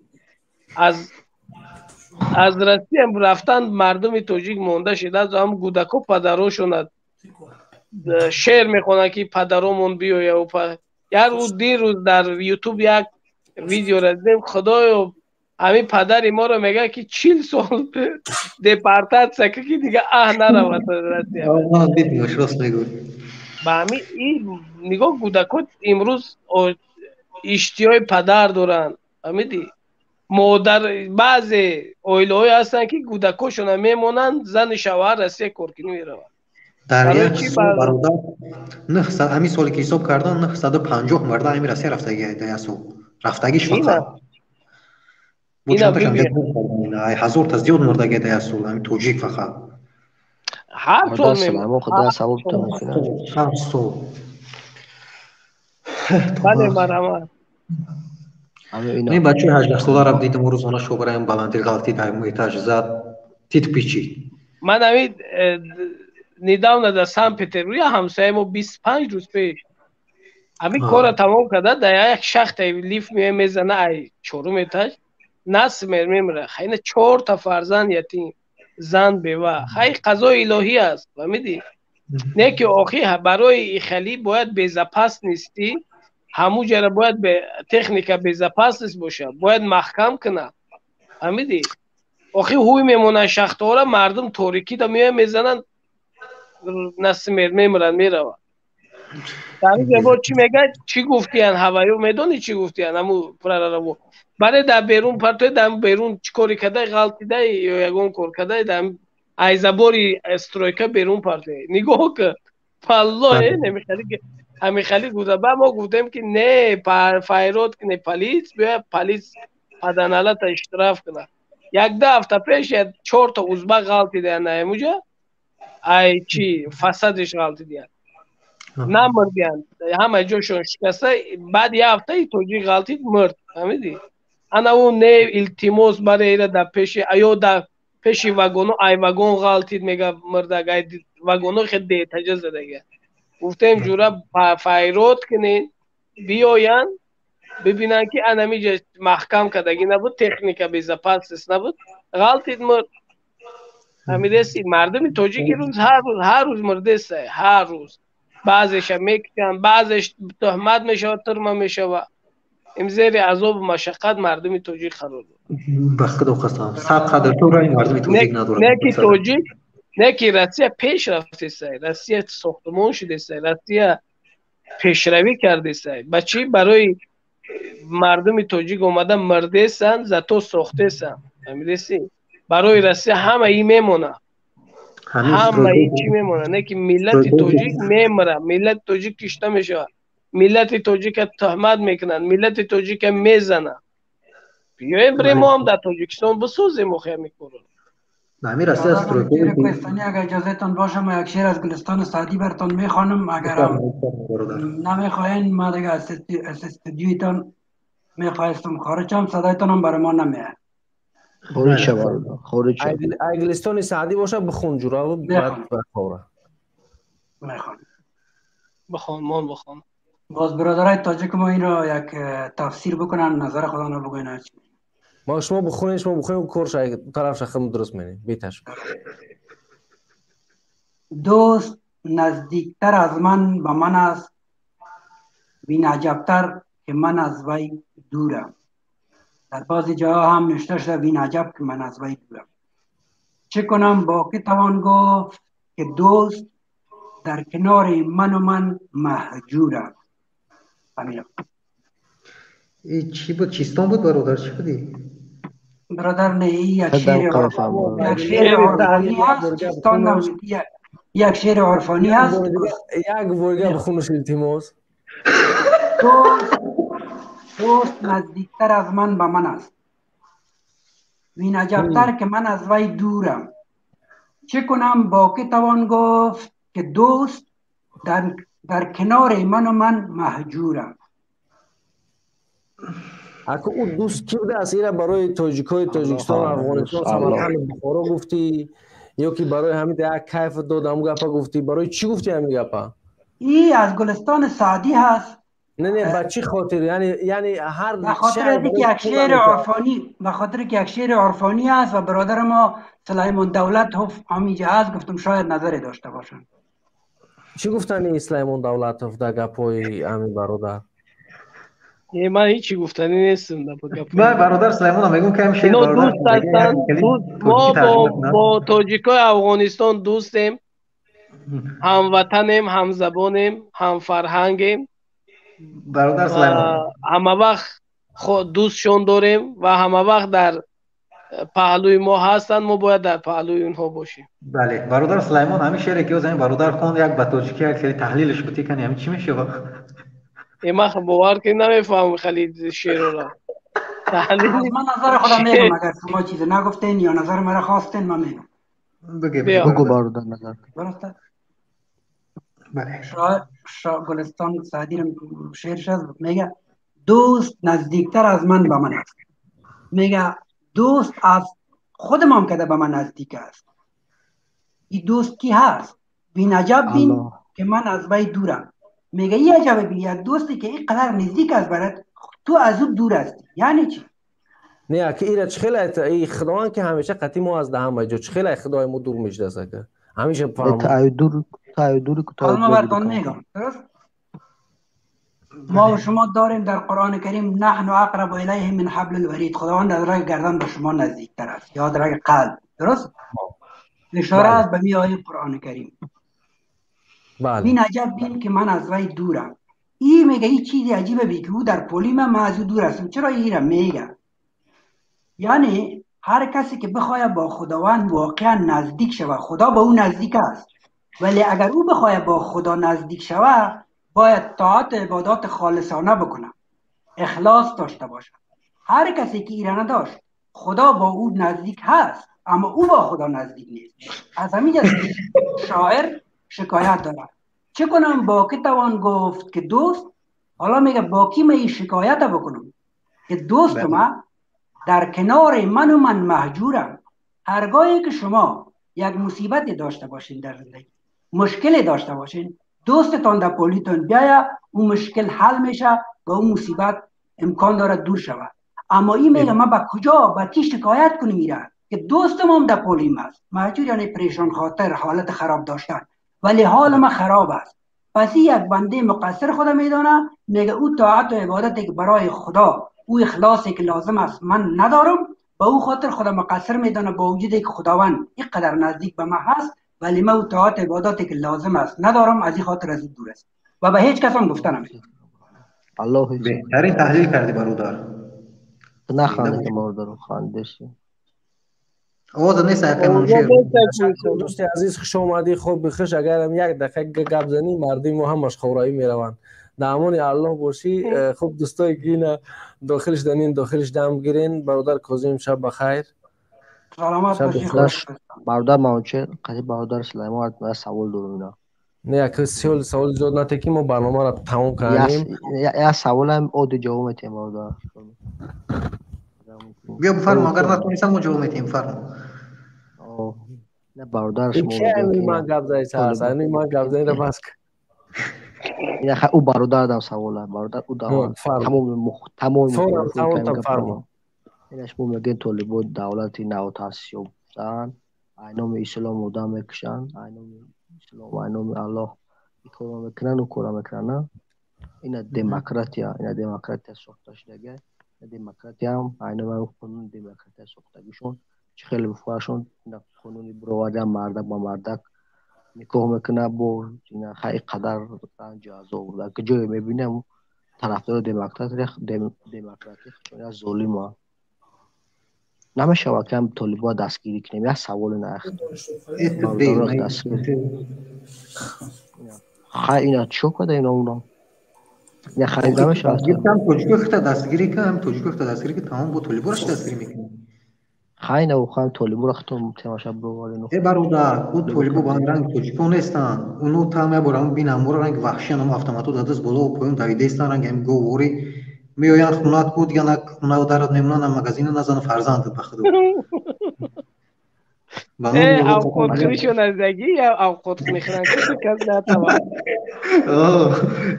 Аз Россия рафтан мардуми тоҷик монда шуда, ҳам гудако падарошонад шеър мехонанд ки падаромон биёя. Як рӯз дирӯз дар Ютуб як видеоро дидем, худоё, ҳамин падари моро мегӯяд ки 40 сол депортатсия ки дига аҳ наравад Россия. Ба ҳамин нигоҳ, гудако имрӯз иштиҳои падар доранд, фаҳмидӣ? Модар, баъзе оилаҳое ҳастанд ки гудакошона мемонанд, зану шавҳар Россия коркунӣ мераванд. Дар як сол, бародар, ҳамин соле ки ҳисоб кардан, 950 марда ҳамин Россия рафтаги, дар як сол рафтагиш фақат ҳазорта зиёд мурдаги дар як сол ҳамин тоҷик фақат. Ҳар сол. Ҳар сол. Бале, марҳамат. Ин бачаи 18-соларо дидам, рӯзона шобараям баландир ғалтид, этаж зад, тит пичид. Ман ҳамин недавно дар Санкт Петербург як ҳамсояи мо 25 рӯз пеш ҳамин корро тамом карда, дар як шахтаи лифт меоя мезана, ай чорум этаж насмер мемира. Хайна чорта фарзанд ятим, зан бева. Хай, қазои илоҳӣ аст, фаҳмидӣ? Не ки охи барои ихалӣ бояд безопасности, ҳамун ҷара бояд техника безопасность боша, бояд маҳкам кунад, фаҳмидӣ? Охи ҳуй мемонанд шахтаҳоро, мардум торикида меоя мезананд, насмер мемиранд, мераванд. Дар ин ҷо чӣ мегӯяд, чӣ гуфтиян ҳаваю, медонӣ чӣ гуфтиян ҳаму прораво? Бале, дар берун партои, дар берун чӣ коре кардай, ғалтидай ё ягон кор кардай, дар айзабори стройка берун партои. Нигоҳ кун, Валлоҳ, ҳамин хели гуфта. Баъд мо гуфтем, ки не, файрод кне полис, биёя полис паданалата штраф кунад. Як ду ҳафта пеш як чорта узбак ғалтидаян наемуҷа, ай чи фасадиш ғалтидиян, намурдиян, ҳама ҷошон шикаста. Баъд як ҳафта и тоҷик ғалтид, мурд. Фаҳмидӣ? Ана ӯ не, илтимос, баре ира дар пеши ё дар пеши вагоно, ай вагон ғалтид, мега мурдак, ай вагоно хел деҳтаҷа задага. Гуфтем, ҷура, файрод кунед, биёянд, бибинанд, ки анамиҷа маҳкам кардагӣ набуд, техника безопасность набуд, ғалтид, мурд. Фаҳмидеси? Мардуми тоҷик рӯз ҳар рӯз, ҳар рӯз мурдеса, ҳар рӯз. Баъзеша мекушанд, баъзеш туҳмат мешавад, турма мешавад. Им зери азобу машаққат мардуми тоҷик қарор дорад. Ба худо қасам, сад қадр тура ин мардуми тоҷик надорад. Не ки тоҷик, не ки Россия пеш рафтеса, Россия сохтмон шудеса, Россия пешравӣ кардеса. Ба чӣ барои мардуми тоҷик омада мурдесанд, зато сохтесанд. Фаҳмидеси? Барои Россия ҳама и мемонад, ҳама и чӣ мемонад, не ки миллати тоҷик мемирад, миллати тоҷик кишта мешавад, миллати тоҷика туҳмат мекунанд, миллати тоҷика мезананд. Биёем, бирем, мо ҳам дар Тоҷикистон бисозем охи ҳамин корро. Ҳамин Россия стройка. Агар иҷозатон боша, ма як шеър аз Гулистони Саъдӣ бартон мехонам. Агарам намехоҳен, ма дига аз студиоитон мехоҳистам хориҷ шам, садоятонам барои мо намеяд. Хориҷ ша, бародар, хориҷ ша. Ай Гулистони Саъдӣ боша, бихон, ҷураву баъд бахора. Мехонам. Бихон, мон бихон. Боз бародарای тоҷик мо инро як тафсир бикунанд, назар худо бигӯянд ҳарчи. Ма шумо бихонед, шумо бихонед, кор тараф шахм дуруст менем, беташ. Дӯст наздиктар аз ман ба ман аст, вин аҷабтар ки ман аз вай дурам. Дар баъзе ҷоҳо ҳам нӯшта шуда, вин аҷаб ки ман аз вай дурам. Чӣ кунам, бо ки тавон гуфт ки дӯст дар канори ману ман маҳҷурам. Ҳамин. Чӣ буд? Чистон буд, бародар, чӣ будӣ? Бародар, не, як шеъри як шеъри урфонӣ ҳаст, чистон набуд, як шеъри урфонӣ ҳаст. Як ворга бихонаш, илтимос. Дӯст наздиктар аз ман ба ман аст, вин аҷабтар ки ман аз вай дурам. Чӣ кунам, бо ки тавон гуфт ки дӯст дар канори ману ман маҳҷурам. Ако ӯ дӯст кӣ будааст? Ира барои тоҷикҳои Тоҷикистон, Афғонистон, Самарқанду Бухоро гуфтӣ ё ки барои ҳамин як кайф дод ҳамун гапа гуфтӣ? Барои чӣ гуфтӣ ҳамин гапа? И аз Гулистони Саъдӣ ҳаст. Не, ба чӣ хотир? Яъне ҳар به خاطر از اینکه یک شعر عرفانی، به خاطر که یک شعر عرفانی است و برادر ما سلیمان دولتوف همیجا هست، گفتم شاید نظری داشته باشند. Чӣ гуфтани Сулаймон Давлатов дар гапҳои ҳамин бародар? Не, ман ҳечи гуфтанӣ нестам дар гап. Ман бародар Сулаймонам мегӯм, ки ҳамин шеър Ино бародар дӯст ҳастанд. Мо бо тоҷикои Афғонистон дӯстем, ҳамватанем, ҳамзабонем, ҳамфарҳангем. Бародар Сулаймон, ҳама вақт дӯстшон дорем ва ҳама вақт дар паҳлӯи мо ҳастанд, мо бояд дар паҳлӯи онҳо бошем. Бале, бародар Сулаймон, ҳамин шеъре ки ҳамин бародар хонд, як ба тоҷикӣ як хеле таҳлилаш бутӣ кани, ҳамин чӣ мешавад? Ман бовар ки намефаҳмам хеле шеърро. Аз ман назар худам мегӯм, агар шумо чизе нагуфтен ё назари маро хостен, ман мегӯм. Бугу, бародар, назар. Дуруст аст? Бале. Гулистон Саъдӣ шеърш аст, мега: дӯст наздиктар аз ман ба ман аст. Мега дӯст аз худамон када ба ман наздик аст. И дӯст ки ҳаст? Бин аҷаб бин ки ман аз вай дурам. Мега и аҷаб бин, як дӯсте ки ин қадар наздик аст барат, ту аз ӯ дур ҳастӣ. Яъне чӣ? Не, ки ира чӣ хеле и Худованд ки ҳамеша қатъи мо аз ҳама ҷо, чӣ хеле Худои мо дур мешудааст, ака? Ҳамеша фаҳм. Дур, дур. ҳоло ман бартон мегам. Дуруст? ما و شما داریم در قرآن کریم نحن اقرب الیه من حبل الورید، خداوند از رگ گردن به شما نزدیکتر است یا رگ قلب. درست؟ اشاره است به می آیه قرآن کریم. بین عجب بین که من از وی دورم. ای میگه این چیزی عجیبه بی که او در پولی من از او دور هستم. چرا ای را میگه؟ یعنی هر کسی که بخواهد با خداوند واقعا نزدیک شود، خدا با او نزدیک است. ولی اگر او بخواهد با خدا نزدیک شود باید طاعت عبادات خالصانه بکنه، اخلاص داشته باشه. هر کسی که ایرانه داشت خدا با او نزدیک هست، اما او با خدا نزدیک نیست. از همین شاعر شکایت دارد، چه کنم با کی توان گفت که دوست. حالا میگه با کی من این شکایت بکنم که دوست ما در کنار من و من مهجورم. هرگاهی که شما یک مصیبت داشته باشین در زندگی، مشکل داشته باشین، دوستتان در پولیتون بیاید، اون مشکل حل میشه و اون مصیبت امکان داره دور شود. اما این میگه من با کجا با کی شکایت کنم میره که دوستم هم در پولیم است. مهجور یعنی پریشان خاطر، حالت خراب داشتن، ولی حال ما خراب است. پس یک بنده مقصر خدا میدانه، میگه او طاعت و عبادتی که برای خدا، او اخلاصی که لازم است من ندارم، با او خاطر خدا مقصر میدانه، با وجود که خداوند اینقدر نزدیک به من هست ولی من او طاعت عبادتی که لازم است ندارم، از این خاطر از او دور است و به هیچ کس هم گفته نمیشه. الله بهترین تحلیل کردی برادر. نه خنده برادر خنده شی. آواز نیست دوست عزیز خوش آمدی. خوب بخش اگرم یک دقیقه گپ زنی مردم ما همش خورایی میروند. در امان الله باشی. خوب دوستای که اینا داخلش دنین داخلش دم گیرین. برادر کاظم شب بخیر. سلامت باشی. برادر ماوچه قضیه برادر سلیمان من سوال دارم اینا. نه یک سوال زیاد نته که ما برنامه را تمام کردیم. یا سوالم او دو جواب میتیم برادر. بیا بفرما اگر نتونستم ما جواب میتیم فرما. نه برادر شما من گپ زدی سر من گپ زدی را بس. نه او برادر دم سواله برادر او دم تمام تمام فرما. اینش مو میگن طالبان دولتی نو تاسیس یافتن، اینام اسلام آدم میکشن، اینام اسلام اینام الله این کارو میکنن و کارو میکنن. اینا دموکراتیا، اینا دموکراتیا ساخته شده. دموکراتی هم اینام قانون دموکراتی ساختگیشون چه خیلی بفرشون قانونی برآورده مردک با مردک نکاح میکنه با اینا خیلی قدر رنج عذاب در که جای میبینم طرفدار دموکراتی چون ظالمه نمیشه که طالبا دستگیری کنیم. یک سوال نه خیلی اینا چه کده اینا اونا نه خیلی نمیشه. گفتم توجیه خط دستگیری کنم توجیه خط دستگیری که تمام با طالبا رو دستگیری میکنیم. خیلی نه خواهم طالبا رو ختم تماشا بروارینو. ای برادر او طالبا با رنگ توجیکو نیستن. اونو تا می برام بینم برو رنگ وحشی هم автомату دادس بالا و پایین دویده استن رنگ هم گووری میآیند خونات بود یا نه خونه درد نمونه نه مغازین نه زن فرزند به خود. اوقات خریشون از زگی یا اوقات میخرن که کس نتوان.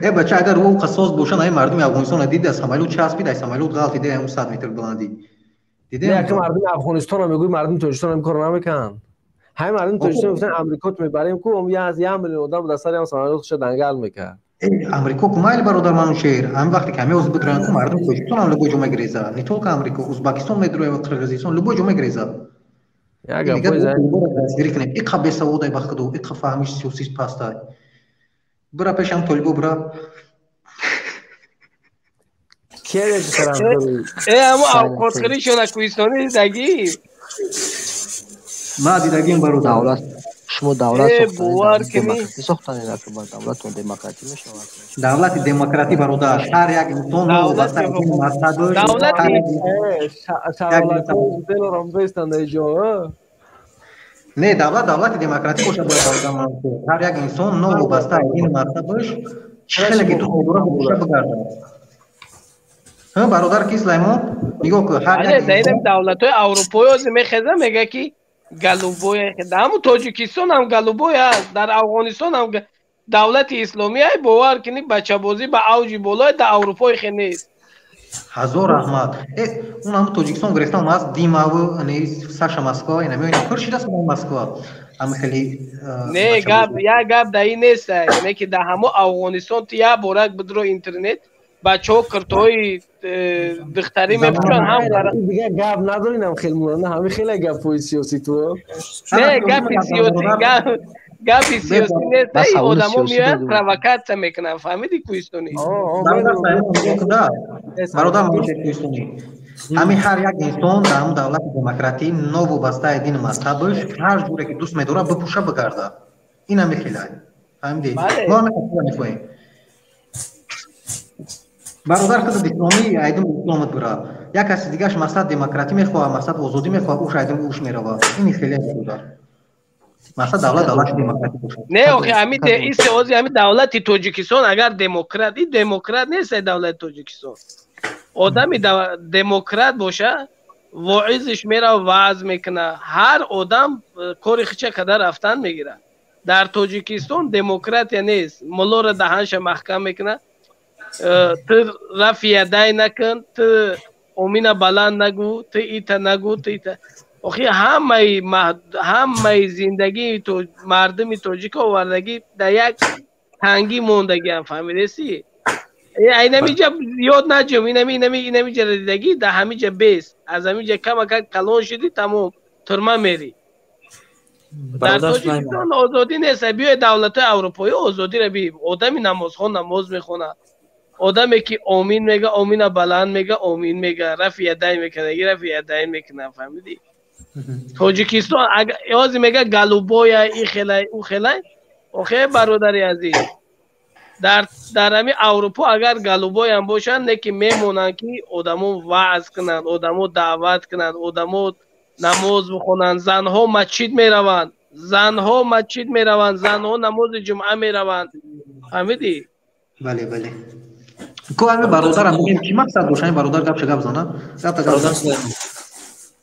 ای بچه اگر او قصاص باشن ای مردم افغانستان دیده از самолёт چسبید از самолёт غلطیده اون 100 متر بلندی. دیده نه که مردم افغانستان هم میگوی مردم تاجیکستان هم کار نمیکنن. همین مردم تاجیکستان گفتن امریکا میبریم کو یه از 1 میلیون آدم در سر هم самолёт خودش دنگل میکرد. امریکا کمایل برادر منوچهر هم وقتی که همه بدرن کو مردم تاجیکستان هم любой ҷо мегреза не только Амрико Узбекистон медроя ва Қирғизистон любой ҷо мегреза. Я гапой зад дастгирӣ кунем иқа бесаводай ба худо иқа фаҳмиш сиёсиш пастай бира пешам толибо бира Э, амо авқотхӯришона кӯҳистони дидагӣ? Ма дидагим бародар. Давлат шумо давлат Э, бовар кунӣ. демократӣ сохтани давлатон демократӣ мешавад. Давлати демократӣ бародар ҳар як инсон новобаста аз дину мазҳабаш Давлати не давлат давлати демократӣ бошад бояд бародар Мансур. Ҳар як инсон новобаста аз дину мазҳабаш чӣ хеле ки дӯст медорад боша бигардад. Ҳа бародар ки Сулаймон нигоҳ кун ҳар як Але дар давлатҳои аврупоӣ ҳозир мехеза мега ки голубой ҳамун Тоҷикистон ҳам голубой ҳаст, дар Афғонистон ҳам давлати исломӣ ай бовар кунӣ бачабозӣ ба авҷи болой дар Аврупои хе нест. Ҳазор раҳмат. Э он ҳамун Тоҷикистон гирифтан аз Димаву не Саша Москва ина меояд пур шидааст Москва. Ҳама хеле не гап як гап дар ин нест, не ки дар ҳамун Афғонистон ту як борак бидро интернет бачаҳо киртоҳои духтарӣ мепӯшанд ҳам дига гап надоринам хел мурана ҳами хеле гапҳои сиёсӣ ту не гапи сиёсӣ гапи сиёсӣ нест. Ин одамо меоянд провокатсия мекунанд, фаҳмидӣ кӯҳистонӣ? Бародар кӯҳистонӣ ҳамин ҳар як инсон дар ҳамун давлати демократӣ новобаста аз дину мазҳабаш ҳар ҷуре ки дӯст медорад бипӯша бигардад. Ин ҳами хелай. Фаҳмидед? Мо ҳами хелай мехоҳем. Бародар худ исломӣ айдум исломат бура. Як каси дигаш мақсад демократӣ мехоҳад, мақсад озодӣ мехоҳад, уш айдум уш меравад. Ин хеле бародар. Мақсад давлат давлати демократӣ бошад. Не, охи ҳами ин ҳами давлати Тоҷикистон агар демократ, ин демократ нест давлати Тоҷикистон. Одами демократ боша, воизиш мерава ваъз мекуна. Ҳар одам кори хича када рафтан мегирад. Дар Тоҷикистон демократия нест. Муллоро даҳанша маҳкам мекуна. Ту рафи ядай накун, ту омина баланд нагӯ, ту ита нагӯ, ту ита. Охи ҳамаи зиндагии мардуми тоҷик овардагӣ дар як тангӣ мондагиам, фаҳмидеси? Айнамиҷа ёд наҷум, инамиҷа дидагӣ, дар ҳамиҷа бес. Аз ҳамиҷа камакак калон шудӣ, тамом, турма мерӣ. Дар Тоҷикистон озодӣ нест. Биёй давлатҳои аврупоӣ озодиро би. Одами намозхон намоз мехонад. Одаме ки омин мега, омина баланд мега, омин мега, рафи ядай мекунад, рафи ядай мекунад, фаҳмидӣ? Тоҷикистон ози мега голубоя, и хелай, у хелай. Охе бародари азиз, дар ҳами Аврупо агар голубоям бошанд, не ки мемонанд ки одамо ваъз кунанд, одамо даъват кунанд, одамо намоз бихонанд, занҳо масҷид мераванд, занҳо масҷид мераванд, занҳо намози ҷумъа мераванд. Фаҳмидӣ? Бале, бале. Ко ҳами бародарам мегӯем чӣ мақсад дошт ҳами бародар гапша гап зана? Гапта гап зана.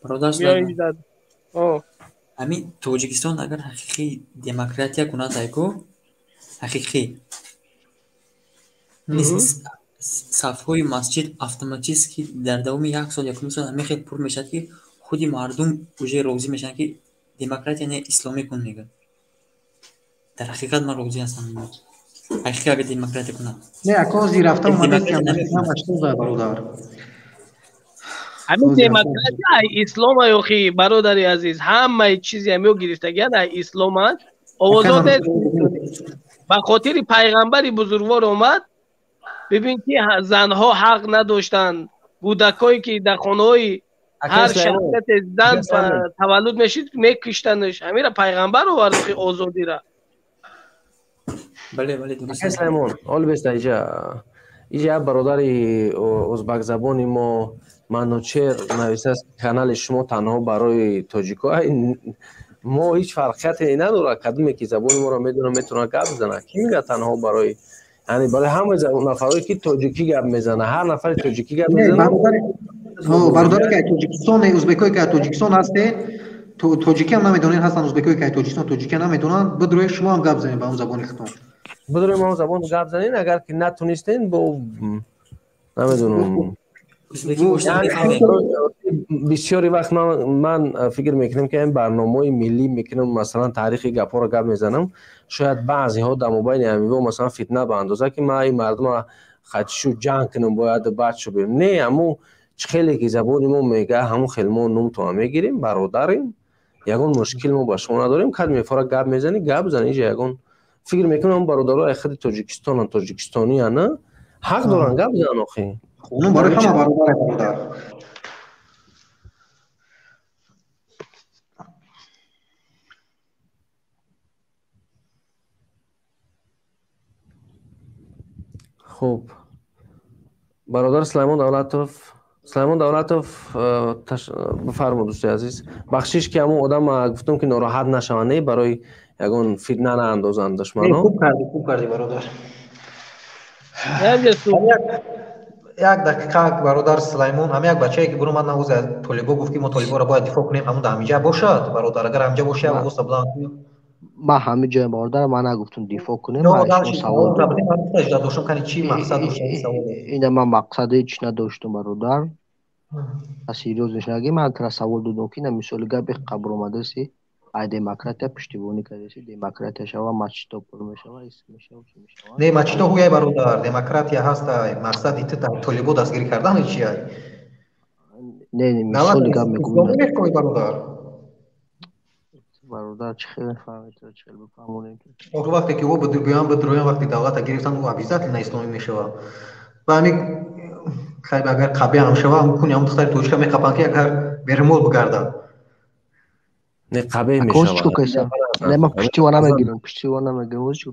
Бародар Сулаймон. Ҳамин Тоҷикистон агар ҳақиқӣ демократия кунад, айко ҳақиқӣ сафҳои масҷид автоматически дар давоми як сол, якум сол ҳамин хел пур мешавад, ки худи мардум уже розӣ мешаванд, ки демократия не исломӣ кун мегӯяд. Дар ҳақиқат ман розӣ ҳастам. Ҳақиқӣ агар демократия кунад. Не, ако ози рафта омадастиам, ҳамаш тоза бародар. Ҳамин демократия ай ислома ёхи бародари азиз, ҳамаи чизи ҳамиё гирифтагиан ай исломанд. Овозо нест. Ба хотири пайғамбари бузургвор омад, бибин ки занҳо ҳақ надоштанд, кӯдакое ки дар хонаҳои ҳар шахсияте зан таваллуд мешид, мекиштанаш. Ҳамира пайғамбар овард охи озодира. Бале, бале, дуруст. Акай Сулаймон, ҳол беста иҷа. Иҷа бародари ӯзбакзабони мо Манучер нависааст, канали шумо танҳо барои тоҷико. Мо ҳеҷ фарқияте надорад, кадоме ки забони моро медонад, метавонад гап занад. Ки мегӯяд танҳо барои, яъне барои ҳамаи нафарое ки тоҷикӣ гап мезанад, ҳар нафаре тоҷикӣ гап мезанад. Бародаре ки аз Тоҷикистон, ӯзбекое ки аз Тоҷикистон ҳастед, тоҷикӣ ҳам намедонед, ҳастанд ӯзбекое ки аз Тоҷикистон тоҷикӣ намедонанд, бидроед шумо ҳам гап занед ба он забони худтон. Бидроед мо забон гап занед, агар ки натунистед, бо намедонам. Бисёри вақт ман фикр мекунам, ки ин барномаҳои миллӣ мекунам, масалан таърихи гапҳоро гап мезанам, шояд баъзеҳо дар мобайни ҳамиҳо масалан фитна ба андоза, ки ман ин мардума хатишу ҷанг кунам, бояд бад шубем. Не, ҳамун чӣ хеле ки забони мо мега, ҳамун хел мо нумтона мегирем, бародарем, ягон мушкил мо ба шумо надорем. Кад мефора гап мезанӣ, гап зан, иҷа ягон фикр мекунам ҳамун бародаро ай худи тоҷикистонанд, тоҷикистонианд, ҳақ доранд гап зананд охи. Қонун барои ҳама баробар бародар. Хуб, бародар Сулаймон Давлатов, Сулаймон Давлатов, бифармо дӯсти азиз. Бахшиш ки ҳамун одам гуфтам ки нороҳат нашаванд, не барои ягон фитна наандозанд душмано. Хуб кардӣ, хуб кардӣ бародар. Як дақиқа бародар Сулаймон, ҳам як бачае ки буру ман навоз аз толибо гуфт ки мо толиборо бояд дифоъ кунем, ҳамун дар ҳамиҷа бошад бародар, агар ҳамиҷа бошад як оғоз таблан. Ман ҳамиҷа бародар, ман нагуфтум дифоъ кунем, ман савол доштам, кани чӣ мақсад дошт ин савол? Ина ман мақсади ҳеч надоштум бародар. Серьёзно наги, ман тра савол додам ки на мисоли гапи қабр омадаси, ай демократия пуштибонӣ кардаси, демократия шава, масҷидҳо пур мешава, ис мешава, чӣ мешава? Не, масҷидҳо ҳуяй бародар, демократия ҳаста, мақсади ту толибо дастгирӣ кардан чи ай? Не, не, мисоли гап мегӯям. Мехоҳӣ бародар? Бародар, чӣ хеле фаҳмед, чӣ хеле бифаҳмонем? Охир вақте ки ӯ биён бидроян, вақте давлата гирифтан, ӯ обязательно исломӣ мешава. Ва ҳамин хайб агар қабия ҳам шава, ҳам куни ҳам духтари тоҷика меқапанд, ки агар бермол бигардад. Не қабеҳ мешавад. Не, ман пуштиво намегирам, пуштиво намегирам. Оз чӣ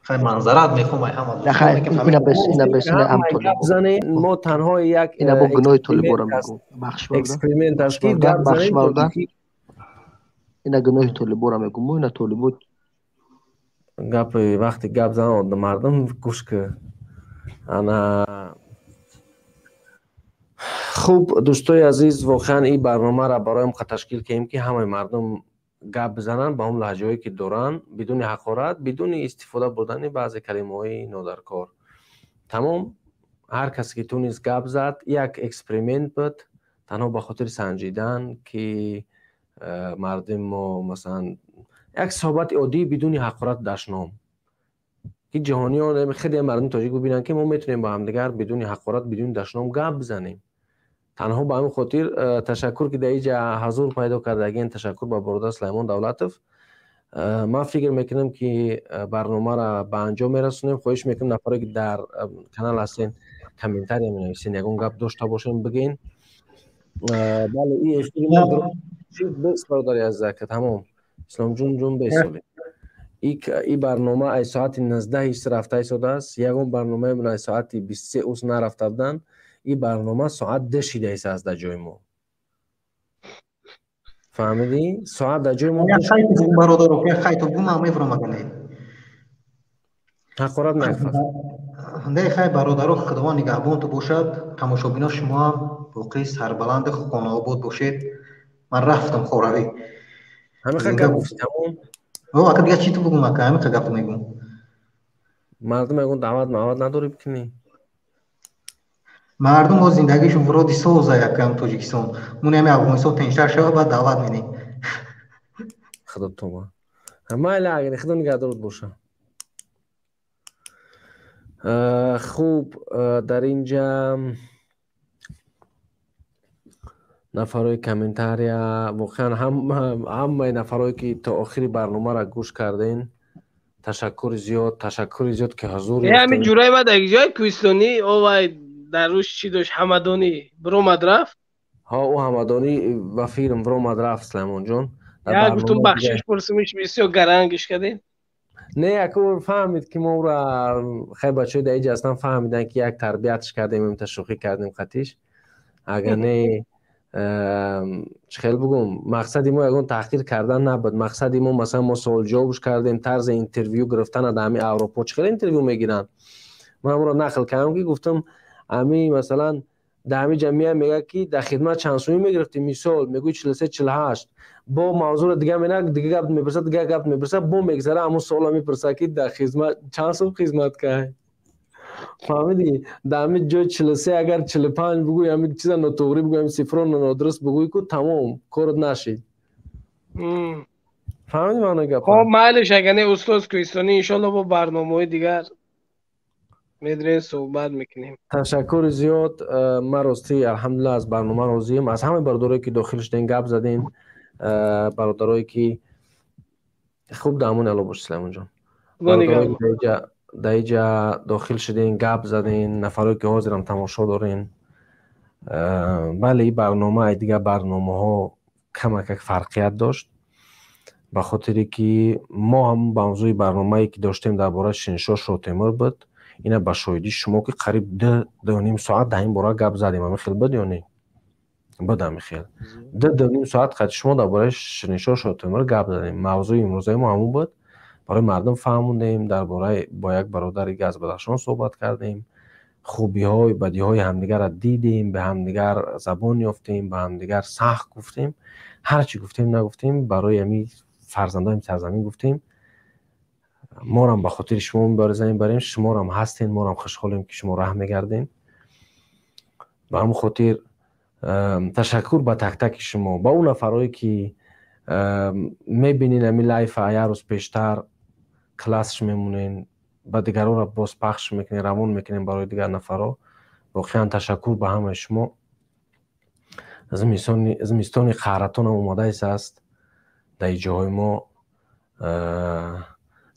Хай, манзарат мехоҳам ай ҳама. Не, хай, ина бес, ина бес, ина ам толибо. Занем, мо танҳо як ина бо гуноҳи толиборо мегӯм. Бахш. Эксперимент аст ки гап занем. Ина гуноҳи толиборо мегӯм. Мо ина толибо гапи вақти гап зан мардум гӯш ки ана. Хуб, дӯстои азиз, воқеан ин барномаро бароям ташкил кардем, ки ҳамаи мардум гап бизананд ба он лаҳҷаҳое ки доранд, бидуни ҳақорат, бидуни истифода бурдани баъзе калимаҳои нодаркор. Тамом, ҳар касе ки тунист гап зад. Як эксперимент буд, танҳо ба хотири санҷидан, ки мардуми мо, масалан, як суҳбати оддӣ бидуни ҳақорату дашном, ки ҷаҳониён, хеле мардуми тоҷик бибинанд, ки мо метавонем ба ҳамдигар бидуни ҳақорат, бидуни дашном гап бизанем. Танҳо ба ҳамин хотир. Ташаккур, ки дар инҷа ҳазур пайдо кардагин. Ташаккур ба бародар Сулаймон Давлатов. Ман фикр мекунам, ки барномаро ба анҷом мерасонем. Хоҳиш мекунам, нафаре ки дар канал ҳастен, комментария менависен, ягон гап дошта бошен, бигӯен. Бале, ин эфири мо бес, бародари азизака. Тамом, Исломҷун ҷун, бесоли и барнома ай соати 19 рафта истодааст. Ягон барномаи ай соати 23 ус нарафта буданд. Ин барнома соат 2 шидаист аст дар ҷои мо, фаҳмидӣ? Соат дар ҷои мо. Бародаро, хайту гум мефурам агане. Ҳақорат накфа. Не, хай, бародаро, Худованд нигаҳбонту бошад, тамошобино, шумоам боқӣ сарбаланди хонаобод бошед. Ман рафтам хоравӣ. Ҳамиқа гап гуфти, тамом. Ака, дига чӣ ту бугум, ака? Ҳамиқа гап мегум. Мардум ягон даъват мават надорӣ бикунӣ? Мардум о зиндагишон вроде соза якам Тоҷикистон. Муни ҳами Афғонистон тинчтар шава, баъд даъват менем. Худо тоба. Майли, агар Худо нигаҳдорот боша. Хуб, дар инҷа нафарҳои комментария, воқеан ҳамаи нафарҳое ки то охири барномаро гӯш карден, ташаккури зиёд, ташаккури зиёд, ки ҳузур. Ҳамин ҷураи ма дар ҷои кӯҳистонӣ овай дар рӯш чӣ дошт, Ҳамадонӣ биромад рафт. Ҳо, ӯ Ҳамадонӣ ба филм биромад рафт, Сулаймонҷон. Як гуфтум, бахшиш пурсимиш, бисёр гарангиш кардем. Не, яку фаҳмид, ки мо ӯра хай, бачаҳои дар инҷа ҳастан, фаҳмиданд, ки як тарбиятш кардем, имта шӯхӣ кардем қатиш. Агар не, чӣ хел бугум, мақсади мо ягон таҳқир кардан набуд. Мақсади мо, масалан, мо суолҷавобш кардем, тарзи интервю гирифтана дар ҳамин Аврупо чӣ хел интервю мегиранд. Ман ҳамонро нақл кардам, ки гуфтам, ҳамин, масалан, дар ҳамин ҷамъия мегӯяд, ки дар хидмат чанд сумӣ мегирифтӣ, мисол мегӯй 43, 48. Бо мавзӯъро дига мена, дига гап мепурсад, дига гап мепурсад, бо мегзара, ҳамон суолро мепурсад, ки дар хизмат чанд сум хизмат кард. Фаҳмидӣ? Дар ҳамин ҷои 43 агар 45 бугӯй, ҳамин чиза нотуғрӣ бугӯй, ҳамин сифрро нодуруст бугӯй ку, тамом, корот нашид. Фаҳмидӣ маънои гапа? Хоб, майлиш, агар не, устоз кӯҳистонӣ, иншолло бо барномаҳои дигар медрем, суҳбат мекунем. Ташаккури зиёд. Ман ростӣ, алҳамдулилла, аз барнома розием, аз ҳамаи бародарое ки дохил шуден, гап заден, бародарое ки хуб. Дар амони Алло бошед, Сулаймонҷон. Дар инҷа дохил шуден, гап заден, нафарое ки ҳозирам тамошо дорен. Бале, ин барнома ай дигар барномаҳо камакак фарқият дошт, ба хотире ки мо ҳам мавзӯи барномае ки доштем дар бораи Шириншоҳ Шоҳтемур буд. Ина ба шоҳидии шумо, ки қариб 2-2.5 соат дар ин бора гап задем. Ҳамин хел буд ё не? Буд ҳамин хел. 2-2.5 соат қад шумо дар бораи Шириншоҳ Шоҳтемур гап задем. Мавзӯи имрӯзаи мо ҳамон буд. Барои мардум фаҳмондем, дар бораи бо як бародари аз Бадахшон суҳбат кардем, хубиҳои бадиҳои ҳамдигарро дидем, ба ҳамдигар забон ёфтем, ба ҳамдигар сахт гуфтем, ҳар чӣ гуфтем, нагуфтем, барои ҳамин фарзандои сарзамин гуфтем. Морам ба хотири шумо мубориза мебарем, шуморам ҳастен, морам хушҳолем, ки шумо раҳ мегардем. Ба ҳамон хотир ташаккур ба тактаки шумо, ба он нафарое ки мебинен ҳамин лайфа, як рӯз пештар классш мемонен, ба дигаронро боз пахш мекунем, равон мекунем барои дигар нафарҳо. Воқеан ташаккур ба ҳамаи шумо. Зимистони қаҳратонам омодаист аст дар ҷоҳои мо.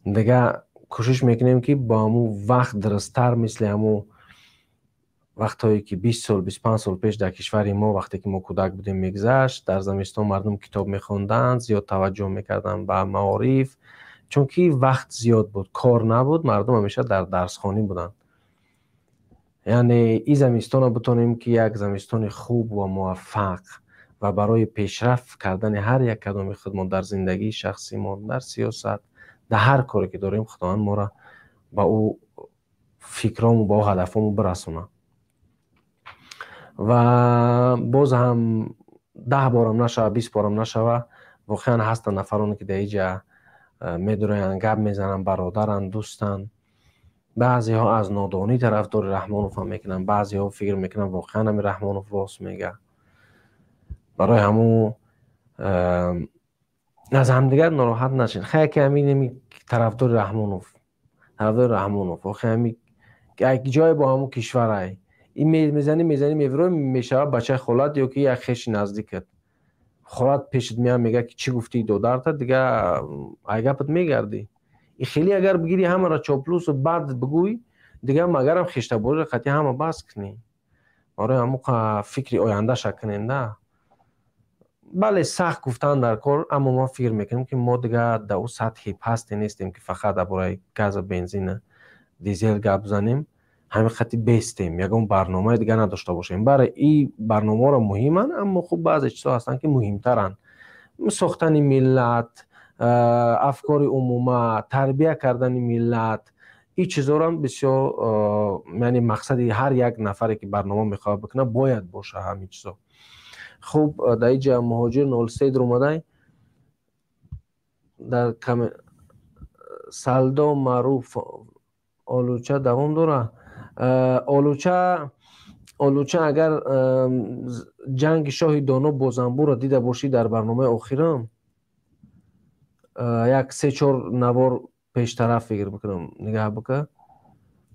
Дига кӯшиш мекунем, ки бо ҳамун вақт дурусттар, мисли ҳамун Вақтҳое ки 20 сол, 25 сол пеш дар кишвари мо, вақте ки мо кӯдак будем, мегузашт, дар замистон мардум китоб мехонданд, зиёд таваҷҷӯҳ мекарданд ба маориф, чунки вақт зиёд буд, кор набуд, мардум ҳамеша дар дарсхонӣ буданд. Яъне ин замистонро битонем ки як замистони хуб ва муваффақ ва барои пешрафт кардани ҳар як кадоми худмон дар зиндагии шахсимон, дар сиёсат, дар ҳар коре ки дорем, Худованд моро ба ӯ фикрому, ба ӯ ҳадафому бирасонад. Ва боз ҳам 10 борам нашава, 20 борам нашава, воқеан ҳастанд нафароне ки дар инҷа медуроянд, гап мезананд, бародаранд, дӯстанд. Баъзеҳо аз нодонӣ тарафдори Раҳмонов ҳам мекунанд, баъзеҳо фикр мекунанд воқеан ҳами Раҳмонов рост мега. Барои ҳамун аз ҳамдигар нороҳат нашед. Хай ки ҳамин тарафдори Раҳмонов, тарафдори Раҳмонов, охи ҳами як ҷое бо ҳамун кишварай. Ин мезанӣ, мезанӣ, мевирои, мешавад бачаи холат ё ки як хеши наздикат. Холат пешат меяд, мегӯяд ки чӣ гуфтӣ додарта, дига ай гапат мегардӣ. И хеле агар бигирӣ ҳамаро чоплусу бад бигӯй, дига магарам хештабориро қатъи ҳама бас кунӣ. Барои ҳамун фикри ояндаша кунем, да. Бале, сахт гуфтан дар кор, аммо мо фикр мекунем ки мо дига дар ӯ сатҳи пасте нестем ки фақат дар бораи газа, бензина, дизел гап занем. Ҳамин хати бестем, ягон барномаи дига надошта бошем. Бале, ин барномаҳоро муҳиманд, аммо хуб баъзе чизҳо ҳастанд ки муҳимтаранд. Сохтани миллат, афкори умума, тарбия кардани миллат, ин чизҳоро бисёр, яъне мақсади ҳар як нафаре ки барнома мехоҳад бикунад бояд боша ҳамин чизҳо. Хуб, дар инҷа муҳоҷир 03 омадай дар Салдо Маъруф олуча давом дора. Олуча агар ҷанги шоҳи доно бо занбурро дида бошӣ дар барномаи охирам, як 3-4 навор пештараф фикр мекунам, нигаҳ бика,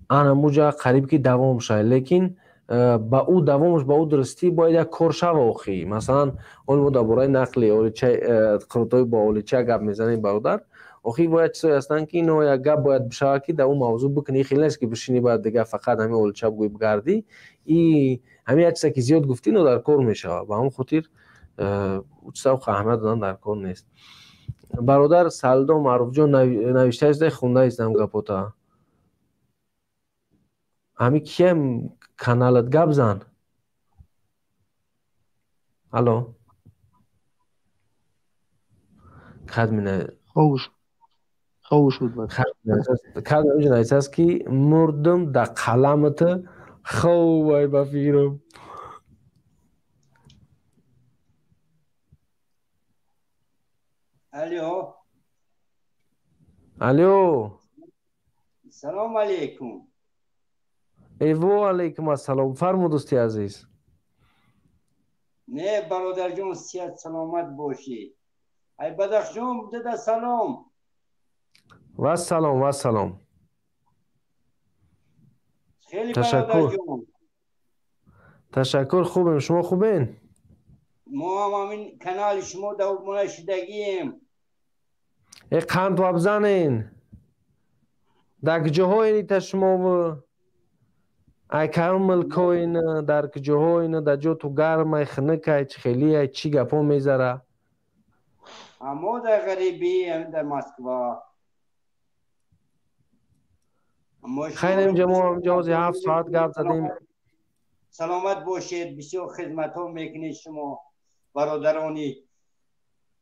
ана муҷа қариб ки давом шай, лекин ба ӯ давомаш, ба ӯ дурустӣ бояд як кор шава охи. Масалан, он мо дар бораи нақли олича, қурутҳои бо олича гап мезанем, бародар. Охи бояд чизое ҳастанд ки ино як гап бояд бишавад ки дар ӯ мавзӯъ бикунӣ. Хеле нест ки бишинӣ баъд дига фақат ҳамин олича бигӯй бигардӣ. И ҳамин як чизе ки зиёд гуфтӣ, ино дар кор мешавад. Ба ҳамон хотир ӯ чиза аҳамият додан дар кор нест. Бародар Салдо Маъруфҷон навишта истода, хонда истам гапота. Ҳамин киям каналат гап зан? Алло. Кад мина Ховуш буд. Кад навиштааст ки мурдум дар қаламат хов, ба фикрам. Алло. Алло. Салом алейкум. Ва алейкум ассалом. Фармуд, дӯсти азиз. Не, бародарҷон, сиҳат саломат бошӣ. Ай Бадахшон, дада салом. Ва салом, ва салом. Хеле ташаккур. бародарҷон. Ташаккур, хубем, шумо хубен? Мо ҳам ҳамин канали шумо давомона шидагием. Э қанд вабзанен. Дар куҷоҳоенита шумо? Ай кам милкоин, дар куҷоҳоин, дар ҷо ту гармай, хунукай, чӣ хелиай, чӣ гапҳо мезара? Мо дар ғарибӣ, ҳамин дар Москва. Хайр, инҷа мо ҳаминҷа ҳозир 7 соат гап задем. Саломат бошед, бисёр хизматҳо мекунед шумо, бародарони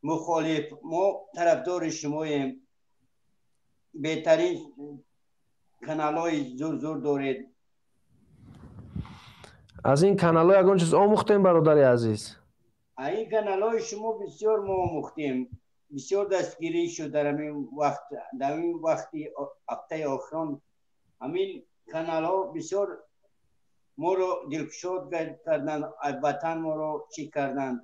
мухолиф. Мо тарафдори шумоем. Беҳтарин каналҳои зур-зур доред. Аз ин каналҳо ягон чиз омӯхтем, бародари азиз? Аз ин каналҳои шумо бисёр мо омӯхтем. Бисёр дастгирӣ шуд дар ҳамин вақт, дар ҳамин вақти ҳафтаи охирон ҳамин каналҳо бисёр моро дилкушод карданд, аз ватан моро чӣ карданд.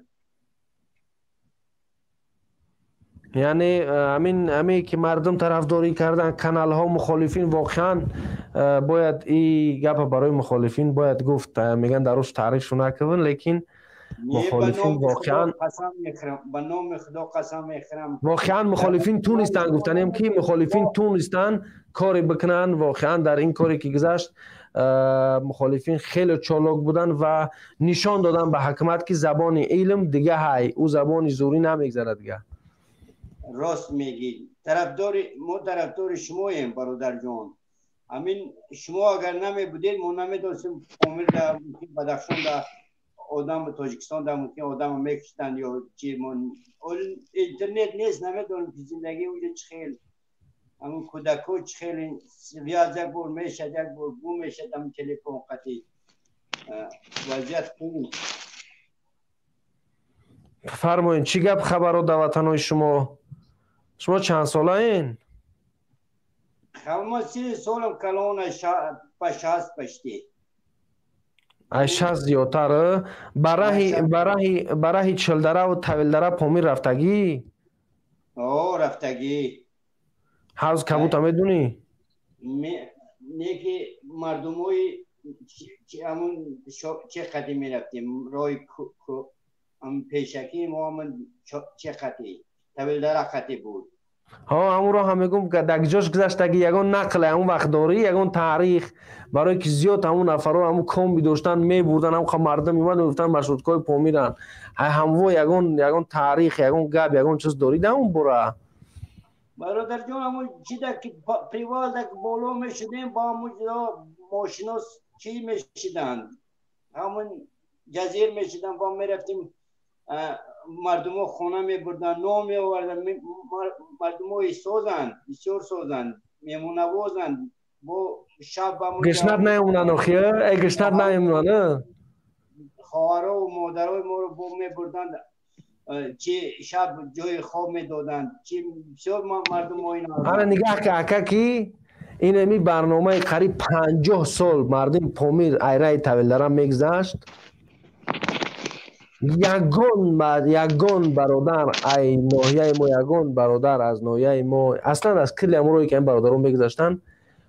Яъне ҳамин ки мардум тарафдорӣ карданд, каналҳо мухолифин, воқеан бояд ин гапа барои мухолифин бояд гуфт. Мегӯянд дар рӯз таърифшу накунед, лекин мухолифин воқеан ба номи Худо қасам мехӯрам. Воқеан мухолифин тунистанд, гуфтанем ки мухолифин тунистанд коре бикунанд. Воқеан дар ин коре ки гузашт, Мухолифин хеле чолок буданд ва нишон доданд ба ҳукумат, ки забони илм дига ҳай, ӯ забони зӯрӣ намегзарад дига. Рост мегӣ, тарафдори мо, тарафдори шумоем, бародарҷон. Ҳамин шумо агар намебудед, мо намедонистем Помир да, мумкин Бадахшон да одам, Тоҷикистон да мумкин одам мекуштанд ё чи. Мо интернет нест, намедонем ки зиндагии уҷа чӣ хел, ҳамун кӯдако чӣ хел, связь як бор мешад, як бор гум мешад, ҳамун телефон қатӣ вазъият хуб. Фармоед, чӣ гап хабаро дар ватанҳои шумо? Шумо чанд солаен? Ма 30 солам, калона, ба 60 почти. Ай 60 зиёдтар. Ба раҳи Чилдараву Тавилдара, Помир рафтагӣ? О, рафтагӣ. Ҳавз Кабута медунӣ? Не, ки мардумои ҳамун чӣ қади мерафтем, роҳи пешакӣ мо ҳамун чӣ қати Тавилдара қати буд. Ҳо, ҳамун роҳ ҳам мегум, дар ҷош гузаштагӣ, ягон нақл ҳамун вақт дорӣ, ягон таърих, барое ки зиёд ҳамун нафарҳо ҳамун комби доштанд, мебурданд, ҳамн мардум меомад, мегуфтанд маршруткаҳои Помиранд. Ҳамво ягон таърих, ягон гап, ягон чиз дорӣ дар он бора? Бародарҷон, ҳамун чида ки привал да боло мешудем, ба ҳамун мошино чӣ мешиданд, ҳамун ҷазир мешиданд, бо мерафтем, мардумо хона мебурданд, нон меоварданд. Мардумои созанд, бисёр созанд, меҳмоннавозанд. Бо шаб Гишнат наемонанд охи, э, гишнат наемонанд. Хоҳарову модарои моро бо мебурданд, чи шаб ҷои хоб медоданд, чи бисёр мардумои. Ана нигаҳ ка, ака, ки инами барномаи қариб 50 сол мардуми Помир айраи Тавилдара мегузашт, ягон бародар ай ноҳияи мо, ягон бародар аз ноҳияи мо, аслан аз килли ҳамон ки ин бародарон мегузаштанд,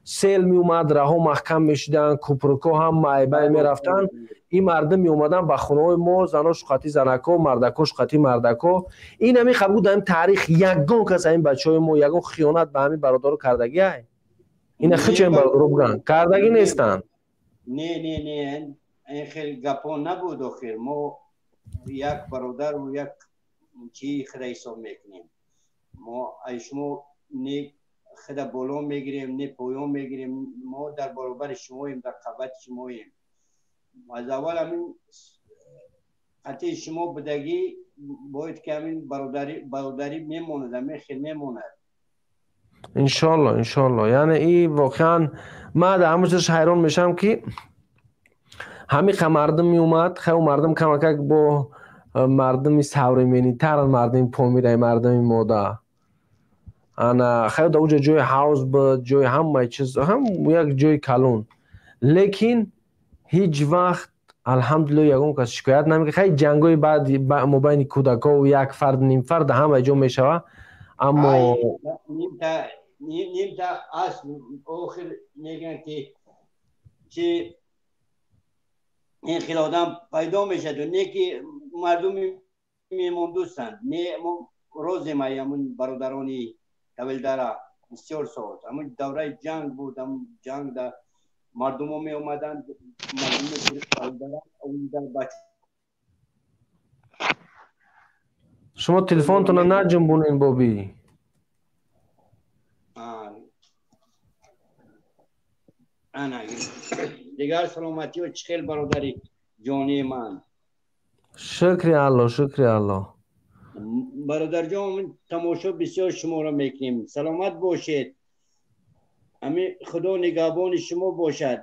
сел меомад, раҳо маҳкам мешиданд, купрукҳо ҳама айбай мерафтанд, ин мардум меомаданд ба хонаҳои мо, занош қати занако, мардакош қати мардако. Ин ҳамин қабул дар таърих ягон кас ҳамин бачаҳои мо ягон хиёнат ба ҳамин бародаро кардагиай? Ина хичо ин бародаро буган, кардагӣ нестанд. Не, не, не, ин хел гапҳо набуд. Охир мо як бародару як чи худа ҳисоб мекунем. Мо ай шумо не худа боло мегирем, не поён мегирем. Мо дар баробари шумоем, дар қабати шумоем. Аз аввал ҳамин қатъи шумо будагӣ, бояд ки ҳамин бародарӣ мемонад, ҳамин хел мемонад. Иншоалло, иншоалло. Яъне и воқеан ман дар ҳамон чизаш ҳайрон мешавам, ки ҳамиқа мардум меомад. Хел мардум камакак бо мардуми современный тар, мардуми Помираи, мардуми мода. Ана хел дар уҷа ҷои ҳавз буд, ҷои ҳамаи чиз, ҳам як ҷои калон, лекин ҳеҷ вақт, алҳамдулилло, ягон кас шикоят намекард. Хай, ҷангҳои баъди мобайни кӯдакову як фард, нимфард ҳама ҷо мешава, аммо нимта аст. Охир мегӯянд ки чи ин хел одам пайдо мешаду, не ки мардуми меҳмондӯстанд. Не, мо розем ай ҳамун бародарони Тавилдара. Бисёр сол ҳамун давраи ҷанг буд, ҳамун ҷанг да мардумо меомаданд, мардуми Тавилдара бач. Шумо телефонтона наҷунбонед, бобӣ. Ана, дигар саломатиё чӣ хел, бародари ҷонии ман? Шукри Алло, шукри Алло. Бародарҷон, тамошо бисёр шуморо мекунем. Саломат бошед, ҳамин Худо нигаҳбони шумо бошад.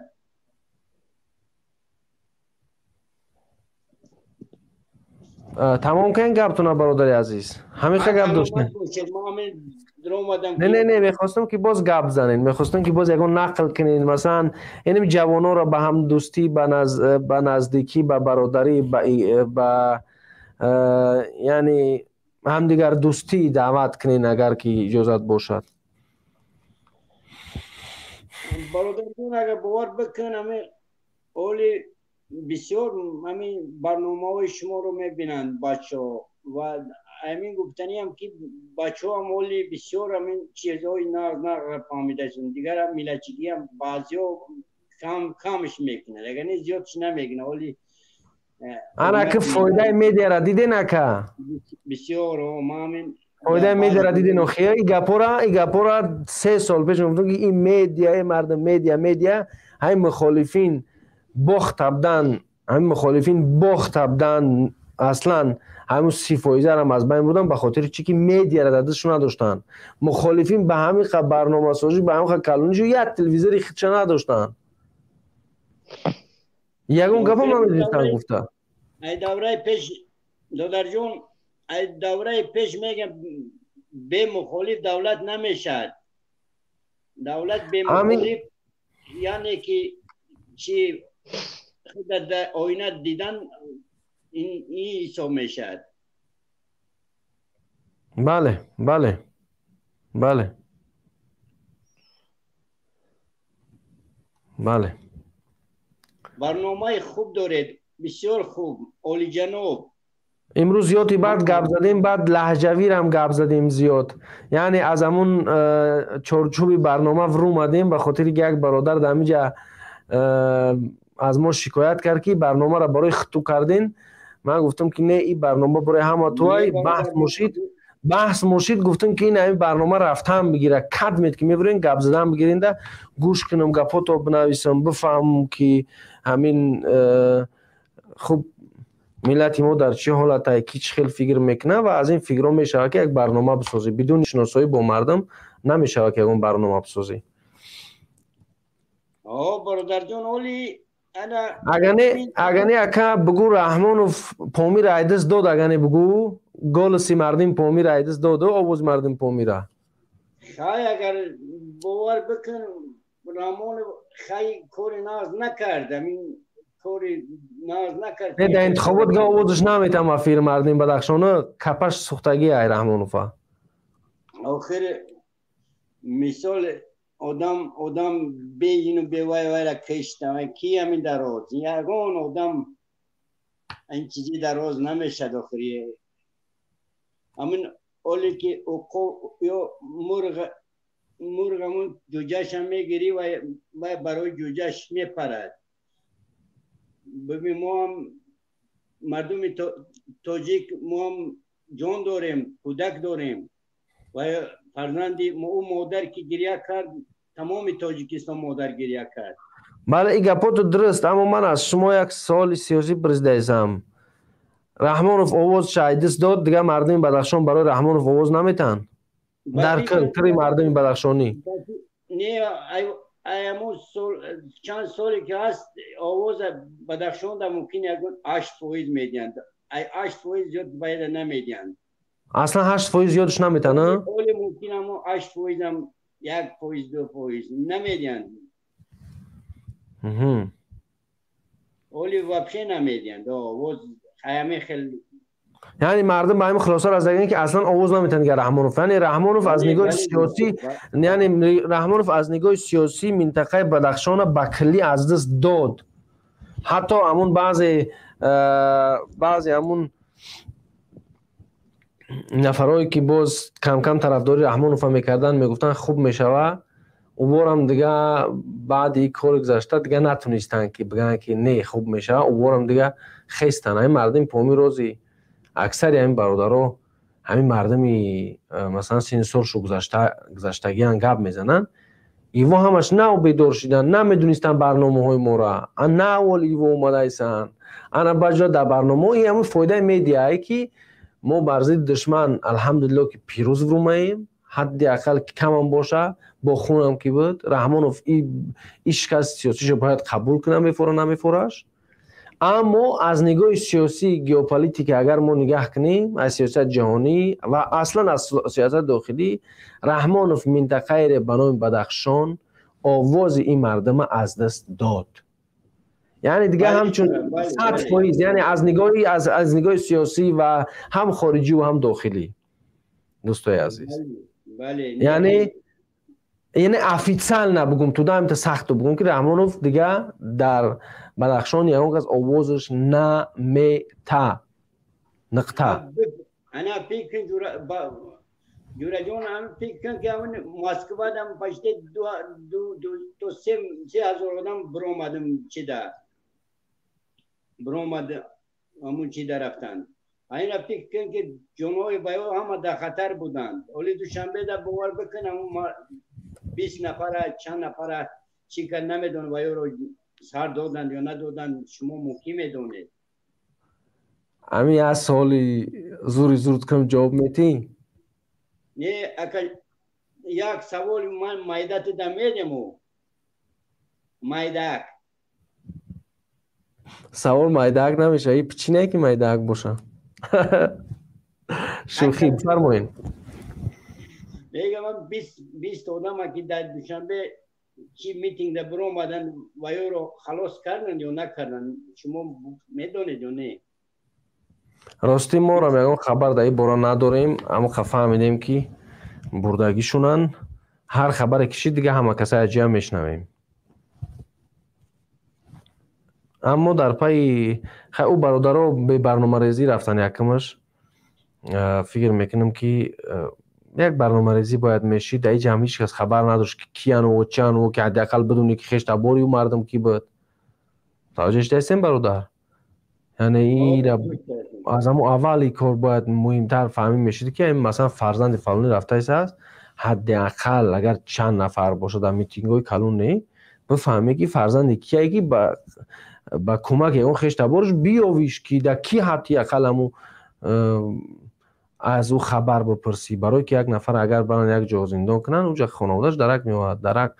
Тамом кунед гаптона, бародари азиз, ҳамеша гап доштем. Не, не, не, мехостам ки боз гап занед, мехостам ки боз ягон нақл кунед, масалан, инам ҷавононро ба ҳамдӯстӣ, ба наздикӣ, ба бародарӣ, ба яъне ҳамдигар дӯстӣ даъват кунед, агар ки иҷозат бошад. Бародарҷон, агар бовар бикун, ҳамин оли бисёр ҳамин барномаҳои шуморо мебинанд бачаҳо ва ҳамин гуфтаниам ки бачаҳоам оли бисёр ҳамин чизҳои нағз нағз фаҳмида шуданд. Дигар миллатчигиам баъзеҳо Камш мекунад, агар не зиёдш намекунад. Оли ана ки фоидаи медиара диден ака? Бисёр ман фоидаи медиара диден охия. И гапора 3 сол пеш гуфтам, ки ин медиа, мардум, медиа ҳамин мухолифин бохт абдан, ҳамин мухолифин бохт абдан, аслан ҳамин 30%-ам аз байн бурдан, ба хотири чи ки медиара дар дастшон надоштанд. Мухолифин ба ҳамин қа барномасозӣ, ба ҳамин қа калонишо як телевизори худша надоштанд. Ягон гапам намедонистанд гуфта. Ай давраи пеш, додарҷон, ай давраи пеш мегам, бе мухолиф давлат намешавад. Давлат бе мухолиф, яъне ки чи худ дар оина дидан ин ҳисоб мешавад. Бале, бале, бале, бале. Барномаи хуб доред, бисёр хуб, олиҷаноб. Имрӯз зиёди баъд гап задем, баъд лаҳҷавирам гап задем зиёд. Яъне аз ҳамун чорчӯби барнома вурӯмадем, ба хотири ки як бародар дар ҳаминҷа аз мо шикоят кард, ки барномаро барои хиту карден. Ман гуфтам, ки не, ин барнома барои ҳама туай, баҳс мошид. Гуфтам, ки ин ҳамин барнома рафтан бигира, кадмед ки мебурен гап задан бигиринда, гӯш кунам, гапото бинависам, бифаҳмам, ки ҳамин хуб миллати мо дар чӣ ҳолатае, ки чӣ хел фикр мекунад, ва аз ин фикрҳо мешавад, ки як барнома бисозӣ. Бидуни шиносоӣ бо мардум намешавад, ки ягон барнома бисозӣ. Бародарҷон, оли Агане ака бугӯ, Раҳмонов Помир айдис дод, агане бугӯ, голоси мардим Помир айдис доду, овози мардим Помира. Хай, агар бовар бикун, Раҳмонов хай кори нағз накард, ҳамин кори нағз накард. Не, дар интихобот га овозаш наметам афир мардим Бадахшона, капаш сӯхтагӣ ай Раҳмонова. Охир мисол одам бе ину бе вай вайра кишта, ки ҳамин дароз, ягон одам ин чизи дароз намешад. Охири ҳамин оле ки ё мурғ ҳамун ҷуҷашам мегирӣ, вай барои ҷуҷаш мепарад. Бибин, мо ҳам мардуми тоҷик, мо ҳам ҷон дорем, кӯдак дорем ва фарзанди ӯ модар ки гиря кард, тамоми Тоҷикистон модар гиря кард. Бале, ин гапото дуруст, аммо ман аз шумо як суоли сиёсӣ пурсидаистам. Раҳмонов овозша айдис дод, дигар мардуми Бадахшон барои Раҳмонов овоз наметаҳанд? Дар кри мардуми бадахшонӣ. Не, ҳамун чанд соле ки ҳаст, овоза Бадахшонда мумкин ягон 8% медиҳанд. 8% зиёд байда намедиҳанд. Аслан 8% зиёдш наметаҳанд? Оле мумкин ҳамо 8%-ам, 1%, 2% намедиҳанд. Оли вообще намедиҳанд овоз, ҳамин хел. Яъне мардум ба ҳамин хулоса расидаганд, ки аслан овоз наметаҳанд дигар Раҳмонов. Яъне Раҳмонов аз нигоҳи сиёсӣ, яъне Раҳмонов аз нигоҳи сиёсӣ минтақаи Бадахшона ба куллӣ аз даст дод. Ҳатто ҳамун баъзе ҳамун нафарое ки боз камкам тарафдори Раҳмонова мекарданд, мегуфтанд хуб мешава, уборам дига баъди ин кори гузашта дига натунистанд, ки бигӯянд, ки не, хуб мешава, уборам дига хестанд. Ҳамин мардуми Помир рози аксари ҳамин бародаро, ҳамин мардуми масалан синни солшу гузаштагиан гап мезананд. Иво ҳамаш нав бедор шиданд, намедонистанд барномаҳои мора, навол иво омадаистанд. Ана баъҷо дар барномаҳо ин ҳамин фоидаи медиае, ки мо бар зидди душман алҳамдулилло ки пирӯз вурумаем, ҳадди ақал ки камам боша, бо хунам ки буд. Раҳмонов ин шикасти сиёсишо бояд қабул кунад, мефора намефораш. Аммо аз нигоҳи сиёсӣ геополитика агар мо нигаҳ кунем, аз сиёсати ҷаҳонӣ ва аслан аз сиёсати дохилӣ, Раҳмонов минтақаере ба номи Бадахшон овози ин мардума аз даст дод. Яъне дигар ҳамчун 100%, яъне аз нигоҳи сиёсӣ ва ҳам хориҷӣ ва ҳам дохилӣ, дӯстои азиз. Яъне официально бугум, туда ҳамта сахту бугум, ки Раҳмонов дигар дар Бадахшон ягон кас овозаш намета. Нуқта. Ана пикин. Ҷураҷон, ҳам фикр кун ки ҳамин Москвадам почти ду 3000 одам биромадам, чида биромад, ҳамун чида рафтанд. Айна фикр кун ки ҷонҳои баё ҳама дар хатар буданд. Оли Душанбеда бовар бикун, ҳамун 20 нафара, чанд нафара чӣ кард намедонам, ваёро сар доданд ё надоданд, шумо мумкин медонед. Ҳамин як саволи зури зурд кунам, ҷавоб метиҳӣ? Не, ака, як саволи ман майдатида медему. Майдаак. Савол майдаак намешавад. И пичине ки майдаак боша. Шӯхӣ, бифармоед. Мегам, 20 одама ки дар Душанбе чи митингда биромаданд, ваёро халос карданд ё накарданд, шумо медонед ё не? Ростӣ, моро ягон хабар дар ин бора надорем. Аммо фаҳмидем ки бурдагишунанд. Ҳар хабаре кишид, дига ҳама каса аҷия мешунавем. Аммо дар пайи ӯ бародаро бебарномарезӣ рафтан, якумаш фикр мекунам ки як барномарезӣ бояд мешид. Дар иҷа ҳам ҳеҷ кас хабар надошт ки кияну чиану, ки ҳадди ақал бидуни ки хештабори ӯ мардум ки буд. Таваҷҷӯҳ шудаистем, бародар? Яъне ира аз ҳамон аввали кор бояд муҳимтар фаҳмӣ мешуд ки масалан фарзанди фалонӣ рафтааст аст, ҳадди ақал агар чанд нафар бошад дар митингҳои калон, не бифаҳмӣ ки фарзанди кияе, ки ба кӯмаки ягон хештабораш биёвиш ки дар ки ҳадди ақал ҳамун аз ӯ хабар бипурсӣ. Барое ки як нафар агар баранд як ҷо зиндон кунанд, уҷа хонаводааш дарак меояд, дарак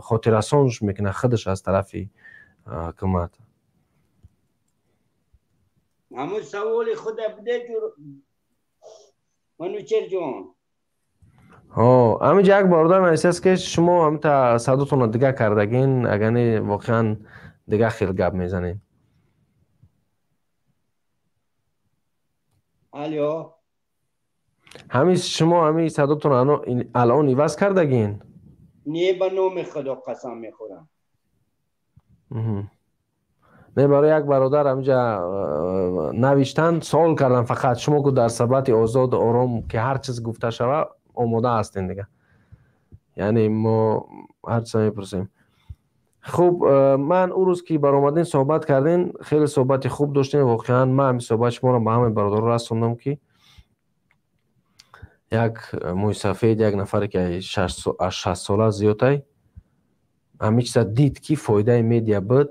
хотиррасонш мекунад худаш аз тарафи ҳукумат. Ҳамун саволи худа буде, Манучерҷон. Ҳаминҷа як бародар нависааст ки шумо ҳамта садотонро дига кардагин, агар не воқеан дига хел гап мезанед. Алё. Ҳамин шумо ҳамин садотонро алон иваз кардагин? Не, ба номи Худо қасам мехӯрам. Не, барои як бародар ҳаминҷа навиштанд, савол карданд фақат шумо ку дар сабати озоду ором ки ҳар чиз гуфта шава омода ҳастем дига. Яъне мо ҳар чиза мепурсем. Хуб, ман ӯ рӯз ки баромадем суҳбат кардем, хеле суҳбати хуб доштем. Воқеан ман ҳамин суҳбати шуморо ба ҳамаи бародаро расондам ки як мӯйсафед, як нафаре ки аз 60 сола зиёдай, ҳамин чиза дид ки фоидаи медиа буд.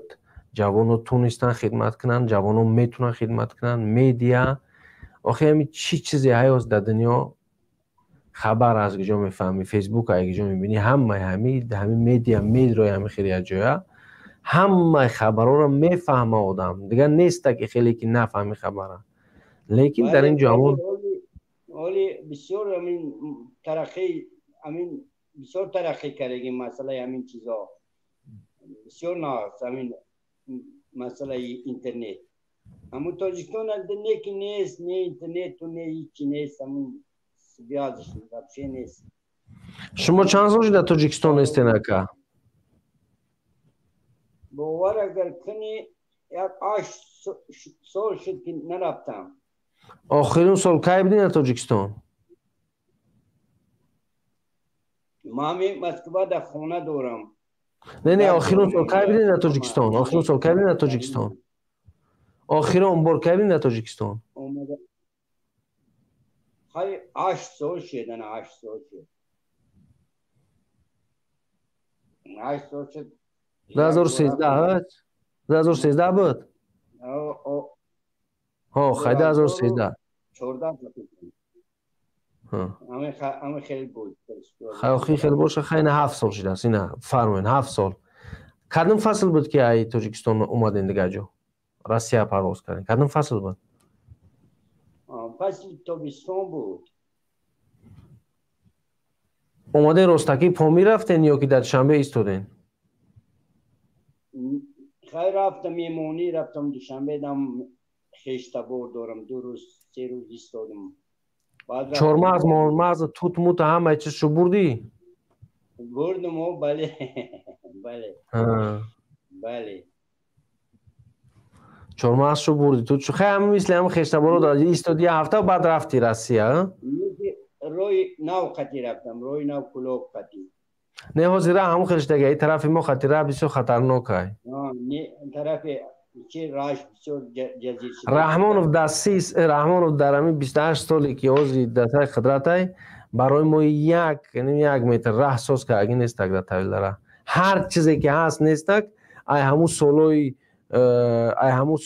Ҷавонон тунистанд хидмат кунанд, ҷавонон метавонанд хидмат кунанд. Медиа охи ҳамин чӣ чизе ҳаёст дар дунё, хабар аз куҷо мефаҳмӣ, Фейсбук аз куҷо мебинӣ, ҳамаи ҳамин медиа медрои ҳамин хеле ҷоя ҳамаи хабарҳоро мефаҳма одам. Дигар неста ки хеле ки нафаҳми хабара. Лекин дар ин ҷо ҳамон Оли бисёр ҳамин тараққӣ, ҳамин бисёр тараққӣ кардаги масъалаи ҳамин чизо бисёр нағз. Ҳамин масъалаи интернет ҳамун Тоҷикистон не ки нест, не интернету, не ҳичи нест, ҳамун связь вообще нест. Шумо чанд сол шуда Тоҷикистон нестен, ака? Бовар агар кунӣ, як 8 сол шуд ки нарафтам. Охирин сол кай будин дар Тоҷикистон? Ман Москвада хона дорам. Не, охирин сол кай будин дар Тоҷикистон? Охирин сол кай будин дар Тоҷикистон? Охирон бор кай будин дар Тоҷикистон? 8 сол шуд, ана 8 сол шуд, 8 сол шуд. 2013, 2013 буд? Ҳо, хай, 2013. 14. Ҳамин хел буд. Хай, охир хел боша. Хай, ина 7 сол шудааст. Ина фармоед, 7 сол. Кадом фасл буд ки ай Тоҷикистон омадем, дигар ҷо Россия парвоз кардем? Кадом фасл буд? Фасли тобистон буд. Омаден, ростакӣ Помир рафтен ё ки дар Душанбе истоден? Хай, рафтам меҳмонӣ, рафтам Душанбе, дам хештабор дорам, 2 рӯз, 3 рӯз истодам. Чормағз, мормағз, тут мута ҳамаи чизшо бурдӣ? Бурдум, о, бале. Чормағзшо бурдӣ, тутшо, хай, ҳама мисли ҳама хештаборо истоди як ҳафта, баъд рафти Россия? роҳи нав қати рафтам, роҳи нав Кӯлоб қати. Не, ҳозир раҳ ҳамон хел шудага, и тарафи мо қати раҳ бисёр хатарнок ай. Не, тарафи чи раҳш бисёр ҷазир шуда. Раҳмонов дар Раҳмонов дар ҳамин 28 соле ки ҳозир дар сари қудрат ай, барои мо як метр раҳ соз кардаги нестак дар Тавилдара. Ҳар чизе ки ҳаст нестак, ай ҳамун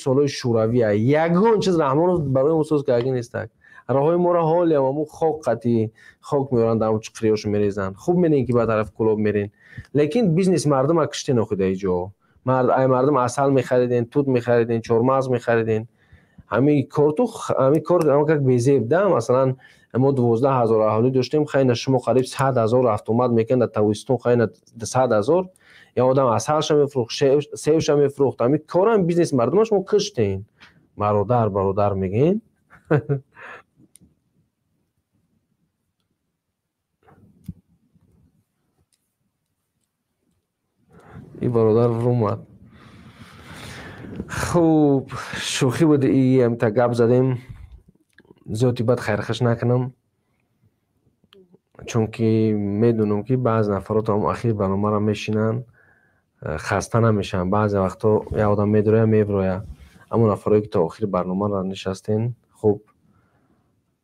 солҳои шӯравӣ ай. Ягон чиз Раҳмонов барои мо соз кардаги нестак. Роҳҳои моро ҳолиам ҳамун хок қати хок меоранд, дар ҳамун чуқуриҳошо мерезанд. Хуб мерен ки ба тарафи Кӯлоб мерен, лекин бизнес мардума киштен охи дар иҷо. Ай мардум асал мехариден, тут мехариден, чормағз мехариден. Ҳамин корту ҳамин кор ҳамон как безеб да, масалан мо 12 000 аҳолӣ доштем, хайна шумо қариб 100 000 рафтуомад мекунед дар Тавистон, хайна 100 000 я одам асалша мефурӯхт, севша мефурӯхт. Ҳамин корам бизнес мардума шумо киштен. Бародар, бародар мегӯен. И бародар врумад. Хуб, шӯхӣ буд, и амта гап задем. Зиёди бад хайрхаш накунам, чунки медонам ки баъзе нафарот ҳам ахир барномаро мешинанд, хаста намешаванд. Баъзе вақтҳо як одам медроя, меброя. Аммо нафарое ки то охири барномаро нишастен, хуб,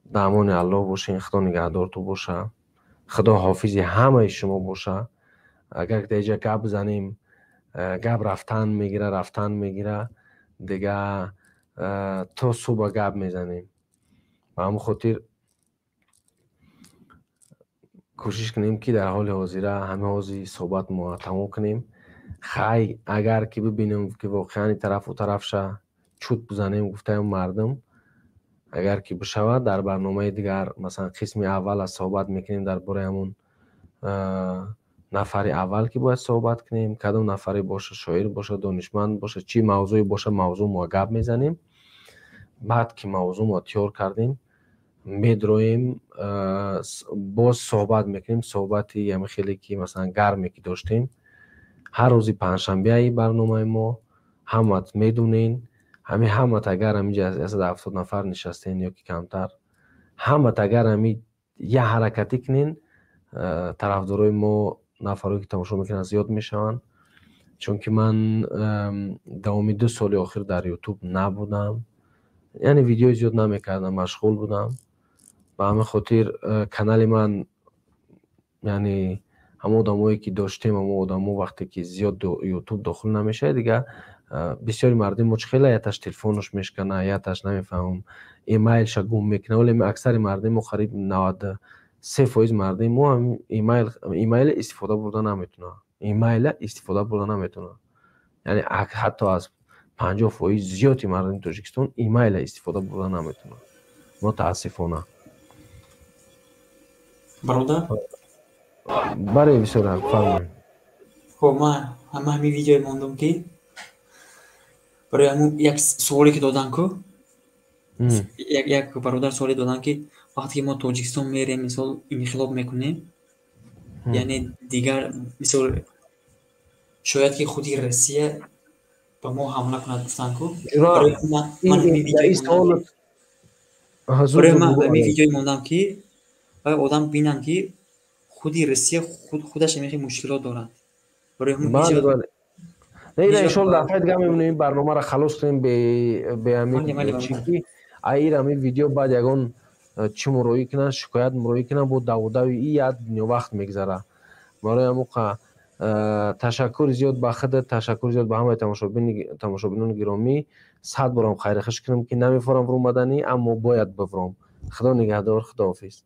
дар амони Аллоҳ бошен, Худо нигаҳдорту боша, Худо ҳофизи ҳамаи шумо боша. Агар дар иҷа гап занем, гап рафтан мегира, рафтан мегира, дига то субҳ гап мезанем. Ба ҳамон хотир кӯшиш кунем ки дар ҳоли ҳозира ҳама ҳози суҳбат мо тамом кунем. Хай, агар ки бибинем ки воқеан тарафу тарафша чут бизанем, гуфтаем мардум, агар ки бишавад дар барномаи дигар, масалан қисми аввал аз суҳбат мекунем дар бораи ҳамон нафари аввал ки бояд суҳбат кунем, кадом нафаре боша, шоир боша, донишманд боша, чӣ мавзӯе боша, мавзӯъ мо гап мезанем. Баъд ки мавзӯъ мо тиёр кардем, медроем, боз суҳбат мекунем. Суҳбати ҳамин хеле ки масалан гарме ки доштем. Ҳар рӯзи панҷшанбеаи барномаи мо, ҳамат медонен, ҳамин ҳамат агар ҳаминҷа 170 нафар нишастен ё ки камтар, ҳамат агар ҳамин як ҳаракатӣ кунен, тарафдорои мо, нафарое ки тамошо мекунанд, зиёд мешаванд. Чунки ман давоми 2 соли охир дар Ютуб набудам, яъне видеои зиёд намекардам, машғул будам. Ба ҳамин хотир канали ман, яъне ҳамон одамое ки доштем, ҳамон одамо вақте ки зиёд Ютуб дохил намешавад, дига бисёри мардуми мо чӣ хела яташ телефонаш мешкана, яташ намефаҳмам, эмайлша гум мекунад. Вале аксари мардуми мо, қариб 93% мардуми мо ҳам имейла истифода бурда наметавонад. Имейла истифода бурда наметавонад. Яъне ҳатто аз 50% зиёди мардуми Тоҷикистон имейла истифода бурда наметавонад. Мутаассифона. Бародар? Бале, бисёр фармоед. Хуб, ман ҳама ҳамин видеое мондам ки барои ҳамун як суоле ки додан ку, як бародар суоле додан ки вақте ки мо Тоҷикистон мерем, мисол инқилоб мекунем, яъне дигар мисол шояд ки худи Россия ба мо ҳамла кунад, гуфтан ку. Ман ҳамин видеое мондам ки одам бинам ки худи Россия худаш ҳамин хел мушкилот дорад. Барои ҳамин Не, ина иншоалло дафъаи дигар мемонем ин барномаро халос кунем бе ҳамин чи ки аир ҳамин видео баъд ягон чӣ муроӣ кунанд, шикоят муроӣ кунанд, бо давудави и як дунё вақт мегзара. Барои ҳамон ташаккури зиёд ба худат, ташаккури зиёд ба ҳамаи тамошобинони гиромӣ. 100 борам хайрхуш кунам ки намефорам вурӯмаданӣ, аммо бояд бивурам. Худо нигаҳдор, худоҳофиз.